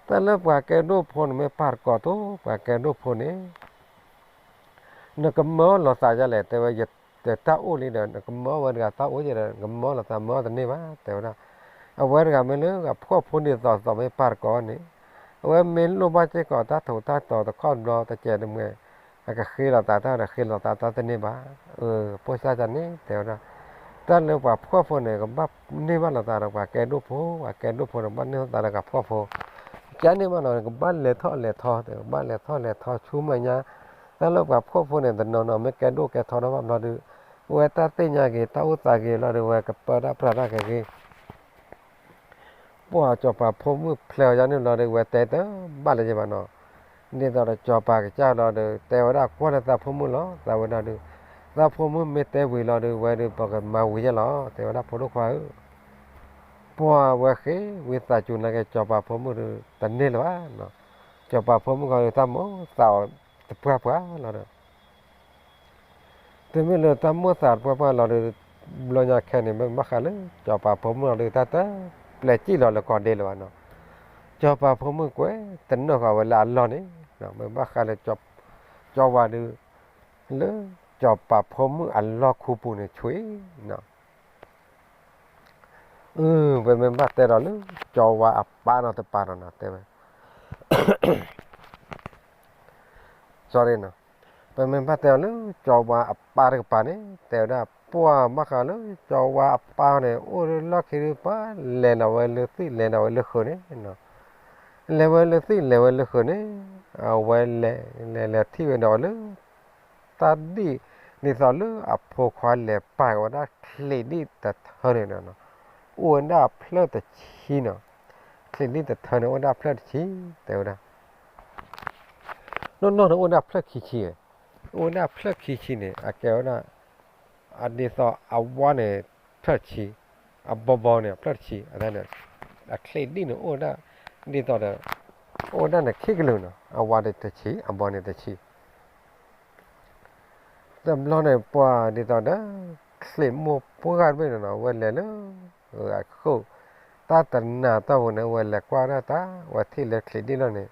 တၢ်လၢပှၤကဲဒိၣ်ဖိန့ၣ် မ့ၢ်ပာ်တကိးသိးပှၤကဲဒိၣ်ဖိန့ၣ် နကမၢလီၤသးဒ်လဲၣ်, တဲဝဲ ယတၢ်အိၣ်လံဒီး နကမၢဝဲတဂၤတၢ်အိၣ်ယဲဒီး နကမၢလီၤသး မၢတန့ၢ်ဘၣ် တဲဝဲဒၣ်. အဝဲတဂၤမ့ၢ်လၢအဖှီၣ်ဖိဒ်သိးသိးမ့ၢ်ပာ်တကိးန့ၣ်, အဝဲမ့ၢ်လိၣ်ဘၣ်စ့ၢ်ကီးတၢ်ထိးတၢ်တီၤတခီတဘျီတစဲးတမှဲၤ, အကဃ့လီၤသးတၢ်ဒီးဃ့လီၤသးတၢ်တန့ၢ်ဘၣ်. ပိၢ်စၢ်တၢ်န့ၣ် တဲဝဲဒၣ်, တၢ်လၢပှၤဖှီၣ်ဖိန့ၣ် ကဘၣ်န့ၢ်ဘၣ်လိာ်သးဒီးပှၤကဲဒိၣ်ဖိ, ပှၤကဲဒိၣ်ဖိန့ၣ် ဘၣ်န့ၢ်သးဒီးပှၤဖှီၣ်ဖိ, ကန့ၢ်ဘၣ်လီၤန့ၣ် ကဘၣ်လဲၤထီၣ်လဲၤထီ, ကဘၣ်လဲၤထီၣ်လဲၤထီဆူမဲာ်ညါ, တၢ်လၢပှၤဖှီၣ်ဖိန့ၣ် တနီၤနီၤမ့ၢ်ကဲဒိၣ်ကဲထီထီၣ်ဘၣ်ဘျီဒီး, အဝဲတၢ်သ့ၣ်ညါက့ၤ တၢ်အိၣ်သးက့ၤလီၤဒီး အဝဲကပၢတၢ်ပြးတၢ်ကဂ့ၤ ပှၤစီၤပၤဖိမုၣ်ဖျဲးအီၤယါန့ၣ်လီၤဒီး အဝဲတဲတဘၣ်လၢၤဘၣ်နီၤ. ဒ်သိးဒီးစီၤပၤကစၢ်လီၤဒီး တဲဝဲဒၣ်ကွၢ်လၢသးဖိမုၣ်လီၤ, သးဝဲဒၣ်ဒီး, သးဖိမုၣ်မ့ၢ်တဲဝံၤလီၤဒီး ဝဲဒီးပကမၤဝံၤယဲလီၤ, တဲဝဲဒၣ်ဖိဒိၣ်ခွါဧၢ, ပှၤဝဲဃ့ဝံသးစူၤနာ်က့ စီၤပၤဖိမုၣ်ဒီး တန့ၢ်လၢၤဘၣ်နီၤ. စီၤပၤဖိမုၣ်ခီဒီး တၢ်မိၣ်သးအီၤတပှၢ်ပှၢ်လီၤဒီး တမ့ၢ်လၢတၢ်မိၣ်သးတပှၢ်ပှၢ်လီၤဒီး ဘျီညါခဲန့ၣ် မ့ၢ်ဘၣ်ဃးလၢ စီၤပၤဖိမုၣ်လီၤဒီး တၢ်တပျဲၤစံၣ်လီၤလၢကီၢ်ဒဲလၢၤဘၣ်နီၤ. စီၤပၤဖိမုၣ်ကွဲးတနီၣ်ဃာ်ဝဲလၢအလီၢ်န့ၣ်, မ့ၢ်ဘၣ်ဃးလၢ ကၠီဝါဒီး လၢစီၤပၤဖိမုၣ်အလီၢ်ခူပူၤန့ၣ် ဆွံနီၤ အၢ ပမ့ၢ်ဘၣ်တဲဒီးလၢ ကၠီဝါအပၢ်နီတပၤနီၤ တဲဝဲ, sorry နီၤ, ပမ့ၢ်ဘၣ်တဲဒီးလၢ ကၠီဝါအပၢ်တကပၤန့ၣ် တဲဝဲဒၣ် ပှၤဘၣ်ဃးလၢ ကၠီဝါအပၢ်န့ၣ် အိၣ်လၢလီၢ်ခံဒုးပၤ လဲၤလီၤဝဲလၢသံၣ် လဲၤလီၤဝဲလၢဃုာ်န့ၣ်, လဲၤဝဲလၢသံၣ် လဲၤဝဲလၢဃုာ်န့ၣ်, အဝဲလဲၤ လဲၤ လဲၤထံၣ်ဝဲဒီးလၢ တၢ်ဒ်န့ၣ်သိးလၢအဖိခွါလဲၤပာ်က့ၤဝဲဒၣ်ချံးဒံၣ်တထၢန့ၣ်ဒီး အိၣ်ဝဲဒၣ်ဖျၢၣ်တဆံနီၤ, ချံးဒံၣ်တထၢန့ၣ် အိၣ်ဝဲဒၣ်ဖျၢၣ်တဆံ တဲဝဲဒၣ်, နီၢ်နီၢ်န့ၣ်အိၣ်ဝဲဒၣ်ဖျၢၣ်ခံဆံ, အိၣ်ဝဲဒၣ်ဖျၢၣ်ခံဆံန့ၣ် အကဲဝဲဒၣ် အဒ်သိးအဝါန့ၣ် ဖျၢၣ်တဆံ, အဘီဘီန့ၣ် ဖျၢၣ်တဆံ, အချံးဒံၣ်န့ၣ်အိၣ်ဝဲဒၣ် ဒ်သိးဒီး အိၣ်ဝဲဒၣ်န့ၣ်ခံကလုာ်နီၤ, အဝါန့ၣ်တဆံ အဘီန့ၣ်တဆံ တဘျီန့ၣ် ပှၤဒ်သိးဒီး ချံးမိၢ်ပှၢ်တဘ့ၣ်န့ၣ်နီၤ အဝဲလဲၤလၢ အဃိ တၢ်တနၤတီၢ်ပူၤန့ၣ် အဝဲလဲၤကွၢ်ဒၣ်တၢ် အဝဲထံၣ်လၢချံးဒံၣ်လီၤန့ၣ်,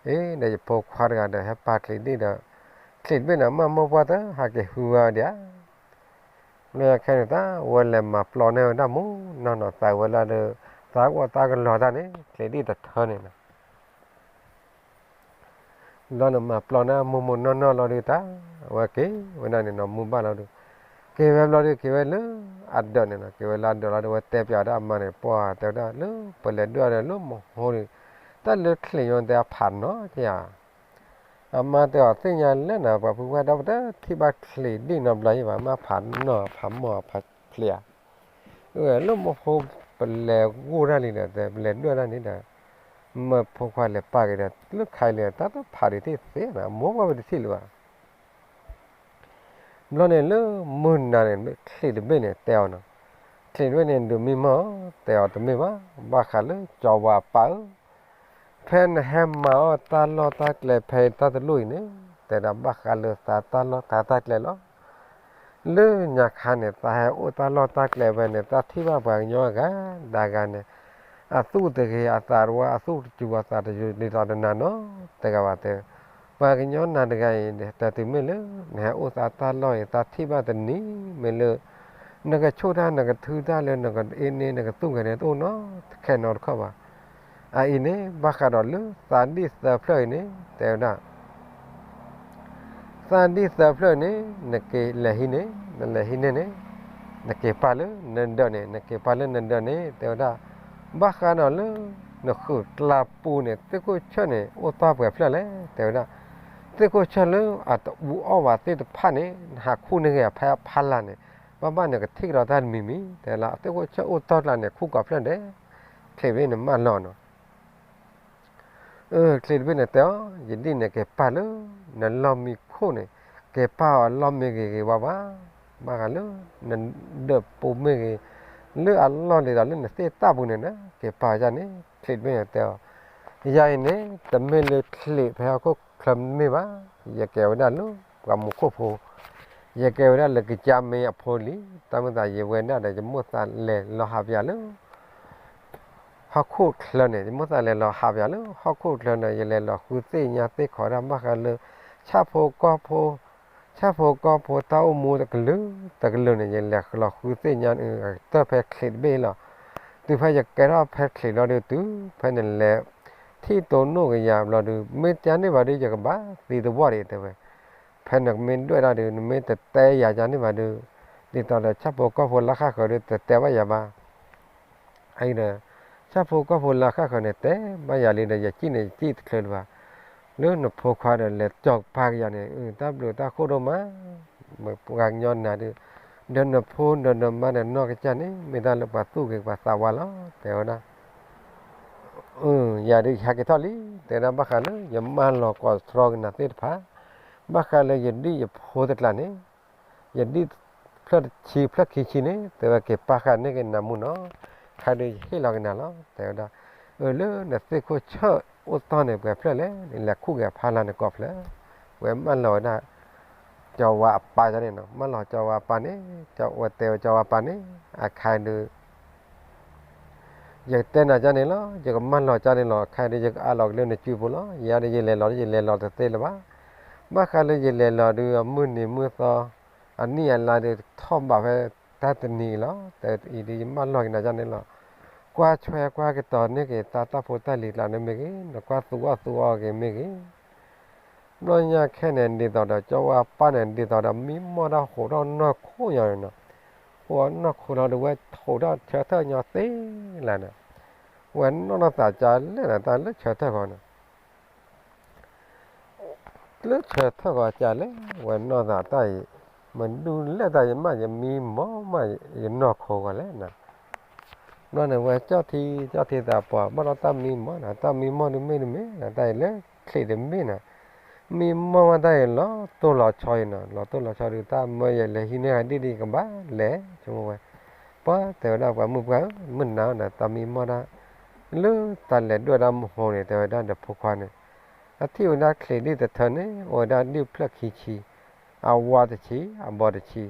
အ့ ဒီးယဖိခွါတဂၤဒီး ဟဲပာ်ချံးဒံၣ်ဒီး ချံးတဘ့ၣ်န့ၣ် မၢ်မိၢ်ပှၢ်တဟးက့ၤဟူဝဲဒံးဧါ, လၢခဲန့ၣ်တၢ် အဝဲလဲၤမၤပျီန့ၢ်ဝဲဒၣ်မူနီၢ်နီၢ် သးဝဲလၢဒီး သးကွၢ်တၢ်ကလီၤတၢ်န့ၣ် ချံးဒံၣ်တထၢန့ၣ်နီၤ ဘျီန့ၣ်မၤပျီန့ၣ် မိၢ်မိၢ်နီၢ်နီၢ်လီၤဒုးတၢ်, အဝဲက့ၤဝဲဒၣ်န့ၣ်နီၤ မုၢ်ဘၣ်လီၤဒုး, က့ၤဝဲဘျီဒုး က့ၤဝဲလၢအဒၢးန့ၣ်နီၤ, က့ၤဝဲလၢအဒၢးလီၤဒုး အဝဲတဲပၠးဝဲဒၣ်အမါန့ၣ် ပှၢ်တဲဝဲဒၣ်လၢ ပလဲၤဒွဲၣ်ဒီးလၢမဟိန့ၣ်, တၢ်လၢချံးယိတဲအဖးနီၤကယၤ အမါတဲအီၤသ့ၣ်ညါလၢနၤ ပှၤဖုဝဲဒီးပတထံၣ်ဘၣ်ချံးဒ်နီတဘျီယံၤဘၣ်, မ့ၢ်ဖးနီၤဖးမီၢ်ဖးချံးဧါ, လၢမဟိပလဲၤဂိၢ်ဒၣ်လံဒီး ပလဲၤဒွဲၣ်ဒၣ်န့ၣ်ဒီး မ့ၢ်ဖိခွါလဲၤပာ်က့ၤဒီး လၢခါအံၤလံ တၢ်တဖးဒံးတသ့နီၤ မိၢ်ပှၢ်ပတထံၣ်လၢၤဘၣ် ဘျီန့ၣ်လၢမုၢ်နၤန့ၣ် ချံးတဘ့ၣ်န့ၣ်တဲအီၤနီၤ, ချံးတဘ့ၣ်န့ၣ် ဒုးမံမီၢ် တဲအီၤတမ့ၢ်ဘၣ်, ဘၣ်ဃးလၢကၠီၤဝါပၢ်ဧၢ, ဖဲနဟဲမၤအီၣ်တၢ်လီၢ်တၢ်ကျဲဖဲတၢ်တလိၣ်အံၤန့ၣ် တဲဒၣ်ဘၣ်ဃးလၢသးတၢ်လီၢ်သးတၢ်ကျဲလီၤ. လၢညါခါန့ၣ် သးဟဲအိၣ်တၢ်လီၢ်တၢ်ကျဲဖဲန့ၣ် သးထံၣ်ဘၣ်ပှၤကညီအဂၤဒၣ်ဂၤန့ၣ် အသူၣ်တဂ့ၤ အသးတဝါ အသူၣ်တစူၤ အသးတယိၤ ဒ်သိးတနၤနီတဂၤဘၣ်တဲ, ပှၤကညီနၤတဂၤအံၤ တၢ်တုၤမ့ၢ်လၢ နဟဲအိၣ်သးတၢ်လီၢ်အံၤ သးထံၣ်ဘၣ်တနံၤ မ့ၢ်လၢ နကဆိၣ်တၢ် နကထုတၢ်လၢ နကအ့န့ၣ် နကသူၣ်ဂဲၤန့ၣ် တအိၣ်နီတခဲနီတခီၣ်ဘၣ်. အအံၤန့ၣ် ဘၣ်ဃးဒီးလၢသးဒံၣ်သၢဖျၢၣ်အံၤန့ၣ် တဲဝဲဒၣ် သးဒံၣ်သၢဖျၢၣ်န့ၣ် နက့ၤလဲၤဟံးန့ၣ် နလဲၤဟံးန့ၢ်န့ၣ် နက့ၤပာ်လၢနဒၢးန့ၣ် နက့ၤပာ်လၢနဒၢးန့ၣ် တဲဝဲဒၣ်, ဘၣ်ဃးဒီးလၢ နဃုာ်ကျါပူၤန့ၣ် သ့ၣ်ခိၣ်ဆၢၣ်န့ၣ် အိၣ်သီၣ်ပှဲၤဖျၢၣ်လဲၣ် တဲဝဲဒၣ်, သ့ၣ်ခိၣ်ဆၢၣ်လၢအတအူအီၣ်ဘၣ်သ့ၣ်တဖၣ်န့ၣ် နဟးခူၣ်န့ၢ်ဂ့ၤအဖဲအဖီလာ်န့ၣ် ဘၣ်ဘၣ်န့ၣ်ကထံၣ်ကဒီးတၢ်တမံၤမံၤ တဲလၢ သ့ၣ်ခိၣ်ဆၢၣ်အိၣ်သီၣ်ကျါန့ၣ် ခူၣ်ကိးဖျၢၣ်ဒဲး ချံးတဘ့ၣ်န့ၣ်မၢလီၤနီၤ အချံးတဘ့ၣ်န့ၣ်တဲအီၤ ယဒံၣ်န့ၣ်က့ၤပာ်လၢ နလီၢ်မံခိၣ်န့ၣ် က့ၤပာ်အီၤလီၢ်မ့ၢ်ဂ့ၤဂ့ၤဝါဝါ, ဘၣ်ဃးလၢ နဒၢးပူၤမ့ၢ်ဂ့ၤ, လၢအလီၢ်ဒ်သိးလၢနသ့ၣ်တၢ်ပူၤန့ၣ်ဒီး က့ၤပာ်ယၤန့ၣ် ချံးတဘ့ၣ်န့ၣ်တဲအီၤ, ယၤအံၤန့ၣ် တမ့ၢ်လၢချံးဖဲဟီၣ်ခိၣ်ချၢမ့ၢ်ဘၣ်, ယကဲဝဲဒၣ်လၢပှၤမူခိၣ်ဖိ, ယကဲဝဲဒၣ်လၢကစၢ်မ့ၢ်အဖိလံ, တၢ်မ့ၢ်သးယဝဲဒၣ်ဒီး ယမိၣ်သးလဲၤလီၤဟးပယၤလၢ ဟီၣ်ခိၣ်ချၢန့ၣ် ယမိၣ်သးလဲၤလီၤဟးပယၤလၢဟီၣ်ခိၣ်ချၢန့ၣ် ယလဲၤလီၤဃုသ့ၣ်ညါသ့ၣ်ခီဒၣ်ဘၣ်ဃးလၢ ဆၣ်ဖိကီၢ်ဖိ, ဆၣ်ဖိကီၢ်ဖိတၢ်အိၣ်မူတကလုာ်တကလုာ်န့ၣ် ယလဲၤလီၤဃုသ့ၣ်ညါကတၢၢ်ဖဲချံးတဘ့ၣ်လီၤ. တုၤဖဲယကဲထီၣ်ဖဲချံးလီၤဒုးတုၤ ဖဲန့ၣ်လဲၤ ထံၣ်တိၢ်နီၣ်ကယၤဘျီဒုး မ့ၢ်တဲန့ၢ်ဘၣ်ဒုး ယကဘၣ်သံသဝီဒံးတဲဝဲ, ဖဲနကမ့ၢ်ဒွဲၣ်ဒၣ်ဒုး နမ့ၢ်တတဲယၤယၤန့ၢ်ဘၣ်ဒုး ဒ်သိးဒီးဆၣ်ဖိကီၢ်ဖိလၢဃၣ်ဃၢၤဒုး တတဲဘၣ်ယၤဘၣ် အအံၤဒီး ဆၣ်ဖိကီၢ်ဖိလၢဃၣ်ဃၢၤန့ၣ် တဲဘၣ်ယၤလံဒီး ယစံၣ်န့ၣ် ယစံၣ်တချုးလၢၤဘၣ်. လၢနဖိခွါဒီးလဲၤကၠီၤပာ်ကယၤန့ၣ် တၢ်ဘျုးတၢ်ဃိၣ်ဒိၣ်မး, ပှၤကညီနၤဒုး ဒီးနဖိဒီးနမါဒီးနီၢ်ကစၢ်န့ၣ် မ့ၢ်တၢ်လၢပှၤသူၣ်ဂ့ၤပှၤသးဝါလီၤ တဲဝဲဒၣ် ယၤဒုးယဟဲက့ၤထီၣ်လံ တဲဝဲဒၣ်ဘၣ်ဃးလၢ ယမၢလီၤကိးသတြီက့ၤနၤသ့ၣ်တဖၣ်, ဘၣ်ဃးလၢယဒံၣ်ယဖိတကျါန့ၣ် ယဒံၣ်ဖျၢၣ်တဆံဖျၢၣ်ခံဆံန့ၣ် တဲဝဲက့ၤပာ်ဃာ်န့ၢ်က့ၤနၤမူနီၤ, ခါဒုးယဟ့ၣ်လီၤက့ၤနၤလီၤ တဲဝဲဒၣ်, အၢ လၢနသ့ၣ်ခိၣ်ဆၢၣ်အိၣ်သီၣ်န့ၣ် ပှဲၤဖျၢၣ်လဲၣ်န့ၣ် လဲၤခူၣ်က့ၤအဖီလာ်န့ၣ်ကိးဖျၢၣ်, ဝဲမၢလီၤဝဲဒၣ် ကၠီၤဝါအပၢ်န့ၣ်နီၤ, မၢလီၤကၠီၤဝါအပၢ်န့ၣ်, ဝဲတဲဝဲကၠီၤဝါအပၢ်န့ၣ် အခါဒုး ယကတဲနၤကန့ၣ်လီၤ, ယကမၢလီၤကန့ၣ်လီၤ, အခါဒုးယကအးလီၤက့ၤလၢနစုပူၤလီၤ, ယၤဒုးယလဲၤလီၤ ယလဲၤလီၤတသ့လၢၤဘၣ်, ဘၣ်ဃးလၢယလဲၤလီၤဒုး အမုၢ်နံၤမုၢ်သီ အနံၣ်အလါဒုးထီၣ်ဘးဖဲတၢ်တနံၤလီၤ, တဲအံၤဒုးယမၢလီၤက့ၤနၤကန့ၣ်လီၤ, ကွၢ်ဆွဲကွၢ်ကတီၤန့ၢ်က့ၤတၢ်တၢ်ဖိတၢ်လံၤကျါန့ၣ်မ့ၢ်ဂ့ၤ, နကွၢ်သူအီၣ်သူအီက့ၤမ့ၢ်ဂ့ၤ ဘျီညါခဲန့ၣ် ဒ်သိးဒီးကၠီၤဝါအပၢ်န့ၣ် ဒ်သိးဒီးမံမီၢ်တၢ်ဟိးထီၣ်နီၢ်ခိညါန့ၣ်နီၤ, ဟိးနီၢ်ခိလီၤဒုးဝဲဟိးထီၣ်ဆၢထၢၣ်ညီသ့လၢၤန့ၣ်, ဝဲနီၢ်နီၢ်သးကလဲၣ်န့ၣ် တၢ်လၢဆၢထၢၣ်ဃီန့ၣ် လၢဆၢထၢၣ်ဃီကလဲၣ် ဝဲနီၢ်သးတၢ်အံၤ, မဒုးလဲၣ်တၢ်ယမၢယမံမီၢ်မးယနီၢ်ခိဂီၤလဲၣ်န့ၣ်, ဘျီန့ၣ်ဝဲကၠီၣ်ထံ ကၠီၣ်ထံသးပှၢ် ဘၣ်ဒီးတၢ်မံမီၢ်န့ၣ် တၢ်မံမီၢ်ဒုးမ့ၢ်တမ့ၢ်န့ၣ် တၢ်အံၤလၢချံးတမ့ၢ်န့ၣ်, မံမီၢ်မးတၢ်အံၤလီၤတိၢ်လီၤဆီအံၤန့ၣ် လီၤတိၢ်လီၤဆီဒုး တၢ်မၢယလဲၤဟံးန့ၢ်ဂၤဒ်ဒ်ကဘၣ်လဲၤဆိကမိၣ်ဝဲ, ပှၤတဲဝဲဒၣ်ပှၤမုၣ်ပှၢ်ဧၢ မုၢ်နၤန့ၣ် တၢ်မံမီၢ်ဒၣ် လၢတၢ်လဲၤဒွဲၣ်ဒၣ်မဟိန့ၣ် တဲဝဲဒၣ်ဒီးဖိခွါန့ၣ်, အထံၣ်ဝဲဒၣ်ချံးဒ်တထၢန့ၣ် အိၣ်ဝဲဒၣ်ဒ်ဖျၢၣ်ခံဆံ, အဝါတဆံ အဘီတဆံ,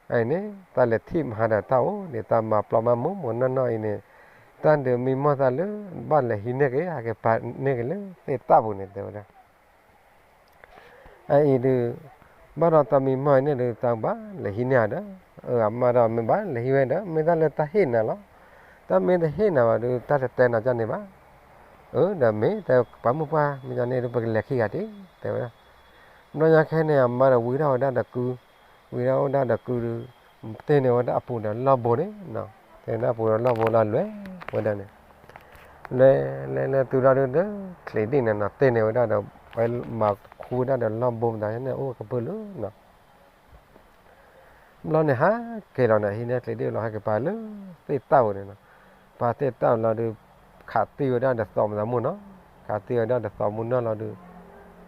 အအံၤန့ၣ် တၢ်လဲၤထံၣ်မဟါဒီးတၢ်အိၣ်ဒ်တၢ်မၤပျီမၤမိၢ်မိၢ်နီၢ်နီၢ်အံၤန့ၣ်, တၢ်ဒုးမံမီၢ်သးလၢ ဘၣ်လဲၤဟံးန့ၢ်က့ၤ ဟဲက့ၤပာ်န့ၢ်က့ၤလၢသ့ၣ်တၢ်ပူၤန့ၣ် တဲဝဲဒၣ် အအံၤဒုး ဘၣ်ဒီးတၢ်မံမီၢ်အံၤန့ၣ်ဒုး တၢ်ဘၣ်လဲၤဟံးန့ၢ်ဧါဒီး, အမါဒီးမ့ၢ်ဘၣ်လဲၤဟံးဝဲဒီး မ့ၢ်တၢ်လၢတၢ်ဟ့ၣ်နၤလီၤ. တၢ်မ့ၢ်တဟ့ၣ်နၤဘၣ်ဒုး တၢ်တတဲနၤကန့ၣ်ဘၣ်. အၢ ဒီးမ့ၢ်တဲပှၤမုၣ်ပှၢ် မ့ၢ်ညါန့ၣ်ဒီး ပကလဲၤခံဂၤဒံး တဲဝဲဒၣ်. ဘျီညါခဲန့ၣ် အမါဒီးဝံဒၣ်ဝဲဒၣ်ဒီးကု, ဝံဒၣ်ဝဲဒၣ်ဒီးကုဒီး တ့န့ၢ်ဝဲဒၣ်အပူၤဒီးလီၢ်ဘိန့ၣ်, တ့န့ၢ်အပူၤဒီးလီၢ်ဘိလီၤ လဲၤဝဲဒၣ်န့ၣ်, လဲၤလဲၤလဲၤတုၤလီၤဒုး ချံးဒံၣ်န့ၣ်နီၤ တ့န့ၢ်ဝဲဒၣ်ဒီး ဝဲမၤခူဝဲဒၣ်ဒီးလီၢ်ဘိမတၤန့ၣ် အိၣ်ကပုာ်လၢနီၤ ဘျီန့ၣ်ဟးက့ၤလီၤန့ၣ် ဟံးန့ၢ်ချံးဒံၣ်လီၤ ဟဲက့ၤပာ်လၢသ့ၣ်တၢ်ပူၤန့ၣ်နီၤ, ပာ်သ့ၣ်တၢ်ပူၤလီၤဒုး ခးတံၢ်ဝဲဒၣ်ဒီးသီမုၢ်နီၤ, ခးတံၢ်ဝဲဒၣ်ဒီးသီမုၢ်နီၤလီၤဒုး,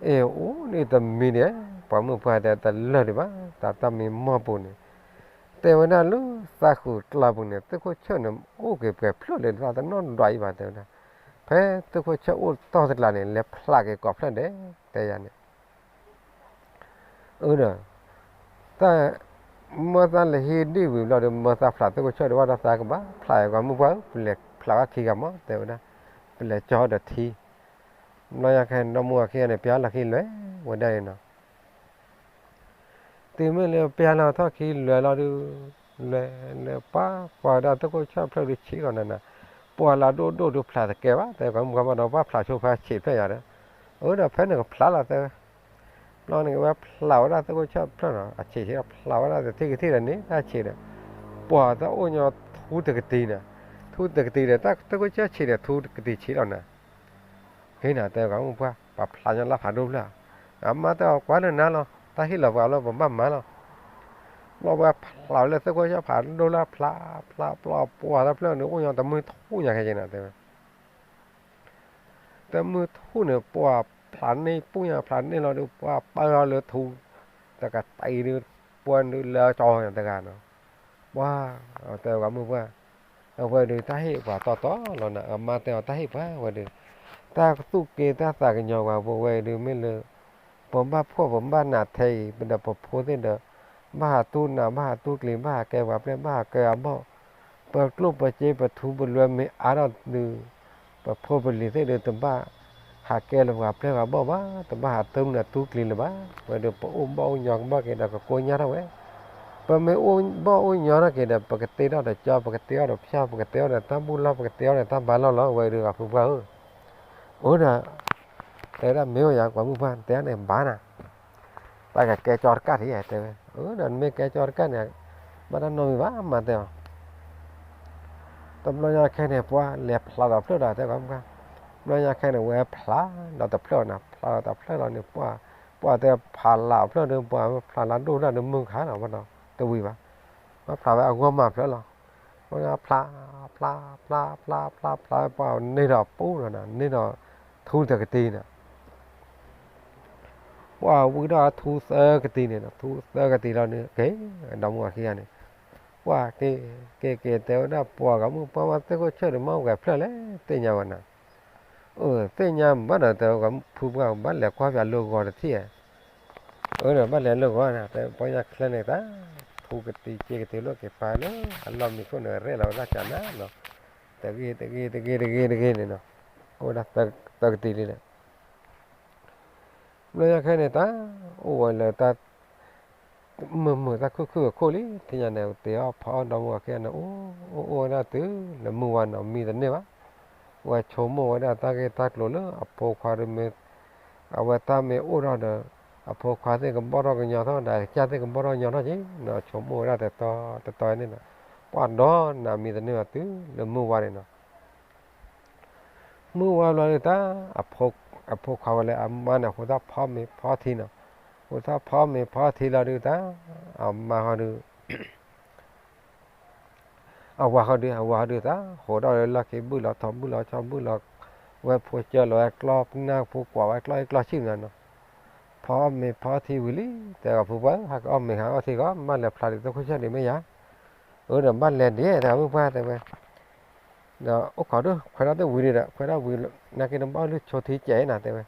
အ့ၣ် အိၣ်န့ၣ်တမံၤဒံး, ပှၤမုၣ်ပှၢ်တဲတလၢာ်ဒံးဘၣ် တၢ်တၢ်မံမီၢ်ပူၤန့ၣ်, တဲဝဲဒၣ်လၢသးဃုာ်ကျါပူၤန့ၣ် သုးခိၣ်ဆၢၣ်န့ၣ် အိၣ်က့ၤပှဲၤဖျၢၣ်လၢတၢ်တနီၣ်ဒွးအံၤဘၣ် တဲဝဲဒၣ်, ဖဲသုးခိၣ်ဆၢၣ်အိၣ်တီၢ်တကျါန့ၣ် လဲၤဖျးက့ၤကိးဖျၢၣ်ဒဲး တဲယၤန့ၣ် အၢဒီး တၢ် မၢသးလဲၤဟံးဒံၣ်ဝံၤဘျီဒီး မၢသးဖျးသုးခိၣ်ဆၢၣ်ဒီး ဘၣ်ဒီးသးကဘၣ်ဖျးအီၤ ပှၤမုၣ်ပှၢ်ဧၢ ပလဲၤဖျးဘၣ်ခံဂၤမး တဲဝဲဒၣ်, ပလဲၤကၠီဒီးထံ, ဘျီညါခဲန့ၣ် ဒီမါဝၤခံဂၤန့ၣ် ပျၢ်လီၢ်ခံလွဲၢ်ဝဲဒၣ်န့ၣ်နီၤ တုၤမ့ၢ်လၢပျၢ်လီၤထီၣ်ခံလွဲၢ်လီၤဒုး, လဲၤလဲၤပှၤကွၢ်ဝဲဒၣ်သုးခိၣ်ဆၢၣ်ဖျၢၣ်ဒုးဆံးလီၤနၤနၤ, ပှၤလၢဒိၣ်ဒိၣ်ဒုးဖျးတကဲဘၣ် တဲပှၤမုၣ်ပှၢ်ဘၣ်ဒီး ဘၣ်ဖျးဆိဖဲဆံးဖျၢၣ်ယၤဒီး, အၢဒီးဖဲန့ၣ်ကဖျးလီၤတဲဝဲ ဘျီန့ၣ်ဝဲဖျးဝဲဒၣ်သုးခိၣ်ဆၢၣ်ဖျၢၣ်နီၤ အဆံးဆံးဒီး ဖျးဝဲဒၣ်တထံၣ်ကထံၣ်ဒီးန့ၢ်တၢ်ဆံးဒီး, ပှၤတၢ်အိၣ်ညီထူတကတံၤန့ၣ်, ထူတကတံၤဒီး တၢ်သုးခိၣ်ဆၢၣ်ဆံးဒီး ထူတကတံၤဆံးလီၤနၤ ဟ့ၣ်နၤတဲပှၤမုၣ်ပှၢ် ပှၤဖျးညီလၢဖးဒိၣ်ဖျၢၣ်, အမါတဲအီၤကွၢ်လၢနၤလီၤ တၢ်ဟ့ၣ်လီၤပှၤလၢပဘၣ်မၤလီၤ, ဘျီပှၤဖျးဝဲလၢသုးခိၣ်ဆၢၣ်ဖးဒိၣ်လၢဖျးဖျးဖျးဖျး ပှၤတဖျၢၣ်န့ၣ် အိၣ်ညီတမုၢ်ထူၣ်ညါခဲက့ၤနၤတဲဝဲ တမုၢ်ထူၣ်န့ၣ် ပှၤဖျးန့ၢ်ပူၣ်ညါဖျးန့ၢ်လီၤဒီး ပှၤပၢအီၤလၢထူ တကတံၤဒုး ပှၤဒုးလၢကၠီညါတဂၤနီၤ, ပှၤတဲပှၤမုၣ်ပှၢ် အဝဲဒုးတၢ်ဟ့ၣ်ပှၤတီတီလီၤနၤ အမါတဲအီၤတၢ်ဟ့ၣ်ပှၤဝဲဒုး, တၢ်ကသူၣ်က့တၢ်သးကညီၤပှၤပဝဲဒုးမ့ၢ်လၢ ပဘၣ်ဖှီၣ်ပဘၣ်နးထဲအံၤ ပဒီးပဖိသ့ၣ်ဒီး ဘၣ်ဟးတူၢ်နးဘၣ်ဟးတူၢ်ကျံၤ ဘၣ်ဟးကဲပှၤပျဲၢ် ဘၣ်ဟးကဲအဘီၣ်, ပကျိၣ်ပစ့ပထူပလွဲမ့ၢ်အါထီၣ်ဒုး ပဖိပလံၤသ့ၣ်ဒုး တဘၣ်ဟးကဲလၢပှၤပျဲၢ်ပှၤဘီၣ်ဘၣ်, တဘၣ်ဟးတူၢ်နးတူၢ်ကျံၤလၢၤဘၣ်, ဝဲဒုးပအိၣ်ဘီၣ်အိၣ်ညီကဘီၣ်က့ၤဒီးကကိညၢ်ထီၣ်ဝဲ, ပမ့ၢ်အိၣ်ဘီၣ်အိၣ်ညီထီၣ်က့ၤဒီး ပကတ့ထီၣ်ဒီးကၠီ ပကတ့ထီၣ်ဒီးဖၠၣ် ပကတ့ထီၣ်ဒီးတၢ်ဘူၣ်လီၢ် ပကတ့ထီၣ်ဒီးတၢ်ဘါလီၢ်လီၤ ဝဲဒုးဂၤဖုပှၢ်ဧၢ, အၢဒီး တဲဒၣ်မ့ၢ်ဝဲယၤ ပှၤမုၣ်ပှၢ် တဲန့ၣ်ဘၣ်နၤ တၢ်ကကဲကၠီတကၢ်ထံၣ် တဲဝဲ, အၢဒီးနမ့ၢ်ကဲကၠီတကၢ်န့ၣ် ဘၣ်တၢ်နီတမံၤဘၣ် မၤတဲအီၤ, တဘျီညါခဲန့ၣ် ပှၤလဲၤဖျးဒီးဖျၢၣ်ဒီး တဲပှၤမုၣ်ပှၢ်, ဘျီညါခဲန့ၣ် ဝဲဖျးဒီးတဖျၢၣ်နၤ ဖျးဒီးတဖျၢၣ်လီၤန့ၣ် ပှၤ ပှၤတဲဖျးလၢအဖျၢၣ်ဒီး ပှၤဖျးလၢဒိၣ်ဒၣ်ဒီးမုၢ်ခါလီၤ ဘၣ်ဒီးတဝံၤဘၣ်, ပှၤဖျးဝဲအဂီၢ်မၤဖျၢၣ်လီၤ, ဘျီညါဖျး ဖျး ဖျး ဖျး ဖျး ဖျး ပှၤန့ၢ်ဒီးပူၤဒီးနၤ န့ၢ်ဒီးထူတကတံၤန့ၣ် ပှၤဝံၤဒီးထူသၢကတံၤန့ၣ် ထူသၢကတံၤလီၤန့ၣ် က့ၤ ဒီမါဝၤခံဂၤန့ၣ် ပှၤက့ၤ က့ၤက့ၤတဲဝဲဒၣ် ပှၤဂၤမုၣ်ပှၢ်ဝဲ သုးခိၣ်ဆၢၣ်ဒီးမါဝၤဖျၢၣ်လဲၣ် သ့ၣ်ညါဝဲနၤ, အၢ သ့ၣ်ညါဘၣ်ဒီး တဲဝဲ ဖုပှၢ် ဘၣ်လဲၤကွၢ်ပၠးလၢဂီၤတထံၣ်ဧါ, အၢ ဒီးဘၣ်လဲၤလၢဂီၤနၤ တဲပှၤညါချၢန့ၣ်တၢ် ထူကတံၤက့ၤကတံၤလီၤက့ၤပာ်လၢအလီၢ်မံခိၣ်န့ၣ် ရဲၣ်လီၤဝဲဒၣ်ကနၤနီၤ, တဂ့ၤ တဂ့ၤ တဂ့ၤ တဂ့ၤ တဂ့ၤန့ၣ်နီၤ, အိၣ်ဝဲဒၣ်သၢကတံၤလံဒီး ဘျီညါခဲန့ၣ် တၢ်အိၣ်ဝဲလၢတၢ် မုာ်မုာ်တၢ်ခုၣ်ခုၣ်အခိၣ်လံ ထံၣ်ညါန့ၣ် တ့အီၣ်ဖီအီၣ်ဒီမါဝၤခံဂၤန့ၣ် အိၣ်အိၣ်ဝဲဒၣ်တုၤလၢမုၢ်ဝါနီၤ မံတန့ၢ်ဘၣ်, ဝဲဆိကမိၣ်ဝဲဒၣ်တၢ်ဂ့ၢ်တၢ်ကျိၤလၢအဖိခွါဒီးမ့ၢ် အဝဲတၢ်မ့ၢ်အိၣ်ထီၣ်ဒီး အဖိခွါသ့ၣ်ကဘီၣ်ထီၣ်ကညီထီၣ်ဒီး အကစၢ်သ့ၣ်ကဘီၣ်ထီၣ်ကညီထီၣ်က့ၤနီၤ ဆိကမိၣ်ဝဲဒၣ်တတီတတီန့ၣ်နီၤ, ပှၤဒီးနၤမံတန့ၢ်ဘၣ်တုၤလၢမုၢ်ဝါန့ၣ်နီၤ မုၢ်ဝါဘျီဒုးတၢ် အဖိခွါဝဲလၢအမါန့ၣ် ဟူးထီၣ်ဖီမ့ၤဖီထံနီၤ, ဟူးထီၣ်ဖီမ့ၤဖီထံလီၤဒုးတၢ် အမါဟီဒုး အဝၤဟီဒုး အဝၤဟီဒုးတၢ် ဟူးထီၣ်လၢလီၢ်ခံဘုၣ်လီၤထီဘုၣ်လီၤဆီဘုၣ်လီၤ ဝဲဖိစၢလီၤဝဲကျီၢ်နၢ်ဖိကွၢ်ဝဲကျီၢ်အ့ၣ်ကျီၢ်ဆံၣ်နီၤ, ဖီမ့ၤဖီထံဝံၤလံ တဲဂၤဖုပှၢ် ဟဲကအီၣ်မ့ၤဟဲအီၣ်ထံဂီၢ် ဘၣ်လဲၤဖျါဒံးသုးခိၣ်ဆၢၣ်ဒံးမ့ၢ်ယါ အၢဒီးဘၣ်လဲၤဒံး တဲဂၤဖုပှၢ်တဲဝဲ ဒီးအိၣ်ခိးဒိၣ် ခွဲးထီၣ်သ့ၣ်ဝံၤဒီး ခွဲးထီၣ်ဝံၤ နာ်က့တဘၣ်အီၣ်လုၢ်ဆိထံကဲးနၤတဲဝဲ,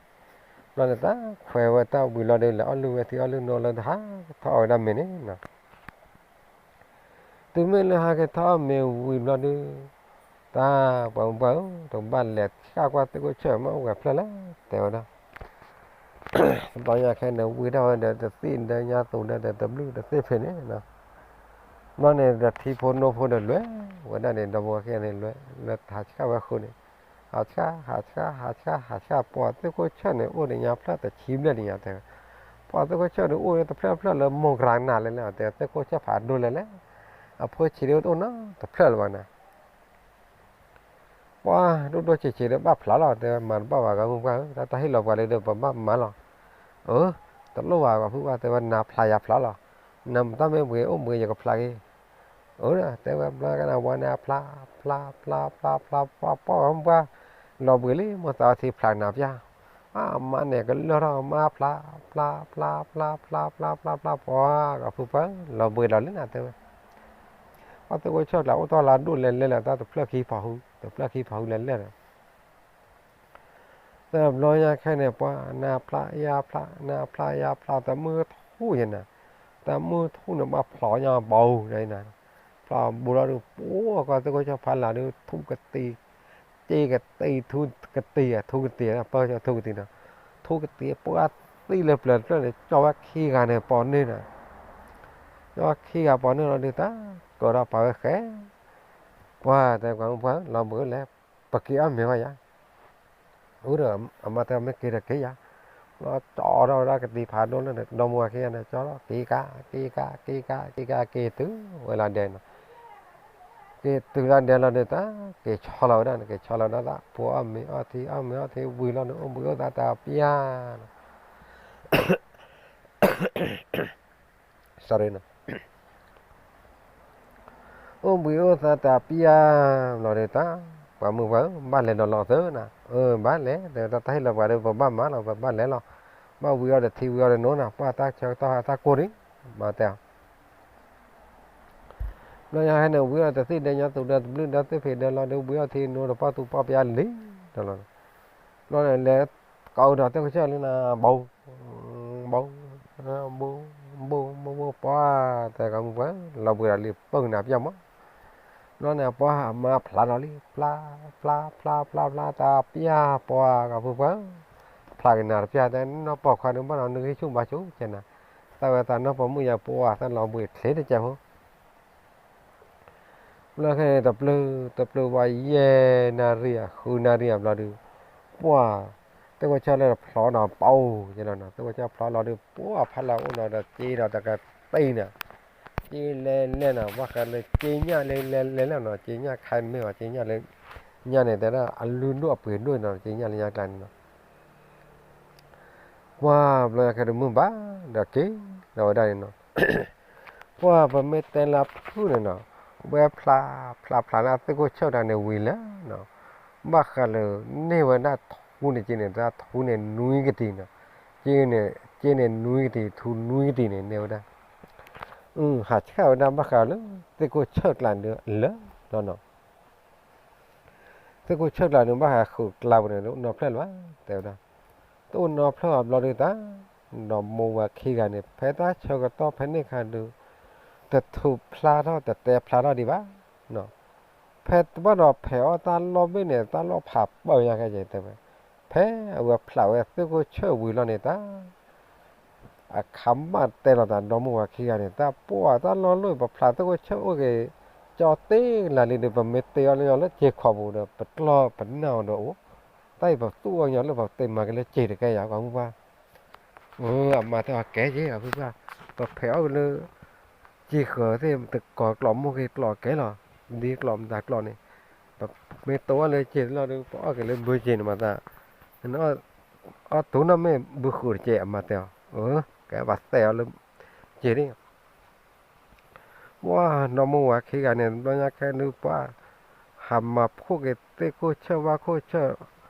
ဘျီန့ၣ်တၢ်ခွဲးဝဲတၢ်ဝံၤလီၤဒီး လဲၤအီၣ်လုၢ်ဝဲထံအီၣ်လုၢ်နိလၢတဟးထီၣ်အီၣ်ဝဲဒၣ်မ့ၤန့ၣ်နီၤ, တုၤမ့ၢ်လၢဟးက့ၤထီၣ်အီၣ်မ့ၤဝံၤဘျီဒုး တၢ်ပှၤမုၣ်ပှၢ်ဧၢ တဘၣ်လဲၤဃၣ်ကွၢ်သုးခိၣ်ဆၢၣ်မ့ၢ်အိၣ်ဂဲၤဖျၢၣ်လဲၣ် တဲဝဲဒၣ် တဘျီညါခဲန့ၣ်ဝံၤထီၣ်ဝဲဒီးတသံၣ်ဒီးညါသူၣ်ဒီးတဘျုးတသ့ၣ်ဖဲန့ၣ်နီၤ, ဘျီန့ၣ်ဒီးထံဖိနိဖိဒီးလွဲၢ်ဝဲဒၣ်န့ၣ် ဒီပုၢ်ဝဲၢ်ခံဂၤန့ၣ်လွဲၢ် လၢတဟးဆှၣ်ဝဲဃုာ်န့ၣ်, ဟးဆှၣ် ဟးဆှၣ် ဟးဆှၣ် ဟးဆှၣ် ပှၤသ့ၣ်ခိၣ်ဆၢၣ်န့ၣ် အိၣ်ဒီးညါဖျၢၣ်တဆံဘျဲၣ်ဒံးညါတဲဝဲ, ပှၤသ့ၣ်ခိၣ်ဆၢၣ်န့ၣ် အိၣ်တဖျၢၣ်ဖျၢၣ်လၢမိၢ်ကရၤနၤလဲၣ်လဲၣ် တဲသ့ၣ်ခိၣ်ဆၢၣ်ဖးဒိၣ်လဲၣ်လဲၣ်, အဖိဆံးဒ်အိၣ်နီတဖျၢၣ်လၢၤဘၣ်နၤ ပှၤဒိၣ်ဒိၣ်ဆံးဆံးဒီးဘၣ်ဖျါလီၤ တဲဝဲမၤတဘၣ်ဘၣ် ဂၤမုၢ်ပှၢ်ဧၢ တၢ်တၢ်ဟ့ၣ်လီၤပှၤလၢဒီးပဘၣ်မၤလီၤ, အၢ, တလိၣ်ဘၣ် ပှၤဖုပှၢ်တဲဝဲ နၤဖျါယၤဖျါလီၤ, နတၢ်မ့ၢ်ဘှံးအိၣ်ဘှံးယကဖျါက့ၤ, အၢ, တဲဝဲဘျီကနၣ်ဝဲန့ၣ် အဖျါ ဖျါ ဖျါ ဖျါ ဖျါ ပှၢ် ပှၢ် ပှၢ် လီၤဘှံးလံ မိၢ်သးအီထံဖျါကနၤပျၢ်, အမါန့ၣ်ကလၢၢ်ထီၣ် မါဖျါ ဖျါ ဖျါ ဖျါ ဖျါ ဖျါ ဖျါ ပှၢ် ကဖုပှၢ် လီၤဘှံးလီၤလံနၤတဲဝဲ ပှၤသ့ၣ်ခိၣ်ဆၢၣ်ကျါအိၣ်တ့ၢ်လၢဒိၣ်လဲၣ်လဲၣ်လၢတၢ်တဖျၢၣ်ခံဖီဟူ တဖျၢၣ်ခံဖီဟူလဲၣ်လဲၣ်ဒီး တဘျီညါခဲန့ၣ် ပှၤနၤဖျါယၤဖျါ နၤဖျါယၤဖျါ တမုၢ်ထူၣ်ယဲနၤ, တမုၢ်ထူၣ်န့ၣ် ဘၣ်ဖျါညါဘီနၤ, ဖျါဘိလီၤဒုး ပှၤကီၢ်သ့ၣ်ခိၣ်ဆၢၣ်ဖးလၢ်ဒုး ထူၣ်ကတံၤ, က့ကတံၤ ထူၣ်ကတံၤ ထူၣ်ကတံၤ ပၢၢ်ထူၣ်ကတံၤဒီး, ထူၣ်ကတံၤ ပှၤသံလၢပျၢၤတဖျၢၣ်န့ၣ် ကၠီဝဲခံဂၤန့ၣ် ပိာ်န့ၢ်နၤ, ကၠီခံဂၤပိာ်န့ၢ်လီၤဒုးတၢ် ကၢထီၣ်ပာ်ဝဲဃဲ ပှၤတဲပှၤမုၢ်ပှၢ် လီၤဘှံးလဲၣ်, ပက့ၤအီၣ်မ့ၤဝဲယၤ, အၢဒီး အမါတဲမ့ၢ်က့ၤဒီးက့ၤယၤ, လီၤကၠီထီၣ်ဝဲဒၣ်ကသံၣ်ဖးဒိၣ်လၢဒီမါဝၤခံဂၤန့ၣ် ကၠီထီၣ်က့ၤကး က့ၤကး က့ၤကး က့ၤကး က့ၤတုၤဝဲလီၤဒဲးနီၤ, က့ၤတုၤလီၤဒဲးလီၤဒုးတၢ် က့ၤဆီလီၤဝဲဒၣ်န့ၣ် က့ၤဆီလီၤဝဲဒၣ်သး ဖိအီၣ်မ့ၤအီထံ အီၣ်မ့ၤအီထံဝံၤလီၤန့ၣ် အိၣ်ဘှံးအိၣ်သါတၢ်ပျၢ် sorry နီၤ အိၣ်ဘှံးအိၣ်သါတၢ်ပျၢ်လီၤဒုးတၢ်, ပှၤမုၢ်ပှၢ်ဧၢ ဘၣ်လဲၤဒီးလီၤသၢနၤ, အၢ ဘၣ်လဲၤ တဲတၢ်တၢ်ဟ့ၣ်လီၤပှၤဒီး ပဘၣ်မၤလီၤ ပဘၣ်လဲၤလီၤ, ဘၣ်ဝံၤအီၤဒီးထံဝံၤအီၤဒီးနိနၤ, ပှၢ်တၢ်ဆၢကတီၢ်ဟဲတၢ်ကိၢ်ဒံး, မၤတဲအီၤ ဘျီညါဟဲန့ၣ် ဝံၤအီၤတသ့ၣ်ဒဲးညီသူၣ်ဒီးသဘျုးဒီးသ့ၣ်ဖံးဒီးလီၤဒုး ဝံၤအီၤထံနိဒီးပှၢ်သူၣ်ပှၢ်ပယါလံဒီးလီၤ, ဘျီန့ၣ်လဲၤ ကိးဒီးသ့ၣ်ခိၣ်ဆၢၣ်လံနၤ ဘိ ဘိ ဘိ ဘိ ဘိ ပှၢ် တဲကမုၢ်ပှၢ် လီၤဘှံးဒီးလံပၢၢ်ကနၤပျၢ်မး, ဘျီန့ၣ် ပှၢ်အမါဖျါလီၤလံ ဖျါ ဖျါ ဖျါ ဖျါ ဖျါ တၢ်ပျၢ်ပှၢ် ကမုၢ်ပှၢ် ဖျါကနၤတပျၢ် တဲနီၢ်ပိာ်ခွါဒုးဘၣ်နီၤ နဂံၢ်ဆူၣ်ဘါဆူၣ်ကဲနၤ, တၢ်ဝဲသးနီၢ်ပိာ်မုၣ်ယၤပှၢ် တၢ်လီၤဘှံးချ့တကဲဖိ ဘျီခဲန့ၣ် တပျုာ် တပျုာ်ဝဲယဲၢ်နၣ်ရံၣ်ဧါ ဃုနၣ်ရံၣ်ဧါဘျီဒုး ပှၢ် သ့ၣ်ခိၣ်ဆၢၣ်လၢဖျီနီၤ ပအိၣ်ကဲလီၤနီၤ သ့ၣ်ခိၣ်ဆၢၣ်ဖျီလီၤဒုး ပှၢ်ဖးလၢအိၣ်နီၤဒီးက့ဒီးတကတံၢ်နီၤ က့လဲၤလဲၤနီၤ ဘၣ်ဃးလၢက့ညၣ်လၢလဲၤလဲၤလၢနီၤ က့ညၣ်ခါမ့ၢ်ဝဲ က့ညၣ်လၢ ညၣ်န့ၣ် တဲဒၣ်အလုၢ်ဒိၣ်အပှ့ၤဒိၣ်နီၤ က့ညၣ်လၢညါကျါန့ၣ်နီၤ ပှၢ်ဘျီညါခဲဒုးမုၢ်ဘၣ်ဒီးက့ၤလီၤဝဲဒၣ်န့ၣ်နီၤ ပှၢ်ပမ့ၢ်တဲလၢဖုၣ်န့ၣ်နီၤ ဝဲဖျါ ဖျါဖျါလၢသ့ၣ်ခိၣ်ဆၢၣ်တၢ်န့ၣ်ဝံၤလၢနီၤ ဘၣ်ဃးလၢန့ၢ်ဝဲဒၣ်ထူန့ၣ်က့န့ၣ် တၢ်ထူန့ၣ်နွံကတံၤနီၤ က့န့ၣ် က့န့ၣ်နွံကတံၤ ထူနွံကတံၤန့ၣ်န့ၢ်ဝဲဒၣ် ဟးဆှၣ်ဝဲဒၣ်ဘၣ်ဃးလၢသ့ၣ်ခိၣ်ဆၢၣ်ကျါဒုးလၢလီၤနီၤ သ့ၣ်ခိၣ်ဆၢၣ်ကျါန့ၣ် ဘၣ်ဟးဃုာ်ကျါပူၤန့ၣ် တအိၣ်နီဖျၢၣ်လၢၤဘၣ် တဲဝဲဒၣ်, တအိၣ်နီဖျၢၣ်ဘၣ်ဘျီဒုးတၢ်, ဒီးမိၢ်ဝၤခံဂၤန့ၣ် ဖဲတၢ်ဆၢကတီၢ်ဖဲန့ၣ်ခါဒုး, တထူးဖျါထီၣ်တတဲဖျါထီၣ်ဒံးဘၣ်, ဖဲတဘၣ်ဒီးဖဲးအီၣ်တၢ်လီၢ်ဘ့ၣ်န့ၣ် တၢ်လီၢ်ဖးပၢၢ်ညါခဲကဲတဲဝဲ, ဖဲအဝဲဖျးဝဲသ့ၣ်ခိၣ်ဆၢၣ်ဝံၤလီၤန့ၣ်တၢ် အခါဘၣ်တဲလီၤသးဒီမိၢ်ဝၤခံဂၤန့ၣ် တၢ်ပှၢ်တၢ်လီၢ်လီၢ် ပဖျးသ့ၣ်ခိၣ်ဆၢၣ်အိၣ်ဂ့ၤ, ကၠီတ့ၢ်လၢလံဒီး ပမ့ၢ်တ့အီၤလၢညီလၢစ့ခိးပူၤဒီး ပကျီၢ်ပနၢ်အီၤဒီးအိၣ်, တၢ်အံၤပသူၣ်အီၤညီလၢပတ့မၤက့ၤလၢစ့တကဲယၤ ပှၤမုၢ်ပှၢ်, အၢ အမါတဲအီၤကဲက့ၤ ပှၤမုၢ်ပှၢ်, ပဖဲးအီၣ်က့ၤလၢ စ့ဃၢၤသ့ၣ် တကိးကျိးမိၢ်က့ၤကျိးကဲလီၤ, ဒ်ကျိးမတၤကျိးန့ၣ်, ပမ့ၢ်တ့အီၤလၢစ့လီၤဒီး ပအီၣ်က့ၤလၢဘုစ့န့ၣ်မးသး အီၣ်တူၢ်နီၢ်မ့ၢ်ဘုဃုာ်တကဲ အမါတဲအီၤ, အၢ ကဲပှၤတဲအီၤလၢ စ့န့ၣ်, ပှၢ်ဒီမိၢ်ဝၤခံဂၤန့ၣ် တဘျီညါခဲဒုးပှၢ်, ဟးမၤဖှိၣ်က့ၤသ့ၣ်ခိၣ်ဆၢၣ်ဝၣ်ခိၣ်ဆၢၣ်,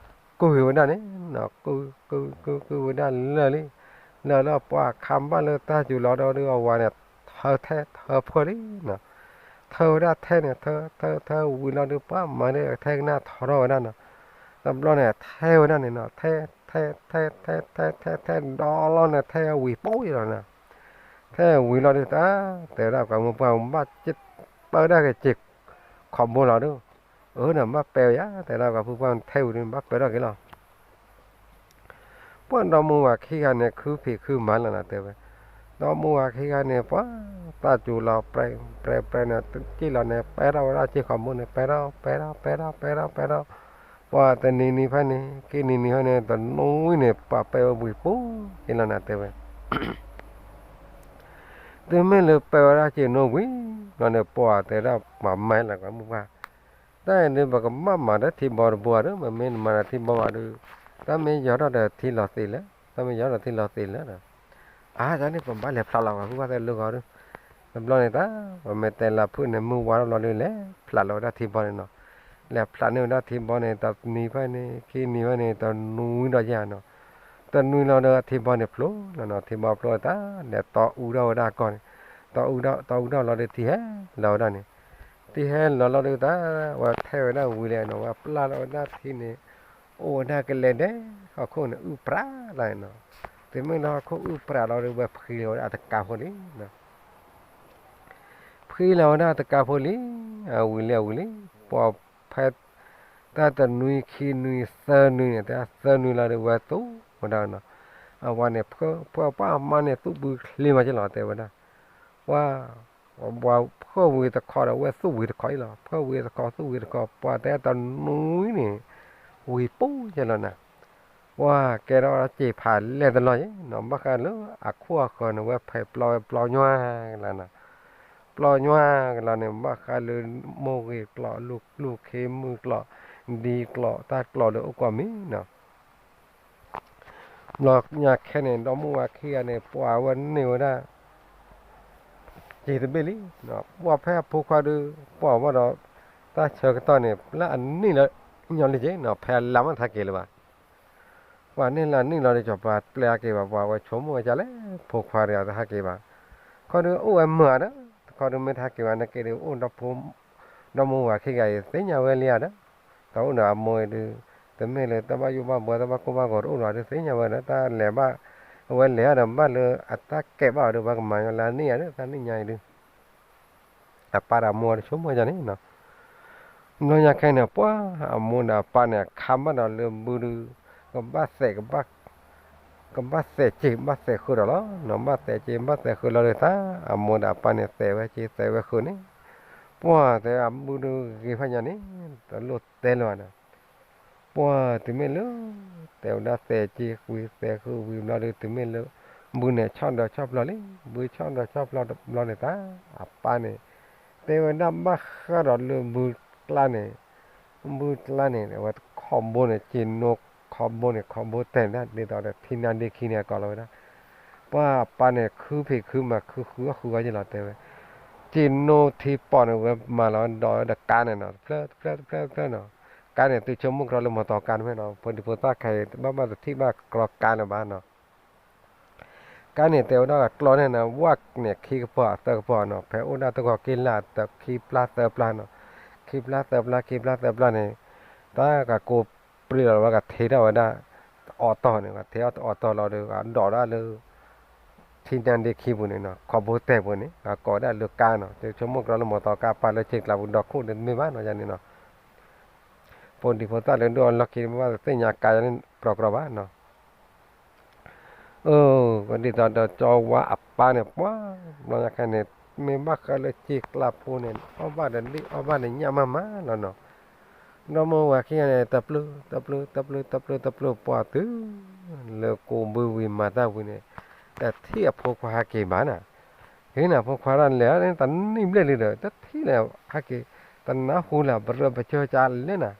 ကုၢ်က့ၤဝဲဒၣ်န့ၣ်, ကုၢ် ကုၢ် ကုၢ် ကုၢ်ဝဲဒၣ်လၢာ်လံ, လၢာ်လၢပှၢ်ခါဘၣ်လၢတၢ်စူၤလီၤဒီးဒုးအဝၤန့ၣ်, ထၢထဲထၢဖှၢလံနီၤ, ထၢဝဲဒၣ်ထဲန့ၣ် ထၢ ထၢ ထၢဝံၤလီၤဒုးပှၢ်မၤန့ၢ်ထဲကနၣ်ထီထီၣ်ဝဲဒၣ်နီၤ, တဘျီန့ၣ် ထဲဝဲဒၣ်န့ၣ်နီၤ, ထဲ ထဲ ထဲ ထဲ ထဲ ထဲ ထဲ ဒီလီၤန့ၣ် ထဲဝံၤပိၢ်လီၤနီၤ, ထဲဝံၤလီၤဒုးတၢ်, တဲဝဲဒၣ်ပှၤမုၢ်ပှၢ် ဘၣ်ပၢဒၣ်က့ၤစ့ခိးဘိလီၤဒုး, အၢ နဘၣ်ပဲဝဲယါ, တဲဒၣ်ပှၤမုၢ်ပှၢ် ထဲဝံၤဒုး ဘၣ်ပဲထီၣ်က့ၤလီၤ ပှၢ်ဒီမိၢ်ဝၤခံဂၤန့ၣ် ခုဖံးခုမၤလီၤနၤတဲဝဲ, ဒီမိၢ်ဝၤခံဂၤန့ၣ် ပှၢ်တၢ်စူၤလီၤ ပြဲ ပြဲ ပြဲန့ၣ် စ့လီၤန့ၣ် ပဲထီၣ်ဝဲဒၣ်စ့ခိးဘိန့ၣ် ပဲထီၣ် ပဲထီၣ် ပဲထီၣ် ပဲထီၣ် ပဲထီၣ်, ပှၤတနံၤနံၤဖဲန့ၣ် ခံနံၤနံၤဖဲန့ၣ် တနွံန့ၣ် ပှၤပဲဝဲဝံၤပူၤက့ၤလီၤနၤတဲဝဲ တုၤမ့ၢ်လၢပဲဝဲဒၣ်က့ၤနီၣ်ဝံၤ ဘျီန့ၣ် ပှၤတဲဒၣ်ပှၤမၤလၢၤကမုၢ်ပှၢ် တၢ်အံၤဒုး ပကဘၣ်မၤဒီးထံဘီတဘိဧါဒီး မ့မ့ၢ်နမၤဒီးထံဘီဘၣ်ဒီး တၢ်မ့ၢ်ယီၤထီၣ်ဒီးထံလီၤသ့းလၢ တၢ်မ့ၢ်ယီၤထီၣ်ဒီးထံလီၤသ့းလၢဒီး အါ တၢ်န့ၣ်ပဘၣ်လဲၤဖျးလီၤပှၤမုၢ်ပှၢ်သ့ၣ်လၢဂီၤဒီး တဘျီန့ၣ်တၢ် ပမ့ၢ်တဲလၢဖုၣ်န့ၣ် မုၢ်ဝါထီၣ်ဘျီဒီး လဲၤဖျးလီၤဝဲဒၣ်ထံဘီန့ၣ်နီၤ လဲၤဖျးန့ၢ်ဝဲဒၣ်ထံဘီန့ၣ် တနံၤဖဲန့ၣ် ခံနံၤဖဲန့ၣ် တနွံဒီးယဲၢ်နီၤ တနွံလီၤဒီးထံဘီန့ၣ်ဖျိလီၤနီၤ ထံဘီဖျိတၢ် လဲၤတီအူထီၣ်ဝဲဒၣ်ကီၢ်န့ၣ် တီအူထီၣ် တီအူထီၣ်လီၤဒီးထံဟဲလီၤဝဲဒၣ်န့ၣ် ထံဟဲလီၤလီၤဒီးတၢ် ဝဲထဲဝဲဒၣ်ဝံၤလဲၣ်နီၤ ဝဲပျၢ်လီၤဝဲဒၣ်ထံန့ၣ် အိၣ်ဝဲဒၣ်ကလဲၤဒဲး ဟီၣ်ခိၣ်န့ၣ် အုၣ်ပြးလီၤနီၤ တုၤမ့ၢ်လၢဟီၣ်ခိၣ်အုၣ်ပြးလီၤဒီး ဝဲဖှံလီၤဝဲဒၣ်အတကးဖိလံနီၤ ဖှံလီၤဝဲဒၣ်တကးဖိလံ, အဝံၤလံအဝံၤလံ, ပှၤဖဲ တၢ်တနွံခံနွံသၢနွံန့ၣ် တဲသၢနွံလီၤဒီး ဝဲသူၣ်ဝဲဒၣ်နီၤ, အဝဲန့ၣ် ဖှၢပှၢ်မါန့ၣ် သူၣ်ဘုချ့မးက့လီၤ တဲဝဲဒၣ်, ပှၤ ပှၤဖှၢဝံၤတခီဒီး ဝဲသူၣ်ဝံၤတခီအံၤလီၤ, ဖှၢဝံၤတခီ သူၣ်ဝံၤတခီ, ပှၤတဲတနွံန့ၣ် ဝံၤပူၤက့လီၤနၤ ပှၤကဲထီၣ်စ့ဖးလဲၢ်တလီၢ်ယဲနီၤ, ဘၣ်ဃးလၢအခိၣ်အဃၢၤန့ၣ် ဝဲဖဲးပျီဝဲပျီညွၢ်ကလီၤနီၤ, ပျီညွၢ်ကလီၤန့ၣ် ဘၣ်ဃးလၢမိၢ်ဂ့ၤကျိာ် လူၢ်ခ့မုၢ်ကျိာ် ဒ်ကျိာ်တၢ်ကျိာ်လၢအိၣ်ကွီၢ်မံၤနီၤ, ဘျီညါခဲန့ၣ် ဒီမါဝၤခံဂၤန့ၣ် ပှၤဝဲန့ၢ်ဝဲဒၣ် စ့တဘ့ၣ်လံ, ပှၤဖဲအဖိခွါဒုး ပှၤဘၣ်ဒီး တၢ်ဆၢကတီၢ်န့ၣ် လၢအနံၣ်လၢညီလံက့နီၤ, ဖဲအလါမ့ၢ်တဟဲက့ၤလၢၤဘၣ် ပှၤန့ၢ်လၢနံၣ်လီၤဒီး ကၠီၤပၤပျဲအက့ၤဘၣ်, ပှၤဝဲဆိကမိၣ်ဝဲဒ်လဲၣ်, ဖိခွါဒီးတဟဲက့ၤဘၣ်, ခီဒုးအိၣ်ဝဲမုာ်ဧါဒီး, တခီဒုးမ့ၢ်တဟဲက့ၤဘၣ် နက့ၤဒုးအိၣ်ဒီဖိ ဒီမါဝၤခံဂၤအံၤ သ့ၣ်ညါဝဲလံဧါဒီး, တအိၣ်ဒီးအမိၢ်အံၤဒုး, တမ့ၢ်လၢတၢ်ဘၣ်ယိၣ်ဘၣ်ဘှီ တၢ်ဘၣ်ကိၢ်ဘၣ်ဂီၤတအိၣ်ဒီး ဒုးသ့ၣ်ညါဝဲဒီး တၢ်လဲၤဘၣ်, အဝဲလဲၤဒီးဘၣ်လၢအတၢ်ကဲဘၣ်အီၤဒီး ပှၤကမၤညီလၢအနံၣ်ဧါဒီး တၢ်နံၣ်ညါအံၤဒုး အပၢ်ဒီးအမိၢ်ဒီးဆိကမိၣ်ဒ်န့ၣ်နီၤ, ဘျီညါခဲန့ၣ် ပှၤအမိၢ်ဒီးအပၢ်န့ၣ် အခါဘၣ်ဒီးလၢဘုဒုး ကဘၣ်သဲး ကဘၣ်သဲးစ့ ဘၣ်သဲးဃုာ်ဒီးလီၤနီၤ, ဘၣ်သဲးစ့ ဘၣ်သဲးဃုာ်လီၤဒီး တၢ်အမိၢ်ဒီးအပၢ်န့ၣ် သဲးဝဲစ့ သဲးဝဲဃုာ်န့ၣ်, ပှၤတဲအဘုဒုးဂ့ၤဖးညါန့ၣ် တလိၣ်တဲလၢၤဘၣ်ဒီး ပှၤတုၤမ့ၢ်လၢ တဲဝဲဒၣ်သဲးစ့ဝံၤ သဲးဃုာ်ဝံၤဘျီဒီး တုၤမ့ၢ်လၢ ဘုန့ၣ်ဆီၣ်ဒီးဆီၣ်ပျီလံ, ဘုဆီၣ်ဒီးဆီၣ်ပျီတဘျီန့ၣ် တၢ်အပၢ်န့ၣ် တဲဝဲဒၣ်ဘၣ်ဃးဒီးလၢဘုကျါန့ၣ်, ဘုကျါန့ၣ် အဝဲခီဘိန့ၣ် စ့နိခီဘိန့ၣ် ခီဘိတဲာ်ဒၣ် ဒ်သိးဒီးထံနါဒ့ခံန့ၣ် အကိးလီၤဝဲဒၣ်, ပှၤအပၢ်န့ၣ် ခုဖံးခုမၤ ခုဃုအီၣ်ဃုအီယဲလီၤ တဲဝဲ, စ့နိထံပီးန့ၣ် ဝဲမၤလီၤဒီးဝဲဒီးကါန့ၣ်နီၤ တဖျၢၣ်တဖျၢၣ်တဖျၢၣ်တဖျၢၣ်နီၤ, ကါန့ၣ် သုဆိကမိၣ်ကြီလၢမီတီကါတမ့ၢ်နီၤ, ဖိဒံဖိသၣ်ခဲအံၤ ဘၣ်ဘၣ်တထံၣ်ဘၣ်ကြီကါလၢၤဘၣ်နီၤ ကါန့ၣ် တဲဝဲဒၣ်ကျီန့ၣ်နီၤ ဝၣ်န့ၣ် ခံကပီၤသၢကပီၤနီၤ, ဖဲအိၣ်ဒၣ်တဂီၤက့လၢ ခံပျၢ်သၢပျၢ်နီၤ, ခံပျၢ်သၢပျၢ် ခံပျၢ်သၢပျၢ်န့ၣ်, တၢ်ကကိးပြံလီၤဝဲ ကထ့ထီၣ်ဝဲဒၣ် အီတီၢ်န့ၣ် ကထ့အီတီၢ်လီၤဒီး ကဒိးဒၣ်လၢ ထံနါဒ့ခံပူၤန့ၣ်နီၤ, ခီဘိတဲာ်ပူၤန့ၣ် ကကိးဝဲဒၣ်လၢကါနီၤ, သုဆိကမိၣ်ကြီလၢမီတီကါ ပာ်လၢဆ့ကျါပူၤ ဒီခိၣ်ဒ်တမ့ၢ်ဘၣ်နီၤ ယၤန့ၣ်နီၤ ဖိဒံဖိသၣ်လၢဒိၣ်အလီၢ်ခံ ဘၣ်သ့ၣ်ညါကါယၤန့ၣ် ကြီကြီဘၣ်နီၤ အၢ ဒ်သိးဒီးကၠီဝါအပၢ်န့ၣ် ပှၤ ဘျီညါခဲန့ၣ် မ့ၢ်ဘၣ်ဃးလၢဆ့ကျါဖိန့ၣ် အီၣ်ဘၣ်ဒီးဒံၣ် အီၣ်ဘၣ်ဒီးညၣ်မးမးလီၤနီၤ, ဒီမါဝၤခံဂၤန့ၣ် တပျုၢ် တပျုၢ် တပျုၢ် တပျုၢ် တပျုၢ် ပှၤတုၤ လၢကိးဘုဝံၤမၤတၢ်ဝံၤန့ၣ် တထံၣ်အဖိခွါဟဲက့ၤဘၣ်နၤ, ဟ့ၣ်နၤဖိခွါတၢ်လဲၤ တနံၣ်ဘျဲၣ်လံဒီး တထံၣ်လၢဟဲက့ၤ တနၢ်ဟူလၢပရၢပကၢကၢလဲၣ်နၤ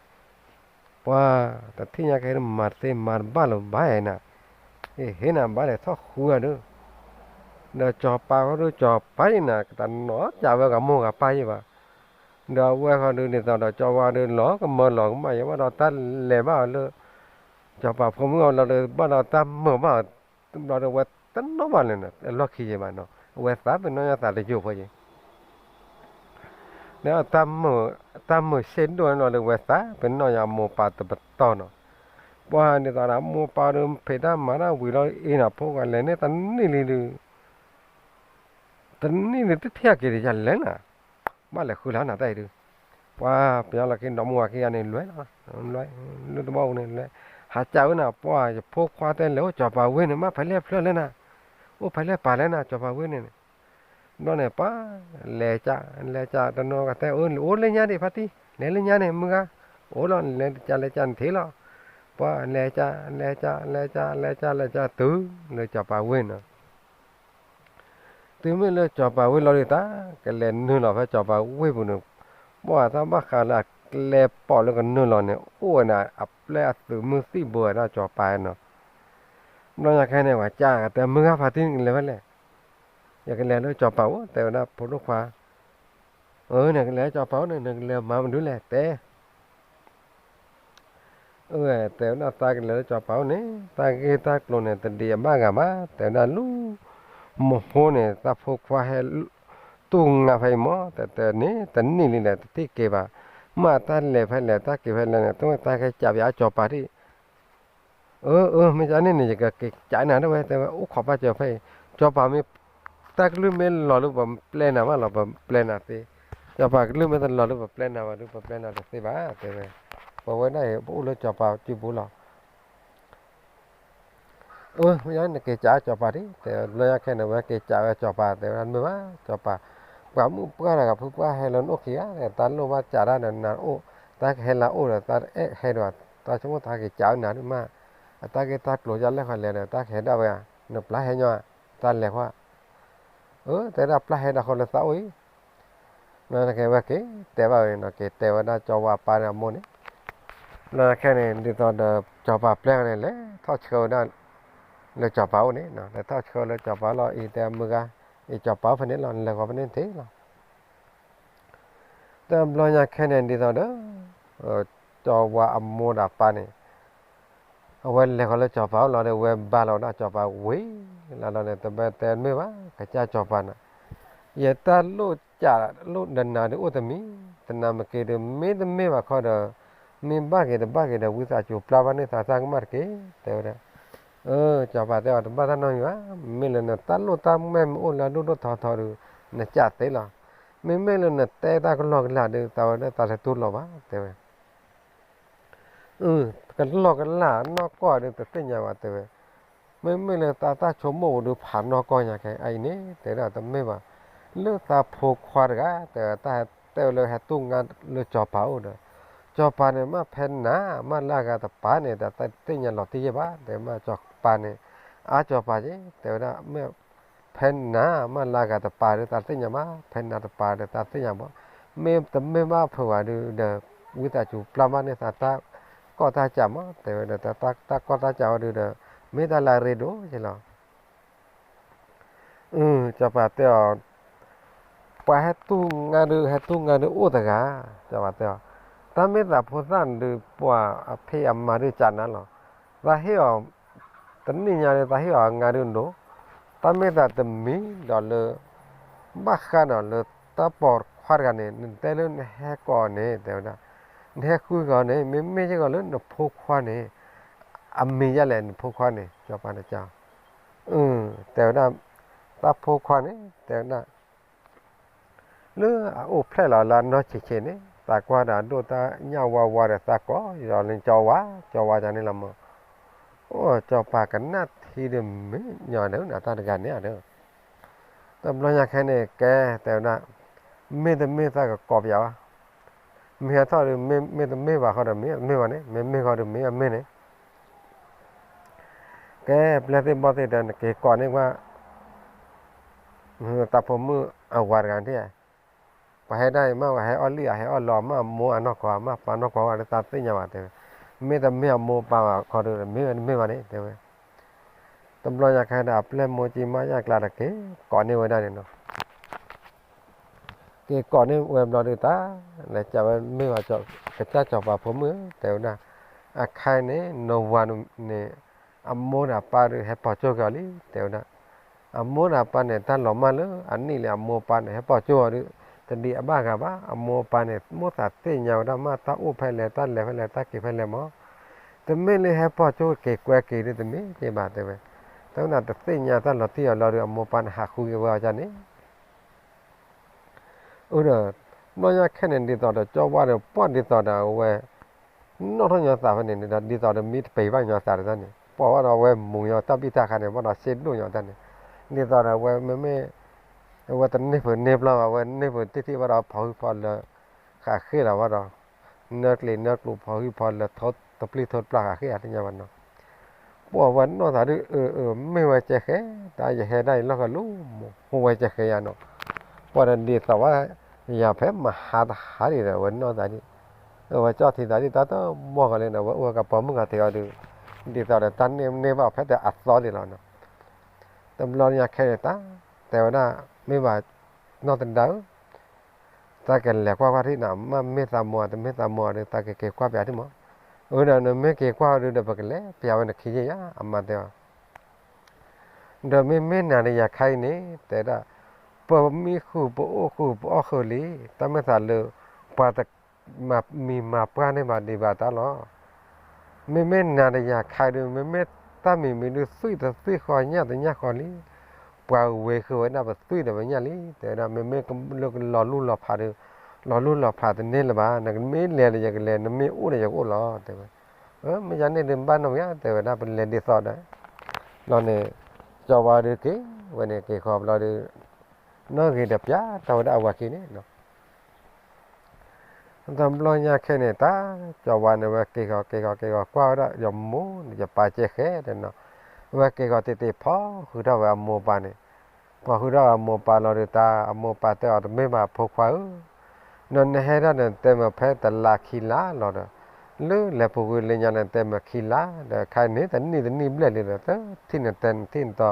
ပှၤ တထံၣ်ညါကဟဲမၤတသ့မၤတဘၣ်လၢၤဘၣ်နၤ, ဟ့ၣ်နၤဘၣ်လဲၤထီၣ်ဃုအီၤဒီး, ဒီးကၠီၤပၤဃီဒီး ကၠီၤပၤအံၤနၤ ကတနီၤကးဝဲကမိၢ်ဂၤပၢ်ယဲဘၣ်, ဒီးအဝဲဃီဒီး ဒ်သိးဒီးကၠီဝါဒီး လီၤကမၢလီၤကမၣ်ယဲ ဘၣ်ဒီးတၢ်လဲၤဘၣ်အီၤလၢ ကၠီၤပၤဖိမုၣ်အီၤလီၤဒီး ဘၣ်ဒီးတၢ်မုာ်ဘၣ်အီၤ ဘျီဒီး အဝဲတနီၣ်ဘၣ်လၢၤနီၤ အလီၢ်ခံယဲဘၣ်နီၤ အဝဲသးပ့ၤနီၣ်ယါသးတယိာ်ဖိယဲ ဒီးတၢ်မုာ်စ့ဒိၣ်န့ၣ်လီၤဒီး အဝဲသးပ့ၤနီၣ်ယါအမိၢ်ပၢ်တပတီၢ်နီၤ, ပှၤဒ်သိးဒီး မိၢ်ပၢ်ဒီး ဖံးတၢ်မၤတၢ်ဝံၤလီၤ အ့ၣ်နၤဖိဂၤလဲၤန့ၣ် တနံၣ်လံဒီး တနံၣ်လံ တထံၣ်အက့ၤဒီးယၤလဲၣ်နၤ, ဘၣ်လဲၤဃုလၢနၤတၢ်အံၤဒုး, ပှၤပယီၤလီၢ်ခံ ဒီမါဝၤခံဂၤန့ၣ် လွဲလီၤ, လွဲ လၢတဘီပူၤန့ၣ် လွဲ ဟးကးဝဲနၤ ပှၤယဖိခွါတဲလဲၤအိၣ်ကၠီၤပၤဝ့ၢ်န့ၣ် မ့ၢ်ဖဲလဲၣ်ဖျၢၣ်လဲၣ်နၤ, အိၣ်ဖဲလဲၣ်ပာ်လဲၣ်နၤ ကၠီၤပၤဝ့ၢ်န့ၣ်န့ၣ်, ဘျီန့ၣ် ပှၤ လဲၤကး လဲၤကး တနီၤကတဲ အိၣ်လၢညါဒံးဖါတံၢ် လဲၤလၢညါန့ၣ် မုၢ်ဂၤ, အိၣ်လီၤ လဲၤကလဲၤကနထံၣ်လီၤ, ပှၤလဲၤက လဲၤက လဲၤက လဲၤက လဲၤက တုၤလၢစီၤပၤဝ့ၢ်နီၤ. တုၤမ့ၢ်လၢစီၤပၤဝ့ၢ်လီၤဒုး တၢ်ကလဲၤနုာ်လီၤဖဲစီၤပၤဝ့ၢ်ပူၤန့ၣ်, ပှၤတၢ်ဘၣ်ဃးလၢအကျဲပိာ်လၢကနုာ်လီၤန့ၣ် အိၣ်ဝဲဒၣ်အပျဲၢ်အသုးမုၢ်သံၣ်ဘိဝဲဒၣ်စီၤပၤနီၤ. ဘျီညါခဲန့ၣ် ပှၤကတဲမုၢ်ဂၤဖါတံၢ်နကလဲၤဖဲလဲၣ်, ယကလဲၤလၢစီၤပၤအိၣ် တဲဝဲဒၣ်ဖိဒိၣ်ခွါ, အၢ နကလဲၤလၢစီၤပၤအိၣ်န့ၣ် နကလဲၤမၤမနုၤလဲၣ်တဲ အၢ တဲဝဲဒၣ်သးကလဲၤလၢစီၤပၤအိၣ်န့ၣ် တၢ်ဂ့ၢ်တၢ်ကျိၤန့ၣ် တဒံးအဘၣ်ဂၤဘၣ် တဲဝဲဒၣ်လၢ မဟိန့ၣ် သးဖိခွါဟဲ တူၢ်ငါဖဲအံၤမး တဲတဲန့ၣ် တနံၣ်လံလဲၣ် တထံၣ်က့ၤဘၣ်, မ့ၢ်တၢ်လဲၤဖဲလဲၣ် တၢ်က့ၤဖဲလဲၣ်န့ၣ် တမ့ၢ်တၢ်ကဲကးပၠးအစီၤပၤဒံး အၢ အၢ မ့ၢ်ကန့ၣ်န့ၣ် ယကက့ၤကးနၤတဝဲ တဲဝဲ အိၣ်ခိးပာ်စၢၤဖဲအံၤ, စီၤပၤမ့ၢ် တၢ်ကလုၢ်မ့ၢ်လီၤလၢပပျဲနၤဘၣ်လီၤ ပပျဲနၤသ့, စီၤပၤကလုၢ်မ့ၢ်တလီၤလၢပပျဲနၤဘၣ်ဒီး ပပျဲနၤတသ့ဘၣ် တဲဝဲ, ပဝဲဒၣ်အံၤ ပအိၣ်လၢစီၤပၤစုပူၤလီၤ. အၢ မ့ၢ်နက့ၤကးစီၤပၤဒံး တဲဘျီညါခဲန့ၣ် ဝဲက့ၤကးဝဲစီၤပၤ တဲဝဲဒၣ်မ့ၢ်ဘၣ် စီၤပၤ, ပှၤမုၣ်ပှၢ်တဂၤဖုပှၢ်ဟဲလၢနအိၣ်ခံဂၤ တၢ်လိၣ်ဘၣ်ကးတၢ်ဒီးနၤအိၣ်, တၢ်ကဟဲလၢအအိၣ်ဒီး တၢ်အဲၣ်ဟဲဒီး တၢ်ဆိကမိၣ်တၢ်က့ၤကးနၤဒုးမး, အတၢ်ဂ့ၢ်တၢ်ကျိၤယါလဲၣ်ဃီလဲၣ်ဒီး တၢ်ကဟဲဒၣ်ဝဲဧါ, နပျၢ်ဟဲညီဧါ, တၢ်လဲၤဃီ, အၢ တဲဒၣ်ပျၢ်ဟဲဒၣ်ဃီလၢသးအိၣ်အံၤ နကဲဝဲက့ၤတဲဘၣ်ဝဲန့ၣ်နီၤ က့ၤတဲဝဲဒၣ်စီၤဝါအပၢ်န့ၣ်အမိၢ်န့ၣ်, လၢခဲန့ၣ် ဒ်သိးဒီးစီၤပၤပျဲန့ၣ် လဲၤထီၣ်ဆှၢဝဲဒၣ် လၢစီၤပၤအိၣ်န့ၣ်, လဲၤထီၣ်ဆှၢလၢစီၤပၤလီၤ အံၤတဲမုၢ်ဂၤ, အံၤစီၤပၤအိၣ်ဖဲန့ၣ်လီၤ လဲၤဃီဖဲန့ၣ်တ့ၢ်လီၤ. တဘျီညါခဲန့ၣ် ဒ်သိးဒီး စီၤဝါအမိၢ်ဒီးအပၢ်န့ၣ် အဝဲလဲၤဃီၤလၢစီၤပၤအိၣ်လီၤဒီး ဝဲဘါလီၤဝဲဒၣ်စီၤပၤဝံၤလီၤလီၤန့ၣ် တဘၣ်တဲမ့ၢ်ဘၣ် ကစၢ်စီၤပၤန့ၣ်, ယတၢ်လိၣ်ကးလိၣ်ဒီးနၤဒုးအိၣ်တမံၤ, တနၤမ့ၢ်က့ၤဒီး မ့တမ့ၢ်ဘၣ်ခီဒီး မ့ၢ်ဘၣ်က့ၤတဘၣ်က့ၤဒီး ဝံသးစူၤပျၢ်ဘၣ်န့ၢ်သးတၢ်ကမၣ်တက့ၢ် တဲဝဲဒၣ်. အၢ စီၤပၤတဲအီၤ တဘၣ်တၢ်နီတမံၤဘၣ်, မ့ၢ်လၢနတၢ်လိၣ်တၢ်မဲာ်မ့ၢ်အိၣ်လၢအဒိၣ်ဒိၣ်ထီထီဒီး နကးသ့လီၤ. မ့မ့ၢ်လၢနတဲတၢ်ကလီကလီဒီး သးဝဲဒၣ်သးတတူၢ်လိာ်ဘၣ် တဲဝဲ အၢ ကလီကလီနီၢ်ကီၢ်ဒီးတသ့ၣ်ညါဘၣ် တဲဝဲ, မ့မ့ၢ်လၢသးတၢ်ဆိကမိၣ်ပူၤဒီးဖးနီၢ်ကီၢ်ညါခဲအံၤန့ၣ် တဲဒၣ်တမ့ၢ်ဘၣ်, လၢသးဖိခွါတဂၤ တဲဝဲ တၢ်ဟဲတဲဝဲလၢဟဲတူၢ်ငါလၢစီၤပၤအိၣ်ဒီး စီၤပၤန့ၣ် မ့ၢ်ဖဲနၤ မ့ၢ်လၢအဂၤတပၤန့ၣ် တၢ်သ့ၣ်ညါလီၤတံၢ်ယဲၢ်ဘၣ် တဲမ့ၢ်စီၤပၤန့ၣ် အါစီၤပၤက့ တဲဝဲဒၣ် မ့ၢ်ဖဲနၤ မ့ၢ်လၢအဂၤတပၤဒီး တၢ်သ့ၣ်ညါဘၣ် ဖဲနၤတပၤဒီး တၢ်သ့ၣ်ညါဘၣ်, မ့ၢ်တမ့ၢ်ဘၣ်ဖုးဘၣ်ဒုးဒီး ဝံသးစူၤပျၢ်ဘၣ်န့ၢ်သးတၢ်ကီၢ်တၢ်စးမး တဲဝဲဒီး တၢ်ကီၢ်တၢ်စးဝဲဒုးဒီး မ့ၢ်တၢ်လၢအရ့ဒိၣ်က့လီၤ. အၢ စီၤပၤတဲအီၤ ပှၤဟဲတူၢ်ငါဒုး ဟဲတူၢ်ငါဒုးအိၣ်တဂၤ, စီၤပၤတဲအီၤ တၢ်မ့ၢ်သးဖိသၣ်န့ၣ်ဒုး ပှၤအဖံးအမၤဒုးကးနၤလီၤ. သးဟ့ၣ်အီၤ တနံၣ်ညါဒုး သးဟ့ၣ်အီၤအငါဒုးဒိၣ်, တၢ်မ့ၢ်သးတမံၤဒီးလၢ ဘၣ်ဃးဒီးလၢတၢ်ပိာ်ခွါတဂၤန့ၣ် နတဲလၢနဟဲကိးန့ၣ် တဲဝဲဒၣ်, နဟဲဃုကီးန့ၣ် မ့မ့ၢ်ယဲၢ်ကီးလၢနဖိခွါန့ၣ် အမံၤဒ်လဲၣ် နဖိခွါန့ၣ် စီၤပၤန့ၣ်က အၢ တဲဝဲဒၣ် တၢ်ဖိခွါန့ၣ် တဲဝဲဒၣ် လၢအအိၣ်ဖျဲၣ်လီၤလၢအနီၢ်ဆံးဆံးန့ၣ် သးကွၢ်ဒီးအဒိၣ်တၢ်ညၣ်ဝါဝါဒီးသးကိးဒီးလၢကၠီဝါ ကၠီဝါန့ၣ်လီၤမး. အိၣ် စီၤပၤကနၣ်ထံဒီးမ့ၢ်ညီဒုး နတၢ်တဂၤန့ၣ်ဒီး တဘျီညါခဲန့ၣ် ကဲ တဲဝဲဒၣ် မ့ၢ်တမ့ၢ်သးကကိးပၠးဘၣ်, မ့ၢ်ဟဲထီၣ်ဒီး မ့ၢ်တမ့ၢ်ဘၣ်ဃီဒီး မ့ၢ်တမ့ၢ်ဘၣ်န့ၣ် မ့မ့ၢ်ဃီဒီး မ့ၢ်အမ့ၢ်န့ၣ် ကဲ ပျဲသ့ၣ်ဘီၣ်သ့ၣ်ဒီး နက့ၤကိးန့ၢ်ကွၢ် တၢ်ဖိမုၣ်အဝၤတဂၤန့ၣ်, ပှၤဟဲဒၣ်အံၤမး ပှၤဟဲအီၣ်လံၣ်ဧါ ဟဲအီၣ်လီၤမး အမိၢ်အနီၢ်ကီၢ်မး ပၢ်နီၢ်ကီၢ်ဝဲဒီး တၢ်သ့ၣ်ညါဘၣ်တဲဝဲ, မ့ၢ်တမ့ၢ်အမိၢ်ပၢ်ဘၣ်ခီဒီး မ့ၢ်ဝဲတမ့ၢ်ဘၣ်န့ၣ် တဲဝဲ. တဘျီညါခဲဒီး အပျဲၢ်မိၢ်ကံမးယၢ်ကျါဒီး က့ၤကိးန့ၢ်ဝဲဒၣ်န့ၣ်နီၤ က့ၤကိးန့ၢ်ဝဲဘျီဒုးတၢ် လဲၤကးဝဲမ့ၢ်ဝဲ ကစၢ်စီၤပၤဖိမုၣ် တဲဝဲဒၣ်, အခါန့ၣ် နဝၤန့ၣ် အမိၢ်ဒီးပၢ်ဒုးဟဲပိာ်ကၠိက့ၤအီၤလံ တဲဝဲဒၣ်. အမိၢ်ဒီးပၢ်န့ၣ် တၢ်လီၤမၢ်လၢအနံၣ်လံ အမိၢ်ပၢ်န့ၣ် ဟဲပိာ်ကၠိအီၤဒုး တဒံးအဘၣ်ဂၤဘၣ်. အမိၢ်ပၢ်န့ၣ် မိၣ်သးသ့ၣ်ညါဝဲဒၣ်မး တၢ်အိၣ်ဖဲလဲၣ် တၢ်လဲၤဖဲလဲၣ် တၢ်က့ၤဖဲလဲၣ်မး. တမ့ၢ်လၢဟဲပိာ်ကၠိက့ၤကွဲက့ၤဒုး တမ့ၢ်က့ၤဘၣ်တဲဝဲ. တၢ်ဝဲဒၣ်တသ့ၣ်ညါတၢ်လီၤတံၢ်အီၤလီၤဒုး အမိၢ်ပၢ်န့ၣ် ဟးဃုက့ၤဝဲအီၤန့ၣ် အၢဒီး ဘျီညါခဲန့ၣ် ဒ်သိးဒီးကၠီဝါဒီး ပှၢ်ဒ်သိးဒီးအဝဲ နီၣ်ထီၣ်ညီသးဖဲန့ၣ်န့ၣ်ဒီး ဒ်သိးဒီးမ့ၢ်တပံၤဘၣ်ညီသးတသ့န့ၣ် ပှၢ်ဝဲဒီးအဝဲမူညီတၢ်ဘံၣ်တၢ်ခါန့ၣ် ဘၣ်ဒီးစ့ဒိၣ်ညီတၢ်န့ၣ် ဒ်သိးဒီးအဝဲမ့မ့ၢ် အဝဲတန့ၢ်ပၢၢ်န့ၢ်ပျီဘၣ် အဝဲန့ၢ်ပၢၢ်တံၢ်တံၢ်ဘၣ်ဒီး ဖီၣ်ဟုဖီၣ်လၢ ဃးဃ့လီၤဘၣ်ဒီး နၢကျ့ၤနၢကျိၤဖီဟုဖီလၢ ထိတပျံၤထိတပျၢ်ဃာ်ဃ့အသ့ၣ်ညါဘၣ်နီၤ. ပှၤဝဲနီၢ်သးဒုး အၢ အၢ မ့ၢ်ဝဲကဲဃဲ, တၢ်ယဟဲဒၣ်အံၤလီၢ်ဃီလၢ မိၢ်ဝဲကဲဃဲယၤနီၤ. ပှၤဒီးဒ်သိးဝဲ ယၤဖဲမဟါတဟါဒံးဒီး ဝဲနီၢ်သးဒ် အဝဲကၠီၣ်ထံသးဒ်တၢ်တမီၢ်ဃီလံဒီး ဝဲအိၣ်ဝဲကပီၤမုၣ်ဂၤတဂၤဒီး ဒ်သိးဒီးတၢ်န့ၢ်န့ၢ်ဘၣ်ဖဲတၢ်အသီဒံးလီၤနီၤ. တဘျီညါခဲန့ၣ် တၢ်တဲဝဲဒၣ် မ့ၢ်ဘၣ်နီၢ်သဒါဧၢ, တၢ်ကလဲၤကွၢ်ကွၢ်ထံၣ်နၤ မ့ၢ်မ့ၢ်သးမိၢ် တမ့ၢ်သးမိၢ်ဒီး တၢ်ကက့ၤကွၢ်ပၠးထံၣ်မး. အၢ ဒီးနမ့ၢ်က့ၤကွၢ်အီၤဒုးဒီး ပကလဲၤပၠးဝဲနခံယ့ၢ်ယၤ အမါတဲအီၤ. ဒီးမ့မ့ၢ်နၤဒီးယၤခါအံၤန့ၣ် တဲဒၣ် ပမံဃုာ် ပအိၣ်ဃုာ် ပအီၣ်ဃုာ်လံ, တၢ်မ့ၢ်သးလၢ ပှၤတမၤမံၤမၤပှၢ်န့ၢ်ဘၣ်ဒံးဘၣ်တၢ်လီၤ. မ့မ့ၢ်နၤဒီးယၤခါအံၤဒုး မ့မ့ၢ်တၢ်မံၤမံၤဒုး သွံၣ်တသွံၣ်ဃီ ညၣ်တညၣ်ဃီလံ. ပှၤဝဲဃုာ်ဝဲဒၣ်ပသွံၣ်ဒီးပညၣ်လံ, တဲဝဲဒၣ် မ့မ့ၢ်လၢကလီၤလူၢ်လီၤဖးဒီး လီၤလူၢ်လီၤဖးတန့ၢ်လၢၤဘၣ်, နကမ့ၢ်လဲၤဒီးယကလဲၤ, နမ့ၢ်အိၣ်ဒီးယကအိၣ်လီၤ တဲဝဲ. အၢ မ့ၢ်ယၤန့ၣ်ဒုးဘၣ်နီၢ်မ့ၢ်ဧါ တဲဝဲဒၣ် ပလဲၤဒ်သိးဒီး လီၤန့ၣ် ကၠီၤဝါဒုးက့ၤဝဲန့ၣ် က့ၤဃီၤဘျီဒီး နီၢ်ဂ့ၤဒီးပၠးထီၣ်ဝဲဒၣ်အဝၤခံန့ၣ်နီၤ. တဘျီညါခဲန့ၣ် တၢ်ကၠီၤဝါန့ၣ် ဝဲက့ၤဃီၤ က့ၤဃီၤ က့ၤဃီၤ ကွၢ်ဝဲဒၣ် ယမိၢ် ယပၢ်ကဲဃဲဒီးနီၤ, ဝဲက့ၤဃီၤတ့ၢ်တ့ၢ် ဖီဃုာ်ထီၣ်ဝဲအမိၢ်ပၢ်န့ၣ်, ဖီဃုာ်ထီၣ်ဝဲအမိၢ်ပၢ်လီၤဒီး တၢ်အမိၢ်ပၢ်တဲအီၤ တမ့ၢ်ဘၣ်ဖိခွါဧၢ, ဒီးနဟဲဒၣ်ဒီးနတဲမ့ၢ်ဖဲတလါခံလါလီၤဒီး လၢလဲၤပူၤကွံာ်လၢညါန့ၣ် နတဲမ့ၢ်ခံလါဒီး ခါန့ၣ်တနံၣ်တနံၣ်ဘျဲၣ်လံဒီး တထံၣ်နတဲနထံၣ်နတီၤ,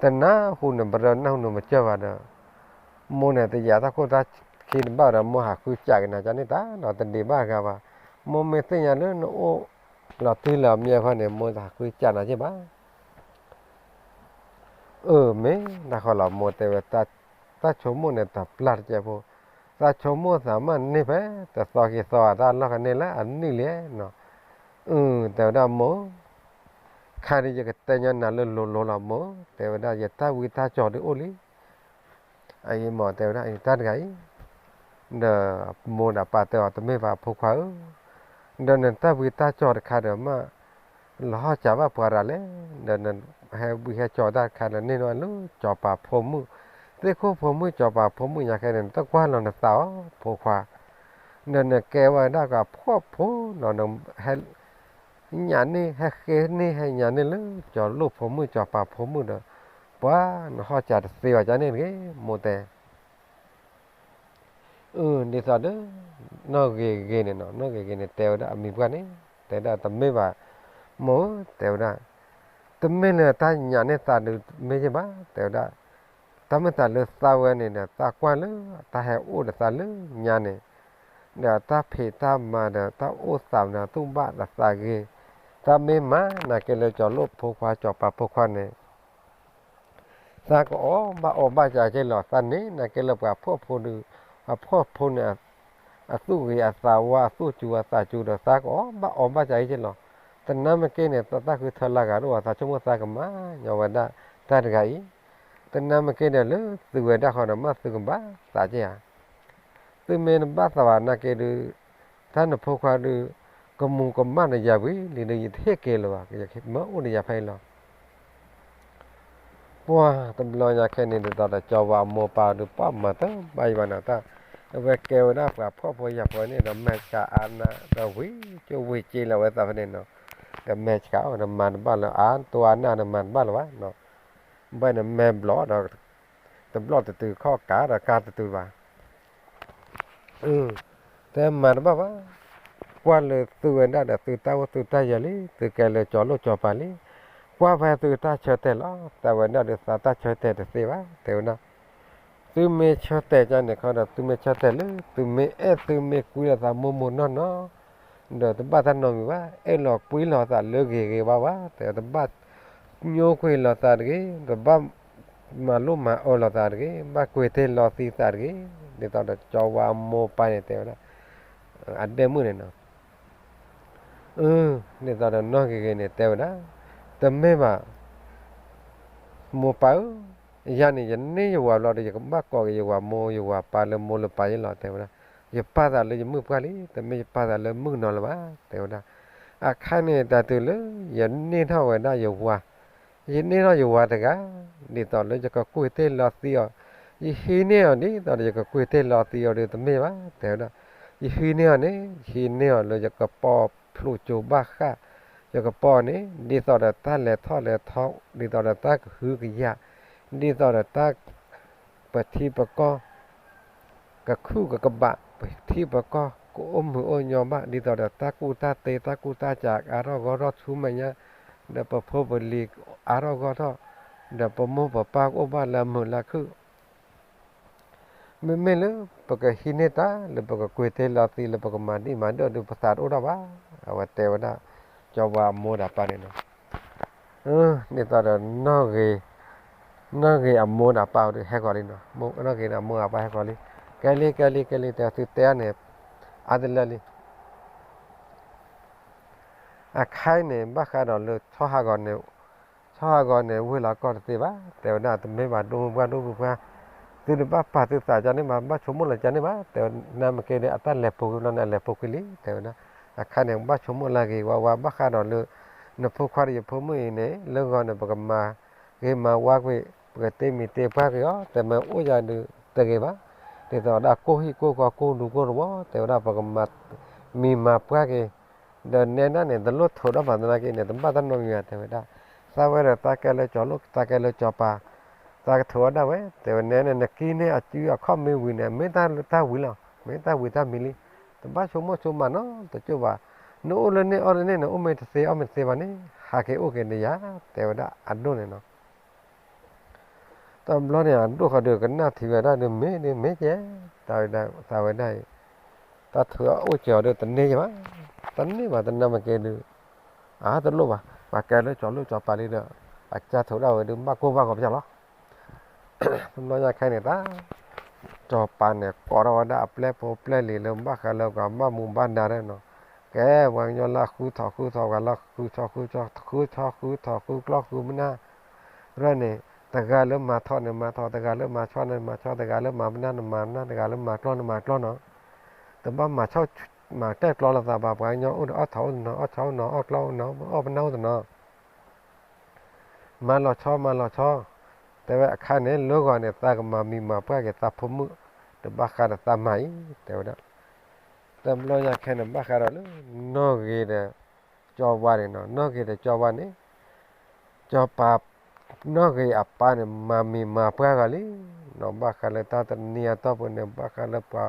တနၢ်ဟူနပရၢ နၢ်ဟူနမစၢၢ်ဘၣ်ဒီး မိၢ်န့ၣ် တယာ်တၢ်ခိၣ်တၢ်ခံတဘၣ်ဒီး မိၢ်ဟးဃုစးက့ၤနၤကန့ၣ်တၢ်နီၤ, တဒံးဘၣ်အဂၤဘၣ်. မိၢ်မ့ၢ်သ့ၣ်ညါလၢနအိၣ်လီၤတံၢ်လၢအမ့ၢ်အခီန့ၣ် မိၢ်တဟးဃုစးနၤက့ၢ်ဘၣ်. အၢ မ့ၢ်တၢ်ဃီလီၤ မိၢ်တဲဝဲ, တၢ်ဆိကမိၣ်န့ၣ် တပျၢ်တကဲဖိ, တၢ်ဆိကမိၣ်သးမ့ၢ်န့ၢ်ဖဲ တသီခံသီဧါ တၢ်လီၢ်ကန့ၢ်လၢအနံၣ်လံနီၤ. အၢ တဲဝဲဒၣ်မိၢ်, ခါဒုးယကတဲညီနၤလၢလိၤလိၤလီၤမိၢ်, တဲဝဲဒၣ် ယတၢ်ဝံတၢ်ကၠီၤဒုးအိၣ်လံ အအံၤမ့ၢ်တဲဝဲဒၣ် အတၢ်တဂၤအံၤ, ဒီးမိၢ်ဒီးပၢ်တဲအီၤ တမ့ၢ်ဘၣ်ဖိခွါဧၢ, ဒီးနတၢ်ဝံတၢ်ကၠီၤတခါဒီးမ့ၢ် လီၤဟီၣ်စၢၤဘၣ်ပှၤတဂၤလဲၣ်, ဒီးနဟဲဝံဟဲကၠီၤတၢ်တခါဒီး န့ၢ်နီၢ်လၢစီၤပၤဖိမုၣ်, သ့ၣ်ခိၣ်ဖိမုၣ် စီၤပၤဖိမုၣ်ညါခဲန့ၣ် နတကွၢ်လီၤနသးအီၤ ဖိခွါ, ဒီးနကဲဝဲဒၣ်ကဖှီၣ်ဖိနီၤ, နဟဲ ညၣ်န့ၣ် ဟဲဃ့န့ၢ် ဟဲညၣ်န့ၢ်လၢ စီၤလိၣ်ဖိမုၣ် စီၤပၤဖိမုၣ်ဒီး ပှၤနဟီၣ်စၢၤတသ့ဘၣ်ကန့ၣ်တဂ့ၤ မိၢ်တဲ. အၢ ဒ်သိးဒီး နီၢ်ဂ့ၤဂ့ၤန့ၣ်နီၤ, နီၢ်ဂ့ၤဂ့ၤန့ၣ် တဲဝဲဒၣ်အမံၤပှၢ်န့ၣ် တဲဒၣ်တမ့ၢ်ဘၣ် မိၢ်ဧၢ တဲဝဲဒၣ်, တမ့ၢ်လၢတၢ်ညၣ်န့ၢ်သးဒုးမ့ၢ်ယ့ၢ်ဘၣ် တဲဝဲဒၣ်, တၢ်မ့ၢ်သးလၢသးဝဲန့ၣ်ဒီး သးကွၢ်လၢတၢ်ဟဲအိၣ်ဒီးသးလၢညါန့ၣ် ဒီးတၢ်ဖံးတၢ်မၤဒီး တၢ်အိၣ်သးဒီး သူၣ်ဘၣ်ဒီးသးဂ့ၤ, တၢ်မ့ၢ်မၤနာ်က့လၢ စီၤလိၣ်ဖိခွါ စီၤပၤဖိခွါန့ၣ် သးကအီၣ်ဘၣ်အီဘၣ်ကက့ၤလီၤ. သးန့ၣ်နာ်က့လၢပှၤဖှီၣ်ဖိဒီး အဖှီၣ်ဖိန့ၣ် အသူၣ်ဂ့ၤအသးဝါ အသူၣ်စူၤအသးစူၤဒီး သးကအီၣ်ဘၣ်အီဘၣ်ကက့ၤလီၤ. တနာ်မ့ၢ်က့န့ၣ် တၢ်ဃုထၢလၢဂၤဒိၣ်အသး ဆိကမိၣ်သးကမၤညီဝဲဒၣ်တၢ်တဂၤအံၤ, တနာ်မ့ၢ်က့ဒီး လၢသုဝဲဒၣ်ဃီဒီး မ့ၢ်သုကဘၣ်သးက့ဧါ. သုမ့ၢ်တဘၣ်သးဘၣ်နာ်က့ဒီး တၢ်နဖိခွါဒီး ကမူၤကမၣ်ဒီးယၤဝံၤလံဒီး ယတဟ့ၣ်က့ၤလၢၤဘၣ်, ယမၢအိၣ်ဒီးယၤဖဲအံၤလီၤ. ပှၤတဘျီညါခဲန့ၣ် ဒ်သိးဒီးစီၤဝါအမိၢ်ပၢ်ဒီး ပှၤမၤတဘၣ်ယံၤဘၣ်နီၤ, တၢ်အဝဲကဲဝဲဒၣ်ပှၤဖှီၣ်ဖိယာ်ဖိန့ၣ်ဒီး မဲာ်ဆှးအါနးဒီး ဝံၤကၠိဝံၤကၠ့လၢအဝဲသးဖဲန့ၣ်နီၤ, ဒီးမဲာ်ဆှးအိၣ်ဒီး မၤတဘၣ်လၢအါတိၢ်အါနၢ်ဒီး မၤတဘၣ်လၢၤဘၣ်နီၤ, ဘၣ်န့ၣ်မဲာ်ဘျီၣ်ဒီး တဘျီၣ်တတုၤ ခီၣ်ကးဒီးကါတတုၤဘၣ် တဲမၤတဘၣ်ဘၣ်, ကွၢ်လၢသုဝဲဒၣ်ဒီး သုတၢ်အိၣ်သုတၢ်ယၢၤလံ, သုကဲလၢစီၤလိၣ်စီၤပၤလံ, ကွၢ်ဖဲသုတၢ်ဆၢတဲာ်လီၤ. သးဝဲဒၣ်ဒီး သးတၢ်ဆၢတဲာ်တသ့ဘၣ်, တဲဝဲဒၣ်, သုမ့ၢ်ဆၢတဲာ်ကန့ၣ်ခီဒီး သုမ့ၢ်ဆၢတဲာ်လၢ သုမ့ၢ်အဲၣ်သုမ့ၢ်ကွံလိာ်သးမိၢ်မိၢ်နီၢ်နီၢ် ဒီးတဘၣ်တၢ်နီတမံၤဘၣ်, အဲၣ်လီၤကွံလိာ်သးလၢဂ့ၤဂ့ၤဘၣ်ဘၣ်, တဘၣ်ညိကွံာ်လိာ်သးတဂ့ၤ, တဘၣ်မၤလိမၤအၢလိာ်သးတဂ့ၤ, ဘၣ်ကွံာ်တ့ၢ်လီၤသံသးတဂ့ၤ, ဒ်သိးဒီးစီၤဝါအမိၢ်ပၢ်န့ၣ်တဲဝဲဒၣ်, အဒဲမုၣ်န့ၣ်နီၤ, အၢ ဒ်သိးဒီးနီၢ်ဂ့ၤဂ့ၤန့ၣ်တဲဝဲဒၣ်, တမ့ၢ်ဘၣ် မိၢ်ပၢ်ဧၢ, ယၤန့ၣ် ယန့ၢ်ယဝၤဘျီဒီး ယကဘၣ်ကိးက့ၤယဝၤမိၢ်ယဝၤပၢ်လၢမိၢ်လၢပၢ်ယ့ၢ်လီၤ တဲဝဲဒၣ်, ယပာ်သးလၢယမုၣ်ပှၢ်လံ, တမ့ၢ်ယပာ်သးလၢမုၣ်ကနီၤလၢၤဘၣ် တဲဝဲဒၣ်, အခါန့ၣ် တၢ်တုၤလၢ ယန့ၢ်ထီၣ်ဝဲဒၣ်ယဝၤ, ယန့ၢ်ထီၣ်ယဝၤတဂၤ, ဒ်သိးလၢယကကွံာ်တ့ၢ်လီၤသံအီၤ, ယဟံးန့ၢ်အီၤဒ်သိးဒီး ယကကွံာ်တ့ၢ်လီၤသံအီၤဒီး တမ့ၢ်ဘၣ် တဲဝဲဒၣ်, ယဟံးန့ၢ်အီၤန့ၣ် ယဟံးန့ၢ်အီၤလၢယကပီၤဖျိကၠိဘၣ်ဃၣ်, ယကပီၤန့ၣ် ဒ်သိးဒီးတၢ်လဲၤထီၣ်လဲၤထီ, ဒ်သိးဒီးတၢ်ကဟုကယာ်, ဒ်သိးဒီးတၢ် ပထံပကီၢ် ကခုၣ်ကကဘး, ပထံပကီၢ်ကအိၣ်မုာ်အိၣ်ညီဘၣ်, ဒ်သိးဒီးတၢ်ကူၣ်တၢ်သ့ တၢ်ကူၣ်တၢ်ကးအါထီၣ်ဂီၢ်ထီၣ်ဆူမဲာ်ညါ, ဒီးပဖိပလံၤအါထီၣ်ဂီၢ်ထီၣ်, ဒီးပမိၢ်ပပၢ်ကအိၣ်ဘၣ်လၢအမုာ်လၢခုၣ် မ့မ့ၢ်လၢပကဟံးန့ၢ်တၢ်လၢပကကွံာ်သ့လီၤသံလၢပကမၤဒံၣ်မၤဒိၣ်ဒုး ပသးတအိၣ်ထီၣ်ဘၣ်. အဝဲတဲဝဲဒၣ် ကၠီၤဝါအမိၢ်ဒီးပၢ်န့ၣ်လီၤ. ဒ်သိးဒီး နီၢ်ဂ့ၤအမိၢ်ဒီးပၢ်အီၤဒုးဟဲဃီၤလံနီၤ, နီၢ်ဂ့ၤဒီးအမိၢ်အပၢ်ဟဲဃီၤလံ, ကဲလံ ကဲလံ ကဲလံ တဲသုတဲအါန့ၣ် အါတလၢလံ အခါအံၤန့ၣ် ဘၣ်ဃးဒီးလၢ ဆီဟးဂီၤန့ၣ် ဝ့ၢ်လီၤကီၢ်တသ့ဘၣ်, တဲဝဲဒၣ် တမ့ၢ်ဘၣ်ဒိၣ်မုၢ်ပှၢ်ဒိၣ်မုၢ်ပှၢ်, သုတဘၣ်ပာ်သုသးကန့ၣ်ဘၣ်, ဘၣ်ဆိကမိၣ်လီၤကန့ၣ်ဘၣ်, တဲဝဲ နမ့ၢ်က့ၤဒီး အတၢ်လဲၤပိာ်ကွံာ်ဘျီန့ၣ် အလဲၤပိာ်ကွံာ်လံ တဲဝဲဒၣ်, အခါန့ၣ် ဘၣ်ဆိကမိၣ်လၢဂ့ၤဝါဝါ ဘၣ်ဃးဒီးလၢ နဖိခွါဒီးယဖိမုၣ်အံၤန့ၣ် လၢဂီၤန့ၣ် ပကမၤဂ့ၤမၤဝါကွံာ်, ပကတ့မံၤတ့ပှၢ်ကွံာ်အီၤ, တဲမ့ၢ်အိၣ်ယၤဒုးတဂ့ၤဘၣ်, ဒ်သိးဒၣ်ကိၢ်ဟံၣ်ကိၢ်ဃီကိၢ်ဒူကိၢ်တဝီ တဲဝဲဒၣ် ပကမၤမံၤမၤပှၢ်က့ၤ ဒီးနဲဒၣ်န့ၣ် တလိၣ်ထိးဒီးပှၤသနာ်က့န့ၣ် တဘၣ်တၢ်နီတမံၤဘၣ် တဲဝဲဒၣ်, သးဝဲဒီးသးကဲလၢကၠီၤလိၣ် သးကဲလၢကၠီၤပၤ, သးကထိးဝဲဒၣ်ဝဲ တဲဝဲနဲန့ၣ် နကံန့ၢ်အစုအခီၣ်မ့ၢ်ဝံၤန့ၣ် မ့ၢ်တၢ်ဝံၤလီၤ, မ့ၢ်တၢ်ဝံၤတၢ်မံၤလံ, တဘၣ်ဆိကမိၣ်ဆိကမးနီတကၠိၢ်ဘၣ်, နအိၣ်လၢန့ၣ်အီၣ်လၢန့ၣ်န့ၣ် အိၣ်မ့ၢ်တသ့အီၣ်မ့ၢ်တသ့ဘၣ်န့ၣ် ဟးက့ၤအိၣ်က့ၤဒီးယၤ တဲဝဲဒၣ်အဒိၣ်န့ၣ်နီၤ တဘျီန့ၣ် အဒိၣ်ဃီဒုးကနၣ်ထံဝဲဒၣ်ဒုး မ့ၢ်ဒုးမ့ၢ်ကဲ, သးဝဲဒၣ်အံၤ, တၢ်ထုးအိၣ်စၢၤအီၤဒုးတန့ၢ်ယဘၣ်, တန့ၢ်ဘၣ်တနၢ်မ့ၢ်ကဲဒုး, အါတလိၣ်ဘၣ်, ပှၤကဲလၢကၠီၤလိၣ်ကၠီၤပၤလံဒီး, အကစၢ်ထုးဒၣ်ဝဲဒုး ဘၣ်ကိၢ်ဘၣ်ဂီၤပယီၤလီၤ တဘျီညါခဲန့ၣ် တၢ်ကၠီၤပၤန့ၣ် ကိးထီၣ်ဝဲဒၣ်အပျဲၢ်ဖိပျဲၢ်လံၤလၢဘၣ်ဃးလၢပှၤဘၣ်မူဘၣ်ဒါဒၣ်နီၤ, ကဲပှၤကညီလၢအဃုထီၣ်ဃုထီၣ်ပှၤလၢဃုဆီဃုဆီ ဃုဆီဃုထီၣ်ဃုကျီဃုမနၢ်, ရၢၢ်န့ၣ် တဂၤလၢမၤထီၣ်န့ၣ်မၤထီၣ် တဂၤလၢမၤဆီန့ၣ်မၤဆီ တဂၤလၢမၤပနၢ်န့ၣ်မၤပနၢ် တဂၤလၢမၤကျီန့ၣ်မၤကျီနီၤ, တဘၣ်မၤဆီ မၤတဲာ်ကျီလိာ်သးဘၣ် ပှၤကညီအိၣ်ဒီးအီၣ်ထီၣ်အိၣ်တနီၤ အီၣ်ဆီအိၣ်နီၤ အီၣ်ကျီအိၣ်နီၤ အီၣ်ပနၢ်အိၣ်တနီၤ မၤလီၤဆီ မၤလီၤဆီ, တဲဝဲအခါန့ၣ် လၢဂီၤန့ၣ် သးကမၤမံၤမၤပှၢ်က့ၤသးဖိမုၣ်, တဘၣ်ဃးဒီးသးမၤအံၤ တဲဝဲဒၣ်. တဘျီညါခဲန့ၣ် ဘၣ်ဃးဒီးလၢ နီၢ်ဂ့ၤဒီး ကၠီၤဝါန့ၣ်နီၤ, နီၢ်ဂ့ၤဒီးကၠီၤဝါန့ၣ် ကၠီၤပၤ နီၢ်ဂ့ၤအပၢ်န့ၣ် မၤမံၤမၤပှၢ်ဂီၤလံနီၤ, ဘၣ်ဃးလၢတၢ်တနံၤအတီၢ်ပူၤန့ၣ် ဘၣ်ဃးလၢပှၤ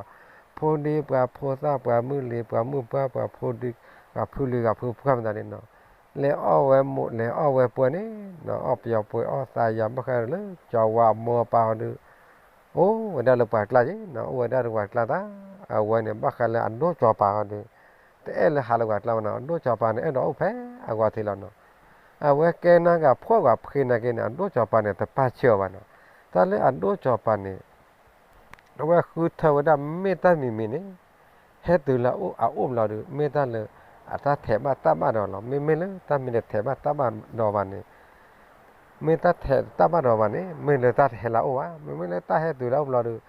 ဖိဒံပှၤဖိသၣ် ပှၤမုၣ်လံၤ ပှၤမုၣ်ပှၢ် ပှၤဖိဒံ ပှၤဖုလံၤ ပှၤဖုပှၢ်မတၤန့ၣ်နီၤ, လဲၤအီၣ်ဝဲမိၢ် လဲၤအီၣ်ဝဲပှၢ်န့ၣ်နီၤ, အီၣ်ပယီၤပှဲၤအီၣ်သးယၤ ဘၣ်ဃးလၢ ကၠီၤဝါအမိၢ်အပၢ်ဟီဒုး အိၣ်ဝဲဒၣ်လၢပှၤကျါက့နီၤ, အိၣ်ဝဲဒၣ်လၢပှၤကျါတၢ်, အဝဲန့ၣ် ဘၣ်ဃးလၢအဒိၣ်ကၠီၤပၤဟီဒုး တအဲၣ်လၢဟးလၢပှၤကျါဘၣ်နီၤ, အဒိၣ်ကၠီၤပၤန့ၣ် အဲၣ်ဒိးအိၣ်ဖဲအဂီၤထံးလီၤနီၤ. အဝဲကဲနၤဂၤဖှီၣ်ဂၤဖှ့နၤက့န့ၣ် အဒိၣ်ကၠီၤပၤန့ၣ် တပာ်ဆှၢအီၤဘၣ်နီၤ. တၢ်လၢအဒိၣ်ကၠီၤပၤန့ၣ် အဝဲဃုထၢဝဲဒၣ်မ့ၢ်တၢ်မံၤမံၤန့ၣ် ဟဲတုၤလၢအအိၣ်ဘျီဒီး မ့ၢ်တၢ်လၢ အတၢ်ထဲးဘၣ်တၢ်ဘၣ်ဒီးလီၤ. မ့မ့ၢ်လၢတၢ်မ့ၢ်တထဲးဘၣ်တၢ်ဘၣ်ဒီးဘၣ်န့ၣ် မ့ၢ်တၢ်ထဲးတၢ်ဘၣ်ဒီးဘၣ်န့ၣ် မ့ၢ်လၢတၢ်တဟဲလၢအအိၣ်ဘၣ်. မ့မ့ၢ်လၢတၢ်ဟဲတုၤလၢအအိၣ်ဘျီဒီး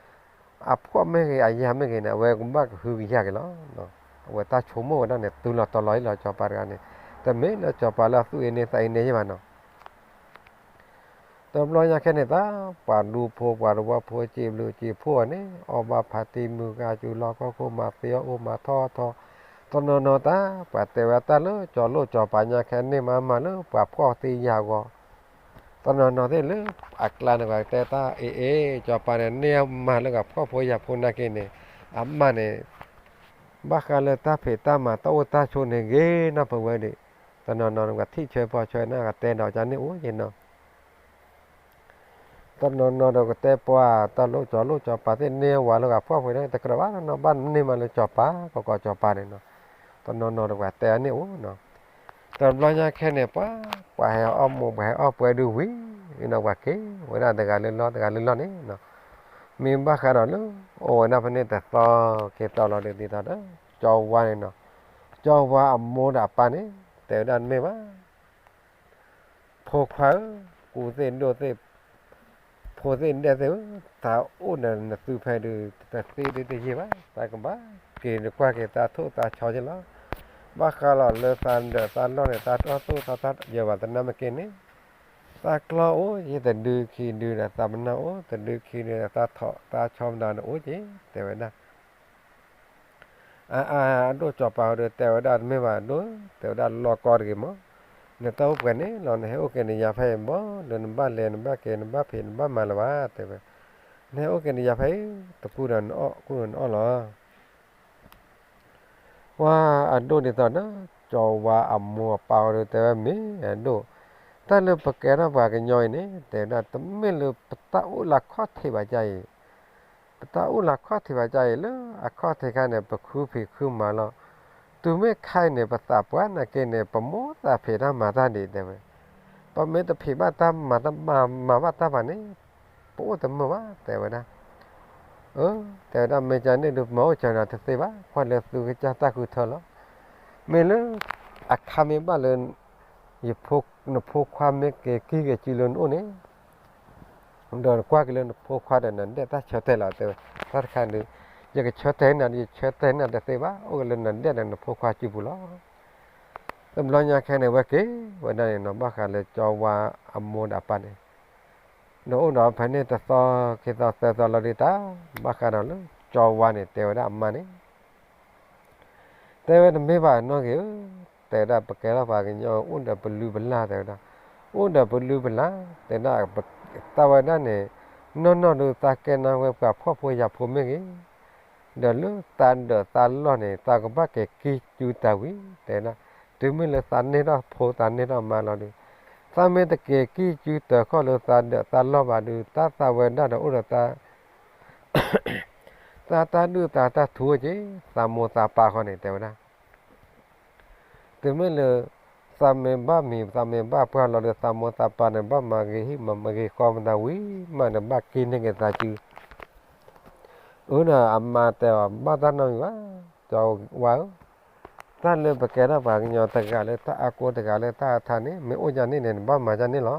အဖှီၣ်မ့ၢ်ဂ့ၤ အယာ်မ့ၢ်ဂ့ၤန့ၣ် အဝဲကဘၣ်ကဟုကယာ်က့ၤလီၤ. အဝဲတၢ်ဆိကမိၣ်ဝဲဒၣ်န့ၣ် တုၤလီၤတီၤလီၤအံၤလီၤ ကၠီၤပၤတဂၤန့ၣ် တမ့ၢ်လၢကၠီၤပၤလၢအသူၣ်အ့န့သးအ့န့ယဲၢ်ဘၣ်နီၤ. တဘျီညါခဲန့ၣ်သး ပှၤဒူဖိပှၤတဝီဖိ စံးဘျုးစံးဖှိၣ်အီၤန့ၣ် အီၣ်ဘၣ်ဖးတံၢ်မုၢ်ဂၤ စူၤလီၢ်ခီၣ်ခိၣ် မၤသ့အီၣ်အိၣ်မၤထီၣ်ထီ, တနီၤနီၤတၢ် ပှၤတဲဝဲတၢ်လၢကၠီၤလိၣ်ကၠီၤပၤညါခဲန့ၢ်မးမးလၢပှၤဖှီၣ်သ့ယာ်အဂီၢ်, တနီၤနီၤသ့ၣ်လၢအကျါန့ၣ် ပှၤတဲတၢ်အ့ၣ်အ့ၣ် ကၠီၤပၤန့ၣ် န့ၢ်မးလၢပှၤဖှီၣ်ဖိယာ်ဖိနာ်က့န့ၣ် အမးန့ၣ် ဘၣ်ဃးလၢတၢ်ဖံးတၢ်မၤတၢ်အိၣ်တၢ်ဆိးန့ၣ်ဂ့ၤနီၢ်ပဝဲဒၣ်, တနီၤနီၤန့ၣ် ပှၤထံၣ်ဆၢပှၤဆၢန့ၣ် ကတဲဒီးကန့ၢ်အိၣ်က့ၤနီၤ. တနီၤနီၤဒီးကတဲပှၤ တၢ်လိၣ်ကၠီၤလိၣ်ကၠီၤပၤသ့ၣ်န့ၢ်ဝဲလၢဂၤဖှီၣ်ဖိန့ၣ် တကြၢးဘၣ်နီၤ ဘၣ်န့ၢ်မးလၢကၠီၤပၤ ကီကီကၠီၤပၤန့ၣ်နီၤ. တနီၤနီၤဒီးပှၤတဲအန့ၣ်အိၣ်နီၤ. တဘျီညါခဲန့ၣ် ပှၤ ပှၤဟဲအီၣ်မိၢ် ပှၤဟဲအီၣ်ပှဲၤဒုးဝံၤနီၤ ပှၤက့ၤဝဲဒၣ်တဂၤလၢလီၢ် တဂၤလၢလီၢ်န့ၣ်နီၤ. မ့ၢ်ဘၣ်ဃးဒီးလၢ အိၣ်ဝဲဒၣ်ဖဲန့ၣ်တသီက့ၤသီလီၤဒုးဒ်သိးဒီး ကၠီၤဝါန့ၣ်နီၤ. ကၠီၤဝါအမိၢ်ဒီးအပၢ်န့ၣ် တဲဝဲဒၣ်တမ့ၢ်ဘၣ် ဖိခွါဧၢ, ကူသ့ၣ်ဒိၣ်သ့ၣ် ဖိသ့ၣ်ဒဲၣ်သ့ၣ်ဧၢ, သးအိၣ်ဒီးနသုဖဲဒုး တသ့ဒုးတယံာ်ဘၣ်, သးကဘၣ်က့ၤနကွၢ်က့ၤသးထိၣ်သးဆီက့ၤလီၤ. ဘၣ်ဃးလီၤလၢသးဒၢးသးလီၢ်န့ၣ် သးတီၢ်သိၣ်သးတီၢ်ယၢၤဘၣ်သနာ်က့န့ၣ်, သးကျီအိၣ်က့ၤတဒုခံဒုဒီး သးပနၢ်အိၣ်တဒုခံဒုဒီး သးထိၣ်သးဆီမတၤန့ၣ်အိၣ်က့ၤ တဲဝဲဒၣ်. အ အ အဒိၣ်စီၤပၤအီၤဒီး တဲဝဲဒၣ်တမ့ၢ်ဘၣ်အဒိၣ်, တဲဝဲဒၣ်လီၤကီတဂ့ၤမး, နတၢ်အိၣ်ပှဲၤန့ၣ်လီၤ နဟဲအိၣ်က့ၤနယၤဖဲအံၤ ဘီလၢနဘၣ်လဲၤနဘၣ်က့ၤ နဘၣ်ဖံးနဘၣ်မၤလၢၤဘၣ် တဲဝဲ, နဟဲအိၣ်က့ၤနယၤဖဲအံၤ တကူဒီးနအီၣ် ကူဒီးနအီၣ်လီၤ. ပှၤအဒိၣ်ဒ်သိးဒီး ကၠီၤဝါအမိၢ်အပၢ်အီၤဒီးတဲဝဲမ့ၢ်အဒိၣ်, တၢ်လၢပကဲထီၣ်ပှၤကညီအံၤန့ၣ် တဲဝဲဒၣ် တမ့ၢ်လၢပတၢ်အိၣ်လၢအခီၣ်ထံးဘၣ်ကါအံၤ, ပတၢ်အိၣ်လၢအခီၣ်ထံးဘၣ်ကါအံၤ လၢအခီၣ်ထံးခါန့ၣ် ပဃုဖံးဃုမၤလီၤ. တုၤမ့ၢ်ခါအံၤန့ၣ် ပသးပှၢ်နာ်က့န့ၣ် ပမိၣ်သးဖံးတၢ်မၤတၢ်ဒံးတဲဝဲ, ပမ့ၢ်တဖံးဘၣ်တၢ်မၤတၢ်မၤဘၣ်တၢ်ဘၣ်န့ၣ် ပအိၣ်တမုာ်ဘၣ် တဲဝဲဒၣ်. အ တဲဝဲဒၣ် မ့ၢ်ကန့ၣ်ဒုး မၤအိၣ်စၢၤနၤတသ့ဘၣ် ကွၢ်လၢသုကစၢ်တၢ်ဃုထၢလီၤ. မ့ၢ်လၢ အခါမ့ၢ်ဘၣ်လၢ ယဖိ နဖိခွါမ့ၢ်က့ၤကံၢ်က့ၤစုလၢနအိၣ်န့ၣ် ဒီးနကွၢ်က့ၤလၢနဖိခွါဒီးနဒဲၣ်တၢ်ဆၢတဲာ်လီၤ တဲဝဲ, တၢ်တခါဒုး ယကဆၢတဲာ်နၤဒီး ယဆၢတဲာ်နၤတသ့ဘၣ် အိၣ်က့ၤလၢနဒဲၣ်ဒီးနဖိခွါစုပူၤလီၤ. တဘျီညါခဲန့ၣ် ဝဲက့ၤဝဲဒၣ်န့ၣ်နီၤ ဘၣ်ဃးလၢကၠီၤဝါအမိၢ်ဒီးအပၢ်န့ၣ် ဒီးအိၣ်ဒီးဖဲန့ၣ်တသီခံသီသၢသီလီၤဒုးတၢ် ဘၣ်ဃးဒီးလၢကၠီၤဝါန့ၣ် တဲဝဲဒၣ်အမါန့ၣ် တဲဝဲတမ့ၢ်ဘၣ်နီၢ်ဂ့ၤဧၢ, တဲဝဲဒၣ် ပကဲထီၣ်ပှၤကညီ အိၣ်ဒီးပလုၢ်ပလၢ် တဲဝဲဒၣ်, အိၣ်ဒီးပလုၢ်ပလၢ် တဲဒၣ်, သးဝဲဒၣ်န့ၣ် နီၢ်နီၢ်ဒုးသးကဲနၢ်ဝဲပှၤဖှီၣ်ဖိယာ်ဖိမ့ၢ်ဂ့ၤ, ဒီးလၢသးဒၢးသးလီၢ်န့ၣ် သးကဘၣ်က့ၤကံၢ်စုတၢ်ဝံၤ တဲဒၣ်, တုၤမ့ၢ်လၢသးန့ၢ်ထီၣ်ဖိသးန့ၢ်ထီၣ်မါလီၤဒုး သးမ့ၢ်တက့ၤကံၢ်စုတၢ်ခီၣ်လၢသးဒၢးသးလီၢ်ဘၣ်ဒုး တၢ်သးဝဲဒၣ်ဒီးအိၣ်ဒီးသး သးတၢ်ဒုၣ်သးတၢ်ထူက့ၤ သးမိၢ်သးပၢ်ဃီန့ၣ် တဲဝဲဒၣ်, တုၤမ့ၢ်လၢ သးမ့ၢ်ဘၣ်မံၤ သးမ့ၢ်ဘၣ်ပှၢ်လီၤဒီး သးမိၢ်သးပၢ်န့ၣ် ဘၣ်မၤဂ့ၤဟံၣ်မၤဂ့ၤဃီမတၤဝံၤမးန့ၣ် ဘၣ်က့ၤန့ၢ်က့ၤသးစု, အၢဒီးအမါတဲအီၤ ဘၣ်တၢ်နီတမံၤဘၣ်, ကၠီၤဝါဧၢ, တၢ်လၢပကဲထီၣ်ပှၤကညီတဂၤလၢတၢ်အါကိးတဂၤလၢတၢ်အထါန့ၣ် မ့ၢ်အိၣ်ဒ်န့ၣ်န့ၣ် နဘၣ်မၤဒ်န့ၣ်လီၤ.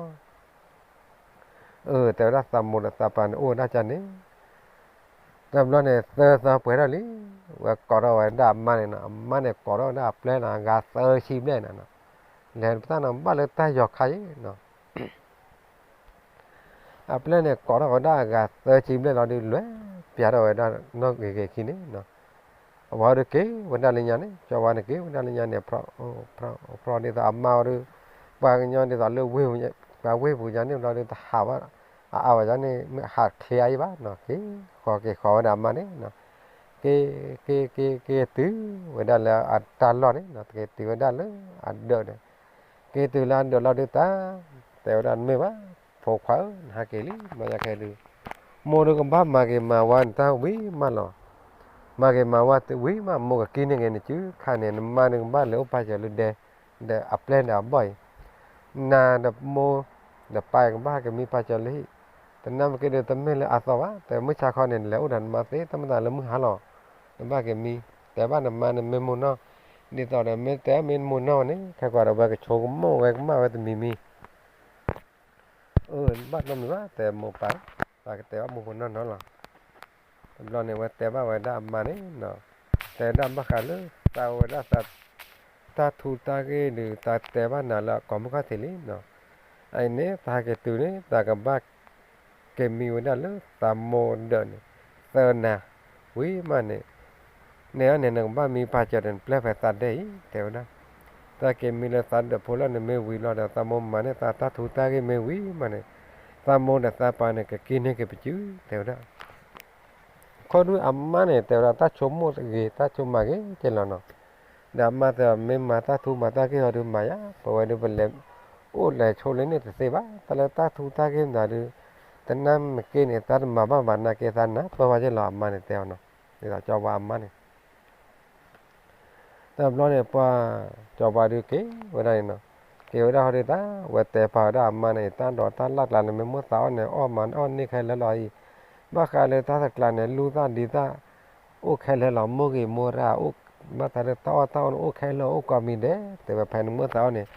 အၢ တဲဝဲဒၣ်သးမိၢ်ဒီးသးပၢ်န့ၣ် အိၣ်ဝဲဒၣ်ဒ်န့ၣ်, တဘျီန့ၣ် သၢသီပှဲၤထီၣ်လံ, ဝဲကိးထီၣ်ဝဲဒၣ်အမါန့ၣ်နီၤ, အမါန့ၣ်ကိးထီၣ်ဝဲဒၣ်အပျဲၢ်န့ၣ် အဂၤသၢဆံဘျဲၣ်န့ၣ်နီၤ, လဲၤပတၢ်နီၤ ဘၣ်လၢတၢ်ယီၤခါအံၤနီၤ အပျဲၢ်န့ၣ် ကိးထီၣ်ဝဲဒၣ်အဂၤသၢဆံဘျဲၣ်လီၤဒုး လဲၤပျးထီၣ်ဝဲဒၣ်နီၢ်ဂ့ၤဂ့ၤခံန့ၣ်နီၤ, အဝဲဒုးက့ၤဝဲဒၣ်လၢညါန့ၣ် ကၠီၤဝါန့ၣ်က့ၤဝဲဒၣ်လၢညါန့ၣ် ဖျီဒ်သိးအမါဝဲဒုး ပှၤကညီဒ်သိးလၢဝ့ၢ်ပူၤ ပှၤဝ့ၢ်ပူၤညါန့ၣ်ဘျီဒုး တဟးဘၣ် အအါဝဲဒၣ်န့ၣ် မ့ၢ်ဟးချ့အါအံၤဘၣ်နီၤ က့ၤဃီက့ၤဃီဝဲဒၣ်အမါန့ၣ်နီၤ, က့ၤ က့ၤ က့ၤ က့ၤတုၤဝဲဒၣ်လၢအတၢ်လီၢ်န့ၣ်နီၤ က့ၤတုၤဝဲဒၣ်လၢအဒၢးန့ၣ်, က့ၤတုၤလၢအဒၢးလီၤဒုးတၢ် တဲဝဲဒၣ်တမ့ၢ်ဘၣ်, ဖိခွါဧၢ နဟးက့ၤလံ မၤယၤခဲဒုး, မိၢ်ဒုးကဘၣ်မၤဂ့ၤမၤဝါနတၢ်ဝံၤမးလီၤ, မၤဂ့ၤမၤဝါတဝံၤမး မိၢ်ကကံန့ၢ်က့ၤနစုခါန့ၣ် နမါဒုးကဘၣ်လဲၤအိၣ်ပာ်စၢၤလၢဒဲ ဒီးအပျဲၢ်ဒီးအဘီၣ်အံၤ နၤဒီးမိၢ် ဒီးပၢ်ကဘၣ်ဟဲက့ၤမံပာ်စၢၤလၢဟံၣ်, တနာ်မ့ၢ်က့ၤဒုးတမ့ၢ်လၢအသီဘၣ်, တဲမုၢ်ဆါခီန့ၣ် နလဲၤအိၣ်ဒီးနမါသ့ တၢ်မတၤလၢမုၢ်ဟါလီၤ, နဘၣ်က့ၤမံ, တဲဘၣ်နမါန့ၣ်မ့ၢ်မိၢ်နီၢ်, ဒ်သိးဒီးမ့ၢ်တဲမ့ၢ်မိၢ်နီၢ်န့ၣ် ခဲကွၢ်ဒီးဝဲကဆိကမိၣ်ဝဲကမၣ်ဝဲတမံၤမံၤ အၢ ဘၣ်နီတမံၤဘၣ် တဲမိၢ်ပၢ်, ပကတဲဘၣ်မိၢ်ဖိနီၢ်နီၢ်လီၤ. တဘျီန့ၣ် ဝဲတဲဘၣ်ဝဲဒၣ်အမါန့ၣ်နီၤ, တဲဒၣ်ဘၣ်ဃးလၢ သးဝဲဒၣ်သး တၢ်ထူးတၢ်ဂ့ၢ်ဒုး သးတဲဘၣ်နၤလၢအကိးမုၢ်ခီၣ်ထံးလံနီၤ, အအံၤန့ၣ် သးဟဲက့ၤတုၤန့ၣ် သးကဘၣ် က့ၤမံဝဲဒၣ်လၢသးမိၢ်ဒၢးန့ၣ် သၢနၤ, ဝံၤမးန့ၣ် န့ၣ်အန့ၣ် နကဘၣ်မံပာ်စၢၤဒီးနပျဲၢ်ဖဲသးဒဲအံၤ တဲဝဲဒၣ်, သးက့ၤမံလၢသးဒၢးဖိလၢန့ၣ်မ့ၢ်ဝံၤလီၤဒီး သးမိၢ်မၤန့ၢ်သးတၢ်ထူးတၢ်ဂ့ၢ်မ့ၢ်ဝံၤမးန့ၣ် သးမိၢ်ဒီးသးပၢ်န့ၣ် ကကံန့ၢ်က့ၤပစု တဲဝဲဒၣ်. ခီဒုးအမါန့ၣ် တဲဝဲဒၣ် တၢ်ဆိကမိၣ်ဂ့ၤ တၢ်ဆိကမိၣ်ဂ့ၤကဲလီၤနီၤ, ဒီးအမါတဲ မ့ၢ်မၤတၢ်ထူးမၤတၢ်ဂ့ၢ်ဟီဒုးမၤယါ ပဝဲဒုးပလဲၤ အိၣ်လဲၤဆိလၢန့ၣ်တသ့ဘၣ် တၢ်လၢတၢ်ထူးတၢ်ဂ့ၢ်မတၤဒုး တနာ်မ့ၢ်က့ၤန့ၣ် သးတမၤဘၣ်ဘၣ်နာ်က့ သးနၢ်ပၢၢ်ဝဲကဲလီၤ အမါန့ၣ်တဲအီၤနီၤ, ဒ်သိးကၠီၤဝါအမါန့ၣ် တဘျီန့ၣ် ပှၤကၠီၤပှၤဒုးက့ၤဝဲဒၣ်န့ၣ်နီၤ, က့ၤဝဲဒၣ်ဟီဒုးတၢ် ဝဲတဲပာ်ဝဲဒၣ်အမါန့ၣ် တၢ်ဒိးတၢ်လၢ်ကျါန့ၣ် မ့ၢ်မိၢ်သးအီၣ်န့ၣ် အီၣ်မၤအီၣ်န့ၢ်ခဲလၢာ်လီၤအံၤ, ဘၣ်ဃးလၢတၢ်တကျါန့ၣ် လူၢ်သၣ်ဒံးသၣ် အိၣ်ခဲလၢာ်လီၤ မိၢ်ဂ့ၤမိၢ်ရၢ် ဘၣ်သးလၢတၢ်အီၣ်တၢ်အီန့ၣ် အိၣ်ခဲလၢာ်အိၣ်ကိးမံၤဒဲး တဲဝဲဖဲန့ၣ်မိၢ်သးအီၣ်န့ၣ်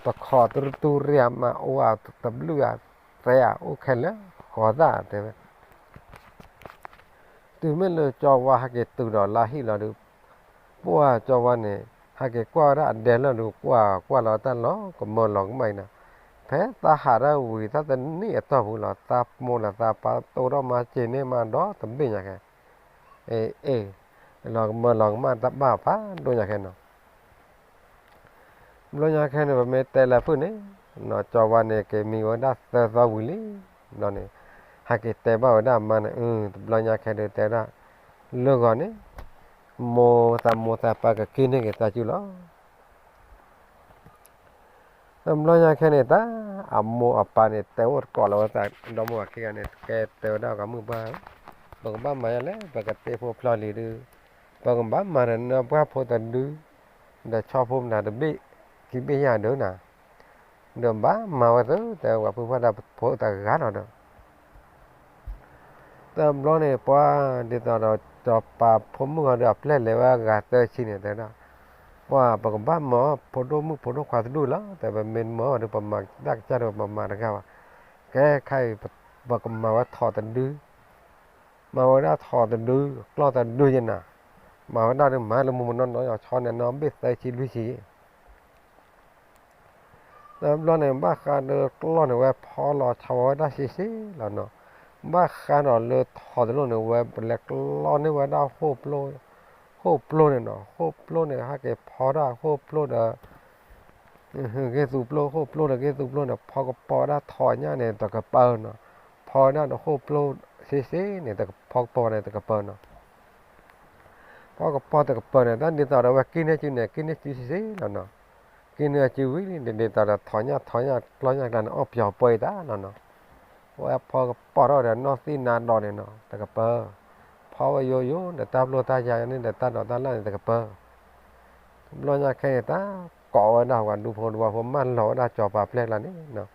ပခိးတရူၢ်တရံၣ်အမါအိၣ်အတဘျုးအသဲဧါ အိၣ်ခဲလၢာ် ဃီၤသၣ်တဲဝဲ တုၤမ့ၢ်လၢကၠီၤဝါဟဲက့ၤတုၤဒီးလၢဟံၣ်လီၤဒုး, ပှၢ်ကၠီၤဝါန့ၣ် ဟဲက့ၤကွၢ်ဝဲဒၣ်အဒဲလီၤဒုး ကွၢ်ကွၢ်လီၤတၢ်လီၤ ကမၢလီၤကမၣ်အံၤနီၤ, ဖဲသးဟးထီၣ်ဝံၤ သးတနံၣ်အတီၢ်ပူၤလီၤ သးမိၢ်ဒီးသးပၢ်တိၢ်ထီၣ်မၤစ့ၤန့ၢ်မၤဒီတဘ့ၣ်ညါခဲ, အ့ အ့ လီၤကမၢလီၤကမၣ်တၢ်ဘၣ်ဖးဒိၣ်ညါခဲနီၤ. ဘျီညါခဲန့ၣ် ပမ့ၢ်တဲလၢဖုၣ်န့ၣ်, နီၤ ကၠီၤဝါန့ၣ် က့ၤမံဝဲဒၣ်သၢသီဝံၤလံ. ဘျီန့ၣ် ဟဲက့ၤတဲဘၣ်ဝဲဒၣ်အမါန့ၣ်, တဘျီညါခဲဒုးတဲဝဲဒၣ်, လၢဂီၤန့ၣ် မိၢ်သးမိၢ်သးပၢ်ကက့ၤန့ၢ်က့ၤသးစုလီၤ. တဘျီညါခဲန့ၣ် တၢ်အမိၢ်အပၢ်န့ၣ် တဲအိၣ်တကိးလီၤဝဲသး, ဒီမိၢ်ဝၤခံဂၤန့ၣ် ကဲတဲဝဲဒၣ်ကီးမုၣ်ပှၢ်, ပကဘၣ်မၤယါလဲၣ်, ပကတဲဖိဖျီလံၤဒုး, ပကဘၣ်မၤဒီးနပှၢ်ဖိတဒု, ဒီးဆီဖိမနုၤတဘ့ၣ်, ခံဘ့ၣ်ယါဒုးနၤ, ဒီးဘၣ်မၤဝဲသ့ တဲဝဲပှၤဖုဖၣ်ဒၣ်ဖိတဂၤလီၤဒီး တဘျီန့ၣ် ပှၤဒ်သိးဒီး စီၤပၤဖိမုၣ်ဂီၤဒီးအပျဲၢ်လဲၤဝဲအဂၤသၢဆံန့ၣ် တဲဝဲဒၣ်, ပှၤပကဘၣ်မၤအီၣ် ဖိဒိၣ်မုၣ်ဖိဒိၣ်ခွါတဒူၣ်လီၤ, တဲပမ့ၢ်မၤအီၣ်ဒီး ပမၤတၢ်ကစၢ်ဒီးပမၤတဂၤဘၣ်, ကဲခါအံၤ ပကမၤဝဲထိးတဒု, မၤဝဲဒၣ်ထိးတဒု, ကျီၢ်တဒုယနၤ, မၤဝဲဒၣ်ဒီးမၤလၢမူမနီၢ်နီၢ် ယီၤဆီန့ၣ် နီၢ်ဘ့ၣ်သၢဆံလွံၢ်ဆံ တဘျီန့ၣ် ဘၣ်ဃးဒီးကျီၢ်န့ၣ် ဝဲဖီလီၤဆီဝဲဒၣ်ဆံးဆံးလီၤနီၤ, ဘၣ်ဃးဒီးလၢထိးတလိၣ်န့ၣ် ဝဲပလဲၤကျီန့ၢ်ဝဲဒၣ် ဃိၣ်ပျိန့ၣ်နီၤ, ဃိၣ်ပျိန့ၣ် ဟဲက့ၤဖီဒၣ်ဃိၣ်ပျိဒီး ဂ့ၢ်သူပျိ ဃိၣ်ပျိဒီးဂ့ၢ်သူပျိန့ၣ် ဖီကပီၤဝဲဒၣ်ထိးညၣ်န့ၣ် တကပၤနီၤ, ဖီဝဲဒၣ်ဒီးဃိၣ်ပျိဆံးဆံးန့ၣ် ဖီကပီၤန့ၣ်တကပၤနီၤ, ဖီကပီၤတကပၤန့ၣ် တၢ်ဒ်သိးဒီးဝဲက့ၤန့ၢ်စုန့ၣ် က့ၤန့ၢ်စုဆံးဆံးလီၤနီၤ, က့ၤန့ၢ်စုဝံၤလံ ဒ်သိးဒီးထိးညၣ်ထိးညၣ်ကျီညၣ်ကျါန့ၣ် အီၣ်ပျီၤပှဲၤအံၤတၢ်လီၤနီၤ, ဝဲဖီကပီၤထီၣ်ဒီးနီၢ်သံၣ်နါဒီးန့ၣ်နီၤ တကပၤ, ဖီဝဲယိယိဒီးတၢ်ပျိတၢ်ယါန့ၣ်ဒီးတၢ်ဒိးတၢ်လၢ်န့ၣ်တကပၤ တဘျီညါခဲအံၤ တၢ်ကိးဝဲဒၣ်ပှၤဒူဖိတဝီဖိ မၢလီၤဝဲဒၣ်စီၤပၤပျဲၢ်ကျါန့ၣ်နီၤ,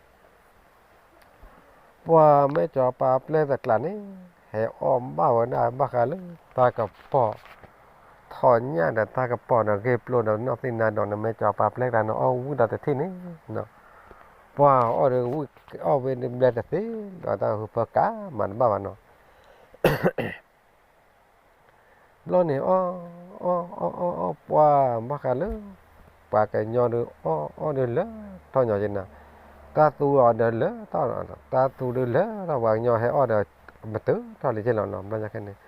ပှၤမ့ၢ်စီၤပၤပျဲၢ်တကျါန့ၣ် ဟဲအီၣ်ဘၣ်ဝဲဒၣ်ဘၣ်ဃးလၢတၢ်ကပီၤ, ထိးညၣ်ဒီးတၢ်ကပီၤဒီးဂ့ၢ်ပျိဒီးနီၢ်သံၣ်နါဒီးန့ၣ် မ့ၢ်စီၤပၤပျဲၢ်ကျါန့ၣ် အီၣ်ဝံၣ်ဒီးတထံၣ်န့ၣ်နီၤ, ပှၤအီၣ်ဒီးဝံၣ် အီၣ်ဝဲဒၣ်ဘျဲၣ်တသ့ဒီးတၢ်ဟူးဖၢကါမၤတဘၣ်ဘၣ်နီၤ ဘျီန့ၣ် အီၣ် အီၣ် အီၣ် အီၣ် အီၣ် ပှၤဘၣ်ဃးလၢ ပှၤကညီဒီး အီၣ် အီၣ်ဒီးလၢထီၣ်ညီက့ၤနၤ, တၢ်သူအီၤဒီးလၢထီၣ်, တၢ်သူဒီးလၢထီၣ် ပှၤကညီဟဲအီၣ်ဒီး မတုၤထီၣ်လံက့ၤလီၤနီၤ, ဘျီညါခဲန့ၣ်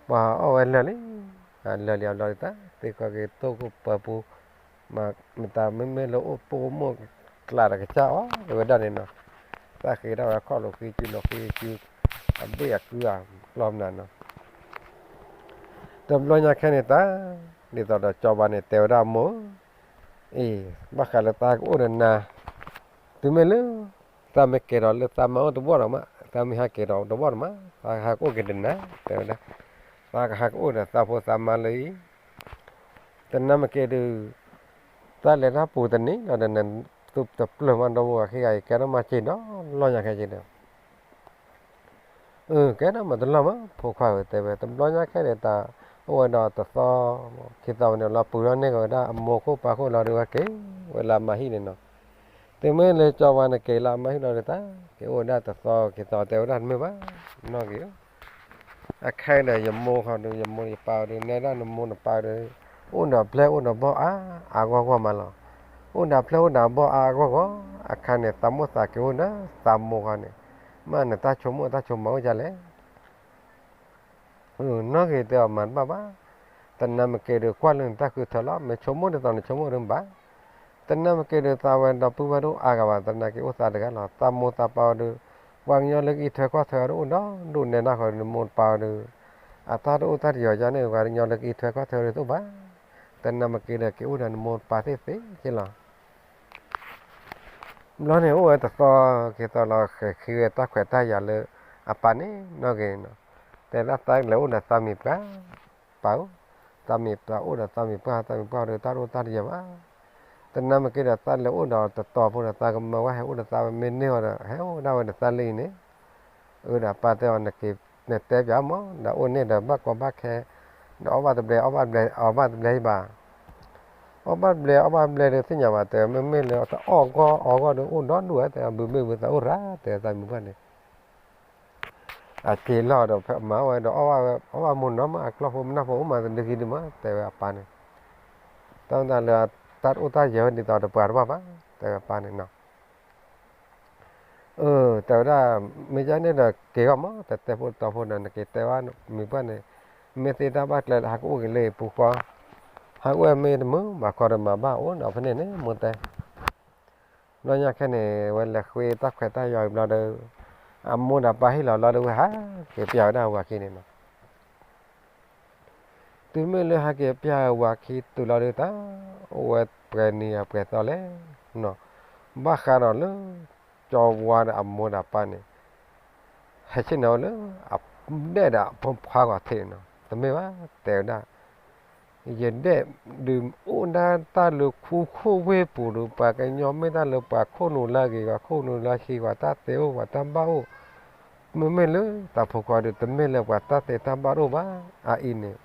ပှၤအီၣ်ဝဲလၢာ်လံ, လၢာ်လံအဘျီဒ်တၢ် သ့ၣ်ခီက့ၤတိၢ်ခိၣ်ပၢပူၤ မတၤမ့မ့ၢ်လၢအိၣ်ပိာ်မိၢ်ကျးဒီးကစၢ်အီၣ်ဝဲဒၣ်န့ၣ်နီၤ, တၢ်ဃ့ဒၣ်ဝဲခီၣ်လိာ်ဃံစုလိာ်ဃံစု အဘ့ၣ်အကုအကျီမနုၤနီၤ, တဘျီညါခဲန့ၣ်တၢ် ဒ်သိးဒီးစီၤပၤန့ၣ်တဲဝဲဒၣ်မိၢ်, အ့ ဘၣ်ဃးလၢသးကအိၣ်ဒီးနၤ, တုၤမ့ၢ်လၢ သးမ့ၢ်ကဲၤဒီးလၢသးမါအိၣ်တဝီၢ်ဒီးမး, သးမ့ၢ်ဟးကဲၤဒီးတဝီၢ်ဒီးမး, သးကဟးကအိၣ်က့ၤဒီးနၤ တဲဝဲဒၣ်, သးကဟးကအိၣ်ဒီးသးဖိသးမါလၢအံၤ တနၤမ့ၢ်ကဲၤဒုး တၢ်လဲၤတၢ်ပူၤတန့ၢ်လီၤဒီး နသုတပျၢၢ်မး ဒီပုၢ်ဝဲၢ်ခံဂၤအံၤ ကဲထီၣ်မးစ့ၢ်ဒီး လီၢ်ညါခဲစ့ၢ်ဒီး, အၢ ကဲထီၣ်မးတလီၢ်မး ဖိခွါဧၢ တဲဝဲ တဘျီညါခဲန့ၣ် တၢ်အိၣ်ဝဲဒီးတသီ ခံသီဝဲန့ၣ် လီၤပှ့ၤထီၣ်န့ၢ်က့ၤဝဲဒၣ် အမိၢ်ခိၣ်ပၢ်ခိၣ်လီၤဒီး ဝဲက့ၤဝဲလၢအမါဟံၣ်န့ၣ်နီၤ, တုၤမ့ၢ်လၢစီၤပၤန့ၣ်က့ၤလၢအမါဟံၣ်လီၤဒီး တၢ်က့ၤအိၣ်ဝဲဒၣ်တသီ ခံသီ တဲဝဲဒၣ်တမ့ၢ်ဘၣ်, နီၢ်က့ၤဧၢ အခဲဒီး ယမိၢ်ခီဒုး ယမိၢ်ယပၢ်အီၤဒုး နဲဒၣ်နမိၢ်နပၢ်ဒီး အိၣ်ဒီးပျဲၢ်အိၣ်ဒီးဘီၣ်အါအါဂီၢ်ဂီၢ်မးလီၤ. အိၣ်ဒီးပျဲၢ်အိၣ်ဒီးဘီၣ်အါအါဂီၢ်ဂီၢ် အခါန့ၣ် သးမိၢ်သးက့ၤအိၣ်ဒီးသးမိၢ်ခီန့ၣ် မ့ၢ်နတၢ်ဆိကမိၣ်တၢ်ဆိကမးအိၣ်ဒ်လဲၣ် နီၢ်ဂ့ၤတဲအီၤမၤတဘၣ်ဘၣ်. တနၤမ့ၢ်က့ၤဒီးကွၢ်လၢနတၢ်ဃုထၢလီၤ. မ့ၢ်ဆိကမိၣ်ဒ်သိးနဆိကမိၣ်ဒုးဘၣ်. တနၤမ့ၢ်က့ၤဒီးသးဝဲဒီပုၢ်ဝဲၢ်တအိၣ်အါဂၤဘၣ်. သနာ်က့အိၣ်သးတဂၤလီၤ. သးမိၢ်သးပၢ်အီၤဒီး ပှၤကညီလၢကအံးထွဲကွၢ်ထွဲအီၤဒုးအိၣ်ဒီဒူၣ်နဲဒၣ်ဃီဒီး နမိၢ်နပၢ်အီၤဒီး အတၢ်တအိၣ်တၢ်တယီၤယါန့ၣ် ပှၤကညီလၢကအံးထွဲကွၢ်ထွဲအီၤဒုးတအိၣ်ဘၣ်. တနၤမ့ၢ်က့ၤဒီးက့ၤအိၣ်ဒီးနမိၢ်နပၢ်သ့ၣ်သ့ၣ်က့လီၤ. ဘျီန့ၣ်အိၣ်ဝဲတသီ က့ၤသီလီၤဃဲၤခံဝဲတၢ်ခွဲးတၢ်ယာ်လၢအပၢ်န့ၣ် နီၢ်ဂ့ၤနီၤ. တဲဒၣ်သးလဲၤအိၣ်ဒီးသးမံၤပှၢ် ပၢ်ဧၢ, သးမံၤပၢ်အိၣ်ဒီးသးမံၤပှၢ် သးမံၤပှၢ်ဒီးတၢ်တအိၣ်တၢ်တယီၤဘၣ်. တနၤမ့ၢ်က့ၤဒီးသးလဲၤအိၣ်ဒီးတတီၤဖိဒီး သးကမၤဝဲဟဲအိၣ်ဒီးသးဝဲ မ့ၢ်န့ၢ်အီၤဒီး ဟဲအိၣ်ဒၣ်ဝဲဒီးသးလၢအံၤန့ၣ် အၢဒီးပၢ်တဲအီၤ နက့ၤ နတဲပၠးမး ဒီးအိၣ်န့ၣ်ဒီးဘၣ်ကီဘၣ်ခဲ ဒီးအီၣ်ဘၣ်တဘျဲ အီၣ်ဘၣ်တဘျဲ အီၣ်ဘၣ်တဘျဲဘၣ်. အီၣ်ဘၣ်တဘျဲ အီၣ်ဘၣ်တဘျဲဒီးသ့ၣ်ညါဘၣ် တဲမ့မ့ၢ်လၢတအီၣ်ဂီၢ်အီဂီၢ်ဒီးအိၣ်ဒီဒူၣ်ဝဲ တဲဘုးဘ့ၣ်ဘုးသးအိၣ်ရၤ တဲသးမံၤပှၢ်န့ၣ် အက့ၤလီၤဒီးဖဲမၤဝဲဒီး အီၣ်ဘၣ်မိၢ်နီၤမး အကျီၢ်ဖိမနၢ်ဖိအိၣ်မးတဒုခံဒုမး တဲဝဲအပၢ်န့ၣ် တၢ်မတၤလၢတၢ်တအိၣ်တၢ်ယၢၤဝဲဒ်သိးတပှၤတဘၣ်ဘၣ် တဲဝဲအပၢ်န့ၣ်နီၤ. အၢ တဲဝဲဒၣ် မ့ၢ်ယါန့ၣ်ဒီးက့ၤဂီၢ်မး တတဲဖိတတီၤဖိဒီး နက့ၤတဲဘၣ်မံၤပှၢ်န့ၣ် မ့ၢ်သ့တၢ်ဘၣ်ကျဲလၢဟဲကအိၣ်က့ၤလၢအံၤပူၤဃီ, ဟဲအိၣ်ဝဲမ့ၢ်တမုာ်ဘၣ်ခီဒီးမၤဘၣ်အိၣ်ဒီးဖဲန့ၣ်န့ၣ် မိၢ်တဲ ဘျီညါခဲန့ၣ် ဝဲလဲၤဃ့တၢ်ခွဲးတၢ်ယာ်အံၤဘျီဒီး အမိၢ်ဒီးပၢ်ဟ့ၣ်လီၤလီၤဒီးဝဲဟးက့ၤပျၢ်ဝဲဒၣ်ဝၤခံန့ၣ်နီၤ. တုၤမ့ၢ်လၢဟဲက့ၤပျၢ်ဝၤခံတုၤလီၤဒီးတၢ် အိၣ်ဝဲပှဲၤနံၤအပှဲၤသီလဲၣ်နီၤ, ဘၣ်ဃးဒီးလၢ ကၠီဝါဒီးအမိၢ်ဒီးပၢ်န့ၣ် ဟဲဆ့ၣ်နီၤလၢ အဒဲၣ်ဒီးအဖိခွါဂီၤထံးနီၤ, တမ့ၢ်ဘၣ် တဲဝဲဒၣ် ယဒဲၣ်ဒုးအိၣ်ဒၣ်တၢ်လၢခူခိၣ်ဝ့ၢ်ပူၤဒီး ပှၤကညီမ့ၢ်တၢ်လၢပှၤခိၣ်နူာ်လၢအဂ့ၤ ပှၤခိၣ်နူာ်လၢအဟံး ပှၤတၢ်သ့အိၣ် ပှၤတၢ်ဘၣ်အိၣ်, မ့မ့ၢ်လၢတၢ်ဖိခွါဒီး တမ့ၢ်လၢပှၤတၢ်သ့တၢ်ဘၣ်တအိၣ်ဘၣ်. အအံၤန့ၣ်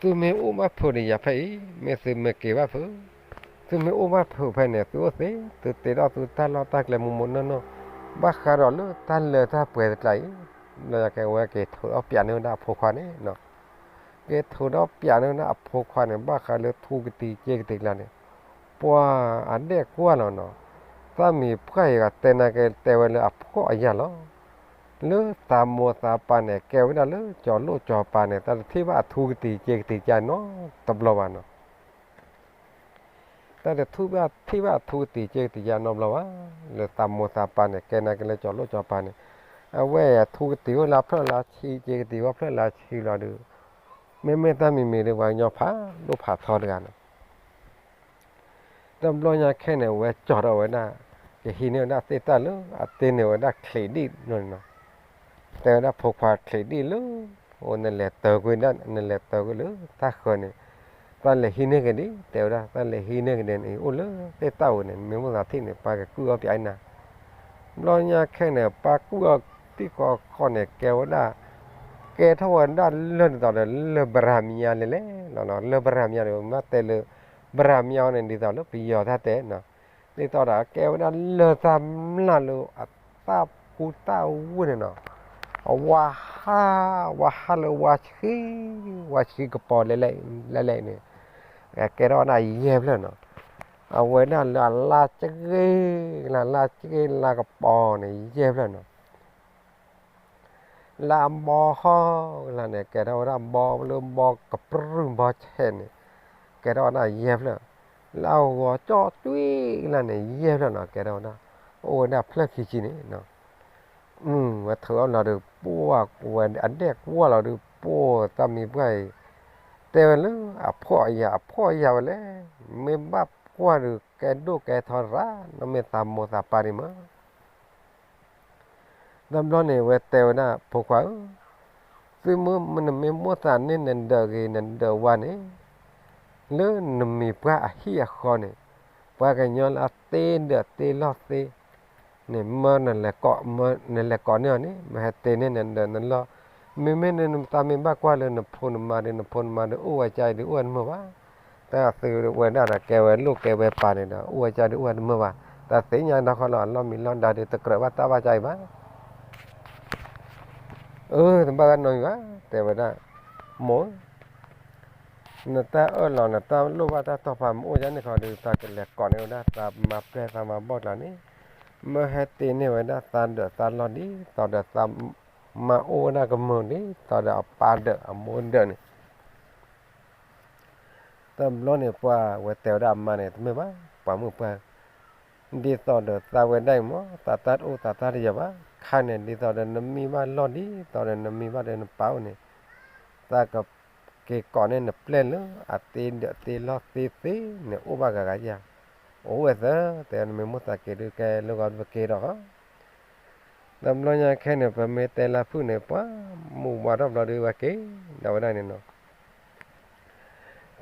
သုမ့ၢ်အိၣ်ဘၣ်ဖုးဒီးယၤဖဲအံၤ မ့ၢ်သုမ့ၢ်က့ၤဘၣ်ဖုး, သုမ့ၢ်အိၣ်ဘၣ်ဖုးဖဲန့ၣ် သုအိၣ်သ့ သုတ့ထီၣ်သုတၢ်လီၢ်တၢ်ကျဲမိၢ်မိၢ်နီၢ်နီၢ်, ဘၣ်ဃးဒီးလၢတၢ်လၢတၢ်ပှဲၤတကျါအံၤ, ဘျီညါကဲဝဲက့ၤထုးထီၣ်ပျးန့ၢ်ဝဲဒၣ်အဖိခွါန့ၣ်နီၤ, က့ၤထုးထီၣ်ပျးန့ၢ်ဝဲဒၣ်အဖိခွါန့ၣ် ဘၣ်ဃးလၢထူကတံၤက့ကတံၤကျါန့ၣ်, ပှၤအဒဲၣ်ကွၢ်လီၤနီၤ, တၢ်မံၤပှၢ်အံၤဂၤတဲနၤက့ၤတဲဝဲလၢအဖှီၣ်အယာ်လီၤ. လၢသးမိၢ်သးပၢ်န့ၣ် ကဲဝဲဒၣ်လၢကၠီၤလိၣ်ကၠီၤပၤန့ၣ် တၢ်တထံၣ်ဘၣ်အထူကတံၤက့ကတံၤကါနီတဘျီဘၣ်နီၤ, တၢ်တထံၣ်ဘၣ် ထံၣ်ဘၣ်အထူကတံၤက့ကတံၤကါနီတဘျီဘၣ်. လၢသးမိၢ်သးပၢ်န့ၣ် ကဲနၤက့ၤလၢကၠီၤလိၣ်ကၠီၤပၤန့ၣ်, အဝဲအထူကတံၤအိၣ်လၢအဖျၢၣ်လၢအဆံး က့ကတံၤအိၣ်ဖျၢၣ်လၢအဆံးလီၤဒီး, မ့မ့ၢ်တၢ်မံၤမံၤဒီးပှၤကညီဖးဒိၣ်ဖးထီတဂၤနီၤ တဘျီညါခဲန့ၣ် အဝဲကၠီၤထီၣ်ဝဲဒၣ်, ကဟံးန့ၢ်ဝဲဒၣ်သ့ၣ်တၢ်လၢအတ့န့ၢ်ဝဲဒၣ်ချံးဒံၣ်နီၤ, တဲဝဲဒၣ်ဖိခွါချံးဒံၣ်လၢ, အိၣ်နလဲၤတၢၤကွံာ်ဒၣ် နလဲၤတၢၤကွံာ်လၢတၢ်ဃၢၤန့ၣ်, တၢ်လဲၤဟံးန့ၢ်က့ၤဒံး တဲဝဲဒၣ် တၢ်လဲၤဟံးန့ၢ်က့ၤဒံးန့ၣ် အိၣ်လၢသ့ၣ်တၢ်ဧိၤန့ၣ် မ့ၢ်မိၣ်သးထံၣ်န့ၣ် ပၢ်ကကုၢ်အီၣ်ပၠးအံၤနၤ ဘျီညါခဲန့ၣ် ပၢ်ကူၣ်အီၤတံၢ်ဃီဃီန့ၣ် ကဲဝဲဒၣ်, ကဲထီၣ်ဝဲဒၣ်လၢဒ်သိးဒီးလၢဘရၤမယါလဲၣ်လဲၣ်လီၤနီၤ, လၢဘရၤမယါဒီး မ့ၢ်တဲလၢ, ဘရၤမယါအံၤန့ၣ် ဒ်သိးလၢပယီၤတၢ်တဲနီၤ, ဒ်သိးဒီးကဲဝဲဒၣ်လၢတၢ်မျၢ်လၢအတၢ်ဖူတၢ်ဝ့ၢ်န့ၣ်နီၤ, အဝါဟး, ဝါဟးလၢဝါဆှံ, ဝါဆှံကပီၤလဲၣ်လဲၣ်န့ၣ်, ကဲထီၣ်ဝဲဒၣ်ယဲၢ်ဖျၢၣ်နီၤ, အဝဲဒၣ်လၢအလါစ့ၢ်ကီး, လါစ့ၢ်ကီးလါကပီၤန့ၣ် ယဲၢ်ဖျၢၣ်နီၤ လၢအဘီဟီၣ်ကလါန့ၣ် ကဲထီၣ်ဝဲဒၣ်ဘီလၢဘီကပြုၢ်ဘီဆဲးန့ၣ်, ကဲထီၣ်ဝဲဒၣ်ယဲၢ်ဖျၢၣ်, လၢအဂီၤကၠီၣ်ကွံာ်ကလါန့ၣ် ယဲၢ်ဖျၢၣ်နီၤ ကဲထီၣ်ဝဲဒၣ်, အိၣ်ဝဲဒၣ်ဖျၢၣ်ခံဆံန့ၣ်, ဝဲထုးအီၣ်လီၤဒီး ပှၢ်ဝဲအဒဲၣ်ကွၢ်လီၤဒီး ပှၢ်တၢ်မံၤပှၢ်အံၤ, တဲဝဲလၢအဖှီၣ်အယာ် အဖှီၣ်အယာ်ဝဲလဲၣ်, မ့ၢ်ဘၣ်ကွၢ်ဒီးကဲဒိၣ်ကဲထီရၣ် နမ့ၢ်သးမိၢ်သးပၢ်ဒံးမး တဘျီန့ၣ် ဝဲတဲဝဲဒၣ် ဖိခွါဧၢ, သုမ့ၢ်နမ့ၢ်မိၣ်သးန့ၢ်နဒၢးဂ့ၤနဒၢးဝါန့ၣ်, လၢနမံၤပှၢ်အဟံၣ်အဃီန့ၣ်, ပှၤကညီလၢအတ့ဒၢးတ့လီၢ်သ့န့ၣ် မၢနလဲၤကိးန့ၢ်အီၤန့ၣ် မ့ၢ်ဟဲတ့န့ၢ်နဒၢးနလီၢ်, မ့မ့ၢ်နသးမ့ၢ်ဘၣ်ကွၢ်လၢနဖိနမါဒီး နဖိနမါဒီးအိၣ်ဝဲကါအံၤဒီးအိၣ်ဝဲတမုာ်ဘၣ် တၢ်သုဝဲဒၣ်ဒီးကဲဝဲလိၣ်ကဲဝဲပာ်န့ၣ်ဒီး အိၣ်ဝဲကါဒီးအိၣ်ဝဲတမုာ်ဘၣ်, တၢ်သ့ၣ်ညါဒီဃီလီၤ အလီၢ်မံလီၢ်ဒါဒီးတကြၢးဘၣ်တၢ်ဘၣ်ကါအံၤဘၣ်, အၢ တဘၣ်ဂၤနီတမံၤဘၣ်, တဲဝဲဒၣ်, မိၢ်ဧၢ, နတၢ်အၢၣ်လီၤနတၢ်လိၣ်ဘၣ်တၢ်တီၢ်ဖးမ့ၢ်အိၣ်ယါန့ၣ်ခီဒီး သးကလဲၤကိးန့ၢ်ဝဲဒၣ်သးမါပျဲၢ်သးမါဘီၣ်ကျါန့ၣ်, မၢဟဲတ့န့ၢ်ဝဲဒၣ်သးဒၢးသးလီၢ်ဒ်သိးဒီးသးမါအိၣ်ဝဲဒၣ်ကမုာ်ဒ်သိးဒီးအပၢ်ဒၢးအမိၢ်ဒၢးန့ၣ် တဘျီန့ၣ်ပှၢ်ဝဲတဲဝဲဒၣ်အမါန့ၣ် တမ့ၢ်ဘၣ် ပှၤမုၣ်ပှၢ်, ဒ်သိးဒီးသးဝဲဒၣ်အံၤမ့ၢ် သးတၢ်တအိၣ်သးတၢ်တယီၤဘၣ်, ခါန့ၣ် ဒ်သိးဒီးနမံဘၣ်လီၢ်ဒ်သိးဒီးနမံဘၣ်ဒီးနပၢ်အိၣ်န့ၣ်, သးကက့ၤကိးန့ၢ်နပျဲၢ်လၢအတ့ဒၢးတ့လီၢ်သ့သ့န့ၣ် အိၣ်ဘၣ်ဂၤဂၤဧါ, အိၣ်ဝဲသၢ, တဲနမ့ၢ်မိၣ်သးက့ၤဒုးကဲလၢဂီၤဒုးပက့ၤဒီးဃီ တဘျီညါခဲန့ၣ် ပမ့ၢ်တဲလၢဖုၣ်န့ၣ် ပှၤမူးဝါထီၣ်ဘျီဒုးဝဲက့ၤ, ဒီးဝဲဒၣ်န့ၣ်နီၤ,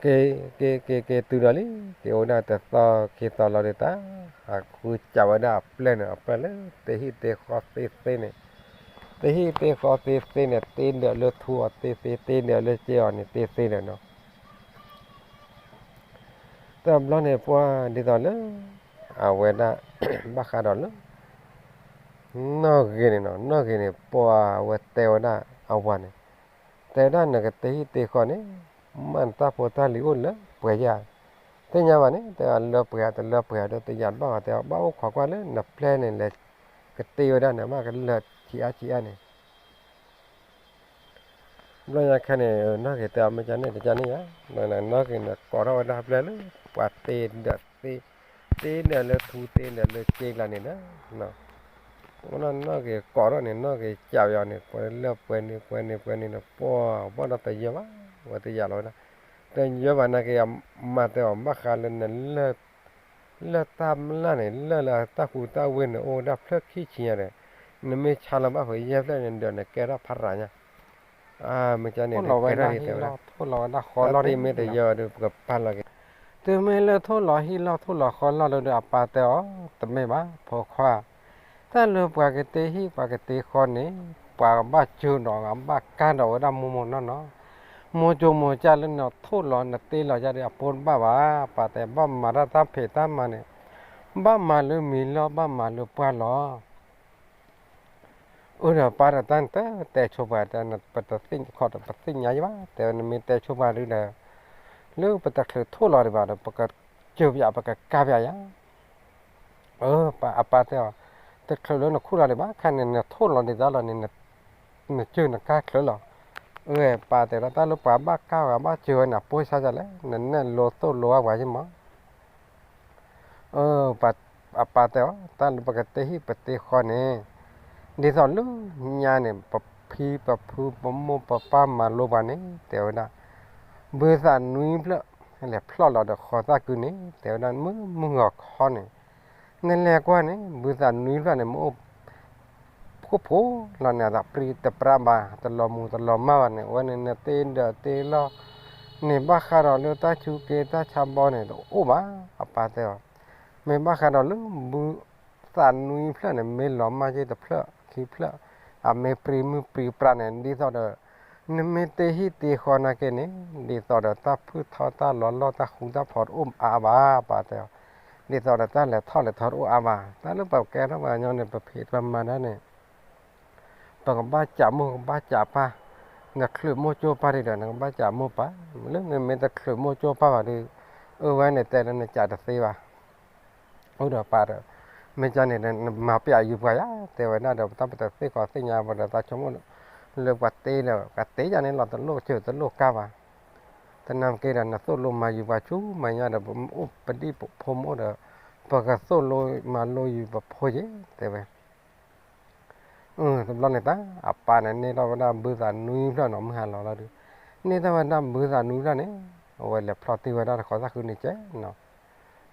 က့ၤ, က့ၤ က့ၤ က့ၤတုၤဒီးလံ, က့ၤအိၣ်ဝဲဒၣ်တသီခံသီလီၤဒုးတၢ်, ဟးဃုစးဝဲဒၣ်အပျဲၢ်န့ၣ် အပျဲၢ်လၢတဟံၣ်တ့ဃီသ့သ့န့ၣ်, တဟံၣ်တ့ဃီသ့သ့န့ၣ် တ့ဒၢးလၢထူအီၤသ့သ့ တ့ဒၢးလၢစ့အီၤန့ၣ်သ့သ့ဒီးနီၤ တဘျီန့ၣ်ပှၢ်ဒ်သိးလၢ အဝဲဒၣ် ဘၣ်ဃးဒီးလၢ နီၣ်ဂ့ၤန့ၣ်နီၤ, နီၣ်ဂ့ၤန့ၣ် ပှၢ်ဝဲတဲဝဲဒၣ်အဝၤန့ၣ်, တဲဝဲဒၣ်နကတဟံၣ်တ့ဃီန့ၣ် မ့ၢ်နတၢ်ဖိတၢ်လံၤအိၣ်လၢပှဲၤယါ, သ့ၣ်ညါဘၣ်န့ၣ် တဲလၢပှဲၤတလၢပှဲၤဒီးတယၤတဘၣ်ဘၣ်, တဲဘၣ်အိၣ်ခိးကွၢ်လၢနပျဲၢ်န့ၣ် လဲၤကတ့ဝဲဒၣ်န့ၣ် မ့ၢ်ကလၢာ်ဆံးအါဆံးအါန့ၣ် ဘျီညါခဲန့ၣ် နီၢ်က့ၤတဲအီၤ မ့ၢ်ကန့ၣ်တကန့ၣ်ဧါ, နီၢ်က့ၤန့ၣ်ကိးထီၣ်ဝဲဒၣ်ဖျဲၣ်လၢ ပှၤတ့ဒီးတ့, တ့ဒီးလၢထူ တ့ဒီးလၢစ့ကျါန့ၣ်ဒီး နီၢ်က့ၤကိးထီၣ်န့ၣ် နီၢ်က့ၤကးပယီၤန့ၣ် ပှဲၤလၢပှဲၤန့ၣ် ပှဲၤန့ၣ် ပှဲၤန့ၣ်ဒီး ပှၤဘၣ်ဒီးတယၢဘၣ်, ဝဲတယၢလီၤဝဲဒၣ်, တယၢဘၣ်နာ်က့ၤ မၤတဲအီၤ ဘၣ်ဃးလၢန လၢတၢ်မျၢ်န့ၣ် လၢလၢတၢ်ကူတၢ်ဝ့ၢ်န့ၣ် အိၣ်ဝဲဒၣ်ဖျၢၣ်ခံဆံညါဒီး နမ့ၢ်ဆါလီၤဘၣ်ဃုာ်ယဲၢ်ဖျၢၣ်န့ၣ်ဒီး နကဲထီၣ်ဖးရၤညါ, မ့ၢ်ကန့ၣ် ကဲထီၣ်ဒ်တဲဝဲဒၣ်, တၢ်တ့မ့ၢ်တယၢဒီး ပကပာ်လီၤက့ၤ, တုၤမ့ၢ်လၢထိၣ်လီၤဟံၣ်လီၢ်ထိၣ်လီၤဃီလီၢ်လၢဒီး အပၢ်တဲအီၤ, တမ့ၢ်ဘၣ် ဖိခွါ, တၢ်လၢပှၤကတ့ဟံၣ်ပှၤကတ့ဃီန့ၣ် ပှၤကဘၣ်စၢၤဒီး ကဘၣ်ကါဒီးဝဲဒၣ်မိၢ်မိၢ်နီၢ်နီၢ်, မိၢ်ကၠိမိၢ်ကၠၢ်လၢနထိၣ်လီၤနတ့လီၤယါဒီး အပိတဘၣ်ဘၣ်, ပၢ်တဲ ဘၣ်မၤတၢ်တၢ်ဖံးတၢ်မၤန့ၣ် ဘၣ်မၤလၢမံၤလီၢ် ဘၣ်မၤလၢပှၢ်လီၤ. အၢ ဒီးပၢ်ဒီး တၢ်နတတဲဆိပှၤ ပတသ့ၣ်ညါယဘၣ်, တဲဝဲ နမ့ၢ်တဲဆိပှၤဒုဒီး လၢပတချုးထိၣ်လီၤဒံးဘၣ်ဒီး ပကစၢၤပယၤ ပကကါပယၤယါ. အၢ အပၢ်တဲအီၤ, တချုးလၢနခူၣ်လီၤဒံးဘၣ်, ခဲန့ၣ် နထိၣ်လီၤဒံးတၢ်လီၤန့ၣ် နစၢၤနကါချုးလီၤ. အၢ ပၢ်တဲဒီး တၢ်လၢပှၤဘၣ်ကါပှၤဘၣ်စၢၤဝဲန့ၣ် အပိစါယါလဲၣ်, နနဲၣ်လိသိၣ်လိအါပှၤယမီၤ. အၢ အပၢ်တဲအီၤ, တၢ်လၢပကတ့ဟံၣ်ပတ့ဃီန့ၣ် ဒ်သိးလၢညါန့ၣ် ပဖံပဖု ပမိၢ်ပပၢ်မၤလိပှၤန့ၣ် တဲဝဲဒၣ်, ဘုသးနွံဖျၢၣ် လဲၤဖျီၣ်လီၤဒီးဃီသၣ်ကုန့ၣ် တဲဝဲဒၣ် မုၢ်မုၢ်ဂီၤခီန့ၣ် နလဲၤကွၢ်န့ၣ် ဘုသးနွံဖျၢၣ်န့ၣ် မ့ၢ်အိၣ် ဖှိၣ်ဖိလီၤန့ၣ် အတပြံတပြါဘၣ် တလီၤမူၤတလီၤမၢ်ဘၣ်န့ၣ် အဝဲန့ၣ်နတ့ဒီးတ့လီၤ န့ၣ်ဘၣ်ဃးဒီးလၢတၢ်ဆူးက့တၢ်ဆါဘီန့ၣ် တအိၣ်ဘၣ် အပၢ်တဲအီၤ. မ့ၢ်ဘၣ်ဃးဒီးလၢဘုသးနွံဖျၢၣ်န့ၣ် မ့ၢ်လီၤမၢ်က့တဖျၢၣ်ခံဖျၢၣ် အမ့ၢ်ပြံမုၢ်ပြံပြါန့ၣ် ဒ်သိးဒီး နမ့ၢ်တ့ဟံၣ်တ့ဃီနာ်က့န့ၣ် ဒ်သိးဒီးတၢ်ဖုၣ်ထီတၢ်လီၤလီၢ်တၢ်ဃူတၢ်ဖိးတအိၣ်အါဘၣ် ပၢ်တဲအီၤ. ဒ်သိးဒီးတၢ်လဲၤထီၣ်လဲၤထီတအိၣ်အါဘၣ် တၢ်လၢပကဲထီၣ်ပှၤကညီန့ၣ် ပဖံးပမၤတၢ်န့ၣ် ပကဘၣ်စးမိၢ်ကဘၣ်စးပၢ်, နချုးမိၢ်ကၠိပၢ်ဒံးဒီး နကဘၣ်စးမိၢ်ပၢ်, လၢနမ့ၢ်တချုးမိၢ်ကၠိပၢ်ဘၣ်ဒီး အဝဲန့ၣ်တဲလၢနစးတသ့ဘၣ်. အိၣ်ဒီးပၢ်ဒီး မ့ၢ်ကန့ၣ်ဒီး နမၤပျးယူၤပှၤယါ တဲဝဲဒၣ်ဒီး တၢ်ပတသ့ၣ်ကီးသ့ၣ်ညါဘၣ်ဒီး သးဆိကမိၣ်လၢပှၤတ့ဒီး ပှၤတ့ယါန့ၣ်လီၤ တလိၣ်စၢၤတလိၣ်ကါဘၣ်. သနာ်က့ဒီး နသိၣ်လိမၤယူၤပှၤဆူမဲာ်ညါဒီး ပအိၣ်ပဒံၣ်ပဖိမ့ၢ်အိၣ်ဒီး ပကသိၣ်လိမၤလိယူၤပဖိယဲ တဲဝဲ. တဘျီန့ၣ်တၢ် အပၢ်န့ၣ် န့ၢ်ထီၣ်ဝဲဒၣ်ဘုသးနွံဖျၢၣ်နီၤ မုၢ်ဟါလီၤလီၤဒီး န့ၢ်ထီၣ်ဝဲဒၣ်ဘုသးနွံဖျၢၣ်န့ၣ် အဝဲလဲၤဖျီတ့ၢ်ဝဲဒၣ်တဃီသၣ်ဃုန့ၣ်ကဲနီၤ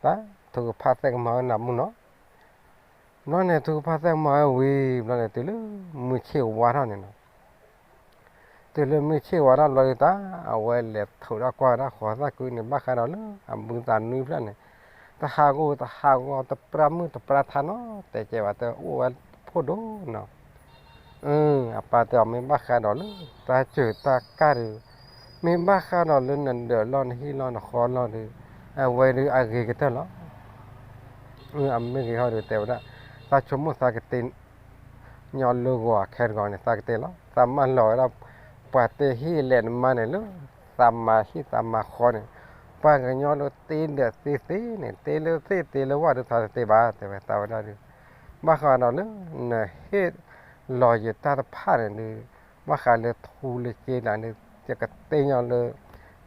တၢ်ထုကဖၣ်သဲကမၤဝဲနၤမုၢ်နီၤ. ဘျီန့ၣ် ထုကဖၣ်သဲကမၤဝဲဝံၤ ဘျီန့ၣ် တုၤလၢမုၢ်ဆ့ၣ်ဝါထီၣ်န့ၣ်နီၤ တုၤလၢမုၢ်ဆ့ၣ်ဝါထီၣ်ဘျီဒုးတၢ် အဝဲလဲၤထုးထီၣ်ကွၢ်ဝဲဒၣ်ဃီသၣ်ဃုန့ၣ် ဘၣ်ဃးဒီးလၢအဘုသးနွံဖျၢၣ်န့ၣ် တဟးဂီၤတဟးဂီၤ တပြၢမုၢ်တပြၢထါနီၤ တဲကဲဘၣ် တအိၣ်ဝဲဖိဒိၣ်နီၤ. အပၢ်တဲအီၤ မ့ၢ်ဘၣ်ဃးဒီးလၢ တၢ်စၢၤတၢ်ကၢ်ဒုး မ့ၢ်ဘၣ်ဃးဒီးလၢနဒၢးလီၢ်နဟံၣ်လီၢ်နဃီလီၢ်ဒုး အဝဲဒုးအဂ့ၤကတၢၢ်လီၤ. အမ့ၢ်ဂ့ၤဟီဒုးတဲဝဲဒၣ် သးဆိကမိၣ်သးကတ့ ညီလၢဂီၤအခဲတဂီၤန့ၣ် သးကတ့လီၤ. သးမၢလီၤဝဲဒၣ် ပှၤတ့ဟံၣ်လဲၣ်နမါန့ၣ်လၢ သးမၤဟံၣ်သးမၤဃီန့ၣ် ပှၤကညီလၢတ့ဒီးသ့သ့န့ၣ် တ့လၢသ့ၣ်တ့လၢဝၣ်ဒုး သးတတ့ဘၣ် တဲဝဲ သးဝဲဒၣ်ဒုး ဘၣ်ဃးဒီးလၢ နဟ့ၣ်လီၤယတၢ်တဖၣ်န့ၣ်ဒုး ဘၣ်ဃးလၢထူလၢစ့ကျါန့ၣ် ယကတ့ညီလၢ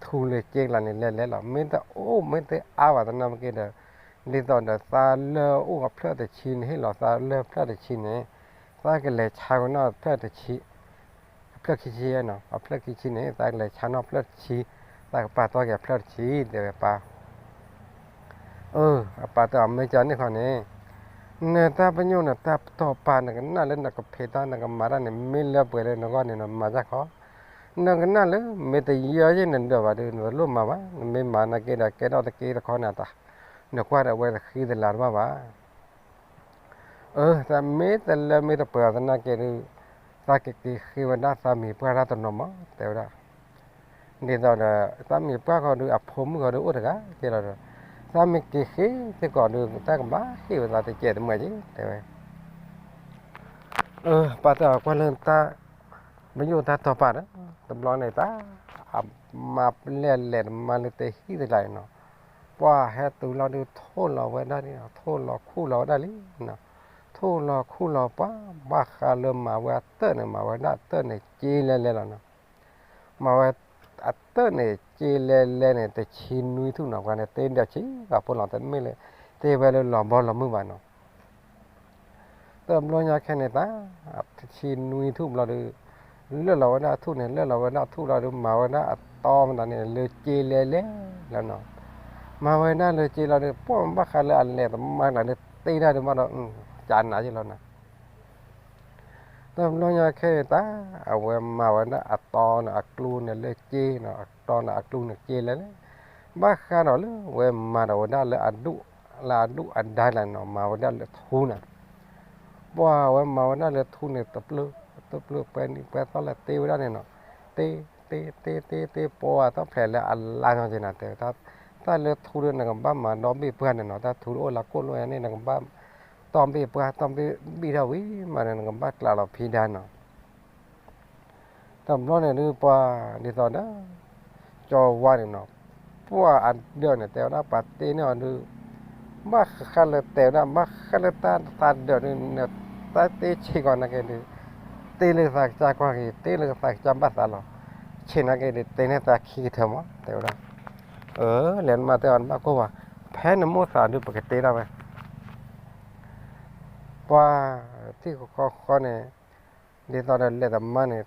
ထူလၢစ့ကျါန့ၣ်လဲၤလဲၤလီၤ. မ့ၢ်တအိၣ်မ့ၢ်တအါဘၣ်သနာ်က့ဒီး ဒ်သိးဒီးသးလၢအိၣ်အဖျၢၣ်တဆံန့ၣ် ဟ့ၣ်လီၤသးလၢဖျၢၣ်တဆံန့ၣ် သးကလဲၤဆါကနီၣ်ဖျၢၣ်တဆံ အဖျၢၣ်ခံဆံနီၤ အဖျၢၣ်ခံဆံန့ၣ် သးကလဲၤဆါနီၣ်ဖျၢၣ်တဆံ သးကပာ်တီၢ်က့ၤအဖျၢၣ်တဆံ တဲဝဲပၢ်. အၢ အပၢ်တဲအီၤ မ့ၢ်ကန့ၣ်ဃီန့ၣ် နတၢ်ပညိၣ်နတၢ်တီၢ်ပာ် နကနၣ်လၢနကဖံးတၢ်နကမၤတၢ်န့ၣ် မ့ၢ်လၢပှဲၤလၢနဂီၢ်န့ၣ် နမၤတၢ်ခီ နကနၣ်လၢမ့ၢ်တယၢယဲၢ်နဒၢးဘၣ်ဒီး နတလိၣ်မၤဘၣ် နမ့ၢ်မၤနာ်က့ဒီး ကဲထီၣ်တက့တခီန့ၣ် နကွၢ်ဒီးအဝဲတဃံတလၤတဘၣ်ဘၣ်. အၢ သးမ့ၢ်တလၢမ့ၢ်တပှဲၤအီၤသနာ်က့ဒုး သးကက့ၤဃ့ဝဲဒၣ်သးမံၤပှၢ်တၢ်တနီၤမး တဲဝဲဒၣ်. ဒ်သိးဒီး သးမံၤပှၢ်ဃီဒုး အဖိမုၣ်ဃီဒုးအိၣ်တဂၤကဲလီၤဒီး သးမ့ၢ်က့ၤဃ့စ့ၢ်ကီးဒုး တၢ်ကဘၣ်ဟ့ၣ်ဝဲသးတစဲးတမှဲာ်က့ တဲဝဲ. အၢ ပၢ်တဲအီၤကွၢ်လၢတၢ် ပညိၣ်တၢ်တီၢ်ပာ်ဒီး တဘျီန့ၣ်တၢ် အမါပျဲၢ်လဲၤတမါလၢတ့ဟံၣ်တကျါန့ၣ်နီၤ ပှၤဟဲတုၤလီၤဒုး ထိၣ်လီၤဝဲဒၣ်လံနီၤ ထိၣ်လီၤခူၣ်လီၤဝဲဒၣ်လံနီၤ ထိၣ်လီၤခူၣ်လီၤပှၤ ဘၣ်ဃးလၢမၤဝဲအတၢၢ်န့ၣ် မၤဝဲဒၣ်အတၢၢ်န့ၣ် က့လဲၤလဲၤလီၤနီၤ. မၤဝဲအတၢၢ်န့ၣ် က့လဲလဲန့ၣ် တဆံနွံထူၣ်နီၤ, ပှၤန့ၣ်တ့ဒၢးဆံဂၤဖိလီၤ, တမ့ၢ်လၢ တ့ဝဲလၢလီၤဘီလီၤမုၢ်ဘၣ်နီၤ. တဘျီညါခဲန့ၣ်တၢ် တဆံနွံထူၣ်ဘျီဒီး လၢာ်လီၤဝဲဒၣ်ထူၣ်န့ၣ် လၢာ်လီၤဝဲဒၣ်ထူၣ်လီၤဒီး မၤဝဲဒၣ်အတီမတၤန့ၣ် လၢက့လဲလဲလီၤနီၤ. မၤဝဲဒၣ်လၢက့လီၤဒီး ပှၢ်ဘၣ်ဃးလၢအလဲၤတမါတၢ်ဒီး တ့ဒၣ်ဒီးဘၣ်ဒီး ကနၤယ့ၢ်လီၤနီၤ. တဘျီညါခဲန့ၣ်တၢ် အဝဲမၤဝဲဒၣ်အတီန့ၣ်အကျိန့ၣ်လၢက့နီၤ, အတီန့ၣ်အကျိန့ၣ်က့လဲလဲ, ဘၣ်ဃးဒီးလၢဝဲမၤဒီးဝဲဒၣ်လၢအဒူၣ်, လၢအဒူၣ်အဒါလၢ်နီၤ, မၤဝဲဒၣ်လၢထူန့ၣ်, ပှၢ်ဝဲမၤဝဲဒၣ်လၢထူန့ၣ် တပျုာ်, တပျုာ်ပှဲၤနံၣ်ပှဲၤသီလၢတ့ဝဲဒၣ်န့ၣ်နီၤ, တ့, တ့, တ့, တ့, တ့, ပှၢ်တၢ်ဖျဲးလၢအလါနီၤက့နီၤ, တဲဝဲဒၣ် တၢ်လၢထူဒီးနကဘၣ်မၤဒီဘ့ၣ်ပှၢ်န့ၣ်နီၤ, တၢ်ထူတအိၣ်လၢကိၣ်လိၣ်ယါန့ၣ် နကဘၣ်တီၢ်ဘ့ၣ်ပှၢ်, တီၢ်ဘ့ၣ်ဘံၣ်ထီၣ်ဝံၤမးန့ၣ် နကဘၣ်ကျးလီၤဖံဒါနီၤ. တဘျီန့ၣ်ဒုးပှၤဒ်သိးဒီး ကၠီဝါန့ၣ်နီၤ, ပှၢ်အဒၢးန့ၣ် တဲဝဲဒၣ်ပှၤတ့န့ၢ်အီၤဒုး, ဘၣ်ဃးလၢတဲဝဲဒၣ် ဘၣ်ဃးလၢတၢ်သးဒၢးဒုး နတၢ်တ့ဆံးကီးနာ်က့ဒုး, တ့လၢသးကစၢ်ကွၢ်က့ၤ, တ့လၢသးကစၢ်ဘၣ်သးလီၤ, ဆံးနာ်က့ဒုး တ့န့ၢ်သးခံကထၢမး တဲဝဲဒၣ်. အၢ လဲၤနမၤတဲအီၤ နဘၣ်ကိၢ်ဘၣ်, ဖဲနမိၣ်သးဒုး ပကတ့ဒၣ်ဝဲ ပှၢ်ထံၣ်ဃီဃီန့ၣ်, ဒ်သိးဒီးလဲၤတမါန့ၣ်,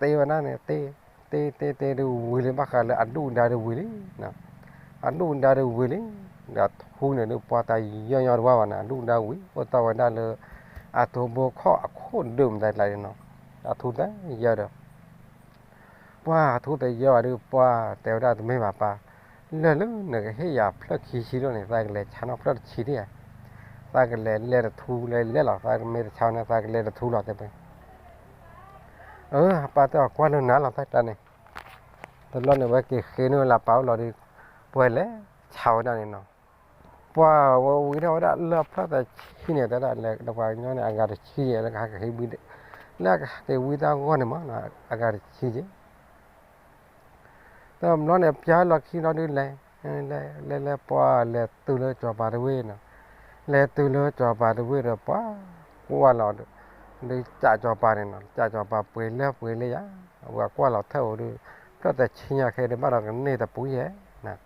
တ့ဝဲဒၣ်န့ၣ် တ့, တ့တ့တ့ဒုးဝံၤလံ ဘၣ်ဃးလၢအဒူၣ်ဒါဒုးဝံၤလံ, အဒူၣ်ဒါဒုးဝံၤလံ, ဒီးထူန့ၣ်ဒုးပှၢ်တၢ်ယီၢ်ညီတဝါဘၣ်န့ၣ် အဒူၣ်ဒါဝံၤ အိၣ်တ့ၢ်ဝဲဒၣ်လၢ အတိၤဘိခီၣ်အခိၣ်ဒုးမတၤကျါန့ၣ်နီၤ, အထူတယၢဒီး ပှၢ်ထူတယၢဘၣ်ဒုး ပှၢ်တဲဝဲဒၣ်တမ့ၢ်ဘၣ်ပၢ်, လၢၢ်လၢနကဟ့ၣ်ယၤဖျၢၣ်ခံဆံဒိၣ်န့ၣ် သးကလဲၤဆါနီၣ်ဖျၢၣ်တဆံဒၣ်ဧါ, သးကလဲၤလဲၤတထူလဲၤလဲၤလီၤ, သးကမ့ၢ်တဆါန့ၣ် သးကလဲၤတထူလီၤတဲဝဲ. အၢ ပၢ်တဲအီၤ ကွၢ်လၢနၤလီၤတၢ်ကျါန့ၣ်, တဘျီန့ၣ် ဝဲက့ၤဃ့န့ၢ်ဝဲလၢပၢ်အိၣ်လီၤဒီး ပှဲၤလဲၤဆါဝဲဒၣ်န့ၣ်နီၤ. ပှၢ်ဝဲဝံၤထီၣ်ဝဲဒၣ်လၢၢ်ဖျၢၣ်တဆံန့ၣ် တဲဒၣ်လဲၤဒီးပှၤကညီန့ၣ် အဂၤတဆံယဲၢ် လၢကဟးက့ၤဝံ, လၢကဟးက့ၤဝံတၢ်ဂီၢ်န့ၣ်မး အဂၤတဆံယဲၢ် တဘျီန့ၣ် ပၢ်လီၢ်ခံလီၤဒုးလဲၤ, လဲၤလဲၤလဲၤ ပှၢ်လဲၤတုၤလၢစီၤပၤတဝ့ၢ်နီၤ, လဲၤတုၤလၢစီၤပၤတဝ့ၢ်ဒီး ပှၢ်ကွၢ်လီၤဒီး စးစီၤပၤန့ၣ်နီၤ, စးစီၤပၤပှ့ၤလၢပှ့ၤလၢယၤ, အဝဲကွၢ်လီၤထၢၣ်အိၣ်ဒီး ဖျၢၣ်တဆံညါခဲဒုးဘၣ်ဒီးကန့ၢ်တပူၤယဲၢ်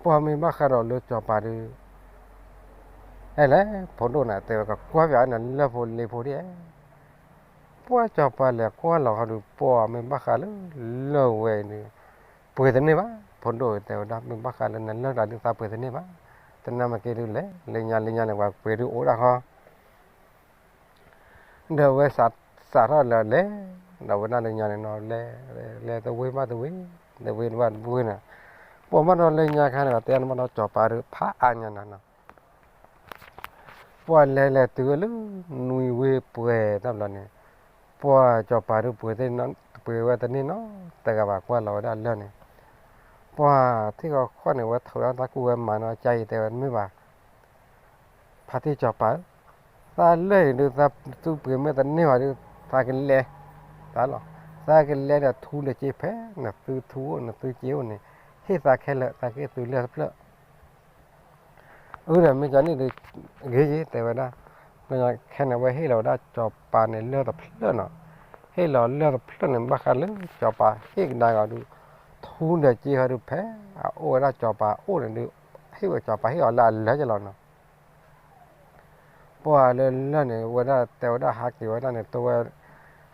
ပှၢ်မ့ၢ်ဘၣ်ဃးဒီးလၢစီၤပၤဒုး, အဲလဲၣ် ဖိဒိၣ်န့ၣ် တဲဝဲကကွၢ်ပၠးနလၢၢ်ဖိလ့ဖိဒ်, ပှၢ်စီၤပၤလဲၤကွၢ်လီၤဟီဒုး ပှၢ်မ့ၢ်ဘၣ်ဃးလၢလၢၢ်ဝဲဒုး ပှ့ၤတန့ၢ်ဘၣ်, ဖိဒိၣ်တဲဝဲဒၣ် မ့ၢ်ဘၣ်ဃးလၢနလၢၢ်တၢ်ဒုးသးပှ့ၤတန့ၢ်ဘၣ်, တနၤမ့ၢ်က့ဒုးလဲၤ လၢညါလၢညါန့ၣ် ပှၤပှ့ၤဒုးအိၣ်ဒၣ်ဃီ ဒီးဝဲစးထီၣ်လၢလဲၤ, ဒီးဝဲဒၣ်လၢညါန့ၣ်နီၤ လဲၤ, လဲၤတဝ့ၢ်ဘၣ်တဝ့ၢ်, တဝ့ၢ်ဘၣ်တဝ့ၢ်န့ၣ်, ပှၢ်ဘၣ်ဒီးလၢညါခါန့ၣ် ပှၤတဲန့ၣ်ဘၣ်ဒီးစီၤပၤဒုးဖးအါညါန့ၣ်နီၤ, ပှၢ်လဲၤလဲၤတုၤဝဲလၢနွံဝ့ၢ်ပှဲၤတဘျီန့ၣ်, ပှၢ်စီၤပၤဒုးပှ့ၤ, ပှ့ၤဝဲတန့ၢ်နီတဂၤဘၣ် ကွၢ်လီၤဝဲဒၣ်လၢၢ်န့ၣ်, ပှၢ်ထံၣ်ဃီဃီန့ၣ် ဝဲထိးဒီးတၢ်ကူၣ်ဝဲမၤနီၤ ကါအံၤတဲဝဲတမ့ၢ်ဘၣ် ဖါတံၢ်စီၤပၤဧၢ, သးလၢၢ်အံၤဒုး သးသုပှ့ၤမ့ၢ်တန့ၢ်ဘၣ်ဒုး သးကလဲၤ, သးလီၤ, သးကလဲၤဒီးထူဒီးစ့ဖဲ နသုထူအိၣ် နသုစ့အိၣ်န့ၣ် ဟ့ၣ်သးခဲလၢာ် သးကဟ့ၣ်သုလၢၢ်တဖျၢၣ် အၢ ဒီးမ့ၢ်ကန့ၣ်ဒုး ဂ့ၤယ့ၤ တဲဝဲဒၣ်, ခဲန့ၣ် ဝဲဟ့ၣ်လီၤဝဲဒၣ်စီၤပၤန့ၣ်လၢၢ်တဖျၢၣ်နီၤ, ဟ့ၣ်လီၤလၢၢ်တဖျၢၣ်န့ၣ် ဘၣ်ဃးလၢစီၤပၤဟ့ၣ်ကဒါက့ၤအီၤဒုး ထူဒီးစ့ဟီဒုး ဖဲအအိၣ်ဝဲဒၣ်စီၤပၤအိၣ်န့ၣ်ဒုး ဟ့ၣ်ဝဲစီၤပၤဟ့ၣ်အီၤလၢအလၢၢ်က့လီၤနီၤ ပှၢ်လၢလၢၢ်န့ၣ် ဝဲဒၣ်တဲဝဲဒၣ်ဟးက့ၤဝဲဒၣ်န့ၣ် တဝဲ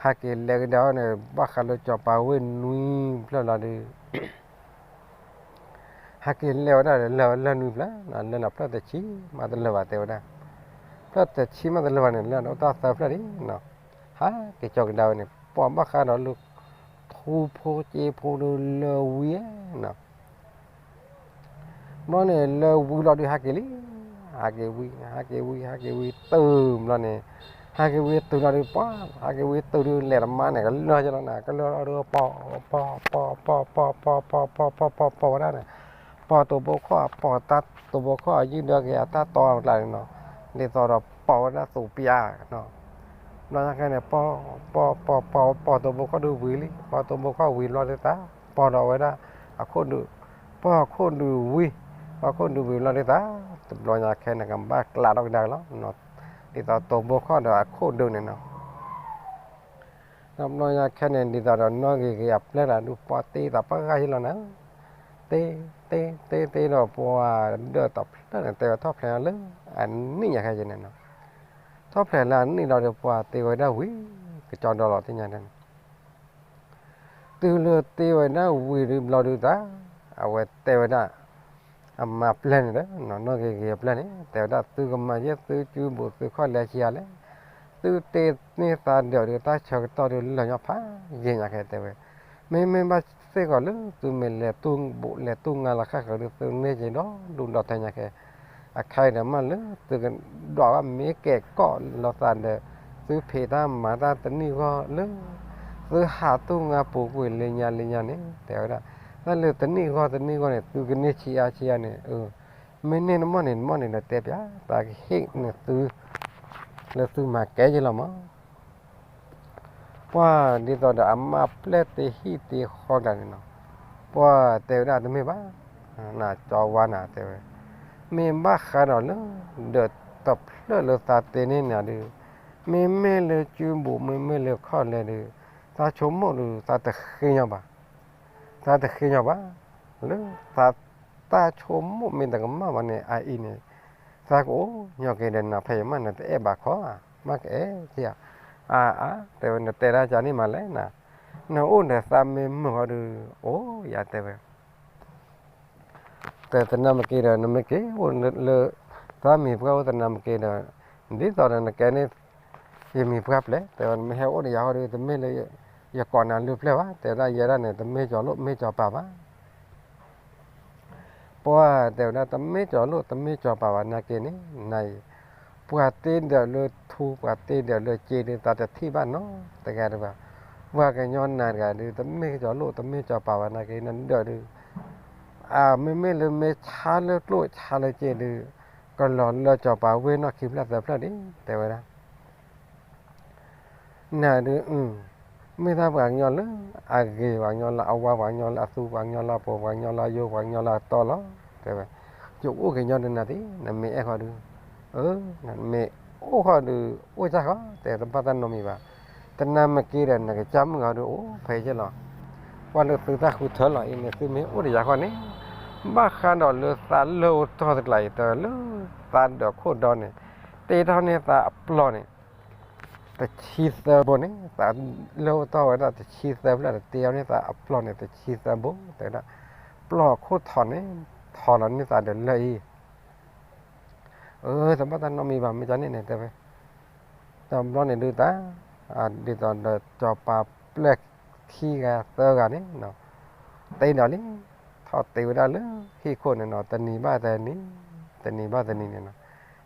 ဟးက့ၤလဲၤကဒါအီၤန့ၣ် ဘၣ်ဃးလၢစီၤပၤဝ့ၢ်နွံဖျၢၣ်လီၤဒုး ဟးက့ၤလဲၤဝဲဒၣ်လၢလၢၢ်နွံဖျၢၣ်, လၢလၢၢ်ဖျၢၣ်တဆံမးတလၢာ်ဘၣ် တဲဝဲဒၣ်, ဖျၢၣ်တဆံမးတလၢာ်ဘၣ်န့ၣ် လၢၢ်န့ၣ်အိၣ်တၢ်သၢဖျၢၣ်ဒံးနီၤ, ဟးက့ၤကၠီၤကဒါဝဲန့ၣ် ပှၢ်ဘၣ်ဃးဒီးလၢ ထူဖိစ့ဖိဒုးလၢဝံၤနီၤ ဘျီန့ၣ် လၢဝံၤလီၤဒုးဟးက့ၤလံ, ဟးက့ၤဝံၤ ဟးက့ၤဝံၤ ဟးက့ၤဝံၤတုၤဘျီန့ၣ်, ဟးက့ၤဝံၤတုၤလီၤဒုး ပှၢ် ဟးက့ၤဝံၤတုၤဒုး လဲၤတမါန့ၣ် ကလၢာ်ကလီၤန့ၣ် ကလၢာ်လီၤဒုး ပီၢ် ပီၢ် ပီၢ် ပီၢ် ပီၢ် ပီၢ် ပီၢ် ပီၢ် ပီၢ် ပီၢ်ဝဲဒၣ်န့ၣ်, ပီၢ်တိၤဘိခီၣ် ပီၢ်တၢ်တိၤဘိခီၣ် ယုၢ်ဒၢက့ၤအတၢ်တီအကျါန့ၣ်နီၤ, ဒ်သိးဒီးပီၢ်ဝဲဒၣ်သူးပျါနီၤ ဘျီညါခဲန့ၣ် ပီၢ် ပီၢ် ပီၢ် ပီၢ် ပီၢ်တိၤဘိခီၣ်ဒုးဝံၤလံ, ပီၢ်တိၤဘိခီၣ်ဝံၤဘျီဒုးသး ပီၢ်ဒီးဝဲဒၣ် အခိၣ်ဒုး, ပီၢ်ခိၣ်ဒုးဝံၤ, ပီၢ်ခိၣ်ဒုးဝံၤဘျီဒုးသး, တဘျီညါခဲန့ၣ် ကဘၣ်ကျးထီၣ်ကဒါက့ၤလီၤ, ဒ်သိးတိၤဘိခီၣ်ဒီးအခိၣ်ဒုးန့ၣ်နီၤ တဘျီညါခဲန့ၣ် ဒ်သိးဒီးနီၣ်ဂ့ၤဂ့ၤအပျဲၢ်လၢဒုး ပှၤတ့သးပှၢ်ဂၤယ့လီၤနၤ, တ့ တ့ တ့ တ့ဒီးပှၤဒၢးတဖျၢၣ်န့ၣ် တဲဝဲထီၣ်ဖျဲးလၢအနံၣ်ညါခဲက့န့ၣ်နီၤ, ထီၣ်ဖျဲးလၢအနံၣ်လီၤဒီး ပှၤတ့ဝဲဒၣ်ဝံၤ ကကၠီဒီးလီၤသ့ၣ်ညါန့ၣ် တုၤလၢတ့ဝဲဒၣ်ဝံၤဒုးဘျီဒုးတၢ်, အဝဲတဲဝဲဒၣ် အမါပျဲၢ်န့ၣ်ဒီး နီၣ်ဂ့ၤဂ့ၤအပျဲၢ်န့ၣ် တဲဝဲဒၣ် သုကမၤယဲၢ်သုကုဘူၣ်သုခီၣ်လဲဆံးအါလဲၣ်, သုတ့န့ၢ်သးဒၢးဒုး တၢ်ဆၢကတီၢ်ဒုးလၢာ်ညီဖးယံာ်ညါခဲတဲဝဲ, မ့မ့ၢ်ဘၣ်စ့ၢ်ကီးလၢသုမ့ၢ်လဲၤတူၢ်ဘူးလဲၤတူၢ်ငါလီၤဃၣ်ဃၢၤဒုး သုန့ၢ်က့ၤဒီဒူၣ်ဒီထၢညါခဲ အခါအံၤဒီးမ့ၢ်လၢသုကဒွးဘၣ်မ့ၢ်ကဲၤကီးလိာ်သးဒီး သုဖံးတၢ်မၤတၢ်တနံၣ်ဂီၢ်လၢ သုဟးတူၢ်ငါပူၤကွံာ်လၢညါလၢညါန့ၣ် တဲဝဲဒၣ်, တၢ်လၢတနံၣ်ဂီၢ်တနံၣ်ဂီၢ်န့ၣ် သုကန့ၢ်ဆံးအါဆံးအါန့ၣ်, မ့ၢ်န့ၢ်တမီၢ်န့ၣ် တမီၢ်န့ၣ်ဒီးတဲပျး သးကဟ့ၣ်န့ၢ်သု လၢသုမၤကဲယ့လီၤမး ပှၤဒ်သိးဒီးအမါပျဲၢ်တ့ဟံၣ်တ့ဃီကျါန့ၣ်နီၤ, ပှၤတဲဝဲဒၣ်တမ့ၢ်ဘၣ်, နကၠီဝါနၤတဲဝဲ, မ့ၢ်ဘၣ်ဃးဒီးလၢ ဒၢးတဖျၢၣ်လၢသးတ့န့ၢ်နၤဒုး, မ့မ့ၢ်လၢကုဘူၣ် မ့မ့ၢ်လၢခီၣ်လဲဒုး, သးဆိကမိၣ်ဒုး သးတဃ့ညီဘၣ်, သးတဃ့ညီဘၣ်, လၢသးတၢ်ဆိကမိၣ်မ့ၢ်တကမၣ်ဘၣ်န့ၣ် အအံၤန့ၣ် သးကအိၣ်ညီက့ၤဒီးနၤဖဲယမၣ် နတအဲၣ်ဘၣ်ခီဧါ, မ့ၢ်ကအဲၣ်ဧါ, အါအါ တဲဝဲ နတဲဒၣ်ကန့ၣ်မးလဲၣ်နၤ, နအိၣ်ဒီးသးမ့ၢ်မုာ်ဃီဒုး အိၣ်ယၤတဲဝဲ တသနာ်က့ဒီး နမ့ၢ်က့ၤအိၣ်လၢ သးမံၤပှၢ်အိၣ်သနာ်က့ဒီး ဒ်သိးဒီးနကဲန့ၣ် ယမံၤပှၢ်ပျဲၢ် တဲဝဲ နမ့ၢ်ဟဲအိၣ်ဒီးယၤဃီဒီး တမ့ၢ်လၢ ယကိးနၤလၢပျၢၢ်ဘၣ် တဲဝဲဒၣ် ယဲဒၣ်န့ၣ် တမ့ၢ်ကၠီၤလိၣ် မ့ၢ်ကၠီၤပၤဘၣ် ပှၤတဲဝဲဒၣ် တမ့ၢ်ကၠီၤလိၣ် တမ့ၢ်ကၠီၤပၤဘၣ်နာ်က့န့ၣ် နၤအံၤ ပှၤတ့ဒၢးလၢထူ ပှၤတ့ဒၢးလၢစ့ဒုး သးတထံၣ်ဘၣ်နီတဂၤဒံးဘၣ်. ပှၤကညီနၤတဂၤဒုး တမ့ၢ်ကၠီၤလိၣ် တမ့ၢ်ကၠီၤပၤဘၣ်နာ်က့ နဒၢးဒုး အမ့မ့ၢ်လၢမ့ၢ်ဆါလၢကျိၣ်ဆါလၢစ့ဒုး ကလီၤလၢကၠီၤပၤဝ့ၢ်နီၢ်ခံဖျၢၣ်သၢဖျၢၣ်ဒံး တဲဝဲဒၣ် နၤဒုး မ့ၢ်တၢ်ပှၤကညီလၢအဂ့ၤ ပှၤကညီလၢအဝါ ပှၤကညီလၢအသူ ပှၤကညီလၢအပိာ် ပှၤကညီလၢအယိ ပှၤကညီလၢအတီလီၤ တဲဝဲ. ယအိၣ်က့ၤညီဒုးနၤသ့ နမ့ၢ်အဲၣ်ဃီဒုး မ့ၢ်အိၣ်ဃီဒုး အိၣ်ကၢ်ဃီ တဲတဘၣ်တၢ်နီတမံၤဘၣ်. တနာ်က့ဒီး နကစၢ်မုၣ်ဃီဒုး အိၣ်ဖဲယ့ၢ်လီၤ. ကွၢ်လၢသုတၢ်ဃုထၢလီၤအံၤန့ၣ် သုမ့ၢ်အိၣ်ဒီးယၤဃီန့ၣ် ဘၣ်ဃးဒီးလၢသးလၢအိၣ်တီၢ်တကျါအံၤ တၢ်လၢသးဒၢးခိၣ်ဒီန့ၣ် တ့ထီၣ်န့ၢ်သးအပျီၢ်န့ၣ် တဆံသၢဘိန့ၣ် သးလၢအိၣ်တီၢ်ဝဲဒၣ်တဆံသၢဖျၢၣ် တ့ထီၣ်န့ၢ်သးအပျီၢ်န့ၣ် တဆံသၢဘိ တဲဝဲဒၣ် ပျီၢ်ခိၣ်ထီၣ်န့ၣ် ထီၣ်လီၤန့ၢ်သးဒီးလၢအံၤ အၢ တဘၣ်တၢ်နီတမံၤဘၣ် မ့ၢ်ကန့ၣ်န့ၣ် တဲဝဲ. တဘျီန့ၣ်ဒုးတၢ် ဒ်သိးဒီးကၠီၤပၤပျဲၢ်ခံဂၤသၢဂၤန့ၣ် တ့ဒီးလံ ထီၣ်တ့ဝဲဒၣ်လၢဟံၣ်ခိၣ်န့ၣ်နီၤ တနံၤဘၣ်တနံၤ တနံၤဘၣ်တနံၤန့ၣ်နီၤ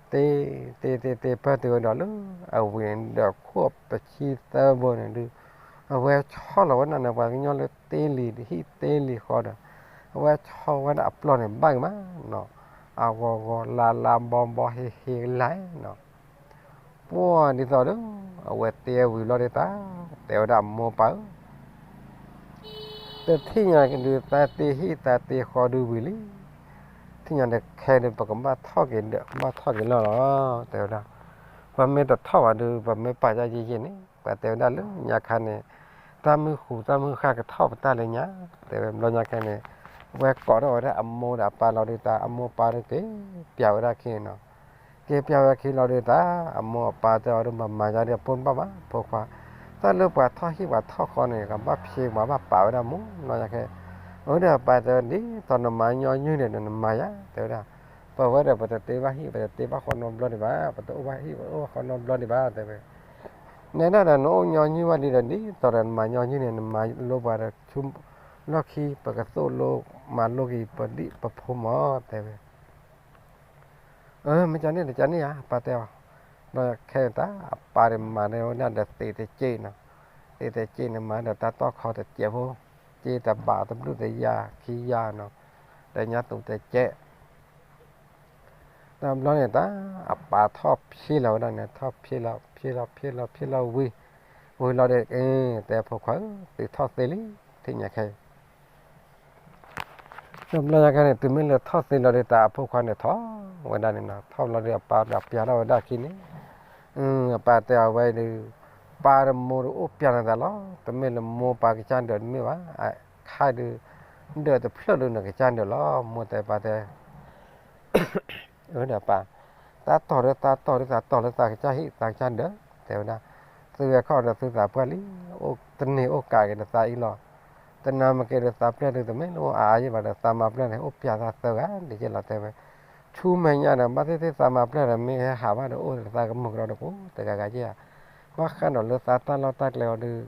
တ့ တ့တ့တ့ ပၢၢ်တ့ဝဲဒီးလၢ အဝံၤဒီးခိၣ်တဆံသၢဘိန့ၣ်ဒုး အဝဲဆီၣ်လီၤဝဲဒၣ်န့ၣ် ပှၤကညီလၢတ့လံၤဟံၣ်တ့လံၤဃီဒီး အဝဲဆီၣ်ဝဲဒၣ်အပျီၢ်န့ၣ် ဘၣ်က့ၤမးနီၤ အဂီၤဂီၤလါလါဘီဘီဟ့ဟ့လါနီၤ ပှၢ်ဒ်သိးဒီး အဝဲတ့ဝံၤဘျီဒုးတၢ် တဲဝဲဒၣ်အမိၢ်ပၢ်ဧၢ တထံၣ်ညါက့ၤဒုး သးတ့ဟံၣ်သးတ့ဃီဒုးဝံၤလံ ထံၣ်ညါဒီးခဲဒုး ပကဘၣ်ထီၣ်က့ၤဒီး ကဘၣ်ထီၣ်က့ၤလီၢ်လီၤ တဲဝဲဒၣ် ပမ့ၢ်တထီၣ်ဘၣ်ဒုး ပမ့ၢ်ပာ်ယါယံာ်ယံာ်န့ၣ် ပှၤတဲဝဲဒၣ်လၢညါခါန့ၣ် တၢ်မုၢ်ဃူတၢ်မုၢ်ဃာ်ကထီၣ်ပတၢ်လၢညါ တဲဝဲဘျီညါခါန့ၣ် ဝဲကိးထီၣ်ဝဲဒၣ်အမိၢ်ဒီးအပၢ်လီၤဒုးတၢ် အမိၢ်ပၢ်ဒုးက့ၤပျးဝဲဒၣ်ခံနီၤ က့ၤပျးဝဲခံလီၤဒုးတၢ် အမိၢ်အပၢ်တဲအီၤဒုး မၤမၤယါဒီး ဖိတဘၣ်ဘၣ် ဖိခွါ တၢ်လၢပှၤထီၣ်ဟံၣ်ပှၤထီၣ်ဃီန့ၣ် ကဘၣ်ဖျ့ပှၤဘၣ်ပာ်ဝဲဒၣ်မူနီၤညါခဲ အၢဒီးပၢ်တဲဝဲ ဒ်သိးနမၤညီနုၢ်န့ၣ် နမၤယါ တဲဝဲဒၣ် ပဝဲဒီးပတတ့ဘၣ်ဟံၣ် ပတတ့ဘၣ်ဃီနီတဘျီဒံးဘၣ် ပတအိၣ်ဘၣ်ဟံၣ် ပတအိၣ်ဘၣ်ဃီနီတဘျီဒံးဘၣ် တဲဝဲ နဲဒၣ်ဒီးနအိၣ်ညီနုၢ်ဘၣ်ဒ်ဒီး ဒ်သိးဒီးနမၤညီနုၢ်န့ၣ် နမၤလိပှၤဒီးဆူလီၢ်ခံ ပကသိၣ်လိမၤလိက့ၤပဒံၣ်ပဖိမၢ် တဲဝဲ အၢ မ့ၢ်ကန့ၣ်တကန့ၣ်ဧါ ပၢ်တဲအီၤ ဘျီခဲတၢ် အပၢ်ဒီးမၤဝဲဒၣ်ဒီးသ့းတစ့နီၤ သ့းတစ့န့ၣ် မၤဒီးတၢ်တီၢ်ခီတစဲးဖိ စ့တဘးတဘျုးတယၤခံယၤနီၤ ဒီးညါသူးတစဲး တဘျီန့ၣ်တၢ် အပၢ်ထီၣ်ဖျ့လီၤဝဲဒၣ်န့ၣ် ထီၣ်ဖျ့လီၤ ဖျ့လီၤ ဖျ့လီၤ ဖျ့လီၤဝံၤ ဝံၤလီၤဒီး တဲဖိခွါဧၢ သုထီၣ်သ့လံ ထံၣ်ညါခဲအံၤ တဘျီညါခါန့ၣ် တုၤမ့ၢ်လၢထီၣ်သ့လီၤဒီးတၢ်အဖိခွါန့ၣ်ထီၣ်ဝဲဒၣ်န့ၣ်နီၤ ထီၣ်လီၤဒီးအပၢ်ဒီးပျးထီၣ်ဝဲဒၣ်ခံန့ၣ် အပၢ်တဲအီၤဝဲဒုး ပၢ်ဒီးမိၢ်ဒီးအိၣ်ပျဲနသးလီၤ. တမ့ၢ်လၢမိၢ်ပၢ်ကစၢ်ဒၢးတမ့ၢ်ဘၣ်, ခါဒုး ဒၢးတဖျၢၣ်ဒုးနကစၢ်ဒၢးလီၤ. မိၢ်တဲပၢ်တဲ အၢဒီးပၢ်, သးတီၢ်ဒီးသးတီၢ်ဒီးသးတီၢ်လၢသးကစၢ်ဟံၣ်သးကစၢ်ဒၢး, တဲဝဲဒၣ်, သုဝဲခီၣ်ဒီးသုသးပှၢ်လံ, အိၣ်တန့ၢ်အိၣ်ကးက့ၤဒီးသးအံၤလီၤ. တနၤမ့ၢ်က့ၤဒီးသးပျၢ်ဒုးတမ့ၢ်လၢအအါယံၢ်ဘၣ်ဒီး သးမၤပျၢ်န့ၣ် အိၣ်ပျဲသးသၢဂၤဒ်က့လီၤ တဲဝဲ. ဆူမဲာ်ညါဒီး ဘၣ်သ့ၣ်သ့ၣ်သးမၤပျၢ်ဒီး မ့ၢ်ဟဲဟးဘၣ်ဒီး အိၣ်ဒီးသးကမုာ်ကဒီးတပူၤ တဂၤဂၤယဲၢ်ဧါ. ဘၣ်ဃးဒီးလၢသးတၢ်လီၢ်တၢ်ကျဲအီၤဒုး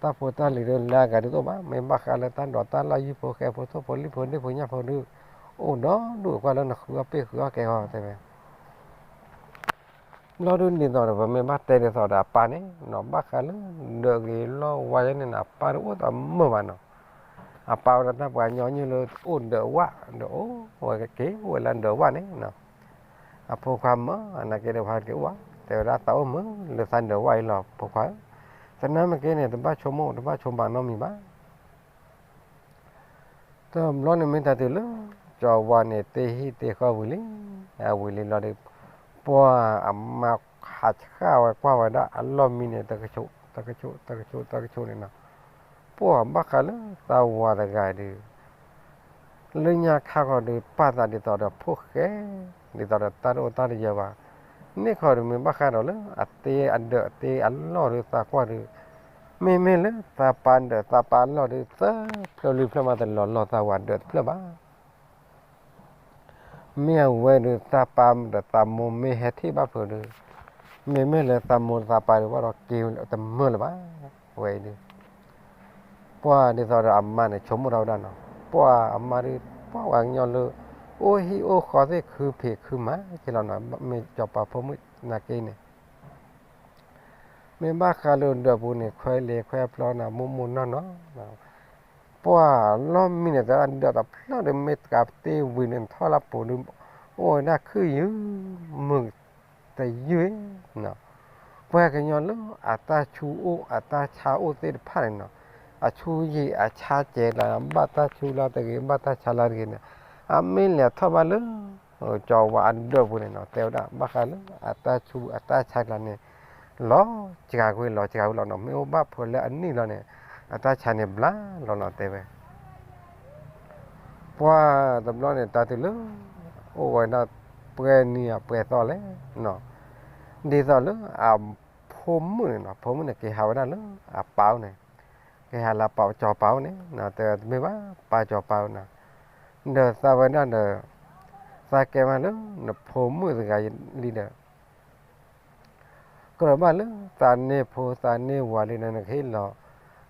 တၢ်ဖိတၢ်လံၤဒုး လၢအဂၤဒုးတအိၣ်ဘၣ်, မ့ၢ်ဘၣ်ဃးလၢတၢ်ဒိးတၢ်လၢ် ယုၢ်ဖိဃဲဖိ ထိၣ်ဖိလံၣ်ဖိ ဒ့ၣ်ဖိညၣ်ဖိဒုး အိၣ်ဒီဒူၣ်အကွၢ်လၢ နဃုအီၣ်ပ့ၢ်ဃုအီၣ်ကဲအီၤ တဲဝဲ. ဘျီဒုးဒ်သိးဒီး ပမ့ၢ်ဘၣ်တဲဒ်သိးဒီးအပၢ်န့ၣ်နီၤ, ဘၣ်ဃးလၢဒၢးဂ့ၤလီၢ်ဝါယဲန့ၣ် အပၢ်တအိၣ်သးမုာ်ဘၣ်နီၤ. အပၢ်ဝဲဒၣ်တၢ်ပှၤကညီ ညိၣ်လၢအိၣ်ဒၢးဝၣ်ဒီး အိၣ်ဝဲက့ၤဝဲလၢဒၢးဝၣ်န့ၣ်နီၤ. အဖိခွါမၢ နာ်က့ဒီး ပှၤက့ၤအိၣ်ဘၣ် တဲဝဲဒၣ် သးအိၣ်မုာ်လၢသးဒၢးဝၣ်အံၤလီၤ ဖိခွါဧၢ, သနာ်မ့ၢ်က့န့ၣ် တဘၣ်ဆိကမိၣ် တဘၣ်ဆိဘၣ်နီတမံၤဘၣ်. တဘျီန့ၣ်မ့ၢ်တၢ်တုၤလၢ ကၠီၤဝါန့ၣ် တ့ဟံၣ်တ့ဃီဝံၤလံ, အဝံၤလံလီၤဒီး ပှၢ်အမါဟးဆှၣ်ဝဲကွၢ်ဝဲဒၣ်အလီၢ်မံန့ၣ် တကဆိး တကဆိး တကဆိး တကဆိးန့ၣ်နီၤ. ပှၢ်ဘၣ်ဃးလၢသးဝၤတဂၤအံၤဒုး လၢညါခါခီဒုး ပာ်သးဒ်သိးဒီးဖိၣ်ဃဲ, ဒ်သိးဒီးတၢ်တအိၣ်တၢ်တယၢဘၣ်. န့ၣ်ခီဒုးမ့ၢ်ဘၣ်ဃးဒီးလၢအတ့အဒၢးအတ့အလီၢ်ဒုး သးကွၢ်ဒုး မ့မ့ၢ်လၢသးပၢ်ဒၢးသးပၢ်လီၢ်ဒုး သၢဖျၢၣ်လွံၢ်ဖျၢၣ်မး တလီၤလီၤသးဝၤဒၢးတဖျၢၣ်ဘၣ်. မ့ၢ်အဝဲဒုး သးပၢ်ဒီးသးမိၢ်မ့ၢ်ဟဲထံၣ်ဘၣ်ဖုးဒုး မ့မ့ၢ်လၢသးမိၢ်သးပၢ်ဒုး ဘၣ်ဒီးက့ၤတမၢလၢၤဘၣ်. ဝဲအံၤဒုး ပှၢ်ဒ်သိးဒီးအမါန့ၣ် ဆိကမိၣ်ထီၣ်ဝဲဒၣ်နီၤ, ပှၢ်အမါဒုး ပှၢ်ပှၤကညီလၢ အိၣ်ဟံၣ်အိၣ်ဃီသ့ၣ်ခုဖံးခုမၤက့လီၤနီၤ, မ့ၢ်စီၤပၤဖိမုၣ်နာ်က့န့ၣ် မ့ၢ်ဘၣ်ဃးလၢဒၢးပူၤန့ၣ် ခွဲးလ့ခွဲးပျီနၤ မိၢ်မိၢ်နီၢ်နီၢ်, ပှၢ်လီၢ်မံန့ၣ် တၢ်ဒၢးတဖျၢၣ်ဒုး မ့ၢ်တကးတ့ဝံၤန့ၣ် ထီၣ်လၢပူၤဒုး အိၣ်ဝဲဒၣ်ခုၣ်ယုၢ်မုၢ်တယုၢ်, ပှၤကညီလၢအတၢ်ဆူးအိၣ်အတၢ်ဆါအိၣ်သ့ၣ်တဖၣ်န့ၣ်နီၤ, အဆူးယံာ်အဆါစဲးလၢ ဘၣ်တၢ်ဆူးလၢတဂ့ၤ ဘၣ်တၢ်ဆါလၢတဂ့ၤန့ၣ် အမ့ၢ်လဲၤထီၣ်ဘၣ်လၢ ကၠီၤဝါအဒၢးပူၤန့ၣ်နီၤ, တဲဝဲဒၣ် ဘၣ်ဃးလၢအတၢ်ဆူးအတၢ်ဆါကျါန့ၣ် လီၤစှၤကွံာ်လီၤစှၤကွံာ်လီၤနီၤ, မ့ၢ်အိၣ်ဘၣ်ဖုးလၢအနံၣ်လီၤန့ၣ် အတၢ်ဆါန့ၣ်ဘျါလီၤလီၤ တဲဝဲ. ပှၢ်တဘျီန့ၣ် တၢ်တုၤလၢ အိၣ်ဝဲဒၣ်ပှဲၤနံၤအပှဲၤသီလဲၣ်နီၤ, ဒ်သိးလၢအဖိမုၣ်န့ၣ်နီၤ, ဖိမုၣ်န့ၣ် က့ၤဟးဝဲဒၣ်လၢအပၢ်အိၣ်န့ၣ်, က့ၤဟးလၢအပၢ်ကၠီၤပၢ်အိၣ်န့ၣ်နီၤ, တဲတမ့ၢ်ဘၣ် ပၢ်ကၠီၤပၢ်အိၣ်နီၤ, ဒီးသးဝဲဒၣ်ဒီး သးကဲမးလၢနဖိမုၣ်တဂၤလံဒီး ကြၢးဘၣ်လၢသးန့ၢ်ဖိသးန့ၢ်ဝၤလံဒီး နကဟ့ၣ်လီၤ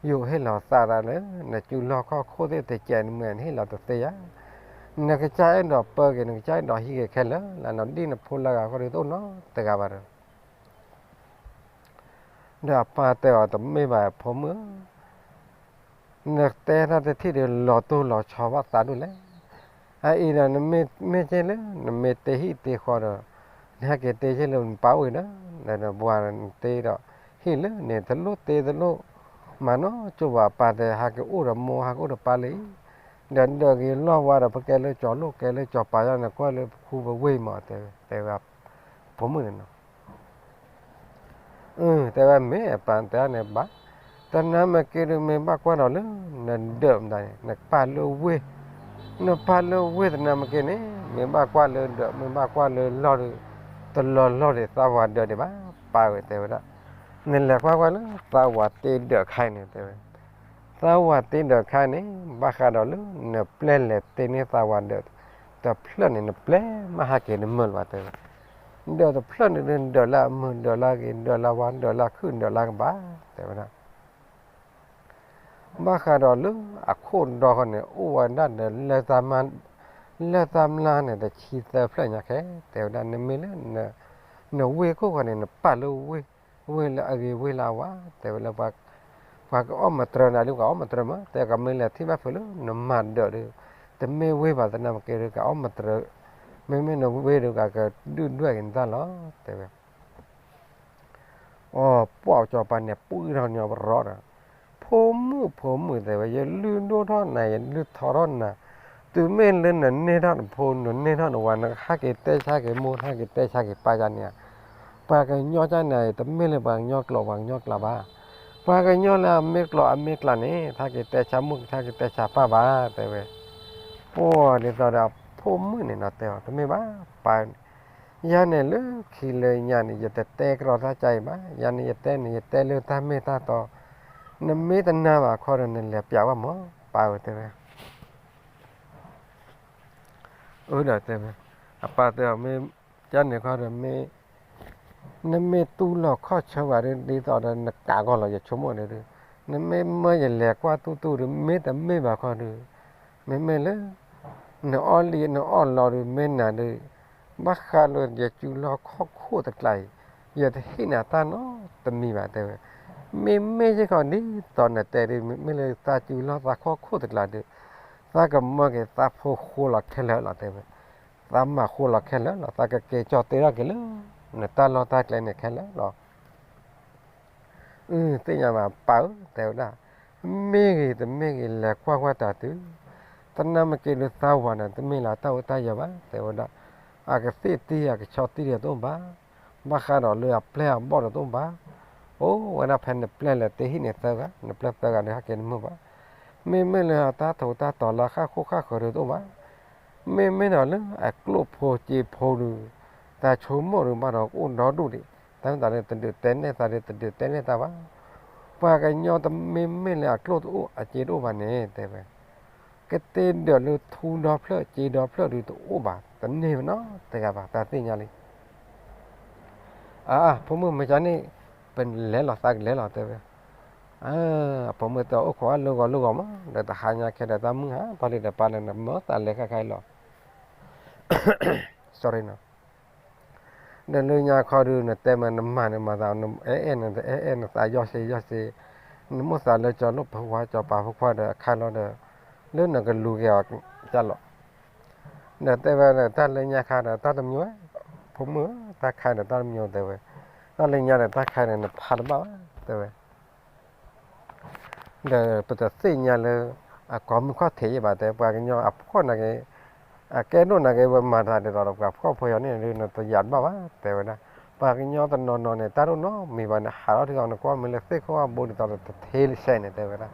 ယိးဟ့ၣ်လီၤသးသးလၢ နစုလီၢ်ခီၣ်ခိၣ်သ့ၣ်တကဲးနမုၢ် နဟ့ၣ်လီၤတသ့ဧါ, နကစၢ်အဲၣ်ဒိးပၢက့ၤ နကစၢ်အဲၣ်ဒိးဟံးက့ၤခဲလၢာ်လၢ နဒ်နဖိလၢဂၤဃီဒုးတအိၣ်နီတဂၤဘၣ်ဒီး ဒီးအပၢ်တဲအီၤ တမ့ၢ်ဘၣ်ဖိမုၣ်ဧၢ, နတဲတၢ်တထံၣ်ဒီး လီၤတိၢ်လီၤဆီဘၣ်သးဒိၣ်လဲၣ်. အအံၤဒီး နမ့ၢ်က့ၤလၢ နမ့ၢ်တ့ဟံၣ်တ့ဃီဒီး နဟဲက့ၤတ့က့ၤလၢနပၢ်အိၣ်အံၤဒီး နဘှါနတ့ဒီး ဟံၣ်လၢန့ၣ် တလိၣ်တ့တလိၣ်မၤနီၢ်ကၠိဘၣ်. အပၢ်တဲ ဟးက့ၤအိၣ်ဒီးမိၢ် ဟးက့ၤအိၣ်ဒီးပၢ်လၢအံၤ, ဒီးဒၢးဂ့ၤလီၢ်ဝါဒီး ပကဲလၢကၠီၤလိၣ် ကဲလၢကၠီၤပၤယါန့ၣ် ကွၢ်လၢပခူပဝ့ၢ်မး တဲဝဲ တဲဝဲ ဖိမုၣ်န့ၣ်နီၤ. အၢ တဲဝဲ မ့ၢ်အပၢ်တဲန့ၣ်ဘၣ်, တနၤမ့ၢ်က့ၤဒုး မ့ၢ်ဘၣ်ကွၢ်ဒီးလၢ နဒၢးမတၤန့ၣ် နပၢ်လၢဝ့ၢ်, နပၢ်လၢဝ့ၢ်တနၤမ့ၢ်က့ၤန့ၣ် မ့ၢ်ဘၣ်ကွၢ်လၢဒၢး မ့ၢ်ဘၣ်ကွၢ်လၢလီၢ်ဒီး တလီၤလီၢ်ဒံးသးဝၤဒၢးဒံးဘၣ် ပၢ်ဧၢ တဲဝဲဒၣ်. နလဲၤကွၢ်ကွၢ်လၢသးဝၤတ့ဒၢးခါအံၤန့ၣ် တဲဝဲ သးဝၤတ့ဒၢးခါန့ၣ် ဘၣ်ဃးဒီးလၢ နပျဲၢ်လဲၤတ့န့ၢ်သးဝၤဒၢးတဖျၢၣ်န့ၣ် နပျဲၢ်မ့ၢ်ဟးက့ၤနမုာ်လၢၤဘၣ် တဲဝဲ. ဒၢးတဖျၢၣ်န့ၣ်ဒုး ဒၢးလၢအမုာ် ဒၢးလၢအဂ့ၤ ဒၢးလၢဝါ ဒၢးလၢခုၣ် ဒၢးလၢကဘၣ် တဲဝဲဒၣ်. ဘၣ်ဃးဒီးလၢအခိၣ်ဒီဃီန့ၣ် အိၣ်ဝဲဒၣ်ဒီး လၢတၢ်မျါန့ၣ် တဆံသၢဖျၢၣ်ညါခဲ တဲဝဲဒၣ်. နမ့ၢ်လၢ နဝ့ၢ်ခိၣ်ဃီန့ၣ် နပာ်လၢဝ့ၢ် ဝ့ၢ်လၢအဂ့ၤဝ့ၢ်လၢအဝါ တဲဝဲလၢ ပှၤကအီၣ်မတြၢၤနၤဒုး ကအီၣ်မတြၢၤမး တဲ ကမ့ၢ်လဲၤထံၣ်ဘၣ်ဖုးလၢနမၤဒၢးဒီး တမ့ၢ်ဝ့ၢ်ဘၣ်သနာ်က့ဒီး ကအီၣ်မတြၢၤ, မ့မ့ၢ်နဝ့ၢ်ဒီး ကကဒုၣ်ဒွဲၣ်က့ၤနတၢ်လီၤ တဲဝဲ. အီ ပှၢ်ကၠီၤပၤန့ၣ် ပှံၢ်ထီၣ်ညီပရီဒီး ဖိမုၣ် ဖိမုၣ် တဲဝဲ ယလုၢ်ဒိၣ်ထီၣ်နၤ ယလုၢ်ထီထီၣ်နၤ, တုၤမ့ၢ်လၢနန့ၢ်ထီၣ်နဖိ နန့ၢ်ထီၣ်နဝၤ နကဟဲက့ၤတဲဆါက့ၤမိၢ် ဟဲက့ၤတဲဆါက့ၤပၢ်ယါန့ၣ်ဧါ. ပှၤကညီကန့ၣ် တမ့ၢ်လၢပှၤကညီကျိာ်ပှၤကညီကျါဘၣ်. ပှၤကညီလၢအမ့ၢ်ကျိာ်အမ့ၢ်ကျါန့ၣ် ထါက့ၤတဲဆါမုၣ်ကထါက့ၤတဲဆါပၢ်ဘၣ် တဲဝဲ. ပှၤဒ်သိးဒီးအဖိမုၣ်န့ၣ်နီၤတဲအီၤ တမ့ၢ်ဘၣ် ပၢ်, ယၤန့ၣ်လၢခံလၢညါန့ၣ် ယတတဲကရီတၢ်ကါအံၤဘၣ်. ယၤန့ၣ်ယတဲန့ၣ် ယတဲလၢတၢ်မ့ၢ်တၢ်တီ, နမ့ၢ်တနာ်ဘၣ်ခီဒီး နလဲၤပျးဝဲမၢ် ပၢ်ဧၢ တဲဝဲ. အၢ ဒီးတဲဝဲ, အပၢ်တဲအီၤ မ့ၢ်ကန့ၣ်ခီဒီး မ့ၢ် နမ့ၢ်တူၢ်လိာ်ခီၣ်ဆၢဘၣ်ဒီး ဒ်သိးဒီးနကးကီၢ်လီၤ ယဆိကမိၣ်ဒီး, နမ့ၢ်မၢယလဲၤကွၢ်တူၢ်တူၢ်ဒီး မ့ၢ်တမ့ၢ်ဘၣ်ခီဒီး, မ့မ့ၢ်လၢ နအီၣ်လံနအီၣ်လီၤဒီး မ့ၢ်နၤဒီး, ဘၣ်ဃးလၢယစုလီၢ်ခီၣ်ခိၣ်တကျါအံၤ, ယတဟ့ၣ်နၤတၢ်နီတမံၤဘၣ် တဲဝဲ. မ့မ့ၢ်စ့ၢ်ကီးဒ်သိးနတဲဒီး မ့မ့ၢ်လၢသးစုလီၢ်သးခီၣ်ခိၣ်တကျါဒီး, သးကမၢက့ၤသးဖိဃိလီၤခဲလၢာ်လီၤ တဲဝဲ. သးမၤဃိလီၤခဲလၢာ်လီၤ သးကက့ၤကၠီၣ်တ့ထီၣ်က့ၤလၢ နတၢ်လီၢ်တၢ်ကျဲန့ၣ်ခဲလၢာ်လီၤ. အု သ့ၣ်ညါဘၣ်ပၢ်ဧၢ တဲဝဲဒၣ်, မ့ၢ်ဂ့ၤတမ့ၢ်ဂ့ၤ လဲၤကွၢ်ကွၢ်တၢ်တုၤ, သနာ်က့ဒီးသးဝၤန့ၣ် တမ့ၢ်လၢတၢ်အိၣ်တၢ်ယၢၤဘၣ် တဲဝဲဒၣ်, အကသ့ၣ်တံၢ်အကဆီတံၢ်ဒီးတအိၣ်ဘၣ်, ဘၣ်ဃးဒီးလၢအပျဲၢ်အဘီၣ်ဒီးတအိၣ်ဘၣ်, အိၣ်ဝဲဒၣ်ဖဲနပျဲၢ်လၢတဟံၣ်န့ၣ်သၢဂၤ နပျဲၢ်သၢဂၤဒီးဟဲက့ၤတမုာ်ဘၣ်, မ့မ့ၢ်လၢတၢ်ထူးတၢ်တီၤလၢအဃၣ်ဃိဃၣ်ဃၢၤဒီးတအိၣ်ဘၣ် မ့မ့ၢ်ဒီးလၢအကျိၣ်ဖိစ့ဖိဒီး, တၢ်ဆိကမိၣ်ဒီးဘၣ်ဒီးကအိၣ်ဒီဒူၣ်ဒံး, တၢ်မ့ၢ်သးဒီးတဒုးတဲနဲၣ်သးဒီးတဒုးတဲနဲၣ်တၢ်ဘၣ်, ပှၤကညီတမ့ၢ်မ့ၢ်လၢအကျိၣ်တအိၣ်အစ့တအိၣ်ဘၣ်န့ၣ် တဲဝဲ, ကသ့ၣ်ဒၢးလၢထူဒီဖျၢၣ်စ့ဒီဖျၢၣ်ဒီးတအိၣ်ဘၣ် တန့ၢ်ဝဲနီတဂၤဘၣ် တၢ်သ့ၣ်ညါလံ အါ အဖိမုၣ်မ့ၢ်ကန့ၣ်, ပလဲၤလီၤသးကလဲၤလီၤ တဲဝဲ. အဖိမုၣ်တဲအိၣ်ခိးအလၢဂီၤလၢဂီၤမး ဒီးတဟါညါခဲဒီးတၢ်မုၢ်ဟါထီၣ်လံဒီးပၢ်လၢနမၢသးလဲၤခါခါအံၤလီၤ sorry နီၤ, ဒီးလၢညါခီဒုး နတဲမးနမၤန့ၣ်မၤသး နအဲၣ်အဲၣ်နတအဲၣ်အဲၣ်နသးယီၢ်စ့ယီၢ်စ့, နမိၣ်သးလၢကၠီၤလိၣ်ဖိခွါကၠီၤပၤဖိခွါဒီးအခါလီၤဒီး, လၢနကလူၤက့ၤအီၤကၢ်လီၤ ဒီးတဲဝဲဒီးတၢ်လၢညါခါဒီးတၢ်တမံၤဝဲ, ဖိမုၣ်ဧၢ တၢ်ခါဒီးတၢ်တမံၤတဲဝဲ, တၢ်လၢညါဒီးတၢ်ခါန့ၣ် နဖးတဘၣ်ဘၣ် တဲဝဲ. ဒီးပတသ့ၣ်ညါလၢ အကိးမုၢ်ခီၣ်ထံးယဲဘၣ် တဲပှၤကညီအဖှီၣ်နာ်က့, အကဲဒိၣ်နာ်က့ ဝဲမၤတၢ်ဒ်သိးဒီးပှၤဖှီၣ်ဖိယီၤန့ၣ်ဒီး နတယာ်တဘၣ်ဘၣ် တဲဝဲဒၣ်, ပှၤကညီတနီၤနီၤန့ၣ် တၢ်ဒိၣ်နီတမံၤဘၣ်န့ၣ် ဟးထီၣ်ထံဂီၤန့ၣ် ကွၢ်မ့ၢ်လၢသ့ၣ်ခိၣ်ဝၣ်ဘိဒ်သိးဒီးတထ့စဲးန့ၣ် တဲဝဲဒၣ်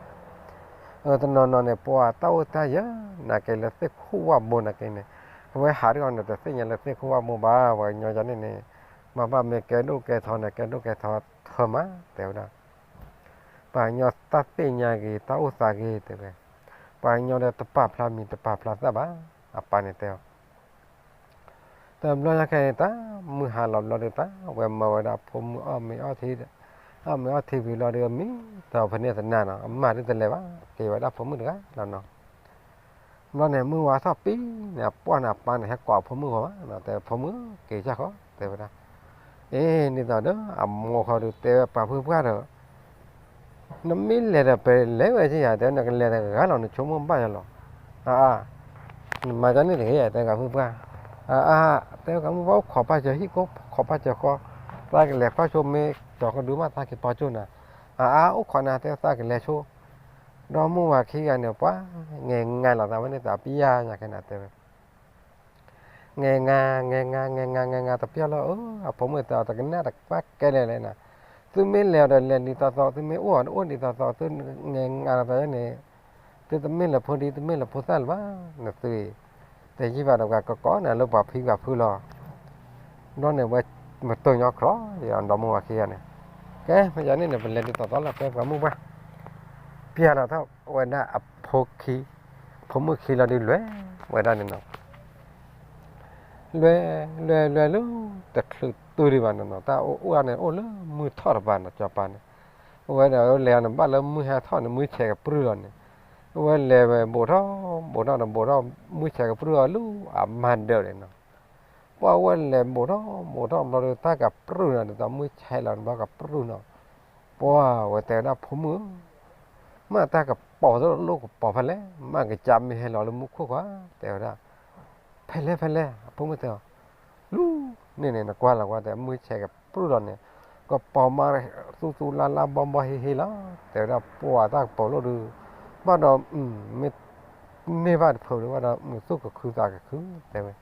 တနီၤနီၤန့ၣ် ပှၤတၢ်အိၣ်တၢ်ယၢၤ နာ်က့လၢသ့ၣ်ခိၣ်ဝၣ်ဘိနာ်က့န့ၣ်, အဝဲဟးထီၣ်န့ၣ် တသ့ၣ်ညါလၢသ့ၣ်ခိၣ်ဝၣ်ဘိဘၣ် ပှၤကညီယၤန့ၣ်န့ၣ်, မ့ၢ်ဘၣ်မ့ၢ်ကဲဒိၣ်ကဲထီန့ၣ် ကဲဒိၣ်ကဲထီထၢမး တဲဝဲဒၣ်, ပှၤကညီတၢ်သ့ၣ်ညါဂ့ၤ တၢ်အိၣ်သးဂ့ၤ တဲဝဲ, ပှၤကညီဒီးတပာ်ဖျါမံၤတပာ်ဖျါသၣ်ဘၣ်, အပၢ်န့ၣ်တဲအီၤ တဘျီညါခဲအံၤ တၢ်မုၢ်ဟါလီၤဘျီဒီး တၢ်ဝဲမၤဝဲဒၣ်ဖိမုၣ်အီၣ်မ့ၤအီထံ, အီၣ်မ့ၤအီထံဝံၤလီၤဒီး မံတဖဲန့ၣ်သနာ်နီၤ အမၤဒ်တလဲၤဘၣ် က့ၤဝဲဒၣ်ဖိမုၣ်တဂၤလီၤနီၤ. ဘျီန့ၣ် မုၢ်ဝါထီၣ်ပံၤန့ၣ် အပှၢ်န့ၣ် အပၢ်န့ၣ် ဟဲကိးအဖိမုၣ်ဂီၤဘၣ်နီၤ တဲဖိမုၣ်က့ၤစၢ်ဃီ တဲဝဲဒၣ်. အ့ ဒ်သိးဒီး အမိၢ်ဃီဒီး တဲဝဲပှၤဖုပှၢ်ဒီး နမ့ၢ်လဲၤဒီး ပလဲၤဝဲကယၤ တဲဝဲ နကလဲၤတဂၤလီၤ နဆိကမိၣ်ဘၣ်ယၤလီၤ. အါအါ နမၤတၢ်န့ၣ်တဂ့ၤ တဲဂၤဖုပှၢ်. အါအါ တဲဝဲဂၤမုၢ်ပှၢ် အိၣ်ခိးပၢ်စၢၤဟံၣ်ကိၣ် ခိးပၢ်စၢၤဃီ, သးကလဲၤကွၢ်ဆိမ့ၢ်ကီၤကဒုမး သးက့ၤပီၤကၠိနၤ. အါအါ အိၣ်ခိးနၤ တဲဝဲသးကလဲၤဆိ ဒီမုၢ်ဝၤခံဂၤန့ၣ် ပှၤ ငဲၤငါလီၤသးဝဲန့ၣ် တပျၢ်ညါခဲနၤ တဲဝဲ ငဲၤငါ ငဲၤငါ ငဲၤငါ ငဲၤငါ တပျၢ်လီၤ. အဖိမုၣ်တဲအီၤ တကနၣ်တပၢ်ကဲလဲၣ်လဲၣ်နၤ, သုမ့ၢ်လဲၤအီၤဒီးလဲၤဒ်သိးသိး, သုမ့ၢ်အိၣ်အီၤဒီးအိၣ်ဒ်သိးသိး, သုငဲၤငါလီၤသးန့ၣ်, သုတမ့ၢ်လၢဖိဒံ တမ့ၢ်လၢဖိသၣ်လၢၤဘၣ်, နသုအံၤ တယံာ်ဘၣ်ဒီးပှၤကကိးနၤလၢပှၤဖံပှၤဖုလီၤ. ဘျီန့ၣ် ဝဲမတုၤညီကြီ ဒီမုၢ်ဝၤခံဂၤန့ၣ်, ကဲ မ့ၢ်ယၤန့ၣ်န့ၣ် ပလဲၤဒ်သိးသိးလီၤ တဲပှၤမုၢ်ပှၢ် ပျၢ်လီၤထီၣ်ဝဲဒၣ်အဖိခံ, ဖိမုၣ်ခံလီၤဒုးလွဲၢ်ဝဲဒၣ်န့ၣ်နီၤ, လွဲၢ် လွဲၢ် လွဲၢ်လၢ တချုးတုၤဒံးဘၣ်နီၤနီၤ တၢ်အိၣ်အိၣ်န့ၣ် အိၣ်လၢမုၢ်ထီၣ်တပၤနီၤ ကၠီၤပၤန့ၣ်, အဝဲဒီးလဲၤအီၤန့ၣ် ဘၣ်လၢမုၢ်ဟဲထီၣ်န့ၣ် မုၢ်ဆဲးကပြုၢ်လီၤန့ၣ်, အဝဲလဲၤဝဲဘူးထီၣ် ဘူးထီၣ်ဒီးဘူးထီၣ် မုၢ်ဆဲးကပြုၢ်အီၤလၢအမၤဒၢးန့ၣ်နီၤ ပှၢ်ဝဲလဲၤဘူးထီၣ်ဘူးထီၣ်ဘျီဒီး တၢ်ကပြုၢ်နီၤ ဒ်သိးမုၢ်ဆဲးလီၤန့ၣ် ဘျီကပြုၢ်နီၤ, ပှၢ်ဝဲတဲဝဲဒၣ်ဖိမုၣ်ဧၢ, မ့ၢ်တၢ်ကပီၤတလိၣ်ကပီၤဖဲလဲၣ်, မ့ၢ်ကစၢ်မ့ၢ်ဟဲလီၤလၢမူခိၣ်ခွါ, တဲဝဲဒၣ်, ဖဲလဲၣ်ဖဲလဲၣ် အဖိမုၣ်တဲအီၤ, လူၤန့ၣ်န့ၣ် နကွၢ်လီၤကွၢ်တဲ မုၢ်ဆဲးကပြုၢ်လီၤန့ၣ်, ကပီၤမးသူသူလါလါဘီဘီဟ့ဟ့လီၤ, တဲဝဲဒၣ်ပှၢ်တၢ်ကပီၤလိၣ်ဒုး, ဘၣ်ဒီး မ့ၢ်န့ၢ်ဘၣ်တဖုးဒုးဘၣ်ဒီး မုၢ်သူၣ်ကခုသးကခု တဲဝဲ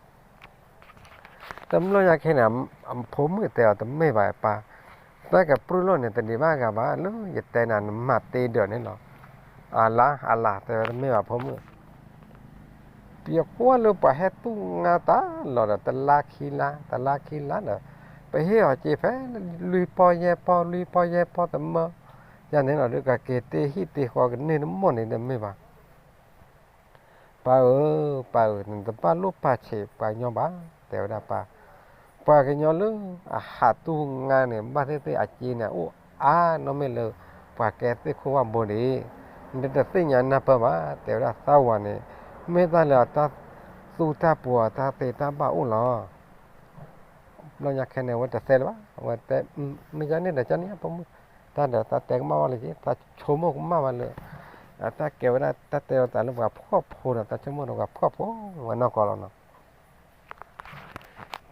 အ တဘျီညါခဲန့ၣ် အဖိမုၣ်တဲအီၤ တမ့ၢ်ဘၣ်ပၢ်, တၢ်ကပြုၢ်လိာ်န့ၣ် တဒံးဘၣ်ဂၤဘၣ် လၢယတဲနၤ နမၤတ့ဒၢးန့ၣ်လီၤ. အလါ အလါ တဲဝဲ တမ့ၢ်ဘၣ်ဖိမုၣ်, ပကွၢ်လၢပှၤဟဲတူၢ်ငါတၢ်လီၢ်ဒီး တလါခံလါ တလါခံလါဒီး ပဟ့ၣ်အီၤစ့ဖဲ လွံၢ်ပီၢ်ယဲၢ်ပီၢ် လွံၢ်ပီၢ်ယဲၢ်ပီၢ်တမၢ, ယန့ၣ်လီၤဒီး ကက့ၤတ့ဟံၣ်တ့ဃီကန့ၢ်တမီၢ်န့ၣ် တမ့ၢ်ဘၣ် ပၢ်ဧၢ, ပၢ်ဧၢ, နတဘၣ်လိၣ်ပာ်ဆံးပှၤကညီဘၣ်, တဲဝဲဒၣ်ပၢ်, ပှၤကညီလၢအဟးတူၢ်ငါန့ၣ် ဘၣ်သ့ၣ်သ့ၣ်အစ့န့ၣ် အိၣ်အါနီၢ်မ့ၢ်လၢ ပှၤကဲသ့ၣ်ခိၣ်ဝၣ်ဘိဒံး, နတသ့ၣ်ညါနၢ်ပၢၢ်ဘၣ်, တဲဝဲဒၣ်သးဝၤန့ၣ် မ့ၢ်တၢ်လၢအတၢ်သူတၢ်ပူၤအတၢ်သ့တၢ်ဘၣ်အိၣ်လီၤ. ဘျီညါခဲန့ၣ် အဝဲတသဲလၢၤဘၣ်, အဝဲတဲ မ့ၢ်ကန့ၣ်ဒီးကန့ၣ် ဖိမုၣ်, တၢ်ဒီးတၢ်တဲကမၣ်ဘၣ်လၢၤက့, တၢ်ဆိကမိၣ်ကမၣ်ဘၣ်လၢ အတၢ်ကဲဝဲဒၣ် တၢ်တဲလီၤသးလၢပှၤဖှီၣ်ဖိဒီး တၢ်ဆိကမိၣ်ဒီးပှၤဖှီၣ်ဖိဝဲနီၢ်ကီၢ်လီၤနီၤ.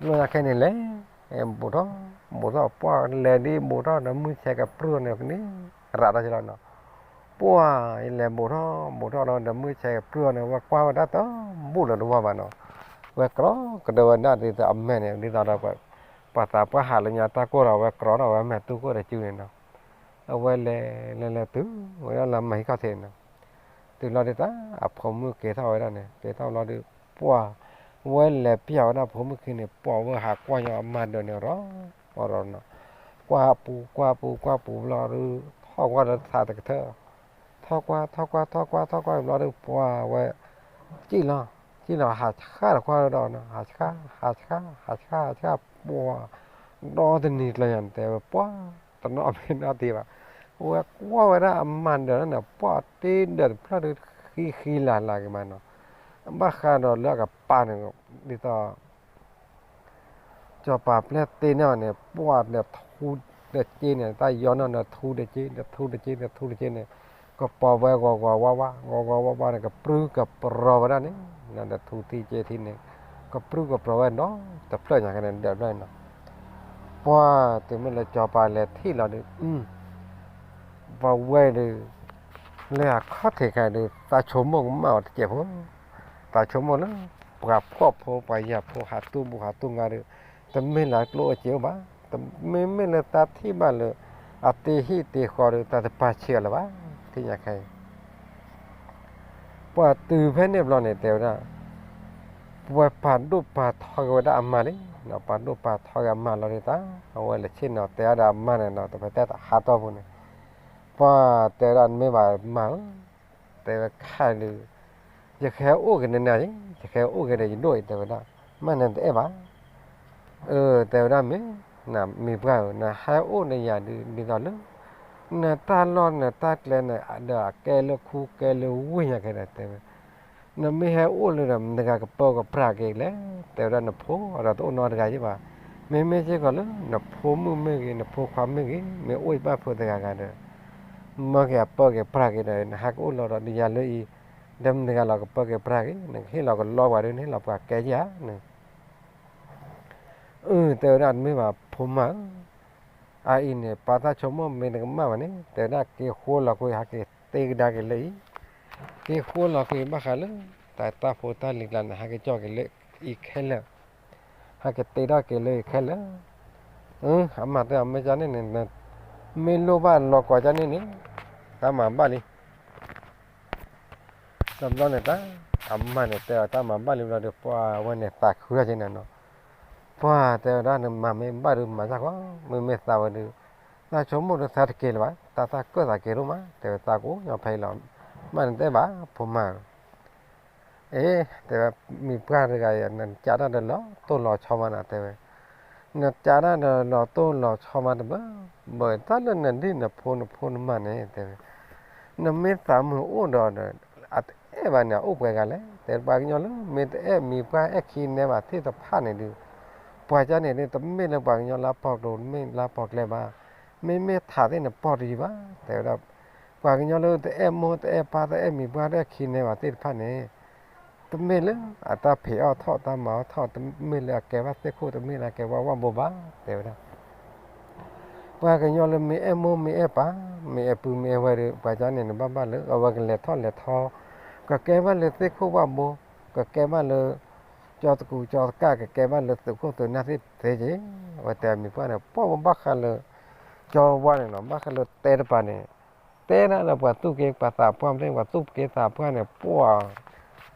ဘျီညါခဲန့ၣ်လဲၤ ဘူးထီၣ် ဘူးထီၣ် ပှၢ်လဲၤဒ်ဘူးထီၣ်ဒီး မုၢ်ဆဲးကပြုၢ်န့ၣ်န့ၣ် ရးထီၣ်က့ၤလီၤနီၤ. ပှၢ်အံၤလဲၤဘူးထီၣ် ဘူးထီၣ်လီၤဒီး မုၢ်ဆဲးကပြုၢ်န့ၣ် ဝဲကွၢ်ဝဲဒၣ်တဘူၣ်လၢၤတဝီဘၣ်နီၤ. ဝဲကြီကဒၢဝဲဒၣ်ဒ်သိးအမဲာ်န့ၣ် ဒ်သိးဒီး ပှၤသးပှၢ်ဟးလၢညါတၢ်ကိၢ်ဒီး ဝဲကြီထီၣ်ဝဲမဲာ်တူၢ်ကိၢ်တစုန့ၣ်နီၤ. အဝဲလဲၤလဲၤလဲၤတုၤဝဲဒၣ်လၢမၤဟံးခီၣ်ထံးန့ၣ်နီၤ. တုၤလီၤဒ်သိး အဖိမုၣ်က့ၤထီၣ်ဝဲဒၣ်န့ၣ် က့ၤထီၣ်လီၤဒီး ပှၢ် ဝဲလဲၤပျၢ်ဝဲဒၣ်ဖိမုၣ်ခံန့ၣ် ပှၢ်ဝဲဟးကွၢ်ညီအမါဒၢးန့ၣ်ရီၤ အီၤဒီးနီၤ. ကွၢ်ပူၤ ကွၢ်ပူၤ ကွၢ်ပူၤဘျီဒီး ထီၣ်ကွၢ်ဒီးသးတကထၢ ထီၣ်ကွၢ် ထီၣ်ကွၢ် ထီၣ်ကွၢ် ထီၣ်ကွၢ်ဘျီဒီး ပှၢ်ဝဲ စံၣ်လီၤ စံၣ်လီၤ ဟးဆှၣ်တကွၢ်ဒီးနီၤ ဟးဆှၣ် ဟးဆှၣ် ဟးဆှၣ် ဟးဆှၣ် ပှၢ် ဒီတနံၤကျၢၤညါန့ၣ် တဲဝဲပှၢ် တနီၣ်မ့ၢ်နီတံၢ်ဘၣ်. ဝဲကွၢ်ဝဲဒၣ်အမါဒၢးန့ၣ် ပှၢ်တ့ဒၢးတဖျၢၣ်ဒီး ဃံဃံလၤလၤက့ၤမးနီၤ. ဘၣ်ဃးဒီးလၢအကပၤန့ၣ် ဒ်သိး စီၤပၤပျဲၢ်တ့န့ၢ်အီၤန့ၣ် ပှၢ်ဒီးထူဒီးစ့န့ၣ် တၢ်ယီၤန့ၣ်ဒီးထူဒီးစ့ ဒီးထူဒီးစ့ ဒီးထူဒီးစ့န့ၣ် ကပီၤဝဲဂီၤဂီၤဝါဝါ ဂီၤဂီၤဝါဝါန့ၣ် ကပြုၢ်ကပြီၤဝဲဒၣ်န့ၣ် ဒီးထူထံစ့ထံန့ၣ် ကပြုၢ်ကပြီၤဝဲနီၤ တဖျၢၣ်ညါကဲန့ၣ် ဒၢးဖျၢၣ်နီၤ. ပှၢ်တုၤမ့ၢ်လၢစီၤပၤလဲၤထံၣ်လီၤဒီး ပှၤဝဲဒီး လၢအခီၣ်ထံးခဲအံၤဒီး သးဆိကမိၣ်ကမၣ်အီၤတစဲးဖိ, သးဆိကမိၣ်လၢ ပှၤဖှီၣ်ဖိ ပှၤယာ်ဖိ ဟးတူၢ်ဘူးဟးတူၢ်ငါဒီး တမ့ၢ်လၢကျိၣ်အိၣ်စ့အိၣ်ဘၣ်, တမ့မ့ၢ်လၢတၢ်ထံၣ်ဘၣ်လၢ အတ့ဟံၣ်တ့ဃီဒီး တၢ်တပာ်ဆံးအီၤလၢၤဘၣ်, ထံၣ်ညါခဲအံၤ ပှၤတုၤဖဲန့ၣ်ဘျီန့ၣ် တဲဝဲဒၣ် ပှၤပာ်ဒိၣ်ပာ်ထီက့ၤဝဲဒၣ်အမါလံ, ပာ်ဒိၣ်ပာ်ထီက့ၤအမါလီၤဒ်သိး အဝဲလဲၤဆ့ၣ်နီၤတဲအီၤဒီးအမါန့ၣ်နီၤ တဖဲတဲတဟးတီၢ်ပူၤန့ၣ်, ပှၤတဲဝဲဒၣ် နမ့ၢ်ဘၣ်မါဧၢ, တဲဝဲခဲအံၤဒုး ယကဟဲအိၣ်က့ၤနၤန့ၣ်, ယကဟဲအိၣ်က့ၤဒီးယဒိၣ်အံၤ တဲဝဲဒၣ်, မ့ၢ်နတအဲၣ်ဘၣ် အၢ တဲဝဲဒၣ်မ့ၢ်, နမံၤပှၢ်ဧၢ, နဟဲအိၣ်န့ၣ်ယၤဒ်သိးလၢ နတၢ်လီၢ်နတၢ်ကျဲန့ၣ် ဒီးအကဲလၢခူကဲလၢဝ့ၢ်ညါကဲဒီး တဲဝဲ, နမ့ၢ်ဟဲအိၣ်လၢဒီး မတၤတဂၤကပၢကပြးက့ၤလဲၣ်, တဲဝဲဒၣ်နဖိဒီးတအိၣ်နီတဂၤယ့ၢ်ဘၣ်, မ့မ့ၢ်စ့ၢ်ကီးလၢ နဖိမုၣ်မ့ၢ်ဂ့ၤ နဖိခွါမ့ၢ်ဂ့ၤ မ့ၢ်အိၣ်ဘၣ်ဖိတဂၤဂၤဒီး မၢက့ၤအပၢက့ၤပြးက့ၤဒီး နဟဲကအိၣ်လီၤဒီး ဒ်ယၤလၢအံၤ ဒီးမတၤတဂၤလီၤကပၢက့ၤပြးက့ၤ, နကဟ့ၣ်လီၤကလီပှၤဒီး နဟ့ၣ်လီၤပှၤကဲယၤန့ၣ် အၢ တဲဝဲဒၣ်တမ့ၢ်ဘၣ်ဖိမါဧၢ, အအံၤန့ၣ် ပၢ်တၢ်ဆိကမိၣ်မ့ၢ်တကမၣ်ဘၣ်န့ၣ် တဲဝဲဒၣ်က့ၤဃိလီၤကွံာ် ဟဲက့ၤတ့ကဒါက့ၤလၢအံၤ, က့ၤဃိလီၤကွံာ်ဘၣ်ဃးလၢ တၢ်တၢ်ဖိတၢ်လံၤကျါန့ၣ် ဟဲက့ၤကၠီၣ်က့ၤလၢအံၤခဲလၢာ်, ဟဲက့ၤတ့ထီၣ်က့ၤလၢအံၤခဲလၢာ်, အမါတဲအီၤ မ့ၢ်ကန့ၣ်န့ၣ် မ့ၢ်လိၣ်ဘၣ်လီၤကွၢ်ကန့ၣ်န့ၣ် တၢ်မၤဘၣ်လံ တဘျီန့ၣ်တၢ် အမါန့ၣ်တဲအီၤတၢ်မၤဘၣ်လံဘျီဒီး ပှၤဝဲန့ၣ်သးခုထီၣ်က့ၤန့ၣ်နီၤ, ပှၤတဲဝဲဒၣ် နမၤမ့ၢ်ဘၣ်ဒီးမၤစၢ်ကွၢ်, မ့မ့ၢ်သးဝဲဒီး သးဆိကမိၣ်ဒီးသးတက့ၤလၢၤဘၣ်, တၢ်သးကၢၣ်သးက့ၤဒိၣ်မး, တဲဝဲသးကအိၣ်ညီဖဲအံၤလီၤ, မ့ၢ်နတအဲၣ်ဘၣ် ဖိမါဧၢ, အ့ တဲဝဲ မံၤပှၢ်တဂၤအံၤ နကးတၢ်ဒီးလီၤတိၢ်လီၤဆီမးနီၤ တဲဝဲ, နကးတၢ်ဒီးလီၤတိၢ်လီၤဆီမးတဘၣ်, ဘၣ်တၢ်လၢနဒ်နဖိနဖိနမါန့ၣ် တဲဝဲ, နမ့ၢ်သးမုာ်အိၣ်ဒီး အတအဲၣ်ဘၣ်န့ၣ် အအိၣ်ပှဲၤဂၤလဲၣ်, တဲပှၤကညီလၢ မ့ၢ်တအဲၣ်မံၤပှၢ်အဲၣ်ခံနဲဘၣ်သ့ၣ်တဖၣ်န့ၣ်ဒုး ပှၤကညီန့ၣ်ဒုး တမ့ၢ်လၢပှၤကညီလၢပီၢ်ကျိၤ တမ့ၢ်လၢပီၢ်ကျဲဘၣ်, မ့မ့ၢ်ထးသ့ၣ်န့ၣ် ပီၢ်တယံၤဘၣ်, တဲဝဲဒၣ် ပှၤကညီလၢတအဲၣ်မိၢ်တအဲၣ်ပၢ် တအဲၣ်မံၤပှၢ်တအဲၣ်ခံနဲဘၣ်သ့ၣ်တဖၣ်န့ၣ် တမ့ၢ်လၢအတၢ်ဖံးအီၣ်ထီၣ်တၢ်မၤအီၣ်ထီၣ် တမ့ၢ်လၢအကဲဘၣ်သ့ၣ်ခိၣ် တမ့ၢ်လၢအကဲဘၣ်ဝၣ်ဘိဘၣ် တဲဝဲဒၣ် ပှၤကညီလၢမ့ၢ်အဲၣ်မိၢ်မ့ၢ်အဲၣ်ပၢ် မ့ၢ်အဲၣ်ပုၢ်မ့ၢ်အဲၣ်ဝဲၢ်ဒီး ပှၤကညီန့ၣ် နဘၣ်ဘၣ်လၢ အဝဲကလဲၤထီၣ်လဲၤထီ ကကဲဘၣ်လၢသ့ၣ်ခိၣ်ဝၣ်ဘိ ကကဲဘၣ်လၢ ကၠီတကူကၠီတကၣ်ကကဲဘၣ်လၢသုးခိၣ်သုးနၢ်သ့ၣ်သ့က့ၤ, အဝဲတဲအမံၤပှၢ်န့ၣ် ပှၢ်ဝဲဘၣ်ဃးလၢ ကၠီဝါန့ၣ်နီၤ ဘၣ်ဃးလၢတဲတပၤန့ၣ်, တဲဒၣ်လၢပှၤသူၣ်က့ပှၤသးပှၢ်ဖဲန့ၣ် ပှၤသူၣ်က့သးပှၢ်န့ၣ် ပှၢ်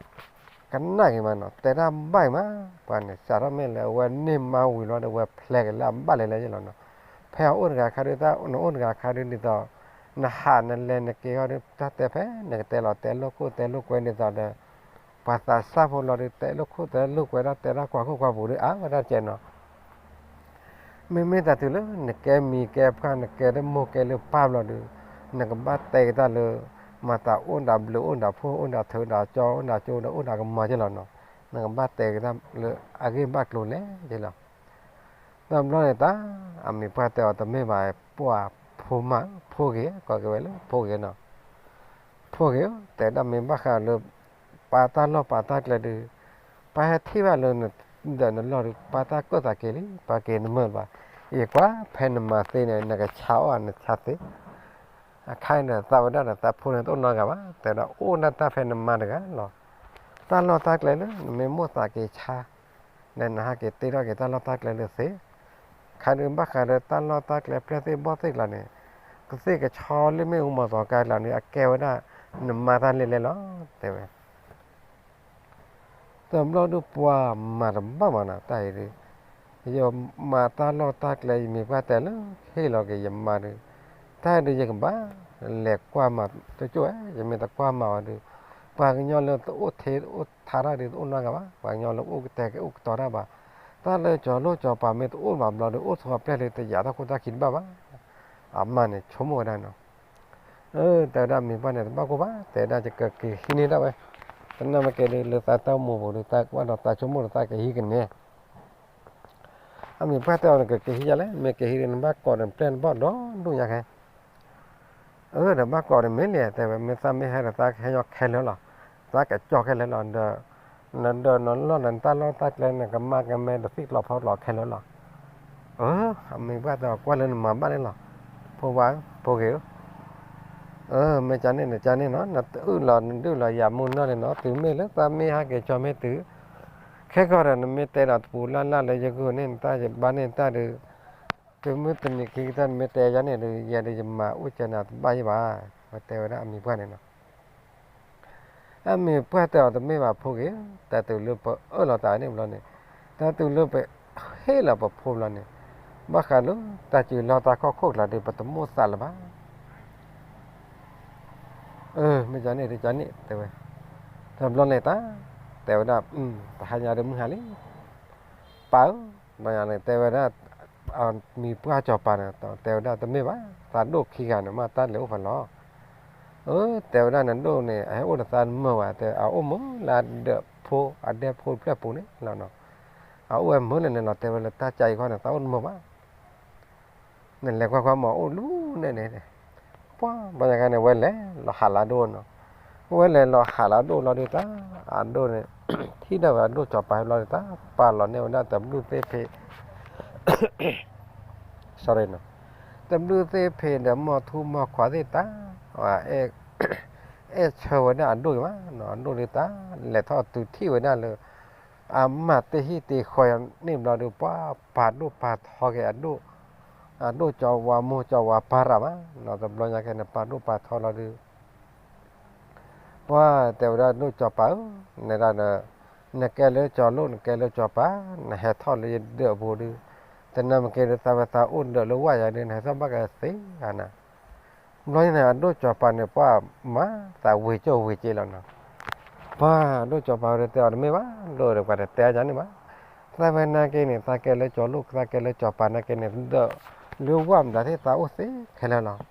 ကနၣ်က့ၤမးနီၤ တဲတၢ်ဘၣ်အံၤမး, ပှၤန့ၣ် စးထီၣ်မ့ၢ်လၢအဝဲန့ၢ်မါဝံၤလီၤဒီး အဝဲဖျဲက့ၤလၢအဘၣ်လဲၤလဲၤယ့ၣ်လီၤနီၤ, ဖဲအအိၣ်တဂၤခါဒုး တၢ်နအိၣ်တဂၤခါဒုးဒ်သိး နဟးနလဲၤနက့ၤဟီဒုး တၢ်တဲဖဲနကတဲလီၤ တဲလိာ်ခိၣ်တဲလိာ်ကွဲဒ်သိးဒီး ပှၤသးစၢ်ဖိလီၤဒုး တဲလိာ်ခိၣ်တဲလိာ်ကွဲဒၣ် တဲဒၣ်ကွၢ်ခိၣ်ကွၢ်ပူၤဒုး အါဝဲဒၣ်ကဲနီၤ မ့မ့ၢ်တၢ်တုၤလၢနကဲမံၤကဲဖှၢ် နကဲတမိၢ်ကဲလၢပၢ်ဘျီဒုး နကဘၣ်တဲက့ၤတၢ်လၢ မၤသးအိၣ်ဒၣ်ဘျုးအိၣ်ဒၣ်ဖှိၣ် အိၣ်ဒၣ်ထုးဒၣ်ကၠီ အိၣ်ဒၣ်ကၠိဒီးအိၣ်ဒၣ်ကမီၤက့လီၤနီၤ, နကဘၣ်တဲက့ၤတၢ်လၢအဂ့ၢ်ဘၣ်ကျိၤလဲၣ်က့လီၤ. တဘျီန့ၣ်တၢ် အမံၤပှၢ်တဲအီၤတမ့ၢ်ဘၣ် ပှၢ်ဖိမး ဖိဂ့ၤ ကိးက့ၤဝဲလၢဖိဂ့ၤနီၤ ဖိဂ့ၤဧၢ တဲဒၣ်မ့ၢ်ဘၣ်ဃးလၢ ပာ်တၢ်လီၢ်ပာ်တၢ်ကျဲဒုး ပၢ်ဟဲထံၣ်ဘၣ်လၢ ဒီးနလီၢ်ဒုး ပာ်တၢ်ကၢၣ်သးက့ၤလံ ပာ်က့ၤနမုာ်ဘၣ်, ယကွၢ်ဖဲနမၤသ့န့ၣ် နကဆါအီၣ်နဆါသ့, အခါန့ၣ် သးဝဲဒၣ်ဒီး သးဖိန့ၣ်တအိၣ်နီတဂၤဘၣ်, တဲဝဲဒၣ်အိၣ်ဒၣ်တၢ်ဖဲနမါတဂၤလီၤ. တၢ်လီၢ်တၢ်ကျဲလၢ နမ့ၢ်မိၣ်သးက့ၤဆါ ဒီးနဟးက့ၤတ့ထီၣ်က့ၤတၢ်လီၢ်တၢ်ကျဲလၢသ့ ခါဒုးဘၣ်ဃးဒီးတၢ်လီၢ်တၢ်ကျဲပျဲၢ်သ့ၣ်ဘီၣ်သ့ၣ်ကျါန့ၣ် ကသ့ၣ်ကဆီလၢမ့ၣ်အူမီၤသီကါကျါန့ၣ် အကဲဝဲဒၣ် နမါတၢ်လဲၣ်လဲၣ်လီၤ တဲဝဲ. တဘျီဒုးပှၤမၤတဘၣ်မးနီၤ တၢ်အံၤဒုး ယမၤတၢ်လီၢ်တၢ်ကျဲ ယမံၤပှၢ်တဲလၢ ဟ့ၣ်လီၤက့ၤယမါဒုး တၢ်ဒုးယကဘၣ် လဲၤကွၢ်မၤတကၠိၣ်ဝဲ ယမ့ၢ်တကွၢ်မၤဝဲဒုး ပှၤကညီလၢတအိၣ်ထဲတအိၣ်ထါတၢ်ဒုး တအိၣ်နီတဂၤဘၣ်, ပှၤကညီလၢအိၣ်ကတဲာ်ကအိၣ်ကတီၤတၢ်ဘၣ်, တၢ်လၢကၠီၤလိၣ်ကၠီၤပၤမ့ၢ်တအိၣ်ဘၣ်ဘျီဒုး အိၣ်ဆိးပျဲၢ်လၢတယာ်ထီၣ်ခိၣ်တၢ်ခံတဘၣ်ဘၣ်. အမါန့ၣ်ဆိကမိၣ်ဝဲဒၣ်နီၤ, တဲဝဲဒၣ်မံၤပှၢ်န့ၣ် တဘၣ်ကိၢ်ဘၣ်, တဲဝဲဒၣ်ယကက့ၤဟံးန့ၢ်ဒၣ်ဝဲ, တနၢ်မ့ၢ်ကဲဒုး လၢသးတၢ်အိၣ်မူပူၤဒုး တၢ်ကဘၣ်ဒီးသးဆိကမိၣ်ဒီးသးကဟံးကန့ၢ် အမံၤပှၢ်တဲအီၤ နကက့ၤဟံးယါလဲၣ်, မ့ၢ်က့ၤဟံးဒုး နဘၣ်ကိးဒီးပျဲၢ်နဘီၣ်ဒီဒူၣ်ညါခဲ, အၢ ဒီးဘၣ်ကိးဒီးမ့ၢ်လဲၣ် တဲဝဲ, မ့ၢ်သးမ့ၢ်ဟဲဒီး သးကဟဲညီခဲလၢာ်လီၤ, သးကကၠီခဲလၢာ်လီၤ, ဒီး နဒၢးနလီၢ်ဒီးနတၢ်လီၢ်တၢ်ကျဲ နကမၤကမဲဒီးသံၣ်ကျီဖီကျီခဲလၢာ်လီၤ. အၢ အမံၤပှၢ်တဲအီၤ ကွၢ်လၢနမၤဘၣ်န့ၣ်လီၤ, ဖိဝါဧၢ ဖိဂ့ၤဧၢ အၢ မ့ၢ်ကန့ၣ်နကန့ၣ်နီၤ, နတအုၣ်လီၤနဒုၣ်လီၤယၤမူနီၢ်န့ၣ်နီၤ, တုၤမ့ၢ်လၢသးမ့ၢ်ဟဲက့ၤကၠီမ့ၢ်တုၤ, ခဲကီၢ်ဒီး နမ့ၢ်တဲဒီးတပူၤလၢ်လၢ်လၢယဂုာ်န့ၢ်နတၢ် ယဘၣ်န့ၢ်နတၢ်ဒုး, တုၤမုၢ်တနံၤခံကတၢၢ် နမ့ၢ်တဲယၤန့ၣ်ဒုး ယဲဒုးယမၤအိၣ်ကၢနၤတဘၣ်ယံၤဘၣ်, ဝဲတဲဝဲဒၣ်အမံၤပှၢ်န့ၣ်နီၤ. အမံၤပှၢ်တဲအီၤတမ့ၢ်ဘၣ်ဖိဂ့ၤ, တၢ်တုၤလၢပအၢၣ်လီၤတၢ်န့ၣ်ဘျီန့ၣ်, တၢ်တုၤလၢပဟ့ၣ်လီၤပဖိဘျီန့ၣ်, ဘၣ်ဃးလၢတၢ်စုလီၢ်တၢ်ခီၣ်ခိၣ်ကျါဒီး ပတမိၣ်သးလၢၤဘၣ်. အၢ မ့ၢ်ကန့ၣ်တကန့ၣ် တဲဝဲ, တဘျီန့ၣ်တၢ်, တဲဝဲဒၣ်, တဟါညါဒီးမုၢ်ဟါလံ ပၢ်ဧၢ, ဘၣ်ယၤန့ၣ် တဲဝဲဒၣ်, အမံၤပှၢ်စီၤပၤန့ၣ် တဲဝဲဒၣ်တမ့ၢ်ဘၣ်, သးဒိၣ်ခံဂၤန့ၣ် မ့ၢ်တၢ်လဲၤအိၣ်ဖဲလီၤ. အၢ တဲဝဲဒၣ်နဒိၣ်န့ၣ် အဟဲအိၣ်ဒီးသးနမုာ်ဘၣ်, တဲအအိၣ်မုာ်လၢအဒၢးဖိ အဒဲဖိတဖျၢၣ်ပူၤန့ၣ်လီၤနီၤ. အအိၣ်ဝဲမုာ်လၢန့ၣ်လီၤ, တဲဝဲလၢတၢ်ကါအံၤခီန့ၣ် သးအိၣ်နမုာ်ဘၣ် နလဲၤကွၢ်ကွၢ်မ့ၢ်အိၣ်လူၤန့ၣ်န့ၣ်, ပှၤဘၣ်ညါခါန့ၣ် ဝဲလဲၤလီၤဟးလၢအဒိၣ်နီၤ, ဝဲလဲၤလီၤဟးလၢအဒိၣ်လီၤဒုးတၢ်, အဒိၣ်န့ၣ်, ထံၣ်ဒၣ်ဝဲအဒိၣ်စီၤပၤဟဲဘျီဒုးတၢ်, ပာ်လီၤန့ၢ်ဝဲဒၣ်တဘျုးသ့ၣ်ဖ့း sorry နီၤ, တဘျုးသ့ၣ်ဖ့းဒီးမီၢ်ထူမီၢ်ခွါသ့ၣ်တၢ်, အဲၣ်ဆၢဝဲဒၣ်အဒိၣ်အံၤမးနီၤ, အဒိၣ်ဒုးတၢ်, လဲၤထီၣ်တုၤထံၣ်ဝဲဒၣ်လၢ အမၤတ့ၢ်ဟံၣ်တ့ၢ်ဃီန့ၣ်ဘျီဒုး ပှၤပာ်ဒိၣ်ပာ်ထီက့ၤအဒိၣ်, အဒိၣ်ကၠီၤဝါမိၢ်ကၠီၤဝါပၢ်ရၤမးနီၤ, တဘျီညါခဲန့ၣ် ပာ်ဒိၣ်ပာ်ထီလီၤဒုး ပှၤတဲဝဲဒၣ်ဒိၣ်ကၠီၤပၤဧၢ, နဒၣ်ဒီး နကဲလၢကၠီၤလိၣ် နကဲလၢကၠီၤပၤ, နဟဲထီၣ်လၢယဒၢးအပူၤဒုး, တနၢ်မ့ၢ်ကဲဒုး သးဝဲသးအိၣ်ဒၢးလၢဝၣ်ယၤဒုး နဟဲထီၣ်ဘၣ်ကသ့ဧါနၤ. ဘျီန့ၣ် အဒိၣ်ကၠီၤပၤန့ၣ် ပှၤမၤသးဝ့ၤကၠိၣ်ဝ့ၤက့လီၤနီၤ. ပှၤဒိၣ်ကၠီၤပၤဝဲဒၣ်တဲအီၤတမ့ၢ်ဘၣ်, ဒိၣ်ဒီးပှၤတတဲအါယၤန့ၣ်ဘၣ်. သးဝဲနာ်က့န့ၣ် သးကဲလၢကၠီၤလိၣ် သးကဲလၢကၠီၤပၤနာ်က့န့ၣ် ဒၢးလၢဝၣ်မတၤသ့ၣ်သးအိၣ်သ့ခဲလၢာ်လီၤ.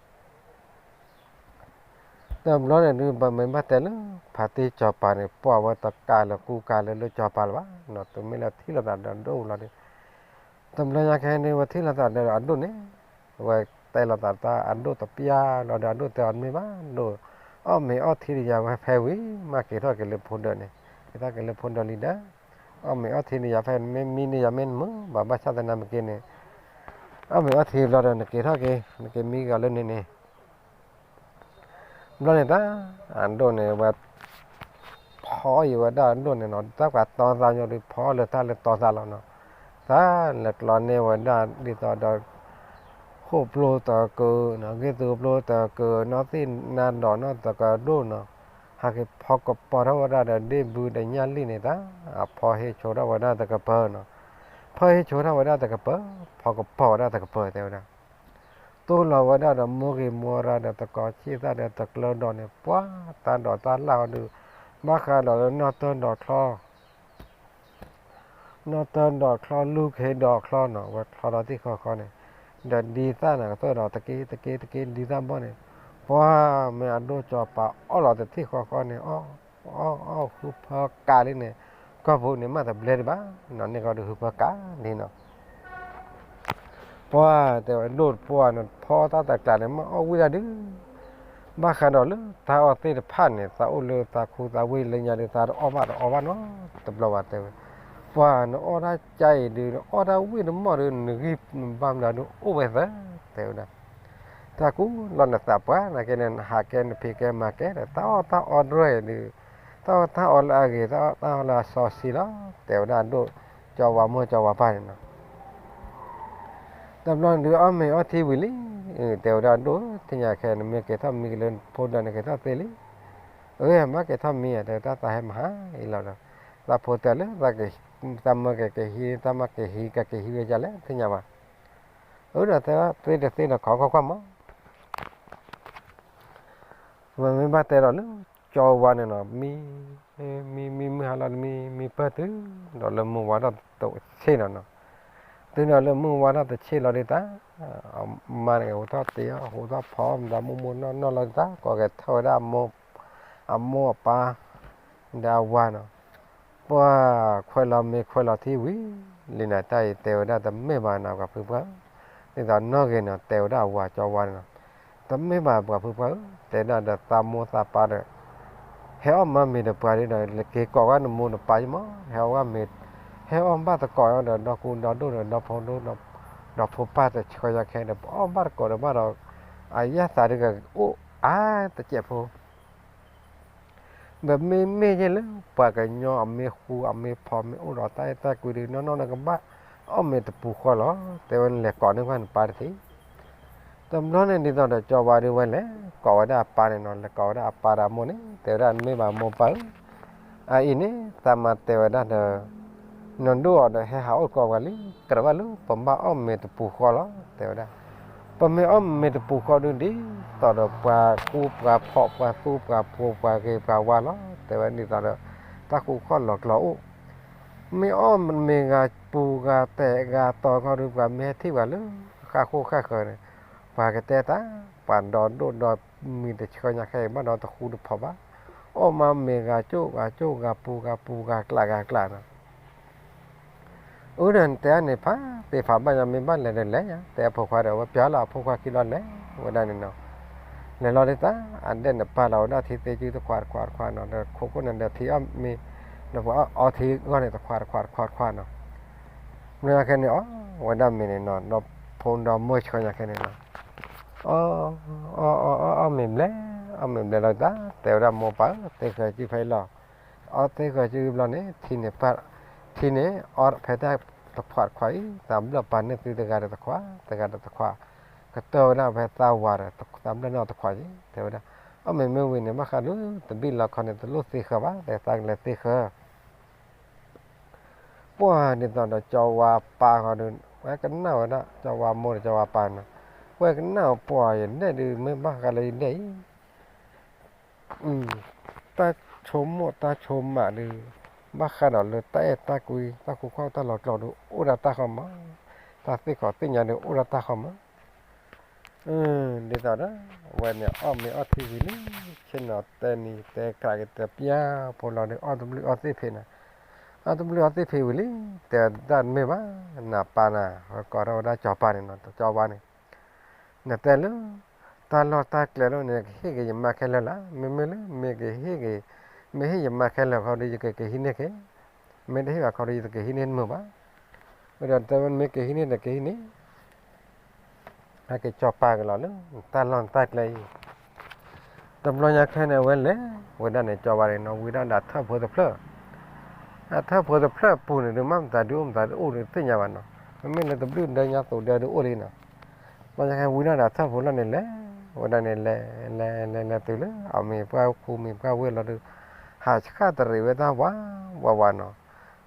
တဘျီန့ၣ်ဒုး ပမ့ၢ်ဘၣ်တဲလၢ ဖါတံၢ်စီၤပၤန့ၣ် ပှၤဝဲတကးလၢကူကးလၢလၢစီၤပၤလၢၤဘၣ်နီၤ, တုၤမ့ၢ်လၢထံၣ်လိာ်သးဒီးအဒိၣ်လီၤဒုး, တဘျီညါခဲန့ၣ် ဝဲထံၣ်လိာ်သးဒီးအဒိၣ်န့ၣ်, ဝဲတဲလိာ်သးတၢ်အဒိၣ်တပျၢ်လီၤဒီး အဒိၣ်တဲအီၤတမ့ၢ်ဘၣ်ဒိၣ်, အီၣ်မ့ၤအီထံဒံးယၤဝဲဖဲဝံၤ မ့ၢ်က့ၤထီၣ်က့ၤလၢဖိဒၢးန့ၣ်, က့ၤထီၣ်က့ၤလၢဖိဒၢးလံဒီး, အီၣ်မ့ၤအီထံဒံးယၤဖဲမ့ၢ်မံဒံးယၤမ့ၢ်နမုာ်ဘၣ် ဘၣ်ဆၣ်သနာ်က့န့ၣ်, အီၣ်မ့ၤအီထံဘျီဒီး နက့ၤထီၣ်က့ၤ နက့ၤမံဂၤလၢန့ၣ်န့ၣ် ဘျီန့ၣ်တၢ်, အဒိၣ်န့ၣ်ဝဲ, ဖ ဖီအီၣ်ယံၤဝဲဒၣ်ဒိၣ်န့ၣ်နီၤ, တၢ်ပှၤတီသးညီဒီး ဖီအီၣ်လၢတၢ်လၢတီသးလီၤနီၤ. တၢ်လဲၤကျီန့ၢ်ဝဲဒၣ်ဒ်သိးဒီး ဃိၣ်ပျိတကၢးနီၤ, ဂ့ၢ်သူပျိတကၢး, နီၢ်သ့ၣ်နါဒီးနီၢ်တကဒိၣ်နီၤ, ဟးက့ၤဖီကပီၤထီၣ်ဝဲဒၣ်ဒီးဒ့ၣ်ဘုဒီးညၣ်လံၣ်န့ၣ်တၢ်, အဖီဟ့ၣ်ဆိထီၣ်ဝဲဒၣ်တကပၤနီၤ. ဖီဟ့ၣ်ဆိထီၣ်ဝဲဒၣ်တကပၤ, ဖီကပီၤဝဲဒၣ်တကပၤတဲဝဲဒၣ် တိၢ်လီၤဝဲဒၣ်ဒီးမိၢ်ဂ့ၤမိၢ်ရၤဒီးသကိးဆံၣ်သၣ်ဒီးတကျၢဒီးန့ၣ် ပှၤတၢ်ဒိးတၢ်လၣ်အီၤဒုး, ဘၣ်ဃးဒီးလၢနီၢ်တၢၢ်ဒီးချီ, နီၢ်တၢၢ်ဒီးချီ လူၢ်ခ့ဒီးချီနီၤ, ဝဲချီဒီးသ့ၣ်ဃီဃီန့ၣ်, ဒီးဒ်သၣ်န့ၣ် ကသိၣ်ဒီးတက့တက့တက့ ဒ်သၣ်ဘီန့ၣ်, ပှၤမ့ၢ်အဒိၣ်ကၠီၤပၤအီၣ်လီၤတသ့ၣ်ဃီဃီန့ၣ် အီၣ်အီၣ်ဃုဖၢကးလံန့ၣ်, ကီၢ်ပူၤန့ၣ်မ့ၢ်တဘျဲဒံးဘၣ်နီၤ, န့ၣ်ကီးဒုးဃုဖၢကးလံနီၤ. ပှၤတဲဝဲဒိၣ်တပှၢ်န့ၣ် ဖီတၢ်တကျးန့ၣ် မ့ၢ်အီၣ်ဝံၣ်တၢ်ဒုး, ဘၣ်ဃးဒီးလၢတၢ်အီၣ်သ့ၣ်တဖၣ်န့ၣ် သးအိၣ်လၢသးခူသးဝ့ၢ်လၢညါဒုး သးတအီၣ်ဘၣ်တအီဘၣ်နီတဘျီဘၣ်တဲဝဲ, ပှၤနအီၣ်တၢ်ကါအံၤဒုး နအီၣ်တၢ်ဝံၣ်တမီၢ်ဒုး နဂံၢ်နဘါမတၤဒုးအိၣ်ဝဲသၢ တဲဝဲဒၣ် တၢ်ကူလီၤနသးပှၢ် နကဲန့ၣ် နဟးကဲနဖံးကဲမၤကဲဒီး တၢ်အီၣ်တၢ်အီတရၢၢ်အံၤဒုး, တၢ်အီၣ်တၢ်အီလၢအဂ့ၤ တၢ်အီၣ်တၢ်အီလၢအစီဆှံလီၤ တဲဝဲဒၣ်ဒိၣ်, ကၠီၤဝါမိၢ်ကၠီၤဝါပၢ်န့ၣ်နီၤ. တဘျီဒုးအီၣ်မ့ၤအီထံဝံၤလံ, တဲဝဲဒၣ်ဒိၣ် သ့ၣ်ညါခဲ နမ့ၢ်ကဲၤထီၣ်မံကလၢနဖိဒီးနကဲၤထီၣ်သ့လံ, အမ့ၢ်ကဲၤထီၣ်မံ တဲတၢ်သးဟဲမဟါအံၤလီၤဒီး, သးဖိတဲလၢ သးမၢကက့ၤဟံး တၢ်မၤက့ၤဟံး ကက့ၤဟံးဝဲဒ်လဲၣ် သ့ၣ်ညါဘၣ်, အၢဒီးတဲသ့တသ့ဒီး ခိးကွၢ်ကွၢ်မး ဝဲမ့ၢ်ဘၣ်တဲဒီးလၢ ကၠီၤဝါန့ၣ်နီၤ, မံ, မံမံမုၢ်ဟါလီၤတမံ မံပၢၢ်တုၤဒီးလၢမုၢ်ဝါထီၣ်တဆ့ၣ်နီၤနီၤ, တုၤဒီးလၢမုၢ်ဝါထီၣ်တဆ့ၣ်လီၤဒုးတၢ်, အမါန့ၣ်ကဟူးထီၣ်တ့အီၣ် ဟူးထီၣ်ဖီအီၣ်မတၤမိၢ်မိၢ်နီၢ်နီၢ်လီၤဒုးတၢ် ကိးက့ၤထီၣ်ဝဲဒၣ် အမိၢ်အပၢ် ဒီးအဝၤနီၤ, ပှၤခွဲးလီၤမ့ၤခွဲးလီၤထံဝံၤလံန့ၣ် တၢ်အံၤတဲဝဲဒၣ်တမ့ၢ်ဘၣ်နီၤ ပှၤဖုပှၢ်, ဒ်သိးနီၢ်ဂ့ၤနီၤ တဲဝဲဒၣ်အဝၤကၠီၤဝါန့ၣ်နီၤ, တမ့ၢ်ဘၣ်ပှၤဖုပှၢ်ဧၢ တဲဒၣ်ဒီးသးမိၢ်သးပၢ်ဒီး ဟဲအီၣ်မၤမ့ၤဒီးပှၤဒ်ဒီး က့ၤကိးဝဲနမိၢ်နပၢ်ယမး ဟဲအီၣ်ဝဲမ့ၤ, ဟဲအီၣ်ဘၣ်သကိးဒီးဒီကူဒီဒိၣ်ဒီးဒီဖိဒိၣ်ဒီးဖိပၢ်တဆှၢညါခဲဒီး ပအီၣ်ဘၣ်သကိးဒီးဘၣ်ဒီး အယၣ်သးဒုးကအိၣ်အါတစဲးဖိ ဒီးမ့မ့ၢ်ယဲၢ်လၢ ပှၤကညီအမ့ၢ်ဃူအမ့ၢ်ဖိးမ့ၢ်အိၣ်ဒီးတၢ်အဲၣ်တၢ်ကွံဒုး နီၢ်နီၢ်နကဘၣ်အီၣ်မ့ၤတပူၤဃီလီၤ တဲဝဲနလဲၤကိးန့ၢ်ကွၢ်နပၢ်တထံၣ်, တဘျီန့ၣ်ဒ်သိးဒီးကၠီၤဝါဒုးဝဲလဲၤကိးဝဲဒၣ်အပၢ်န့ၣ်နီၤ လဲၤကိးဝဲဒၣ်အပၢ်ဒီးအမိၢ်န့ၣ် တဲဝဲဒၣ်နမ့ၢ်ဘၣ်မိၢ်ပၢ်ဧၢ, အအံၤန့ၣ် သးမၤတဲဝဲဒၣ်ဒီး နဒိၣ်အီၤဒီးဟဲဟးအိၣ်သကိးပှၤလံ ကြၢးဘၣ်လၢပဘၣ်အီၣ်မ့ၤတပူၤဃီလီၤ တဲဝဲဒၣ် ပမ့ၢ်အီၣ်မ့ၤတပူၤဃီဒုးဒ်သိးဒီးပှၤဃူပှၤဖိးပှၤသူပှၤဖိးပှၤဂ့ၤပှၤဝါလီၤ တဲဝဲဒ်သိးဒီး တၢ်ဃူဃီၣ်လီၤကျီၤအိၣ်, မ့ၢ်အီၣ်မ့ၤဂၤပူၤဂၤပဲာ်ဂၤတီၤခီဒုး ပှၤမ့ၢ်ဟဲထံၣ်ပှၤလၢဃၣ်ဃိၣ်ဃၣ်ဃၢၤန့ၣ် ပှၤကတဲတၢ် ပှၤဒီဒိၣ်ဒီမံၤတဆှၢညါခဲအံၤဘၣ်ဒီးတဃူတဖိးဘၣ်, အီၣ်မ့ၤဂၤကၠိၣ်ဂၤကၠိၣ်ဂၤပူၤဂၤပူၤဂၤကျးဂၤကျးနီၤ အၢဒီးနတဲအါန့ၣ်ဖးသ့ဖးဘၣ်ညါ မ့ၢ်ဘၣ်လဲၤဒီးလဲၤညါ တဲအဖိခွါဒီး ဝဲပျၢ်လီၤအဖိခွါခံလီၤလဲၤဝဲဒၣ်န့ၣ်နီၤ, လဲၤလီၤဒ်တၢ် အဒဲၣ်န့ၣ်ပာ်လီၤဝဲဒၣ်ထံသ့ကုတခွးတခွးတခွးနီၤ ဒီးခိၣ်ခိၣ်န့ၣ်ဒီးထံအီၣ်မ့ၤ ဒီးပှၤအီထံဂီၢ်န့ၣ်တခွးတခွးတခွးတခွးနီၤ, မ့ၢ်ခဲန့ၣ်အီၣ်ဝဲဒၣ်မ့ၤန့ၣ်နီၤ ဒီးဖိဒီမိၢ်ဆှၢညါခဲန့ၣ်နီၤ အီၣ် အီၣ် အီၣ် အီၣ်မ့ၤဘျဲၣ် အီၣ်မ့ၤဘျဲၣ်လီၤတၢ် တဲဝဲဒၣ်မိၢ်ပၢ် သ့ဃၢၤစုဖဲအံၤလီၤ, အီၣ်သ့ဃၢၤစုဘျီန့ၣ် ထံန့ၣ် ထံန့ၣ် အီၣ်ဖဲတၢ်တခွးတခွးအံၤ သးဘျၢၣ်ပာ်န့ၢ်သုတဂၤဒီးတခွး တဂၤဒီးတခွး, ကတၢၢ်ဝဲဒၣ်ဖဲသးဝၤဒီး သးဘျၢၣ်န့ၢ်အီၤတခွးက့ၤ တဲဝဲဒၣ်, အီၣ်မ့ၤမ့ၢ်ဝံၤန့ၣ် ဘၣ်ဃးဒီးတဘံၣ်လီၤခီန့ၣ် တလိၣ်သ့ဃၢၤဘၣ် တဲသးကလဲၤသ့ဃၢၤ ပှၢ်ဒ်သိးဒီးကၠီဝါပၢ်ဃီဒီး ဝဲကနၣ်ဝဲဒၣ် ကၠီဝါမိၢ်ဒီးကၠီဝါပၢ်န့ၣ်, ဝဲကနၣ်ပှၢ်ယဒဲၣ်ဒုး မ့ၢ်ဘၣ်ဃးလၢယဒဲၣ်အံၤ, တၢ်ဆိကမိၣ်တၢ်ဆိကမးဒုး ဘၣ်ဃးဒီးလၢတၢ်အဲၣ်တၢ်ကွံ တၢ်ဃူဃီၣ်တၢ်လီၤကျီၤဒုး အိၣ်ဒၣ်တၢ်ဃီမး, တၢ်သ့ၣ်ခီၣ်သ့ၣ်ညါဒုး အိၣ်ဒၣ်တၢ်ဃီမး ဒ်သိးဒီး ဝဲန့ၣ်အီၣ်မ့ၤအီၣ်ထံဝံၤလံ, ဆ့ၣ်နီၤတဲနံၤတဲကျးက့ၤ တပျၢ်ဖိလီၤဒီး အီၣ်တဘျုးအီၣ်သ့ၣ်ဖံးန့ၣ်, အီၣ်တဘျုးအီၣ်သ့ၣ်ဖံးဝံၤလံ, တဲတၢ်တမ့ၢ်ဘၣ်, နပၢ်နၤ ကိးထီၣ်ဝဲဒၣ်ကၠီပၢ်န့ၣ်နီၤ, ကၠီဝါန့ၣ်, နတဲလၢ တၢ်လီၢ်တၢ်ကျဲလၢန့ၣ် ကဟ့ၣ်က့ၤယမါခဲလၢာ်လၢ, မ့မ့ၢ်လၢ မ့ၢ်ကဟ့ၣ်က့ၤ, မ့ၢ်ဟ့ၣ်ယမါခဲလၢာ်ခီဒီး ယကက့ၤဟံးန့ၢ်က့ၤ, မ့ၢ်တဟ့ၣ်ဘၣ်ခီဒီး ယတက့ၤဟံးန့ၢ်တမုာ်ဘၣ်. ဝဲဒီးတဲဝဲ မ့ၢ်က့ၤဟံးန့ၢ်ဒီးက့ၤဟံးန့ၢ် ဟဲက့ၤကၠီပာ်က့ၤလီၤလၢ တၢ်လီၢ်တၢ်ကျဲအံၤ, တဘျီညါခဲန့ၣ် အဝဲလဲၤဝဲဒၣ်န့ၣ် ကၠီၤဝါန့ၣ်နီၤ ဝံၤဒၣ်ဒီးအထၢၣ်ဖိတဖျၢၣ်, အထၢၣ်ဖိတဖျၢၣ်အပူၤန့ၣ် ဒုးမ့ၢ်မတၤဒုးအိၣ်မတၤဒုးအိၣ်ဒုးတသ့ၣ်ညါဘၣ်နီၤ, မ့မ့ၢ်လၢတဘျုးဒၢညါသိးဒၢဒုးအိၣ်လံနီၤ, ဘျီညါခဲဝံၤဒၣ်ဒီးအထၢၣ်ဖိလီၤန့ၣ်လဲၤဝဲဒၣ်န့ၣ် လဲၤလဲၤလဲၤလဲၤတုၤလၢအမံၤပှၢ်ခူမံၤပှၢ်ဝ့ၢ်လီၤဒုး, ဟးဆှၣ်တရံးဝဲတၢ်ဝးဝးဝးနီၤ,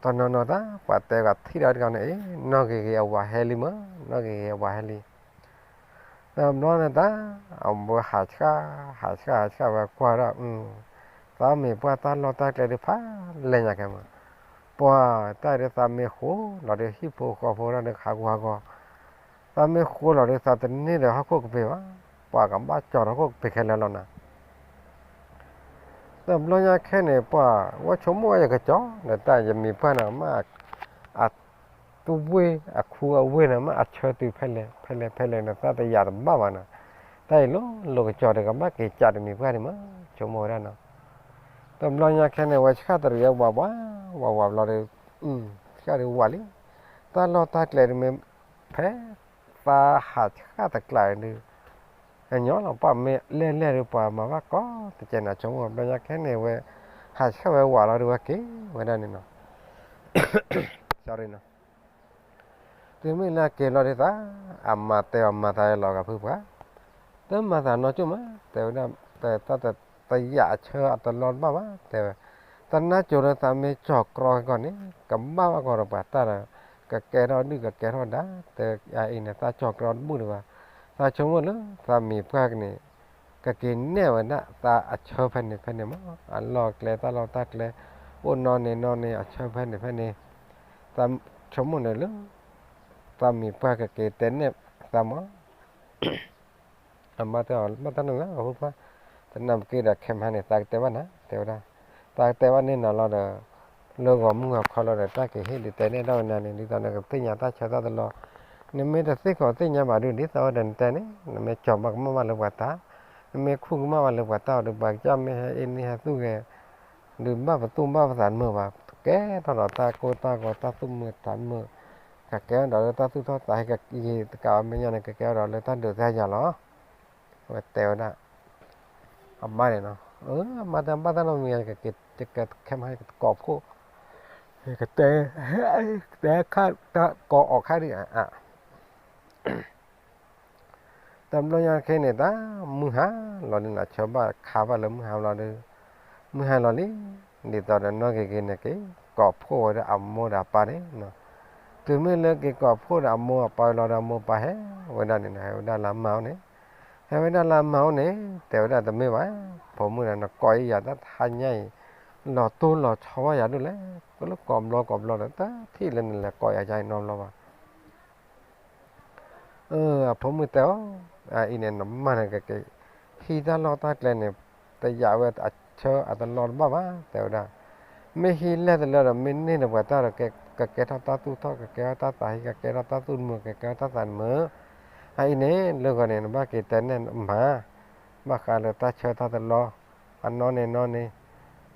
တနီၤနီၤတၢ်ပှၤတဲဂၤထံၣ်ဒီးတဂၤန့ၣ် အ့ နီၢ်ဂ့ၤဂ့ၤအဝၤဟဲလံမ့ၢ် နီၢ်ဂ့ၤဂ့ၤအဝၤဟဲလံ တဘျီန့ၣ်တၢ် အဝဲဟးဆှၣ် ဟးဆှၣ်ဟးဆှၣ်ဝဲကွၢ်ဒၣ်, သးမံၤပှၢ်တၢ်လီၢ်တၢ်ကျဲဒုးဖးလဲၢ်ညါကဲမး, ပှၤတၢ်ဒုးသးမ့ၢ်ဃိလီၤဒုး ဟံၣ်ဖိဃီဖိဒၣ်ဒုးဟးဂူာ်ဟးဂီၤ, သးမ့ၢ်ဃိလီၤဒုး သးတန့ၢ်ဒီးဟီၣ်ခိၣ်ကပ့ၤဘၣ်, ပှၤကဘၣ်ကၠီၤဒီးဟီၣ်ခိၣ်ကပ့ၤခဲလၢာ်လီၤနၤ တဘျီညါခဲန့ၣ် ပှၤဝဲဆိကမိၣ်ဝဲယကကၠီၤ ဒီးတၢ်ယမံၤပှၢ်န့ၣ် မ့ၢ်အ တဝ့ၢ်အခူအဝ့ၢ်န့ၣ် မ့ၢ်အဆၢတုၤဖဲလဲၣ် ဖဲလဲၣ် ဖဲလဲၣ်န့ၣ် သးတယာ်တဘၣ်ဘၣ်နီၤ, တၢ်အံၤလိၤလိၤကကၠီၤဒီး ကဘၣ်က့ၤကးတမံၤပှၢ်န့ၣ်မး ဆိကမိၣ်ဝဲဒၣ်နီၤ, တဘျီညါခဲန့ၣ် ဝဲဆှၣ်တရံးဝးဝး ဝးဝးဘျီဒီး, ဆှၣ်ဒုးဝးလံ, တၢ်လီၢ်တၢ်ကျဲဒုးမ့ၢ် ဖဲ သးဟးဆှၣ်တကျးဒုး ကညီလီၤ ပှၤမ့ၢ်လဲၢ်လဲၢ်ဒုး ပှၤမၤဘၣ်ကီတကဲးန့ၣ် ဆိကမိၣ် ဘျီညါခဲန့ၣ်ဝဲ ဟးဆှၣ်ဝဲဝးလီၤဒုး ဝဲက့ၤဝဲဒၣ်န့ၣ်နီၤ, တုၤမ့ၢ်လၢအက့ၤလီၤဒုးသး, အမါတဲအီၤ မၤသးလီၤဂာ်ဖုပှၤ, တမၤသးနီကၠိၣ်မး တဲဝဲဒၣ်, တယာ်အဆၢအတလီတဘၣ်ဘၣ် တဲဝဲ, တနါကိၤလၢသးမ့ၢ်ကၠီၤကြီကီၢ်န့ၣ် ကဘၣ်ဘၣ်ကီဒီးပှၤတၢ်ဒီး, ကကဲထီၣ်ဒုၣ်ကကဲထီၣ်ဒါ, တဲအအံၤန့ၣ် သးကၠီၤကြီတဘူၣ်ဒံးဘၣ်, သးဆိကမိၣ်လၢ သးမံၤပှၢ်ကန့ၣ် ကက့ၤနဲၣ်ဝဲဒၣ်သးအဆၢဖဲန့ၣ်ဖဲန့ၣ်မး, အလီၢ်ကျဲတၢ်လီၢ်တၢ်ကျဲ, အိၣ်နီန့ၢ်နီန့ၢ်အဆၢဖဲန့ၣ်ဖဲန့ၣ်, သးဆိကမိၣ်န့ၣ်လၢ သးမံၤပှၢ်ကက့ၤတဲနဲၣ်သးမး အမါတဲအီၤ ဘၣ်တၢ်နုာ်လၢအဖိခွါ, တနၢ်ပက့ၢ်ဒီးခဲမဟါန့ၣ် သးကတဲဘၣ်နၤ တဲဝဲဒၣ်, သးကတဲဘၣ်န့ၢ်နၤလီၤဒီး, လၢဂီၤမုၢ်ဂီၤခီလီၤဒီး တၢ်ကဟ့ၣ်ဒုးတဲနဲၣ်ဒၣ်ဝဲနၤန့ၣ် ဒ်သိးနကသ့ၣ်ညါတၢ်ဆၢတၢ်တလီၢ်, နမ့ၢ်တသ့ၣ်ခီၣ်သ့ၣ်ညါဘၣ်ဒုး ဒ်သိးဝဲဒီးနတဲန့ၣ် နမ့ၢ်ကၠီၤဘၣ်ကမၣ်ဘၣ်လၢပှၤတၢ်, နမ့ၢ်ခူၣ်ကမၣ်ဘၣ်လၢပှၤတၢ်အီၤဒီး ပှၤကစၢ်မ့ၢ်ဟဲအ့န့ၢ်ဟဲသူၣ်ဂဲၤ ဒုးဘၣ်ပသူၣ်ဘၣ်ပသးနမုာ်ဘၣ်, ကဲထီၣ်ဒီးတၢ်ကိၢ်တၢ်ဂီၤတၢ်သူၣ်မုာ်သးမုာ်, ကကဲထီၣ်ဒီးလၢတၢ်သူၣ်ထီၣ်သးဟ့ကက့ၤတကးအမဲာ်ညါန့ၣ် ကကဲထီၣ်ဒီးလၢတၢ်ဒုးတၢ်ယၤလီၤ. အဝဲတဲဝဲဒၣ်, အမါန့ၣ်နီၤ, အမါတဲဘၣ်တၢ်နီတမံၤ ယကခဲမဟါ ယကကိးဖှိၣ်, ယကတဲ, တဲခါတၢ်ကိးအီၤခါဒံး တဘျီညါခဲန့ၣ် တၢ်မုၢ်ဟါလီၤလံနီၤ, ဆၢဘၣ်ခါဘၣ်လၢမုၢ်ဟါလီၤဒီး, မုၢ်ဟါလီၤလံ, ဒ်သိးဒီးနီၢ်ဂ့ၤဂ့ၤန့ၣ်က့ၤ ကိးဖှိၣ်ဝဲဒၣ်အမိၢ်ဒီးအပၢ်န့ၣ်နီၤ, တုၤမ့ၢ်လၢက့ၤကိးဖှိၣ်ဒီးအမိၢ်အပၢ်လီၤဒီး အမိၢ်အပၢ်ဟဲဝဲဒၣ်န့ၣ်နီၤ, ဟဲဝဲဒၣ်လၢအမါအိၣ်န့ၣ်, ဟဲဝဲဒၣ်လၢအမါအိၣ်န့ၣ် တဲဝဲဒၣ်တမ့ၢ်ဘၣ်, ဖိမုၣ်ဒီး နကိးအံၤယၤတၢ်တဟါညါအံၤ, လီၤတိၢ်လီၤဆီဘၣ်ယၤဒိၣ်လဲၣ်, လၢကိးဘျီကိးဘျီဒီး တထံၣ်လၢနလဲၤကိးယၤအံၤနီတဘျီဘၣ် အဖိမုၣ်တဲအီၤ, အအံၤန့ၣ် နမါန့ၣ်ကက့ၤ ဟံးတၢ်လီၢ်တၢ်ကျဲန့ၣ် တယာ်ဝဲအဆၢအတလီတဘၣ်ဘၣ် တဲဝဲဒၣ်, မ့ၢ်ဟံးလဲၢ်တလၢဒီး မ့ၢ်န့ၢ်ဒီးပှၤတၢ်ဒီး ကကဲထီၣ်တၢ်သူၣ်ထီၣ် ကကဲထီၣ်တၢ်သးဟံး ကကဲထီၣ်တၢ်သူၣ်မုာ် ကကဲထီၣ်တၢ်သးနမုာ်, အအံၤန့ၣ် လၢဂီၤန့ၣ် နဘၣ်က့ၤတဲနဲၣ်မါ ဘၣ်ဃးလၢတၢ်ဆၢတၢ်တလီ အနီၢ်န့ၣ်နီၢ်န့ၣ်,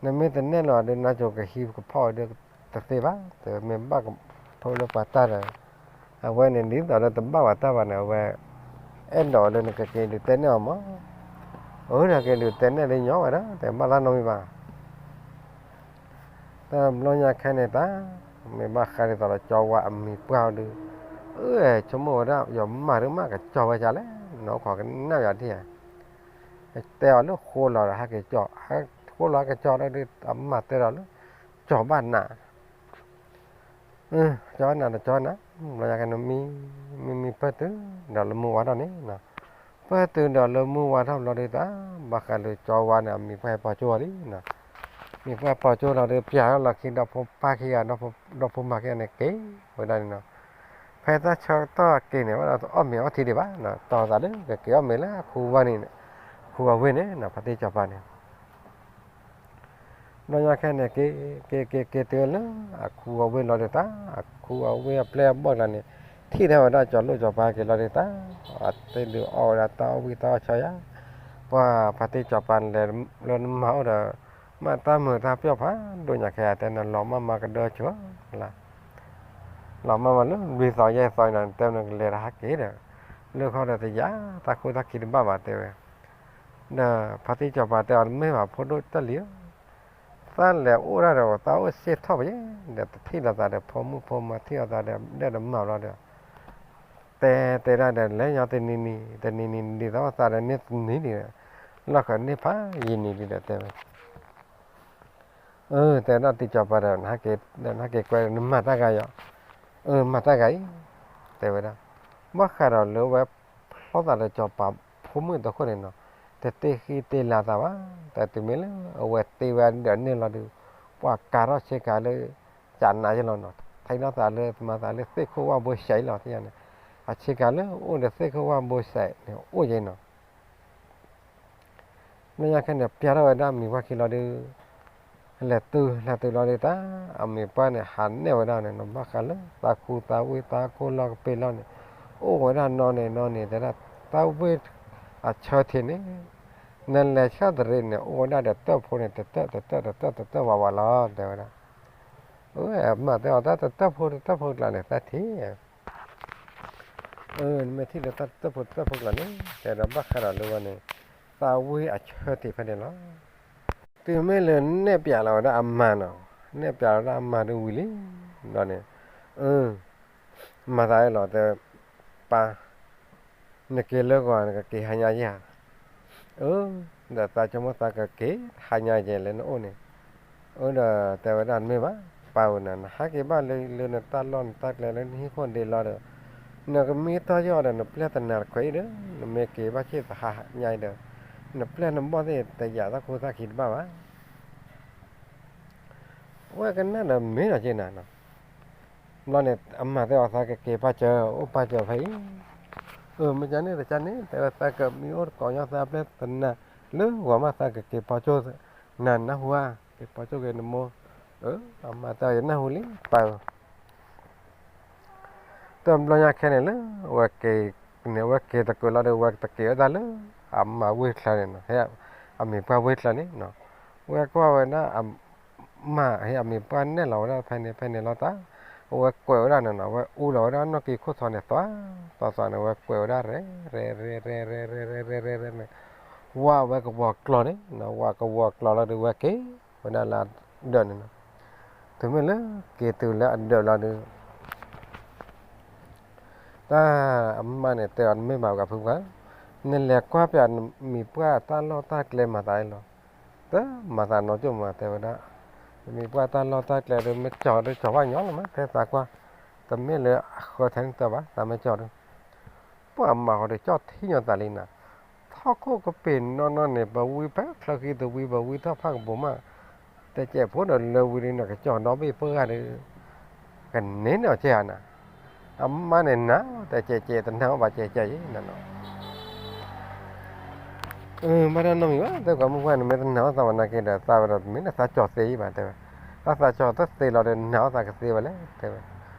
နမ့ၢ်တနဲၣ်လီၤဒီး နါစိၤကဟံးကဖီၣ်ဝဲဒီးတသ့ဘၣ်, တမ့ၢ်ဘၣ်ကဖိလၢပှၤတၢ်ဒီး, အဝဲန့ၣ်ဒ်သိးလၢတဘၣ်ပှၤတၢ်ဘၣ်န့ၣ် အဝဲ အဲၣ်ဒိးလၢနကက့ၤဒုးတဲနဲၣ်အီၤမး, အဝဲဒၣ်က့ၤဒုးတဲနဲၣ်လၢညီဝဲဒၣ် တဘၣ်တၢ်နီတမံၤဘၣ် တဘျီညါခဲန့ၣ်တၢ်, မ့ၢ်ဘၣ်ဃးဒ်သိးဒီးကၠီဝါအမံၤပှၢ်အီၤဒီး, အၢ ဆိကမိၣ်ဝဲဒၣ် ယမါဒုးမးကကၠီဝဲဒ်လဲၣ်, နီၢ်ခိကနၣ်ယၤဒ်ဧါ, တဲအီၤလၢဃိလီၤဒီးဟဲက့ၤကၠီ, ဃိလီၤဟဲက့ၤကၠီဒီး အမါတဲဒီးလၢ ကၠီဘၣ်နၤ ကၠီနၤဒီးကၠီနၤ, ဘျီညါခဲန့ၣ် မံမံပၢၢ်တုၤဒီးလၢမုၢ်ဝါထီၣ်န့ၣ်, ပၢၢ်တုၤဒီးလၢမုၢ်ဝါထီၣ်ဘျီဒီးတၢ်, ဘၣ်ဃးလၢကၠီဝါန့ၣ် အမံၤပှၢ်ဟဲပီၤကၠိလီၤလံ, မံၤပှၢ်ပီၤကၠိလီၤဒီး ပျၢ်ထီၣ်လီၤခံဒီဖိပၢ်ခံဂၤ ဒီဖိမါခံဂၤန့ၣ်က့ၤဝဲဒၣ်န့ၣ်နီၤ, ဖဲတၢ်ဆၢကတီၢ်က့ၤန့ၣ် ဝဲဒၣ်တအီၣ်မ့ၤအီထံဒံးဘၣ်, တီၤသးလၢကက့ၤအီၣ်မ့ၤလၢအခူဝါန့ၣ်, ခူအဝ့ၢ်န့ၣ် ဖါတံၢ်စီၤပၤန့ၣ် ဘျီညါခဲန့ၣ် က့ၤ က့ၤ က့ၤ က့ၤတုၤလၢ အခူအဝ့ၢ်လီၤဒီးတၢ်, အခူအဝ့ၢ်အပျဲၢ်အဘီၣ်ကျါန့ၣ် ထံၣ်ထဲဝဲဒၣ်ကၠီၤလိၣ်စီၤပၤက့ၤလီၤဒီးတၢ်, အသ့ၣ်ဒုးအီၣ်ဝဲဒၣ်တၢ်အီၣ်ဝံၣ်တၢ်အီၣ်ဆၢယါ, ပှၤဖါတံၢ်စီၤပၤန့ၣ်လဲၤလၢနမါအိၣ်ဒီး မ့ၢ်တၢ်မုာ်တၢ်ပျီၣ်ဖးဒိၣ်ညါခဲအံၤ တဲနလီၤမၢ်မၤကဒၢဆိလၢ လီၤမၢ်မၤလၢလွံၢ်သီယဲၢ်သီန့ၣ် တဲနကလဲၤတဟးက့ၤဒီး လၢခီဒီးတယာ်တၢ်ခိၣ်တၢ်ခံတဘၣ်ဘၣ်တဲဝဲ, ဒီးဖါတံၢ်စီၤပၤတဲအီၤ တမ့ၢ်ဘၣ်ဖိဒိၣ်တၢၢ်လံဧၢ, သးလဲၤအိၣ်ဒၣ်ဒီးသးအိၣ်စ့ၢ်ထီၣ်ပယဲ, ဒီးတထံၣ်လိာ်သးဒီးဖိမုၣ်ဖိမါ ထံၣ်လိာ်သးဒီးဒဲးဒီးမးဘျီဒီး, တဲတဲဒၣ်ဒီး လဲၤညီတနံၤနံၤ တနံၤနံၤဒ်သိးသးဒီးန့ၢ်တနံၤဒံး, လီၢ်ဃၢၤန့ၢ်ဖးယံာ်နံၤဒံးဒီးတဲဝဲ အၢ တဲဝဲဒၣ်တံၢ်စီၤပၤဒီး နဟဲက့ၤကွဲ နမၤတၢ်ဂၤယီၤ, အၢ မၤတၢ်ဂၤအံၤ, တဲဝဲဒၣ်, ဘၣ်ဃးဒီးလၢဝဲဖျီသးဒီးစီၤပၤဖိမုၣ်တခိၣ်န့ၣ်နီၤ, တတ့ဃံတ့လၤသးဘၣ်, တၢ်တုၤမ့ၢ်လၢအဝဲတ့ဝဲဒၣ်န့ၣ်လီၤဒီး, ပှၤကၤထီၣ်ဆ့ကၤလၢ ကနးယလီၤနီၤ, ထံၣ်လိာ်သးလၢမၤသးလၢသ့ၣ်ခိၣ်ဝၣ်ဘိစဲးအံၤလီၤ, သ့ၣ်ညါန့ၣ်, အဆ့ကၤလၢအိၣ်ဒီးသ့ၣ်ခိၣ်ဝၣ်ဘိစဲးန့ၣ် အိၣ်ယဲနီၤ လၢညါခဲန့ၣ် ပျဲထီၣ်ဝဲဒၣ်မံၤပှၢ်ခံလီၤဒီး, လဲၤတုၤ လဲၤတုၤလီၤဒီးတၢ်, အမံၤပှၢ်န့ၣ် ဟးနဲၣ်ဝဲဒၣ်န့ၣ်နီၤ, ဘၣ်ဃးလၢသးခူသးဝ့ၢ်သးခိၣ်လီၢ်ကပ့ၤလီၢ်န့ၣ်, အိၣ်ဝဲဒၣ်နီၢ်န့ၣ်နီၢ်န့ၣ် တဲဒၣ်, သးဝ့ၢ်အဆၢထံးန့ၣ်, နလဲၤဆၣ်တရံးန့ၣ် အိၣ်ဝဲဒၣ်ဒီးတၢၢ်ဖိန့ၣ် တတၢၢ်တတၢၢ်တတၢၢ်တတၢၢ်ဝးဝးလီၤ တဲဝဲဒၣ်, အမၤတဲအီၤ တၢ်တတၢၢ်ဖိတတၢၢ်ဖိကျါန့ၣ် သးထံၣ် အၢ နမ့ၢ်ထံၣ်လၢတၢ်တတၢၢ်ဖိတတၢၢ်ဖိကျါန့ၣ် တဲဒီးဘၣ်ဃးဒီးလၢဝဲန့ၣ်, သးဝ့ၢ်အဆၢထံးဖဲန့ၣ်လီၤ, တုၤမ့ၢ်လၢနဲၣ်ပျးလီၤဝဲဒၣ်အမါနီၤ, နဲၣ်ပျးလီၤဝဲဒၣ်အမါဒ်ဝံၤလံ, ဒီးန့ၣ်, အၢ မၤသးအလီၤတဲ, ပၢ်, နက့ၤလၢဂီၤ နကက့ၤဟါညါယဲၢ်ဧါ, အၢ, ဒီးသးဆိကမိၣ်သးကက့ၤဟါညါယဲၢ်လၢနအိၣ်န့ၣ်, အၢ ဒီးတဲဝဲဒၣ်တမ့ၢ်ဘၣ်, ပၢ်ဧၢ နဟးက့ၤဘၣ်လၢ လၢနတၢ်လီၢ်နတၢ်ကျဲလၢနဟံၣ်ခိၣ်ဒ့လီၤဒီး, နကမံထီၣ်ယီၢ်ဒီး နပျဲၢ်တနၤတခွဲးအံၤဒီး နမ့ၢ်က့ၤဘၣ်ဆ့ၣ်သဟါညါအံၤဒီး, နပျဲၢ်နဘီၣ်သ့ၣ်တယာ်တၢ်ခိတၢ်ခံတဘၣ်ဘၣ် ဝဲကနၣ်ဒီးမ့ၢ်ဒီးက့ၤနၤနီၤ, ဘျီန့ၣ် အမၤတဲအီၤသးကက့ၤပာ်စၢၤ အိၣ်ပာ်စၢၤဖဲအံၤ, အၢ မ့ၢ်ကန့ၣ်တကန့ၣ် တဲဝဲသးကမံအိၣ်တကိးညီသးပျဲၢ်တနၤ, လၢဂီၤမးသးကက့ၤပာ်စၢၤ, နနၢ်ဟူဧါ, က့ၤပာ်စၢၤက့ၤနမိၢ်, အၢ အမၤတဲအီၤယနၢ်ဟူလံ ပၢ်ဧၢ တဘျီညါခဲန့ၣ်လၢ အဝဲက့ၤန့ၣ် အဝဲက့ၤတကၢးလီၤဒီး အဝဲတက့ၤဝဲဒၣ်လၢ အမါဝ့ၢ်ချၢန့ၣ်နီၤ, ဟဲ အမံၤပှၢ်ဝ့ၢ်ချၢန့ၣ်နီၤ, ဝဲကွၢ်ဝဲဒၣ် အမါ ဟဲအမံၤပှၢ်နဲၣ်လီၤဝဲဒၣ်ဖဲန့ၣ်ဖဲန့ၣ်လီၤတၢ်, အဝဲကွဲးဝဲဒၣ်န့ၣ်နီၤ, အဝဲအူလီၤဝဲဒၣ်နီၣ်ကံခိၣ်ထီန့ၣ် သွါသွါန့ၣ် အဝဲကွဲးဝဲဒၣ်ရဲၣ်ရဲၣ်ရဲၣ်ရဲၣ်ရဲၣ်န့ၣ်, ဝဲအဝဲကဝီၤကျီၤန့ၣ်နီၤ, ဝဲကဝီၤကျီၤလီၤဒီး ဝဲက့ၤဝဲဒၣ်လၢအဒၢးန့ၣ်နီၤ, တုၤမ့ၢ်လၢက့ၤတုၤလၢအဒၢးလီၤဒီး တၢ်အမါန့ၣ်တဲအီၤ တမ့ၢ်ဘၣ် ပှၤဖုပှၢ်, နလဲၤကွၢ်ပျးမံၤပှၢ်တၢ်လီၢ်တၢ်ကျဲမၤသးအံၤလီၤ, တမၤသးနီကၠိၣ်မး တဲဝဲဒၣ်, မံၤပှၢ်တၢ်လီၢ်တၢ်ကျဲဒီး မ့ၢ်ကၠီၤဒီးကၠီၤဘၣ်ညီလီၤမး ဖဲသးကွၢ်, တမ့ၢ်လၢအဃၢထဲန့ၣ်တၢ်ဘၣ် သးမ့ၢ်ကၠီၤဒီး ပှၤမၤဃီဒီးကၠီၣ်ထံညီသးလံနၤ, ထီၣ်ခိၣ်ကပ့ၤနီၢ်နီၢ်န့ၣ် ပဝံဖဲချၢဃံတဝံ ပဝံထီၣ်ဖးကပူၤမး, တဲကဲးဖိဒီးလၢဝံၤဒီး နကကၠီၤဒီဘ့ၣ်ပှၢ်ဂၤဒီး ကန့ၢ်န့ၢ်အီၤကဲဧါနၤ, အမါန့ၣ်နၤ တဲကဲးကဲး တနာ်အီၣ်ဘၣ်ကဲးကဲးယဲနၤနီၤ အၢ ဘၣ်တၢ်နီတမံၤဘၣ် တဲ ပှၤမုၣ်ပှၢ်န့ၣ် မ့ၢ်တနာ်အီၣ်သးဘၣ်နာ်က့ဒီး သးဝဲဒီး မ့ၢ်လၢသးကၠီၤသ့ဘၣ် တဲဝဲ, တၢ်သးကၠီၤတသ့လီၤဒီး နာ်အီၣ်သးကသ့ဝဲလဲၣ် တဲဝဲ,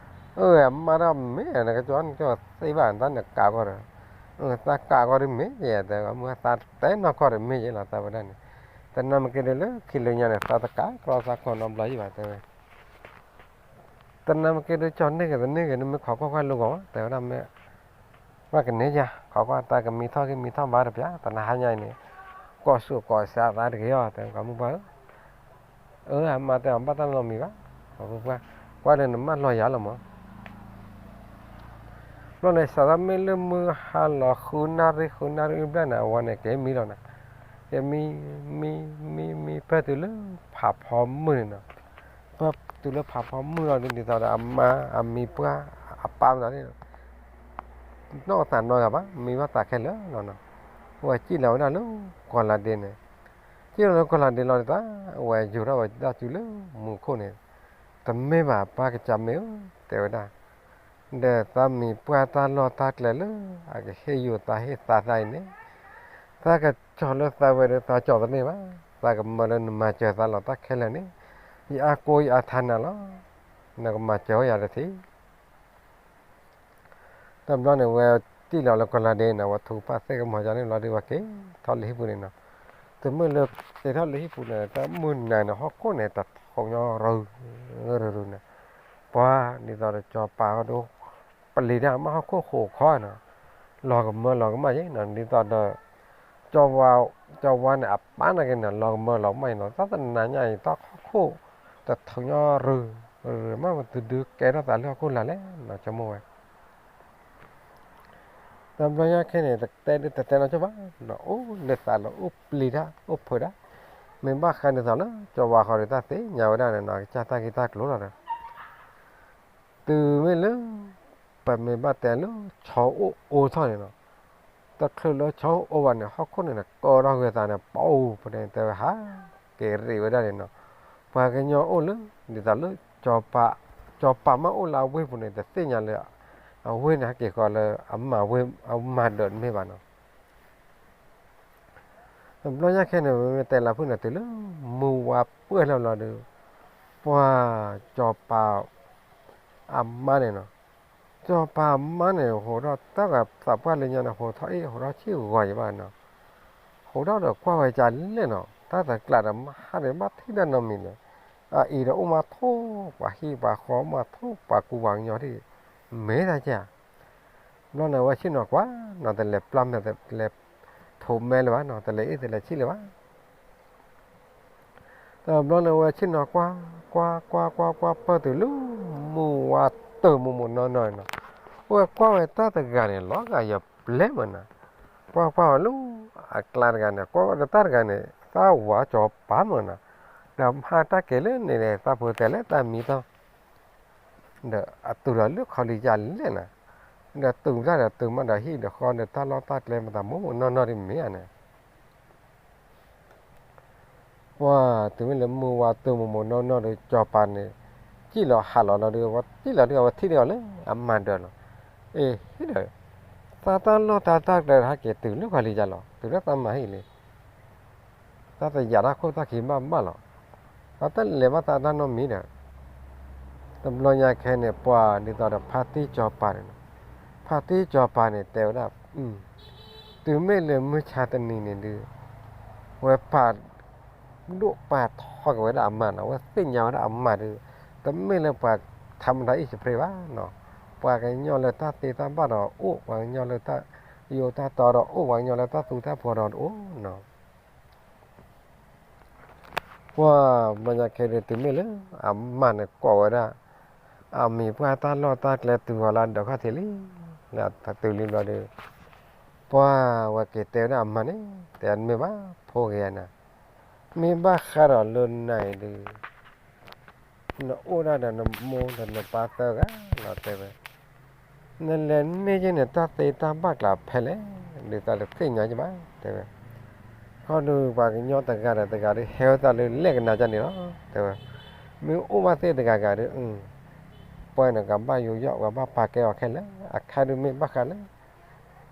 အၢ အမါဒီးမ့ၢ် နကကၠီၤ နကၠီၤသ့ဘၣ် တၢ်နကးကီၢ်ဒီး, အၢ သးကးကီၢ်ဒီးမ့ၢ်ယဲ တဲဝဲ မုၢ်သးတဲနီၢ်ကီၢ်ဒီးမ့ၢ်ယဲလီၤ သးဝဲဒၣ်န့ၣ်, တနာ်မ့ၢ်က့ၤဒီးလၢခံလၢညါန့ၣ် သးတကးကီၢ်သးကီၢ်နီတဘျီယံၤဘၣ် တဲဝဲ တနာ်မ့ၢ်က့ၤဒီး ကၠီၤန့ၢ်က့ၤတန့ၢ်က့ၤ နမ့ၢ်ခိးကွၢ်ကွၢ်လိၤဂီၤ တဲဝဲဒၣ်မ့ၢ်, ဘၣ်ကန့ၢ်ယၤ ခိးကွၢ်တၢ်ကမံထီၣ်က့ၤမံထီၣ်ဘၣ်တပျၢ် တနၤဟါညါအံၤန့ၣ်, ကိးဆူၣ်ကိးစးသးတဂ့ၤအီၤ တဲဝဲ ပှၤမုၣ်ပှၢ်ဧၢ, အၢ အမါတဲအီၤဘၣ်တၢ်နီတမံၤဘၣ်, ပှၤမုၣ်ပှၢ်, ကွၢ်လၢနမၢလီၤယၤလီၤမး ဘျီန့ၣ် စးထီၣ်မ့ၢ်လၢမုၢ်ဟါလီၤဃုနၣ်ရံၣ် ဃုနၣ်ရံၣ်အဘျဲၣ်န့ၣ် အဝဲန့ၣ်က့ၤမံလီၤနၤ, က့ၤမံ, မံ, မံ, မံ ဖဲတုၤလၢဖးဖီမုၢ်န့ၣ်နီၤ, ဖဲတုၤလၢဖးဖီမုၢ်လီၤဒ်သိးဒီး အမါ အမံၤပှၢ် အပၢ်မတၤန့ၣ် နီၢ်သးနီတဂၤဘၣ် မံဘၣ်သးခဲလၢာ်လီၤနီၤ, အဝဲစံၣ်လီၤဝဲဒၣ်လၢကီၢ်လၤဒ့န့ၣ်, စံၣ်လီၤလၢကီၢ်လၤဒ့လီၤဒ်သိး အဝဲယူၤထီၣ်ဝဲဒၣ်စုလၢမူခိၣ်န့ၣ်, တမ့ၢ်ဘၣ်ပၢ်ကစၢ်မ့ၢ်ဧၢ တဲဝဲဒၣ် ဒီးသးမံၤပှၢ်တၢ်လီၢ်တၢ်ကျဲလၢ အကဟ့ၣ်ယုာ်သးဟ့ၣ်သါသးအံၤန့ၣ်, သးကကၠီၤလၢသးဝဲဒီးသးကၠီၤတန့ၢ်ဘၣ်, သးကမၢလၢနမၤစၢၤသးလီၤတၢ်ခဲလၢာ်န့ၣ်, ယအါကိးယအါထါနၤလီၤ, နကမၤစၢၤဝဲယၤတထံၣ် တဘျီန့ၣ် ဝဲစံၣ်လီၤလၢကီၢ်လၤဒ့န့ၣ် ဝဲထုကဖၣ်သ့ၣ်ကမီၤကန့ၣ်ဘျီဒီး ဝဲက့ၤထီၣ်လၢဟံၣ်ပူၤန့ၣ်နီၤ, တမ့ၢ်လၢက့ၤထီၣ်လၢဟံၣ်ပူၤန့ၣ် တၢ်မုၢ်နၤန့ၣ် ဟီၣ်ခိၣ်န့ၣ် တထီကညီရူၤရူၤန့ၣ်, ပှၤဒ်သိးဒီးစီၤပၤဒီး ပလံၤဒၣ်မးဟီၣ်ခိၣ်ဃိးခီနီၤ, လီၤကမၢလီၤကမၣ်ယဲနီၤ ဒ်သိးဒီး ကၠီဝါ, ကၠီဝါန့ၣ် အပၢ်န့ၣ်က့ၤန့ၣ် လီၤကမၢလီၤမၢ်အံၤနီၤ, တၢ်တနၤညါအံၤ တၢ်ဟီၣ်ခိၣ် တထီၣ်ညီရူၤရူၤမး မ့ၢ်တုၤဒုးကဲထီၣ်သးလၢဟီၣ်ခိၣ်လာ်လဲၣ်နီၤ ဆိကမိၣ်ဝဲ တဘျီညါခဲန့ၣ် တတဲဒုးတတဲနီတဘၣ်နီၤ, အိၣ်လၢသးလီၤ အိၣ်ပျံၤတၢ် အိၣ်ဖုးတၢ်, မ့ၢ်ဘၣ်ဃးဒ်သိးလၢ ကၠီဝါဃီဒီး တၢ်သ့ၣ်ညါဝဲဒၣ်န့ၣ်နီၤ, ကစၢ်တၢ်ဂ့ၢ်တၢ်ကျိၤလီၤဒီး တုၤမ့ၢ်လၢ ပမ့ၢ်ဘၣ်တဲလၢ ဆီအိၣ်အိထီၣ်န့ၣ်နီၤ, တချုးလၢဆီအိၣ်ဘၣ်န့ၣ် ဟီၣ်ခိၣ်န့ၣ် ကီထီၣ်ဂ့ၤသးန့ၣ် ပအိၣ်ပဒဲတဲဝဲဟး က့ၤရံးဝဲဒၣ်န့ၣ်နီၤ, ပှၤကညီအိၣ်လၢ ဒ်သိးလၢ ကၠီပၤမ့ၢ်အိၣ်လၢအဝ့ၢ်ပူၤန့ၣ် တသ့ၣ်ညါလၢ အဝ့ၢ်န့ၣ် ဟဲက့ၤဃီလၢ အမၤဝ့ၢ် အမၤဒၢးတမ့ၢ်ဘၣ်နီၤ တဘျီညါခဲန့ၣ် မ့မ့ၢ်တဲလၢဖုၣ်န့ၣ် တုၤလၢ မုၢ်ဝါပှၢ်လီၤလီၤဒီး ပှၤ ကၠီၤပၤ အမါန့ၣ်နီၤ, ကၠီၤပၤအမါန့ၣ် ဟိးထီၣ်တၢ်ဂၤသးပှၢ်လၢညါန့ၣ် ဟိးထီၣ်အ့ၣ် ဟိးထီၣ်ဆံၣ်ဂီၤယံၤဘၣ်နီၤ, ဟိးထီၣ်ဒီးကွၢ်ဝဲကလဲၣ်နီၤ, တၢ်တကျးဒီးမဟါန့ၣ် ဘၣ်ထံၣ်တၢ်နီတမံၤလဲၣ်, အအံၤဒီးအိၣ်မးထိၣ်ပှၤဟံၣ်ပှၤဃီ အိၣ်မးထိၣ်ပှၤကူပှၤကညီဒ် မ့ၢ်တၢ်ကဲဧါ ဘျီန့ၣ် အဝဲဆ့ၣ်နီၤကွၢ်နီၤ တလဲၤပျၢ်မဲာ် တလဲၤထိးမဲလၢၤဘၣ်နီၤ တလဲၤအ့ၣ်တလဲၤဆံၣ်လၢၤဘၣ်, တဘျီန့ၣ်ဝဲဆ့ၣ်နီၤကွၢ် ကွၢ်ကွၢ်ကွၢ်ကွၢ် ပၢၢ်တုၤလၢ မုၢ်ဝါတၢၢ်မိၢ်မိၢ်နီၢ်နီၢ်နီၤ, အဝဲကွၢ်ဝဲတၢ်တဂၤန့ၣ် လီၤဂာ်ယပျဲၢ်မးနီၤ, ကွၢ်ကွၢ်ဝဲလၢ အကျါတဂၤန့ၣ် ကွၢ်ဝဲဒီးတၢ်တဂၤန့ၣ် သးဝးကၠီၤပၤမးနီၤ, ဒီးမဟါတၢ်က့ၤလၢန့ၣ်န့ၣ် သးဖိတဲလၢတၢ်မံထီၣ် ဒီးအတုၤဒီးလၢခီလံယၤလဲၣ်နီၤ, ဒီးတုၤတၢ်ဒီးတုၤမးဒီးဟံၣ်ဒီးဃီဒီးတၢ်လီၢ်တၢ်ကျဲမတၤမိၢ်မိၢ်နီၢ်နီၢ်ဒ်မ့ၢ်ဧါန့ၣ်, ပှၤတုၤမ့ၢ်လၢမုၢ်ဝါတၢၢ်မိၢ်မိၢ်နီၢ်နီၢ်ဒီး ကၠီၤပၤန့ၣ် စံၣ်လီၤဟးလီၤလီၤဒီး အဝဲစံၣ်လီၤဒီး အဝဲထံၣ်ဒီးအီၤလၢအမၤဒၢးလီၤ, အ့ၣ် ဟ့ၣ်ဒီး သးတၢ်လီၢ်တၢ်တၢ်ကျဲဟဲက့ၤတုၤလၢခီလံယၤလီၤ တုၤလၢသးမၤဟံၣ်လံ တၢ်တယာ်တၢ်ခိၣ်တၢ်ခံဘၣ်ဘၣ်လီၤ, အတၢ်လဲၤဘၣ်သးတၢ်နီတမံၤဒီး, တဘျီညါခဲန့ၣ် ပှၤဒ်သိးဒီးဖါတံၢ်ကၠီၤပၤန့ၣ်နီၤ, ဖါတံၢ်ကၠီၤပၤန့ၣ် တဲဝဲဒၣ်, တုၤမ့ၢ်လၢမုၢ်ဆါတနံၤန့ၣ်ဒုး, ဝဲပာ်ဒိၣ်ပာ်ထီၣ်က့ၤဝဲဒၣ်အမါနီၤ, ဝဲသ့ၣ်ညါဝဲဒၣ်အမါဒုး, တမ့ၢ်လၢပှၤထးမတၤအံၣ်စဖရ့ဘၣ်နီၤ, ပှၤကညီလၢတၢ်သ့တၢ်ဘၣ်ဒီးအိၣ်, ပှၤကညီလၢတၢ်ယိာ်တၢ်တီဒီးအိၣ်, ပှၤကညီလၢတၢ်သူတၢ်ဖှီၣ်ဒီးတအိၣ်နီၤ ပှၤဘျီညါခဲဒုး တုၤမ့ၢ်လၢအမါန့ၣ်ကိးဝဲဒၣ် အမံၤပှၢ်တၢ်လီၢ်တၢ်ကျဲတုၤဃီၤလၢအဒၢးခီၣ်ထံးလံ, လၢအတုၤလံဘျီဒီး, ပှၤဝဲက့ၤတဲဝဲဒၣ်အမါန့ၣ် တဲမ့ၢ်ဘၣ်ဖိဂ့ၤန့ၣ်, မ့ၢ်ဘၣ်ဃးဒီးလၢနၤအံၤဒုး နအိၣ်ဒၣ်ဒီးနမိၢ်ဒီးနပၢ်သၢဂၤလီၤတဲဝဲ, နလဲၤန့ၢ်က့ၤန့ၣ် တၢ်သ့တၢ်ဘၣ်ကျးဖဲလဲၣ်, ဒုးသးတသ့ၣ်ညါက့ၤဘၣ် တဲဝဲ, ခီဒုးပှၤကညီတဂၤဒီးတဂၤဒုး ဟဲဝဲသးလၢလဲၣ်ကနၤကန့ၣ်လီၤ တဲဝဲ, မ့ၢ်အိၣ်ဘၣ်သ့ၣ်တဂၤဂၤဒုး ပှၤန့ၣ် ကဘၣ်ယူးယီၣ်ပှၤဘၣ်ပာ်ကဲအီၤခဲလၢာ်, အခါဒုးမ့ၢ်ဘၣ်ဃးလၢ နၤ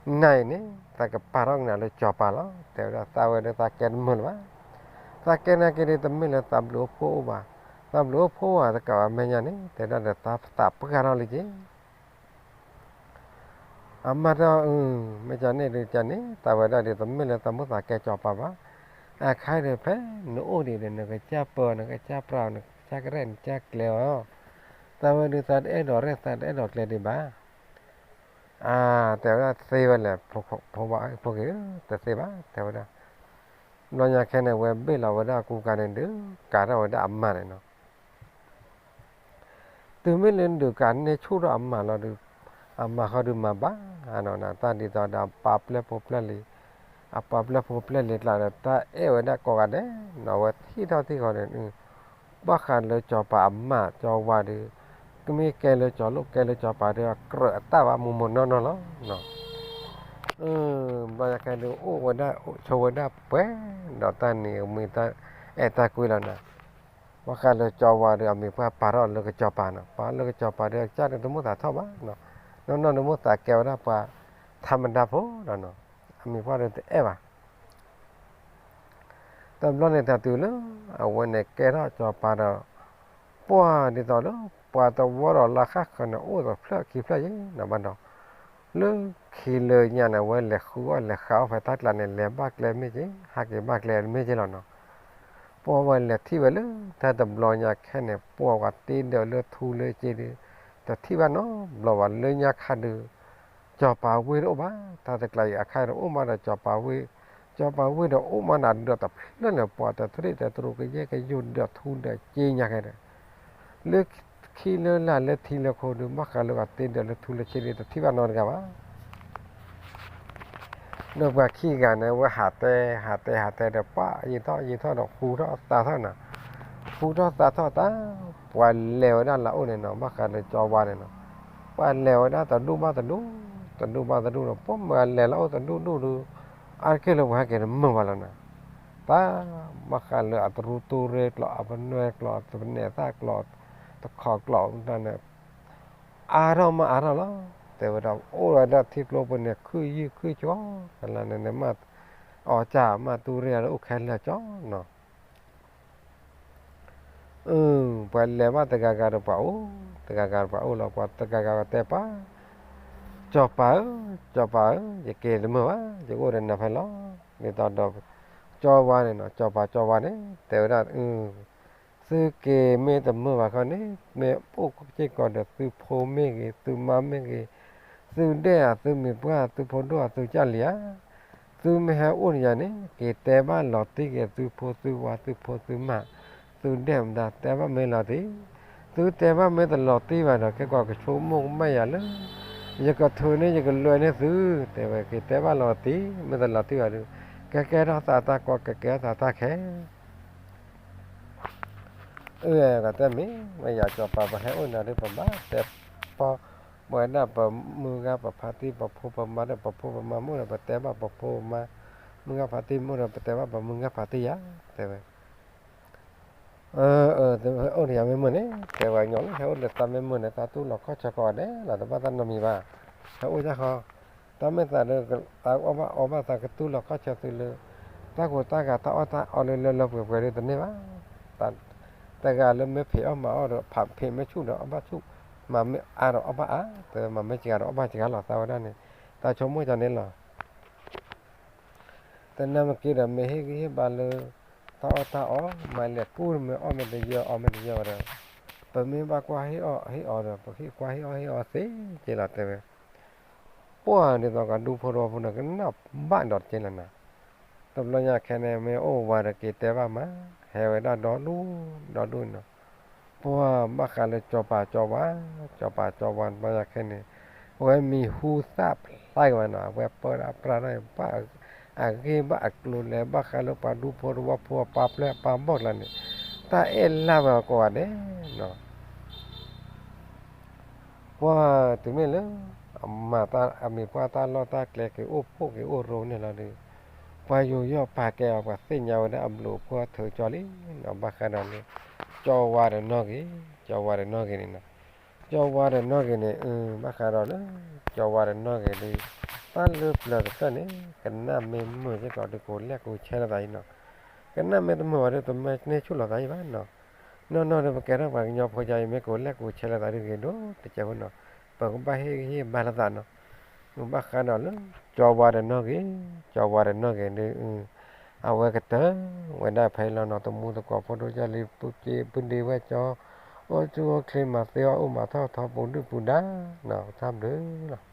အံၤန့ၣ် သးကပာ်ထီၣ်ကနၤလၢကၠီၤပၤလီၤ တဲဝဲဒၣ်, သးဝဲဒၣ်သးကဲတမုာ်လၢၤဘၣ်, သးကဲနာ်က့ဒုး တမ့ၢ်လၢသးဘျုးအိၣ်ဖှိၣ်အိၣ်ဘၣ်, သးဘျုးအိၣ်ဖှိၣ်အိၣ်ဘၣ်တကးဘၣ် မဲာ်ညါန့ၣ် တဲဒၣ်ဒီးသးသးပှၢ်ထီၣ်လံက့ၤ အမါတဲအီၤ, မ့ၢ်ကန့ၣ်ဒုးကန့ၣ် သးဝဲဒၣ်ဒုး တမ့ၢ်လၢသးမိၢ်သးကဲကၠီၤပၤဘၣ်, အခါဒုးဖဲနအိၣ်ဒံးဒီး နကစၢ်ပၢအီၤ နကစၢ်ပြးအီၤ နကစၢ်ကရဲၣ်နကစၢ်ကျဲၤအီၤ, သးဝဲဒုးသးတအဲၣ်ဒိးရဲၣ်သးတအဲၣ်ဒိးကျဲၤဒံးဘၣ်, အါ, တဲဝဲဒၣ်သ့ဝဲလဲၣ်, ဖိဝဲဖိဂ့ၤဧၢ, တသ့ဘၣ် တဲဝဲဒၣ်, ဘျီညါခဲန့ၣ် ဝဲဘ့ၣ်လီၤဝဲဒၣ်ကူကၤန့ၣ်ဒုး ကၤထီၣ်ဝဲဒၣ်အမါန့ၣ်နီၤ တုၤမ့ၢ်လၢဒုးကးန့ၢ်ဆူၣ်ထီၣ်အမါလီၤဒုး, အမါဃီဒုးမၤဘၣ်နီၤ, တၢ်ဒ်သိးဒီးအပှၤပျဲၢ်ဖိပျဲၢ်လံၤ, အပှၤပျဲၢ်ဖိပျဲၢ်လံၤကျါဒီး တၢ်အဲၣ်ဝဲဒၣ်ကိးဂၤဒဲးနီၤ, ဝဲထံၣ်ထီၣ်ထံၣ်ဃီန့ၣ်, ဘၣ်ဃးလၢကၠီၤပၤအမါကၠီၤဝါဒုး, ကမ့ၢ်ကဲလၢကၠီၤလိၣ်ကဲလၢကၠီၤပၤဒုး အကြၢးအတၢ်ဘၣ်မိၢ်မိၢ်နီၢ်နီၢ်လီၤ. ဘျီညါခဲဒုးအိၣ်ဝဲဒၣ်ဆိးဝဲဒၣ်ပှဲၤဒီးတၢ်နံၤအမံၤတၢ်အဲၣ်တၢ်ကွံလီၤနီၤ. ဘၣ်ဃးလၢကၠီၤဝါဒီး အမံၤပှၢ်ပာ်ထီၣ်လၢကၠီၤပၤနီၤ, ပာ်လၢကၠီၤပၤဒီး အကစၢ်ဒုးတမိၣ်သးထီၣ်ဘၣ်နီၤ, နီၢ်နီၢ်ဒုးမိၣ်သးကဲဝဲဒၣ်ပှၤထးမတၤဖိလီၤနီၤ, အမံၤပှၢ်ဒုးတအဲၣ်ဘၣ်. တဘျီန့ၣ်တၢ်တုၤလၢ အဝဲန့ၣ်ကဲထီၣ်ကၠီၤပၤဒီး ပှၢ်ဒ်သိးလၢ ပှၤတဝီဒီးလၢဃၣ်ဃၢၤန့ၣ် အိၣ်ဒီးဖျၢၣ်ခံဖျၢၣ်ယဲနီၤဘၣ်ဒီး လၢခံလၢညါန့ၣ် အဝဲလဲၤဃုအီၣ်လဲၤဃးအီၣ်ဖဲတၢ်ကျါန့ၣ် လဲၤဘၣ်ကျဲမ့ၢ်က့ၤ ဟးက့ၤဘၣ်ကျဲမ့ၢ်က့ၤလီၤနီၤ. ပှၢ်ဝဲလဲၤထံၣ်ဝဲလၢတၢ်တဘျီညါခဲန့ၣ် ပှၢ်ဝဲတ့ဒၢးလၢထူလၢစ့ဒုး တထံၣ်ဘၣ်နီတဘျီဘၣ် လၢညါခါဒုး ကၠီၤပၤဝ့ၢ်တအိၣ်ဘၣ်, တၢ်တကျါအံၤအခါဒီးအိၣ်မးဒီးကၠီၤပၤဝ့ၢ် စီၤပၤဝ့ၢ်ဒီးအိၣ်မးနၤဒီးတဖျၢၣ်န့ၣ် ပှၤတသရ့ၣ်တတြိၤကယဲၢ်ကယိၢ်ဒီးထူဒီးက့ညါခဲဒီး လၢခံလၢလာ်လၢထံလၢခိဒီး ဘၣ်ဃးလၢအသ့ဒီးလၢထူလၢက့ဒီး တထံၣ်ဘၣ်နီတဂၤဘၣ်. ဒီးပှၤခံဂၤန့ၣ် အဝဲဟးတဲ ဟးတဲ ဟးတဲဒီး ပှၤယံာ်ထီၣ်ယံာ်ထီၣ်ဒီး ဃူထီၣ်သးထီၣ်နၤ, ဃူထီၣ်သးထီၣ်တၢ်, ပှၤလဲၤဝဲဒၣ်လၢအအိၣ်န့ၣ်နီၤ ဘၣ်ဃးလၢစီၤဝါန့ၣ်နီၤ, ပှၤလဲၤဝဲဒၣ်တဒူၣ်ဘၣ်တဒူၣ်, တဒူၣ်ဘၣ်တဒူၣ်ဒီး ပှၤမၤလဲၤလၢအအိၣ်တဒူၣ်ဒူၣ်ဒီး အါတက့ၢ်လၢပှၤဟဲက့ၤတမုာ်ဘၣ်လီၤနၤ, တၢ် ဘၣ်ဃးလၢအတရူတူရ့ကျိာ် အပနွဲကျိာ် အသပနဲးသၣ်ကျိာ် တခီကျိာ်န့ၣ် အါထီၣ်မးအါထီၣ်လီၤ, တဲဝဲဒၣ် အိၣ်ဝဲဒၣ်ထံကျိပူၤန့ၣ် ခုၣ်ယုၢ်ခုၣ်ကီ ကလါန့ၣ်န့ၣ် မ့ၢ်အီၣ်ကၢ်မ့ၢ်တူၢ်ရ့ၣ်ဒီး အိၣ်ခဲလၢာ်ကီနီၤ, ပှၤလဲၤဘၣ်တဂၤဂၤဒီးပှၤအိၣ်, တဂၤဂၤဒီးပှၤအိၣ်လီၤ, ပှၤတဂၤဂၤတဲပၢ်, စီၤပၤဧၢ, စီၤပၤဧၢ, ယက့ၤတမုာ်ဘၣ်, ယကအိၣ်ဒီးနၤဖဲလီၤ, ဒ်သိးဒီး စီၤဝါန့ၣ်နီၤ, စီၤပၤစီၤဝါန့ၣ် တဲဝဲဒၣ် သုက့ၤမ့ၢ်တမုာ်ဘၣ်ခီန့ၣ် မ့ၢ်အိၣ်စ့ၢ်ကီးဒီးသုဖိမ့ၢ်ဂ့ၤ သုမါမ့ၢ်ဂ့ၤ, သုဒဲၣ်ဧါ သုမံၤပှၢ် သုဖိဒိၣ်ဧါ သုကၢ်လံၤဧါ, သုမ့ၢ်ဟဲအိၣ်န့ၣ်ယၤန့ၣ် က့ၤတဲဘၣ်လီၤတံၢ်က့ၤသုဖိသုဝါ သုဖိသုမါ, သုဒဲၣ်မတၤ တဲဘၣ်မ့ၢ်လီၤတံၢ်, သုတဲဘၣ်မ့ၢ်တလီၤတံၢ်ဘၣ်ဒီး ကဲကီးကဆိကမိၣ်ကမၣ်ယၤလၢ ယကထုးန့ၢ် ယကလွဲန့ၢ်သု, တဲဝဲ က့ၤတဲဘၣ်လီၤတံၢ် မ့ၢ်တလီၤတံၢ်ဘၣ်ဒီး ကကဲထီၣ်သးတၢ်ကီ ကကဲထီၣ်သးတၢ်ခဲ အၢ ကတဲမ့ၢ်ဝဲယၤ စီၤပၤ ပဟဲအိၣ်နၤဒီး ပဘၣ်တဲပီၢ် ပဝဲဒၣ်ပမုၢ်ဂၤပဖါတံၢ် ပဖိပမါဒီး ပဖိပမါမ့ၢ်အိၣ်ဒီး ပတဲဘၣ်ပဖိပမါ, မုၢ်ဂၤဖါတံၢ်မ့ၢ်အိၣ်ဒီး ပတဲဘၣ်ပမုၢ်ဂၤဖါတံၢ်ယၤ, တဲဝဲ အိၣ်ဒီးယၤမ့ၢ်မုာ်န့ၣ် တဲဝဲညီလၢ ဟဲအိၣ်ဒီးတၢ်မ့ၢ်မုာ်န့ၣ် တၢ်တူၢ်လိာ်ခီၣ်ဆၢကိးဂၤဒဲးလီၤ တဘၣ်တၢ်နီတမံၤဘၣ်, ဟဲအိၣ်ယၢ်ဃီ, တၢ်မ့ၢ်သးဒီး တၢ်အီၣ်ဘၣ်အီဘၣ်သးကတူၢ်လိာ်ခီၣ်ဆၢသုလၢ တၢ်ကိၢ်တၢ်ဂီၤတၢ်အီၣ်တၢ်အီလၢလၢလၢပှဲၤပှဲၤဒီးတန့ၢ်ဘၣ်, တဂၤလၢမ့ၢ်ဖံးအီၣ်မၤအီၣ်ဒီး ဖံးမ့ၢ်ဆူၣ်ဒီးအီၣ်ဘၣ်ဆူၣ်, မၤမ့ၢ်အါဒီးအီၣ်ဘၣ်အါ, တဲဝဲမၤမ့ၢ်စှၤဒီးအီၣ်ဘၣ်စှၤလီၤ သးဝဲဒၣ်န့ၣ်, တၢ်ဆိကမိၣ်ကန့ၣ်လီၤ. တနၢ်မ့ၢ်က့ၤဒီး မ့ၢ်ဟ့ၣ်ဂံၢ်ဟ့ၣ်ဘါလၢ တၢ်အီၣ်တၢ်အီ, မၤလဲၤကူၣ် မ့ၢ်အီၣ်မ့ၢ်တယၢအီမ့ၢ်တယၢဒီး, ပမ့ၢ်ဘၣ်ကွၢ်ဟ့ၣ်အီၣ်ဟ့ၣ်အီဒီး ပဟ့ၣ်ကွၢ်ဟ့ၣ်အီၣ်ဟ့ၣ်အီသ့က့လီၤ တဲဝဲ, ပှၢ်ဒ်သိးကဒူဖိတဝီဖိန့ၣ် ကနၣ်ဘၣ်ဒီးတက့လီၤနၤ, တဘျီညါခဲန့ၣ် မ့ၢ်အိၣ်ဝဲဒီးက့ၤတဲဘၣ်မး, ဟဲဝဲဒၣ်ဒီဒူၣ် ဒီဒူၣ်နီၤ, ပှၢ်ဘၣ်ဃးလၢစီၤပၤစီၤဝါ, စီၤပၤစီၤဝါ တဘျီညါခဲန့ၣ် အဝဲမံၤဟူသၣ်ဖျါက့ၤဝဲနီၤ, အဝဲပၢဒၣ်ပြၢ်ဒၣ် အဂ့ၢ်ဘၣ်အကျိၤလဲၤဘၣ်ဃးလၢပှၤဒူဖိတဝီဖိအပာ်ဖျါအပာ်ဘီၣ်ကျါန့ၣ်, တၢ်အဲၣ်လၢ်ဝဲကိးဂၤဒဲးနီၤ ပှၢ်တုၤမ့ၢ်လၢ အမၤတၢ်အမံၤပှၢ်တၢ်လီၢ်တၢ်ကျဲက့ၤအိၣ်ဖှိၣ်က့ၤအိၣ်ရိန့ၣ်လီၤဒီး, ပှၤယူးယီၣ်ပာ်ကဲအီၤ ပှၤသ့ၣ်ညါဝဲဒၣ်အဘျုးအဖှိၣ်အထၢကၠီလံနီၤ, ဘၣ်ဃးဒီးလၢ ကၠီဝါဒီးနီၢ်ဂ့ၤ, ကၠီဝါဒီးနီၢ်ဂ့ၤန့ၣ်နီၤ, ကၠီဝါဒီးနီၢ်ဂ့ၤန့ၣ် ဘၣ်ဃးဒီးလၢ ကၠီဝါဒီးနီၢ်ဂ့ၤဒီး တၢ်လၢပျၢၤတဖျၢၣ်န့ၣ် ကနၣ်မ့ၢ်မုာ်စ့ၢ်ကီးဒီး ကိးလဲၣ်ကိးဆဲလၢသးအံၤနီၤ, ကနၣ်မ့ၢ်တမုာ်ဘၣ်ဒီး တမ့ၢ်န့ၢ်ဆူၣ်လီၤသးအံၤဘၣ်နီၤ, နီၢ်နီၢ်ဒီး ပကဲထီၣ်ပှၤကညီဖိယါအံၤ မ့ၢ်ကိးလဲၣ်ကိးဆဲလၢသးဒီးဂ့ၤဒိၣ်တကဲးဖိနီၤ, ပကဘၣ်ဟ့ၣ်ဂံၢ်ဟ့ၣ်ဘါလၢသးနီၤ, ဘၣ်ဃးဒီးလၢ ကၠီဝါဒီးနီၢ်ဂ့ၤ, ကၠီဝါဒီးနီၢ်ဂ့ၤဒီး အဝဲကတၢၢ်ဝဲဒၣ်ဖဲအံၤလီၤနီၤ, တမူသကိးဖိဒိၣ်ယၢ်လံ ပုၢ်က့ပုၢ်ဒ့ဝဲၢ်ကၠီ အိၣ်ဆူၣ်အိၣ်ချ့မၤသ့အီၣ်အိၣ်မၤထီၣ်ထီပူၤဒုၣ်ပူၤဒါနီၤ, တၢ်ဘျုးလီၤ.